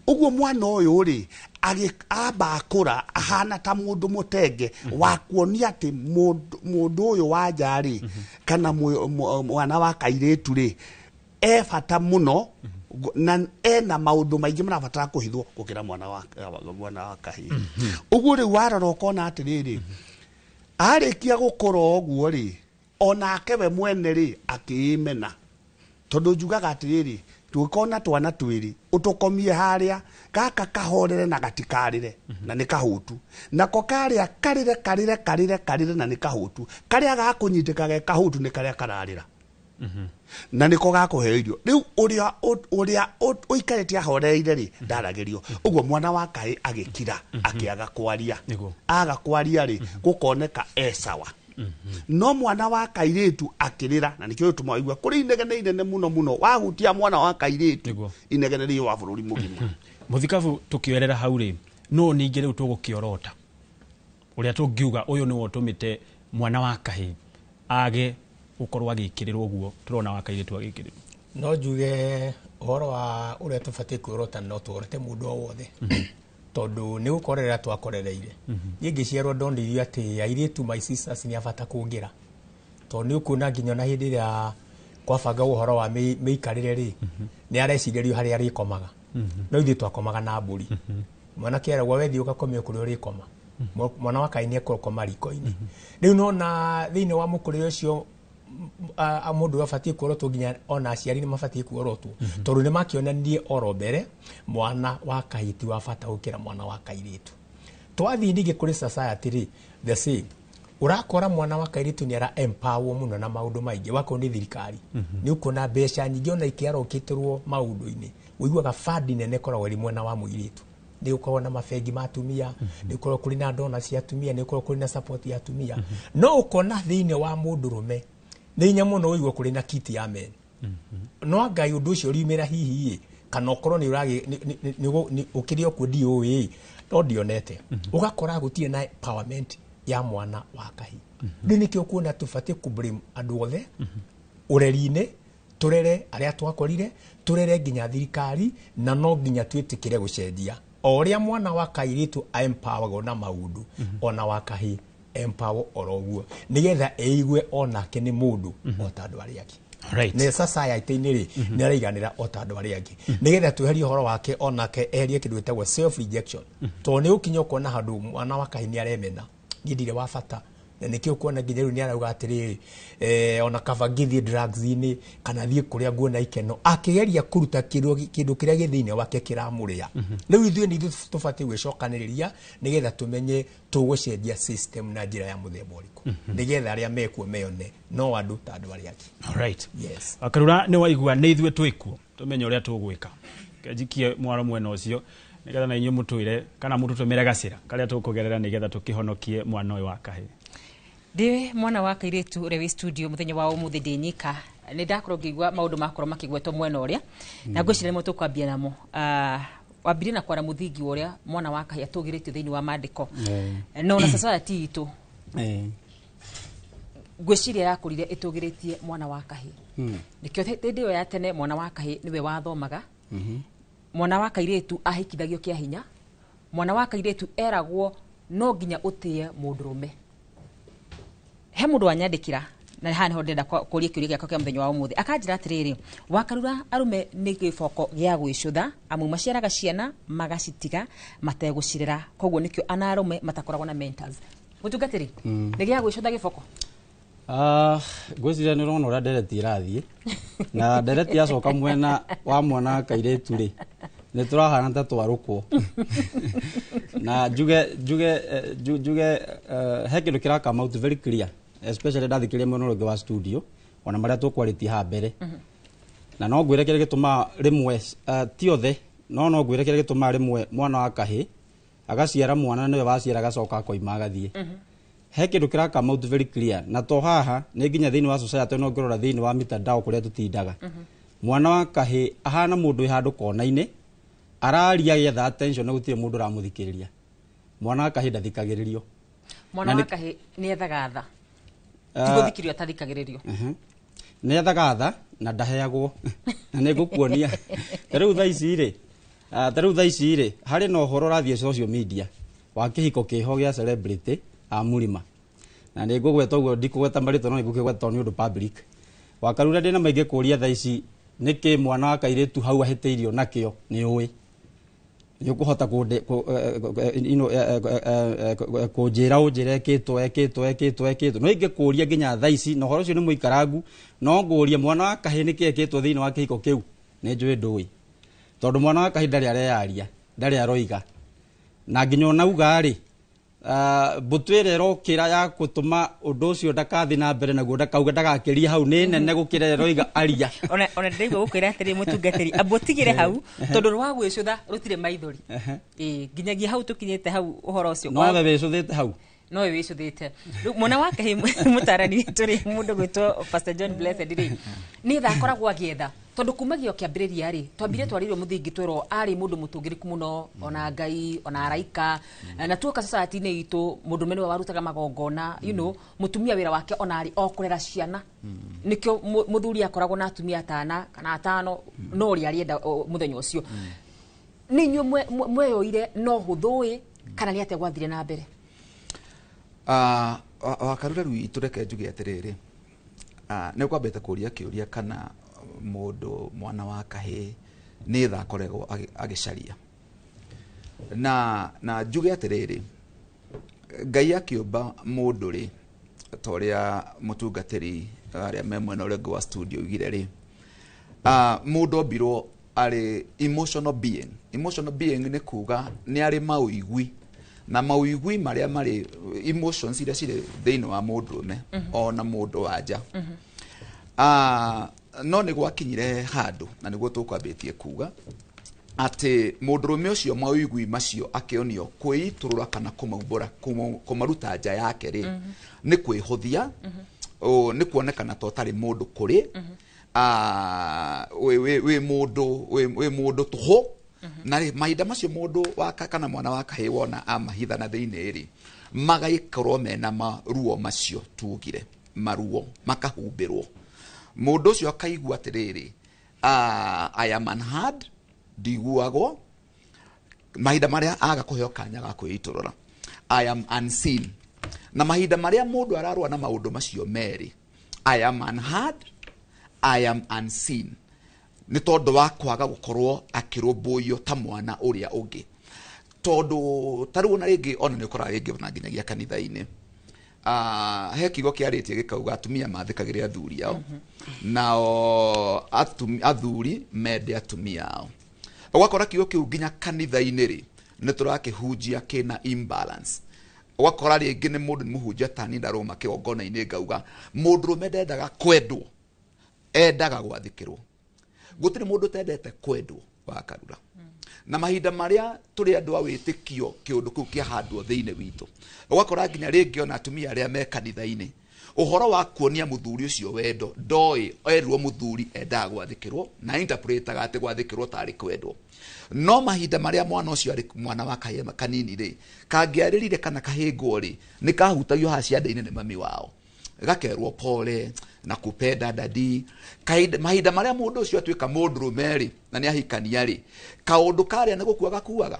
Ũguo mwana ũyũ rĩ, amba akũra ahana ta mũndũ mũtenge wa kuonia atĩ mũndũ ũyũ wa nja rĩ, kana mwana wa kairĩtu rĩ, e bata mũno na ena maũndũ maingĩ marabatara kũhithwo gũkĩra mwana wa kahĩĩ. Ũguo rĩu warora ũkona atĩrĩrĩ, arĩkia gũkũra ũguo rĩ, onake we mwene rĩ akĩĩmena, tondũ njugaga atĩrĩrĩ, tũkona twana twĩrĩ ũtũkomie harĩa gaka kahorere na gatikarĩre na nĩ kahũtu, nako karĩa karĩre karĩre karĩre karĩre na nĩ kahũtu, karĩa gakũnyitĩka ge kahũtu nĩ karĩa kararĩra na nĩko gakũheo irio. Rĩu ũrĩa ũikarĩte ahoreire rĩ ndaragĩrio. Ũguo mwana wa kahĩĩ agĩkira akĩaga kwaria, aga kwaria rĩ gũkoneka e sawa. No mwana wa kairĩtu akĩrĩra, na nĩkĩo tũma igua kũrĩ inegene inene mũno mũno wahutia mwana wa kairĩtu, inegene rĩ wa bũrũri mũgima. Mũthikabu, tũkĩoerera hau rĩ, no ningĩ rĩu tũgũkĩorota ũrĩa tũngiuga ũyũ nĩwe ũtũmĩte mwana wa kahĩĩ age gũkorwo agĩkĩrĩrwo ũguo tũrona wa kairĩtu agĩkĩrĩrwo. No njuge ũhoro wa ũrĩa tũbatiĩ kwĩrota, no tũorote mũndũ o wothe, tondũ nĩ gũkorerera twakorereire. Niĩ ngĩciarwo ndonirio atĩ airĩtu my sisters nĩ a bata kũngĩra, tondũ nĩ ũkuona nginya ona hĩndĩ ĩrĩa kwabanga ũhoro wa mĩikarĩre rĩ, nĩ arecirĩrio harĩa arĩkomaga. No ithuĩ twakomaga na mbũri. Mwanake eragwo we thiĩ ũgakome kũrĩa ũrĩkoma, mwana wa kahĩĩ nĩ ekũkoma riko-inĩ. Rĩu nona thĩinĩ wa mũkũrĩre ũcio mũndũ abatiĩ kuorotwo, nginya ona aciari nĩ mabatiĩ kuorotwo, tondũ nĩ makĩonanirie oro mbere mwana wa kahĩĩ ti wa bata gũkĩra mwana wa kairĩtu. Twathiĩ ningĩ kũrĩ society rĩ, the same, ũrakora mwana wa kairĩtu nĩ ara empower mũno na maũndũ maingĩ, wakorwo nĩ thirikari nĩ ũkuona mbeca nyingĩ ona ikĩarokĩtĩrwo maũndũ-inĩ, ũiguaga bandi nene ĩkoragwo ĩrĩ mwena wa mũirĩtu. Nĩ gũkoragwo na mabengi ma atumia, nĩ gũkoragwo kũrĩ na ndona cia atumia, nĩ gũkoragwo kũrĩ na support ya atumia. No ũkona thĩinĩ wa mũndũrũme nĩ hinya mũno ũigua kũrĩ na kiti ya men. No Ngai ũndũ ũcio ũriumĩra hihi kana ũkorwo nĩ ũkĩrĩ okuo ndiũĩ, no ndionete. Ũgakora gũtirĩ na empowerment ya mwana wa kahĩĩ. Rĩu nĩkĩo ũkuona tũbatiĩ kũ blame andũ othe ũreri-inĩ, tũrere arĩa twakorire, tũrere nginya thirikari, na no nginya twĩtĩkĩre gũcenjia. O ũrĩa mwana wa kairĩtu empoweragwo na maũndũ, ona wa kahĩĩ empower oro ũguo, nĩgetha eigue onake nĩ mũndũ o ta andũ arĩa angĩ. Nĩ society-inĩ rĩ, nĩ araiganĩra o ta andũ arĩa angĩ, nĩgetha tweherie ũhoro wake onake eherie kĩndũ gĩtagwo self rejection. Tondũ nĩ ũkinya ũkona handũ mwana wa kahĩĩ nĩ aremena, niĩ ndirĩ wa bata, na nĩkĩo ũkuona nginya rĩu nĩ arauga atĩrĩrĩ, ona kaba ngĩthiĩ drugs-inĩ kana thiĩ kũrĩa nguona ikeno, akĩgeria kũruta kĩndũ kĩrĩa gĩ thĩinĩ wake kĩramũrĩa. Rĩu ithuĩ nĩ ithuĩ tũbatiĩ gwĩcokanĩrĩria nĩgetha tũmenye tũgũcenjia system na njĩra ya mũthemba ũrĩkũ, nĩgetha arĩa mekuo meyone no andũ ta andũ arĩa angĩ. Alright. Yes. Wakarura, nĩ waigua nĩ ithuĩ twĩkuo tũmenye ũrĩa tũgwĩka. Njikie mwaro mwena ũcio nĩgetha na inyuĩ mũtwĩre kana mũtũtũmĩre gacĩra karĩa tũkũgerera nĩgetha tũkĩhonokie mwana ũyũ wa kahĩĩ. Ndĩ mwana wa kairĩtu ũrĩa wĩ studio mũthenya wa ũmũthĩ ndĩ nyika, nĩ ndakorwo ngĩigua maũndũ makorwo makĩgwetwo mwena ũrĩa, na ngwĩciria nĩmo tũkwambia namo. Wambirie na kwara mũthingi wa ũrĩa mwana wa kahĩĩ atũgĩrĩtio thĩinĩ wa maandĩko, no na society itũ ngwĩciria yakũrire ĩtũgĩrĩtie mwana wa kahĩĩ. Nĩkĩo hĩndĩ ĩyo ya tene mwana wa kahĩĩ nĩwe wathomaga, mwana wa kairĩtu ahikithagio kĩa hinya, mwana wa kairĩtu eragwo no nginya ũtĩe mũndũrũme. He mũndũ wanyandĩkĩra, na haha nĩho ndĩrenda kũria kĩũria gĩakwa kĩa mũthenya wa ũmũthĩ, akanjĩra atĩrĩrĩ, Wakarura, arũme nĩ gĩboko gĩa gwĩcũtha, amu maciaraga ciana magacitiga mategũcirera, koguo nĩkĩo ana arũme matakoragwo na mentors. Mũtungatĩri, nĩ gĩa gwĩcũtha gĩboko? Ngwĩciria nĩ ũrona ũrĩa ndereti ĩrathiĩ, na ndereti yacoka mwena wa mwana wa kairĩtu rĩ, nĩ tũrahana ta twarũkwo. Na njuge he kĩndũ kĩra come out very clear, especially ndathikĩrĩria mwena ũrĩa ũngĩ wa studio, ona marĩa tũkwarĩtie haha mbere. Na no ngwĩre kĩrĩa gĩtũmaga rĩmwe, ti othe, no ngwĩre kĩrĩa gĩtũmaga rĩmwe mwana wa kahĩĩ agaciara mwana nĩwe waciara agacoka akoima agathiĩ. He kĩndũ kĩra come out very clear, na to haha nĩ nginya thĩinĩ wa society, no ngĩrora thĩinĩ wa mitandao kũrĩa tũtindaga. Mwana wa kahĩĩ ahana mũndũ wĩ handũ kona-inĩ, araria agĩetha attention na gũtirĩ mũndũ ũramũthikĩrĩria. Mwana wa kahĩĩ ndathikagĩrĩrio. Mwana wa kahĩĩ nĩ ethaga tha. Ti gũthikĩrĩrio atathikagĩrĩrio. Nĩ ethaga tha na ndaheagwo. Na nĩ ngũkuonia. Ta rĩu thaa ici rĩ, Ta rĩu thaa ici rĩ, harĩ na ũhoro ũrathiĩ social media wa kĩhiko kĩho gĩa celebrity a Mũrima, na nĩ ngũgweta ũguo, ndikũgweta marĩtwa, no nĩ ngũkĩgweta tondũ nĩ ũndũ public. Wakarura, ndĩna maingĩ kũria thaa ici, nĩkĩ mwana wa kairĩtu hau ahĩtĩirio nakĩo? Nĩ ũĩ nĩ ũkũhota kũnjĩra ũnjĩre ekĩtwo ekĩtwo ekĩtwo ekĩtwo, no ingĩkũria nginya thaa ici na ũhoro ũcio nĩ mũikarangu, no ngũrie mwana wa kahĩĩ nĩkĩ ekĩtwo thĩinĩ wa kĩhiko kĩu, nĩ njũĩ ndũĩ, tondũ mwana wa kahĩĩ ndarĩ areyaria, ndarĩ aroiga, na nginya ona uga rĩ, mbũtũ ĩrĩa ĩrokĩra ya gũtũma ũndũ ũcio ndakathiĩ na mbere naguo, ndakauga, ndagakĩria hau, nĩ nene gũkĩra ĩrĩa ĩroiga aria. Ona ndĩraigua gũkwĩra atĩrĩ, mũtungatĩri, amba ũtigĩre hau, tondũ rwa gwĩcũtha rũtirĩ maithori. Ĩĩ, nginyagia hau tũkinyĩte hau ũhoro ũcio. Nowe wĩcũthĩte hau. Nowe wĩcũthĩte. Rĩu mwana wa kahĩĩ, mũtarani witũ rĩ, mũndũ gwĩtwo Pastor John Blessed rĩ, nĩ tha akoragwo agĩetha, tondũ kumagia o kĩambĩrĩria rĩ, twambire twarĩirwo mũthingi, twerwo arĩ mũndũ mũtũgĩrĩku mũno, ona Ngai ona araika, na tuoka society-inĩ itũ, mũndũrũme nĩwe warutaga magongona, mũtumia wĩra wake ona arĩ o kũrera ciana. Nĩkĩo mũthuri akoragwo na atumia atana kana atano, no ũrĩa arĩenda mũthenya ũcio. Nĩ inyuĩ mweyoire no hũthũ kana nĩ atĩa gwathire na mbere? Wakarura rwitũ, reke njuge atĩrĩrĩ, nĩ ũkwambĩte kũria kĩũria kana mũndũ mwana wa kahĩĩ nĩ tha akoragwo agĩcaria, na njuge atĩrĩrĩ, Ngai akĩũmba mũndũ rĩ, ta ũrĩa mũtungatĩri arĩa me mwena ũrĩa ũngĩ wa studio ugire rĩ, mũndũ ombirwo arĩ emotional being. Emotional being nĩ kuga nĩ arĩ maũigui, na maũigui marĩa marĩ emotions iria cirĩ thĩinĩ wa mũndũrũme ona mũndũ wa nja. No nĩ gwakinyire handũ, na nĩguo tũkwambĩtie kuga atĩ mũndũrũme ũcio maũigui macio akĩonio kwĩitũrũra kana kũmaumbũra, kũmaruta nja yake rĩ, nĩ kwĩhũthia, nĩ kuonekana ta ũtarĩ mũndũ kũrĩ, wĩ mũndũ wĩ mũndũ tũhũ. Na rĩ, mahinda macio mũndũ wa kana mwana wa kahĩĩ wona amahithana thĩinĩ rĩ, magagĩkorwo mena maruo macio tugire, maruo makahumbĩrwo, mũndũ ũcio akaigua atĩrĩrĩ, "I am unheard, ndiguagwo." Mahinda marĩa aga kũheo kanya ga kwĩitũrũra, "I am unseen." Na mahinda marĩa mũndũ ararũa na maũndũ macio merĩ, "I am unheard, I am unseen," nĩ tondũ wa kwaga gũkorwo akĩrũmbũiyo ta mwana ũrĩa ũngĩ, tondũ ta rĩu ona rĩngĩ ona nĩ ũkoraga rĩngĩ ona nginyagia kanitha-inĩ, he kiugo kĩarĩtie gĩkauga atumia mathĩkagĩre athuri ao, nao athuri mende atumia ao. Ũgakora kiugo kĩu nginya kanitha-inĩ rĩ, nĩ tũrakĩhunjia kĩna imbalance. Ũgakora rĩngĩ nĩ mũndũ nĩ mũhunjia tani ndarũma kĩgongona-inĩ ngauga mũndũrũme ndendaga kwendwo, endaga gwathĩkĩrwo. Gũtirĩ mũndũ ũtendete kwendwo, wakarura. Na mahinda marĩa tũrĩ andũ a wĩtĩkio, kĩũndũ kĩu kĩahandwo thĩinĩ witũ, ũgakora nginya rĩngĩ ona atumia arĩa me kanitha-inĩ, ũhoro wa kuonia mũthuri ũcio wendo ndoĩ, erirwo mũthuri endaga gwathĩkĩrwo, na interpretaga atĩ gwathĩkĩrwo tarĩ kwendwo. No mahinda marĩa mwana ũcio arĩ mwana wa kahĩĩ kanini rĩ, kangĩarĩrire kana kahĩngwo rĩ, nĩ kahutagio haha ciande-inĩ nĩ mami wao, gakerwo pole na kupenda daddy. Mahinda marĩa mũndũ ũcio atuĩka mũndũrũme rĩ, na nĩ ahikania rĩ, kaũndũ karĩa nĩ gũkua gakuaga.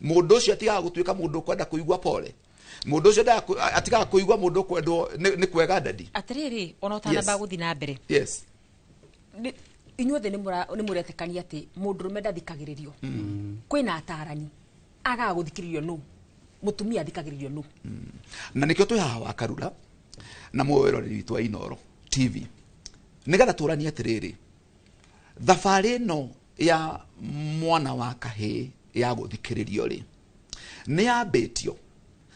Mũndũ ũcio atigaga gũtuĩka mũndũ ũkwenda kũigua pole, mũndũ ũcio atigaga kũigua mũndũ ũkwendwo nĩ kwega daddy. Atĩrĩrĩ, ona ũtanamba gũthiĩ na mbere, inyuothe nĩ mũretĩkania atĩ mũndũrũme ndathikagĩrĩrio. Kwĩna atarani agaga gũthikĩrĩrio nũ, mũtumia athikagĩrĩrio nũ? Na nĩkĩo twĩ haha wakarura na mwĩroreri witũ wa Inoro TV, nĩgetha tũranie atĩrĩrĩ, thabarĩ ĩno ya mwana wa kahĩĩ ya gũthikĩrĩrio rĩ, nĩ yambĩtio?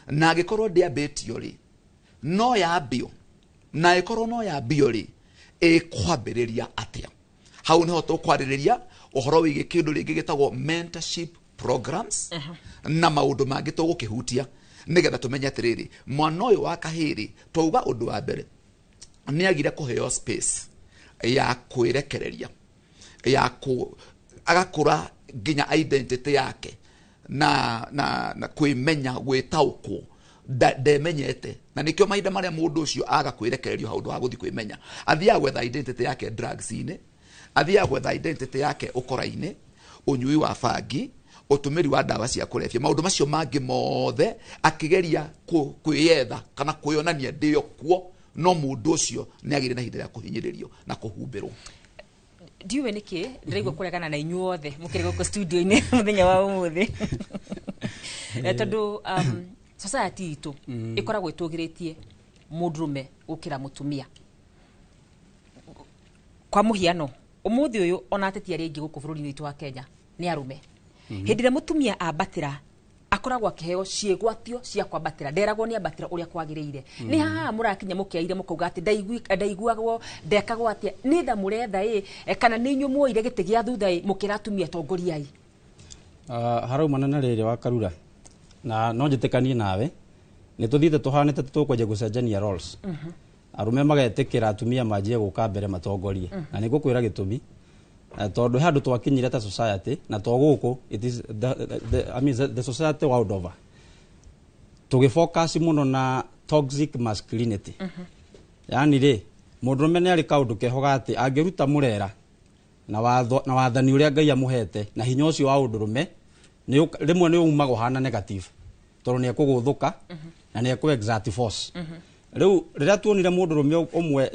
Na angĩkorwo ndĩambĩtio rĩ, no yambio? Na ĩkorwo no yambio rĩ, ĩkwambĩrĩria atĩa? Hau nĩho tũkwarĩrĩria ũhoro wĩgiĩ kĩndũ rĩngĩ gĩtagwo mentorship programs na maũndũ mangĩ tũgũkĩhutia, nĩgetha tũmenye atĩrĩrĩ, mwana ũyũ wa kahĩĩ rĩ, twauga ũndũ wa mbere nĩ agire kũheo space ya kwĩrekereria, ya kũ agakũra nginya identity yake na kwĩmenya, gwĩtaũkwo, ndemenyete. Na nĩkĩo mahinda marĩa mũndũ ũcio aga kwĩrekererio handũ ha gũthiĩ kwĩmenya, athiaga gwetha identity yake drugs-inĩ, athiaga gwetha identity yake ũkora-inĩ, ũnyui wa bangi. Ũtũmĩri wa ndawa cia kũrebia, maũndũ macio mangĩ mothe akĩgeria kwĩyetha kana kwĩyonania ndĩo kuo, no mũndũ ũcio nĩ agĩrĩ na ihinda rĩa kũhinyĩrĩrio na kũhumbĩrwo. Ndiũĩ nĩkĩ ndĩraigua kũregana na inyuothe mũkĩrĩ gũkũ studio-inĩ mũthenya wa ũmũthĩ. Tondũ society itũ ĩkoragwo ĩtũgĩrĩtie mũndũrũme gũkĩra mũtumia. Kwa mũhiano, ũmũthĩ ũyũ ona ateti arĩa aingĩ gũkũ bũrũri-inĩ witũ wa Kenya nĩ arũme. Hĩndĩ ĩrĩa mũtumia ambatĩra, akoragwo akĩheo ciĩgwatio cia kwambatĩra, nderagwo nĩ ambatĩra ũrĩa kwagĩrĩire. Nĩ haha mũrakinya mũkĩaire mũkauga atĩ ndaiguagwo, ndekagwo atĩa, nĩ tha mũretha ĩ, kana nĩ inyuĩ muoire gĩtĩ gĩa thutha ĩ, mũkĩra atumia tongoriai? Haraumana na rĩrĩ wa Karura, na no njĩtĩkanie nawe, nĩ tũthiĩte tũhanĩte tũkwanjia gũcenjania roles. Arũme magetĩkĩra atumia manjie gũka mbere matongorie. Na nĩ ngũkwĩra gĩtũmi, tondũ he handũ twakinyire ta society, na to gũkũ, it is the, I mean, the society world over, tũgĩfocus mũno na toxic masculinity. Yani rĩ, mũndũrũme nĩ arĩ kaũndũ keho ga atĩ angĩruta mũrera na watho na wathani ũrĩa Ngai amũhete na hinya ũcio wa ũndũrũme, rĩmwe nĩ umaga ũhana negative, tondũ nĩ ekũgũthũka na nĩ ekũ exert force. Rĩu rĩrĩa tuonire mũndũrũme ũmwe,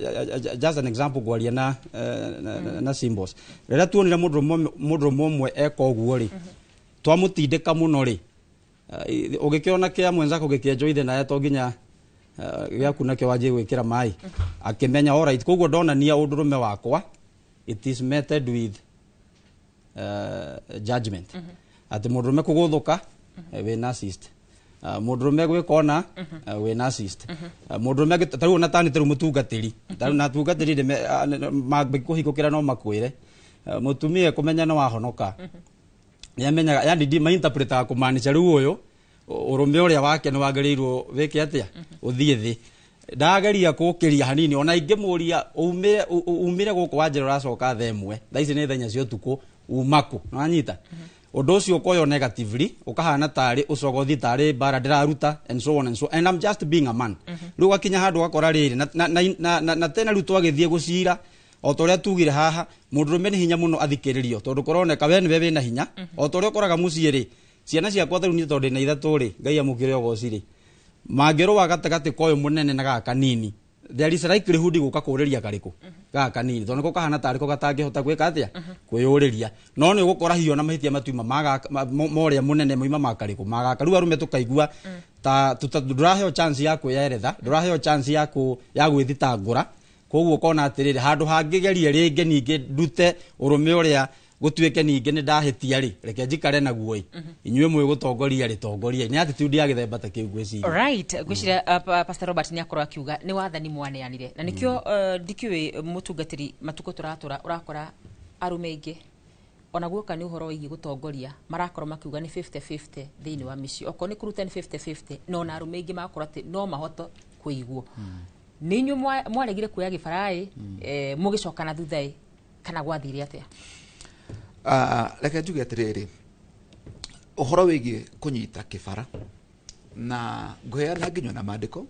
just an example, ngwaria na symbols, rĩrĩa tuonire mũndũrũme ũmwe eka ũguo rĩ, twamũtindĩka mũno rĩ, ũgĩkĩona kĩa mwenzako gĩkĩenjwo ithe naye to nginya gĩaku nakĩo wanjie gwĩkĩra maĩ, akĩmenya alright, koguo ndonania ũndũrũme wakwa, it is meted with judgment, atĩ mũndũrũme kũgũthũka, wĩ narcissist, mũndũrũme gwĩka ona, wĩ narcissist, mũndũrũme ta rĩu ona tani ta rĩu mũtungatĩri, ta rĩu na atungatĩri mangĩkũhingũkĩra no makwĩre, mũtumia kũmenya nĩ wahonoka, nĩ amenyaga, yani ndi mainterpretaga kũmaanisha rĩu ũyũ ũrũme ũrĩa wake nĩ wagĩrĩirwo wĩke atĩa, ũthiĩ thĩ. Ndageria kũkĩria hanini, ona ingĩmũria umire gũkũ wa njĩra ũracoka thaa 1, thaa ici nĩ thaa 4 cia ũtukũ, umaku nĩwanyita ũndũ ũcio ũkoywo negatively, ũkahana tarĩ ũcogothi, tarĩ mbara ndĩraruta, and so on and so, and I'm just being a man. Rĩu ũgakinya handũ ũgakora rĩrĩ na tena rĩu twagĩthiĩ gũcira o ta ũrĩa tugire haha, mũndũrũme nĩ hinya mũno athikĩrĩrio, tondũ kũroneka we nĩwe wĩna hinya. O ta ũrĩa ũkoraga mũciĩ rĩ, ciana ciakwa ta rĩu niĩ tondũ ndĩna 3 rĩ, Ngai amũkĩre ũgoci rĩ, mangĩrũa gatagatĩ ka ũyũ mũnene na gaka kanini, there is likelihood gũka kũrĩria karĩkũ gaka kanini, tondũ nĩko kahana tarĩ ko gatangĩhota gwĩka atĩa, kwĩyũrĩria. No nĩ ũgũkora hiyo na mahĩtia matiuma ma ũrĩa mũnene moima ma karĩkũ magaka. Rĩu arũme tũkaigua ta ndũraheo chance ya kwĩyeretha, ndũraheo chance ya gwĩthitangũra. Koguo ũkona atĩrĩrĩ, handũ hangĩgerie rĩngĩ ningĩ ndute ũrũme ũrĩa gũtuĩke ningĩ nĩ ndahĩtia rĩ, reke njikare naguo ĩ, inyuĩ mwĩ gũtongoria rĩ, tongoria. Nĩ attitude ya gĩthemba ta kĩu ngwĩciria. Right, ngwĩciria Pastor Robert nĩ akorwo akiuga nĩ wathani mwaneanire, na nĩkĩo ndikĩũĩ mũtungatĩri, matukũ tũratũra ũrakora arũme aingĩ ona guoka nĩ ũhoro wĩgiĩ gũtongoria marakorwo makiuga nĩ 50-50 thĩinĩ wa mĩciĩ, okorwo nĩ kũruta nĩ 50-50, no ona arũme aingĩ magakorwo atĩ no mahoto kũiguo. Nĩ inyuĩ mwaregire kuoya gĩbaraĩ, mũgĩcoka na thutha ĩ, kana gwathire atĩa? Reke njuge atĩrĩrĩ, ũhoro wĩgiĩ kũnyita kĩbara, na ngũheana nginya na maandĩko.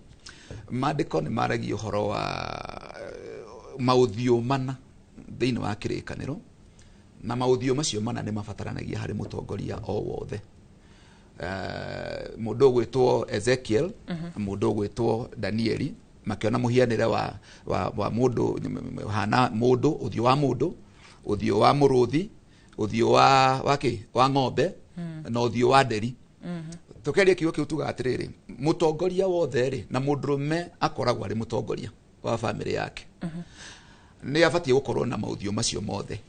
Maandĩko nĩ maragia ũhoro wa maũthiũ mana thĩinĩ wa kĩrĩkanĩro, na maũthiũ macio mana nĩ mabataranagia harĩ mũtongoria o wothe. Mũndũ ũgwĩtwo Ezekiel, mũndũ ũgwĩtwo Danieli, makĩona mũhianĩre wa mũndũ hana mũndũ, ũthiũ wa mũndũ, ũthiũ wa mũrũthi, ũthiũ wa kĩ wa ng'ombe, na ũthiũ wa nderi. Tũkĩaria kiugo kĩu tugaga atĩrĩrĩ, mũtongoria wothe rĩ, na mũndũrũme akoragwo arĩ mũtongoria wa bamĩrĩ yake, nĩ abatiĩ gũkorwo na maũthiũ macio mothe: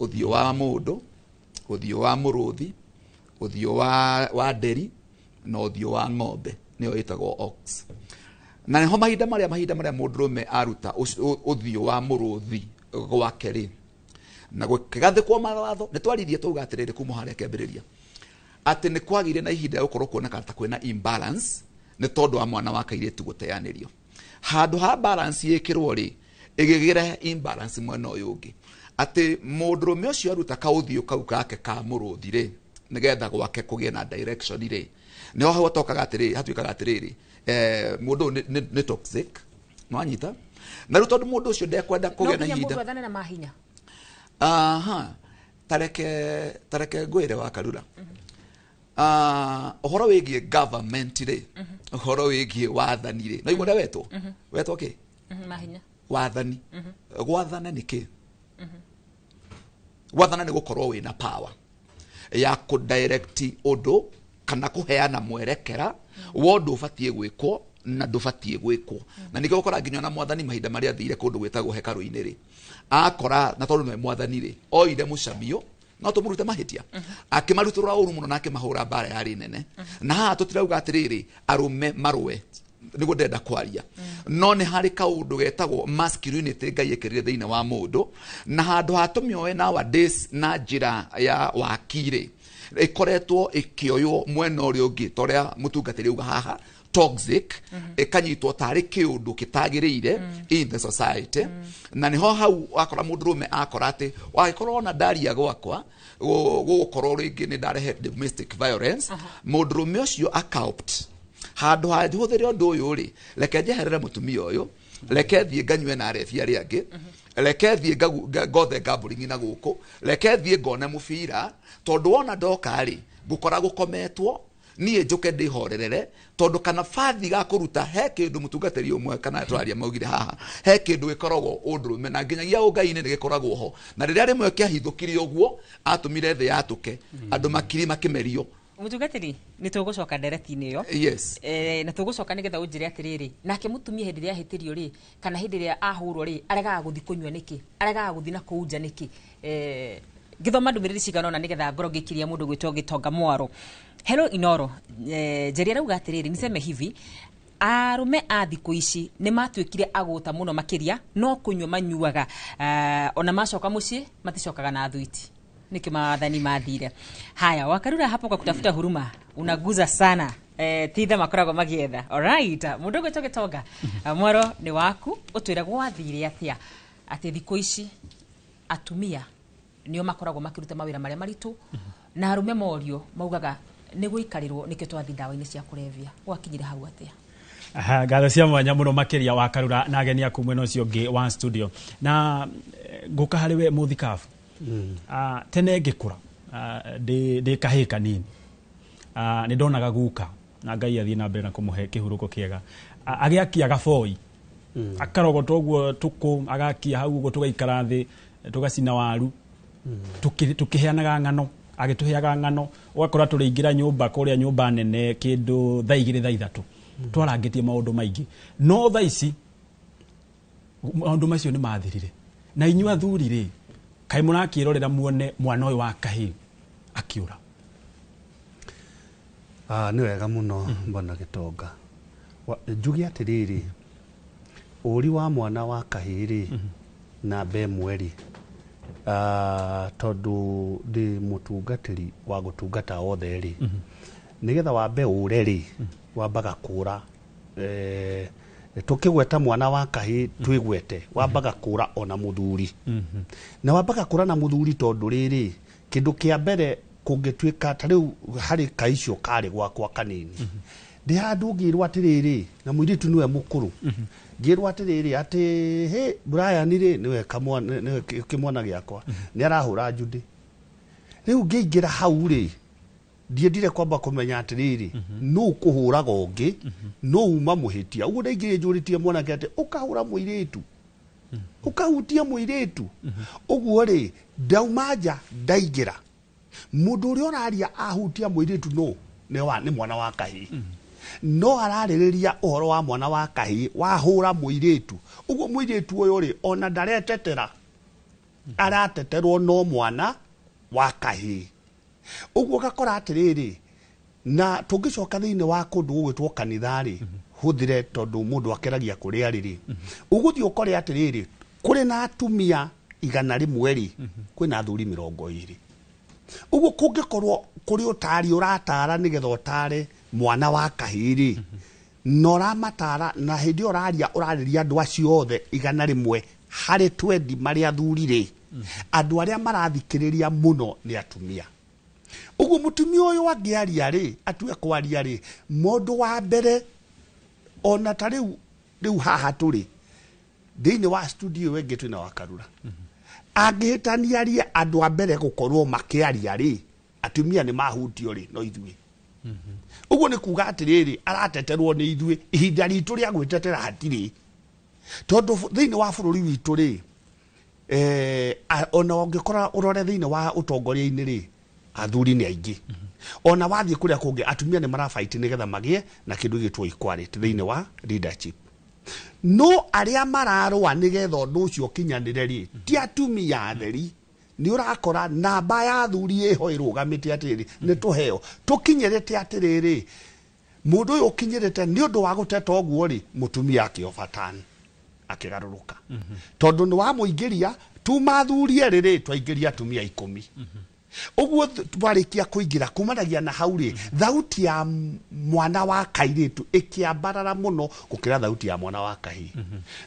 ũthiũ wa mũndũ, ũthiũ wa mũrũthi, ũthiũ wa nderi, na ũthiũ wa ng'ombe, nĩyo ĩtagwo ox. Na nĩho mahinda marĩa mũndũrũme aruta ũthiũ wa mũrũthi gwake rĩ, na gũkĩgathĩkwo mawatho, nĩ twaririe twauga atĩrĩrĩ, kuma harĩa kĩambĩrĩria, atĩ nĩ kwagĩire na ihinda rĩa gũkorwo kuoneka ta kwĩna imbalance, nĩ tondũ wa mwana wa kairĩtu gũteanĩrio. Handũ ha balance yĩkĩrwo rĩ, ĩgĩgĩre imbalance mwena ũyũ ũngĩ, atĩ mũndũrũme ũcio aruta kaũthiũ kau gake ka mũrũthi rĩ, nĩgetha gwake kũgĩe na direction rĩ, nĩho hatokaga atĩrĩrĩ, hatuĩkaga atĩrĩrĩ, mũndũ ũyũ nĩ toxic, nĩwanyita? Na rĩu tondũ mũndũ ũcio ndekwenda No kũgĩa na nginya ihinda mũndũ athane na mahinya? Aha, tareke ngwĩre wa Karura. Ũhoro wĩgiĩ government rĩ, ũhoro wĩgiĩ wathani rĩ, no igua ũrĩa wetwo wetwo kĩ? Mahinya. Wathani. Gwathana nĩ kĩ? Gwathana nĩ gũkorwo wĩna power ya kũdirect ũndũ kana kũheana mwerekera wa ũndũ ũbatiĩ gwĩkwo na ndũbatiĩ gwĩkwo. Na nĩkĩo ũkora nginya ona mwathani mahinda marĩa athire kũndũ gwĩtagwo hekarũ-inĩ rĩ, akora na tondũ nĩwe mwathani rĩ, oire mũcamio no tũmũrute mahĩtia, akĩmarutũrũra ũru mũno na akĩmahũra mbara yarĩ nene. Na haha tũtirauga atĩrĩrĩ arũme marũe, nĩguo ndĩrenda kwaria, no nĩ harĩ kaũndũ getagwo masculinity Ngai ĩkĩrire thĩinĩ wa mũndũ, na handũ ha tũmĩoe nowadays na njĩra ya waki rĩ, ĩkoretwo ĩkĩoywo mwena ũrĩa ũngĩ ta ũrĩa mũtungatĩri auga haha, toxic, ĩkanyitwo tarĩ kĩũndũ kĩtagĩrĩire in the society. Na nĩho hau wakora mũndũrũme akora atĩ wagĩkorwo ona ndaria gwakwa gũgũkorwo rĩngĩ nĩ ndarehe domestic violence, mũndũrũme ũcio akaopt handũ ha hũthĩre ũndũ ũyũ rĩ, reke njeherere mũtumia ũyũ, reke thiĩ nganyue na arebi arĩa angĩ, reke thiĩ ngothe gambling na gũkũ, reke thiĩ ngone mũbira, tondũ wona ndoka rĩ ngũkora gũkometwo, niĩ njũke ndĩhorerere, tondũ kana bathi ga kũruta he kĩndũ mũtungatĩri ũmwe kana twaria maugire haha, he kĩndũ gĩkoragwo ũndũrũme na nginyagia ũngai-inĩ nĩ gĩkoragwo ho, na rĩrĩa rĩmwe kĩahithũkire ũguo atũmire thĩ yatũke, andũ makiri makĩmerio. Mũtungatĩri, nĩ tũgũcoka ndereti-inĩ ĩyo. Yes. Na tũgũcoka nĩgetha ũnjĩre atĩrĩrĩ, nake mũtumia hĩndĩ ĩrĩa ahĩtĩrio rĩ, kana hĩndĩ ĩrĩa ahũrwo rĩ, aregaga gũthiĩ kũnyua nĩkĩ? Aregaga gũthiĩ na kũu nja nĩkĩ? Ngĩthoma ndũmĩrĩri cigana ũna nĩgetha ngorwo ngĩkiria mũndũ gwĩtwo Gĩtonga Mwaro. Hello Inoro, Njeri arauga atĩrĩrĩ, niseme hivi, arũme a thikũ ici nĩ matuĩkire agũta mũno makĩria, no kũnyua manyuaga, ona macoka mũciĩ maticokaga na thwiti, nĩkĩo mawathani mathire. Haya, Wakarura hapo kwa kutafuta huruma unaguza sana, titha makoragwo magĩetha. Alright, mũndũ ũgwĩtwo Gĩtonga Mwaro nĩ waku, ũtwĩre gwathire atĩa atĩ thikũ ici atumia nĩo makoragwo makĩruta mawĩra marĩa maritũ, na arũme morio maugaga nĩ gũikarĩrwo nĩkĩo twathi ndawa-inĩ cia kũrebia. Gwakinyire hau atĩa? Aha, ngatho cia mwanya mũno makĩria Wakarura na ageni aku mwena ũcio ũngĩ wa studio. Na ngũka harĩ we mũthikabu. Tene ngĩkũra, ndĩ kahĩĩ kanini, nĩ ndonaga guka na Ngai athiĩ na mbere na kũmũhe kĩhurũko kĩega, agĩakia gaboi, akarogota ũguo tũkũ, agakia hau ũguo, tũgaikara thĩ tũgacina waru, tũkĩheanaga ng'ano, agĩtũheaga ng'ano, ũgakora tũrĩingĩra nyũmba kũrĩa nyũmba nene kĩndũ thaa 2 thaa 3, twarangĩtie maũndũ maingĩ. No thaa ici maũndũ macio nĩ mathirire. Na inyuĩ athuri rĩ, kaĩ mũrakĩrorera muone mwana ũyũ wa kahĩĩ akĩũra? Nĩ wega mũno bwana Gĩtonga. Njuge atĩrĩrĩ, ũri wa mwana wa kahĩĩ rĩ, namba ĩmwe rĩ, tondũ ndĩ mũtungatĩri wa gũtungata othe rĩ, nĩgetha wambe ũre rĩ, wambaga kũra, tũkĩgweta mwana wa kahĩĩ twĩgwete, wambaga kũra ona mũthuri. Na wambaga kũra na mũthuri tondũ rĩrĩ, kĩndũ kĩa mbere kũngĩtuĩka ta rĩu harĩ kaicio karĩ gwakwa kanini, ndĩ handũ ngĩrwo atĩrĩrĩ, na mũirĩtu nĩwe mũkũrũ, ngĩrwo atĩrĩrĩ atĩ hĩ Brian rĩ nĩwe kamwana, nĩwe kĩmwana gĩakwa, nĩ arahũra Judy. Rĩu ngĩingĩra hau rĩ, ndiendire kwamba kũmenya atĩrĩrĩ, nũ kũhũraga ũngĩ, nũ uma mũhĩtia. Ũguo ndaingĩrire njũrĩtie mwanake atĩ ũkahũra mũirĩtu, ũkahutia mũirĩtu. Ũguo rĩ, ndauma nja ndaingĩra, mũndũ ũrĩa ũraria ahutia mũirĩtu nũ? Nĩ mwana wa kahĩĩ. No ararĩrĩria ũhoro wa mwana wa kahĩĩ wahũra mũirĩtu. Ũguo mũirĩtu ũyũ rĩ, ona ndaretetera, arateterwo no mwana wa kahĩĩ. Ũguo ũgakora atĩrĩrĩ, na tũngĩcoka thĩinĩ wa kũndũ gũgwĩtwo kanitha rĩ, hũthĩre tondũ mũndũ akeragia kũrĩa rĩrĩ, ũgũthiĩ ũkore atĩrĩrĩ, kũrĩ na atumia 100 rĩ, kwĩna athuri 20. Ũguo kũngĩkorwo kũrĩ ũtari ũratara nĩgetha ũtare mwana wa kahĩĩ rĩ, na ũramatara, na hĩndĩ ĩyo ũraria ũrarĩria andũ acio othe 100 harĩ 20 marĩ athuri rĩ, andũ arĩa marathikĩrĩria mũno nĩ atumia. Ũguo mũtumia ũyũ angĩaria rĩ, atue kwaria rĩ, mũndũ wa mbere ona ta rĩu haha tũrĩ thĩinĩ wa studio ĩyo ĩngĩ twĩna Wakarura, angĩhĩtania arie andũ a mbere gũkorwo makĩaria rĩ, atumia nĩ mahutio rĩ, no ithuĩ. Ũguo nĩ kuga atĩrĩrĩ, arateterwo nĩ ithuĩ, ihinda ritũ rĩa gwĩtetera hatirĩ, tondũ thĩinĩ wa bũrũri witũ rĩ, ona ũngĩkora ũrore thĩinĩ wa ũtongoria-inĩ rĩ, athuri nĩ aingĩ. Ona wathiĩ kũrĩa kũngĩ, atumia nĩ marabaiti nĩgetha magĩe na kĩndũ gĩtwo equality thĩinĩ wa leadership. No arĩa mararũa nĩgetha ũndũ ũcio ũkinyanĩre rĩ, ti atumia atheri. Nĩ ũrakora namba ya athuri ĩho ĩrũgamĩte atĩrĩrĩ, nĩ tũheo tũkinyĩrĩte atĩrĩrĩ, mũndũ ũyũ ũkinyĩrĩte nĩ ũndũ wa gũteta ũguo rĩ, mũtumia akĩobatani akĩgarũrũka, tondũ nĩ wamũingĩria tuma athuri erĩ rĩ, twaingĩria atumia 10. Ũguo twarĩkia kũingĩra kumanagia na hau rĩ, thauti ya mwana wa kairĩtu ĩkĩambarara mũno gũkĩra thauti ya mwana wa kahĩĩ.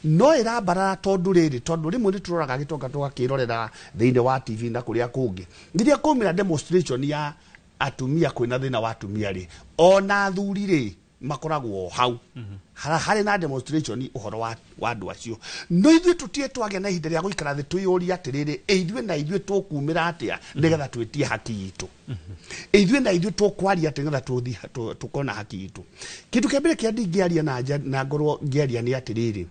No ĩrambarara tondũ rĩrĩ, tondũ rĩmwe nĩ tũroraga gĩtonga tũgakĩrorera thĩinĩ wa TV na kũrĩa kũngĩ, rĩrĩa kwaumĩra demonstration ya atumia, kwĩna thĩna wa atumia rĩ, ona athuri rĩ makoragwo hau harĩ na demonstration ũhoro wa andũ acio. No ithuĩ tũtirĩ twagĩa na ihinda rĩa gũikara thĩ twĩyũrie atĩrĩrĩ, ĩ ithuĩ na ithuĩ tũkumĩra atĩa nĩgetha twĩtie haki itũ? Ĩ ithuĩ na ithuĩ tũkwaria atĩa nĩgetha tũkona haki itũ? Kĩndũ kĩa mbere kĩrĩa ndingĩaria na nja na ngorwo ngĩaria nĩ atĩrĩrĩ,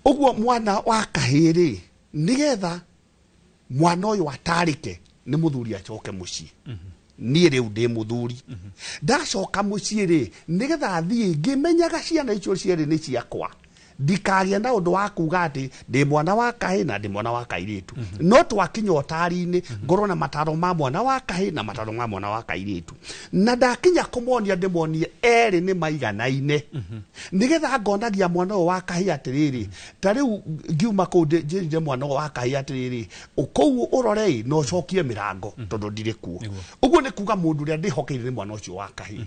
ũguo mwana wa kahĩĩ rĩ, nĩgetha mwana ũyũ atarĩke nĩ mũthuri acoke mũciĩ. Niĩ rĩu ndĩ mũthuri, ndacoka mũciĩ rĩ, nĩgetha thiĩ ngĩmenyaga ciana icio cierĩ nĩ ciakwa, ndikagĩa na ũndũ wa kuga atĩ ndĩ mwana wa kahĩĩ na ndĩ mwana wa kairĩtu. No twakinya ũtari-inĩ, ngorwo na mataro ma mwana wa kahĩĩ na mataro ma mwana wa kairĩtu, na ndakinya kũmonia ndĩmonie erĩ nĩ maiganaine, nĩgetha ngonagia mwana ũyũ wa kahĩĩ atĩrĩrĩ, ta rĩu ngiuma kũu njĩrire mwana ũyũ wa kahĩĩ atĩrĩrĩ, kũu ũrore na ũcokie mĩrango tondũ ndirĩ kuo. Ũguo nĩ kuga mũndũ ũrĩa ndĩhokeire nĩ mwana ũcio wa kahĩĩ.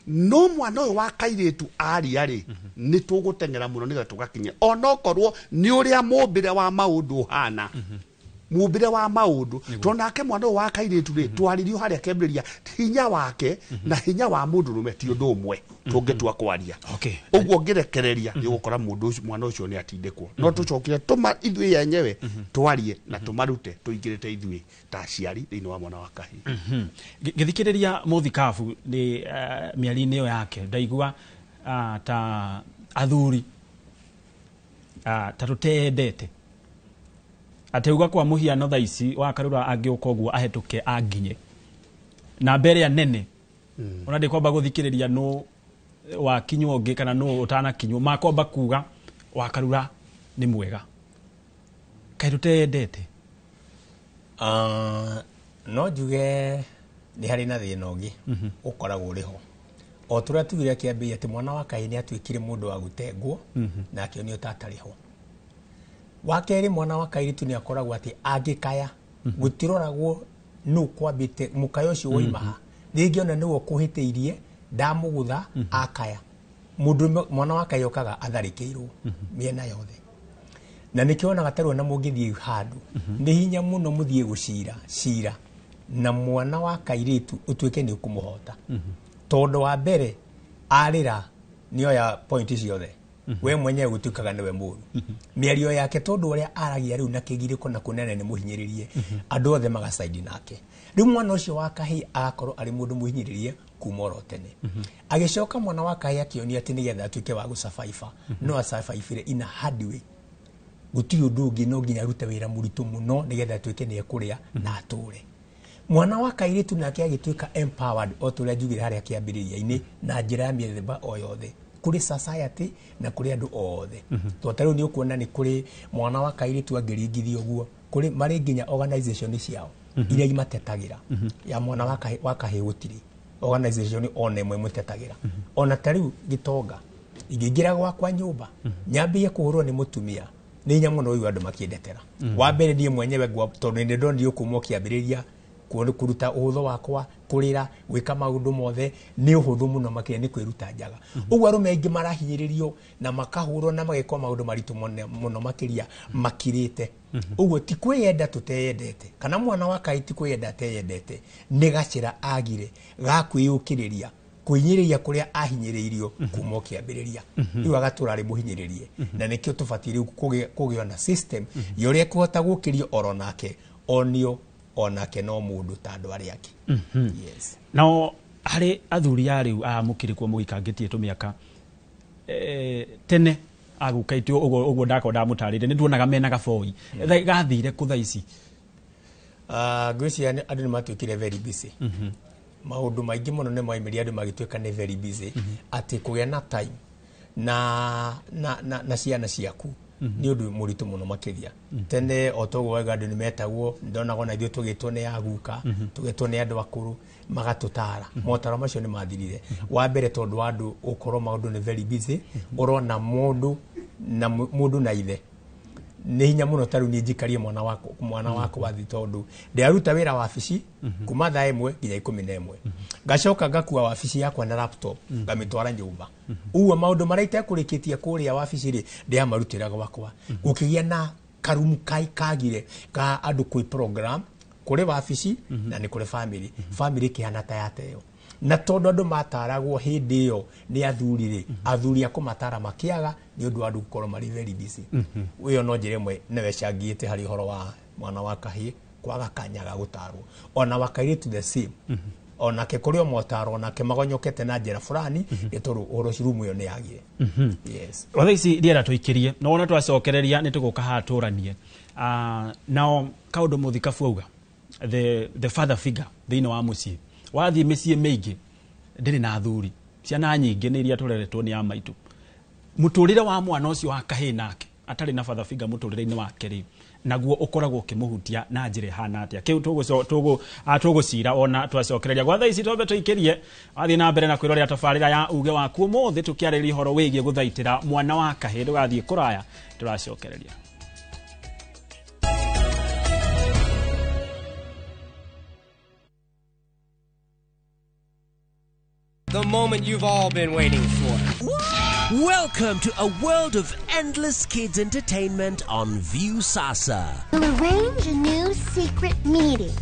No mwana ũyũ wa kairĩtu aria rĩ, nĩ tũgũteng'era mũno nĩgetha tũgakinya, onokorwo nĩ ũrĩa mũmbĩre wa maũndũ ũhana, mũmbĩre wa maũndũ, tondũ nake mwana ũyũ wa kairĩtu rĩ, twaririo harĩa kĩambĩrĩria, hinya wake na hinya wa mũndũrũme ti ũndũ ũmwe tũngĩtua kwaria. Ũguo ngĩrekereria nĩ ũgũkora mũndũ ũcio, mwana ũcio nĩ atindĩkwo. No tũcokire tũma ithuĩ enyewe twarie na tũmarute tũingĩrĩte ithuĩ ta aciari thĩinĩ wa mwana wa kahĩĩ. Ngĩthikĩrĩria mũthikabu nĩ mĩario-inĩ ĩyo yake, ndaigua ta athuri ta tũteyendete, atĩ uga kwa mũhiano thaa ici wa Karura angĩũka ũguo ahĩtũke anginye na mbere ĩrĩa nene, ona ndĩkwamba gũthikĩrĩria nũ wakinywo ũngĩ kana nũ ũtanakinywo, makwamba kuga wa Karura nĩ mwega. Kaĩ tũteyendete? No njuge nĩ harĩ na thĩna ũngĩ ũkoragwo ũrĩ ho, o tũrĩa tugire kĩambĩrĩria atĩ mwana wa kahĩĩ nĩ atuĩkire mũndũ wa gũtengwo na akĩonio ta atarĩ ho. Wa kerĩ, mwana wa kairĩtu nĩ akoragwo atĩ angĩkaya gũtiroragwo nũ kwambĩte mũkayo ũcio woima ha, rĩngĩ ona nĩwe ũkũhĩtĩirie ndamũgũtha akaya. Mũndũ mwana wa kahĩĩ okaga atharĩkĩirwo mĩena yothe, na nĩkĩo wonaga ta rĩu ona mũngĩthiĩ handũ nĩ hinya mũno mũthiĩ gũcira cira na mwana wa kairĩtu ũtuĩke nĩ ũkũmũhota, tondũ wa mbere arĩra nĩoya point ciothe, we mwenyewe gũtuĩkaga nĩwe mũru. Mĩario yake tondũ ũrĩa aragia rĩu na kĩgirĩko na kũnene nĩ mũhinyĩrĩrie, andũ othe magacaidi nake. Rĩu mwana ũcio wa kahĩĩ agakorwo arĩ mũndũ mũhinyĩrĩrie kuma oro tene. Agĩcoka mwana wa kahĩĩ akĩonio atĩ nĩgetha atuĩke wa gũcabaiba, no acabaibire in a hard way, gũtirĩ ũndũ ũngĩ, no nginya arute wĩra mũritũ mũno nĩgetha atuĩke nĩ ekũrĩa na atũre. Mwana wa kairĩtu nake agĩtuĩka empowered o ta ũrĩa njugire harĩa kĩambĩrĩria-inĩ, na njĩra ya mĩthemba o yothe kũrĩ society na kũrĩ andũ othe. Tondũ ta rĩu nĩ ũkuona nĩ kũrĩ mwana wa kairĩtu angĩringithio ũguo, kũrĩ marĩ nginya organization ciao iria imatetagĩra. Ya mwana wa kahĩĩ gũtirĩ organization ona ĩmwe ĩmũtetagĩra. Ona ta rĩu gĩtonga ingĩingĩra gwakwa nyũmba nyambie kũhũrwo nĩ mũtumia, nĩ hinya mũno ũyũ andũ makĩndetera. Wa mbere niĩ mwenyewe tondũ nĩ ndonire kuma kĩambĩrĩria kũruta ũhũthũ wakwa, kũrĩra, gwĩka maũndũ mothe nĩ ũhũthũ mũno makĩria nĩ kwĩruta njaga. Ũguo arũme aingĩ marahinyĩrĩrio na makahũrwo na magekwo maũndũ maritũ mũno makĩria makirĩte. Ũguo ti kwĩyenda tũteyendete, kana mwana wa kahĩĩ ti kwĩyenda ateyendete, nĩ gacĩra agire ga kwĩyũkĩrĩria kũhinyĩrĩria kũrĩa ahinyĩrĩirio kuma kĩambĩrĩria. Rĩu agatũra arĩ mũhinyĩrĩrie, na nĩkĩo tũbatiĩ rĩu kũgĩa na system ya ũrĩa ekũhota gũkĩrio oro nake onio onake no mũndũ ta andũ arĩa angĩ. Yes. Nao Harĩ athuri a rĩu a mũkĩrĩ kuo mũgĩkangĩtie tũmĩaka tene agũkaitio ũguo ũguo ndakorwo ndamũtarĩrie nĩ tuonaga mena gaboi gathire kũ thaa ici. Ngwĩciria andũ nĩ matuĩkire very busy. Maũndũ maingĩ mũno nĩ maimĩria andũ magĩtuĩka nĩ very busy, atĩ kũgĩa na time na ciana ciaku nĩ ũndũ mũritũ mũno makĩria. Tene o toguo wauga andũ nĩ metagwo, ndonaga ona ithuĩ tũgĩtwo nĩ aguka, tũgetwo nĩ andũ akũrũ magatũtara. Motaro macio nĩ mathirire. Wa mbere tondũ wa andũ gũkorwo maũndũ nĩ very busy, ũrona mũndũ na mũndũ na ithe nĩ hinya mũno. Ta rĩu niĩ njikarie mwana wakwa thĩ tondũ ndĩraruta wĩra wabici kuma thaa 1 nginya 11, ngacoka ngakua wabici yakwa na laptop ngamĩtwara nyũmba. Ũguo maũndũ marĩa itekũrĩkĩtie kũrĩa wabici rĩ, ndĩramarutĩra gwakwa. Gũkĩgĩa na karumu kai kagire ka andũ kwĩ program kũrĩ wabici na nĩ kũrĩ family. Family ĩkĩhana ta yateo, na tondũ andũ mataragwo hĩndĩ ĩyo nĩ athuri rĩ, athuri a kũmatara makĩaga nĩ ũndũ wa andũ gũkorwo marĩ very busy. Ĩyo no njĩra ĩmwe nĩyo ĩcangĩte harĩ ũhoro wa mwana wa kahĩĩ kwaga kanya ga gũtarwo, ona wa kairĩtu the same, onake kũrĩ o motaro onake magonyokete na njĩra fulani nĩ tondũ ũhoro ũcio rumu ĩyo nĩ yagire. Yes. Thaa ici rĩera tũikĩrie no wona twacokereria nĩ tũgũka haha tũranie. Nao kaũndũ mũthikabu auga the father figure thĩinĩ wa mũciĩ, wathiĩ mĩciĩ mĩingĩ ndĩrĩ na athuri, ciana nyingĩ nĩ iria tũreretwo nĩ a maitũ. Mũtũrĩre wa mwana ũcio wa kahĩĩ nake atarĩ na father figure mũtũrĩre-inĩ wake rĩ, naguo ũkoragwo ũkĩmũhutia na njĩra ĩhana atĩa? Kĩu tũgũcira ona twacokereria. Gwa thaa ici twambe tũikĩrie, wathiĩ na mbere na kwĩrorera tabarĩra ya uge waku. Ũmũthĩ tũkĩarĩrĩria ũhoro wĩgiĩ gũthaitĩra mwana wa kahĩĩ. Ndũgathiĩ kũraya, tũracokereria. The moment you've all been waiting for. Welcome to a world of endless kids entertainment on Viusasa. We'll arrange a new secret meeting.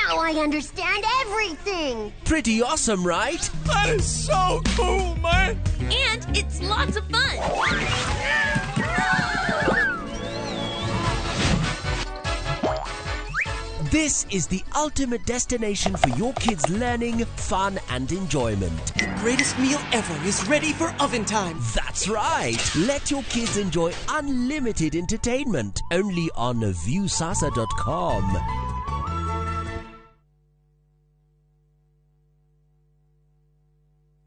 Now I understand everything. Pretty awesome, right? That is so cool, man! And it's lots of fun. This is the ultimate destination for your kids' learning, fun, and enjoyment. The greatest meal ever is ready for oven time. That's right. Let your kids enjoy unlimited entertainment only on viewsasa.com.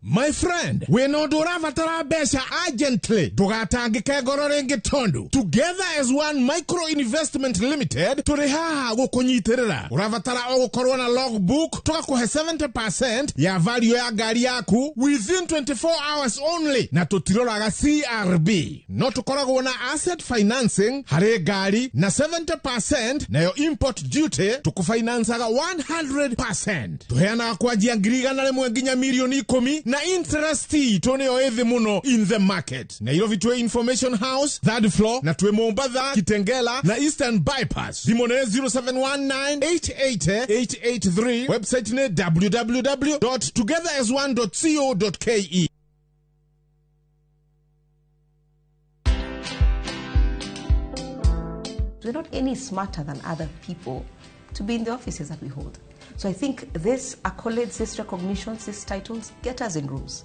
My friend, wĩna ũndũ ũrabatara mbeca urgently, ndũgatangĩke ngoro rĩngĩ tondũ Together as One Micro Investment Limited tũrĩ haha gũkũnyitĩrĩra. Ũrabatara o gũkorwo na logbook, tũgakũhe 70% ya value ya ngari yaku within 24 hours only, na tũtiroraga CRB. No tũkoragwo na asset financing harĩ ngari na 70%, nayo import duty tũkũfinancaga 100%. Tũheanaga kwanjia 100,000 nginya 10,000,000 na interest itũ nĩyo ĩthĩ mũno in the market. Nairobi twĩ Information House third floor, na twĩ Mombatha, Kitengela na Eastern Bypass. Thimũ nĩ 0719 880 883, website nĩ www.togetherasone.co.ke. We're not any smarter than other people to be in the offices that we hold. So I think these accolades, these recognitions, these titles get us in rooms.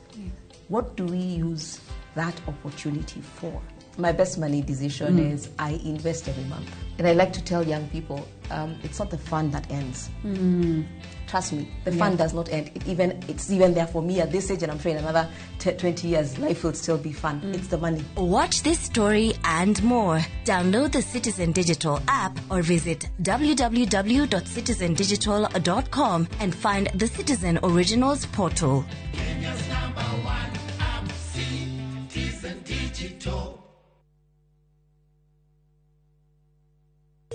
What do we use that opportunity for? My best money decision is I invest every month. And I like to tell young people, it's not the fun that ends. Trust me, the fun does not end. It's even there for me at this age, and I'm sure in another 20 years, life will still be fun. It's the money. Watch this story and more. Download the Citizen Digital app or visit www.citizendigital.com and find the Citizen Originals portal. Kenya's number one app, Citizen Digital.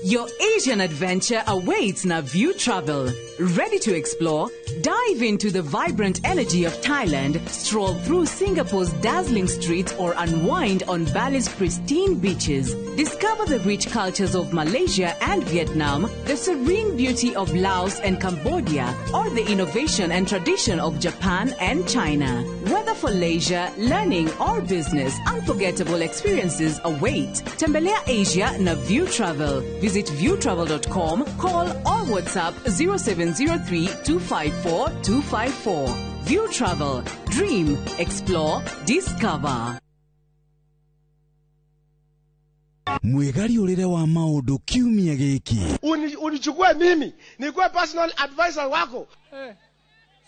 Your Asian adventure awaits na View Travel. Ready to explore? Dive into the vibrant energy of Thailand, stroll through Singapore's dazzling streets, or unwind on Bali's pristine beaches. Discover the rich cultures of Malaysia and Vietnam, the serene beauty of Laos and Cambodia, or the innovation and tradition of Japan and China. Whether for leisure, learning, or business, unforgettable experiences await. Tembelea Asia na View Travel. Visit viewtravel.com, call or WhatsApp 0703 254 254. View Travel. Dream, explore, discover. Mwĩgariũrĩre wa maũndũ kiumia gĩkĩ. Unichukue mimi nikuwe personal advisor wako.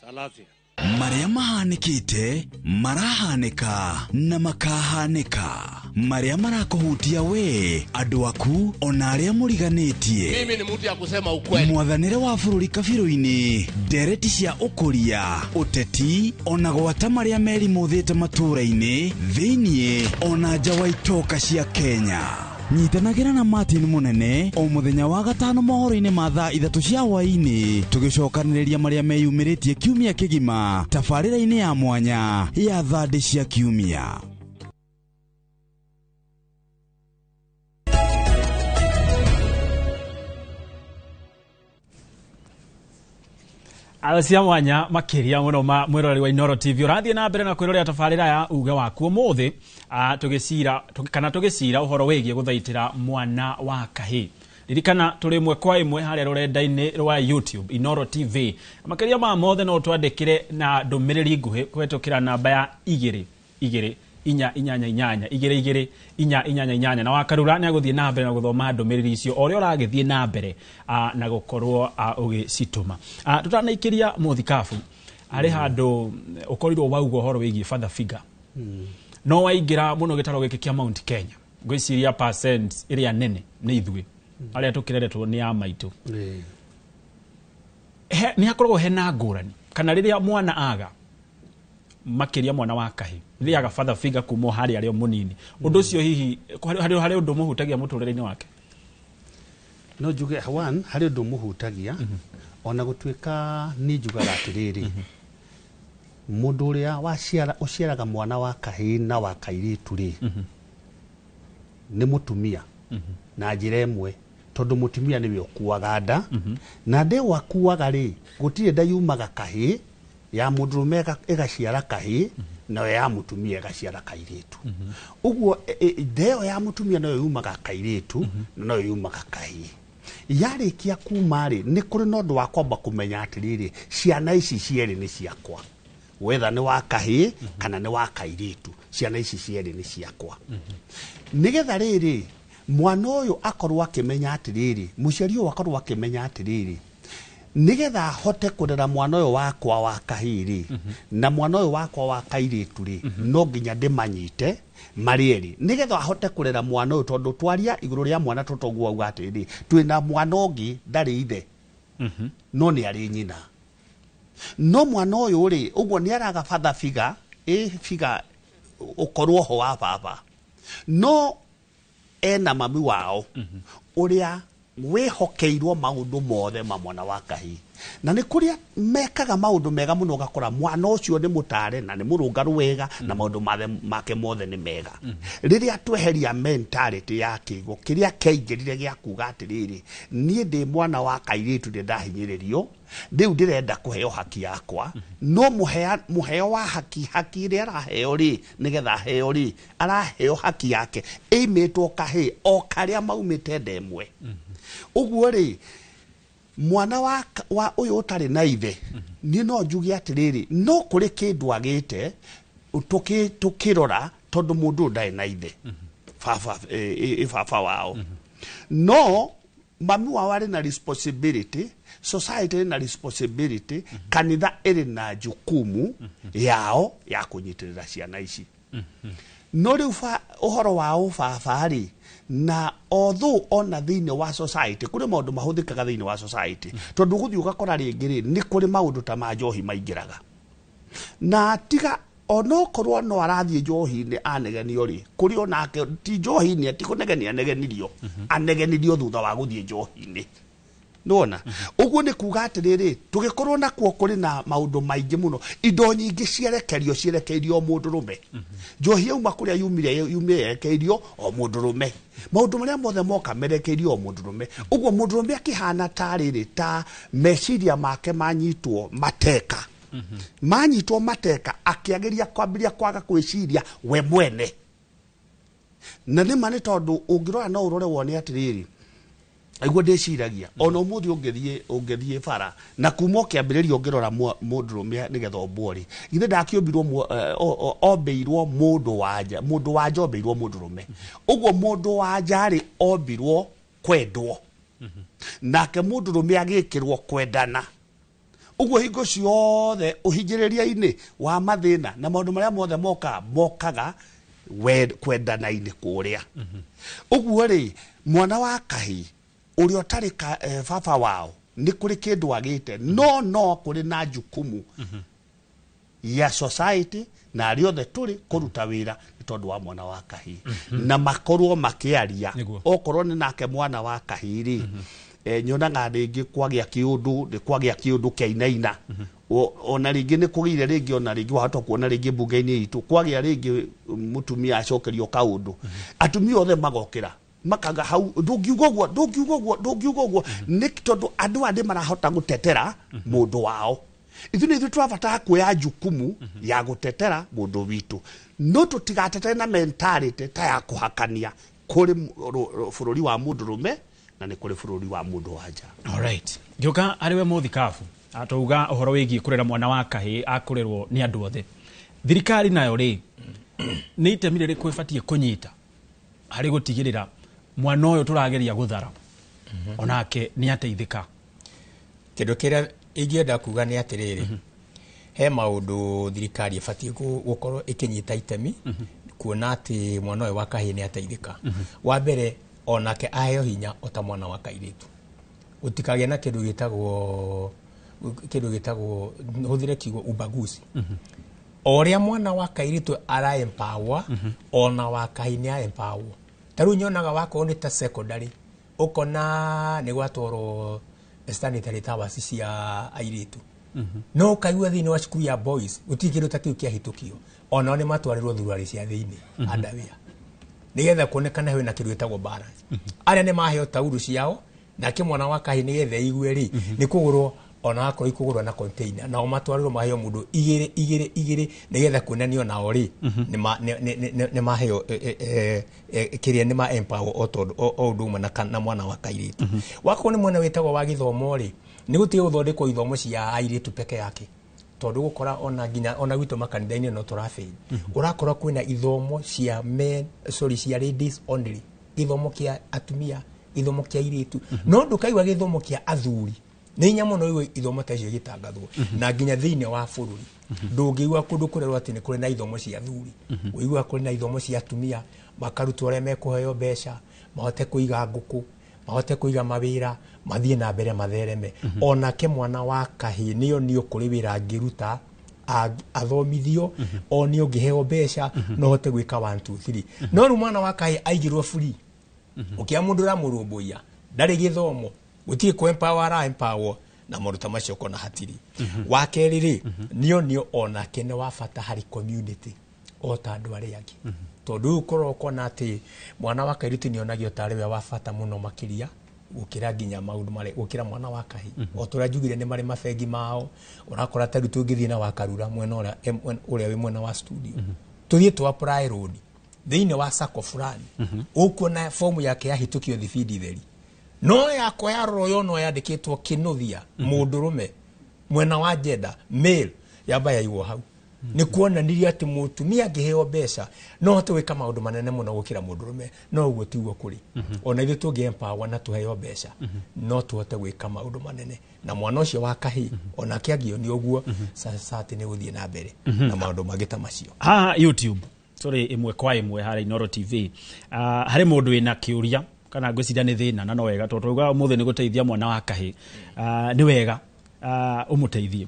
Salasia. Marĩa mahanĩkĩte, marahanĩka na makahanĩka, marĩa marakũhutia we, andũ aku, ona arĩa mũriganĩtie. Mimi ni mtu ya kusema ukweli. Mwathanĩre wa bũrũri kabirũ-inĩ, ndereti cia ũkũria, ũteti, ona gwata marĩa merimũthĩte matũũra-inĩ, thĩiniĩ ona nja wa itoka cia Kenya. Nyitanagĩra na Martin Mũnene o mũthenya wa gatano mohoro-inĩ ma thaa 3 cia hwaĩ-inĩ, tũgĩcokanĩrĩria marĩa meyumĩrĩtie kiumia kĩgima tabarĩra-inĩ ya mwanya ya thandĩ cia kiumia. Cia mwanya makiria muno ma mwiroreri wa Inooro TV urathie na mbere na kwirorera tabarĩra ya uge waku umuthi, tugicira kana tugicira uhoro wigie guthaitira mwana wa kahĩ. Ririkana turi ĩmwe kwa ĩmwe harĩa rũrenda-inĩ rwa YouTube Inooro TV. Makĩria ma mothe no twandĩkĩre na ndũmĩrĩri nguhĩ kũhetũkĩra namba ya 2 2 4 8 8 2 2 4 8 8 na Wakarura nĩ agũthiĩ na mbere na gũthoma ndũmĩrĩri icio o ũrĩa ũragĩthiĩ na mbere na gũkorwo ũgĩcitũma. Tũtanaikĩria mũthikabu harĩ handũ ũkorirwo wauga ũhoro wĩgiĩ father figure, no waingĩra mũno gĩtaro gĩkĩ kĩa Mount Kenya, ngwĩciria percent ĩrĩa nene nĩ ithuĩ arĩa tũkĩreretwo nĩ a maitũ. Nĩ hakoragwo hena ngũrani kana rĩrĩa mwana aga makĩria mwana wa kahĩ rĩrĩa aga father figure kuma harĩa arĩ o mũnini, ũndũ ũcio hihi harĩ ũndũ mũhutagia mũtũrĩre-inĩ wake? No njuge one harĩ ũndũ mũhutagia, ona gũtuĩka nĩ njugaga atĩrĩrĩ, mũndũ ũrĩa ũciaraga mwana wa kahĩ na wa kairĩtu rĩ, nĩ mũtumia na njĩra ĩmwe, tondũ mũtumia nĩwe ũkuaga nda, na nda ĩyo akuaga rĩ, gũtirĩ nda yumaga kahĩ ya mũndũrũme ĩgaciara kahĩ, nayo ya mũtumia ĩgaciara kairĩtu. Ũguo nda ĩyo ya mũtumia noyo yumaga kairĩtu na noyo yumaga kahĩ. Yarĩkia kuma rĩ, nĩ kũrĩ na ũndũ wa kwamba kũmenya atĩrĩrĩ, ciana ici cierĩ nĩ ciakwa, wetha nĩ wa kahĩ kana nĩ wa kairĩtu, ciana ici cierĩ nĩ ciakwa. Nĩgetha rĩrĩ mwana ũyũ akorwo akĩmenya atĩrĩrĩ, mũciari ũyũ akorwo akĩmenya atĩrĩrĩ, nĩgetha ahote kũrera mwana ũyũ wakwa wa kahĩ rĩ, na mwana ũyũ wakwa wa kairĩtu rĩ, no nginya ndĩmanyite marĩ erĩ, nĩgetha ahote kũrera mwana ũyũ, tondũ twaria igũrũ rĩa mwana tũtoguo auga atĩrĩrĩ, twĩna mwana ũngĩ ndarĩ ithe, no nĩ arĩ nyina. No mwana ũyũ rĩ, ũguo nĩ araga father figure, figure ũkorwo ho wa baba, no ena mami wao ũrĩa wĩhokeirwo maũndũ mothe ma mwana wa kahĩ. Na nĩ kũrĩa mekaga maũndũ mega mũno, ũgakora mwana ũcio nĩ mũtare na nĩ mũrũngarũ wega, na maũndũ make mothe nĩ mega. Rĩrĩa tweheria mentality ya kĩgo kĩrĩa kĩaingĩrire gĩa kuga atĩrĩrĩ, niĩ ndĩ mwana wa kairĩtu ndĩ ndahinyĩrĩrio, rĩu ndĩrenda kũheo haki yakwa, no mũheo wa haki ĩrĩa araheo rĩ, nĩgetha aheo rĩ, araheo haki yake ĩimĩtwo kahĩ o karĩa maumĩte nda ĩmwe. Ũguo rĩ, mwana wa ũyũ ũtarĩ na ithe, niĩ no njuge atĩrĩrĩ, no kũrĩ kĩndũ agĩte tũkĩrora, tondũ mũndũ ũyũ ndarĩ na ithe, baba wao. No mami wao arĩ na responsibility, society ĩrĩ na responsibility, kanitha ĩrĩ na jukumu yao ya kũnyitĩrĩra ciana ici. No rĩu ũhoro wa ũbaba rĩ, na although ona thĩinĩ wa society kũrĩ maũndũ mahũthĩkaga thĩinĩ wa society, tondũ ũgũthiĩ ũgakora rĩngĩ rĩ, nĩ kũrĩ maũndũ ta ma njohi maingĩraga, na tiga onokorwo no arathiĩ njohi-inĩ anegenio rĩ, kũrĩ onake ti njohi-inĩ, ti kũnegenia anegenirio, anegenirio thutha wa gũthiĩ njohi-inĩ. Nĩwona? Ũguo nĩ kuga atĩrĩrĩ, tũgĩkorwo nakuo kũrĩ na maũndũ maingĩ mũno, indo nyingĩ cierekerio cierekeirio mũndũrũme. Njohi yauma kũrĩa yumire yerekeirio o mũndũrũme, maũndũ marĩa mothe moka merekeirio o mũndũrũme. Ũguo mũndũrũme akĩhana ta rĩrĩ, ta meciria make manyitwo mateka, manyitwo mateka, akĩagĩria kwambĩrĩria kwaga kwĩciria we mwene. Na nĩ ma nĩ tondũ ũngĩrora no ũrore wone atĩrĩrĩ, Nĩguo ndĩciragia ona ũmũthĩ ũngĩthiĩ bara na kuma ũkĩambĩrĩria ũngĩrora mũndũrũme nĩgetha ũmbwo rĩ, githĩ ndakĩũmbirwo ombĩirwo mũndũ wanja, mũndũ wanja ombĩirwo mũndũrũme. Ũguo mũndũ wanja rĩ ombirwo kwendwo, nake mũndũrũme agĩkĩrwo kwendana. Ũguo hingo ciothe ũhinyĩrĩria-inĩ wa mathĩna na maũndũ marĩa mothe mokaga kwendana-inĩ kũrĩa. Ũguo rĩ, mwana wa kahĩĩ ũrĩa ũtarĩ baba wao nĩ kũrĩ kĩndũ agĩte, no kũrĩ na jukumu ya society na arĩa othe tũrĩ kũruta wĩra nĩ tondũ wa mwana wa kahĩĩ, na makorwo makĩaria. Okorwo nĩ nake mwana wa kahĩĩ rĩ, nyonaga rĩngĩ kwagĩa kĩũndũ, nĩ kwagĩa kĩũndũ kĩainaina. Ona rĩngĩ nĩ kũgĩire rĩngĩ, ona rĩngĩ wahota kuona rĩngĩ mbunge-inĩ itũ kwagĩa rĩngĩ mũtumia acokerio kaũndũ, atumia othe magokĩra makaga hau, ndũngiuga ũguo, ndũngiuga ũguo, ndũngiuga ũguo, nĩ tondũ andũ aya nĩ marahota gũtetera mũndũ wao. Ithuĩ nĩ ithuĩ tũrabatara kuoya jukumu ya gũtetera mũndũ witũ, no tũtigatetere na mentality ta ya kũhakania kũrĩ bũrũri wa mũndũrũme na nĩ kũrĩ bũrũri wa mũndũ wa nja. Alright, ngĩũka arĩ we mũthikabu atauga ũhoro wĩgiĩ kũrera mwana wa kahĩĩ akũrerwo nĩ andũ othe, thirikari nayo rĩ nĩ itemi rĩrĩkũ ĩbatiĩ kũnyita harĩ gũtigĩrĩra mwana ũyũ tũrageria gũthara onake nĩ ateithĩka? Kĩndũ kĩrĩa ingĩenda kuga nĩ atĩrĩrĩ, he maũndũ thirikari ĩbatiĩ gũkorwo ĩkĩnyita itemi kuona atĩ mwana ũyũ wa kahĩĩ nĩ ateithĩka. Wa mbere, onake aheo hinya o ta mwana wa kairĩtu, gũtikagĩe na kĩndũ gĩtagwo hũthĩre kiugo ubaguzi. O ũrĩa mwana wa kairĩtu ara empower, ona wa kahĩĩ nĩ a empower. Ta rĩu nyonaga wakorwo nĩ ta secondary, ũkona nĩ gwatwarwo sanitary towers cia airĩtu, no ũkaigua thĩinĩ wa cukuru ya boys gũtirĩ kĩndũ ta kĩu kĩahĩtũkio, onao nĩ matwarĩrwo thuruarĩ cia thĩinĩ underwear, nĩgetha kuonekana hena kĩndũ gĩtagwo balance. Arĩa nĩ maheo taurũ ciao, nake mwana wa kahĩĩ nĩgetha aigue rĩ nĩ kũgũrwo, ona akorwo ikũgũrwo na container, nao matwarĩrwo maheo mũndũ igĩrĩ igĩrĩ igĩrĩ, nĩgetha kuonanio nao rĩ nĩ maheo kĩrĩa nĩ ma empower o tondũ o ũndũ ũmwe na mwana wa kairĩtu. Wakorwo nĩ mwena wĩtagwo wa gĩthomo rĩ, nĩ gũtige gũthondekwo ithomo cia airĩtu peke yake, tondũ gũkora ona nginya ona gwitũ makanitha-inĩ no tũrafail. Ũrakora kwĩna ithomo cia men, sorry, cia ladies only, gĩthomo kĩa atumia, gĩthomo kĩa airĩtu, no ndũkaigua gĩthomo kĩa athuri. Nĩ hinya mũno ũigue ithomo ta icio igĩtangathwo, na nginya thĩinĩ wa bũrũri ndũngĩigua kũndũ kũrerwo atĩ nĩ kũrĩ na ithomo cia athuri. Ũiguaga kũrĩ na ithomo cia atumia, makarutwo ũrĩa mekũheo mbeca, mahote kũiga ngũkũ, mahote kũiga mawĩra, mathiĩ na mbere mathereme. Onake mwana wa kahĩĩ nĩonio kũrĩ wĩra angĩruta, athomithio, onio ũngĩheo mbeca no ũhote gwĩka 1 2 3. No rĩu mwana wa kahĩĩ aigirwo free, ũkĩa mũndũ ũramũrũmbũiya ndarĩ gĩthomo, gũtirĩ kũ empower ara empower, na maũndũ ta macio ũkona hatirĩ. Wa kerĩ rĩ, nĩonio onake nĩ wa bata harĩ community o ta andũ arĩa angĩ, tondũ rĩu ũkorwo ũkona atĩ mwana wa kairĩtu nĩonagio tarĩ we wa bata mũno makĩria gũkĩra nginya maũndũ marĩa, gũkĩra mwana wa kahĩĩ. O ta ũrĩa njugire nĩ marĩ mabengi mao, ũrakora ta rĩu tũngĩthiĩ na Wakarura mwena ũrĩa wĩ mwena wa studio, tũthiĩ tũ apply loan thĩinĩ wa sacco fulani, ũkuona fomu yake yahĩtũkio thibindi theri, no yakwa yarorwo yonwo yandĩkĩtwo Kĩnũthia mũndũrũme mwena wa gender male, yamba yaigwo hau. Nĩ kuonanirie atĩ mũtumia angĩheo mbeca no ahote gwĩka maũndũ manene mũno gũkĩra mũndũrũme, no ũguo tiguo kũrĩ. Ona ithuĩ tũngĩ empower na tũheo mbeca no tũhote gwĩka maũndũ manene, na mwana ũcio wa kahĩĩ onake angĩonio ũguo sasa atĩ nĩ gũthiĩ na mbere na maũndũ mangĩ ta macio. Haha YouTube tũrĩ ĩmwe kwa ĩmwe harĩa Inooro TV, harĩ mũndũ wĩna kĩũria kana ngwĩciria nĩ thĩna, na no wega tondũ twauga ũmũthĩ nĩ gũteithia mwana wa kahĩĩ, nĩ wega ũmũteithie.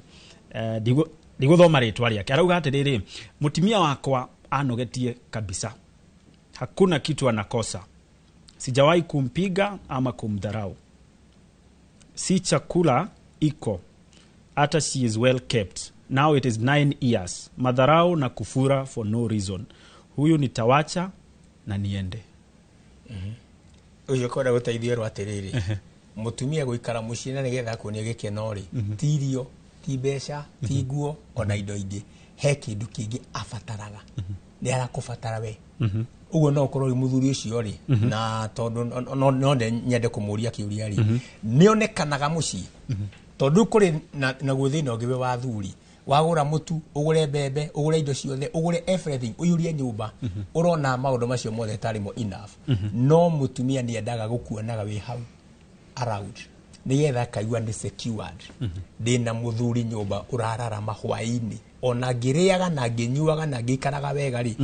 Ndigũthoma rĩtwa rĩake, arauga atĩrĩrĩ, mũtumia wakwa anogetie kabisa, hakuna kitu anakosa, sijawahi kumpiga ama kumdharau, si chakula iko, hata she is well kept, now it is 9 years, madharau na kufura for no reason, huyu nitawacha na niende. Ũcio kwenda gũteithio erwo atĩrĩrĩ, mũtumia gũikara mũciĩ na nĩgetha akuonie gĩkeno rĩ, ti irio, ti mbeca, ti nguo, ona indo ingĩ, he kĩndũ kĩngĩ abataraga. Nĩ arakũbatara we. Ũguo no ũkorwo rĩ mũthuri ũcio rĩ, na tondũ no nyende kũmũria kĩũria rĩ, nĩonekanaga mũciĩ, tondũ kũrĩ naguo thĩna ũngĩ wĩ wa thuri, wagũra mũtu, ũgũre mbembe, ũgũre indo ciothe, ũgũre everything, ũiyũrie nyũmba, ũrona maũndũ macio mothe tarĩ mo enough, no mũtumia nĩendaga gũkuonaga wĩ hau around nĩgetha akaigua nĩ secured, ndĩna mũthuri nyũmba ũrararama hwaĩ-inĩ, ona ngĩrĩaga na ngĩnyuaga na ngĩikaraga wega rĩ,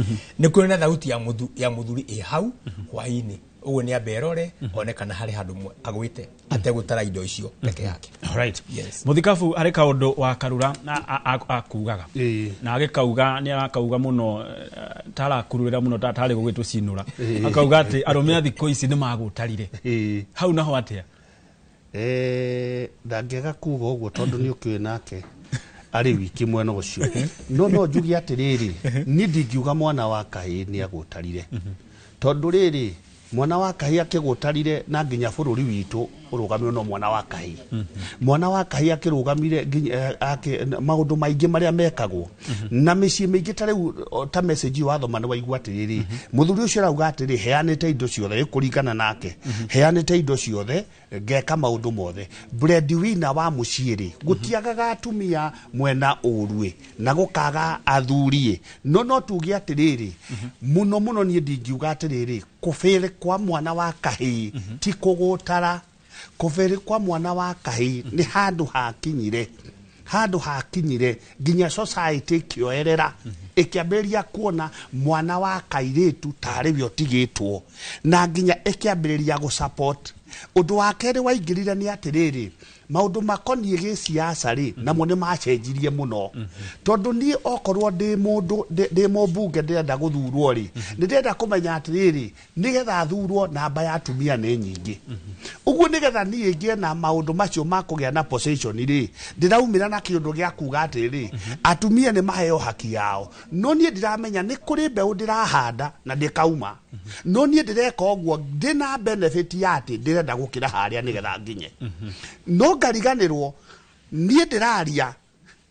nĩ kũrĩ na thauti ya mũthuri ĩ hau hwaĩ-inĩ. Ũguo nĩ ambe erore one kana harĩ handũ agwĩte ategũtara indo icio peke yake. Alright. Yes. Mũthikabu, harĩ kaũndũ wa Karura akugaga na agĩkauga, nĩ arakauga mũno, tarakururĩra mũno, tarĩ gũgĩtũcinũra, akauga atĩ arũme a thikũ ici nĩ magũtarire. Hau naho atĩa? Ndangĩaga kuga ũguo tondũ nĩ ũkĩũĩ nake arĩ wiki mwena ũcio, no njuge atĩrĩrĩ, niĩ ndingiuga mwana wa kahĩĩ nĩ agũtarire, tondũ rĩrĩ, mwana wa kahĩĩ akĩgũtarire na nginya bũrũri witũ ũrũgamio no mwana wa kahĩĩ. Mwana wa kahĩĩ akĩrũgamire nginya maũndũ maingĩ marĩa mekagwo na mĩciĩ mĩingĩ. Ta rĩu ta message wathoma nĩ waigua atĩrĩrĩ, mũthuri ũcio arauga atĩrĩ, heanĩte indo ciothe, ĩkũringana nake, heanĩte indo ciothe, ngeka maũndũ mothe, breadwinner wa mũciĩ rĩ, gũtiagaga atumia mwena ũruĩ na gũkaga athuri. No tuge atĩrĩrĩ, mũno mũno niĩ ndingiuga atĩrĩrĩ, kũbĩrĩ kwa mwana wa kahĩĩ ti kũgũtara. Kũbĩrĩ kwa mwana wa kahĩĩ nĩ handũ hakinyire nginya society ĩkĩoerera, ĩkĩambĩrĩria kuona mwana wa kairĩtu tarĩ we ũtigĩtwo, na nginya ĩkĩambĩrĩria gũ support. Ũndũ wa kerĩ waingĩrire nĩ atĩrĩrĩ, maũndũ makoniĩ gĩsiasa rĩ, namo nĩ macenjirie mũno, tondũ niĩ okorwo ndĩ mũndũ ndĩ mũmbunge ndĩrenda gũthurwo rĩ, nĩ ndĩrenda kũmenya atĩrĩrĩ, nĩgetha thurwo namba ya atumia nĩ nyingĩ ũguo, nĩgetha niĩ ngĩe na maũndũ macio ma kũgĩa na position rĩ, ndĩraumĩra na kĩũndũ gĩa kuga atĩrĩrĩ, atumia nĩ maheo haki yao. No niĩ ndiramenya nĩ kũrĩ mbeũ ndĩrahanda na ndĩkauma, no niĩ ndĩreka ũguo ndĩna benefit ya atĩ ndĩrenda gũkĩra harĩa nĩgetha nginye, no ngariganĩrwo niĩ ndĩraria,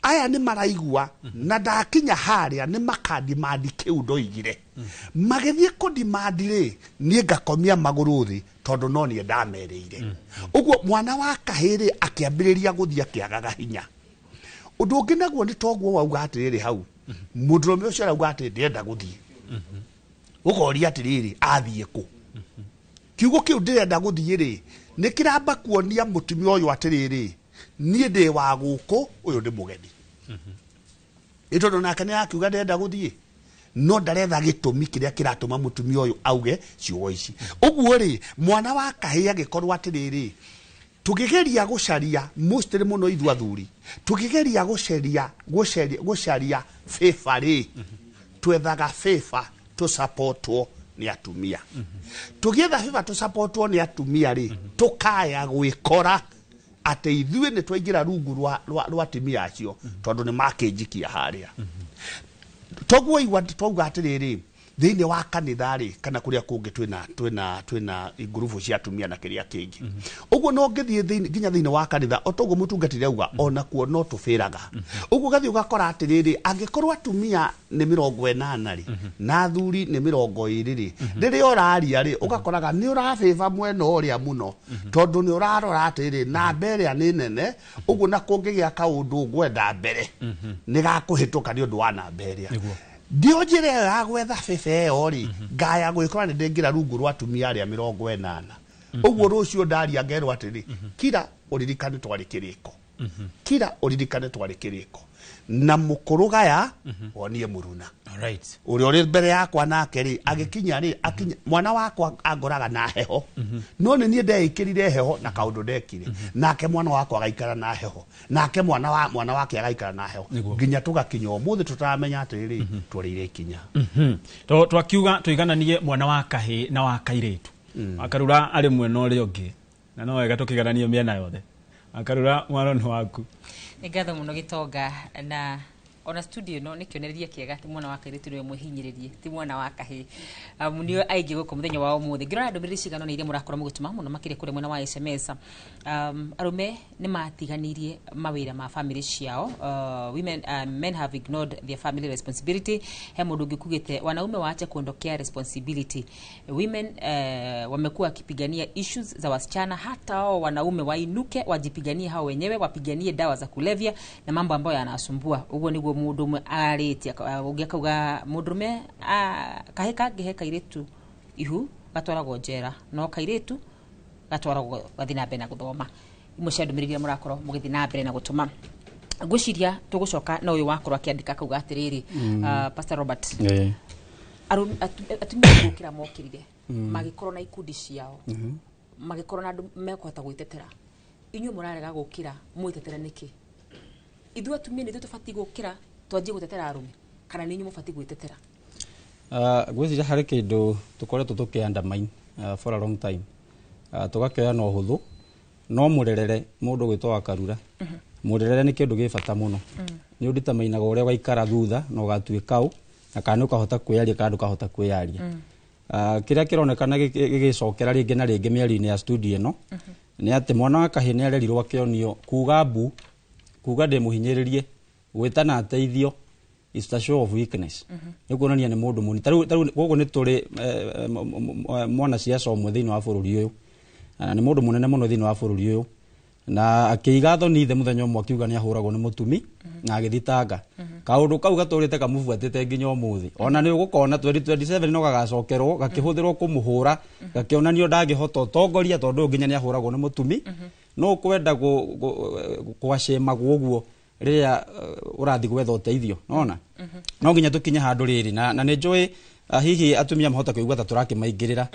aya nĩ maraigua, na ndakinya harĩa nĩ makandimandi kĩu ndoigire. Magĩthiĩ kũdimandi rĩ, niĩ ngakomia magũrũ thĩ, tondũ no niĩ ndamerĩire ũguo. Mwana wa kahĩĩ rĩ, akĩambĩrĩria gũthiĩ akĩagaga hinya. Ũndũ ũngĩ naguo nĩ toguo wauga atĩrĩrĩ, hau mũndũrũme ũcio arauga atĩ ndĩrenda gũthiĩ, ũkoria atĩrĩrĩ, athiĩ kũ? Kiugo kĩu ndĩrenda gũthiĩ rĩ, nĩ kĩramba kuonia mũtumia ũyũ atĩrĩrĩ, niĩ ndĩ wa gũkũ, ũyũ nĩ mũgeni. Ĩ tondũ nake nĩ arakiuga ndĩrenda gũthiĩ, no ndaretha gĩtũmi kĩrĩa kĩratũma mũtumia ũyũ auge ciugo ici. Ũguo rĩ, mwana wa kahĩĩ agĩkorwo atĩrĩrĩ, tũkĩgeria gũcaria mostly mũno ithuĩ athuri, tũkĩgeria gũcaria favor rĩ, twethaga favor tũsapotwo nĩ atumia. Tũgĩetha favor tũsapotwo nĩ atumia rĩ, tũkaya gwĩkora atĩ ithuĩ nĩ twaingĩra rungu rwa atumia acio, tondũ nĩ makĩnjikia harĩa. Toguo igua twauga atĩrĩrĩ, thĩinĩ wa kanitha rĩ, kana kũrĩa kũngĩ, twĩna ngurubu cia atumia na kĩrĩa kĩngĩ ũguo. No ngĩthiĩ nginya thĩinĩ wa kanitha, o toguo mũtungatĩri auga, onakuo no tũbĩraga ũguo. Ũgathiĩ ũgakora atĩrĩrĩ, angĩkorwo atumia nĩ 80 rĩ, na athuri nĩ 20 rĩ, rĩrĩa ũraria rĩ, ũgakoraga nĩ ũrabĩba mwena ũrĩa mũno, tondũ nĩ ũrarora atĩrĩrĩ, namba ĩrĩa nĩ nene ũguo, na kũngĩgĩa kaũndũ ngwenda mbere nĩ gakũhĩtũka nĩ ũndũ wa namba ĩrĩa. Ndio njĩra ĩyo ya gwetha bebe ĩyo rĩ, ngaya gwĩkora nĩ ndĩngĩra rungu rwa atumia arĩa 80 ũguo. Rũciũ ndaria ngerwo atĩrĩ, kira ũririkane twarĩ kĩrĩko, kira ũririkane twarĩ kĩrĩko, na mũkũrũ gaya wonie mũruna ũrĩa ũrĩ mbere yakwa. Nake rĩ, agĩkinya rĩ, akinya mwana wakwa angoraga na heho, no nĩ niĩ ndeĩkĩrire heho na kaũndũ ndekire, nake mwana wakwa agaikara na heho, nake mwana wa mwana wake agaikara na heho, nginya tũgakinya ũmũthĩ tũtaramenya atĩrĩrĩ, twarĩire ikinya. Twakiuga tũigananie mwana wa kahĩĩ na wa kairĩtu. Akarura arĩ mwena ũrĩa ũngĩ, na no wega tũkĩgananie mĩena yothe. Akarura, mwaro nĩ waku. Nĩ ngatho mũno, Gĩtonga, na Ona studio ĩno nĩ kĩonereria kĩega atĩ mwana wa kairĩtu nĩwe mwĩhinyĩrĩrie, ti mwana wa kahĩĩ. Nĩo aingĩ gũkũ mũthenya wa ũmũthĩ. Ngĩrora ndũmĩrĩri cigana ũna iria mũrakorwo mũgĩtũma mũno makĩria kũrĩa mwena wa SMS. Arũme nĩ matiganĩirie mawĩra ma family ciao. Women, men have ignored their family responsibility. He mũndũ ũngĩ kugĩte wanaume waache kuondokea responsibility. Women wamekuwa wakipigania issues za wasichana, hata wao wanaume wainuke wajipiganie hao wenyewe, wapiganie dawa za kulevya na mambo ambayo yanasumbua. Uguo niguo mundu umwe arĩtie, ũngĩ akauga mũndũrũme kahĩ kangĩhe kairĩtu ihu gatwaragwo njera, no kairĩtu gatwaragwo gathiĩ na mbere na gũthoma. Imwe cia ndũmĩrĩri iria mũrakorwo mũgĩthiĩ na mbere na gũtũma, ngwĩciria tũgũcoka na ũyũ wakorwo akĩandĩka kauga atĩrĩrĩ. Pastor Robert, atumia gũkĩra mokĩrire, magĩkorwo na ikundi ciao, magĩkorwo na andũ mekũhota gwĩtetera, inyuĩ mũrarega gũkĩra mwĩtetere nĩkĩ? Ithuĩ atumia nĩ ithuĩ tũbatiĩ gũkĩra twanjie gũtetera arũme, kana nĩ inyuĩ mũbatiĩ gwĩtetera? Ngwĩciria harĩ kĩndũ tũkoretwo tũkĩ undermine for a long time, tũgakĩoya na ũhũthũ, no mũrerere mũndũ gwĩtwo wa Karura, mũrerere nĩ kĩndũ gĩ bata mũno. Nĩ ũnditamainaga ũrĩa ũgaikara thutha na ũgatuĩka ũ, na kana nĩ ũkahota kwĩyaria kana ndũkahota kwĩyaria. Kĩrĩa kĩronekana gĩgĩcokera rĩngĩ na rĩngĩ mĩario-inĩ ya studio ĩno nĩ atĩ mwana wa kahĩĩ nĩ arerirwo akĩonio kuga mbu, kuga ndĩ mũhinyĩrĩrie, gwĩtana ateithio is a show of weakness. Nĩ kuonania nĩ mũndũ mũnini. Tarĩu gũkũ nĩ tũrĩ mwanasiasa ũmwe thĩinĩ wa bũrũri ũyũ, na nĩ mũndũ mũnene mũno thĩinĩ wa bũrũri ũyũ, na akĩiga thoni thĩ mũthenya ũmwe akiuga nĩ ahũragwo nĩ mũtumi na agĩthitanga. Kaũndũ kau gatũrĩte kamũbuatĩte nginya ũmũthĩ. Ona nĩ ũgũkona 2027 no gagacokerwo gakĩhũthĩrwo kũmũhũra, gakĩonanio ndangĩhota ũtongoria tondũ ũyũ nginya nĩ ahũragwo nĩ mũtumi. No ũkwenda gwacemagwo ũguo rĩrĩa ũrathiĩ gwetha ũteithio, nona no nginya tũkinye handũ rĩrĩ na nĩ njũĩ hihi atumia mahota kũigua ta tũrakĩmaingĩrĩra,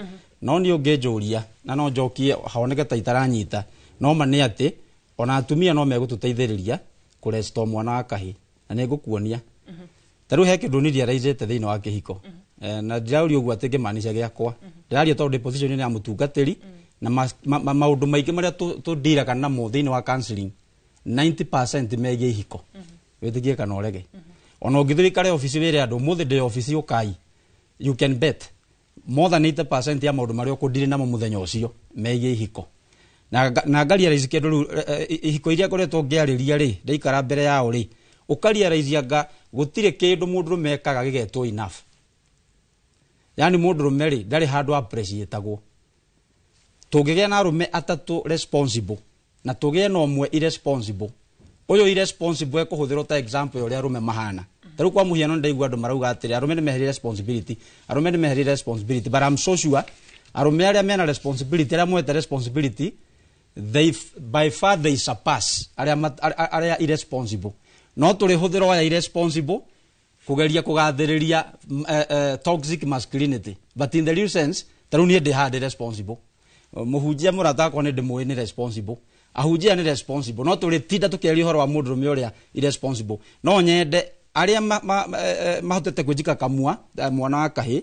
no niĩ ũngĩnjũria na no njokie honeke ta itaranyita, no ma nĩ atĩ ona atumia no megũtũteithĩrĩria kũrestore mwana wa kahĩĩ, na nĩ ngũkuonia. Ta rĩu he kĩndũ niĩ ndiaraicĩte thĩinĩ wa kĩhiko, na ndiraũria ũguo atĩ ngĩmaanisha gĩakwa, ndĩraria tondũ ndĩ position ya mũtungatĩri na maũndũ maingĩ marĩa tũndiraga namo thĩinĩ wa counseling 90% megiĩ ihiko, wĩtĩkie kana ũrege. Ona ũngĩthiĩ ũikare obici wĩre andũ ũmũthĩ ndĩ obici ũkai, you can bet more than 80% ya maũndũ marĩa ũkũndire namo mũthenya ũcio megiĩ ihiko. Na ngarealize kĩndũ rĩu, ihiko iria ngoretwo ngĩarĩria rĩ, ndaikara mbere yao rĩ, ũkarealize anga gũtirĩ kĩndũ mũndũrũme ekaga gĩgetwo enough. Yani mũndũrũme rĩ ndarĩ handũ appreciatagwo. Tũngĩgĩa na arũme atatũ responsible na tũgĩe na ũmwe irresponsible, ũyũ irresponsible ekũhũthĩrwo ta example ya ũrĩa arũme mahana. Ta rĩu kwa mũhiano ndaigua andũ marauga atĩrĩ arũme nĩ mehereire responsibility, arũme nĩ mehereire responsibility, but I'm so sure arũme arĩa mena responsibility, arĩa moete responsibility, they by far they surpass arĩa irresponsible. No tũrĩhũthĩrwo aya irresponsible kũgeria kũgathĩrĩria toxic masculinity, but in the real sense ta rĩu niĩ ndĩ haha ndĩ responsible, mũhunjia mũrata wakwa nĩ ndĩmũĩ nĩ responsible, ahunjia nĩ responsible, no tũrĩtinda tũkĩaria ũhoro wa mũndũrũme ũrĩa irresponsible. No nyende arĩa mahotete kwĩnjika kamua mwana wa kahĩĩ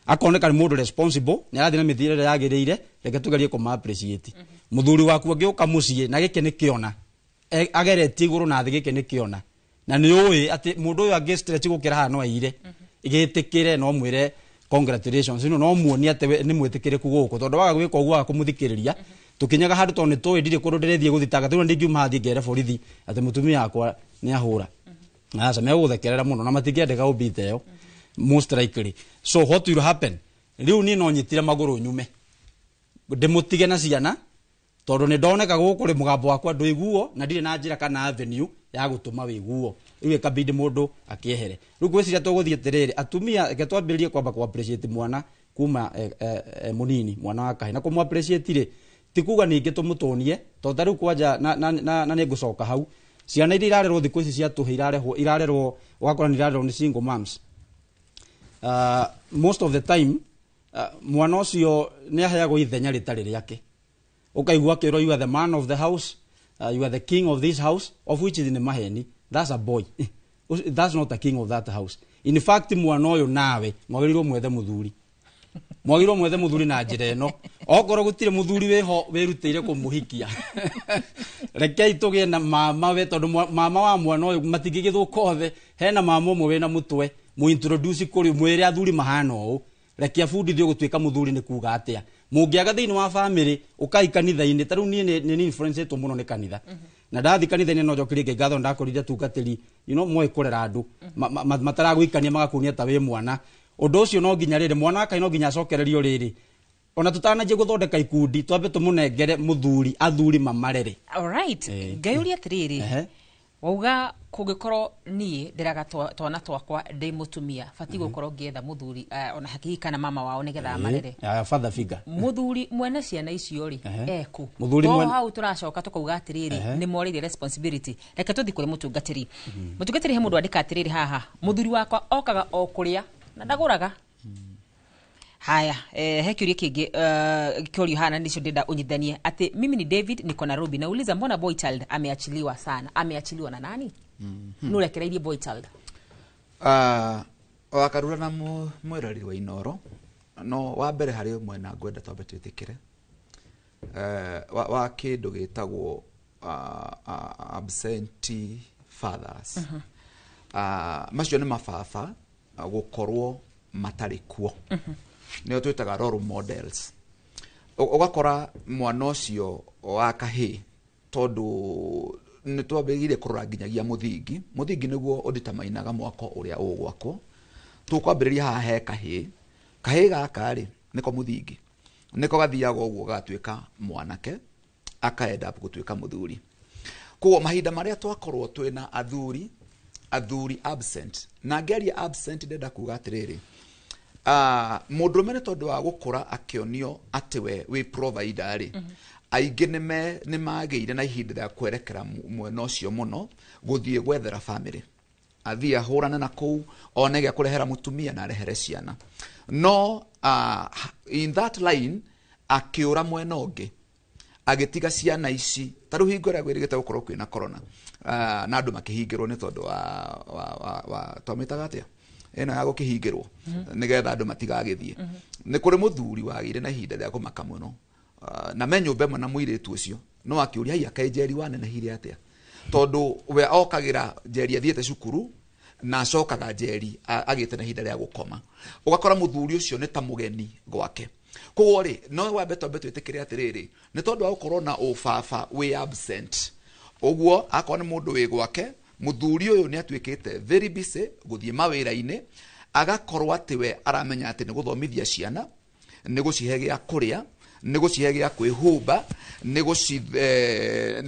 akoneka nĩ mũndũ responsible, nĩ arathiĩ na mĩthiĩre ĩrĩa yagĩrĩire, reke tũgerie kũma appreciate. Mũthuri waku angĩũka mũciĩ na gĩkĩ nĩ kĩona, ageretie igũrũ na thĩ, gĩkĩ nĩ kĩona, na nĩ ũĩ atĩ mũndũ ũyũ angĩ stretch gũkĩra haha no aire, gĩtĩkĩre no mwĩre congratulations, no muonie atĩ we nĩ mwĩtĩkĩrĩku gũkũ, tondũ waga gwĩka ũguo waga kũmũthikĩrĩria, tũkinyaga handũ tondũ nĩ tũĩ ndirĩ kũndũ ndĩrĩthiĩ gũthitanga, tondũ ndingiuma haha thiĩ ngere borithi atĩ mũtumia wakwa nĩ ahũra. Aca megũgũthekerera mũno na matingĩendeka ũmbite ĩyo most likely. So what will happen, rĩu niĩ no nyitire magũrũ nyume ndĩmũtige na ciana, tondũ nĩ ndoneka gũkũ rĩ mũgambo wakwa ndũiguo na ndirĩ na njĩra kana avenue ya gũtũma wĩiguo, rĩu ĩkabidi mũndũ akĩehere. Rĩu ngwĩciria tũgũthiĩ atĩrĩrĩ, atumia reke twambĩrĩrie kwamba kũ appreciate mwana kuma mũnini, mwana wa kahĩĩ, na kũmũ appreciate rĩ ti kuga ningĩ tũmũtũnie, tondũ ta rĩu kwanja na nĩ ngũcoka hau, ciana iria irarerwo thikũ ici cia tũhĩ irarerwo ũgakora nĩ irarerwo nĩ single moms. Most of the time mwana ũcio nĩ aheagwo ithenya rĩtarĩ rĩake, ũkaigua akĩrwo you are the man of the house, you are the king of this house, of which is nĩ maheni. That's a boy. That's not a king of that house. In fact mwana ũyũ nawe mwagĩrĩirwo mwethe mũthuri, Mwagĩrĩirwo mwethe mũthuri na njĩra ĩno. Okorwo gũtirĩ mũthuri wĩho wĩrutĩire kũmũhikia, rekei tũgĩe na mama we, tondũ mama wa mwana ũyũ matingĩgĩthũka othe. Hena mama ũmwe wĩna mũtwe, mũintroduce kũrĩ, mwĩre athuri mahana ũũ, reke abundithio gũtuĩka mũthuri nĩ kuga atĩa. Mũngĩaga thĩinĩ wa family, ũkai kanitha-inĩ. Ta rĩu niĩ nĩ influenceĩtwo mũno nĩ kanitha, na ndathi kanitha-inĩ no njokerie Ngai ngatho, ndakorire atungatĩri moĩ kũrera andũ, mataragũikania magakuonia ta wĩ mwana. Ũndũ ũcio no nginya rĩrĩ mwana wa no nginya acokererio rĩrĩ, ona tũtananjia gũthondeka ikundi, twambe tũmũnengere mũthuri, athuri mamarere. Alright. Ngayũria atĩrĩrĩ, wauga kũngĩkorwo niĩ ndĩraga twana twakwa ndĩ mũtumia, batiĩ gũkorwo ngĩetha mũthuri, ona hakiri kana mama wao, nĩgetha amarere. Father figure. Mũthuri mwene ciana icio rĩ, eku Mũthuri To hau tũracoka tũkauga atĩrĩrĩ, nĩ morĩire responsibility. Reke tũthiĩ kũrĩ mũtungatĩri. Mũtungatĩri, he mũndũ andĩka atĩrĩrĩ haha: mũthuri wakwa okaga o kũrĩa na ndagũraga. Haya, he kĩũria kĩngĩ kĩũrio haha, na nĩcio ndĩrenda ũnyithanie, atĩ mimi ni David, niko Nairobi, nauliza mbona boy child ameachiliwa sana? Ameachiliwa na nani? Nũ rekereirie boy child? Wakarura na mwĩrori wa Inoro, no wa mbere harĩ mwena ngwenda twambe twĩtĩkĩre wa kĩndũ gĩtagwo absentee fathers. Macio nĩ mababa gũkorwo matarĩ kuo, nĩo twĩtaga role models. Ũgakora mwana ũcio wa kahĩĩ, tondũ nĩ twambĩrĩirie kũrora nginyagia mũthingi. Mũthingi nĩguo ũnditamainaga mwako ũrĩa ũgwakwo. Tũkwambĩrĩria haha he kahĩĩ. Kahĩĩ gaka rĩ, nĩko mũthingi, nĩko gathiaga ũguo gagatuĩka mwanake, aka end up gũtuĩka mũthuri. Koguo mahinda marĩa twakorwo twĩna athuri absent, na ngĩaria absent ndenda kuga atĩrĩrĩ, mũndũrũme nĩ tondũ wa gũkũra akĩonio atĩ we wĩ provider rĩ, aingĩ nĩ magĩire na ihinda rĩa kwerekera mwena ũcio mũno, gũthiĩ gwethera family, athiĩ ahũrane na kũu, one gĩa kũrehera mũtumia na arehere ciana. No in that line akĩũra mwena ũngĩ, agĩtiga ciana ici. Ta rĩu hingo ĩrĩa gwĩrĩgĩte gũkorwo kwĩna corona, na andũ makĩhingĩrwo nĩ tondũ wa twamĩtaga atĩa ĩno ya gũkĩhingĩrwo nĩgetha andũ matigagĩthiĩ, nĩ kũrĩ mũthuri wagĩire na ihinda rĩa kũmaka mũno, na me nyũmba ĩmwe na mũirĩtu ũcio, no akĩũria, "Haiya, kaĩ Njeri wanenehire atĩa?" Tondũ we okagĩra Njeri athiĩte cukuru na acokaga Njeri agĩte na ihinda rĩa gũkoma. Ũgakora mũthuri ũcio nĩ ta mũgeni gwake. Koguo rĩ, no wambe twambe twĩtĩkĩre atĩrĩrĩ, nĩ tondũ wa gũkorwo na ũbaba wĩ absent ũguo, akorwo nĩ mũndũ wĩ gwake, mũthuri ũyũ nĩ atuĩkĩte very busy gũthiĩ mawĩra-inĩ, agakorwo atĩ we aramenya atĩ nĩ gũthomithia ciana, nĩ gũcihe gĩa kũrĩa, nĩ gũcihe gĩa kwĩhumba, nĩ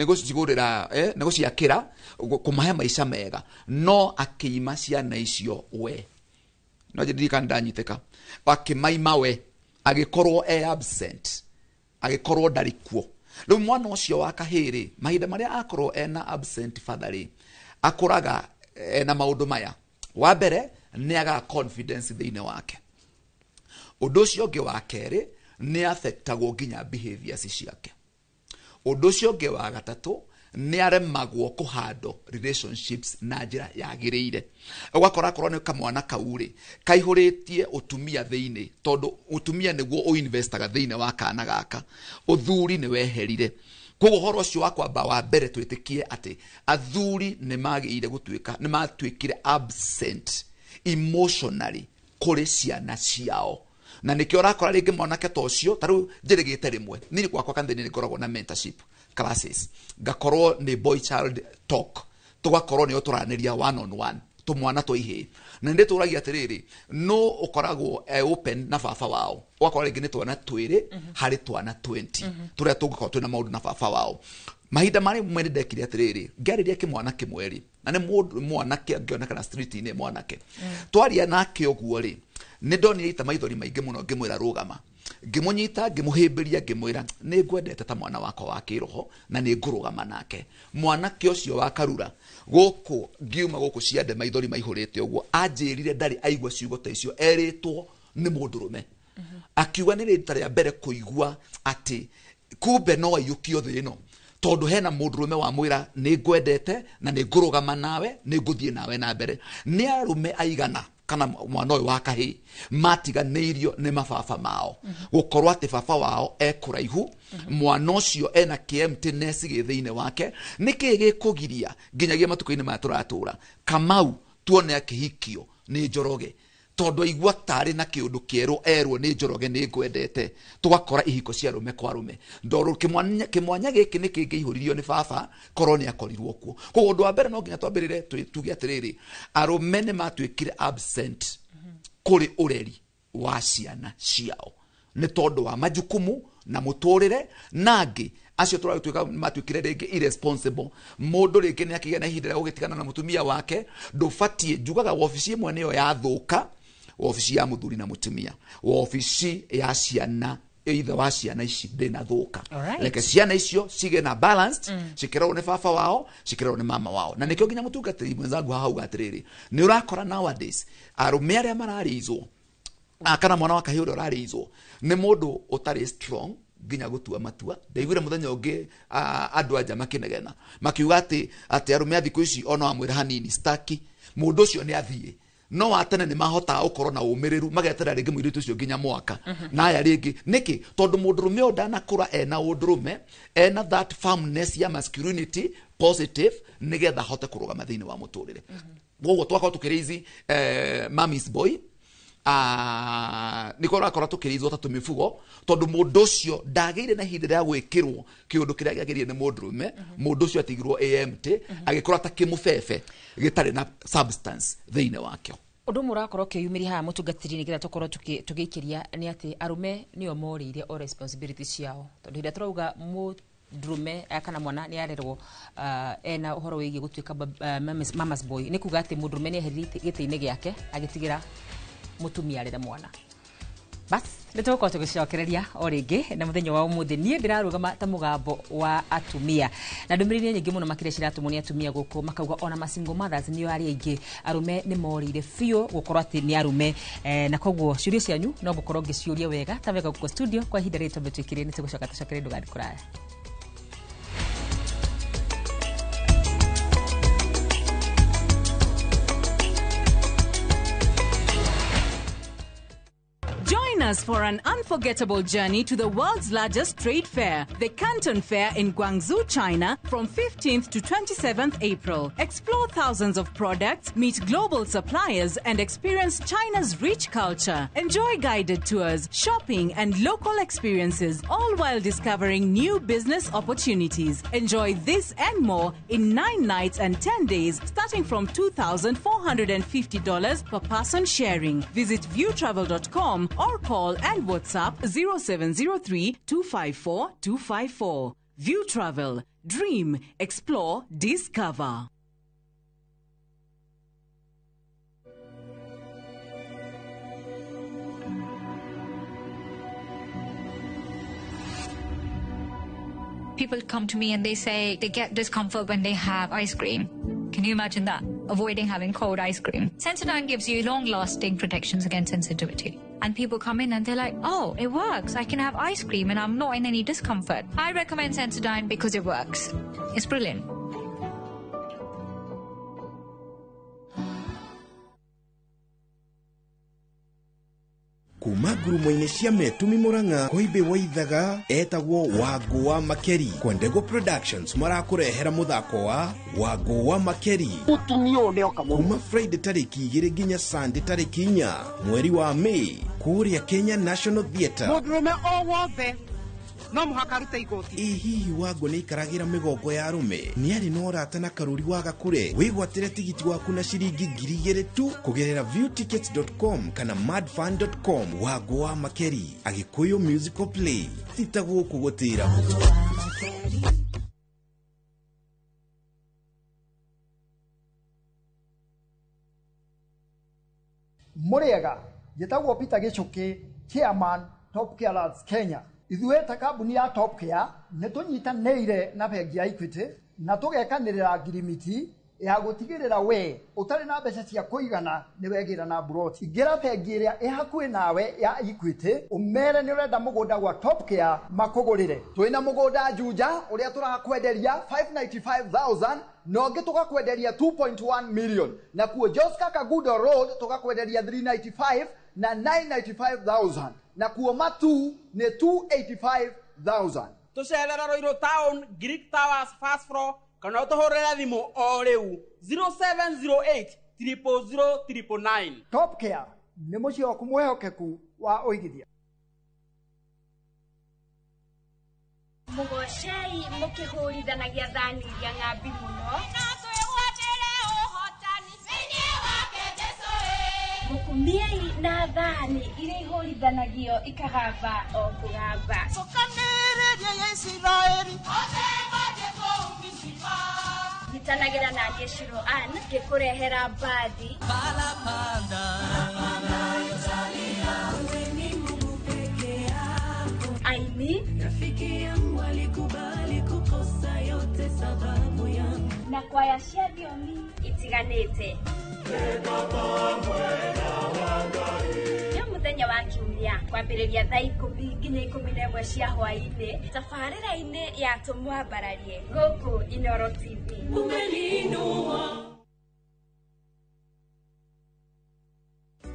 gũcigũrĩra, nĩ gũciakĩra, kũmahe maica mega, no akĩima ciana icio we. No ndirikana ndanyitĩka, akĩmaima we, agĩkorwo e absent, agĩkorwo ndarĩ kuo. Rĩu mwana ũcio wa kahĩĩ rĩ, mahinda marĩa akorwo ena absent father rĩ, akũraga ena maũndũ maya. Wa mbere, nĩ agaga confidence thĩinĩ wake. Ũndũ ũcio ũngĩ wa kerĩ, nĩ affectagwo nginya behaviors ciake. Ũndũ ũcio ũngĩ wa gatatũ, nĩ aremagwo kũhandle relationships na njĩra yagĩrĩire. Ũgakora akorwo nĩ kamwana kau rĩ, kaihũrĩtie ũtumia thĩinĩ, tondũ ũtumia nĩguo ũinvestaga thĩinĩ wa kana gaka, ũthuri nĩ weherire. Koguo ũhoro ũcio wa kwamba wa mbere twĩtĩkie atĩ athuri nĩ magĩire gũtuĩka, nĩ matuĩkire absent emotionally kũrĩ ciana ciao, na nĩkĩo ũrakora rĩngĩ mwanake ta ũcio. Ta rĩu njĩrĩgĩte rĩmwe niĩ gwakwa kanitha-inĩ nĩ ngoragwo na mentorship classes, ngakorwo nĩ boy child talk, tũgakorwo nĩo tũranĩria one on one, tũmwana twa ihĩĩ, na nĩ tũragia atĩrĩrĩ, no ũkoragwo e open na baba wao. Ũgakora rĩngĩ nĩ twana twĩrĩ harĩ twana 20 tũrĩa tũngĩkorwo twĩna maũndũ na baba wao. Mahinda marĩa mwe nĩ ndekire atĩrĩrĩ, ngĩarĩria kĩmwana kĩmwe rĩ, na nĩ mũndũ mwanake angĩonekana street-inĩ, mwanake twaria nake ũguo rĩ, nĩ ndonire ita maithori maingĩ mũno. Ngĩmwĩra rũgama, ngĩmũnyita, ngĩmũhĩmbĩria, ngĩmwĩra nĩ ngwendete ta mwana wakwa wa kĩroho na nĩ ngũrũgama nake. Mwanake ũcio wa Karura gũkũ ngiuma gũkũ ciande, maithori maihũrĩte ũguo, anjĩrire ndarĩ aigua ciugo ta icio erĩtwo nĩ mũndũrũme. Akiuga nĩ rĩta rĩa mbere kũigua atĩ kumbe no aiyũkio thĩ ĩno, tondũ hena mũndũrũme wamwĩra nĩ ngwendete na nĩ ngũrũgama nawe, nĩ ngũthiĩ nawe na mbere. Nĩ arũme aigana kana mwana ũyũ wa kahĩĩ matiganĩirio nĩ mababa mao, gũkorwo atĩ baba wao e kũraihu, mwana ũcio ena kĩemptiness gĩ thĩinĩ wake. Nĩkĩĩ gĩkũgiria nginyagia matukũ-inĩ maya tũratũra Kamau tuone akĩhikio nĩ Njoroge, tondũ aigua tarĩ na kĩũndũ kĩerũ erwo nĩ Njoroge nĩ ngwendete, tũgakora ihiko cia arũme kwa arũme. Ndoro kĩmwanya gĩkĩ nĩ kĩngĩihũririo nĩ baba korwo nĩ akorirwo kuo. Koguo ũndũ wa mbere no nginya twambĩrĩre tuge atĩrĩrĩ, arũme nĩ matuĩkire absent kũrĩ ũreri wa ciana ciao nĩ tondũ wa majukumu na mũtũrĩre, na angĩ acio tũratuĩka matuĩkire rĩngĩ irresponsible. Mũndũ rĩngĩ nĩ akĩgĩa na ihinda rĩa gũgĩtigana na mũtumia wake. Ndũbatiĩ, njugaga wabici ĩmwe nĩyo yathũka, wabici ya mũthuri na mũtumia, wabici ya ciana, ithe wa ciana ici ndĩnathũka. Reke ciana icio cigĩe na balanced, cikĩrerwo nĩ baba wao, cikĩrerwo nĩ mama wao. Na nĩkĩo nginya mũtungatĩri mwenzangu haha auga atĩrĩrĩ, nĩ ũrakora nowadays arũme arĩa mararĩizwo kana mwana wa kahĩĩ ũrĩa ũrarĩizwo nĩ mũndũ ũtarĩ strong nginya gũtua matua. Ndaiguire mũthenya ũngĩ andũ anja makĩnegena makiuga atĩ arũme a thikũ ici ona wamwĩra hanini staki, mũndũ ũcio nĩ athiĩ. No wa tene nĩ mahotaga gũkorwo na ũmĩrĩru mageterera rĩngĩ mũirĩtu ũcio nginya mwaka na aya rĩngĩ. Nĩkĩ? Tondũ mũndũrũme ũyũ ndanakũra ena ũndũrũme, ena that firmness ya masculinity positive, nĩgetha ahote kũrũgama thĩinĩ wa mũtũrĩre. Koguo twakorwo tũkĩrĩizi mammy's boy, nĩkĩo ũrakora tũkĩrĩithwo ta tũmĩbugo, tondũ mũndũ ũcio ndagĩire na ihinda rĩa gwĩkĩrwo kĩũndũ kĩrĩa gĩagĩrĩire nĩ mũndũrũme. Mũndũ ũcio atigirwo AMT agĩkũra ta kĩmũbebe gĩtarĩ na substance thĩinĩ wakĩo. Ũndũ ũmwe ũrakorwo ũkĩyumĩria haha mũtungatĩri nĩgetha tũkorwo tũgĩikĩria nĩ atĩ arũme nĩo morĩire o responsibility ciao, tondũ hĩndĩ ĩrĩa tũrauga mũndũrũme kana mwana nĩ arerwo ena ũhoro wĩgiĩ gũtuĩka mama's boy, nĩ kuga atĩ mũndũrũme nĩ eherire gĩtĩ-inĩ gĩake agĩtigĩra mũtumia arere mwana. Bas nĩ tũgũkorwo tũgĩcokereria o rĩngĩ na mũthenya wa ũmũthĩ niĩ ndĩrarũgama ta mũgambo wa atumia, na ndũmĩrĩri nyingĩ mũno makĩria ciratũmwo nĩ atumia gũkũ makauga ona ma single mothers nĩo arĩa aingĩ arũme nĩ morĩire biũ gũkorwo atĩ nĩ arũme, na koguo ciũria cianyu no ngũkorwo ngĩciũria wega ta wega gũkũ studio kwa ihinda rĩrĩ twambe twĩkĩrie, nĩ tũgũcoka tũcokere ndũgathiĩ kũraya. Join us for an unforgettable journey to the world's largest trade fair, the Canton Fair in Guangzhou, China, from 15th to 27th April. Explore thousands of products, meet global suppliers, and experience China's rich culture. Enjoy guided tours, shopping, and local experiences, all while discovering new business opportunities. Enjoy this and more in 9 nights and 10 days, starting from $2,450 per person sharing. Visit viewtravel.com or call and WhatsApp 0703 254 254. View Travel. Dream, explore, discover. People come to me and they say they get discomfort when they have ice cream. Can you imagine that? Avoiding having cold ice cream. Sensodyne gives you long-lasting protections against sensitivity. And people come in and they're like, oh, it works. I can have ice cream and I'm not in any discomfort. I recommend Sensodyne because it works. It's brilliant. Kuma ngurumo-inĩ cia Metumi Murang'a Koimbe Waithaga etagwo Wangũ wa Makeri. Kwendego Productions marakũrehera mũthako wa Wangũ wa Makeri. Mũtumia ũyũ nĩoka mũno. Kuma Friday tarĩki 2 nginya Sunday tarĩki 4 mweri wa May kũrĩa Kenya National Theatre. Mũndũrũme o wothe no mũhaka arute igoti. Ĩ hihi Wangũ nĩ aikaragĩra mĩgongo ya arũme? Nĩ arĩ na ũrata na Karũri wa Gakure? Wĩgwatĩre tigiti waku na ciringi 2,000 tu kũgerera viewtickets.com kana madfun.com. Wangũ wa Makeri, Agĩkũyũ musical play. Ti ta gũkũ gũtĩragwo. Mũrĩega, njĩtagwo Peter Gĩchũkĩ, chairman Top Care Lads Kenya. Ithuĩ ta kambuni ya Top Care nĩ tũnyitanĩire na bengi ya Equity na tũgekanĩrĩra ngirimiti ya gũtigĩrĩra we ũtarĩ na mbeca cia kũigana nĩ wegĩra na mburoti. Ingĩra bengi ĩrĩa ĩ hakuhĩ nawe ya Equity ũmere nĩ ũrenda mũgũnda gwa Top Care makũgũrĩre. Twĩna mũgũnda Juja ũrĩa tũrakwenderia 595,000 na ũngĩ tũgakwenderia 2.1 million. Na kuo Joska Kagudo Road tũgakwenderia 395 na 995,000. Na kuo Matu nĩ 285,000. Tũcerera Ruiru Town, Greek Towers first floor, kana ũtũhũrĩre thimũ o rĩu 0708 000 999. Top Care nĩ mũciĩ waku mwĩhokeku wa ũigithia. Mũgocei mũkĩhũrithanagia thani iria ng'ambi mũno. Mũkumiei na thani iria ihũrithanagio ikagamba o kũgamba. Nyitanagĩra na niĩ Shiro Ann ngĩkũrehera mbathi. Aini Rafiki yangu alikubali kukosa yote sababu yangu. Na kwaya cia thiomi itiganĩte. Nĩ mũthenya wa kiumia kwambĩrĩria thaa 10 nginya 11 cia hwaĩ-inĩ tabarĩra-inĩ ya Tũmwambararie gũkũ Inooro TV. Umeninua.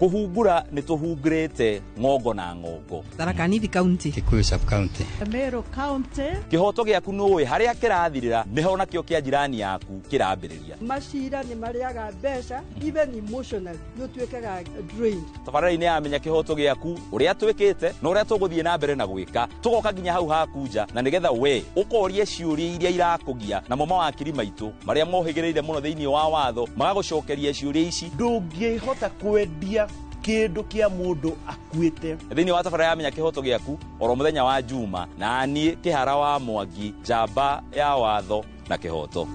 Kũhungura nĩ tũhungurĩte ng'ongo na ng'ongo. Tharaka Nithi County, Kikuyu sub county, Meru County. Kĩhoto gĩaku nũĩ harĩa kĩrathirĩra nĩho nakĩo kĩa jirani yaku kĩrambĩrĩria. Macira nĩ marĩaga mbeca, even emotional nĩ ũtuĩkaga drained. Tabarĩra-inĩ ya Menya Kĩhoto Gĩaku ũrĩa twĩkĩte na ũrĩa tũgũthiĩ na mbere na gwĩka, tũgoka nginya hau haku nja na nĩgetha we ũkorie ciũria iria irakũgia, namo mawakiri maitũ marĩa mohĩgĩrĩire mũno thĩinĩ wa watho magagũcokeria ciũria ici. Ndũngĩhota kwendia kĩndũ kĩa mũndũ akuĩte. Thĩinĩ wa tabarĩra ya Menya Kĩhoto Gĩaku oro mũthenya wa Juma, na niĩ Kĩhara wa Mwangi, njamba ya watho na kĩhoto.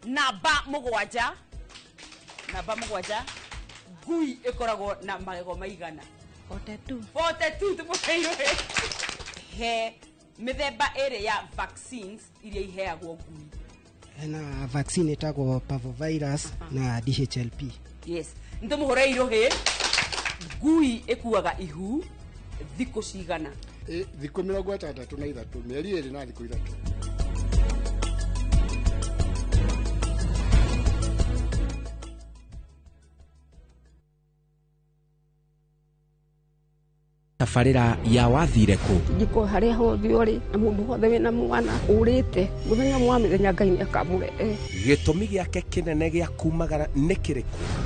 Namba 7, namba 7, ngui ĩkoragwo na magego maigana? 42. 42 tũmũheirwo. He mĩthemba ĩrĩ ya vaccines iria iheagwo ngui. Hena vaccine ĩtagwo parvovirus na DHLP. Yes, nĩtũmũhũre irũhĩ. Ngui ĩkuaga ihu thikũ cigana? Thikũ 63, mĩeri 2 na thikũ 3. Tabarĩra ya wathire kũ? Njiko harĩa hothe ũrĩ na mũndũ wothe wĩna mwana ũrĩte mũthenya wa mĩthenya Ngai nĩakamũrehe. Gĩtũmi gĩake kĩnene gĩa kumagara nĩ kĩrĩkũ?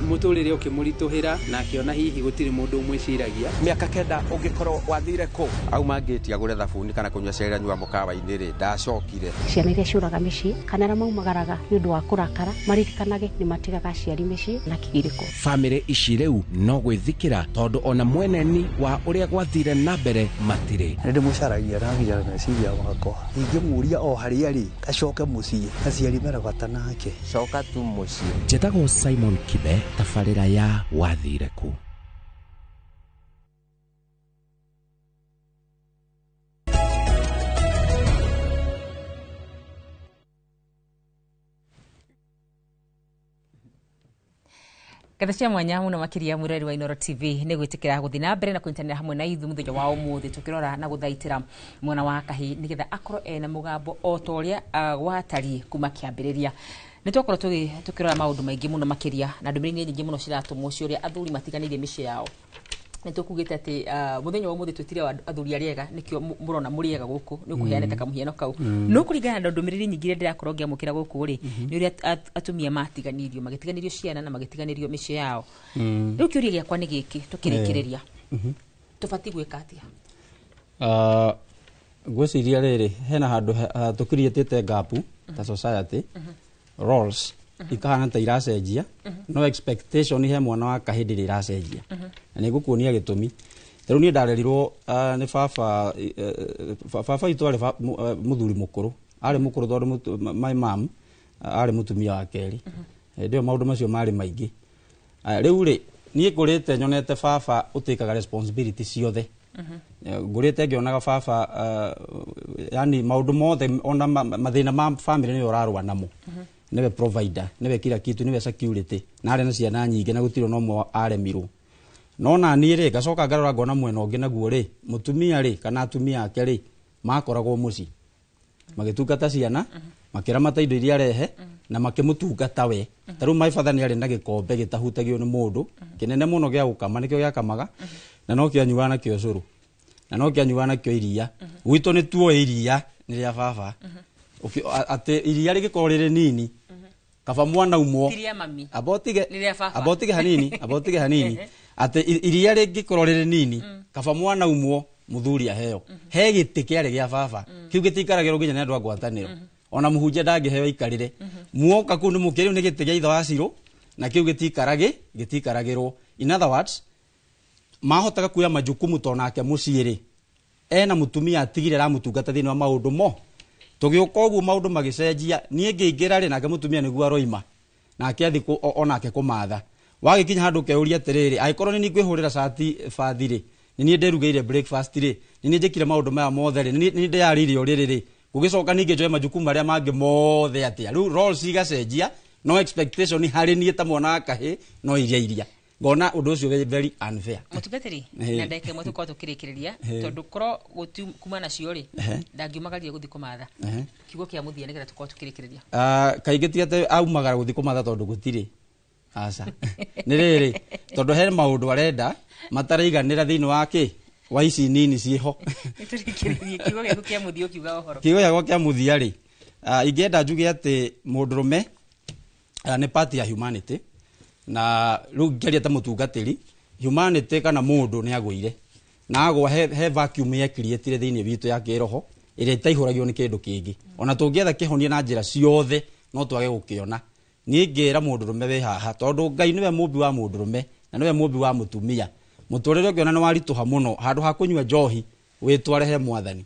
Mũtũrĩre ũkĩmũritũhĩra na akĩona hihi gũtirĩ mũndũ ũmwĩciragia. Mĩaka 9 ũngĩkorwo wathire kũ? Auma ngĩti agũre thabuni kana kũnyua cai anyua mũkawa-inĩ rĩ, ndacokire. Ciana iria ciũraga mĩciĩ kana arĩa maumagaraga nĩ ũndũ wa kũrakara maririkanage nĩ matigaga aciari mĩciĩ na kĩgirĩko. Bamĩrĩ ici rĩu no gwĩthikĩra tondũ ona mweneni wa ũrĩa gwathire na mbere matirĩ. Nĩ ndĩmũcaragia na nginya meciria makwa. Ingĩmũria o harĩa rĩ, acoke mũciĩ, aciari mena bata nake. Coka tu mũciĩ. Njĩtagwo Simon Kibe, tabarĩra ya wathire kũ? Ngatho cia mwanya muno makiria mwirori wa Inooro TV nĩ gwĩtĩkĩra gũthiĩ na mbere na kũnyitanĩra hamwe na ithuĩ mũthenya wa ũmũthĩ tũkĩrora na gũthaitĩra mwana wa kahĩĩ nĩgetha akorwo ena mũgambo o ta ũrĩa gwatariĩ kuma kĩambĩrĩria. Nĩ twakorwo tũkĩrora maũndũ maingĩ mũno makĩria na ndũmĩrĩri nyingĩ mũno ciratũmwo cia ũrĩa athuri matiganĩirie mĩciĩ yao. Nĩ tũkugĩte atĩ mũthenya wa ũmũthĩ twĩtire athuri arĩa ega, nĩkĩo mũrona mũrĩ ega gũkũ, nĩ ũkũheanĩte kamũhiano kau. No kũringana na ndũmĩrĩri nyingĩ iria ndĩrakorwo ngĩamũkĩra gũkũ rĩ, nĩ ũrĩa atumia matiganĩirio, magĩtiganĩrio ciana na magĩtiganĩrio mĩciĩ yao. Rĩu kĩũria gĩakwa nĩ gĩkĩ tũkĩrĩkĩrĩria, tũbatiĩ gwĩka atĩa? Ngwĩciria rĩrĩ, hena handũ tũkiriĩtĩte gap ta society roles ikahana ta iracenjia, no expectation he mwana wa kahĩĩ ndĩrĩ iracenjia. Na nĩ ngũkuonia gĩtũmi. Ta rĩu niĩ ndarerirwo nĩ baba, baba witũ arĩ mũthuri mũkũrũ, arĩ mũkũrũ tondũ my mom arĩ mũtumia wa kerĩ. Hĩndĩ ĩyo maũndũ macio marĩ maingĩ. Rĩu rĩ, niĩ ngũrĩte nyonete baba ũtĩkaga responsibility ciothe. Ngũrĩte ngĩonaga baba, yani maũndũ mothe ona mathĩna ma family nĩwe ũrarũa namo. Nĩwe provider, nĩwe kila kitu, nĩwe security. Na arĩ na ciana nyingĩ na gũtirĩ ona ũmwe aremirwo. No na niĩ rĩ, ngacoka ngarora ngona mwena ũngĩ naguo rĩ, mũtumia rĩ kana atumia ake rĩ, makoragwo mũciĩ magĩtungata ciana, makĩramata indo iria arehe, na makĩmũtungata we. Ta rĩu my father nĩ arĩ na gĩkombe gĩtahutagio nĩ mũndũ, kĩnene mũno gĩa gũkama, nĩkĩo gĩakamaga, na no kĩanyuaga nakĩo cũrũ, na no kĩanyuaga nakĩo iria. Gwitũ nĩ tuoĩ iria nĩ rĩa baba. Atĩ iria rĩngĩkorwo rĩrĩ nini, kaba mwana umwo Ti rĩa mami. amba ũtige, Nĩ rĩa baba. amba ũtige hanini, amba ũtige hanini, atĩ iria rĩngĩkorwo rĩrĩ nini, kaba mwana umwo mũthuri aheo. He gĩtĩ kĩarĩ gĩa baba, kĩu gĩtiikaragĩrwo nginya nĩ andũ a ngwatanĩro, ona mũhunjia ndangĩheo aikarĩre. Muoka kũu nĩ mũkĩrĩu nĩ gĩtĩ gĩa ithe wa Cirũ, na kĩu gĩtiikaragĩrwo. In other words, mahotaga kuoya majukumu to nake mũciĩ rĩ, ena mũtumia atigire aramũtungata thĩinĩ wa maũndũ mo. Tũgĩũka ũguo maũndũ magĩcenjia, niĩ ngĩingĩra rĩ, nake mũtumia nĩguo aroima, nake athi onake kũmatha. Wagĩkinya handũ ũkeyũria atĩrĩrĩ, angĩkorwo nĩ niĩ ngwĩhũrĩra cati bathi rĩ, nĩ niĩ ndĩrugĩire breakfast rĩ, nĩ niĩ njĩkire maũndũ maya mothe rĩ, nĩ niĩ ndĩyarĩirie ũrĩrĩ rĩ, gũgĩcoka ningĩ njoe majukumu marĩa mangĩ mothe atĩa? Rĩu roles igacenjia, no expectation harĩ niĩ ta mwana wa kahĩ no iria iria. Ngona ũndũ ũcio wĩ very unfair. Mũtungatĩri, na ndagĩka ĩmwe tũkorwo tũkĩrĩkĩrĩria, tondũ korwo gũti kuma nacio rĩ, ndangiumagaririe gũthiĩ kũmatha. Kiugo kĩa mũthia nĩgetha tũkorwo tũkĩrĩkĩrĩria. Kaingĩ ti atĩ aumagara gũthiĩ kũmatha tondũ gũtirĩ, aca, nĩ rĩrĩ, tondũ he maũndũ arenda mataraiganĩra thĩinĩ wa kĩ wa ici nini ciĩho. Nĩtũrĩkĩrĩrie, kiugo gĩaku kĩa mũthia ũkiuga ũhoro. Kiugo gĩakwa kĩa mũthia rĩ, ingĩenda njuge atĩ mũndũrũme nĩ part ya humanity, na rĩu ngĩaria ta mũtungatĩri, humanity kana mũndũ nĩ agũire na agwa he vacuum yekiriĩtire thĩinĩ witũ ya kĩroho ĩrĩa ĩtaihũragio nĩ kĩndũ kĩngĩ. Ona tũngĩetha kĩhonia na njĩra ciothe no twage gũkĩona. Niĩ ngĩra mũndũrũme wĩ haha, tondũ Ngai nĩwe mũmbi wa mũndũrũme na nĩwe mũmbi wa mũtumia, mũtũrĩre ũngĩona nĩ waritũha mũno, handũ ha kũnyua njohi, wĩtware he mwathani,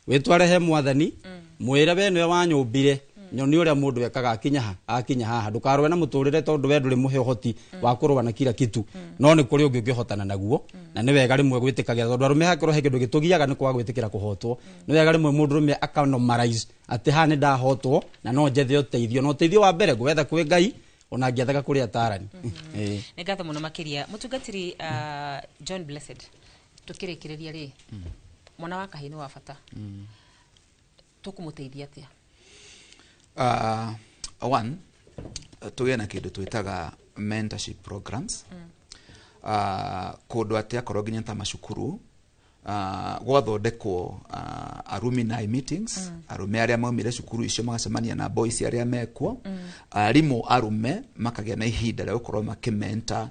wĩtware he mwathani, mwĩre we nĩwe wanyũmbire, nyoni ũrĩa mũndũ ekaga akinya ha akinya haha. Ndũkarũe na mũtũrĩre tondũ we ndũrĩ mũhe ũhoti wa kũrũa na kila kitu, no nĩ kũrĩ ũngĩ ũngĩhotana naguo. Na nĩ wega rĩmwe gwĩtĩkagĩra, tondũ arũme hakorwo he kĩndũ gĩtũgiaga nĩ kwaga gwĩtĩkĩra kũhotwo. Nĩ wega rĩmwe mũndũrũme akanormalize atĩ haha nĩ ndahotwo na no njethe ũteithio, na ũteithio wa mbere ngwetha kwĩ Ngai, ona ngĩethaga kũrĩ atarani. Nĩ ngatho mũno makĩria mũtungatĩri John Blessed. Tũkĩrĩkĩrĩria rĩ, mwana wa kahĩĩ nĩ wa bata, tũkũmũteithia atĩa? One, tũgĩe na kĩndũ twĩtaga mentorship programs, kũndũ atĩ akorwo nginya ta macukuru, gwathondekwo alumni meetings, arũme arĩa maumire cukuru icio magacemania na boys arĩa mekuo, arimũ arũme makagĩa na ihinda rĩa gũkorwo makĩmenta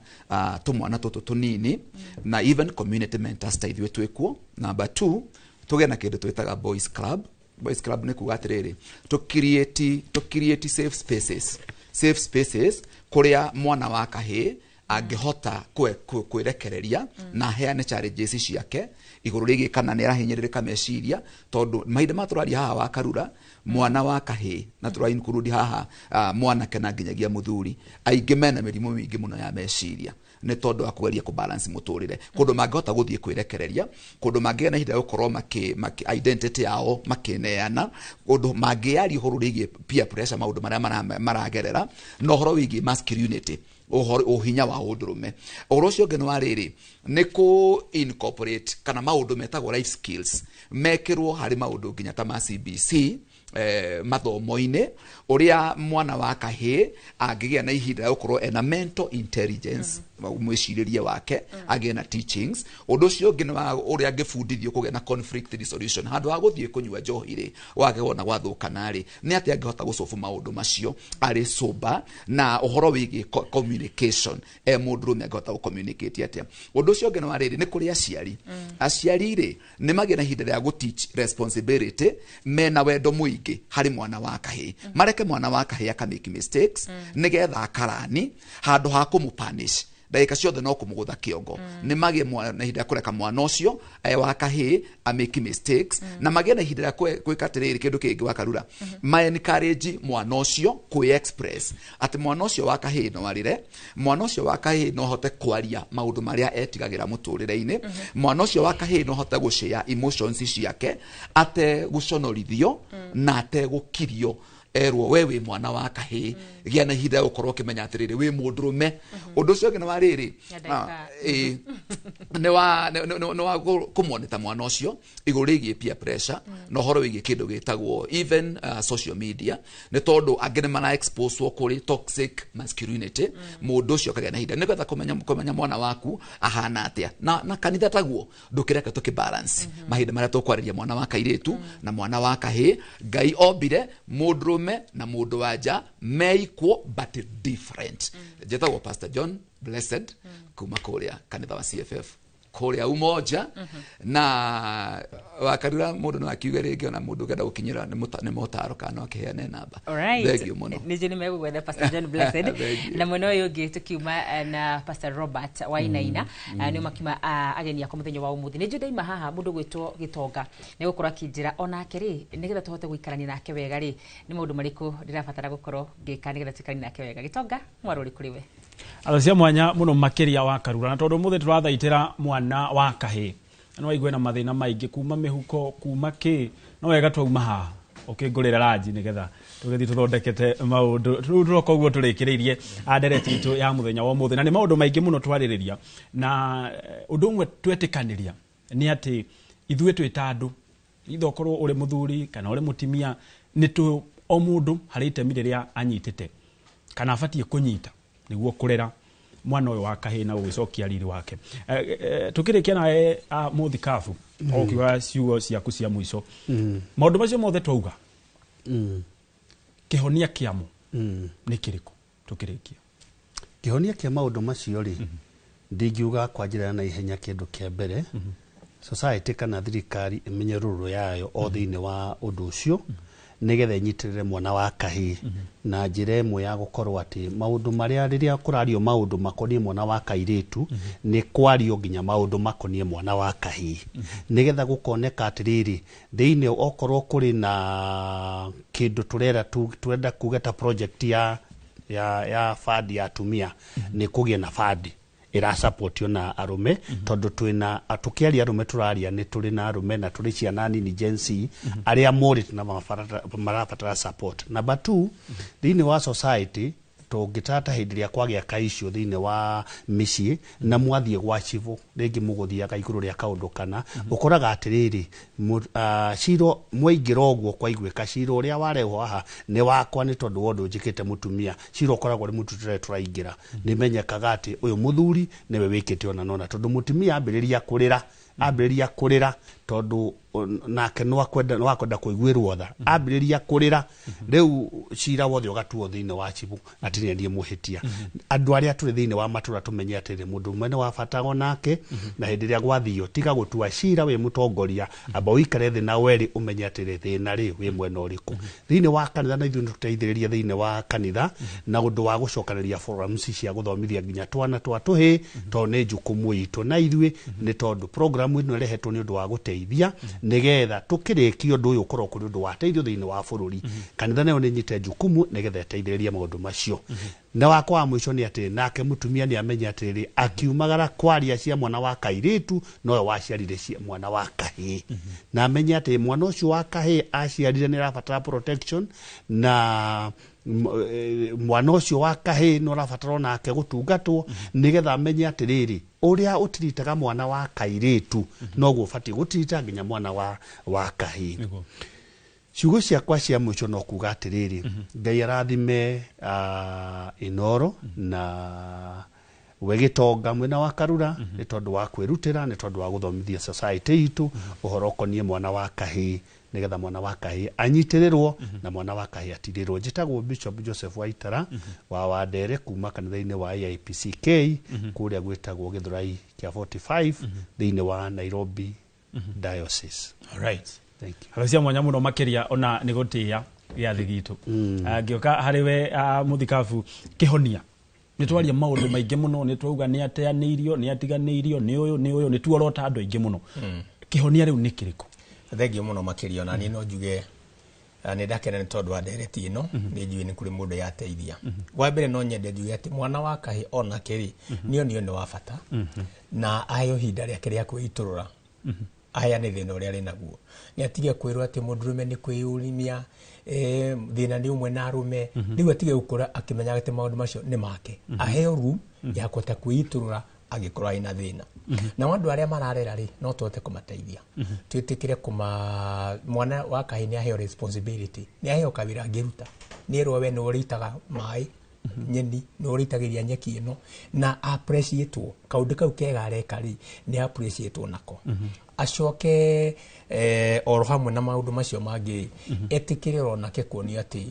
tũmwana tũtũ tũnini, na even community mentors ta ithuĩ twĩkuo. Number two, tũgĩe na kĩndũ twĩtaga boys club. Boys club nĩ kuga atĩrĩrĩ, tũ create safe spaces kũrĩa mwana wa kahĩĩ angĩhota kwĩrekereria na aheane challenges ciake igũrũ rĩgiĩ kana nĩ arahinyĩrĩrĩka meciria, tondũ mahinda ma tũraria haha wa Karura, mwana wa kahĩĩ na tũra include haha mwanake na nginyagia mũthuri, aingĩ mena mĩrimũ mĩingĩ mũno ya meciria nĩ tondũ wa kũgeria kũbalance mũtũrĩre. Kũndũ mangĩhota gũthiĩ kwĩrekereria, kũndũ mangĩgĩa na ihinda rĩa gũkorwo makĩ identity yao makĩneana, kũndũ mangĩaria ũhoro rĩgiĩ peer pressure, maũndũ marĩa maragerera, na ũhoro wĩgiĩ masculinity, ũhoro ũhinya wa ũndũrũme. Ũhoro ũcio ũngĩ nĩ wa rĩrĩ, nĩ kũ incorporate kana maũndũ metagwo life skills mekĩrwo harĩ maũndũ nginya ta ma CBC mathomo-inĩ, ũrĩa mwana wa kahĩĩ angĩgĩa na ihinda rĩa gũkorwo ena mental intelligence, mwĩcirĩrie wake, agĩe na teachings. Ũndũ ũcio ũngĩ nĩ wa ũrĩa angĩbundithio kũgĩa na conflict resolution. Handũ ha gũthiĩ kũnyua njohi rĩ, wage wona gwathũkana rĩ, nĩ atĩa angĩhota gũcobu maũndũ macio arĩ sober, na ũhoro wĩgiĩ communication, e mũndũrũme angĩhota gũ-communicate atĩa. Ũndũ ũcio ũngĩ nĩ wa rĩrĩ, nĩ kũrĩ aciari. Aciari rĩ, nĩ magĩe na ihinda rĩa gũ-teach responsibility mena wendo mũingĩ harĩ mwana wa kahĩĩ, mareke mwana wa kahĩĩ aka make mistakes nĩgetha akarani, handũ ha kũmũ-punish ndagĩka ciothe no kũmũgũtha kĩongo. Nĩ magĩe na ihinda rĩa kũreka mwana ũcio wa kahĩĩ a make mistakes, na magĩe na ihinda rĩa gwĩka atĩrĩrĩ, kĩndũ kĩngĩ wa Karura, ma encourage mwana ũcio kwĩ express, atĩ mwana ũcio wa kahĩĩ no arĩre, mwana ũcio wa kahĩĩ no ahote kwaria maũndũ marĩa etigagĩra mũtũrĩre-inĩ, mwana ũcio wa kahĩĩ no ahote gũshare emotions ciake ategũconorithio na ategũkirio. Erwo we wĩ mwana wa kahĩĩ, gĩa na ihinda rĩa gũkorwo ũkĩmenya atĩrĩrĩ wĩ mũndũrũme. Ũndũ ũcio ũngĩ nĩ wa rĩrĩ, Ya ndagĩka. Ĩĩ, nĩ wa nĩ wa kũmonita mwana ũcio igũrũ rĩgiĩ peer pressure na ũhoro wĩgiĩ kĩndũ gĩtagwo even social media, nĩ tondũ angĩ nĩ mara exposewo kũrĩ toxic masculinity. Mũndũ ũcio akagĩa na ihinda nĩgetha kũmenya mwana waku ahana atĩa, na kanitha taguo ndũkĩreke tũkĩ balance mahinda marĩa tũkwarĩria mwana wa kairĩtu na mwana wa kahĩĩ. Ngai ombire mũndũrũme na mũndũ wa nja me equal but different. Njĩtagwo Pastor John Blessed kuma kũrĩa kanitha wa CFF kũrĩa Umoja na Wakarura. Mũndũ no akiuge rĩngĩ ona mũndũ ũngĩenda gũkinyĩra nĩ motaro kana no akĩheane namba. Alright. Thank you mũno. Nĩ nĩ megũgwetha Pastor John Blessed. Thank you. Na mwena ũyũ ũngĩ tũkiuma na Pastor Robert Wainaina, nĩ makiuma ageni akwa mũthenya wa ũmũthĩ. Nĩ njũĩ ndaima haha mũndũ gwĩtwo Gĩtonga nĩ gũkorwo akĩnjĩra onake rĩ, nĩgetha tũhote gũikarania nake wega rĩ, nĩ maũndũ marĩkũ ndĩrabatara gũkorwo ngĩka nĩgetha tũikaranie nake wega. Gĩtonga, mwarũ kũrĩ we. Atho cia mwanya muno makiria wa Karura, na tondu muthi turathaitira mwana wa kahĩ no waigue na mathĩna maingĩ kuma mĩhuko kuma kĩ, no wega twauma haha ũkĩngũrĩra ranji nĩgetha tũgĩthiĩ tũthondekete maũndũ. Rĩu tũroka ũguo tũrĩkĩrĩirie ndereti itũ ya mũthenya wa ũmũthĩ, na nĩ maũndũ maingĩ mũno twarĩrĩria, na ũndũ ũmwe twetĩkanĩria nĩ atĩ ithuĩ twĩ ta andũ, ithe ũkorwo ũrĩ mũthuri kana ũrĩ mũtimia, nĩ tũ o mũndũ harĩ itemi rĩrĩa anyitĩte kana abatiĩ kũnyita nĩguo kũrera mwana ũyũ wa kahĩĩ na gũgĩcokia riri wake. Tũkĩrĩkia nawe mũthikabu, ũkiuga ciugo ciaku cia mũico, maũndũ macio mothe twauga, kĩhonia kĩamo nĩ kĩrĩkũ tũkĩrĩkia? Kĩhonia kĩa maũndũ macio rĩ, ndingiuga kwa njĩra ya naihenya. Kĩndũ kĩa mbere, society kana thirikari ĩmenye rũrũ yayo o thĩinĩ wa ũndũ ũcio, nĩgetha ĩnyitĩrĩre mwana wa kahĩĩ na njĩra ĩmwe ya gũkorwo atĩ maũndũ marĩa rĩrĩa kũrario maũndũ makoniĩ mwana wa kairĩtu, nĩ kwario nginya maũndũ makoniĩ mwana wa kahĩĩ, nĩgetha gũkoneka atĩrĩrĩ, thĩinĩ okorwo kũrĩ na kĩndũ tũrera tũrenda kuga ta project ya fund ya atumia, nĩ kũgĩe na fund ĩrasupportio na arũme, tondũ twĩna tũkĩaria arũme tũraria nĩ tũrĩ na arũme na tũrĩ ciana nini Gen Z arĩa morĩte na marabatara support. Number two, thĩinĩ wa society tũngĩtata hĩndĩ ĩrĩa kwagĩa ka issue thĩinĩ wa mĩciĩ na mwathiĩ gwa cibũ, rĩngĩ mũgũthiaga igũrũ rĩa kaũndũ kana ũkoraga atĩrĩrĩ, cira mwaingĩra ũguo kwaiguĩka cira ũrĩa warehwo haha nĩ wakwa, nĩ tondũ wa ũndũ njĩkĩte mũtumia. Cira ũkoragwo ũrĩ mũtutĩre tũraingĩra, nĩ menyekaga atĩ ũyũ mũthuri nĩwe wĩkĩte ona nona, tondũ mũtumia ambĩrĩria kũrĩra tondũ nake no akwenda kũiguĩrwo tha, ambĩrĩria kũrĩra rĩu cira wothe ũgatuo thĩinĩ wa cibũ atĩ nĩ niĩ mũhĩtia. Andũ arĩa tũrĩ thĩinĩ wa matũra tũmenye atĩrĩ, mũndũ ũmwe nĩ wa bata onake, na hĩndĩ ĩrĩa gwathio tiga gũtua cira wĩ mũtongoria, amba ũikare thĩ na werĩ ũmenye atĩrĩ, thĩna rĩ wĩ mwena ũrĩkũ thĩinĩ wa kanitha. Na ithuĩ nĩ tũteithĩrĩria thĩinĩ wa kanitha na ũndũ wa gũcokanĩria forums cia gũthomithia nginya twana twa tũhĩ, tondũ nĩ jukumu itũ na ithuĩ, nĩ tondũ program ĩno ĩrehetwo nĩ ũndũ wa gũteithia nĩgetha tũkĩrĩkia ũndũ ũyũ ũkorwo kũrĩ ũndũ wa teithio thĩinĩ wa bũrũri. Kanitha nayo nĩ nyite jukumu nĩgetha ĩteithĩrĩrie maũndũ macio. Na wakwa wa mũico nĩ atĩ nake mũtumia nĩ amenye atĩrĩrĩ, akiumagara kwaria cia mwana wa kairĩtu nowe waciarire cia mwana wa kahĩĩ, na amenye atĩ mwana ũcio wa kahĩĩ aciarire nĩ arabatara protection, na mwana ũcio wa kahĩĩ nĩ ũrabatara onake gũtungatwo, nĩgetha amenye atĩrĩrĩ, ũrĩa ũtiritaga mwana wa kairĩtu noguo ũbatiĩ gũtirita nginya mwana wa kahĩĩ. Ciugo ciakwa cia mũico no kuga atĩrĩrĩ, Ngai arathime Inoro na we Gĩtonga mwena wa Karura, nĩ tondũ wa kwĩrutĩra, nĩ tondũ wa gũthomithia society itũ ũhoro ũkoniĩ mwana wa kahĩĩ, nĩgetha mwana wa kahĩĩ anyitĩrĩrwo na mwana wa kahĩĩ atirĩrwo. Njĩtagwo Bishop Joseph Waitara wa Wandere kuma kanitha-inĩ wa AIPCK kũrĩa gwĩtagwo Gĩthũrai kĩa 45 thĩinĩ wa Nairobi Diocese. Alright. Thank you. Cia mwanya mũno makĩria ona nĩ gũtĩĩa gĩathĩ gitũ. Ngĩũka harĩ we mũthikabu, kĩhonia nĩ twaria maũndũ maingĩ mũno, nĩ twauga nĩ ateanĩirio, nĩ atiganĩirio, nĩ ũyũ nĩ ũyũ, nĩ tuorota andũ aingĩ mũno. Kĩhonia rĩu nĩ kĩrĩkũ? Thengiũ mũno makĩria. Ona niĩ no njuge nĩ ndakena nĩ tondũ wa ndereti ĩno, nĩ njũĩ nĩ kũrĩ mũndũ yateithia. Wa mbere no nyende njuge atĩ mwana wa kahĩ onake rĩ, nĩ onio nĩ wa bata na aheo ihinda rĩake rĩa kwĩitũrũra. Aheane thĩna ũrĩa arĩ naguo. Nĩ atige kwĩrwo atĩ mũndũrũme nĩ kwĩyũrimia, thĩna nĩ ũmwe na arũme. Rĩu atige gũkũra akĩmenyaga atĩ maũndũ macio nĩ make. Aheo room ya kũhota kwĩitũrũra angĩkorwo arĩ na thĩna. Nao andũ arĩa mararera rĩ, no tũhote kũmateithia. Twĩtĩkĩre kũma mwana wa kahĩĩ nĩ aheo responsibility, nĩ aheo kawĩra angĩruta, nĩ erwo we nĩ ũrĩitaga maĩ nyeni, nĩ ũrĩitagĩria nyeki ĩno, na appreciatewo kaũndũ kau kega areka rĩ, nĩ appreciatewo nako. Acoke oro hamwe na maũndũ macio mangĩ, etĩkĩre onake kuonio atĩ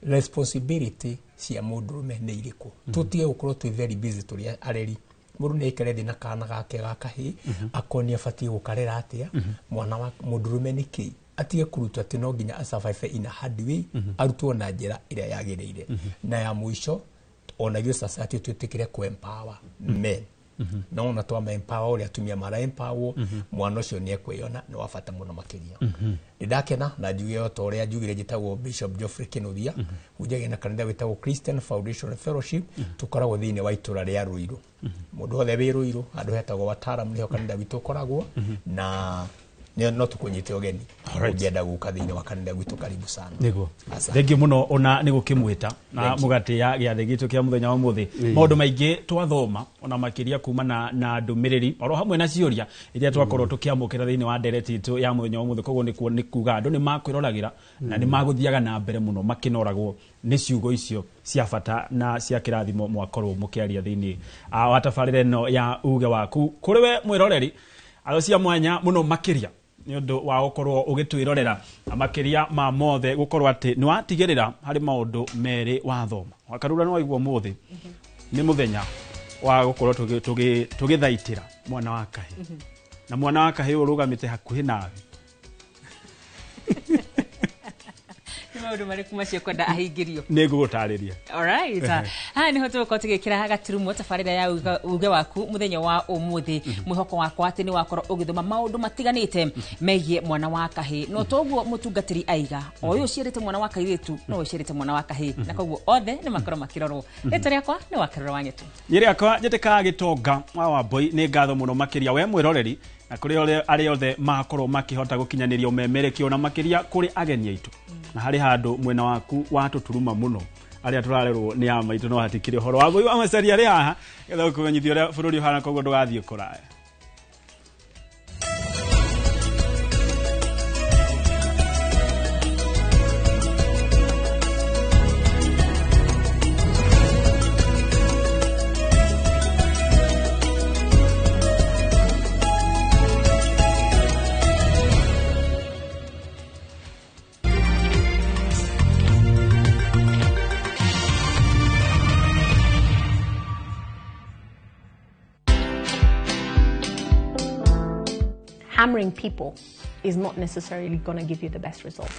responsibility cia mũndũrũme nĩ irĩkũ. Tũtige gũkorwo twĩ very busy tũrĩ areri. Mũndũ nĩ aikare thĩ na kana gake ga kahĩĩ, akonie abatiĩ gũkarera atĩa, mwana wa mũndũrũme nĩ kĩ, atige kũrutwo atĩ no nginya asurvive in a hard way, arutwo na njĩra ĩrĩa yagĩrĩire. Na ya mũico, ona ithuĩ society twĩtĩkĩre kũ empower men. No ona twama empower ũrĩa atumia mara empower, mwana ũcio nĩ ekwĩyona nĩ wa bata mũno makĩria. Nĩ ndakena na njuge o ta ũrĩa njugire, njĩtagwo Bishop Geoffrey Kinuthia, hunjagia na kanitha wĩtagwo Christian Foundation Fellowship. Tũkoragwo thĩinĩ wa itũra rĩa Ruiru. Mũndũ wothe wĩ Ruiru, handũ hetagwo Wataram, nĩho kanitha witũ ũkoragwo, na no tũkũnyite ũgeni ũngĩenda gũka thĩinĩ wa kanitha gwitũ. Karibu sana. Niguo. Asante. Thengiũ mũno ona nĩ gũkĩmwĩta na Thank you. mũgatĩa gĩathĩ gitũ kĩa mũthenya wa ũmũthĩ. Maũndũ maingĩ twathoma ona makĩria kumana na ndũmĩrĩri oro hamwe na ciũria iria twakorwo tũkĩamũkĩra thĩinĩ wa ndereti itũ ya mũthenya wa ũmũthĩ. Koguo nĩ kuga andũ nĩ makwĩroragĩra na nĩ magũthiaga na mbere mũno makĩnoragwo nĩ ciugo icio cia bata na cia kĩrathimo mwakorwo mũkĩaria thĩinĩ wa tabarĩra ĩno ya uge waku. Kũrĩ we mwĩroreri, atho cia mwanya mũno makĩria nĩ ũndũ wa gũkorwo ũgĩtwĩrorera, na makĩria ma mothe gũkorwo atĩ nĩ watigĩrĩra harĩ maũndũ merĩ wathoma. Wakarura, nĩ waigua ũmũthĩ nĩ mũthenya wa gũkorwo tũgĩthaitĩra mwana wa kahĩĩ, na mwana wa kahĩĩ ũrũgamĩte hakuhĩ nawe. Nĩ maũndũ marĩkũ macio kwenda ahingĩrio? Nĩ ngũgũtarĩria. Alright. Haha niho tũgũkorwo tũgĩkĩra gaturumo tabarĩra ya uge waku mũthenya wa ũmũthĩ. Mwĩhoko wakwa atĩ nĩ wakorwo ũgĩthoma maũndũ matiganĩte megiĩ mwana wa kahĩĩ. No toguo mũtungatĩri aiga, o ũyũ ũciarĩte mwana wa kairĩtu no ũciarĩte mwana wa kahĩĩ, na koguo othe nĩ makorwo makĩrorwo. Rĩtwa rĩakwa nĩ Wakarura wa Nyetu. Niĩ rĩakwa njĩtĩkaga Gĩtonga wa Wambui. Nĩ ngatho mũno makĩria we mwĩroreri, na kũrĩ arĩa othe makorwo makĩhota gũkinyanĩria ũmemerekio, na makĩria kũrĩ ageni aitũ. Na harĩ handũ mwena waku watũturuma mũno, arĩa tũrarerwo nĩ a maitũ, no hatikĩrĩ ũhoro wa Wambui wa Macaria arĩ haha getha gũkũmenyithia ũrĩa bũrũri ũhana, koguo ndũgathiĩ kũraya. Hammering people is not necessarily going to give you the best result.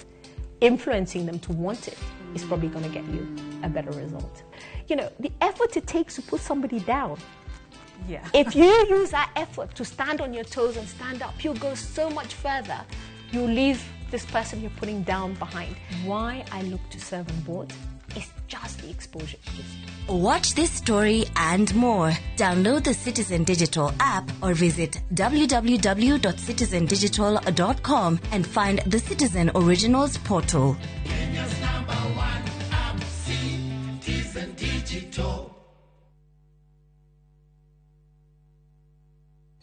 Influencing them to want it is probably going to get you a better result. You know, the effort it takes to put somebody down. If you use that effort to stand on your toes and stand up, you'll go so much further. You leave this person you're putting down behind. Why I look to serve on board is just the exposure it gives you. Watch this story and more. Download the Citizen Digital app or visit www.citizendigital.com and find the Citizen Originals portal. Kenya's number one app, Citizen Digital.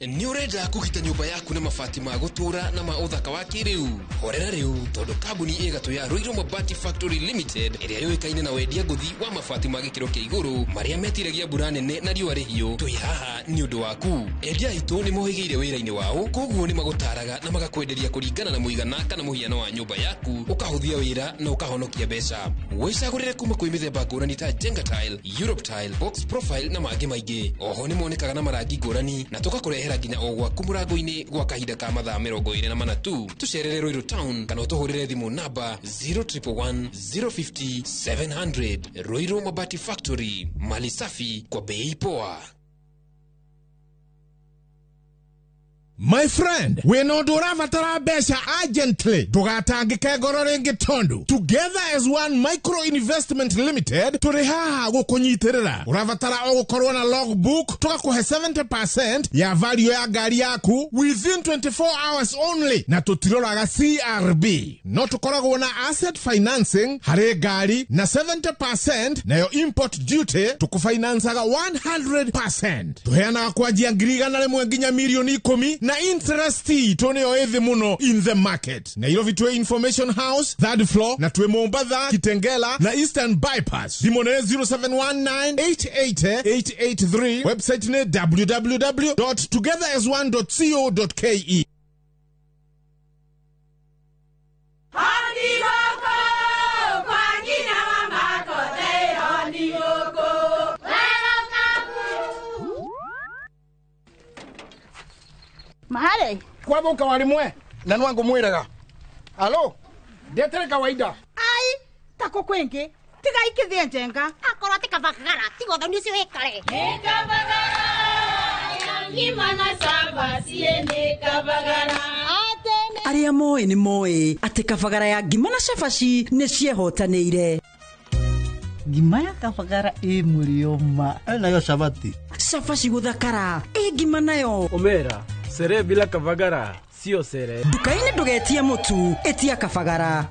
Nĩ ũrenda kũgita nyũmba yaku na mabati ma gũtũũra na ma ũthaka wa kĩrĩu? Horera rĩu, tondũ kambuni ĩgatũ ya Ruiru Mabati Factory Limited, ĩrĩa yũĩkaine na wendia ngũthi wa mabati ma gĩkĩro kĩa igũrũ marĩa metiragia mbura nene na riũa rĩhiũ, twĩ haha nĩ ũndũ waku. Endia aitũ nĩ mohĩgĩire wĩra-inĩ wao, koguo nĩ magũtaraga na magakwenderia kũringana na mũigana kana mũhiano wa nyũmba yaku, ũkahũthia wĩra na ũkahonokia mbeca. Wĩcagũrĩre kuma kwĩ mĩthemba ngũrani ta Jenga Tile, Europe Tile, Box Profile na mangĩ maingĩ. Oho nĩ monekaga na marangi ngũrani, na tũgakũrehera nginya o gwaku mũrango-inĩ gwa kahinda ka mathaa 24 tu. Tũcerere Ruiru Town kana ũtũhũrĩre thimũ namba 0111 050 700. Ruiru Mabati Factory, mali safi kwa bei poa. My friend, wĩna ũndũ ũrabatara mbeca urgently, ndũgatangĩke ngoro rĩngĩ tondũ Together as One Micro Investment Limited tũrĩ haha gũkũnyitĩrĩra. Ũrabatara o gũkorwo na logbook, tũgakũhe 70% ya value ya ngari yaku within 24 hours only, na tũtiroraga CRB. No tũkoragwo na asset financing harĩ ngari na 70%, nayo import duty tũkũfinancaga 100%. Tũheanaga kwanjia 100,000 nginya 10,000,000 na interest itũ nĩyo ĩthĩ mũno in the market. Nairobi twĩ Information House third floor, na twĩ Mombatha, Kitengela na Eastern Bypass. Thimũ nĩ 0719888883, website nĩ www.togetherasone.co.ke. Mahare kwathuka warimwe na nwangu mwiraga alo ndetere kawaida ai tako kwingi tiga ikithie njenga akorwo ti kabagara tiga ũthoni ũcio wĩkare nĩ kabagara ya ngima na cabaci nĩ kabagara. Arĩa moĩ nĩ moĩ atĩ kabagara ya ngima na cabaci nĩ ciehotanĩire. Ngima ya kabagara ĩ mũrĩo ma nayo cabati cabaci gũthakara ĩ ngima nayo Omera, sere bila kabagara sio sere. Nduka-inĩ ndũgetie mũtu, ĩtia kabagara.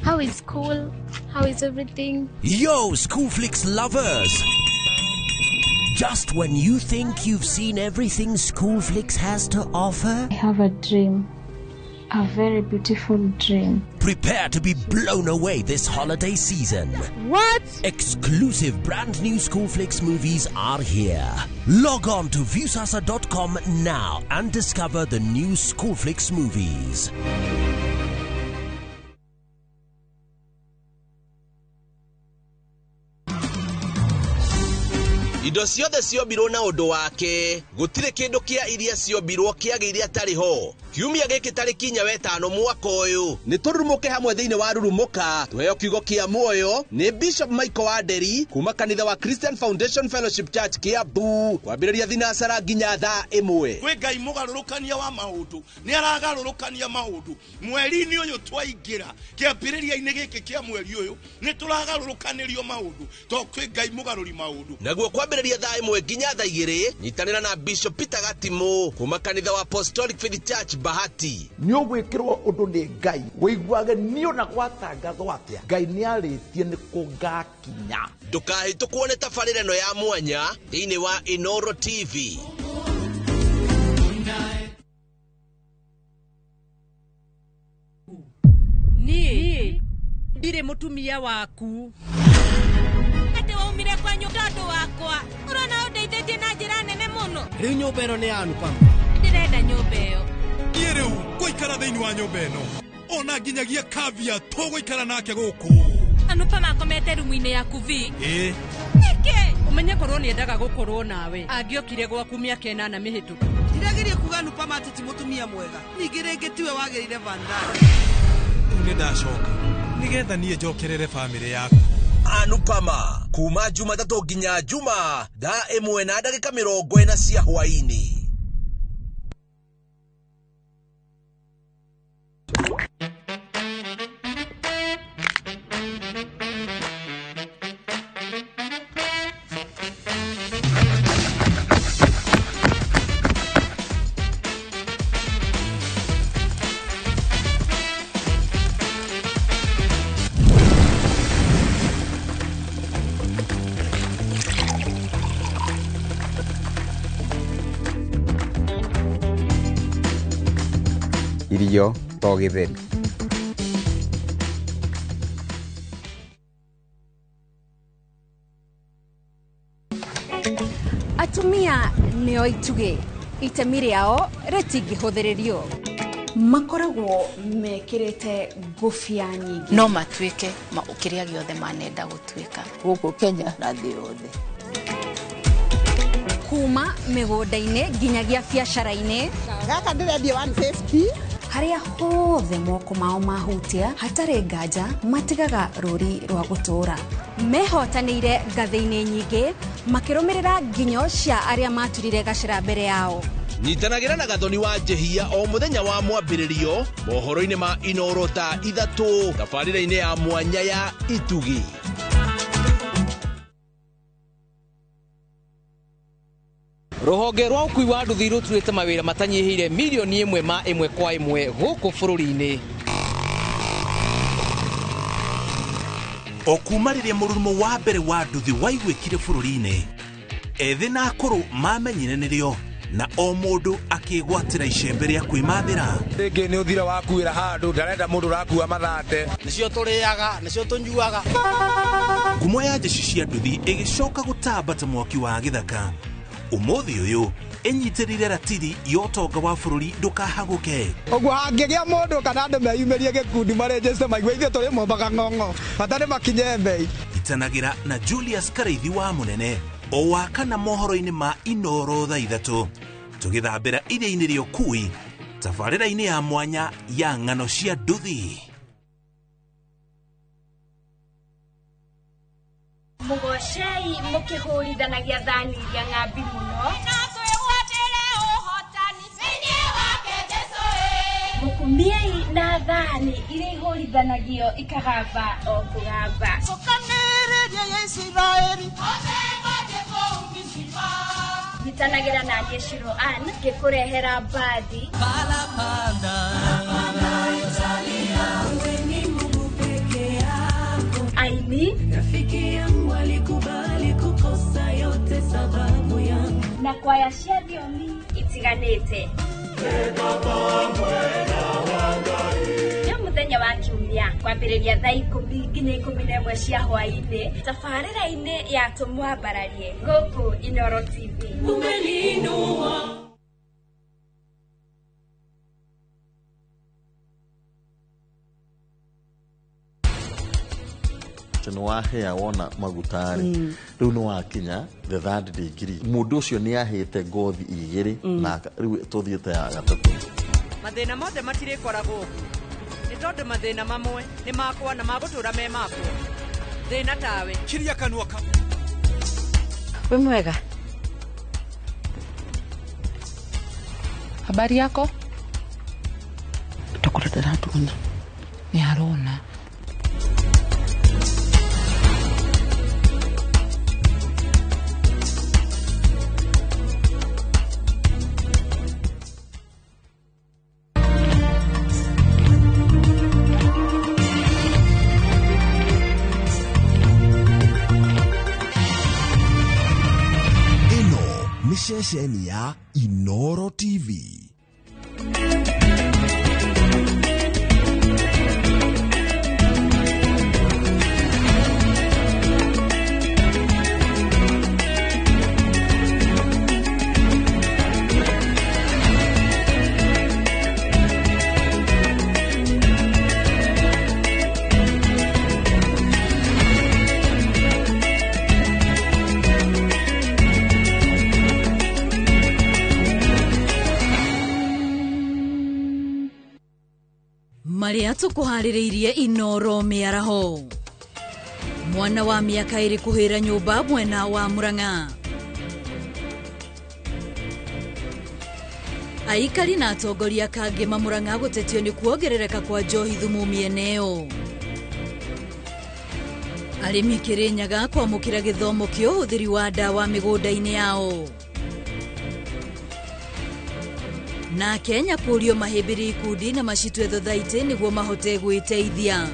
How is school? How is everything? Yo, Schoolflix lovers! Just when you think you've seen everything Schoolflix has to offer, I have a dream. A very beautiful dream. Prepare to be blown away this holiday season. What? Exclusive brand new Schoolflix movies are here. Log on to Viusasa.com now and discover the new Schoolflix movies. Indo ciothe ciombirwo na ũndũ wake, gũtirĩ kĩndũ kĩa iria ciombirwo kĩagĩire atarĩ ho. Kiumia gĩkĩ tarĩki inya wetano mwaka ũyũ nĩ tũrurumũke hamwe thĩinĩ wa Rurumũka, tũheo kiugo kĩa muoyo nĩ Bishop Michael Wanderi kuma kanitha wa Christian Foundation Fellowship Church Kiambu, kwambĩrĩria thinacara nginya thaa 1. Kwĩ Ngai mũgarũrũkania wa maũndũ, nĩ aragarũrũkania maũndũ. Mweri-inĩ ũyũ twaingĩra, kĩambĩrĩria-inĩ gĩkĩ kĩa mweri ũyũ nĩ tũragarũrũkanĩrio maũndũ, tondũ kwĩ Ngai mũgarũri maũndũ. Naguo kwambĩrĩria thaa 1 nginya thaa 2, nyitanĩra na Bishop Peter Gatimu kuma kanitha wa Apostolic Faith Church Bahati. Nĩ ũgwĩkĩrwo ũndũ nĩ Ngai wĩiguage niĩ ona gwatangathwo atĩa Ngai nĩ arĩtie nĩ kũ ngakinya. Ndũkahĩtũkwo nĩ tabarĩra ĩno ya mwanya thĩinĩ wa Inoro TV. Niĩ ndirĩ mũtumia waku. Atĩ waumire kwanyu tondũ wakwa, ũrona ũndeithĩtie na njĩra nene mũno. Rĩu nyũmba ĩno nĩ ya Anupama. Ndĩrenda nyũmba ĩyo. Niĩ rĩu ngũikara thĩinĩ wa nyũmba ĩno ona nginyagia Kavya tũgũikara nake gũkũ. Anupama akomete rumu-inĩ yaku vi. Ĩĩ. Nĩkĩ? Ũmenye korwo nĩendaga gũkorwo nawe angĩokire gwaku mĩaka 8 mĩhĩtũku. Ndirageria kuga Anupama atĩ ti mũtumia mwega, ningĩ rĩngĩ tiwe wagĩrĩire Vandana. Rĩu nĩ ndacoka nĩgetha niĩ njokerere bamĩrĩ yaku. Anupama kuma Jumatatũ nginya Juma thaa 1:40 cia hwaĩ-inĩ. Irio to gĩtheri. Atumia nĩo itugĩ, itemi rĩao rĩtingĩhũthĩrĩrio. Makoragwo mekĩrĩte ngũbia nyingĩ. No matuĩke kĩrĩa gĩothe manenda gũtuĩka gũkũ Kenya na thĩ yothe. Kuma mĩgũnda-inĩ nginyagia biacara-inĩ. Gaka ndĩrendia 150. Harĩa hothe moko mao mahutia hatarĩ nganja matigaga rũri rwa gũtũũra. Mehotanĩire ngathĩ-inĩ nyingĩ makĩrũmĩrĩra nginyo cia arĩa maturire gacĩra mbere yao. Nyitanagĩra na Gathoni wa Njehia o mũthenya wa mwambĩrĩrio mohoro-inĩ ma Inoro thaa 3 tabarĩra-inĩ ya mwanya ya Itugi. Rũhonge rwa ũkui wa nduthi rũturĩte mawĩra matanyihĩire milioni 1 ma 1 kwa 1 gũkũ bũrũri-inĩ. O kuma rĩrĩa mũrurumo wa mbere wa nduthi waiguĩkire bũrũri-inĩ, ethĩ na akũrũ mamenyire nĩrĩo na o mũndũ akĩgwatĩra icembe rĩa kwĩmathĩra. Rĩngĩ nĩ ũthira wakuĩra handũ ndarenda mũndũ ũrakua mathate. Nĩcio tũrĩaga, nĩcio tũnyuaga. Ngumo ya jeshi cia nduthi ĩgĩcoka gũtamba ta mwaki wa gĩthaka. Ũmũthĩ ũyũ ĩnyitĩrĩire ratiri ya ũtonga wa bũrũri ndũkahagũke. Ũguo hangĩgĩa mũndũ kana andũ meyumĩrie gĩkundi marĩnjĩte maigue ithuĩ tũrĩ mombaga ng'ong'o bata nĩ makinye mbei. Itanagĩra na Julius Karaithi wa Mũnene o wa kana mohoro-inĩ ma Inoro thaa 3 tũgĩthambĩra iria-inĩ rĩa ũkui tabarĩra-inĩ ya mwanya ya ng'ano cia nduthi. Mũgocei mũkĩhũrithanagia thani iria ng'ambi mũno. Mũkumiei na thani iria ihũrithanagio ikagamba o kũgamba. Nyitanagĩra na niĩ Shiro Ann ngĩkũrehera mbathi. Aini rafiki yangu alikubali kukosa yote sababu yangu na kwaya cia thiomi itiganĩte. Nĩ mũthenya wa kiumia kwambĩrĩria thaa 10 nginya 11 cia hwaĩ-inĩ tabarĩra-inĩ ya Tũmwambararie gũkũ Inoro TV. Umeninua. Nĩ wahea wona maguta rĩ, rĩu nĩ wakinya the third degree. Mũndũ ũcio nĩ ahĩte ngothi 2 na rĩu tũthiĩte ya gatatũ. Mathĩna mothe matirĩkoragwo ũguo nĩ tondũ mathĩna mamwe nĩ makwa na magũtũra me makwa. Thĩna tawe kiria kanua ka wĩ mwega. Habari yako? Tokora ndaratuona. Nĩ arona. Ceceni ya Inoro TV. Maria tukuharĩrĩirie Inoro mĩaraho. Mwana wa mĩaka 2 kũhĩra nyũmba mwena wa Murang'a. Aikari na atongoria kangĩ ma Murang'a gũtetio nĩ kuongerereka kwa njohi thumu mĩena ĩyo. Arĩmi Kĩrĩnyaga kwamũkĩra gĩthomo kĩa ũhũthĩri wa ndawa mĩgũnda-inĩ yao. Na Kenya kũrio mahĩmbĩrie ikundi na macitue thothaitĩ nĩguo mahote gwĩteithia.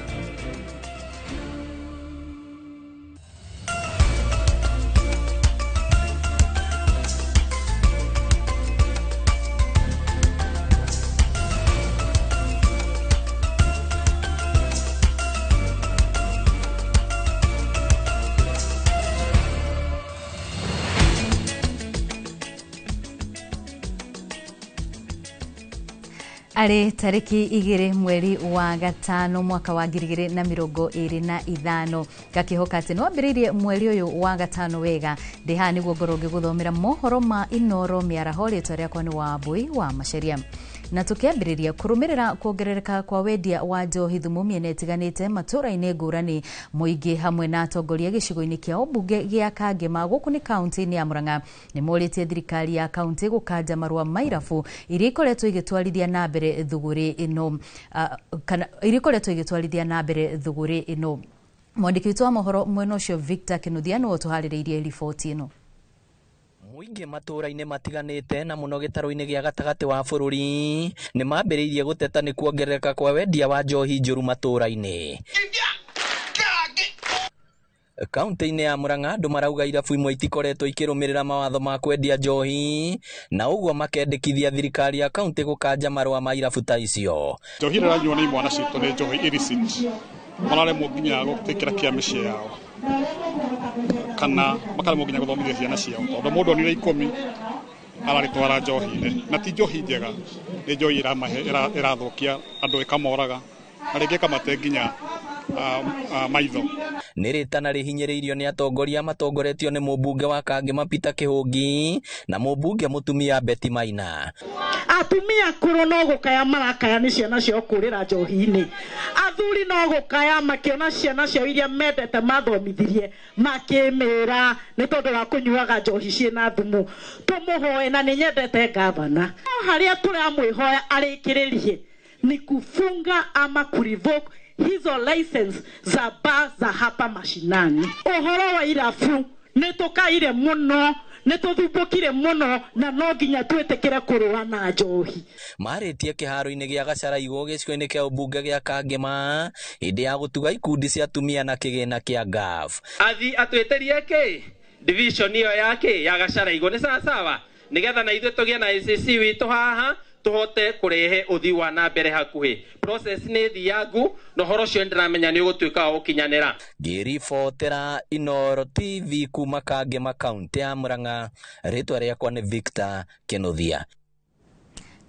Arĩ tarĩki 2 mweri wa gatano mwaka wa 2025 ngakĩhoka atĩ nĩwambĩrĩirie mweri ũyũ wa gatano wega. Ndĩ haha nĩguo ngorwo ngĩgũthomera mohoro ma Inoro mĩaraho. Rĩtwa rĩakwa nĩ Wambui wa Macharia. Na tukiambĩrĩria kũrũmĩrĩra kuongerereka kwa wendia wa njohi thumu mĩena ĩtiganĩte matũra-inĩ ngũrani, mũingĩ hamwe na atongoria gĩcigo-inĩ kĩa ũmbunge gĩa Kangema gũkũ nĩ kaunti-inĩ ya Murang'a nĩ morĩtie thirikari ya kaunti gũkanja marũa ma irabu iria ikoretwo igĩtwarithia na mbere thũgũrĩ ĩno, kana iria ikoretwo igĩtwarithia na mbere thũgũrĩ ĩno. Mwandĩki witũ wa mohoro mwena ũcio Victor Kinuthia nĩwe ũtũharĩrĩirie riboti ĩno. Mũingĩ matũra-inĩ matiganĩte na mũno gĩtarũ-inĩ gĩa gatagatĩ wa bũrũri nĩ mambĩrĩirie gũteta nĩ kuongerereka kwa wendia wa njohi njũru matũra-inĩ. Kaunti-inĩ ya Murang'a andũ marauga irabu imwe itikoretwo ikĩrũmĩrĩra mawatho ma kwendia njohi na ũguo makendekithia thirikari ya kaunti gũkanja marũa ma irabu ta icio. Njohi ĩrĩa ĩranyuo nĩ imwana citũ nĩ njohi illicit, mararemwo nginya gũtĩkĩra kĩa mĩciĩ yao kana makaremwo nginya gũthomithia ciana ciao, tondũ mũndũ onire 10 ararĩtwara njohi-inĩ, na ti njohi njega, nĩ njohi ĩrathũkia andũ, ĩkamoraga na rĩngĩ ĩkamate nginya maitho. Nĩ rĩtana rĩhinyĩrĩirio nĩ atongoria matongoretio nĩ mũmbunge wa Kangema Peter Kĩhũngi na mũmbunge mũtumia Betty Maina. Atumia akũrũ no gũkaya marakaya nĩ ciana ciao kũrĩra njohi-inĩ, athuri no gũkaya makĩona ciana ciao iria mendete mathomithirie makĩmĩra nĩ tondũ wa kũnyuaga njohi ciĩna thumu. Tũmũhoe, na nĩ nyendete gavana, no harĩa tũramwĩhoya arĩkĩrĩrie ni kufunga ama kurevoke hizo license za bar za hapa mashinani. Ũhoro wa irabu nĩ tũkaire mũno, nĩ tũthumbũkire mũno, na no nginya twĩtĩkĩre kũrũa na njohi. Marĩtie kĩharo-inĩ gĩa Gacaraigũ gĩcigo-inĩ kĩa ũmbunge gĩa Kangema hĩndĩ ya gũtuga ikundi cia atumia na kĩgĩna kĩa GAF. Athi atwĩtĩrie kĩ division ĩyo yake ya Gacaraigũ nĩ sawasawa, nĩgetha na ithuĩ tũgĩe na ACC witũ haha tuhote kurehe uthii wa na mbere hakuhi. Process nĩ thiangu na ũhoro ũcio nĩndĩramenya nĩ ũgũtuĩka wa gũkinyanĩra. Ngĩribotera Inooro TV kuma Kangema kaunti ya Murang'a, rĩtwa rĩakwa nĩ Victor Kinuthia.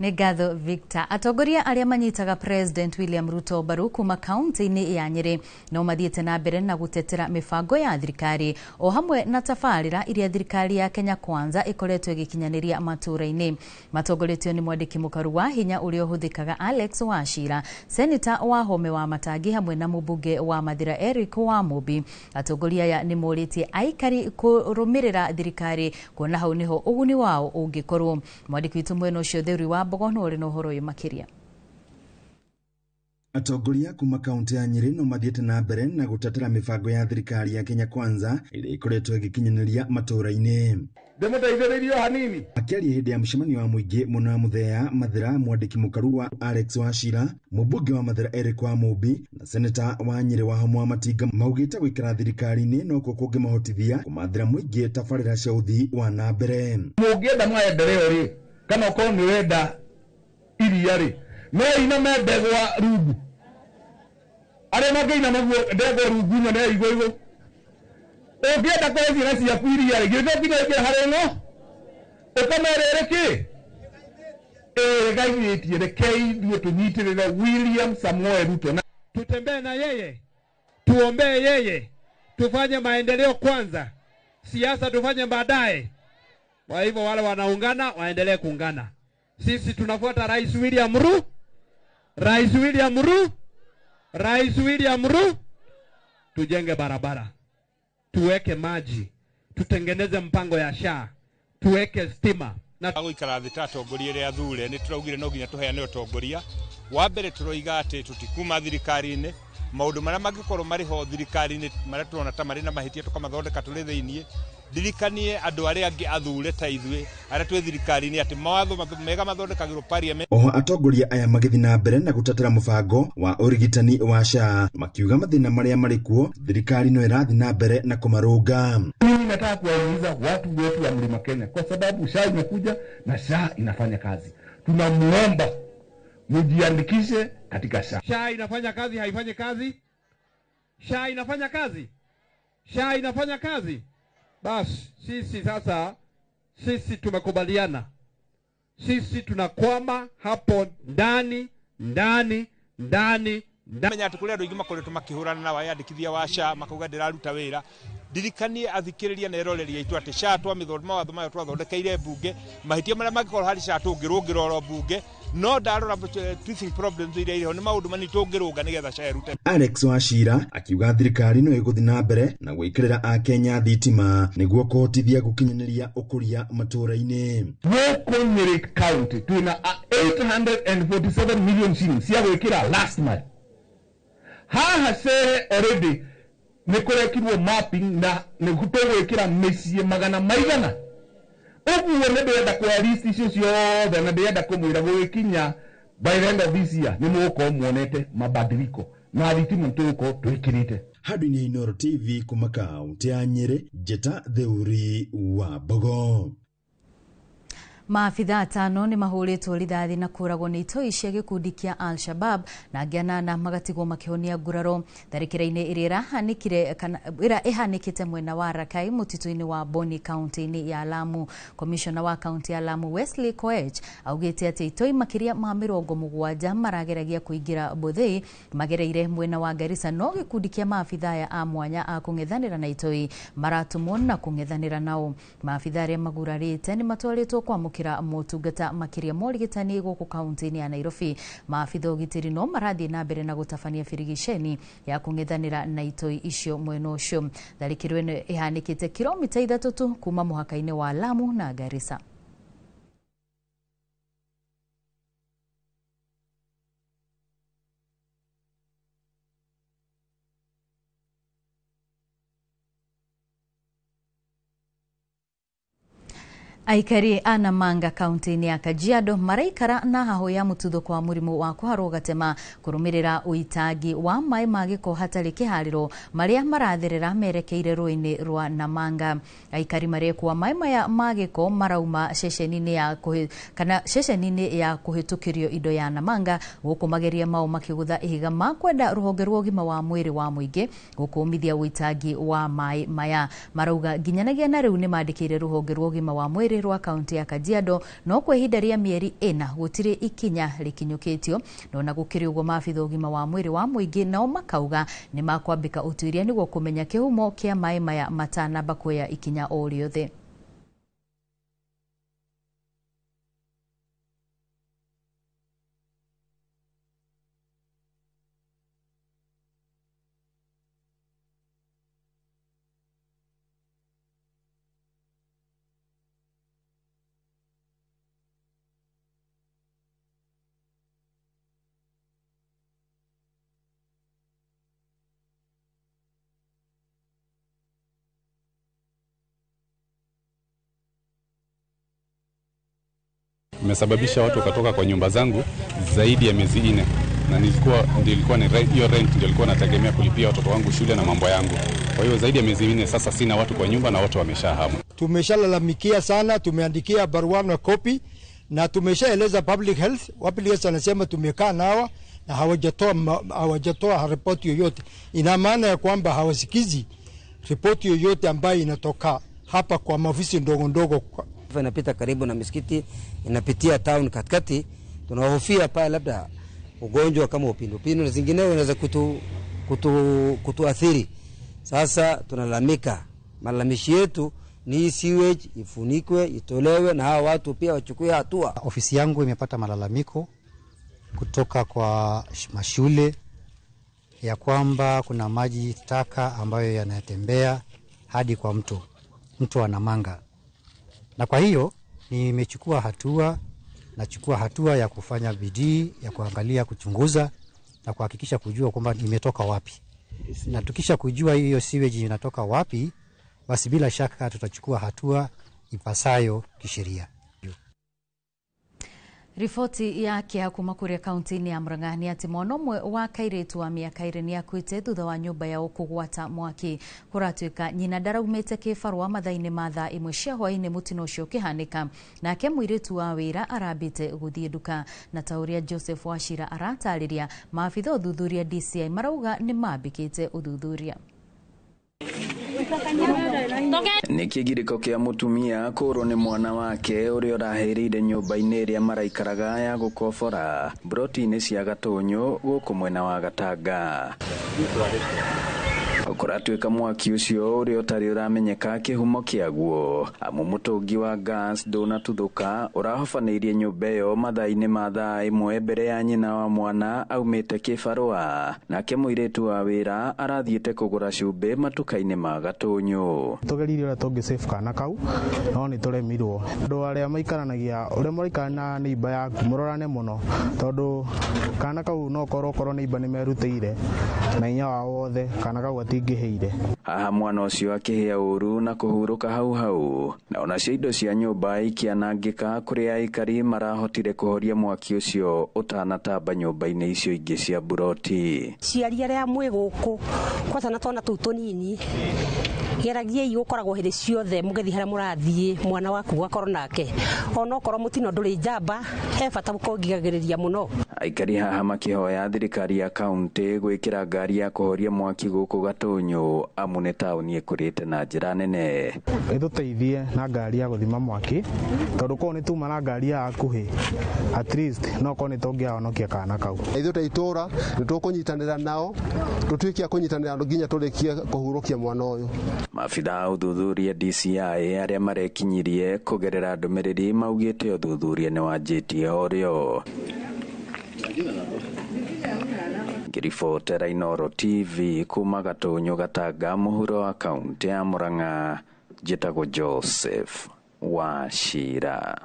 Nĩ ngatho Victor. Atongoria arĩa manyitaga President William Ruto mbaru kuma kaunti-inĩ ya Nyĩrĩ no mathiĩte na mbere na gũtetera mĩbango ya thirikari o hamwe na tabarĩra iria thirikari ya Kenya Kwanza ĩkoretwo ĩgĩkinyanĩria matũra-inĩ. Matongoretio nĩ mwandĩki mũkaru wa hinya ũrĩa ũhũthĩkaga Alex Wachira, Seneta wa Home wa Matangi hamwe na mũmbunge wa Mathira Eric wa Mũmbi. Atongoria aya nĩ morĩtie aikari kũrũmĩrĩra thirikari kuona hau nĩho ũguni wao ũngĩkorwo. Mwandĩki witũ mwena ũcio Theuri wa Mbogo no ũrĩ na ũhoro ũyũ makĩria. Atongoria kuma kaunti ya Nyĩrĩ no mathiĩte na mbere na gũtetera mĩbango ya thirikari ya Kenya Kwanza ĩrĩa ĩkoretwo ĩgĩkinyanĩria matũra-inĩ. Ndĩmũteithĩrĩirie o hanini. Akĩaria hĩndĩ ya mũcemanio wa mũingĩ mwena wa Mũthea Mathira, mwandĩki mũkaru wa Alex Wachira, mũmbunge wa Mathira Eric wa Mũmbi na seneta wa Nyĩrĩ wa Homo wa Matinga maugĩte gũikara thirikari-inĩ nokuo kũngĩmahotithia kũmathĩra mũingĩ tabarĩra cia ũthii wa na mbere. Mũngĩenda maendeleo rĩ, kana ũkorwo nĩ ũrenda iria rĩ, meina me ndegwa rungu, arĩa mangĩina maguo ndegwa rungu nyone igũ igũ. Ũngĩenda kũhe ciana ciaku iria rĩ, githĩ nginya ũingĩre harĩ ng'o ũkamerere kĩ ĩgaithĩtie. Rekei ithuĩ tũnyitĩrĩre William Samoei Ruto, tutembee na yeye, tuombee yeye, tufanye maendeleo kwanza, siasa tufanye baadaye. Kwa hivyo wale wanaungana waendelee kuungana. Sisi tunafuata Rais William Ruto, Rais William Ruto, Rais William Ruto. Tujenge barabara, tuweke maji, tutengeneze mpango ya SHA, tuweke stima. Na gũikara thĩ ta atongoria arĩa athure nĩ tũraugire no nginya tũheane ũtongoria. Wa mbere tũroiga atĩ tũtikuma thirikari-inĩ, maũndũ marĩa mangĩkorwo marĩ ho thirikari-inĩ marĩa tũrona ta marĩ na mahĩtia tũkamathondeka tũrĩ thĩiniĩ. Ndirikanie andũ arĩa angĩ athure ta ithuĩ arĩa twĩ thirikari-inĩ atĩ mawatho mega mathondekagĩrwo parliament. Oho atongoria aya magĩthiĩ na mbere na gũtetera mũbango wa ũrigitani wa SHA makiuga mathĩna marĩa marĩ kuo thirikari no ĩrathiĩ na mbere na kũmarũnga. Mimi nataka kuwahimiza watu wetu wa Mlima Kenya kwa sababu SHA imekuja na SHA inafanya kazi. Tunamuomba mjiandikishe katika SHA. SHA inafanya kazi, haifanyi kazi? SHA inafanya kazi? SHA inafanya kazi? Bas, sisi sasa, sisi tumekubaliana. Sisi tunakwama hapo ndani, ndani, ndani, Menya atĩ kũrĩ andũ aingĩ makoretwo makĩhũrana na wayandĩkithia wa SHA makauga ndĩraruta wĩra. Ndirikanie athikĩrĩria na eroreria aitũ atĩ SHA twamĩthondeka mawatho mayo twathondekeire mbunge, mahĩtia marĩa mangĩkorwo harĩ SHA tũngĩrũngĩra oro mbunge. No ndarora teething problems iria irĩ ho nĩ maũndũ manini tũngĩrũnga nĩgetha SHA ĩrute. Alex Wachira akiuga thirikari no ĩgũthiĩ na mbere na gwĩkĩrĩra akenya thitima nĩguo kũhotithia gũkinyanĩria ũkũria matũũra-inĩ. Gũkũ Nyĩrĩ County twĩna 847 million shillings cia gwĩkĩra last mile. Haha Cehe already nĩ kũrekirwo mapping na nĩ tũgwĩkĩra mĩciĩ magana maigana. Ũguo nĩ ndĩrenda kuoya list icio ciothe na ndĩrenda kũmwĩra gũgĩkinya by the end of this year nĩ mũgũkorwo muonete mabadiliko na thitima tũgũkorwo twĩkĩrĩte. Handũ-inĩ Inooro TV kuma kaũntĩ ya Nyĩrĩ, Njĩta Theuri wa Mbogo. Maabitha atano nĩ mahũrĩtwo rithathi na kũragwo nĩ itoi cia gĩkundi kĩa Al-Shabab na angĩ anana magatigwo makĩhonia nguraro tharĩkĩra-inĩ ĩrĩa ĩrahanĩkire kana ĩrĩa ĩhanĩkĩte mwena wa Rakai mũtitũ-inĩ wa Boni kaunti-inĩ ya Lamu. Komishona wa kaunti ya Lamu Wesley Koech augĩte atĩ itoi makĩria ma 70 marageragia kũingĩra Bothei magereire mwena wa Garissa, no gĩkundi kĩa maabitha aya a mwanya a kũng'ethanĩra na itoi maratũmwo na kũng'ethanĩra nao. Maabitha arĩa magurarĩte nĩ matwarĩtwo kwamũkĩra motungata makĩria ma ũrigitani gũkũ kaunti-inĩ ya Nairobi. Maabitha ũgitĩri no marathiĩ na mbere na gũtabania birigiceni ya kũng'ethanĩra na itoi icio mwena ũcio. Tharĩkĩro ĩno ĩhanĩkĩte kilomita 3 tu kuma mũhaka-inĩ wa Lamu na Garissa. Aikari a Namanga kaunti-inĩ ya Kajiado maraikara na hahũ ya mũtuthũko wa mũrimũ wa kũharwo gatema kũrũmĩrĩra ũitangi wa maĩ ma gĩko hatarĩ kĩharĩro marĩa maratherera merekeire rũĩ-inĩ rwa Namanga. Aikari marekua maĩ maya ma gĩko marauma ceceni-inĩ ya kana ceceni-inĩ ya kũhĩtũkĩrio indo ya Namanga gũkũ mageria mao makĩgũtha ihiga ma kwenda rũhonge rwa ũgima wa mwĩrĩ wa mũingĩ gũkũmithia ũitangi wa maĩ maya. Marauga nginyanagia na rĩu nĩmandĩkĩire rũhonge rwa ũgima wa mwĩrĩ rwa kaunti ya Kajiado no kwa ihinda rĩa mĩeri 4 gũtirĩ ikinya rĩkinyũkĩtio. No na gũkĩrĩ ũguo maabitha ũgima wa mwĩrĩ wa mũingĩ nao makauga nĩ makwambĩka ũtuĩria nĩguo kũmenya kĩhumo kĩa maĩ maya matanamba kuoya ikinya o rĩothe. Imesababisha watu wakatoka kwa nyumba zangu zaidi ya miezi 4, na nilikuwa ni hiyo rent ndio nilikuwa nategemea kulipia watoto wangu shule na mambo yangu. Kwa hiyo zaidi ya miezi 4 sasa sina watu kwa nyumba na watu wameshahama. Tumeshalalamikia sana, tumeandikia barua na kopi na tumeshaeleza public health. Public health anasema tumekaa nao na hawajatoa ripoti yoyote. Ina maana ya kwamba hawasikizi ripoti yoyote ambayo inatoka hapa kwa maofisi ndogo ndogo. Inapita karibu na misikiti, inapitia town katikati. Tunahofia pale labda ugonjwa kama upindupindu na zingineo unaweza kutuathiri. Sasa tunalalamika, malalamishi yetu ni sewage ifunikwe, itolewe na hawa watu pia wachukue hatua. Ofisi yangu imepata malalamiko kutoka kwa mashule ya kwamba kuna maji taka ambayo yanatembea hadi kwa mto wa Namanga. Na kwa hiyo nimechukua hatua, nachukua hatua ya kufanya bidii ya kuangalia, kuchunguza na kuhakikisha kujua kwamba imetoka wapi. Na tukisha kujua hiyo sewage inatoka wapi, basi bila shaka tutachukua hatua ipasayo kisheria. Riboti yake kuma kuria kaunti-inĩ ya Murang'a nĩ atĩ mwana ũmwe wa kairĩtu wa mĩaka 2 nĩakuĩte thutha wa nyũmba yao kũgwata mwaki. Kũratuĩka nyina ndaraumĩte kĩbarũa mathaa-inĩ ma thaa 1 cia hwaĩ-inĩ mũtino ũcio ũkĩhanĩka, nake mũirĩtu wa wĩra arambĩte gũthiĩ nduka. Na ta ũrĩa Joseph Wachira aratarĩria, maabitha ũthuthuria DCI marauga nĩ mambĩkĩte ũthuthuria. Nĩ kĩgirĩko kĩa mũtumia kũrwo nĩ mwana wake ũrĩa ũrahĩrĩire nyũmba-inĩ ĩrĩa maraikaraga ya gũkobora broti-inĩ cia Gatũnyũ gũkũ mwena wa Gatanga. Kũratuĩka mwaki ũcio ũrĩa ũtarĩ ũramenyeka kĩhumo kĩaguo amu mũtũngi wa gas ndũnatuthũka ũrahobanĩirie nyũmba ĩyo mathaa-inĩ ma thaa 1 mbere ya nyina wa mwana aumĩte kĩbarũa, nake mũirĩtu wa wĩra arathiĩte kũgũra cumbĩ matuka-inĩ ma Gatũnyũ. Tũgeririe ũrĩa tũngĩ save kana kau no nĩ tũremirwo. Andũ arĩa maikaranagia ũrĩa mũraikara na neighbor yaku mũrorane mũno, tondũ kana kau no korwo neighbor nĩ merutĩire na hinya wao wothe, kana kau gatingĩhĩire. Haha mwana ũcio akĩhĩa ũru na kũhurũka hau hau, na onacio indo cia nyũmba ikĩanangĩka kũrĩa aikari marahotire kũhoria mwaki ũcio ũtanatamba nyũmba-inĩ icio ingĩ cia buroti. Ciari arĩa mwĩ gũkũ kwata na twana tũu tũnini, geragiei gũkoragwo hĩndĩ ciothe mũgĩthiĩ harĩa mũrathiĩ mwana waku gũgakorwo nake, onokorwo mũtino ndũrĩ njamba, he bata gũkongigagĩrĩria mũno. Aikari haha makĩhoya thirikari ya kaunti gwĩkĩra ngari ya kũhoria mwaki gũkũ Gatũnyũ amu nĩ taũni ĩkũrĩte na njĩra nene. Ĩtũteithie na ngari ya gũthima mwaki, tondũ korwo nĩ tuma na ngari ya hakuhĩ at least no korwo nĩ tũngĩahonokia kana kau. Ithuĩ ta itũra nĩ tũkũnyitanĩra nao, tũtuĩke a kũnyitanĩra nginya tũrĩkie kũhurũkia mwana ũyũ. Maabitha a ũthuthuria DCI arĩa marekinyirie kũgerera ndũmĩrĩri maugĩte ũthuthuria nĩ wanjĩtie o rĩo. Ngĩribotera Inooro TV kuma Gatũnyũ Gatanga mũhuro wa kaunti ya Murang'a, njĩtagwo Joseph Wachira.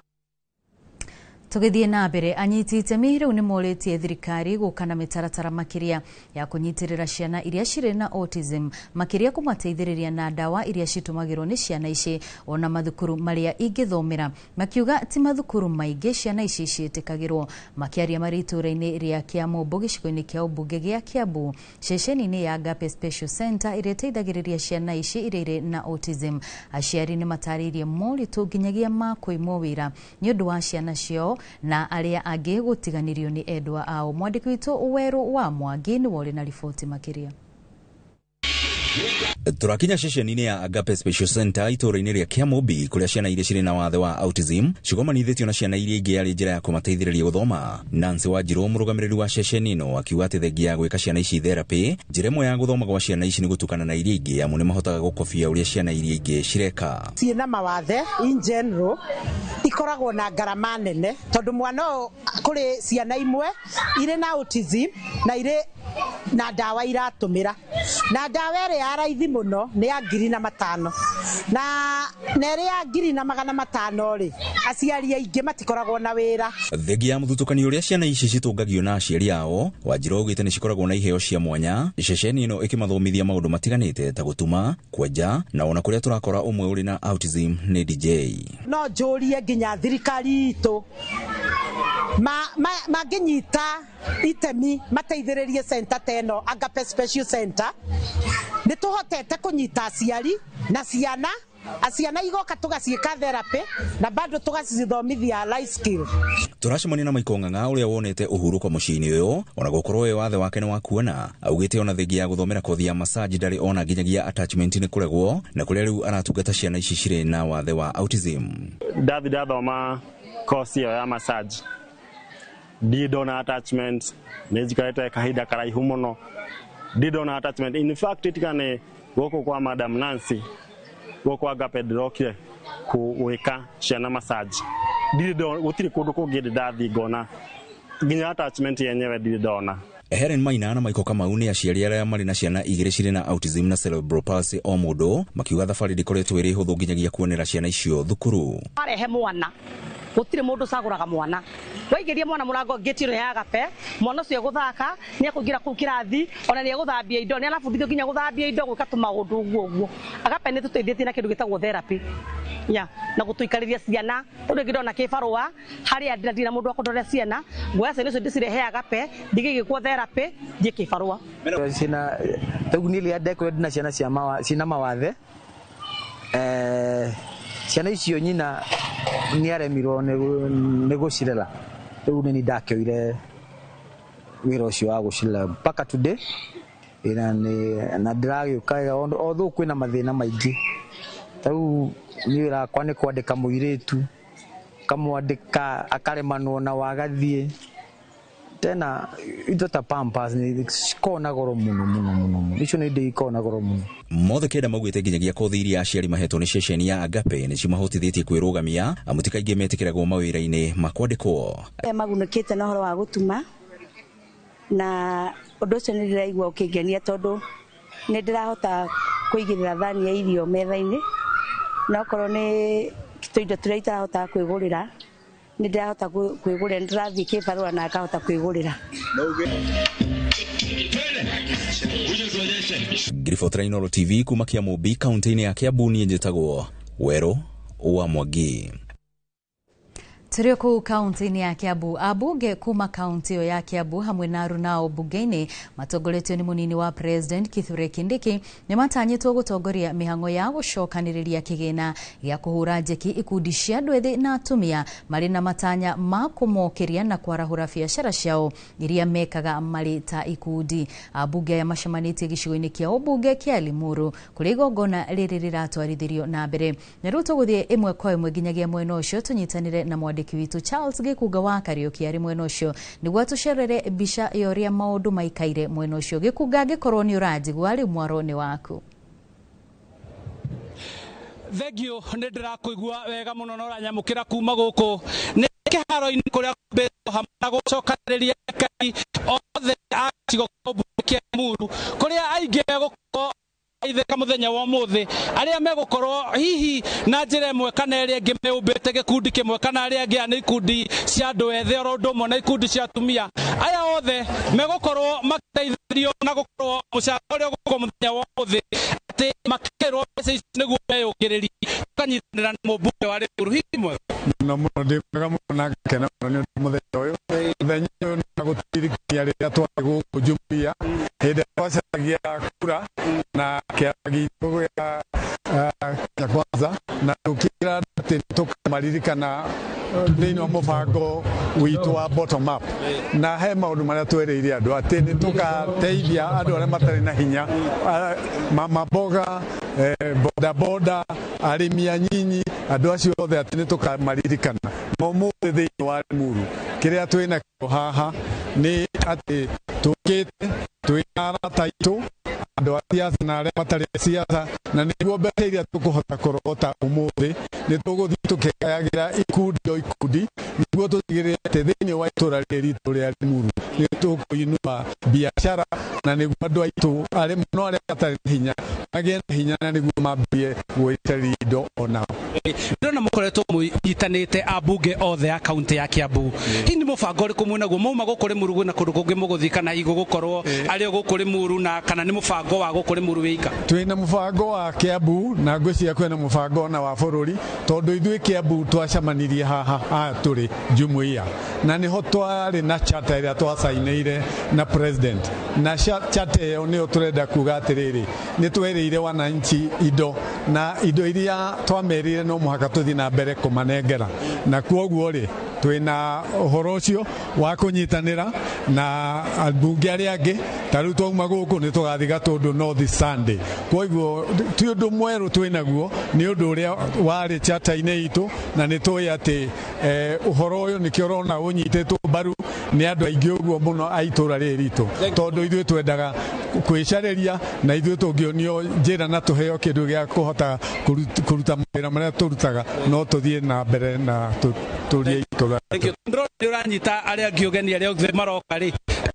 Tũgĩthiĩ na mbere, anyiti itemi rĩu nĩ morĩtie thirikari gũka na mĩtaratara makĩria ya kũnyitĩrĩra ciana iria cirĩ na autism, makĩria kũmateithĩrĩria na ndawa iria citũmagĩrwo nĩ ciana ici ona mathukuru marĩa ingĩthomera, makiuga ti mathukuru maingĩ ciana ici ciĩtĩkagĩrwo. Makĩaria marĩ itũũra-inĩ rĩa Kĩamũmbũ gĩcigo-inĩ kĩa ũmbunge gĩa Kiambu, ceceni-inĩ ya Agape Special Center ĩrĩa ĩteithagĩrĩria ciana ici iria irĩ na autism, aciari nĩ matarĩirie moritũ nginyagia ma kũimwo wĩra nĩ ũndũ wa ciana ciao na arĩa angĩ gũtiganĩrio nĩ endwa ao. Mwandĩki witũ Werũ wa Mwangi nĩwe ũrĩ na riboti makĩria. Tũrakinya ceceni-inĩ ya Agape Special Center itũũra-inĩ rĩa Kĩamũmbi kũrĩa ciana iria cirĩ na wathe wa autism cigomanithĩtio na ciana iria ingĩ arĩ njĩra ya kũmateithĩrĩria gũthoma. Nancy Wanjirũ, mũrũgamĩrĩri wa ceceni ĩno, akiuga atĩ thengia ya gwĩka ciana ici therapy, njĩra ĩmwe ya gũthoma gwa ciana ici nĩ gũtukana na iria ingĩ amu nĩ mahotaga gũkobia ũrĩa ciana iria ingĩ cireka. Ciĩna mawathe in general ikoragwo na ngarama nene, tondũ mwana ũyũ kũrĩ ciana imwe irĩ na autism na irĩ na ndawa iratũmĩra, na ndawa ĩrĩa ya raithi mũno nĩ ya 5,000 na ĩrĩa ya 1,500 rĩ, aciari aingĩ matikoragwo na wĩra. Thengia ya mũthutũkanio ũrĩa ciana ici citũngagio na aciari ao, Wanjirũ augĩte nĩ cikoragwo na iheo cia mwanya, ceceni ĩno ĩkĩmathomithia maũndũ matiganĩte ta gũtuma, kwenja na ona kũrĩa tũrakora ũmwe ũrĩ na autism nĩ DJ. No njũrie nginya thirikari itũ mangĩnyita itemi mateithĩrĩrie center ta ĩno Agape Special Center, nĩ tũhotete kũnyita aciari na ciana, aciana igoka tũgaciĩka therapy na bado tũgacithomithia life skill. Tũracemania na Michael Ng'ang'a ũrĩa wonete ũhurũko mũciĩ-inĩ ũyũ ona gũkorwo we wathe wake nĩ wa kuona, augĩte ona thengia ya gũthomera kothi ya massage ndarĩ ona nginyagia attachment nĩ kũregwo, na kũrĩa rĩu aratungata ciana ici cirĩ na wathe wa autism. Ndathi ndathoma kosi ĩyo ya massage ndirĩ ndona attachment, nĩ njikarĩte kahinda karaihu mũno ndirĩ ndona attachment. In fact tiga nĩ gũkũ kwa Madam Nancy gũkũ Agape ndĩrokire gwĩka ciana massage, ndirĩ gũtirĩ kũndũ kũngĩ ndathiĩ ngona nginya attachment yenyewe ndirĩ ndona. Helen Maina na Michael Kamau nĩ aciari arĩa marĩ na ciana igĩrĩ cirĩ na autism na cerebral palsy o mũndũ, makiuga thabarĩ ndĩkoretwo ĩrĩ hũthũ nginyagia kuonera ciana icio thukuru. Warehe mwana gũtirĩ mũndũ ũcagũraga mwana, waigĩria mwana mũrango ngĩti ĩno ya Agape, mwana ũcio egũthaka, nĩ ekũingĩra kũu kĩrathi, ona nĩ egũthambia indo, nĩ arabundithio nginya gũthambia indo, gwĩka tũmaũndũ ũguo ũguo. Agape nĩ tũteithĩtie na kĩndũ gĩtagwo therapy ya na gũtũikarĩria ciana, tondũ rĩngĩ ndona kĩbarũa harĩa ndirĩ na mũndũ wa kũndorera ciana, nguoya ciana icio ndĩcirehe Agape, ndigĩgĩkwo therapy, thiĩ kĩbarũa. Ciana rĩu niĩ rĩrĩa ndekorire ndĩna ciana ciina mawathe, ciana icio nyina nĩ aremirwo nĩ gũcirera, rĩu nĩ niĩ ndakĩoire wĩra ũcio wa gũcirera mpaka today, na ndĩragĩũka although kwĩna mathĩna maingĩ. Ta rĩu niĩ wĩra wakwa nĩ kwandĩka mũirĩtu, kamwandĩka akaremanwo na wagathiĩ, Tena indo ta pampers nĩ cikoragwo na goro mũno mũno mũno mũno, icio nĩ indo ikoragwo na goro mũno. Mothe kenda maugĩte nginyagia kothi iria aciari mahetwo nĩ ceceni ya Agape nĩ cimahotithĩtie kwĩrũgamia, amu ti kaingĩ metĩkĩragwo mawĩra-inĩ ma kwandĩkwo. Arĩa magunĩkĩte na ũhoro wa gũtuma, na ũndũ ũcio nĩ ndĩraigua ũkĩngenia tondũ nĩ ndĩrahota kũigĩrĩra thani ya irio metha-inĩ, na okorwo nĩ tũindo tũrĩa itarahotaga kwĩgũrĩra nĩ ndĩrahota kwĩgũrĩra, nĩ ndĩrathiĩ kĩbarũa na ngahota kwĩgũrĩra. Ngiribotera Inooro TV kuma Kĩamũmbi kaunti-inĩ ya Kiambu, niĩ njĩtagwo Werũ wa Mwangi. Tũrĩ kũu kaunti-inĩ ya Kiambu, ambunge kuma kaunti ĩyo ya Kiambu hamwe na arunao mbunge-inĩ matongoretio nĩ mũnini wa President Kithure Kindiki nĩ matanyĩtwo gũtongoria mĩhang'o ya gũcokanĩrĩria kĩgĩna gĩa kũhũra njeki ikundi cia andũ ethĩ na atumia marĩ na matanya ma kũmokĩria na kwarahũra biacara ciao iria mekaga marĩ ta ikundi. Ambunge aya macemanĩtie gĩcigo-inĩ kĩa ũmbunge kĩa Limuru kũrĩa igongona rĩrĩ rĩratwarithĩrio na mbere. Na rĩu tũgũthiĩ ĩmwe kwa ĩmwe nginyagia mwena ũcio tũnyitanĩre na mwandĩki witũ Charles Gĩkunga wa Kariũki arĩ mwena ũcio nĩguo atũcerere mbica ya ũrĩa maũndũ maikaire mwena ũcio. Gĩkunga, angĩkorwo nĩ ũranjigua rĩu mwaro nĩ waku. Thengio, nĩ ndĩrakũigua wega mũno na ũranyamũkĩra kuma gũkũ nĩ kĩharo-inĩ kũrĩa kwambĩtwo hamwe na gũcokanĩrĩria aikari othe a gĩcigo kĩa Limuru, kũrĩa aingĩ megũkorwo itheka mũthenya wa ũmũthĩ, arĩa megũkorwo hihi na njĩra ĩmwe kana ĩrĩa ĩngĩ meũmbĩte gĩkundi kĩmwe kana arĩa angĩ, nĩ ikundi cia andũ ethĩ oro ũndũ ũmwe na ikundi cia atumia. Aya othe megũkorwo magĩteithĩrĩrio na gũkorwo mũcango ũrĩa ũgũkorwo mũthenya wa ũmũthĩ atĩ makĩrwo mbeca ici nĩguo meyũkĩrĩrie. Tũkanyitanĩra na mũmbunge wa Limuru. Hihi mwega? Mũno mũno, ndĩ mwega mũno na ngakena mũno nĩ ũndũ mũthenya ũyũ. Mũthenya ũyũ nĩ gũtũririkania rĩrĩa twarĩ gũkũ jumuiya hĩndĩ ĩrĩa twacaragia kura na kĩama gitũ gĩa Kenya Kwanza, na tũkĩra atĩ tũkamaririkana thĩinĩ wa mũbango witũ wa bottom up, na he maũndũ marĩa twerĩire andũ atĩ nĩ tũgateithia andũ arĩa matarĩ na hinya, mama mboga, boda boda, arĩmi anyinyi, andũ acio othe atĩ nĩ tũkamaririkana. Na ũmũthĩ thĩinĩ wa Limuru kĩrĩa twĩnakĩo haha nĩ atĩ tũkĩte twĩna arata aitũ, andũ a siasa na arĩa matarĩ a siasa, na nĩguo mbeca iria tũkũhota kũrogota ũmũthĩ nĩ tũgũthiĩ tũkĩgayagĩra ikundi o ikundi nĩguo tũtigĩrĩre atĩ thĩinĩ wa itũra rĩrĩ ritũ rĩa Limuru nĩ tũkũinua biacara, na nĩguo andũ aitũ arĩa mũno arĩa matarĩ na hinya magĩe na hinya, na nĩguo mambie gwĩteria indo onao. Ndĩrona mũkoretwo mũnyitanĩte ambunge othe a kaunti ya Kiambu. Hihi nĩ mũbango ũrĩkũ mwĩnaguo mauma gũkũ Limuru na kũndũ kũngĩ mũgũthiĩ, kana hihi gũgũkorwo arĩ o gũkũ Limuru, na kana nĩ mũbango wa gũkũ Limuru wĩika? Twĩna mũbango wa Kiambu na ngwĩciria kwĩna mũbango ona wa bũrũri, tondũ ithuĩ Kiambu twacemanirie haha haha tũrĩ jumuiya, na nĩho twarĩ na charter ĩrĩa twacainĩire na president, na charter ĩyo nĩyo tũrenda kuga atĩrĩrĩ, nĩ twerĩire wananchi indo, na indo iria twamerire no mũhaka tũthiĩ na mbere kũmanengera, na kuoguo rĩ twĩna ũhoro ũcio wa kũnyitanĩra na ambunge arĩa angĩ. Ta rĩu twauma gũkũ nĩ tũgathiĩ Gatũndũ North Sunday, koguo ti ũndũ mwerũ twĩnaguo, nĩ ũndũ ũrĩa warĩ charter-inĩ itũ, na nĩ tũĩ atĩ ũhoro ũyũ nĩkĩo ũrona ũnyitĩtwo mbaru nĩ andũ aingĩ ũguo mũno a itũra rĩrĩ ritũ, tondũ ithuĩ twendaga kwĩcarĩria, na ithuĩ tũngĩonio njĩra na tũheo kĩndũ gĩa kũhota kũruta mawĩra marĩa tũrutaga, no tũthiĩ na mbere na tũrie itũra. Ndĩrona nĩ ũranyita arĩa angĩ ũgeni arĩa othe maroka rĩ,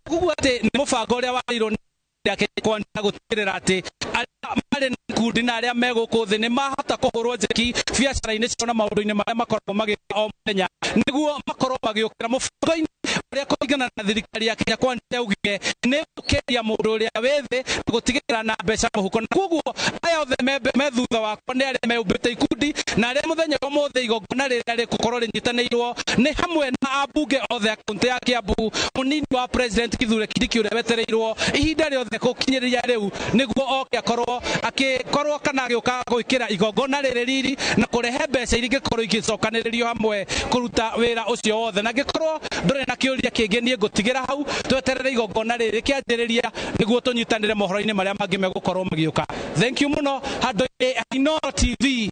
koguo atĩ nĩ mũbango ũrĩa warĩirwo nĩ Kenya gũtigĩrĩra atĩ arĩa marĩ na ikundi na arĩa me gũkũ thĩ nĩ mahota kũhũrwo njeki biacara-inĩ ciao na maũndũ-inĩ marĩa makoragwo magĩka o mũthenya, nĩguo makorwo magĩũkĩra mũbango-inĩ ũrĩa kũringana na thirikari ya Kenya Kwanza yaugire nĩ gũkĩria mũndũ ũrĩa wĩ thĩ na gũtigĩrĩra na mbeca mũhuko. Na koguo aya othe me thutha wakwa nĩ arĩa meumbĩte ikundi na arĩa mũthenya wa ũmũthĩ igongona rĩrĩa rĩgũkorwo rĩnyitanĩirwo nĩ hamwe na ambunge othe a kaunti ya Kiambu, mũnini wa President Kithure Kindiki ũrĩa wetereirwo ihinda rĩothe gũkinyĩria rĩu nĩguo oke akorwo akĩkorwo kana agĩũka gwĩkĩra igongona rĩrĩ riri na kũrehe mbeca iria ingĩkorwo igĩcokanĩrĩrio hamwe kũruta wĩra ũcio wothe. Na angĩkorwo ndũrĩ na kĩũria kĩngĩ, niĩ ngũtigĩra hau tweterere igongona rĩrĩ rĩkĩanjĩrĩria nĩguo tũnyitanĩre mohoro-inĩ marĩa mangĩ megũkorwo magĩũka. Thank you mũno handũ-inĩ Inooro TV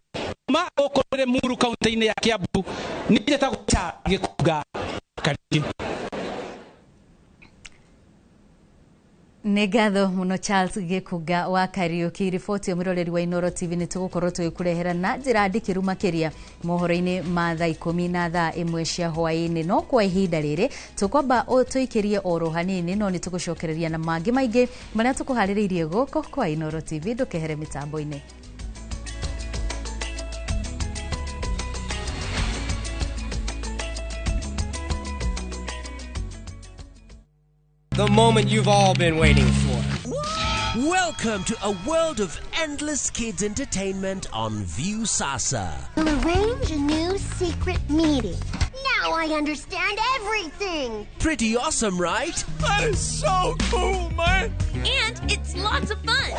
ma gũkũ Limuru kaunti-inĩ ya Kiambu. Niĩ njĩtagwo Charles Gĩkunga Kariũki. Nĩ ngatho mũno Charles Gĩkũnga wa Kariũki. Riboti ya mwĩroreri wa Inooro TV nĩ tũgũkorwo tũgĩkũrehera na njĩra ndikĩru makĩria mohoro-inĩ ma thaa 10 na thaa 1 cia hwaĩ-inĩ. No kwa ihinda rĩrĩ tũkwamba tũikĩrie oro hanini, no nĩ tũgũcokereria na mangĩ maingĩ marĩa tũkũharĩrĩirie gũkũ kwa Inooro TV. Ndũkehere mĩtambo-inĩ. The moment you've all been waiting for. Welcome to a world of endless kids entertainment on Viusasa. We'll arrange a new secret meeting. Now I understand everything. Pretty awesome, right? That is so cool, man. And it's lots of fun.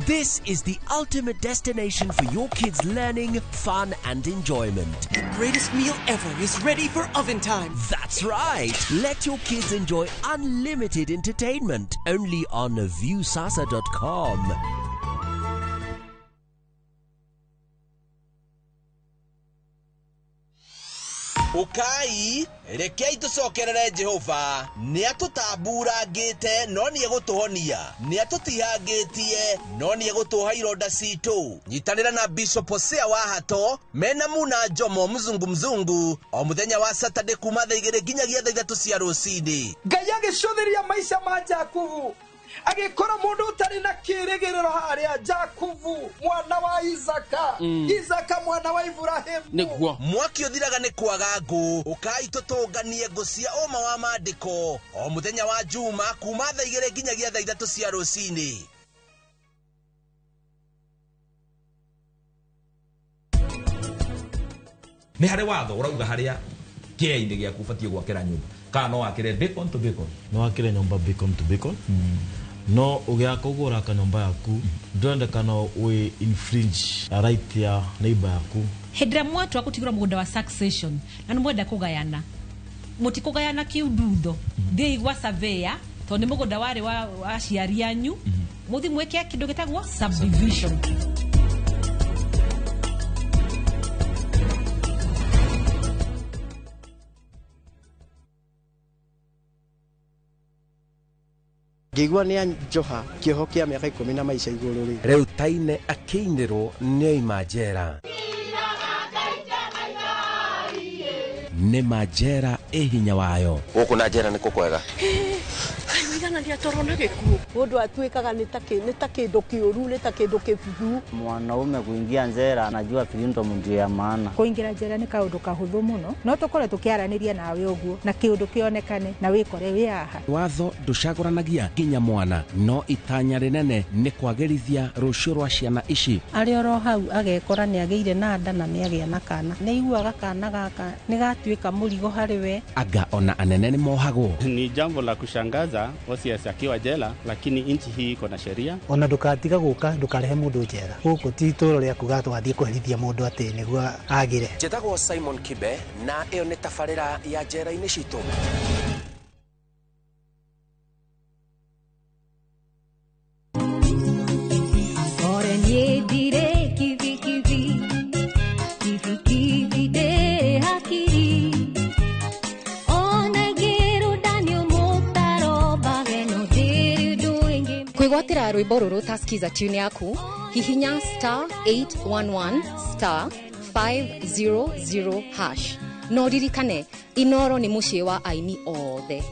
This is the ultimate destination for your kids' learning, fun, and enjoyment. The greatest meal ever is ready for oven time. That's right. Let your kids enjoy unlimited entertainment only on Viusasa.com. Ukai rekei tucokerere Jehova nĩ atũtamburangĩte no nĩ egũtũhonia, nĩ atũtihangĩtie no nĩ egũtũha ironda citũ. Nyitanĩra na Bishop Hosea wa Hato mena Muna Njomo mzungu mzungu o mũthenya wa Saturday kuma thaa 2 nginyagia thaa 3 cia rũcinĩ. Ngai agĩcũthĩria maica ma Jakubu agĩkora mũndũ ũtarĩ na kĩrĩgĩrĩro harĩa, Jakubu mwana wa Isaka, Isaka mwana wa Ibrahimu. Nĩguo mwaki ũthiraga nĩ kwaga ngũ. Ũkai tũtũnganie ngũ cia ũma wa maandĩko o mũthenya wa Juma kuma thaa 2 nginyagia thaa 3 cia rũcinĩ. Nĩ harĩ watho ũrauga harĩa kĩea-inĩ gĩaku ũbatiĩ gwakĩra nyũmba, kana no wakĩre bacon to bacon? No wakĩre nyũmba bacon to bacon. No ũgĩaka ũguo ũraka nyũmba yaku ndũrendekana wĩ infringe right ya neighbor yaku. Hĩndĩ ĩrĩa mwatua gũtigĩrwo mũgũnda wa succession na nĩ mwenda kũgayana, mũtikũgayana kĩundutho, thiĩi gwa surveyor tondũ nĩ mũgũnda warĩ wa aciari anyu, mũthiĩ mwĩke kĩndũ gĩtagwo subdivision. Ngĩigua nĩ anjoha kĩoho kĩa mĩaka 10 na maica igũrũ rĩ. Rĩu Taine akĩinĩrwo nĩoima njera. Nĩ ma njera ĩ hinya wayo. Gũkũ na njera nĩ kũkwega. Kaigana atoro na gĩkuũ. Mũndũ atuĩkaga nĩ ta kĩndũ kĩũru, nĩ ta kĩndũ kĩbuthu. Mwanaume kuingia njera anajua freedom ndio ya maana. Kũingĩra njera nĩ kaũndũ kahũthũ mũno, no tũkorwo tũkĩaranĩria nawe ũguo na kĩũndũ kĩonekane na wĩkore wĩ haha. Watho ndũcagũranagia nginya mwana, no itanya rĩnene nĩ kwagĩrithia rũciũ rwa ciana ici. Arĩ oro hau agekora nĩ agĩire na nda na nĩ agĩa na kana. Nĩ aiguaga kana gaka nĩ gatuĩka mũrigo harĩ we. Anga ona anene nĩ mohagwo. Ni jambo la kushangaza OCS akiwa jela, lakini nchi hii iko na sheria. Ona ndukatiga guka ndukarehe mundu njera. Guku ti itũũra rĩa kuga twathiĩ kũherithia mũndũ atĩ nĩguo agĩre. Njĩtagwo Simon Kibe na ĩyo nĩ tabarĩra ya njera-inĩ citũ. Kwĩgwatĩra rwĩmbo rũrũ ta skiza tune yaku, hihinya star 811 star 500 hash. No ririkane, Inooro nĩ mũciĩ wa aini othe.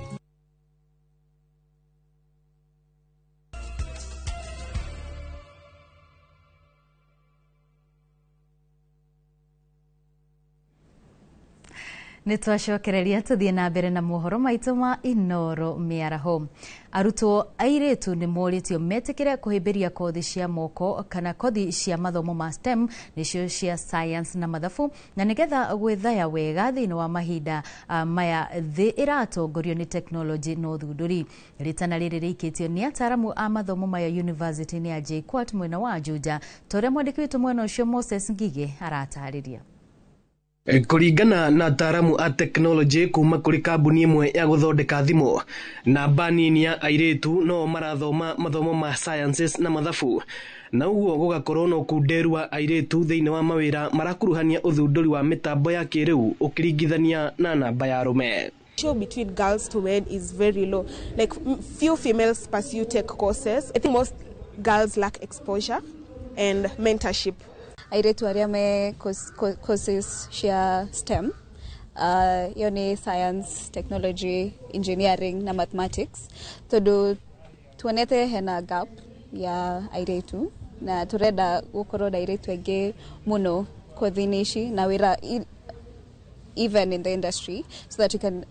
Nĩ twacokereria tũthiĩ na mbere na mohoro maitũ ma Inooro mĩaraho. Arutwo airĩtu nĩ morĩtio metĩkĩre kũhĩmbĩria kothi cia moko kana kothi cia mathomo ma STEM nĩcio cia science na mathabu, na nĩgetha gwĩthaya wega thĩinĩ wa mahinda maya thĩ ĩratongorio nĩ tekinoronjĩ na ũthundũri. Rĩtana rĩrĩ rĩikĩtio nĩ ataaramu a mathomo maya university-inĩ ya JKUAT mwena wa Juja, ta ũrĩa mwandĩki witũ mwena ũcio Moses Ngige aratarĩria. Kũringana na ataaramu a tekinoronjĩ kuma kũrĩ kambuni ĩmwe ya gũthondeka thimũ, namba nini ya airĩtu no marathoma mathomo ma sciences na mathabu, na ũguo gũgakorwo na ũkunderu wa airĩtu thĩinĩ wa mawĩra marakuruhania ũthundũri wa mĩtambo ya kĩrĩu ũkĩringithania na namba ya arũme. Ratio between girls to men is very low. Like few females pursue tech courses. I think most girls lack exposure and mentorship. Airĩtu arĩa me courses cia STEM, ĩyo nĩ science, technology, engineering na mathematics, tondũ tuonete hena gap ya airĩtu na tũrenda gũkorwo na airĩtu aingĩ mũno kothi-inĩ ici na wĩra even in the industry so that we can,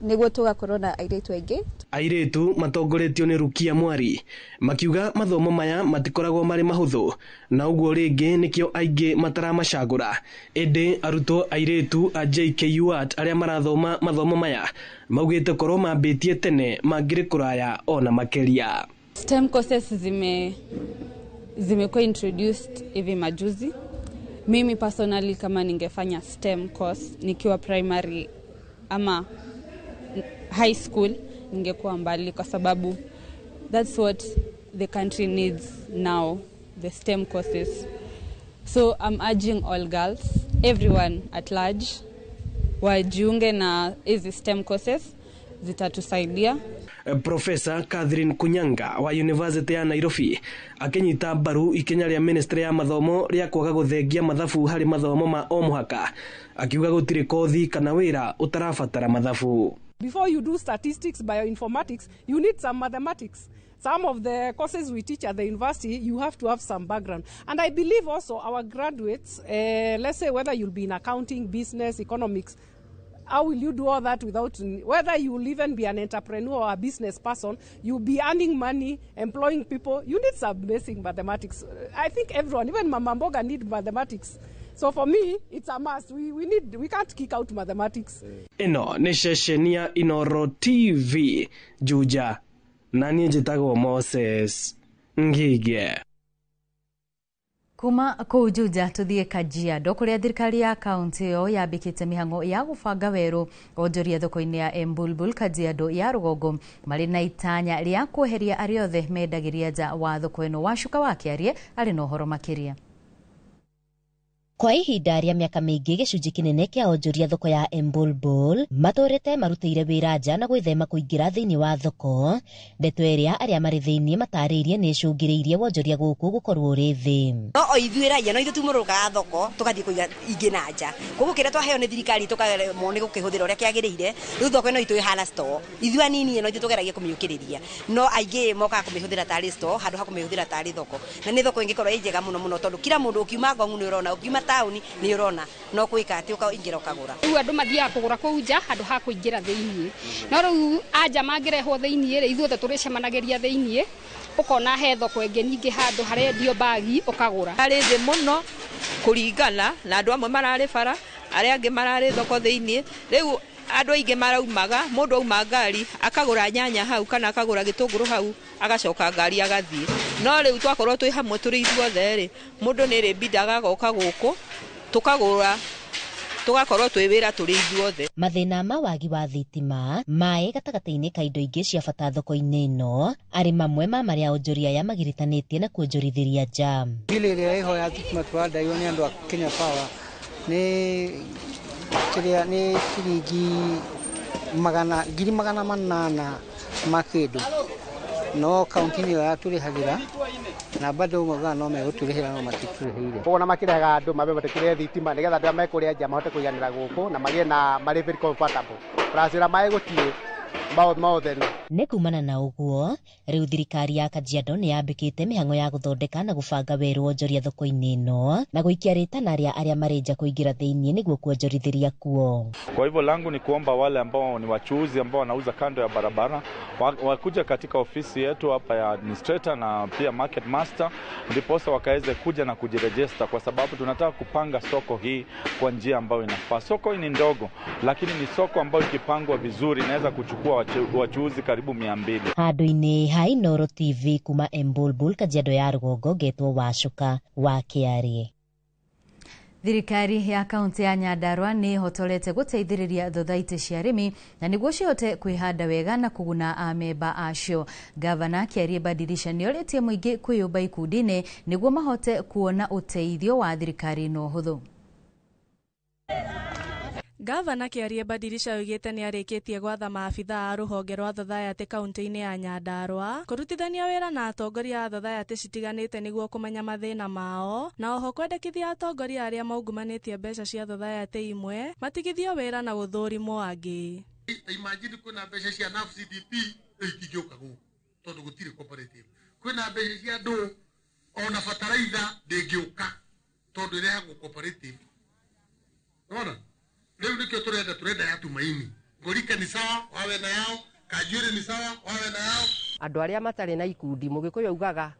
nĩguo tũgakorwo na airĩtu aingĩ. Airĩtu matongoretio nĩ Rukia Mwari makiuga mathomo maya matikoragwo marĩ mahũthũ na ũguo rĩngĩ nĩkĩo aingĩ mataramacagũra, ĩndĩ arutwo airĩtu a JKUAT arĩa marathoma mathomo maya maugĩte korwo mambĩtie tene mangĩrĩ kũraya ona makĩria. STEM courses zimekuwa introduced hivi majuzi. Mimi personally kama ningefanya STEM course nikiwa primary ama high school ningekuwa mbali, kwa sababu that's what the country needs now, the STEM courses. So I'm urging all girls, everyone at large, wajiunge na hizi STEM courses, zitatusaidia. Profesa Catherine Kunyanga wa University ya Nairobi akinyita mbaru ikinya rĩa ministry ya mathomo rĩa kwaga gũthengia mathabu harĩ mathomo ma o mũhaka, akiuga gũtirĩ kothi kana wĩra ũtarabatara mathabu. Before you do statistics, bioinformatics, you need some mathematics. Some of the courses we teach at the university, you have to have some background. And I believe also our graduates, let's say whether you'll be in accounting, business, economics, how will you do all that without, whether you will even be an entrepreneur or a business person, you'll be earning money, employing people, you need some basic mathematics. I think everyone, even Mama Mboga, need mathematics. So for me, it's a must. We can't kick out mathematics. Ĩno nĩ ceceni ya Inoro TV Juja, na niĩ njĩtagwo Moses Ngige. Kuma kũu Juja tũthiĩ Kajiado kũrĩa thirikari ya kaunti ĩyo yambĩkĩte mĩhang'o ya gũbanga werũ onjoria thoko-inĩ ya Embulbul Kajiado ya rũgongo marĩ na itanya rĩa kweheria arĩa othe mendagĩria nja wa thoko ĩno. Wacuka wa Kĩarie arĩ na ũhoro makĩria. Kwa ihinda rĩa mĩaka mĩingĩ gĩcunjĩ kĩnene kĩa onjoria thoko ya Embulbul matũrĩte marutĩire wĩra nja na gwĩthema kũingĩra thĩinĩ wa thoko, ndeto ĩrĩa arĩa marĩ thĩinĩ matarĩirie nĩ ĩcũngĩrĩirie wonjoria gũkũ gũkorwo ũrĩ thĩ. No o ithuĩ raia no ithuĩ tumũrũkaga thoko tũgathiĩ kũiga ingĩ na nja, koguo kĩrĩa twaheo nĩ thirikari tũkaremwo nĩ gũkĩhũthĩra ũrĩa kĩagĩrĩire. Rĩu thoko ĩno itũ ĩhana store, ithuĩ anini no ithuĩ tũgeragia kũmĩũkĩrĩria, no aingĩ mokaga kũmĩhũthĩra tarĩ store handũ ha kũmĩhũthĩra tarĩ thoko, na nĩ thoko ĩngĩkorwo ĩ njega mũno mũno tondũ kila mũndũ ũkiuma Ngong'u nĩ ũrona, ũkiuma taũni nĩ ũrona, no kwĩka atĩ ũkaingĩra ũkagũra. Rĩu andũ mathiaga kũgũra kũu nja handũ ha kũingĩra thĩiniĩ, no rĩu anja mangĩrehwo thĩiniĩ rĩ, ithuothe tũrĩcemanagĩria thĩiniĩ, ũkona he thoko ĩngĩ ningĩ handũ harendio mbagi ũkagũra. Harĩ thĩ mũno kũringana na andũ amwe mararĩ bara, arĩa angĩ mararĩ thoko thĩiniĩ. Rĩu andũ aingĩ maraumaga, mũndũ auma ngari akagũra nyanya hau kana akagũra gĩtũngũrũ hau agacoka ngari agathiĩ. No rĩu twakorwo twĩ hamwe tũrĩ ithuothe rĩ, mũndũ nĩ rĩbindaga agoka gũkũ tũkagũra tũgakorwo twĩ wĩra tũrĩ ithuothe. Mathĩna ma wagi wa thitima, maĩ gatagatĩ-inĩ ka indo ingĩ cia bata thoko-inĩ ĩno arĩ mamwe ma marĩa onjoria aya magiritanĩtie na kuonjorithĩria nja. Bili ĩrĩa ĩho ya thitima tũrandairwo nĩ andũ a Kenya Power nĩ kĩrĩa nĩ ciringi 800,000 ma kĩndũ, no kaunti nĩyo yatũrĩhagĩra na bado maugaga no megũtũrĩhĩra no matitũrĩhĩire. Koguo na makĩrehaga andũ mabe matũkĩre thitima nĩgetha andũ arĩa mekũrĩa nja mahote kũiganĩra gũkũ na magĩe na marĩ very comfortable. Plus wĩra maĩ gũtirĩ maothe. Nĩ kumana na ũguo rĩu thirikari ya Kajiado nĩ yambĩkĩte mĩhang'o ya gũthondeka na gũbanga werũ wonjoria thoko-inĩ ĩno na gũikia rĩtana rĩa arĩa marĩ nja kũingĩra thĩiniĩ nĩguo kuonjorithĩria kuo. Kwa hivyo langu ni kuomba wale ambao ni wachuuzi ambao wanauza kando ya barabara wakuja katika ofisi yetu hapa ya administrator na pia market master, ndiposa wakaweze kuja na kujirejesta, kwa sababu tunataka kupanga soko hii kwa njia ambayo inafaa. Soko hii ni ndogo, lakini ni soko ambayo ikipangwa vizuri inaweza kuchukua wachuuzi karibu 200. Handũ-inĩ ha Inoro TV kuma Embulbul Kajiado ya rũgongo ngetwo Wacuka wa Kĩarie. Thirikari ya kaunti ya Nyandarua nĩ ĩhotorete gũteithĩrĩria thothaitĩ cia arĩmi na nĩguo cihote kwĩhanda wega na kũguna amemba acio. Gavana Kĩarie Badirisha nĩorĩtie mũingĩ kwĩyũmba ikundi-inĩ nĩguo mahote kuona ũteithio wa thirikari na ũhũthũ. Gavana Kĩarie Badirisha oigĩte nĩ arĩkĩtie gwatha maabithaa a rũhonge rwa thothaitĩ kaunti-inĩ ya Nyandarua kũrutithania wĩra na atongoria a thothaitĩ citiganĩte nĩguo kũmenya mathĩna mao na oho kwendekithia atongoria arĩa maungumanĩtie mbeca cia thothaitĩ imwe matigithio wĩra na gũthũrimwo angĩ. Imagine kwĩna mbeca cia NAF CDP rĩu itingĩũka gũkũ tondũ gũtirĩ cooperative. Kwĩna mbeca cia andũ ona bataraitha ndĩngĩũka tondũ ĩrehagwo cooperative. Nĩwona? Rĩu nĩkĩo turenda ya Tumaini. Ngorika ni sawa wawe na yao, Kanjuĩrĩ ni sawa wawe na yao. Andũ arĩa matarĩ na ikundi Mũgĩkũyũ augaga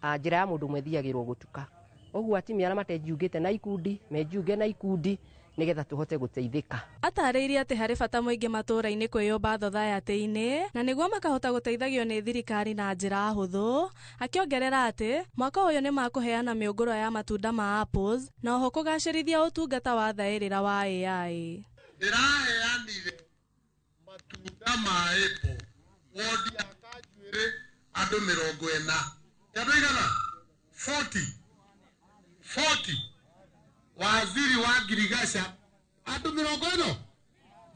njĩra ya mũndũ ũmwe ĩthiagĩrwo gũtuka. Ũguo atumia arĩa matejiungĩte na ikundi mejiunge na ikundi nĩgetha tũhote gũteithĩka. Atarĩirie atĩ harĩ bata mũingĩ matũũra-inĩ kwĩyũmba thothaitĩ-inĩ na nĩguo makahota gũteithagio nĩ thirikari na njĩra hũthũ, akĩongerera atĩ mwaka ũyũ nĩ makũheana mĩũngũrwa ya matunda ma apples na oho kũgacĩrithia ũtungata wa thaĩrĩra wa AI. Ndĩraheanire matunda ma apple wodi ya Kanjuĩrĩ andũ 40. Andũ aigana? 40. Waziri wa Ngirigaca andũ 40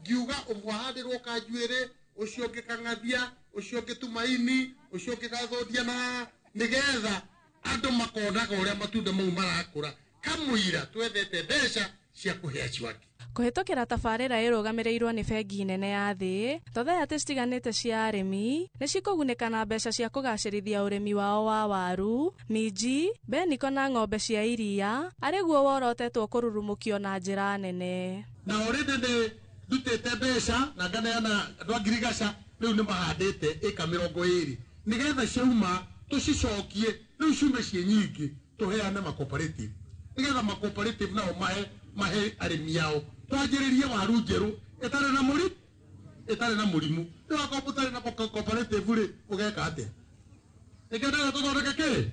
ngiuga ũmwe ahandĩrwo Kanjuĩrĩ, ũcio ũngĩ Kang'athia, ũcio ũngĩ Tumaini, ũcio ũngĩ Gathondia, na nĩgetha andũ makonaga ũrĩa matunda mau marakũra kamũira twethete mbeca cia kũhe acio angĩ. Kũhĩtũkĩra tabarĩra ĩrũgamĩrĩirwo nĩ bengi nene ya thĩ, thothaitĩ citiganĩte cia arĩmi nĩ cikũgunĩka na mbeca cia kũgacĩrithia ũrĩmi wao wa waru, minji, beniko na ng'ombe cia iria, arĩ guo worotetwo kũrurumũkio na njĩra nene. Na already nĩ ndutĩte mbeca na nganeana andũ a Ngirigaca rĩu nĩ mahandĩte ĩka 20 nĩgetha ciauma tũcicokie rĩu ciume ciĩ nyingĩ tũheane ma cooperative nĩgetha ma cooperative nao mahe arĩmi ao twanjĩrĩrie waru njerũ ĩtarĩ na mũrimũ ĩtarĩ na mũrimũ. Rĩu akorwo mũtarĩ na cooperative rĩ ũgeka atĩa? Nĩkĩo tũthondeke kĩ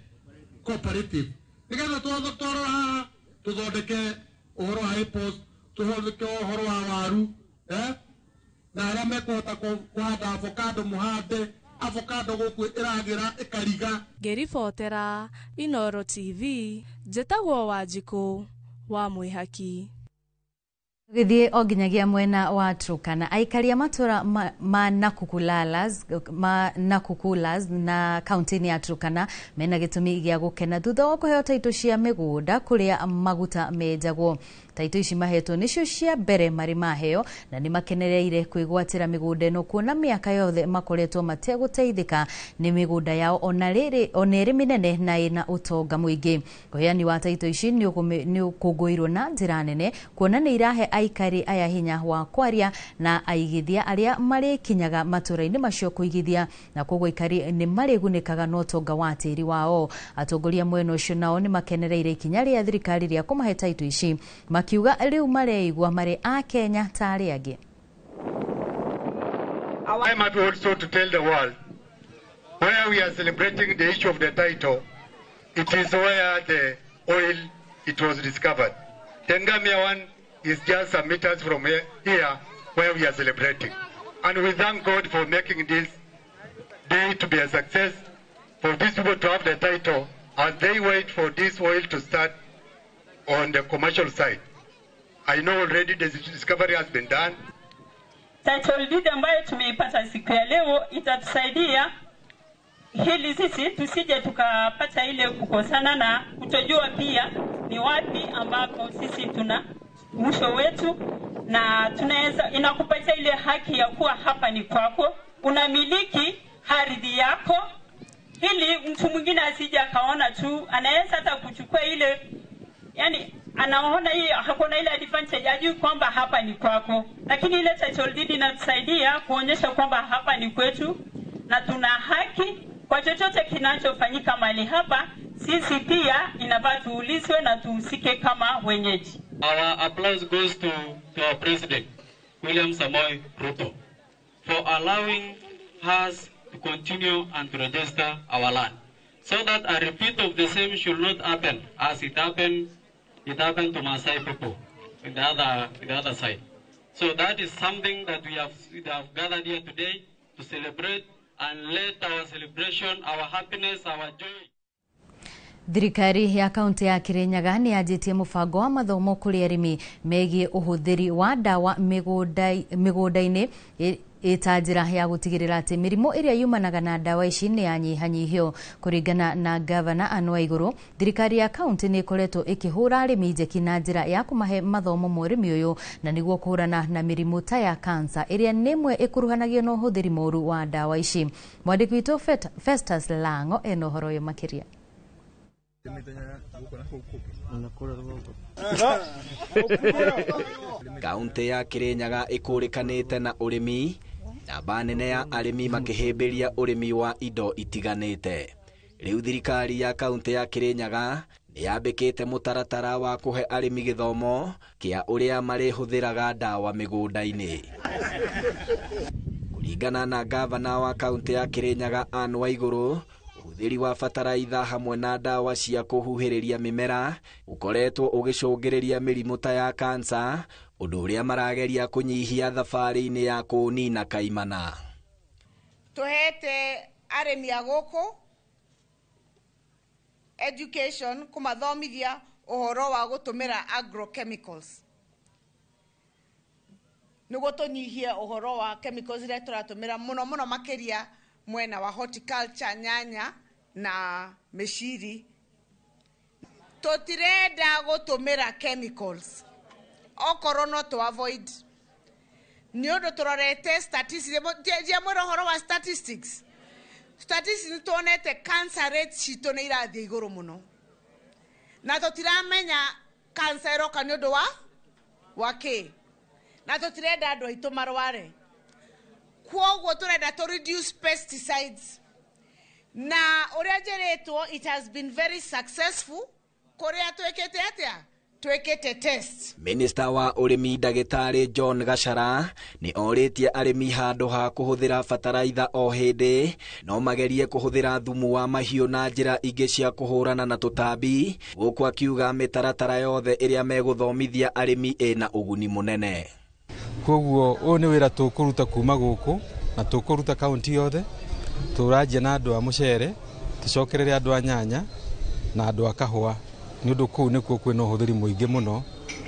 cooperative nĩgetha twarora haha tũthondeke ũhoro wa apples, tũthondeke ũhoro wa waru na arĩa mekũhota kũhanda avocado mũhande avocado gũkũ ĩragĩra ĩkariga. Ngĩribotera Inooro TV, njĩtagwo Wanjikũ wa Mwĩhaki. Tũgĩthiĩ o nginyagia mwena wa Turkana, aikari a matũra ma Nakukulas na kaunti-inĩ ya Turkana mena gĩtũmi gĩa gũkena thutha wa kũheo taitũ cia mĩgũnda kũrĩa maguta menjagwo. Taitũ ici mahetwo nĩcio cia mbere marĩ maheo na nĩ makenereire kwĩgwatĩra mĩgũnda ĩno kuona mĩaka yothe makoretwo mategũteithĩka nĩ mĩgũnda yao ona ĩrĩ mĩnene na ĩna ũtonga mũingĩ. Ũheani wa taitũ ici nĩ ũkũngũĩirwo na njĩra nene kuona nĩ irahe aikari aya hinya wa kwaria na aigithia arĩa marĩkinyaga matũra-inĩ macio kũigithia, na koguo aikari nĩ marĩgunĩkaga na ũtonga wa tĩri wao. Atongoria mwena ũcio nao nĩ makenereire ikinya rĩa thirikari rĩa kũmahe taitũ ici makiuga rĩu mareigua marĩ a Kenya ta arĩa angĩ. I'm happy also to tell the world where we are celebrating the issue of the title, it is where the oil it was discovered. Tengamia 1 is just some meters from here where we are celebrating. And we thank God for making this day to be a success, for these people to have the title as they wait for this oil to start on the commercial side. I know already the discovery has been done. Title deed ambayo tumeipata siku ya leo itatusaidia hili sisi tusije tukapata ile kukosana na kutojua pia ni wapi ambapo sisi tuna mwisho wetu, na tunaweza inakupatia ile haki ya kuwa hapa ni kwako, unamiliki ardhi yako, ili mtu mwingine asije akaona tu, anaweza hata kuchukua ile, yani anaona hii hakuna ile advantage, ajui kwamba hapa ni kwako. Lakini ile title deed inatusaidia kuonyesha kwamba hapa ni kwetu na tuna haki kwa chochote kinachofanyika mahali hapa. Sisi pia inafaa tuulizwe na tuhusike kama wenyeji. Our applause goes to our President, William Samoei Ruto, for allowing us to continue and to register our land, so that a repeat of the same should not happen as it happened It happened to Maasai people in the other side. So that is something that we have gathered here today to celebrate and let our celebration, our happiness, our joy. Thirikari ya kaunti ya Kirinyaga nĩ yanjĩtie mũbango wa mathomo kũrĩ arĩmi megiĩ ũhũthĩri wa ndawa mĩgũnda-inĩ ĩta njĩra ya gũtigĩrĩra atĩ mĩrimũ ĩrĩa yumanaga na ndawa ici nĩ yanyihanyihio. Kũringana na gavana Anne Waigũrũ, thirikari ya kaunti nĩ ĩkoretwo ĩkĩhũra arĩmi njeki na njĩra ya kũmahe mathomo ma ũrĩmi ũyũ na nĩguo kũhũrana na mĩrimũ ta ya kansa ĩrĩa nĩ ĩmwe ĩkuruhanagio na ũhũthĩri mũũru wa ndawa ici. Mwandĩki witũ Festus Lango ena ũhoro ũyũ makĩria. Kaunti ya Kirinyaga ĩkũrĩkanĩte na ũrĩmi, namba nene ya arĩmi makĩhĩmbĩria ũrĩmi wa indo itiganĩte. Rĩu thirikari ya kaunti ya Kirinyaga nĩ yambĩkĩte mũtaratara wa kũhe arĩmi gĩthomo kĩa ũrĩa marĩhũthĩraga ndawa mĩgũnda-inĩ. Kũringana na gavana wa kaunti ya Kirinyaga Anne Waigũrũ, ũhũthĩri wa bataraitha hamwe na ndawa cia kũhuhĩrĩria mĩmera ũkoretwo ũgĩcũngĩrĩria mĩrimũ ta ya kansa, ũndũ ũrĩa marageria kũnyihia thabarĩ-inĩ ya kũũnina kaimana. Tũhete arĩmi a gũkũ education kũmathomithia ũhoro wa gũtũmĩra agrochemicals nĩguo tũnyihie ũhoro wa chemicals iria tũratũmĩra mũno mũno makĩria mwena wa horticulture, nyanya na mĩciri. Tũtirenda gũtũmĩra chemicals okorwo no to avoid nĩ ũndũ tũrorete statistics. Ndiamwĩra ũhoro wa statistics. Statistics nĩ tuonete cancer rate citũ nĩ irathiĩ igũrũ mũno na tũtiramenya cancer ĩroka nĩ ũndũ wa kĩ, na tũtirenda andũ aitũ marware. Kwoguo tũrenda to reduce pesticides na ũrĩa njĩrĩtwo it has been very successful kũrĩa twĩkĩte atĩa, twĩkĩte test. Minista wa ũrĩmi ndagĩtarĩ John Gachara nĩ orĩtie arĩmi handũ ha kũhũthĩra bataraitha o hĩndĩ no magerie kũhũthĩra thumu wa mahiũ na njĩra ingĩ cia kũhũrana na tũtambi, gũkũ akiuga mĩtaratara yothe ĩrĩa megũthomithia arĩmi ĩna ũguni mũnene. Koguo ũyũ nĩ wĩra tũkũruta kuma gũkũ na tũkũruta kaunti yothe. Tũranjia na andũ a mũcere, tũcokerere andũ a nyanya na andũ a kahũa, nĩ ũndũ kũu nĩkuo kwĩna ũhũthĩri mũingĩ mũno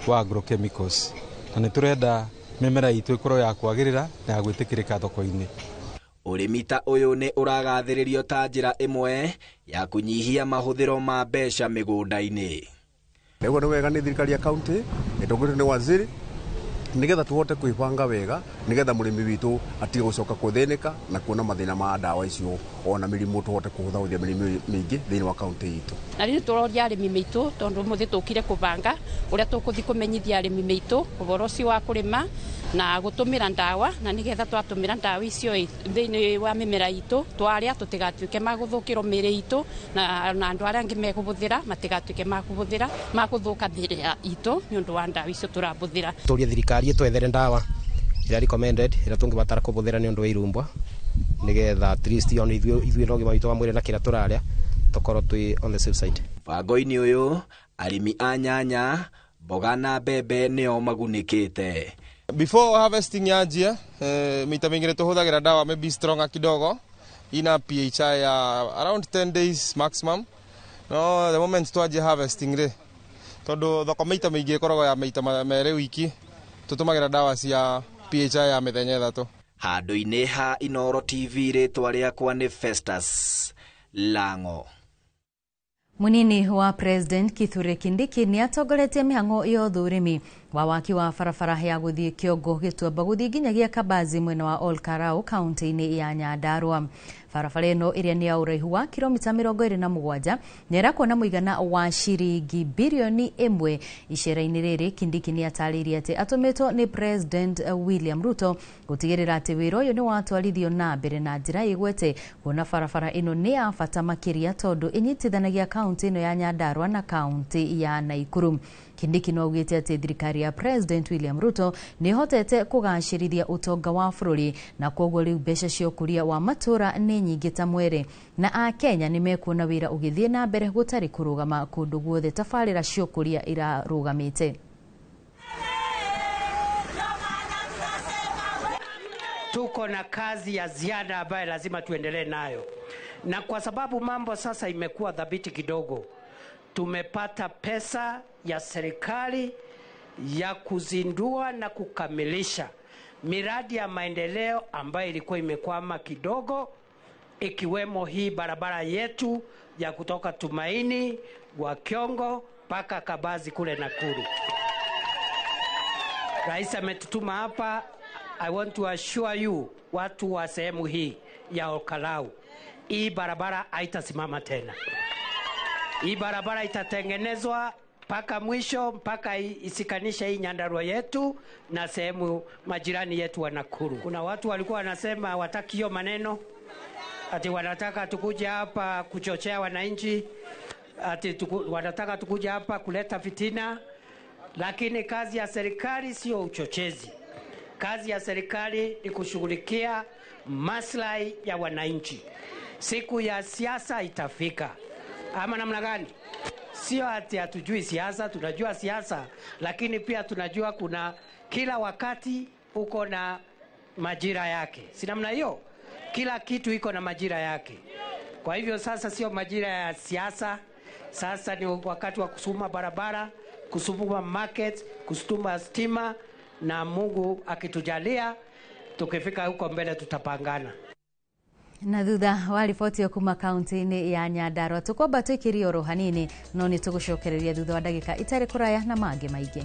wa agrochemicals, na nĩ tũrenda mĩmera itũ ĩkorwo ya kwagĩrĩra na ya gwĩtĩkĩrĩka thoko-inĩ. Ũrĩmi ta ũyũ nĩ ũragathĩrĩrio ta njĩra ĩmwe ya kũnyihia mahũthĩro ma mbeca mĩgũnda-inĩ. Nĩguo nĩ wega nĩ thirikari ya kaunti ĩtongoretio nĩ waziri nigetha tuhote kwibanga wega nigetha murimi witu atige gucoka kuthinika na kuona mathina ma ndawa icio ona mirimu tuhote kuhuthahuthia mirimu mingi thiini wa kaunti itu. Na riu turoria arimi meitu tondu muthi tukire kubanga uria tukuthi kumenyithia arimi meitu uhoro ucio wa kurima na gutumira ndawa na nigetha twatumira ndawa icio thiini wa mimera itu twaria tutigatuike maguthukirwo miri itu na andu aria angi mekubuthira matigatuike makubuthira makuthuka miri itu ni undu wa ndawa icio turabuthira. Turie thirikari twethere ndawa iria recommended iria tungibatara kubuthira ni undu wa irumbwa nigetha at least ona ithuĩ na ũgima witũ wa mwĩrĩ na kĩrĩa tũrarĩa tũkorwo twĩ on the safe side. Mũbango-inĩ ũyũ arĩmi a nyanya, mboga na mbembe nĩo magunĩkĩte. Before harvesting yanjie, maita maingĩ nĩ tũhũthagĩra ndawa maybe stronger kidogo ina pH ya around 10 days maximum. No the moment twanjia harvesting rĩ, tondũ thoko maita maingĩ ĩkoragwo ya maita merĩ wiki, tũtũmagĩra ndawa cia pH ya mĩthenya 3. Handũ-inĩ ha Inooro TV rĩtwa rĩakwa nĩ Festus Lango. Munini wa President Kithure Kindiki nĩ atongoretie mĩhang'o ya ũthũrimi wa waki wa barabara ya gũthiĩ Kĩongo Gĩtuamba gũthiĩ nginyagia Kabazi mwena wa Ol Karau kaunti-inĩ ya Nyandarua. Barabara ĩno ĩrĩa nĩ ya ũraihu wa kilomita 27 nĩ ĩrakwo na mũigana wa ciringi birioni 1. Icera-inĩ rĩrĩ Kindiki nĩ atarĩirie atĩ atũmĩtwo nĩ President William Ruto gũtigĩrĩra atĩ wĩra ũyũ nĩ watwarithio na mbere na njĩra ĩgwete, kuona barabara ĩno nĩ ya bata makĩria tondũ ĩnyitithanagia kaunti ĩno ya Nyandarua na kaunti ya Nakuru. Kindiki no augĩte atĩ thirikari ya President William Ruto nĩ ĩhotete kũgacĩrithia ũtonga wa bũrũri na kwoguo rĩu mbeca cia ũkũria wa matũũra nĩ nyingĩ ta mwere na Akenya nĩ mekuona wĩra ũgĩthiĩ na mbere gũtarĩ kũrũgama kũndũ guothe tabarĩra cia ũkũria irarũgamĩte. Tuko na kazi ya ziada ambayo lazima tuendelee nayo, na kwa sababu mambo sasa imekuwa dhabiti kidogo, tumepata pesa ya serikali ya kuzindua na kukamilisha miradi ya maendeleo ambayo ilikuwa imekwama kidogo, ikiwemo hii barabara yetu ya kutoka Tumaini wa Kiongo mpaka Kabazi kule Nakuru. Rais ametutuma hapa. I want to assure you, watu wa sehemu hii ya Olkalau, hii barabara haitasimama tena. Hii barabara itatengenezwa mpaka mwisho, mpaka isikanishe hii Nyandarua yetu na sehemu majirani yetu wa Nakuru. Kuna watu walikuwa wanasema wataki hiyo maneno, ati wanataka tukuje hapa kuchochea wananchi, ati wanataka tukuje hapa kuleta fitina, lakini kazi ya serikali sio uchochezi. Kazi ya serikali ni kushughulikia maslahi ya wananchi. Siku ya siasa itafika. Ama namna gani? Sio ati hatujui siasa, tunajua siasa, lakini pia tunajua kuna kila wakati uko na majira yake. Si namna hiyo? Kila kitu iko na majira yake. Kwa hivyo sasa sio majira ya siasa, sasa ni wakati wa kusukuma barabara, kusukuma market, kusukuma stima, na Mungu akitujalia tukifika huko mbele tutapangana. Na thutha wa riboti ĩyo kuma kaunti-inĩ ya Nyandarua tũkwamba tũikĩrie oro hanini no nĩ tũgũcokereria thutha wa ndagĩka itarĩ kũraya na mangĩ maingĩ.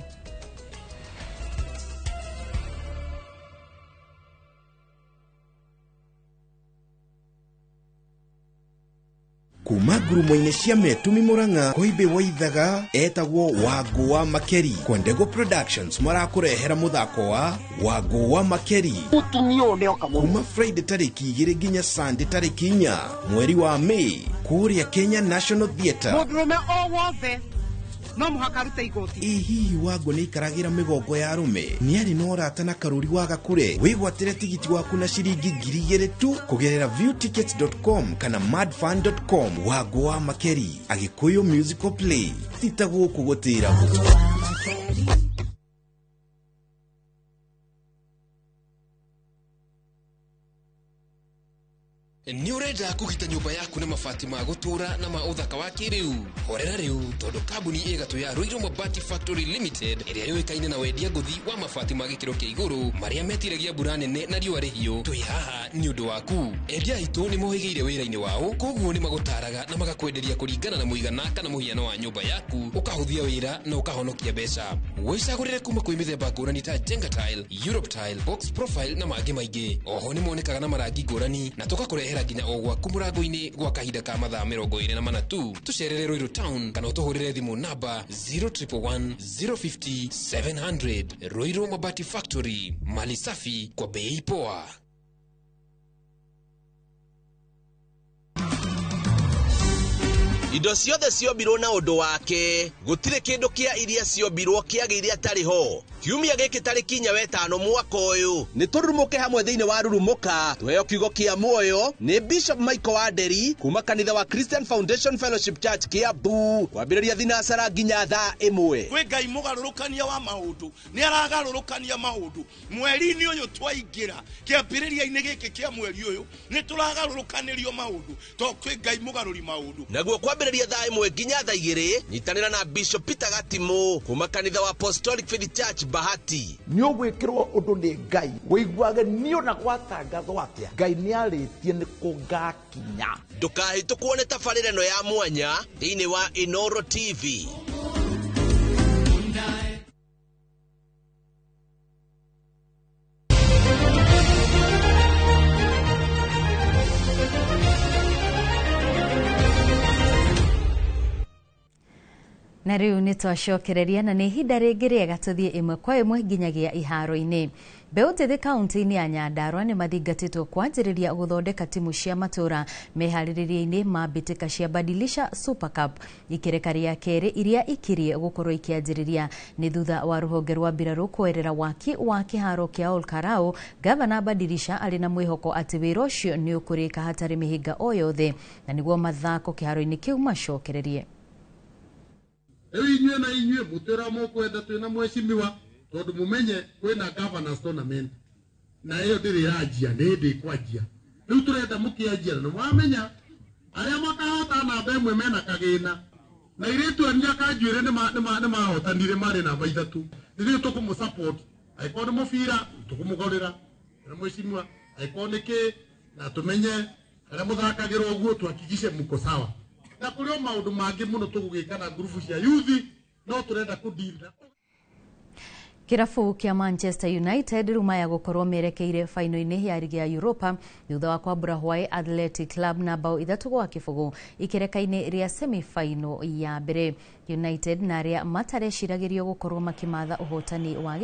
Kuma ngurumo-inĩ cia Metumi Murang'a Koimbĩ Waithaga etagwo Wangũ wa Makeri. Kwendego Productions marakũrehera mũthako wa Wangũ wa Makeri kuma Friday tarĩki 2 nginya Sunday tarĩki 4 mweri wa May kũrĩa Kenya National Theatre. Mũndũrũme o wothe no mũhaka arute igoti. Ĩ hihi Wangũ nĩ aikaragĩra mĩgongo ya arũme? Nĩ arĩ na ũrata na Karũri wa Gakure? Wĩgwatĩre tigiti waku na ciringi 2,000 tu kũgerera viewtickets.com kana madfun.com. Wangũ wa Makeri, Agĩkũyũ musical play. Ti ta gũkũ gũtĩragwo. Nĩ ũrenda kũgita nyũmba yaku na mabati ma gũtũũra na ma ũthaka wa kĩrĩu? Horera rĩu tondũ kambuni ĩgatũ ya Ruiru Mabati Factory Limited ĩrĩa yũĩkaine na wendia ngũthi wa mabati ma gĩkĩro kĩa igũrũ marĩa metiragia mbura nene na riũa rĩhiũ, twĩ haha nĩ ũndũ waku. Endia aitũ nĩ mohĩgĩire wĩra-inĩ wao, koguo nĩ magũtaraga na magakwenderia kũringana na mũigana kana mũhiano wa nyũmba yaku, ũkahũthia wĩra na ũkahonokia mbeca. Wĩcagũrĩre kuma kwĩ mĩthemba ngũrani ta Jenga Tile, Europe Tile, Box Profile na mangĩ maingĩ. Oho nĩ monekaga na marangi ngũrani na tũgakũrehera nginya o gwaku mũrango-inĩ gwa kahinda ka mathaa 24 tu. Tũcerere Ruiru Town kana ũtũhũrĩre thimũ namba 0111 050 700. Ruiru Mabati Factory, mali safi kwa bei poa. Indo ciothe ciombirwo na ũndũ wake, gũtirĩ kĩndũ kĩa iria ciombirwo kĩagĩire atarĩ ho. Kiumia gĩkĩ tarĩki 4 wetano mwaka ũyũ nĩ tũrurumũke hamwe thĩinĩ wa Rurumũka tuheo kiugo kĩa muoyo nĩ Bishop Michael Wanderi kuma kanitha wa Christian Foundation Fellowship Church Kiambu, kwambĩrĩria thinacara nginya thaa 1. Kwĩ Ngai mũgarũrũkania wa maũndũ, nĩ aragarũrũkania maũndũ. Mweri-inĩ ũyũ twaingĩra, kĩambĩrĩria-inĩ gĩkĩ kĩa mweri ũyũ nĩ tũragarũrũkanĩrio maũndũ, tondũ kwĩ Ngai mũgarũri maũndũ. Naguo kwambĩrĩria thaa 1 nginya thaa 2 nyitanĩra na Bishop Peter Gatimu kuma kanitha wa Apostolic Faith Church Bahati. Nĩ ũgwĩkĩrwo ũndũ nĩ Ngai wĩiguage niĩ ona gwatangathwo atĩa Ngai nĩ arĩtie nĩ kũngakinya. Ndũkahĩtũkwo nĩ tabarĩra ĩno ya mwanya thĩinĩ wa Inoro TV. Na rĩu nĩ twacokereria na nĩ ihinda rĩngĩ rĩega tũthiĩ ĩmwe kwa ĩmwe nginyagia iharo-inĩ. Mbeũ njĩthĩ kaunti-inĩ ya Nyandarua nĩ mathingatĩtwo kwanjĩrĩria gũthondeka timu cia matũra meharĩrĩria-inĩ ma mbĩtĩka cia Badilisha Super Cup ikereka rĩa kerĩ iria ikirie gũkorwo ikĩanjĩrĩria nĩ thutha wa rũhonge rwa mbirarũ kwerera waki wa kĩharo kĩa Olkarau. Gavana Badilisha arĩ na mwĩhoko atĩ wĩra ũcio nĩ ũkũrĩka hatarĩ mĩhĩnga o yothe na nĩguo mathako kĩharo-inĩ kĩu macokererie. Rĩu inyuĩ na inyuĩ mũtwĩra mũkwenda twĩna mheshimiwa tondu mumenye kwina governors tournament na iyo ndiri yanjia ni hindi ikwanjia. Riu turenda mukianjia na mwamenya aria makahota namba ĩmwe mena kagĩna na irĩtu anyu akanjuĩrĩ nĩ mahotanire marĩ namba 3. Ithuĩ tũkũmũ support angĩkorwo nĩ mũbira tũkũmũgũrĩra na mheshimiwa angĩkorwo nĩ kĩ na tũmenye harĩa mũthakagĩra ũguo tuhakikishe mko sawa. Na kũrĩ o maũndũ mangĩ mũno tũgũgĩka na ngurubu cia youth no tũrenda kũdeal na Kĩrabu kĩa Manchester United rĩu maya gũkorwo merekeire faino-inĩ ya rigi ya Europa thutha wa kwambũra Hawaii Athletic Club na bao 3-0 ikereka-inĩ rĩa semi-final ya mbere. United na arĩa matareciragĩrio gũkorwo makĩmatha ũhotani wa